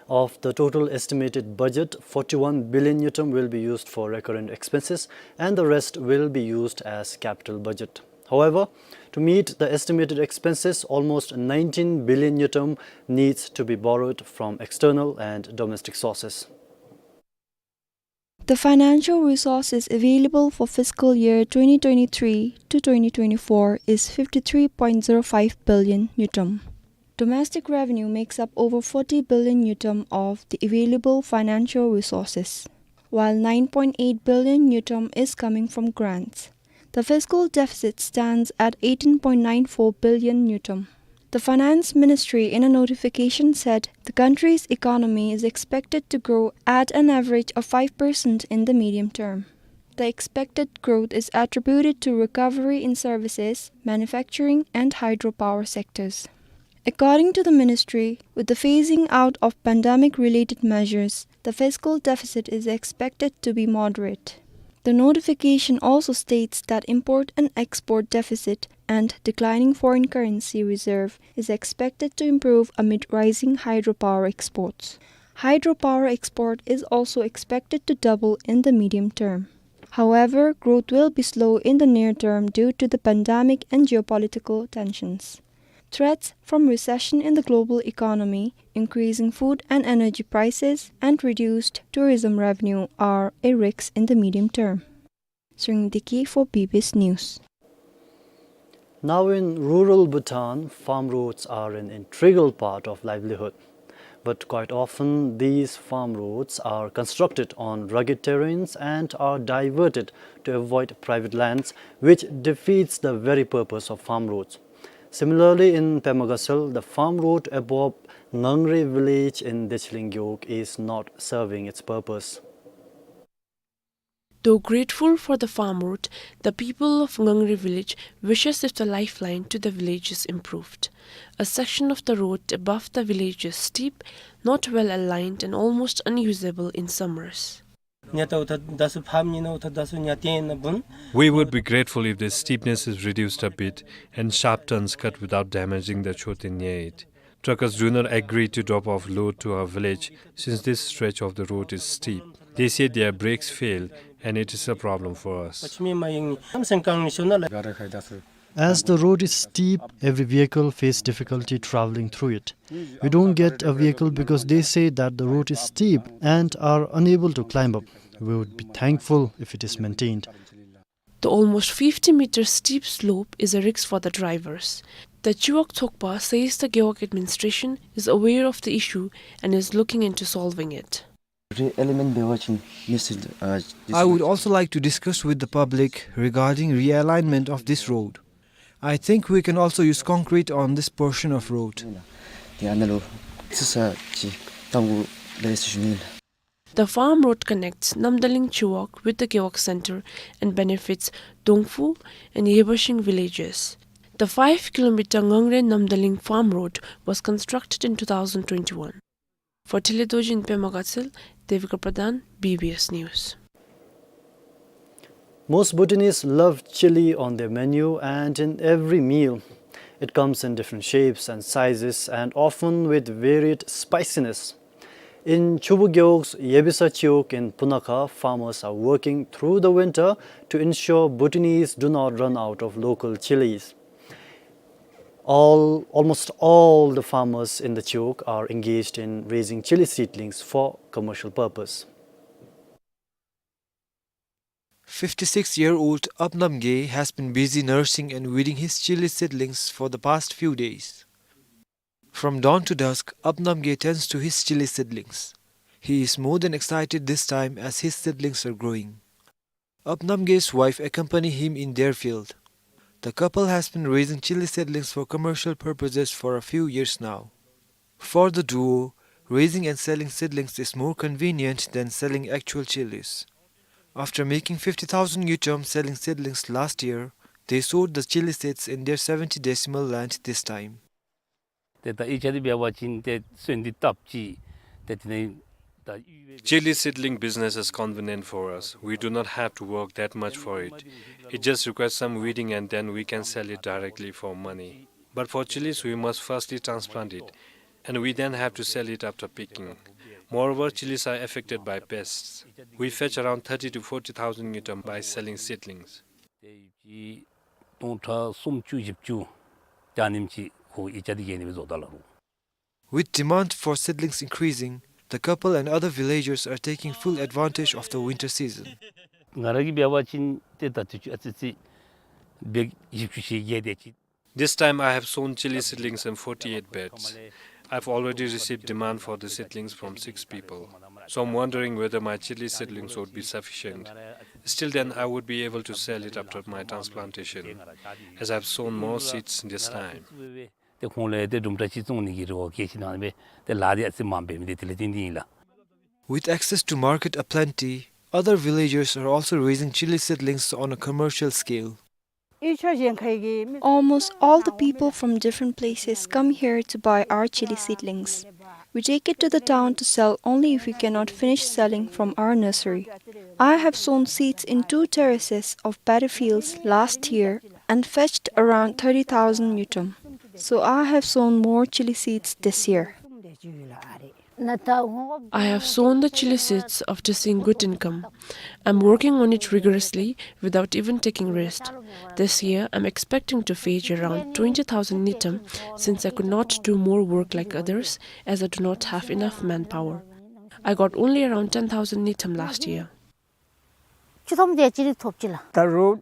Of the total estimated budget, forty-one billion ngultrum will be used for recurrent expenses and the rest will be used as capital budget. However, to meet the estimated expenses, almost nineteen billion ngultrum needs to be borrowed from external and domestic sources. The financial resources available for fiscal year twenty twenty-three to twenty twenty-four is fifty-three point zero five billion ngultrum. Domestic revenue makes up over forty billion ngultrum of the available financial resources, while nine point eight billion ngultrum is coming from grants. The fiscal deficit stands at eighteen point nine four billion ngultrum. The Finance Ministry, in a notification, said the country's economy is expected to grow at an average of five percent in the medium term. The expected growth is attributed to recovery in services, manufacturing, and hydropower sectors. According to the ministry, with the phasing out of pandemic-related measures, the fiscal deficit is expected to be moderate. The notification also states that import and export deficit and declining foreign currency reserve is expected to improve amid rising hydropower exports. Hydropower export is also expected to double in the medium term. However, growth will be slow in the near term due to the pandemic and geopolitical tensions. Threats from recession in the global economy, increasing food and energy prices, and reduced tourism revenue are a risk in the medium term. Sring Diki for B B S News. Now in rural Bhutan, farm roads are an integral part of livelihood. But quite often, these farm roads are constructed on rugged terrains and are diverted to avoid private lands, which defeats the very purpose of farm roads. Similarly, in Pema Gatshel, the farm road above Ngangre village in Dechling Gewog is not serving its purpose. Though grateful for the farm road, the people of Ngangre village wishes if the lifeline to the village is improved. A section of the road above the village is steep, not well aligned and almost unusable in summers. We would be grateful if the steepness is reduced a bit and sharp turns cut without damaging the choti near it. Truckers do not agree to drop off load to our village since this stretch of the road is steep. They say their brakes fail and it is a problem for us. As the road is steep, every vehicle face difficulty traveling through it. We don't get a vehicle because they say that the road is steep and are unable to climb up. We would be thankful if it is maintained. The almost fifty meter steep slope is a risk for the drivers. The Chiwag Tshogpa says the Gewog administration is aware of the issue and is looking into solving it. Re-alignment beva chin next, uh, I would also like to discuss with the public regarding realignment of this road. I think we can also use concrete on this portion of road. Di analo sisa chi tamgu le sishunil. The farm road connects Namdaling Chiwag with the Gewog Center and benefits Dongphu and Yebashing villages. The five kilometer Ngangre Namdaling farm road was constructed in two thousand twenty-one. For Thelhe Dorji in Pema Gatshel, Devika Pradhan, B B S News. Most Bhutanese love chili on their menu and in every meal. It comes in different shapes and sizes and often with varied spiciness. In Chubu Gewog's Yebisa Chiwag in Punakha, farmers are working through the winter to ensure Bhutanese do not run out of local chilies. All, almost all the farmers in the Chiwag are engaged in raising chili seedlings for commercial purpose. Fifty-six-year-old Abnam Ge has been busy nursing and weeding his chili seedlings for the past few days. From dawn to dusk, Abnam Ge tends to his chili seedlings. He is more than excited this time as his seedlings are growing. Abnam Ge's wife accompany him in their field. The couple has been raising chili seedlings for commercial purposes for a few years now. For the duo, raising and selling seedlings is more convenient than selling actual chilies. After making fifty thousand ngultrum selling seedlings last year, they sowed the chili seeds in their seventy decimal land this time. ཏེ་ད་ཨི་ཅ་འདི་འབད་བ་ཅིན་ཏེ་སོན་འདི་བཏབ་ཅི། ཏེ་དེ་ནས་ད་ཡུལ་བའི་Chili seedling business is convenient for us. We do not have to work that much for it. It just requires some weeding and then we can sell it directly for money. But for chilies, we must firstly transplant it, and we then have to sell it after picking. Moreover, chilies are affected by pests. We fetch around thirty to forty thousand ngultrum by selling seedlings. ཏེ་ཡུལ་གྱི་སྟོང་ཕྲག་སུམ་ཅུ་བཞི་བཅུ་ཅ་ནིམ་ཅིག་ཁོ་ཨི་ཅ་འདི་གི་ནི་བཟོ་ད་ལ་རུང་། With demand for seedlings increasing, the couple and other villagers are taking full advantage of the winter season. ང་ར་གིས་འབད་བ་ཅིན་ཏེ་ད་དུས་ཅི་ཨ་ཙི་ཅིག་བེག་བཞི་བཅུ་ཞེ་བརྒྱད་དེ་ཅིག། This time I have sown chili seedlings in forty-eight beds. I've already received demand for the seedlings from six people. So I'm wondering whether my chili seedlings would be sufficient. Still then, I would be able to sell it after my transplantation, as I've sown more seeds this time. ཏེ་ཁོང་ལུ་ཏེ་དུམ་གྲ་ཅིག་བཙོང་ནི་གི་རེ་བ་ག་ཅི་ནང་སྦེ་ཏེ་ལཱ་འདི་ཨ་ཙི་མངམ་འབད་མི་འདི་དེ་ལས་བརྟེན་ཏེ་ཨིན་ལགས། With access to market aplenty, other villagers are also raising chili seedlings on a commercial scale. Almost all the people from different places come here to buy our chili seedlings. We take it to the town to sell only if we cannot finish selling from our nursery. I have sown seeds in two terraces of paddy fields last year and fetched around thirty thousand ngultrum. So I have sown more chili seeds this year. I have sown the chili seeds after seeing good income. I'm working on it rigorously without even taking rest. This year, I'm expecting to fetch around twenty thousand ngultrum since I could not do more work like others as I do not have enough manpower. I got only around ten thousand ngultrum last year. ཁྱོད་ཐོབ་དེ་ཅི་རིགས་ཐོབ་ཅི་ལགས། ད་རུང་།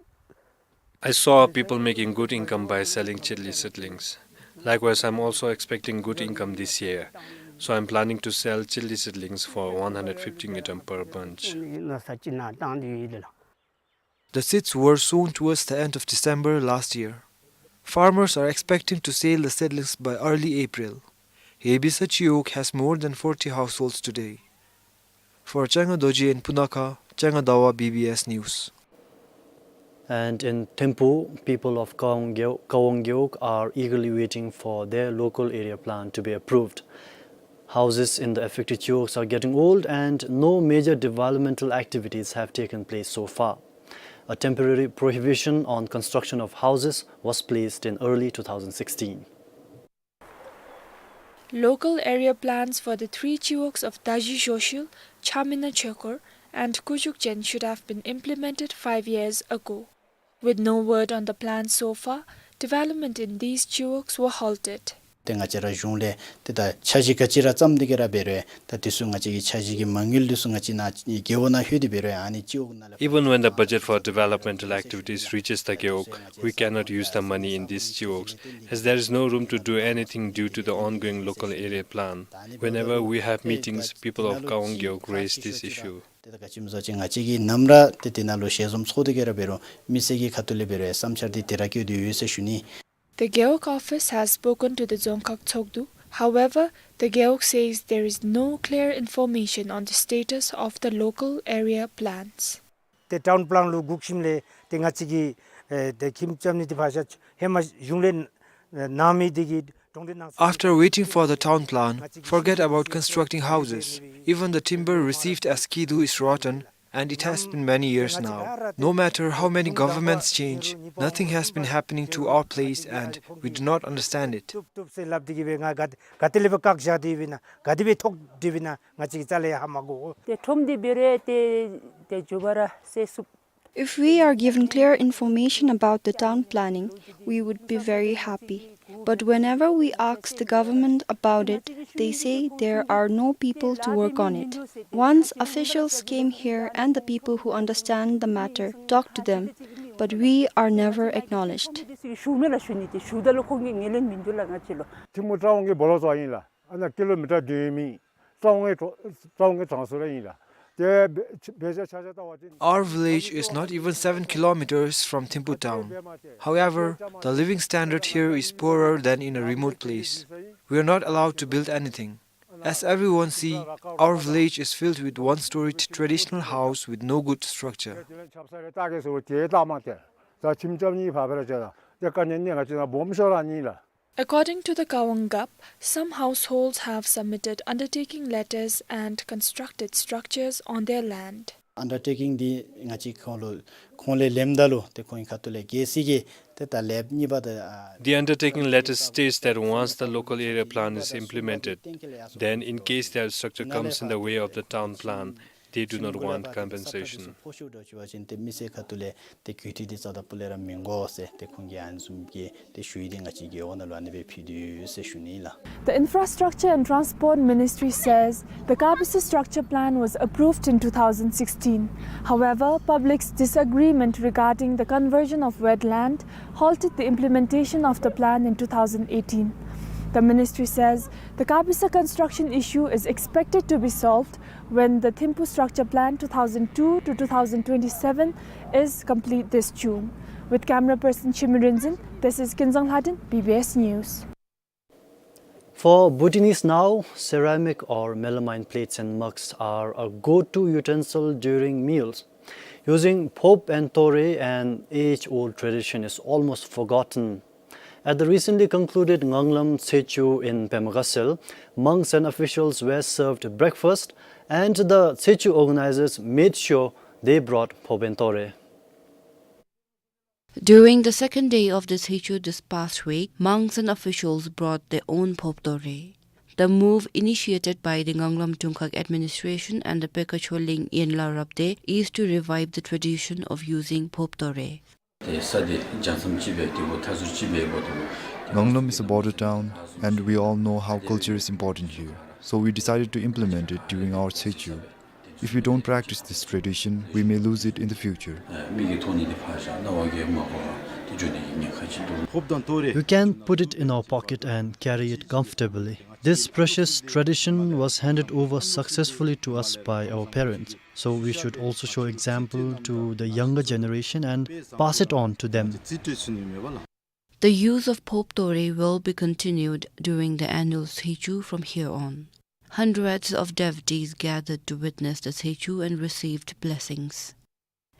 I saw people making good income by selling chili seedlings. Likewise, I'm also expecting good income this year. So I'm planning to sell chili seedlings for one hundred fifty ngultrum per bunch. The seeds were sown towards the end of December last year. Farmers are expecting to sell the seedlings by early April. Yebisa Chiwog has more than forty households today. For Changa Dorji in Punakha, Changa Dawa, B B S News. And in Thimphu, people of Kawang Gewog, Kawang Gewog are eagerly waiting for their local area plan to be approved. Houses in the affected chiwogs are getting old and no major developmental activities have taken place so far. A temporary prohibition on construction of houses was placed in early two thousand sixteen. Local area plans for the three chiwogs of Daji Joshil, Chamina Chekor, and Kujuk Jen should have been implemented five years ago. With no word on the plan so far, development in these chiwogs were halted. ཏེ་ང་བཅས་ར་གཞུང་ལས་ཏེ་ད་འཆར་གཞི་ག་ཅི་ར་བརྩམས་ཏེ་གི་ར་འབད་རུང་ད་དེ་ཚུ་ང་བཅས་ཀྱི་འཆར་གཞི་གི་མ་དངུལ་དེ་ཚུ་ང་བཅས་ནཱ་རྒེད་འོག་ནང་ལྷོད་དེ་འབད་རུང་ཨ་ནི་ཅིག་འོག་ནང་ལས། Even when the budget for developmental activities reaches the Gewog, we cannot use the money in these chiwogs, as there is no room to do anything due to the ongoing local area plan. Whenever we have meetings, people of Kawang Gewog raise this issue. ཏེ་ད་ག་ཅི་སྨོ་ཟེར་བ་ཅིན་ང་བཅས་ཀྱིས་ནམ་ར་ཏེ་དེ་ནང་ལུ་ཞལ་འཛོམས་ཚོགས་ཏེ་གི་ར་འབད་རུང་མི་སེར་གྱི་ཁ་ཐུག་ལས་འབད་རུང་བསམ་འཆར་འདི་དེ་ར་བཀོད་དེ་ཡོད་ཟེར་ཞུ་ནི། The Gewog office has spoken to the Dzongkhag Tshogdu. However, the Gewog says there is no clear information on the status of the local area plans. ཏེ་ཊའུན་པ་ལཱན་ལུ་སྒུག་ཞིནམ་ལས་ཏེ་ང་བཅས་ཀྱིས་ཨེ་ཏེ་ཁྱིམ་རྐྱབ་ནི་འདི་ཕར་བཞག་ཧེ་མ་གཞུང་ལས་གནང་མི་འདི་གིས་གྲོང་སྡེ་ནང་སོང་། After waiting for the town plan, forget about constructing houses. Even the timber received as kidu is rotten, and it has been many years now. No matter how many governments change, nothing has been happening to our place, and we do not understand it. ཐུབ་ཐུབ་ཟེར་སླབ་སྟེ་གི་སྦེ་ང་ག་ག་ཏེ་ལས་སྦེ་བཀག་བཞག་སྟེ་སྦེ་ན་ག་དེ་སྦེ་ཐོག་སྟེ་སྦེ་ན་ང་བཅས་ཀྱིས་རྩ་ལས་ཧ་མ་གོ། ཏེ་ཁྲོམ་འདི་འབད་རུང་ཏེ་ཏེ་མགྱོགས་པ་ར་སེལ་ཚུགས། If we are given clear information about the town planning, we would be very happy. But whenever we ask the government about it, they say there are no people to work on it. Once officials came here and the people who understand the matter talked to them, but we are never acknowledged. ཞུ་མི་ལ་ཞུ་ནི་ཏེ་ཞུཝ་ད་ལུ་ཁོང་གིས་ངོས་ལེན་མིན་འདུག་ལགས་ང་བཅས་ལུ། ཐིམ་ཕུ་ཊའུན་གྱི་སྦོ་ལོགས་ཙམ་ཨིན་ལགས། ཨ་ནཱ་ཀི་ལོ་མི་ཊར་བདུན་མེན། ཊའུན་གྱི་ཊའུན་གྱི་གྲངས་སུ་ར་ཨིན་ལགས། ཏེ་དཔེ་ཆ་ཆ་ཆ་ལྟ་བ་ཅིན། Our village is not even seven kilometers from Thimphu town. However, the living standard here is poorer than in a remote place. We are not allowed to build anything. As everyone see, our village is filled with one-storied traditional house with no good structure. According to the Kawang Gap, some households have submitted undertaking letters and constructed structures on their land. Undertaking འདི་ང་བཅས་ཁོང་ལུ་ཁོང་ལས་ལེནམ་ད་ལུ་ཏེ་ཁོང་གི་ཁ་ཐུག་ལས་གལ་སྲིད་ཀྱི་ཏེ་ད་ལེབ་གཉིས་པ་ད་ཨ། The undertaking letter states that once the local area plan is implemented, then in case their structure comes in the way of the town plan, they do not want compensation. ཕོ་ཤུགས་འདྲ་ཅིག་འབད་བ་ཅིན་ཏེ་མི་སེར་ཁ་ཐུག་ལས་ཏེ་གུས་ཐིག་འདི་རྩ་དང་སྤུ་ལས་ར་མི་དགོ་ཟེར་ཏེ་ཁོང་གིས་ཨ་ནི་བཟུམ་གྱི་ཏེ་ཞུ་ཡིག་འདི་ང་བཅས་རྒེད་འོག་ནང་ལུ་ཨ་ནི་སྦེ་ཕུལ་ཏེ་ཡོད་ཟེར་ཞུ་ནི་ལགས། The Infrastructure and Transport Ministry says the Kabese structure plan was approved in two thousand sixteen. However, public's disagreement regarding the conversion of wetland halted the implementation of the plan in two thousand eighteen. The ministry says the Kabisa construction issue is expected to be solved when the Thimphu structure plan two thousand two to two thousand twenty-seven is complete this June. With camera person Chimrinzin, this is Kinzang Lhadin, B B S News. For Bhutanese now, ceramic or melamine plates and mugs are a go-to utensil during meals. Using phop and tore, an age-old tradition, is almost forgotten. At the recently concluded Nganglam Tsechu in Pema Gatshel, monks and officials were served breakfast, and the Tsechu organizers made sure they brought phop and tore. During the second day of the Tsechu this past week, monks and officials brought their own phop tore. The move, initiated by the Nganglam Dungkhag administration and the Pekka Choling Yenla Rabde, is to revive the tradition of using phop tore. Nganglam is a border town, and we all know how culture is important here. So we decided to implement it during our Tsechu. If we don't practice this tradition, we may lose it in the future. You can put it in our pocket and carry it comfortably. This precious tradition was handed over successfully to us by our parents, so we should also show example to the younger generation and pass it on to them. The use of phop tore will be continued during the annual Tsechu from here on. Hundreds of devotees gathered to witness the Tsechu and received blessings.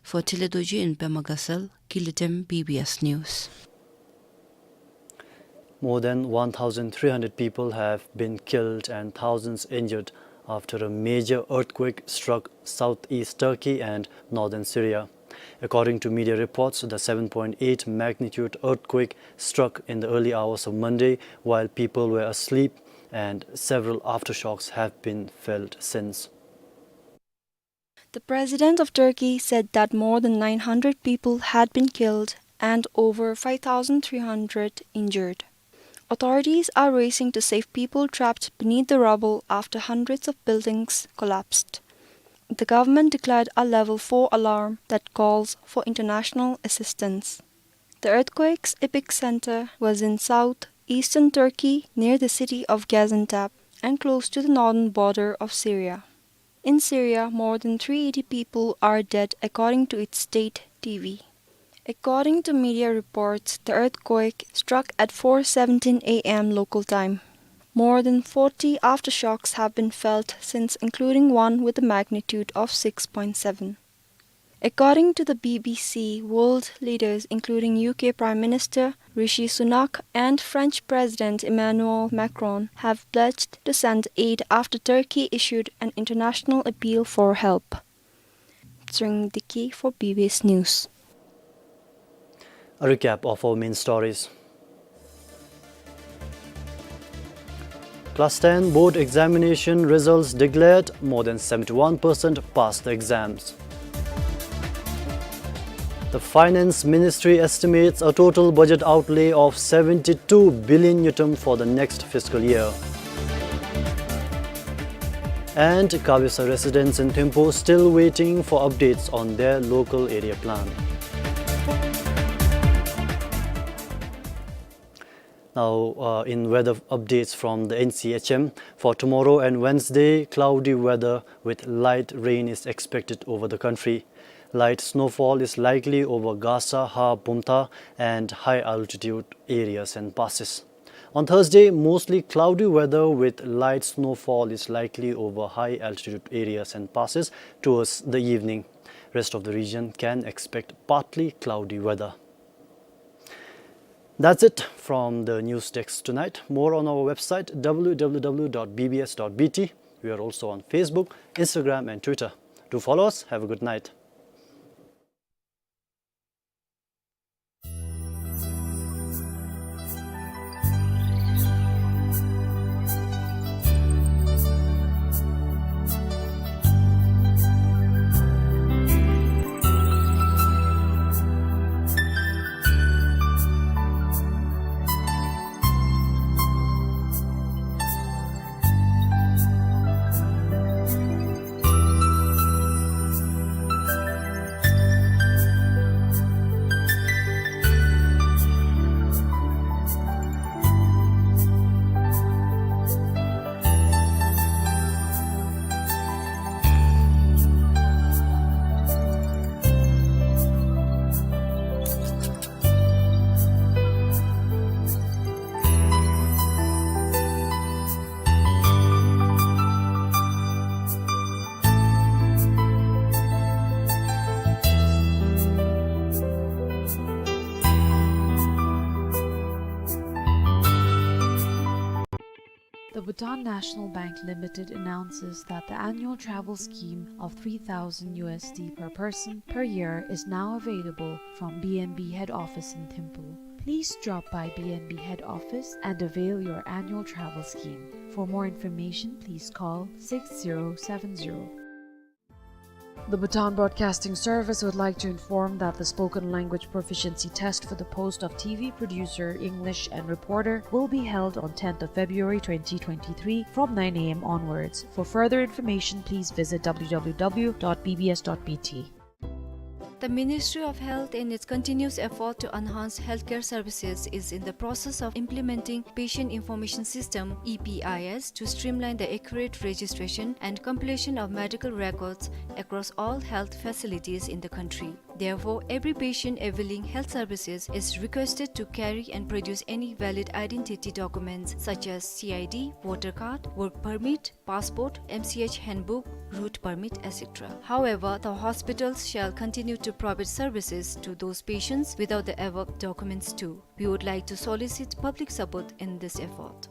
For Tile Dorji in Pema Gatshel, Kili Tem, B B S News. More than one thousand three hundred people have been killed and thousands injured after a major earthquake struck southeast Turkey and northern Syria. According to media reports, the seven point eight magnitude earthquake struck in the early hours of Monday while people were asleep, and several aftershocks have been felt since. The president of Turkey said that more than nine hundred people had been killed and over five thousand three hundred injured. Authorities are racing to save people trapped beneath the rubble after hundreds of buildings collapsed. The government declared a level four alarm that calls for international assistance. The earthquake's epicenter was in southeastern Turkey, near the city of Gaziantep, and close to the northern border of Syria. In Syria, more than three eighty people are dead, according to its state T V. According to media reports, the earthquake struck at four seventeen A M local time. More than forty aftershocks have been felt since, including one with a magnitude of six point seven. According to the B B C, world leaders, including U K Prime Minister Rishi Sunak and French President Emmanuel Macron, have pledged to send aid after Turkey issued an international appeal for help. Tsering Deki for B B S News. A recap of our main stories. Class ten board examination results declared, more than seventy-one percent passed the exams. The Finance Ministry estimates a total budget outlay of seventy-two billion ngultrum for the next fiscal year. And Kabisa residents in Thimphu still waiting for updates on their local area plan. Now, uh, in weather updates from the N C H M, for tomorrow and Wednesday, cloudy weather with light rain is expected over the country. Light snowfall is likely over Gasa, Ha, Bumtha and high altitude areas and passes. On Thursday, mostly cloudy weather with light snowfall is likely over high altitude areas and passes towards the evening. Rest of the region can expect partly cloudy weather. That's it from the news desk tonight. More on our website, W W W dot B B S dot B T. We are also on Facebook, Instagram, and Twitter. Do follow us. Have a good night. The Bhutan National Bank Limited announces that the annual travel scheme of three thousand U S D per person per year is now available from B N B head office in Thimphu. Please drop by B N B head office and avail your annual travel scheme. For more information, please call six zero seven zero. The Bhutan Broadcasting Service would like to inform that the spoken language proficiency test for the post of T V producer, English, and reporter will be held on tenth of February twenty twenty-three from nine A M onwards. For further information, please visit W W W dot B B S dot B T. The Ministry of Health, in its continuous effort to enhance healthcare services, is in the process of implementing Patient Information System, E P I S, to streamline the accurate registration and compilation of medical records across all health facilities in the country. Therefore, every patient availing health services is requested to carry and produce any valid identity documents such as C I D, voter card, work permit, passport, M C H handbook, route permit, et cetera. However, the hospitals shall continue to provide services to those patients without the above documents too. We would like to solicit public support in this effort.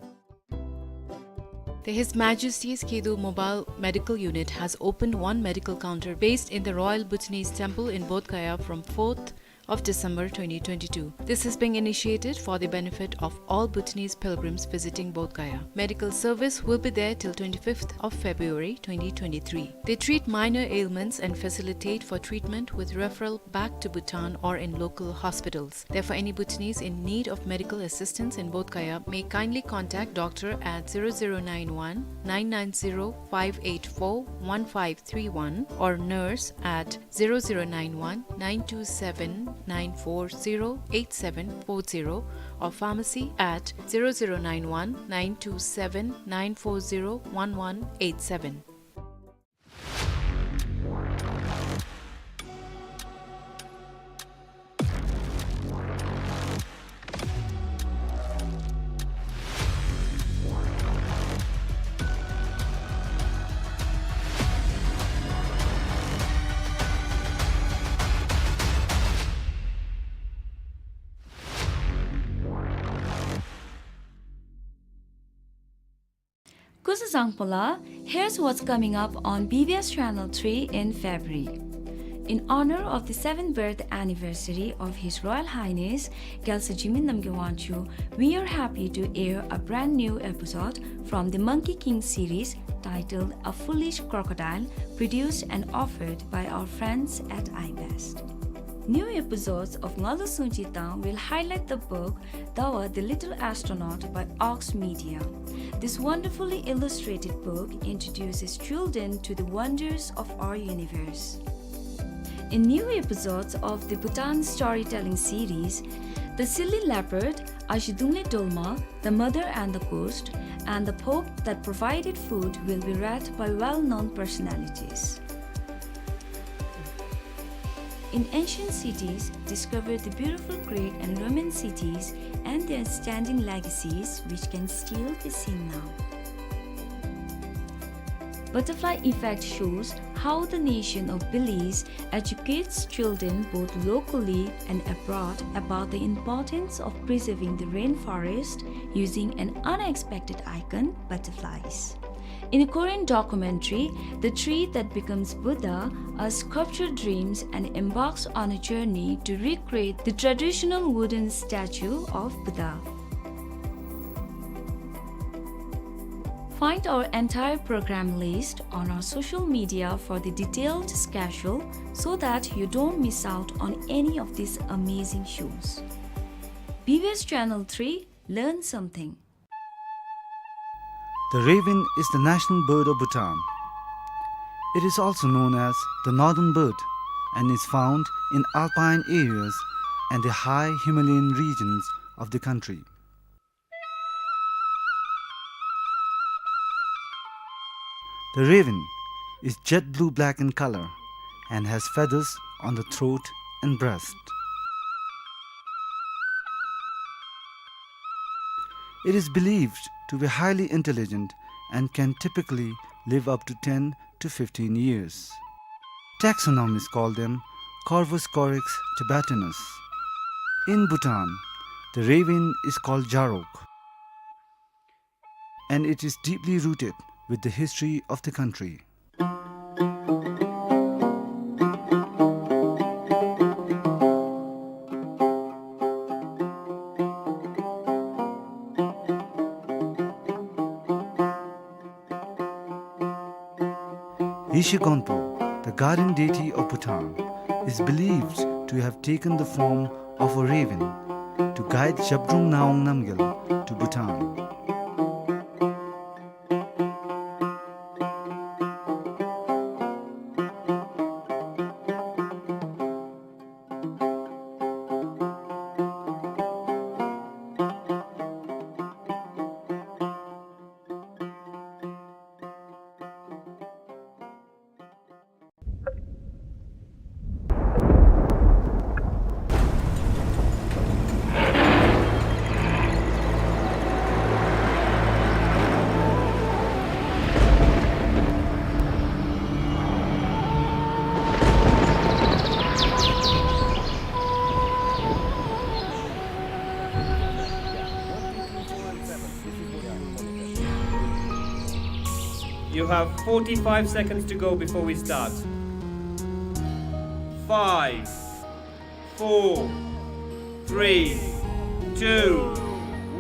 The His Majesty's Khedo Mobile Medical Unit has opened one medical counter based in the Royal Bhutanese Temple in Bodh Gaya from fourth of December twenty twenty-two. This is being initiated for the benefit of all Bhutanese pilgrims visiting Bodh Gaya. Medical service will be there till twenty-fifth of February twenty twenty-three. They treat minor ailments and facilitate for treatment with referral back to Bhutan or in local hospitals. Therefore, any Bhutanese in need of medical assistance in Bodh Gaya may kindly contact doctor at zero zero nine one, nine nine zero, five eight four, one five three one or nurse at zero zero nine one, nine two seven, nine four zero, eight seven four zero or pharmacy at zero zero nine one, nine two seven, nine four zero, one one eight seven. Kusa Zangpola, here's what's coming up on B B S Channel three in February. In honor of the seventh birth anniversary of His Royal Highness Gyaltswer Jigme Namgyal Wangchuck, we are happy to air a brand new episode from the Monkey King series titled A Foolish Crocodile, produced and offered by our friends at iBest. New episodes of Ngalu Sungchi Tang will highlight the book Dawa the Little Astronaut by Ox Media. This wonderfully illustrated book introduces children to the wonders of our universe. In new episodes of the Bhutan storytelling series, The Silly Leopard, Ashi Dungle Dolma, The Mother and the Ghost, and The Pope That Provided Food will be read by well-known personalities. In Ancient Cities, discover the beautiful Greek and Roman cities and their standing legacies, which can still be seen now. Butterfly Effect shows how the nation of Belize educates children both locally and abroad about the importance of preserving the rainforest using an unexpected icon, butterflies. In a Korean documentary, The Tree That Becomes Buddha, a sculptor dreams and embarks on a journey to recreate the traditional wooden statue of Buddha. Find our entire program list on our social media for the detailed schedule so that you don't miss out on any of these amazing shows. B B S Channel three, learn something. The raven is the national bird of Bhutan. It is also known as the northern bird and is found in alpine areas and the high Himalayan regions of the country. The raven is jet blue-black in color and has feathers on the throat and breast. It is believed to be highly intelligent and can typically live up to ten to fifteen years. Taxonomists call them Corvus corax tibetanus. In Bhutan, the raven is called jarok. and it is deeply rooted with the history of the country. Yeshe Gonpo, the guardian deity of Bhutan, is believed to have taken the form of a raven to guide Zhabdrung Ngawang Namgyal to Bhutan. You have forty-five seconds to go before we start. Five, four, three, two,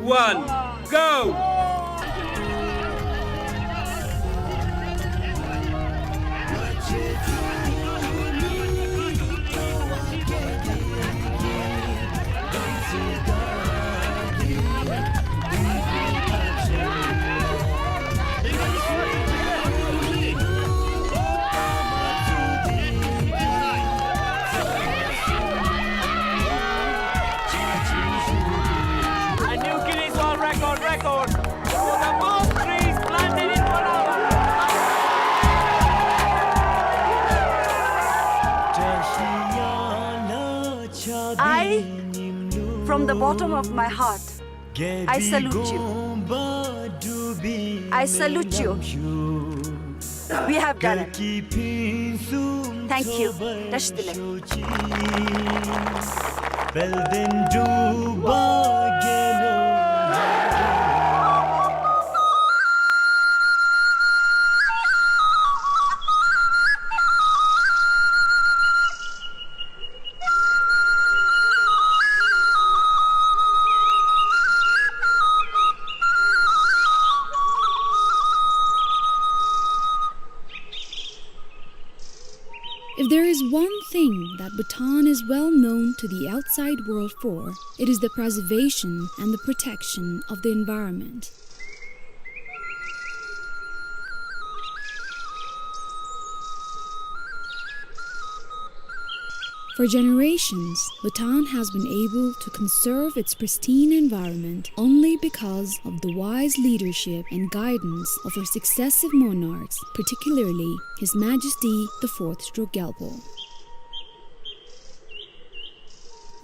one, go! A new Guinness World Record, record for the most trees planted in one hour. I, from the bottom of my heart, I salute you. I salute you. We have done it. Thank you. བཀྲ་ཤིས་བདེ་ལེགས། དཔལ་ལྡན་འབྲུག་པ་རྒྱལ་ལོ། If there is one thing that Bhutan is well known to the outside world for, it is the preservation and the protection of the environment. For generations, Bhutan has been able to conserve its pristine environment only because of the wise leadership and guidance of her successive monarchs, particularly His Majesty the Fourth Druk Gyalpo.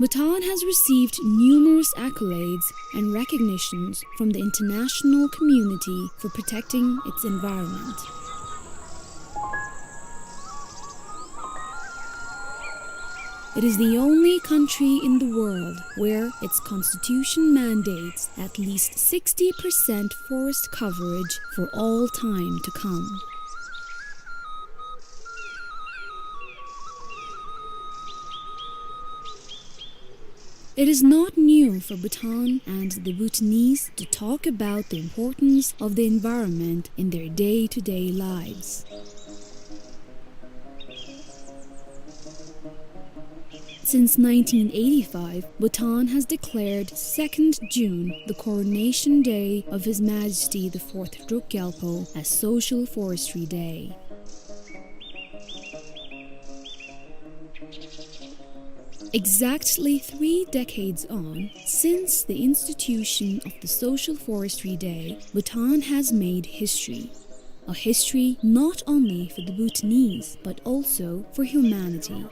Bhutan has received numerous accolades and recognitions from the international community for protecting its environment. It is the only country in the world where its constitution mandates at least sixty percent forest coverage for all time to come. It is not new for Bhutan and the Bhutanese to talk about the importance of the environment in their day-to-day lives. Since nineteen eighty-five, Bhutan has declared second June the coronation day of His Majesty the Fourth Druk Gyalpo as Social Forestry Day. Exactly three decades on, since the institution of the Social Forestry Day, Bhutan has made history. A history not only for the Bhutanese, but also for humanity.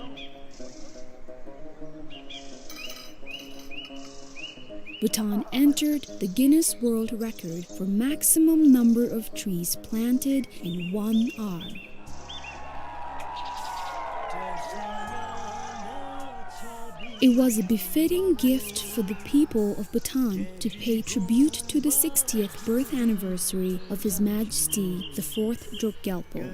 Bhutan entered the Guinness World Record for maximum number of trees planted in one hour. It was a befitting gift for the people of Bhutan to pay tribute to the sixtieth birth anniversary of His Majesty the Fourth Druk Gyalpo.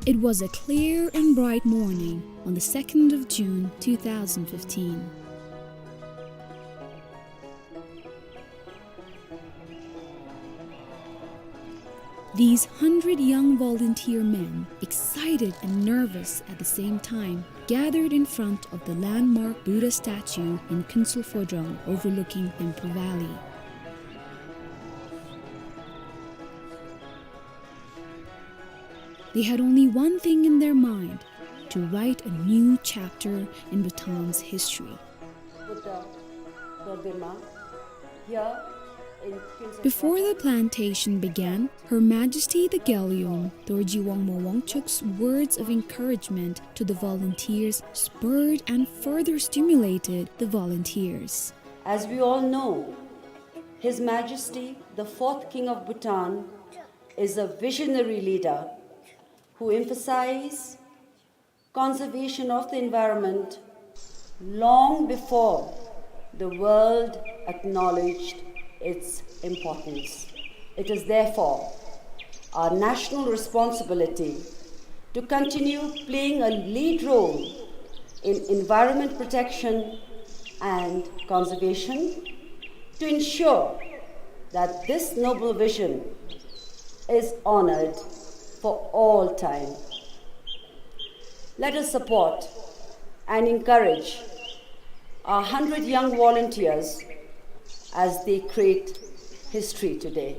It was a clear and bright morning on the second of June two thousand fifteen. These hundred young volunteer men, excited and nervous at the same time, gathered in front of the landmark Buddha statue in Khensur Phodrang overlooking Thimphu Valley. They had only one thing in their mind, to write a new chapter in Bhutan's history. Buddha Dorjima here in Khensur. Before the plantation began, Her Majesty the Gyalyom, Dorji Wangmo Wangchuk's words of encouragement to the volunteers spurred and further stimulated the volunteers. As we all know, His Majesty the Fourth King of Bhutan is a visionary leader who emphasized conservation of the environment long before the world acknowledged its importance. It is therefore our national responsibility to continue playing a lead role in environment protection and conservation to ensure that this noble vision is honored for all time. Let us support and encourage our hundred young volunteers as they create history today.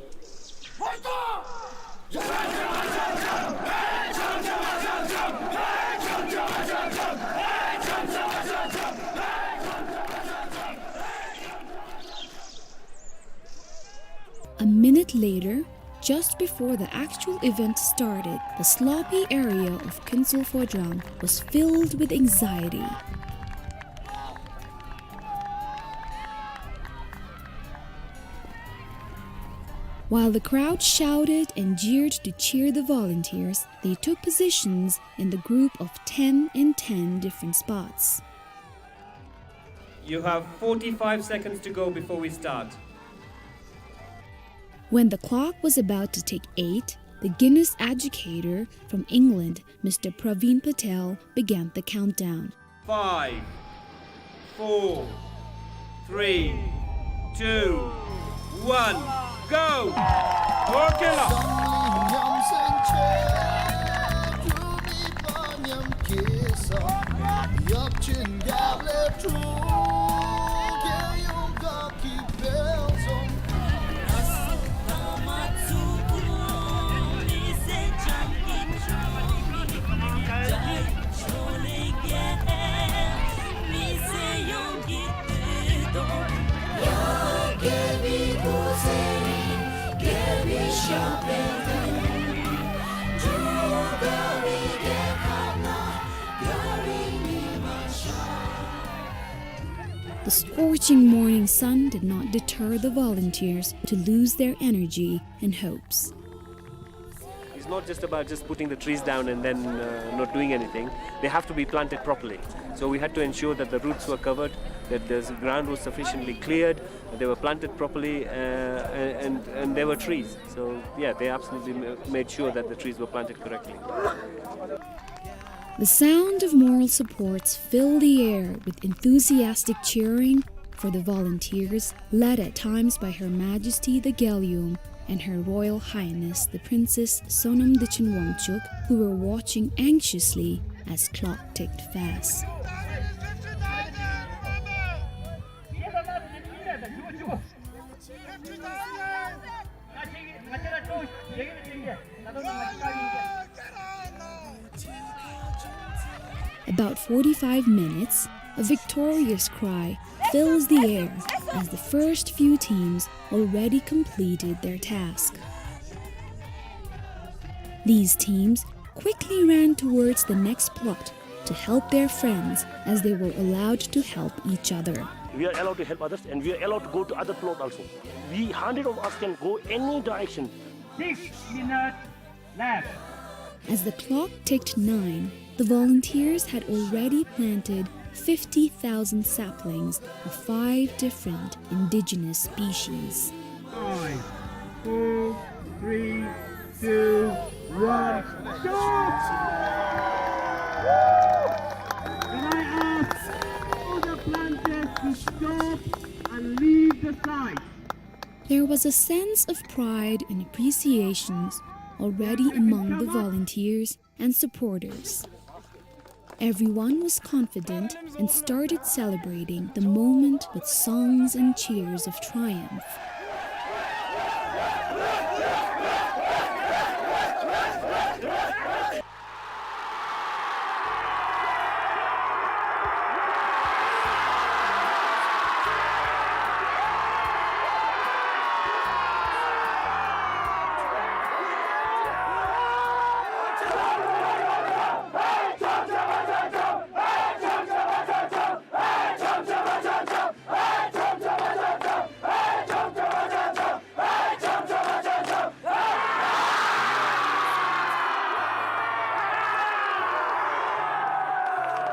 A minute later, just before the actual event started, the sloppy area of Khensur Phodrang was filled with anxiety. While the crowd shouted and jeered to cheer the volunteers, they took positions in the group of ten in ten different spots. You have forty-five seconds to go before we start. When the clock was about to tick eight, the Guinness agitator from England, Mister Praveen Patel, began the countdown. Five, four, three, two, one, go! Okay, la. The scorching morning sun did not deter the volunteers to lose their energy and hopes. It's not just about just putting the trees down and then, uh, not doing anything. They have to be planted properly. So we had to ensure that the roots were covered, that the ground was sufficiently cleared, that they were planted properly, uh, and, and, and there were trees. So, yeah, they absolutely ma-, made sure that the trees were planted correctly. The sound of moral supports filled the air with enthusiastic cheering for the volunteers, led at times by Her Majesty the Gyalyom and Her Royal Highness the Princess Sonam Dechen Wangchuk, who were watching anxiously as clock ticked fast. About forty-five minutes, a victorious cry fills the air as the first few teams already completed their task. These teams quickly ran towards the next plot to help their friends as they were allowed to help each other. We are allowed to help others and we are allowed to go to other plot also. We, hundred of us can go any direction. Six minutes left. As the clock ticked nine, the volunteers had already planted fifty thousand saplings of five different indigenous species. Five, four, three, two, one, stop! Can I ask all the planters to stop and leave the site? There was a sense of pride and appreciation already among the volunteers and supporters. Everyone was confident and started celebrating the moment with songs and cheers of triumph.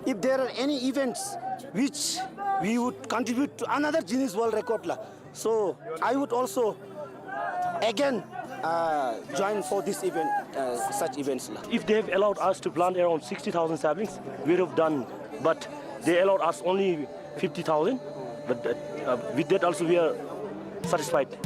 If there are any events which we would contribute to another Guinness World Record la, so I would also again, uh, join for this event, uh, such events la. If they have allowed us to plant around sixty thousand saplings, we would have done, but they allowed us only fifty thousand, but, uh, uh, with that also we are satisfied.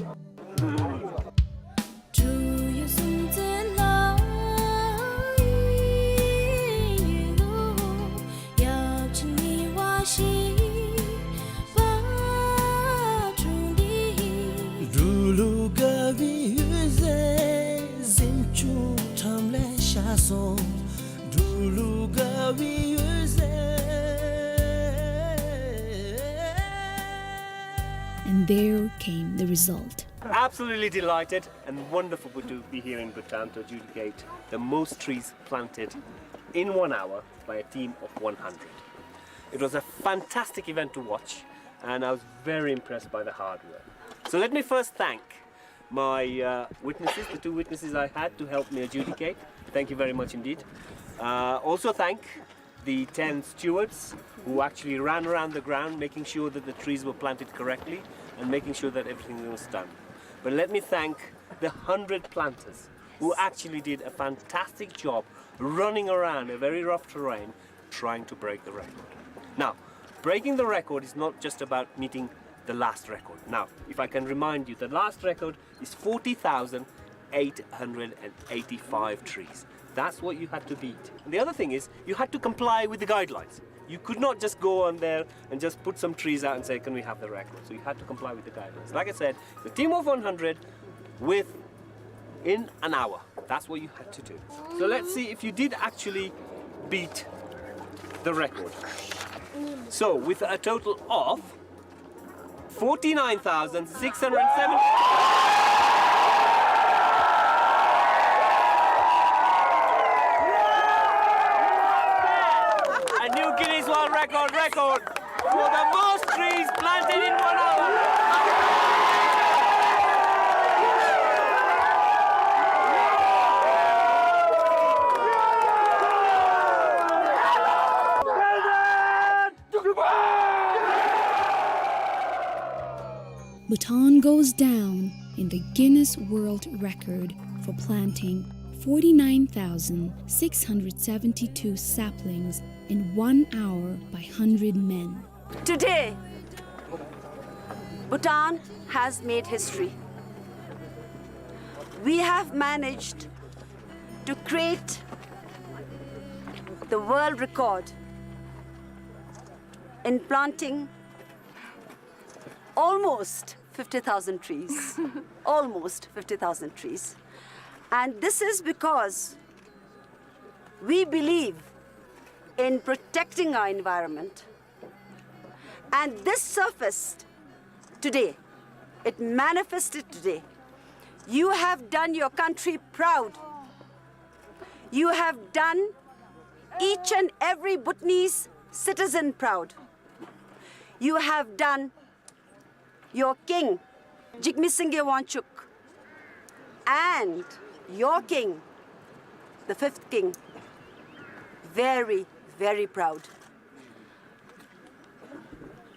And there came the result. Absolutely delighted and wonderful to be here in Bhutan to adjudicate the most trees planted in one hour by a team of one hundred. It was a fantastic event to watch, and I was very impressed by the hard work. So let me first thank my, uh, witnesses, the two witnesses I had to help me adjudicate. Thank you very much indeed. Uh, also thank the ten stewards who actually ran around the ground, making sure that the trees were planted correctly and making sure that everything was done. But let me thank the hundred planters who actually did a fantastic job running around a very rough terrain trying to break the record. Now, breaking the record is not just about meeting the last record. Now, if I can remind you, the last record is forty thousand eight hundred and eighty-five trees. That's what you had to beat. And the other thing is, you had to comply with the guidelines. You could not just go on there and just put some trees out and say, "Can we have the record?" So you had to comply with the guidelines. Like I said, the team of one hundred within an hour. That's what you had to do. So let's see if you did actually beat the record. So with a total of forty-nine thousand six hundred seventy. A new Guinness World Record, record for the most trees planted in one hour. Bhutan goes down in the Guinness World Record for planting forty-nine thousand six hundred seventy-two saplings in one hour by hundred men. Today, Bhutan has made history. We have managed to create the world record in planting almost fifty thousand trees. Almost fifty thousand trees. And this is because we believe in protecting our environment. And this surfaced today. It manifested today. You have done your country proud. You have done each and every Bhutanese citizen proud. You have done your king, Jigme Singye Wangchuck, and your king, the fifth king, very, very proud.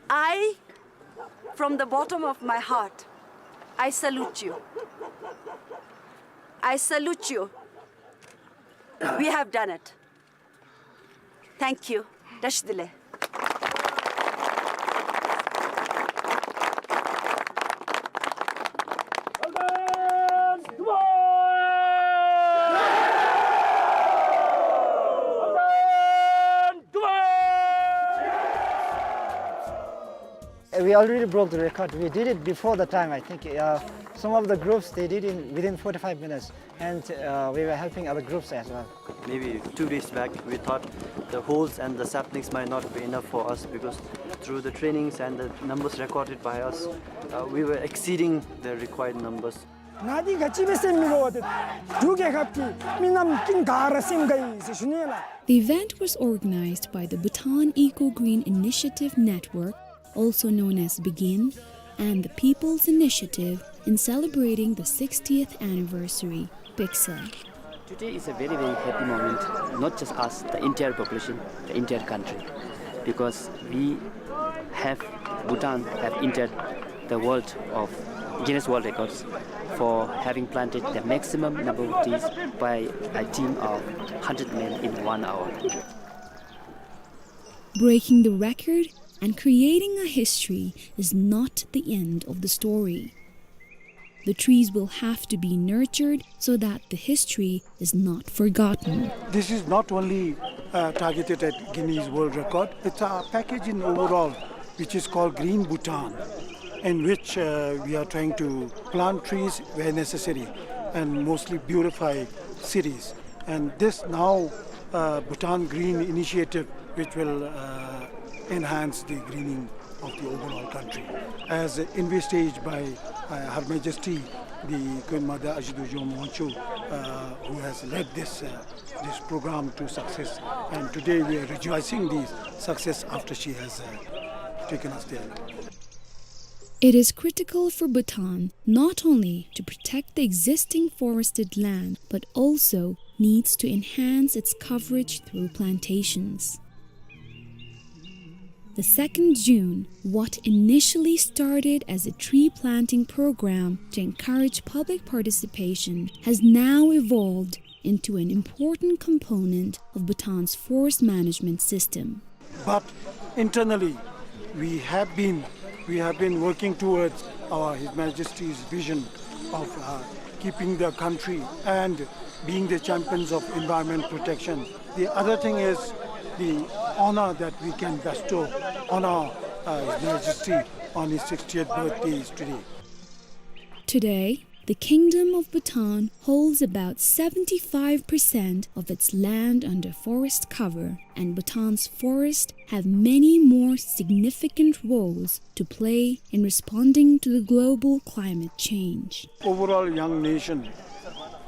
I, from the bottom of my heart, I salute you. I salute you. We have done it. Thank you. Tashi delek. We already broke the record. We did it before the time, I think. Uh, some of the groups, they did it within forty-five minutes. And, uh, we were helping other groups as well. Maybe two weeks back, we thought the holes and the saplings might not be enough for us, because through the trainings and the numbers recorded by us, uh, we were exceeding the required numbers. ང་འདི་ག་ཅི་སྦེ་ཟེར་མི་རོ་བ་ཏེ། འབྲུག་རྒྱལ་ཁབ་ཀྱི་མི་རྣམས་ཀུན་ག་ར་སེམས་དགའ་ཡི་ཟེར་ཞུ་ནི་ལགས། The event was organized by the Bhutan Eco Green Initiative Network, also known as BEGIN, and the People's Initiative in celebrating the sixtieth anniversary, PICSA. Today is a very, very happy moment, not just us, the entire population, the entire country, because we have, Bhutan have entered the world of Guinness World Records for having planted the maximum number of trees by a team of hundred men in one hour. Breaking the record and creating a history is not the end of the story. The trees will have to be nurtured so that the history is not forgotten. This is not only, uh, targeted at Guinness World Record. It's a package in overall, which is called Green Bhutan, in which, uh, we are trying to plant trees where necessary and mostly beautify cities. And this now, uh, Bhutan Green Initiative, which will, uh, enhance the greening of the overall country. As envisaged by, uh, Her Majesty, the Queen Mother Ashi Dorji Wangchuck, uh, who has led this, uh, this program to success. And today we are rejoicing the success after she has, uh, taken us there. It is critical for Bhutan not only to protect the existing forested land, but also needs to enhance its coverage through plantations. The second June, what initially started as a tree planting program to encourage public participation, has now evolved into an important component of Bhutan's forest management system. But internally, we have been, we have been working towards our, His Majesty's vision of, uh, keeping the country and being the champions of environment protection. The other thing is the honor that we can bestow on our, uh, His Majesty on his sixtieth birthday is today. Today, the Kingdom of Bhutan holds about seventy-five percent of its land under forest cover, and Bhutan's forests have many more significant roles to play in responding to the global climate change. Overall young nation,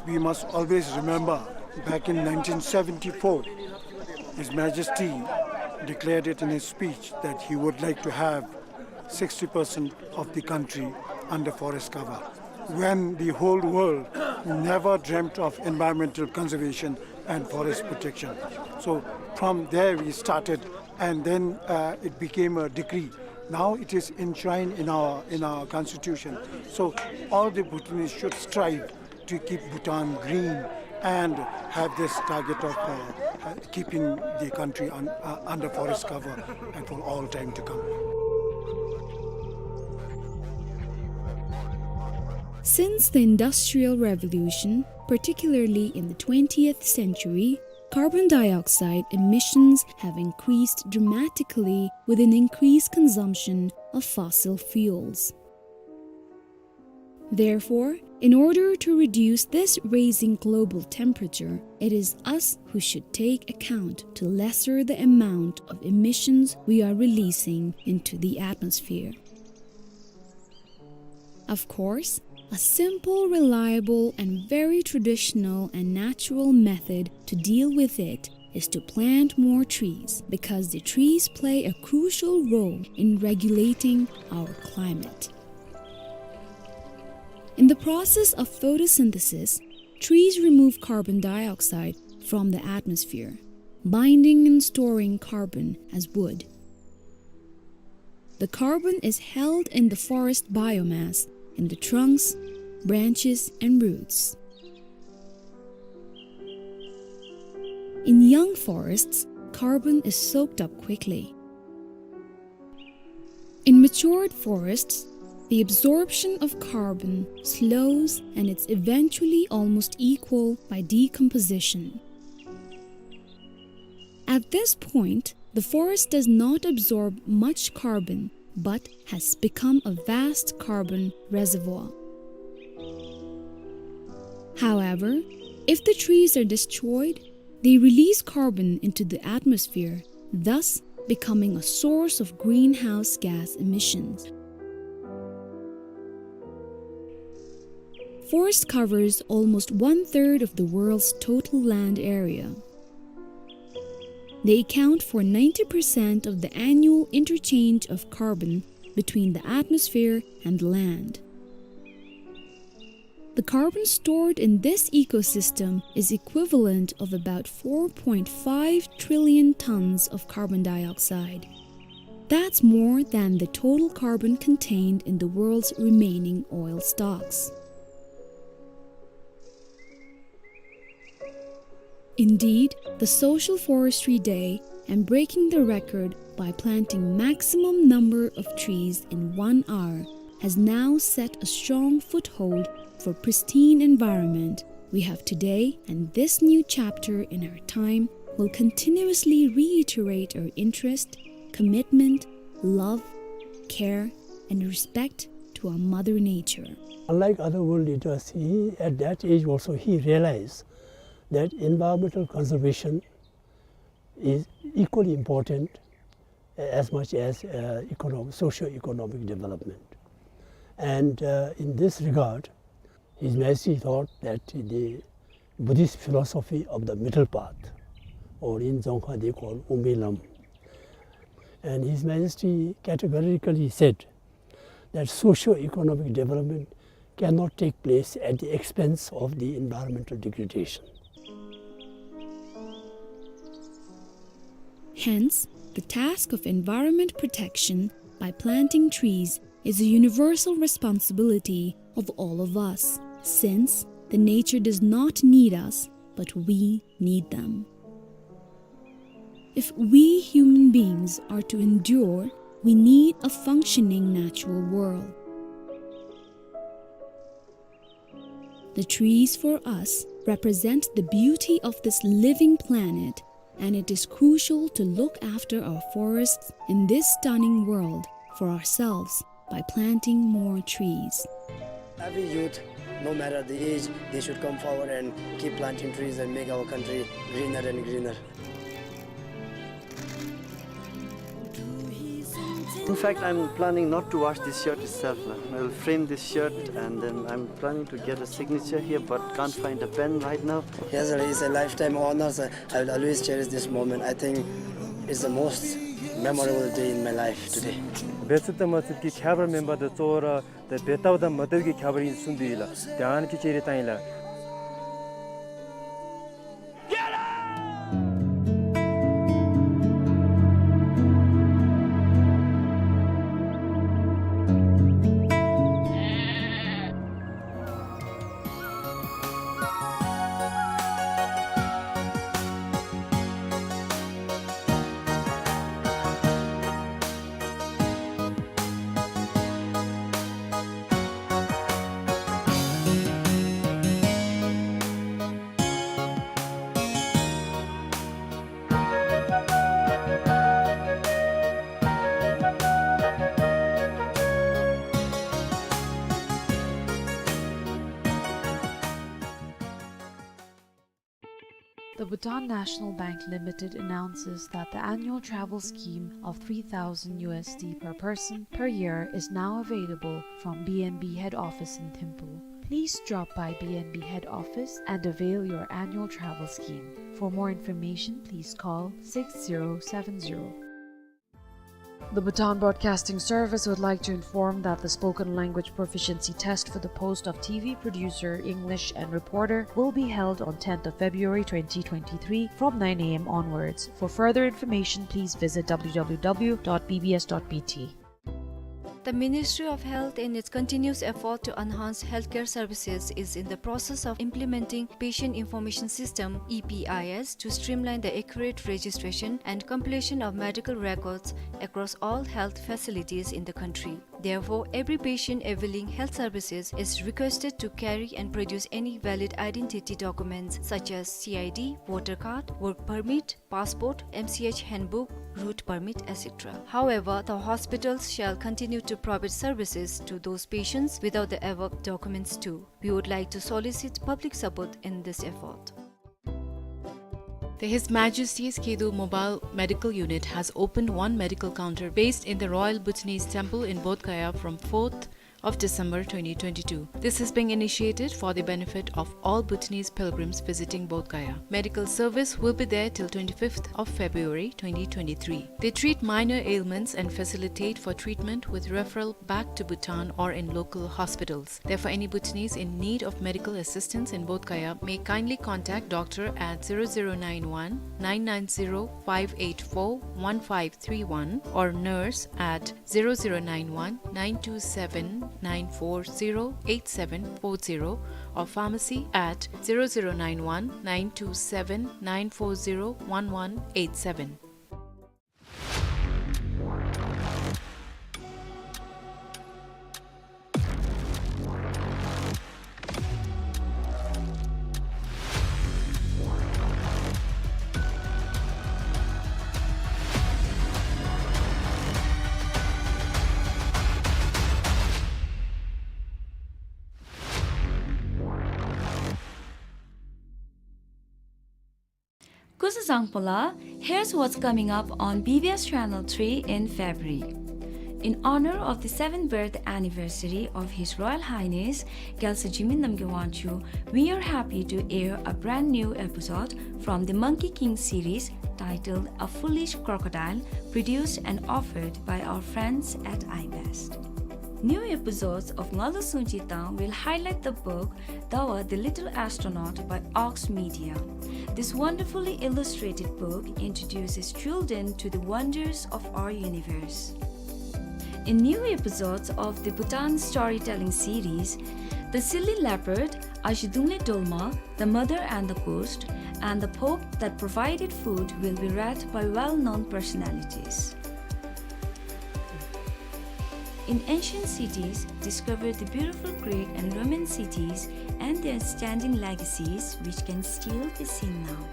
we must always remember back in nineteen seventy-four, His Majesty declared it in his speech that he would like to have sixty percent of the country under forest cover, when the whole world never dreamt of environmental conservation and forest protection. So from there we started, and then, uh, it became a decree. Now it is enshrined in our, in our constitution. So all the Bhutanese should strive to keep Bhutan green and have this target of, uh, uh, keeping the country un-, uh, under forest cover and for all time to come. Since the Industrial Revolution, particularly in the twentieth century, carbon dioxide emissions have increased dramatically with an increased consumption of fossil fuels. Therefore, In order to reduce this raising global temperature, it is us who should take account to lessen the amount of emissions we are releasing into the atmosphere. Of course, a simple, reliable, and very traditional and natural method to deal with it is to plant more trees, because the trees play a crucial role in regulating our climate. In the process of photosynthesis, trees remove carbon dioxide from the atmosphere, binding and storing carbon as wood. The carbon is held in the forest biomass, in the trunks, branches, and roots. In young forests, carbon is soaked up quickly. In matured forests, the absorption of carbon slows and it's eventually almost equal by decomposition. At this point, the forest does not absorb much carbon, but has become a vast carbon reservoir. However, if the trees are destroyed, they release carbon into the atmosphere, thus becoming a source of greenhouse gas emissions. Forest covers almost one-third of the world's total land area. They account for ninety percent of the annual interchange of carbon between the atmosphere and the land. The carbon stored in this ecosystem is equivalent of about four point five trillion tons of carbon dioxide. That's more than the total carbon contained in the world's remaining oil stocks. Indeed, the Social Forestry Day and breaking the record by planting maximum number of trees in one hour has now set a strong foothold for pristine environment we have today, and this new chapter in our time will continuously reiterate our interest, commitment, love, care, and respect to our mother nature. Unlike other world leaders, he, at that age also, he realized that environmental conservation is equally important as much as, uh, econo-, socio-economic development. And, uh, in this regard, His Majesty thought that the Buddhist philosophy of the middle path, or in Dzongkha they call Umbi Lam, and His Majesty categorically said that socio-economic development cannot take place at the expense of the environmental degradation. Hence, the task of environment protection by planting trees is a universal responsibility of all of us, since the nature does not need us, but we need them. If we human beings are to endure, we need a functioning natural world. The trees for us represent the beauty of this living planet, and it is crucial to look after our forests in this stunning world for ourselves by planting more trees. Every youth, no matter the age, they should come forward and keep planting trees and make our country greener and greener. In fact, I'm planning not to wash this shirt itself, la. I'll frame this shirt and then I'm planning to get a signature here, but can't find a pen right now. Yes, sir, it's a lifetime honor, sir. I will always cherish this moment. I think it's the most memorable day in my life today. འབད་ཚུགསཔ་དང་མ་ཚུགསཔ་ཀྱི་ཁྱད་པར་མེན་པར་དུ་གཙོ་བོ་ར་ཏེ་འབད་ཚུགསཔ་དང་མ་ཚུགསཔ་ཀྱི་ཁྱད་པར་ཨིན་གསུངས་ཏེ་ཡོད་ལགས། ཏེ་ཨ་ནི་གི་ཅི་རེ་ད་ཨིན་ལགས། The Bhutan National Bank Limited announces that the annual travel scheme of three thousand U S D per person per year is now available from B N B head office in Thimphu. Please drop by B N B head office and avail your annual travel scheme. For more information, please call six zero seven zero. The Bhutan Broadcasting Service would like to inform that the spoken language proficiency test for the post of T V producer, English, and reporter will be held on tenth of February twenty twenty-three from nine A M onwards. For further information, please visit W W W dot B B S dot B T. The Ministry of Health, in its continuous effort to enhance healthcare services, is in the process of implementing Patient Information System, E P I S, to streamline the accurate registration and completion of medical records across all health facilities in the country. Therefore, every patient availing health services is requested to carry and produce any valid identity documents such as C I D, voter card, work permit, passport, M C H handbook, route permit, et cetera. However, the hospitals shall continue to provide services to those patients without the above documents too. We would like to solicit public support in this effort. The His Majesty's Khedo Mobile Medical Unit has opened one medical counter based in the Royal Bhutanese Temple in Bodh Gaya from fourth of December twenty twenty-two. This is being initiated for the benefit of all Bhutanese pilgrims visiting Bodh Gaya. Medical service will be there till twenty-fifth of February twenty twenty-three. They treat minor ailments and facilitate for treatment with referral back to Bhutan or in local hospitals. Therefore, any Bhutanese in need of medical assistance in Bodh Gaya may kindly contact doctor at zero zero nine one, nine nine zero, five eight four, one five three one or nurse at zero zero nine one, nine two seven, nine four zero, eight seven four zero or pharmacy at zero zero nine one, nine two seven, nine four zero, one one eight seven. Kuzuzangpola, here's what's coming up on B B S Channel three in February. In honor of the seventh birth anniversary of His Royal Highness Gyaltsur Jigme Namgyal Wangchuck, we are happy to air a brand new episode from the Monkey King series titled A Foolish Crocodile, produced and offered by our friends at iBest. New episodes of Ngalu Sungji Tang will highlight the book Dawa the Little Astronaut by Ox Media. This wonderfully illustrated book introduces children to the wonders of our universe. In new episodes of the Bhutan storytelling series, The Silly Leopard, Azhidungle Dolma, The Mother and the Ghost, and The Pope That Provided Food will be read by well-known personalities. In Ancient Cities, discover the beautiful Greek and Roman cities and their standing legacies, which can still be seen now.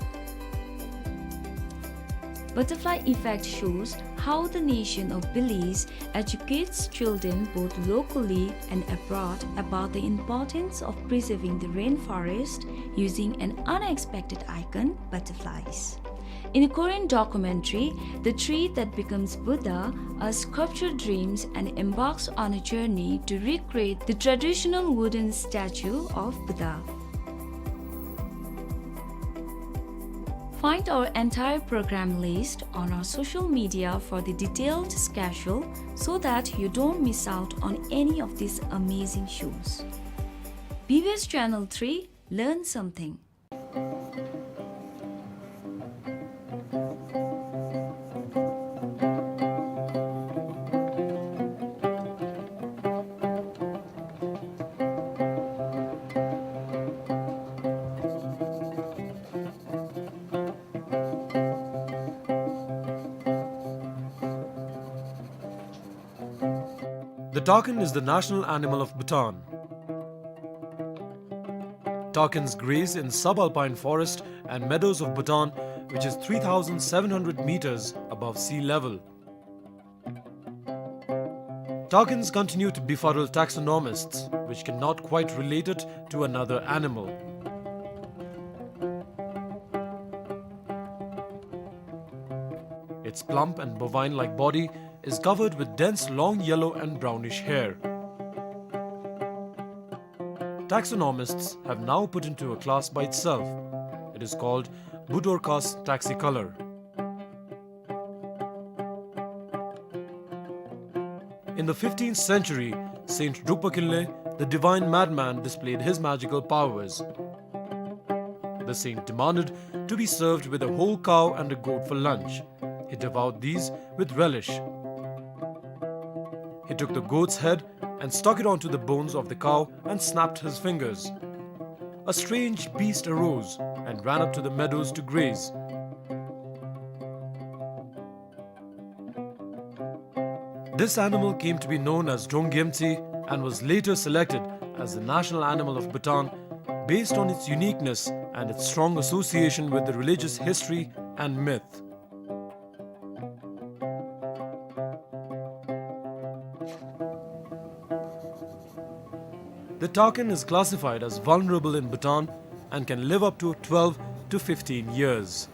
Butterfly Effect shows how the nation of Belize educates children both locally and abroad about the importance of preserving the rainforest using an unexpected icon, butterflies. In a Korean documentary, The Tree That Becomes Buddha, a sculptor dreams and embarks on a journey to recreate the traditional wooden statue of Buddha. Find our entire program list on our social media for the detailed schedule so that you don't miss out on any of these amazing shows. B B S Channel three, learn something. The takin is the national animal of Bhutan. Takins graze in subalpine forest and meadows of Bhutan, which is three thousand seven hundred meters above sea level. Takins continue to befuddle taxonomists, which cannot quite relate it to another animal. Its plump and bovine-like body is covered with dense long yellow and brownish hair. Taxonomists have now put into a class by itself. It is called Budorcas taxicolor. In the fifteenth century, Saint Drukpa Kinley, the divine madman, displayed his magical powers. The saint demanded to be served with a whole cow and a goat for lunch. He devoured these with relish. He took the goat's head and stuck it onto the bones of the cow and snapped his fingers. A strange beast arose and ran up to the meadows to graze. This animal came to be known as Dronggyemtsi and was later selected as the national animal of Bhutan based on its uniqueness and its strong association with the religious history and myth. The takin is classified as vulnerable in Bhutan and can live up to twelve to fifteen years.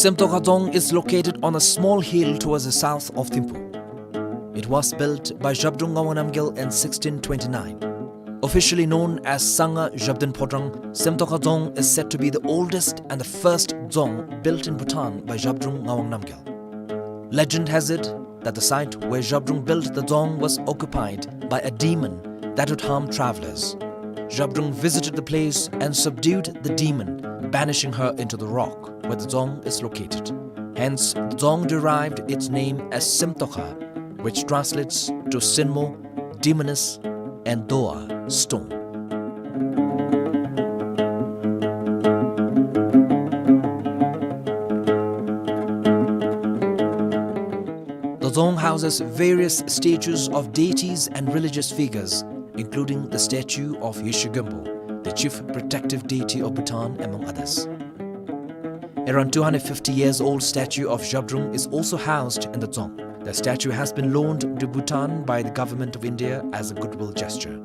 Semtokha Dzong is located on a small hill towards the south of Thimphu. It was built by Zhabdrung Ngawang Namgyal in sixteen twenty-nine. Officially known as Sangha Zhabdrung Phodrang, Semtokha Dzong is said to be the oldest and the first dzong built in Bhutan by Zhabdrung Ngawang Namgyal. Legend has it that the site where Zhabdrung built the dzong was occupied by a demon that would harm travelers. Zhabdrung visited the place and subdued the demon, banishing her into the rock where the dzong is located. Hence, the dzong derived its name as Semtokha, which translates to Sinmo, demoness, and Doa, stone. The dzong houses various statues of deities and religious figures, including the statue of Yeshe Gönpo, the chief protective deity of Bhutan, among others. Around two hundred fifty years old statue of Zhabdrung is also housed in the dzong. The statue has been loaned to Bhutan by the Government of India as a goodwill gesture.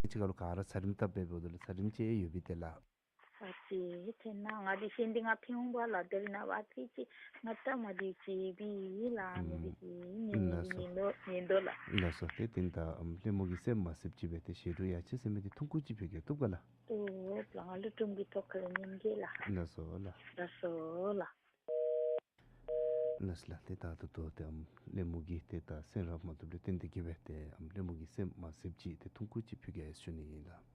ཅིག་ཁར་ལུ་ག་ར་ཚ་རིམས་བཏབ་སྦེ་འབདཝ་ད་ལུ་ཚ་རིམས་ཅིག་ཡོད་པས་ཏེ་ལགས། ཨ་ཙི་ཐེན་ན་ང་འདི་ཤེས་འདི་ང་ཕི་འོང་པ་ལགས། དེ་ལས་ན་བ་ཙི་ཅིག་ང་ལྟ་མ་འདི་ཅིག་བི་ལགས། ཨ་ནི་འདི་ཅིག་ཉན་ཉན་ཉན་དོ་ཉན་དོ་ལགས། ལགས་སོ། ཏེ་དེ་ད་ཨམ་ལེན་མོ་གི་སེམས་མ་ཟེར་ཅིག་སྦེ་ཏེ་ཞི་ལུ་ཡ་ཆེ་ཟེར་མི་འདི་ཐུང་ཀུ་ཅིག་ཕུལ་གེ་བཏུབ་ག་ལགས། ཏེ་ལགས་ང་ལུ་དྲུང་གི་ཐོག་ཁར་ཉན་གེ་ལགས། ལགས་སོ་ལགས། ལགས་སོ་ལགས། ལགས་སོ་ལགས། ཏེ་ད་ད་ལྟོ་ཏེ་ཨམ་ལེན་མོ་གི་ཏེ་ད་སེམས་ར་མ་བཏུབ་ལས་བརྟེན་ཏེ་གིས་སྦེ་ཏེ་ཨམ་ལེན་མོ་གི་སེམས་མ་ཟེར་ཅིག་ཏེ་ཐུང་ཀུ་ཅིག་ཕུལ་གེ་ཟེར་ཞུ་ནི་ཨིན་ལགས།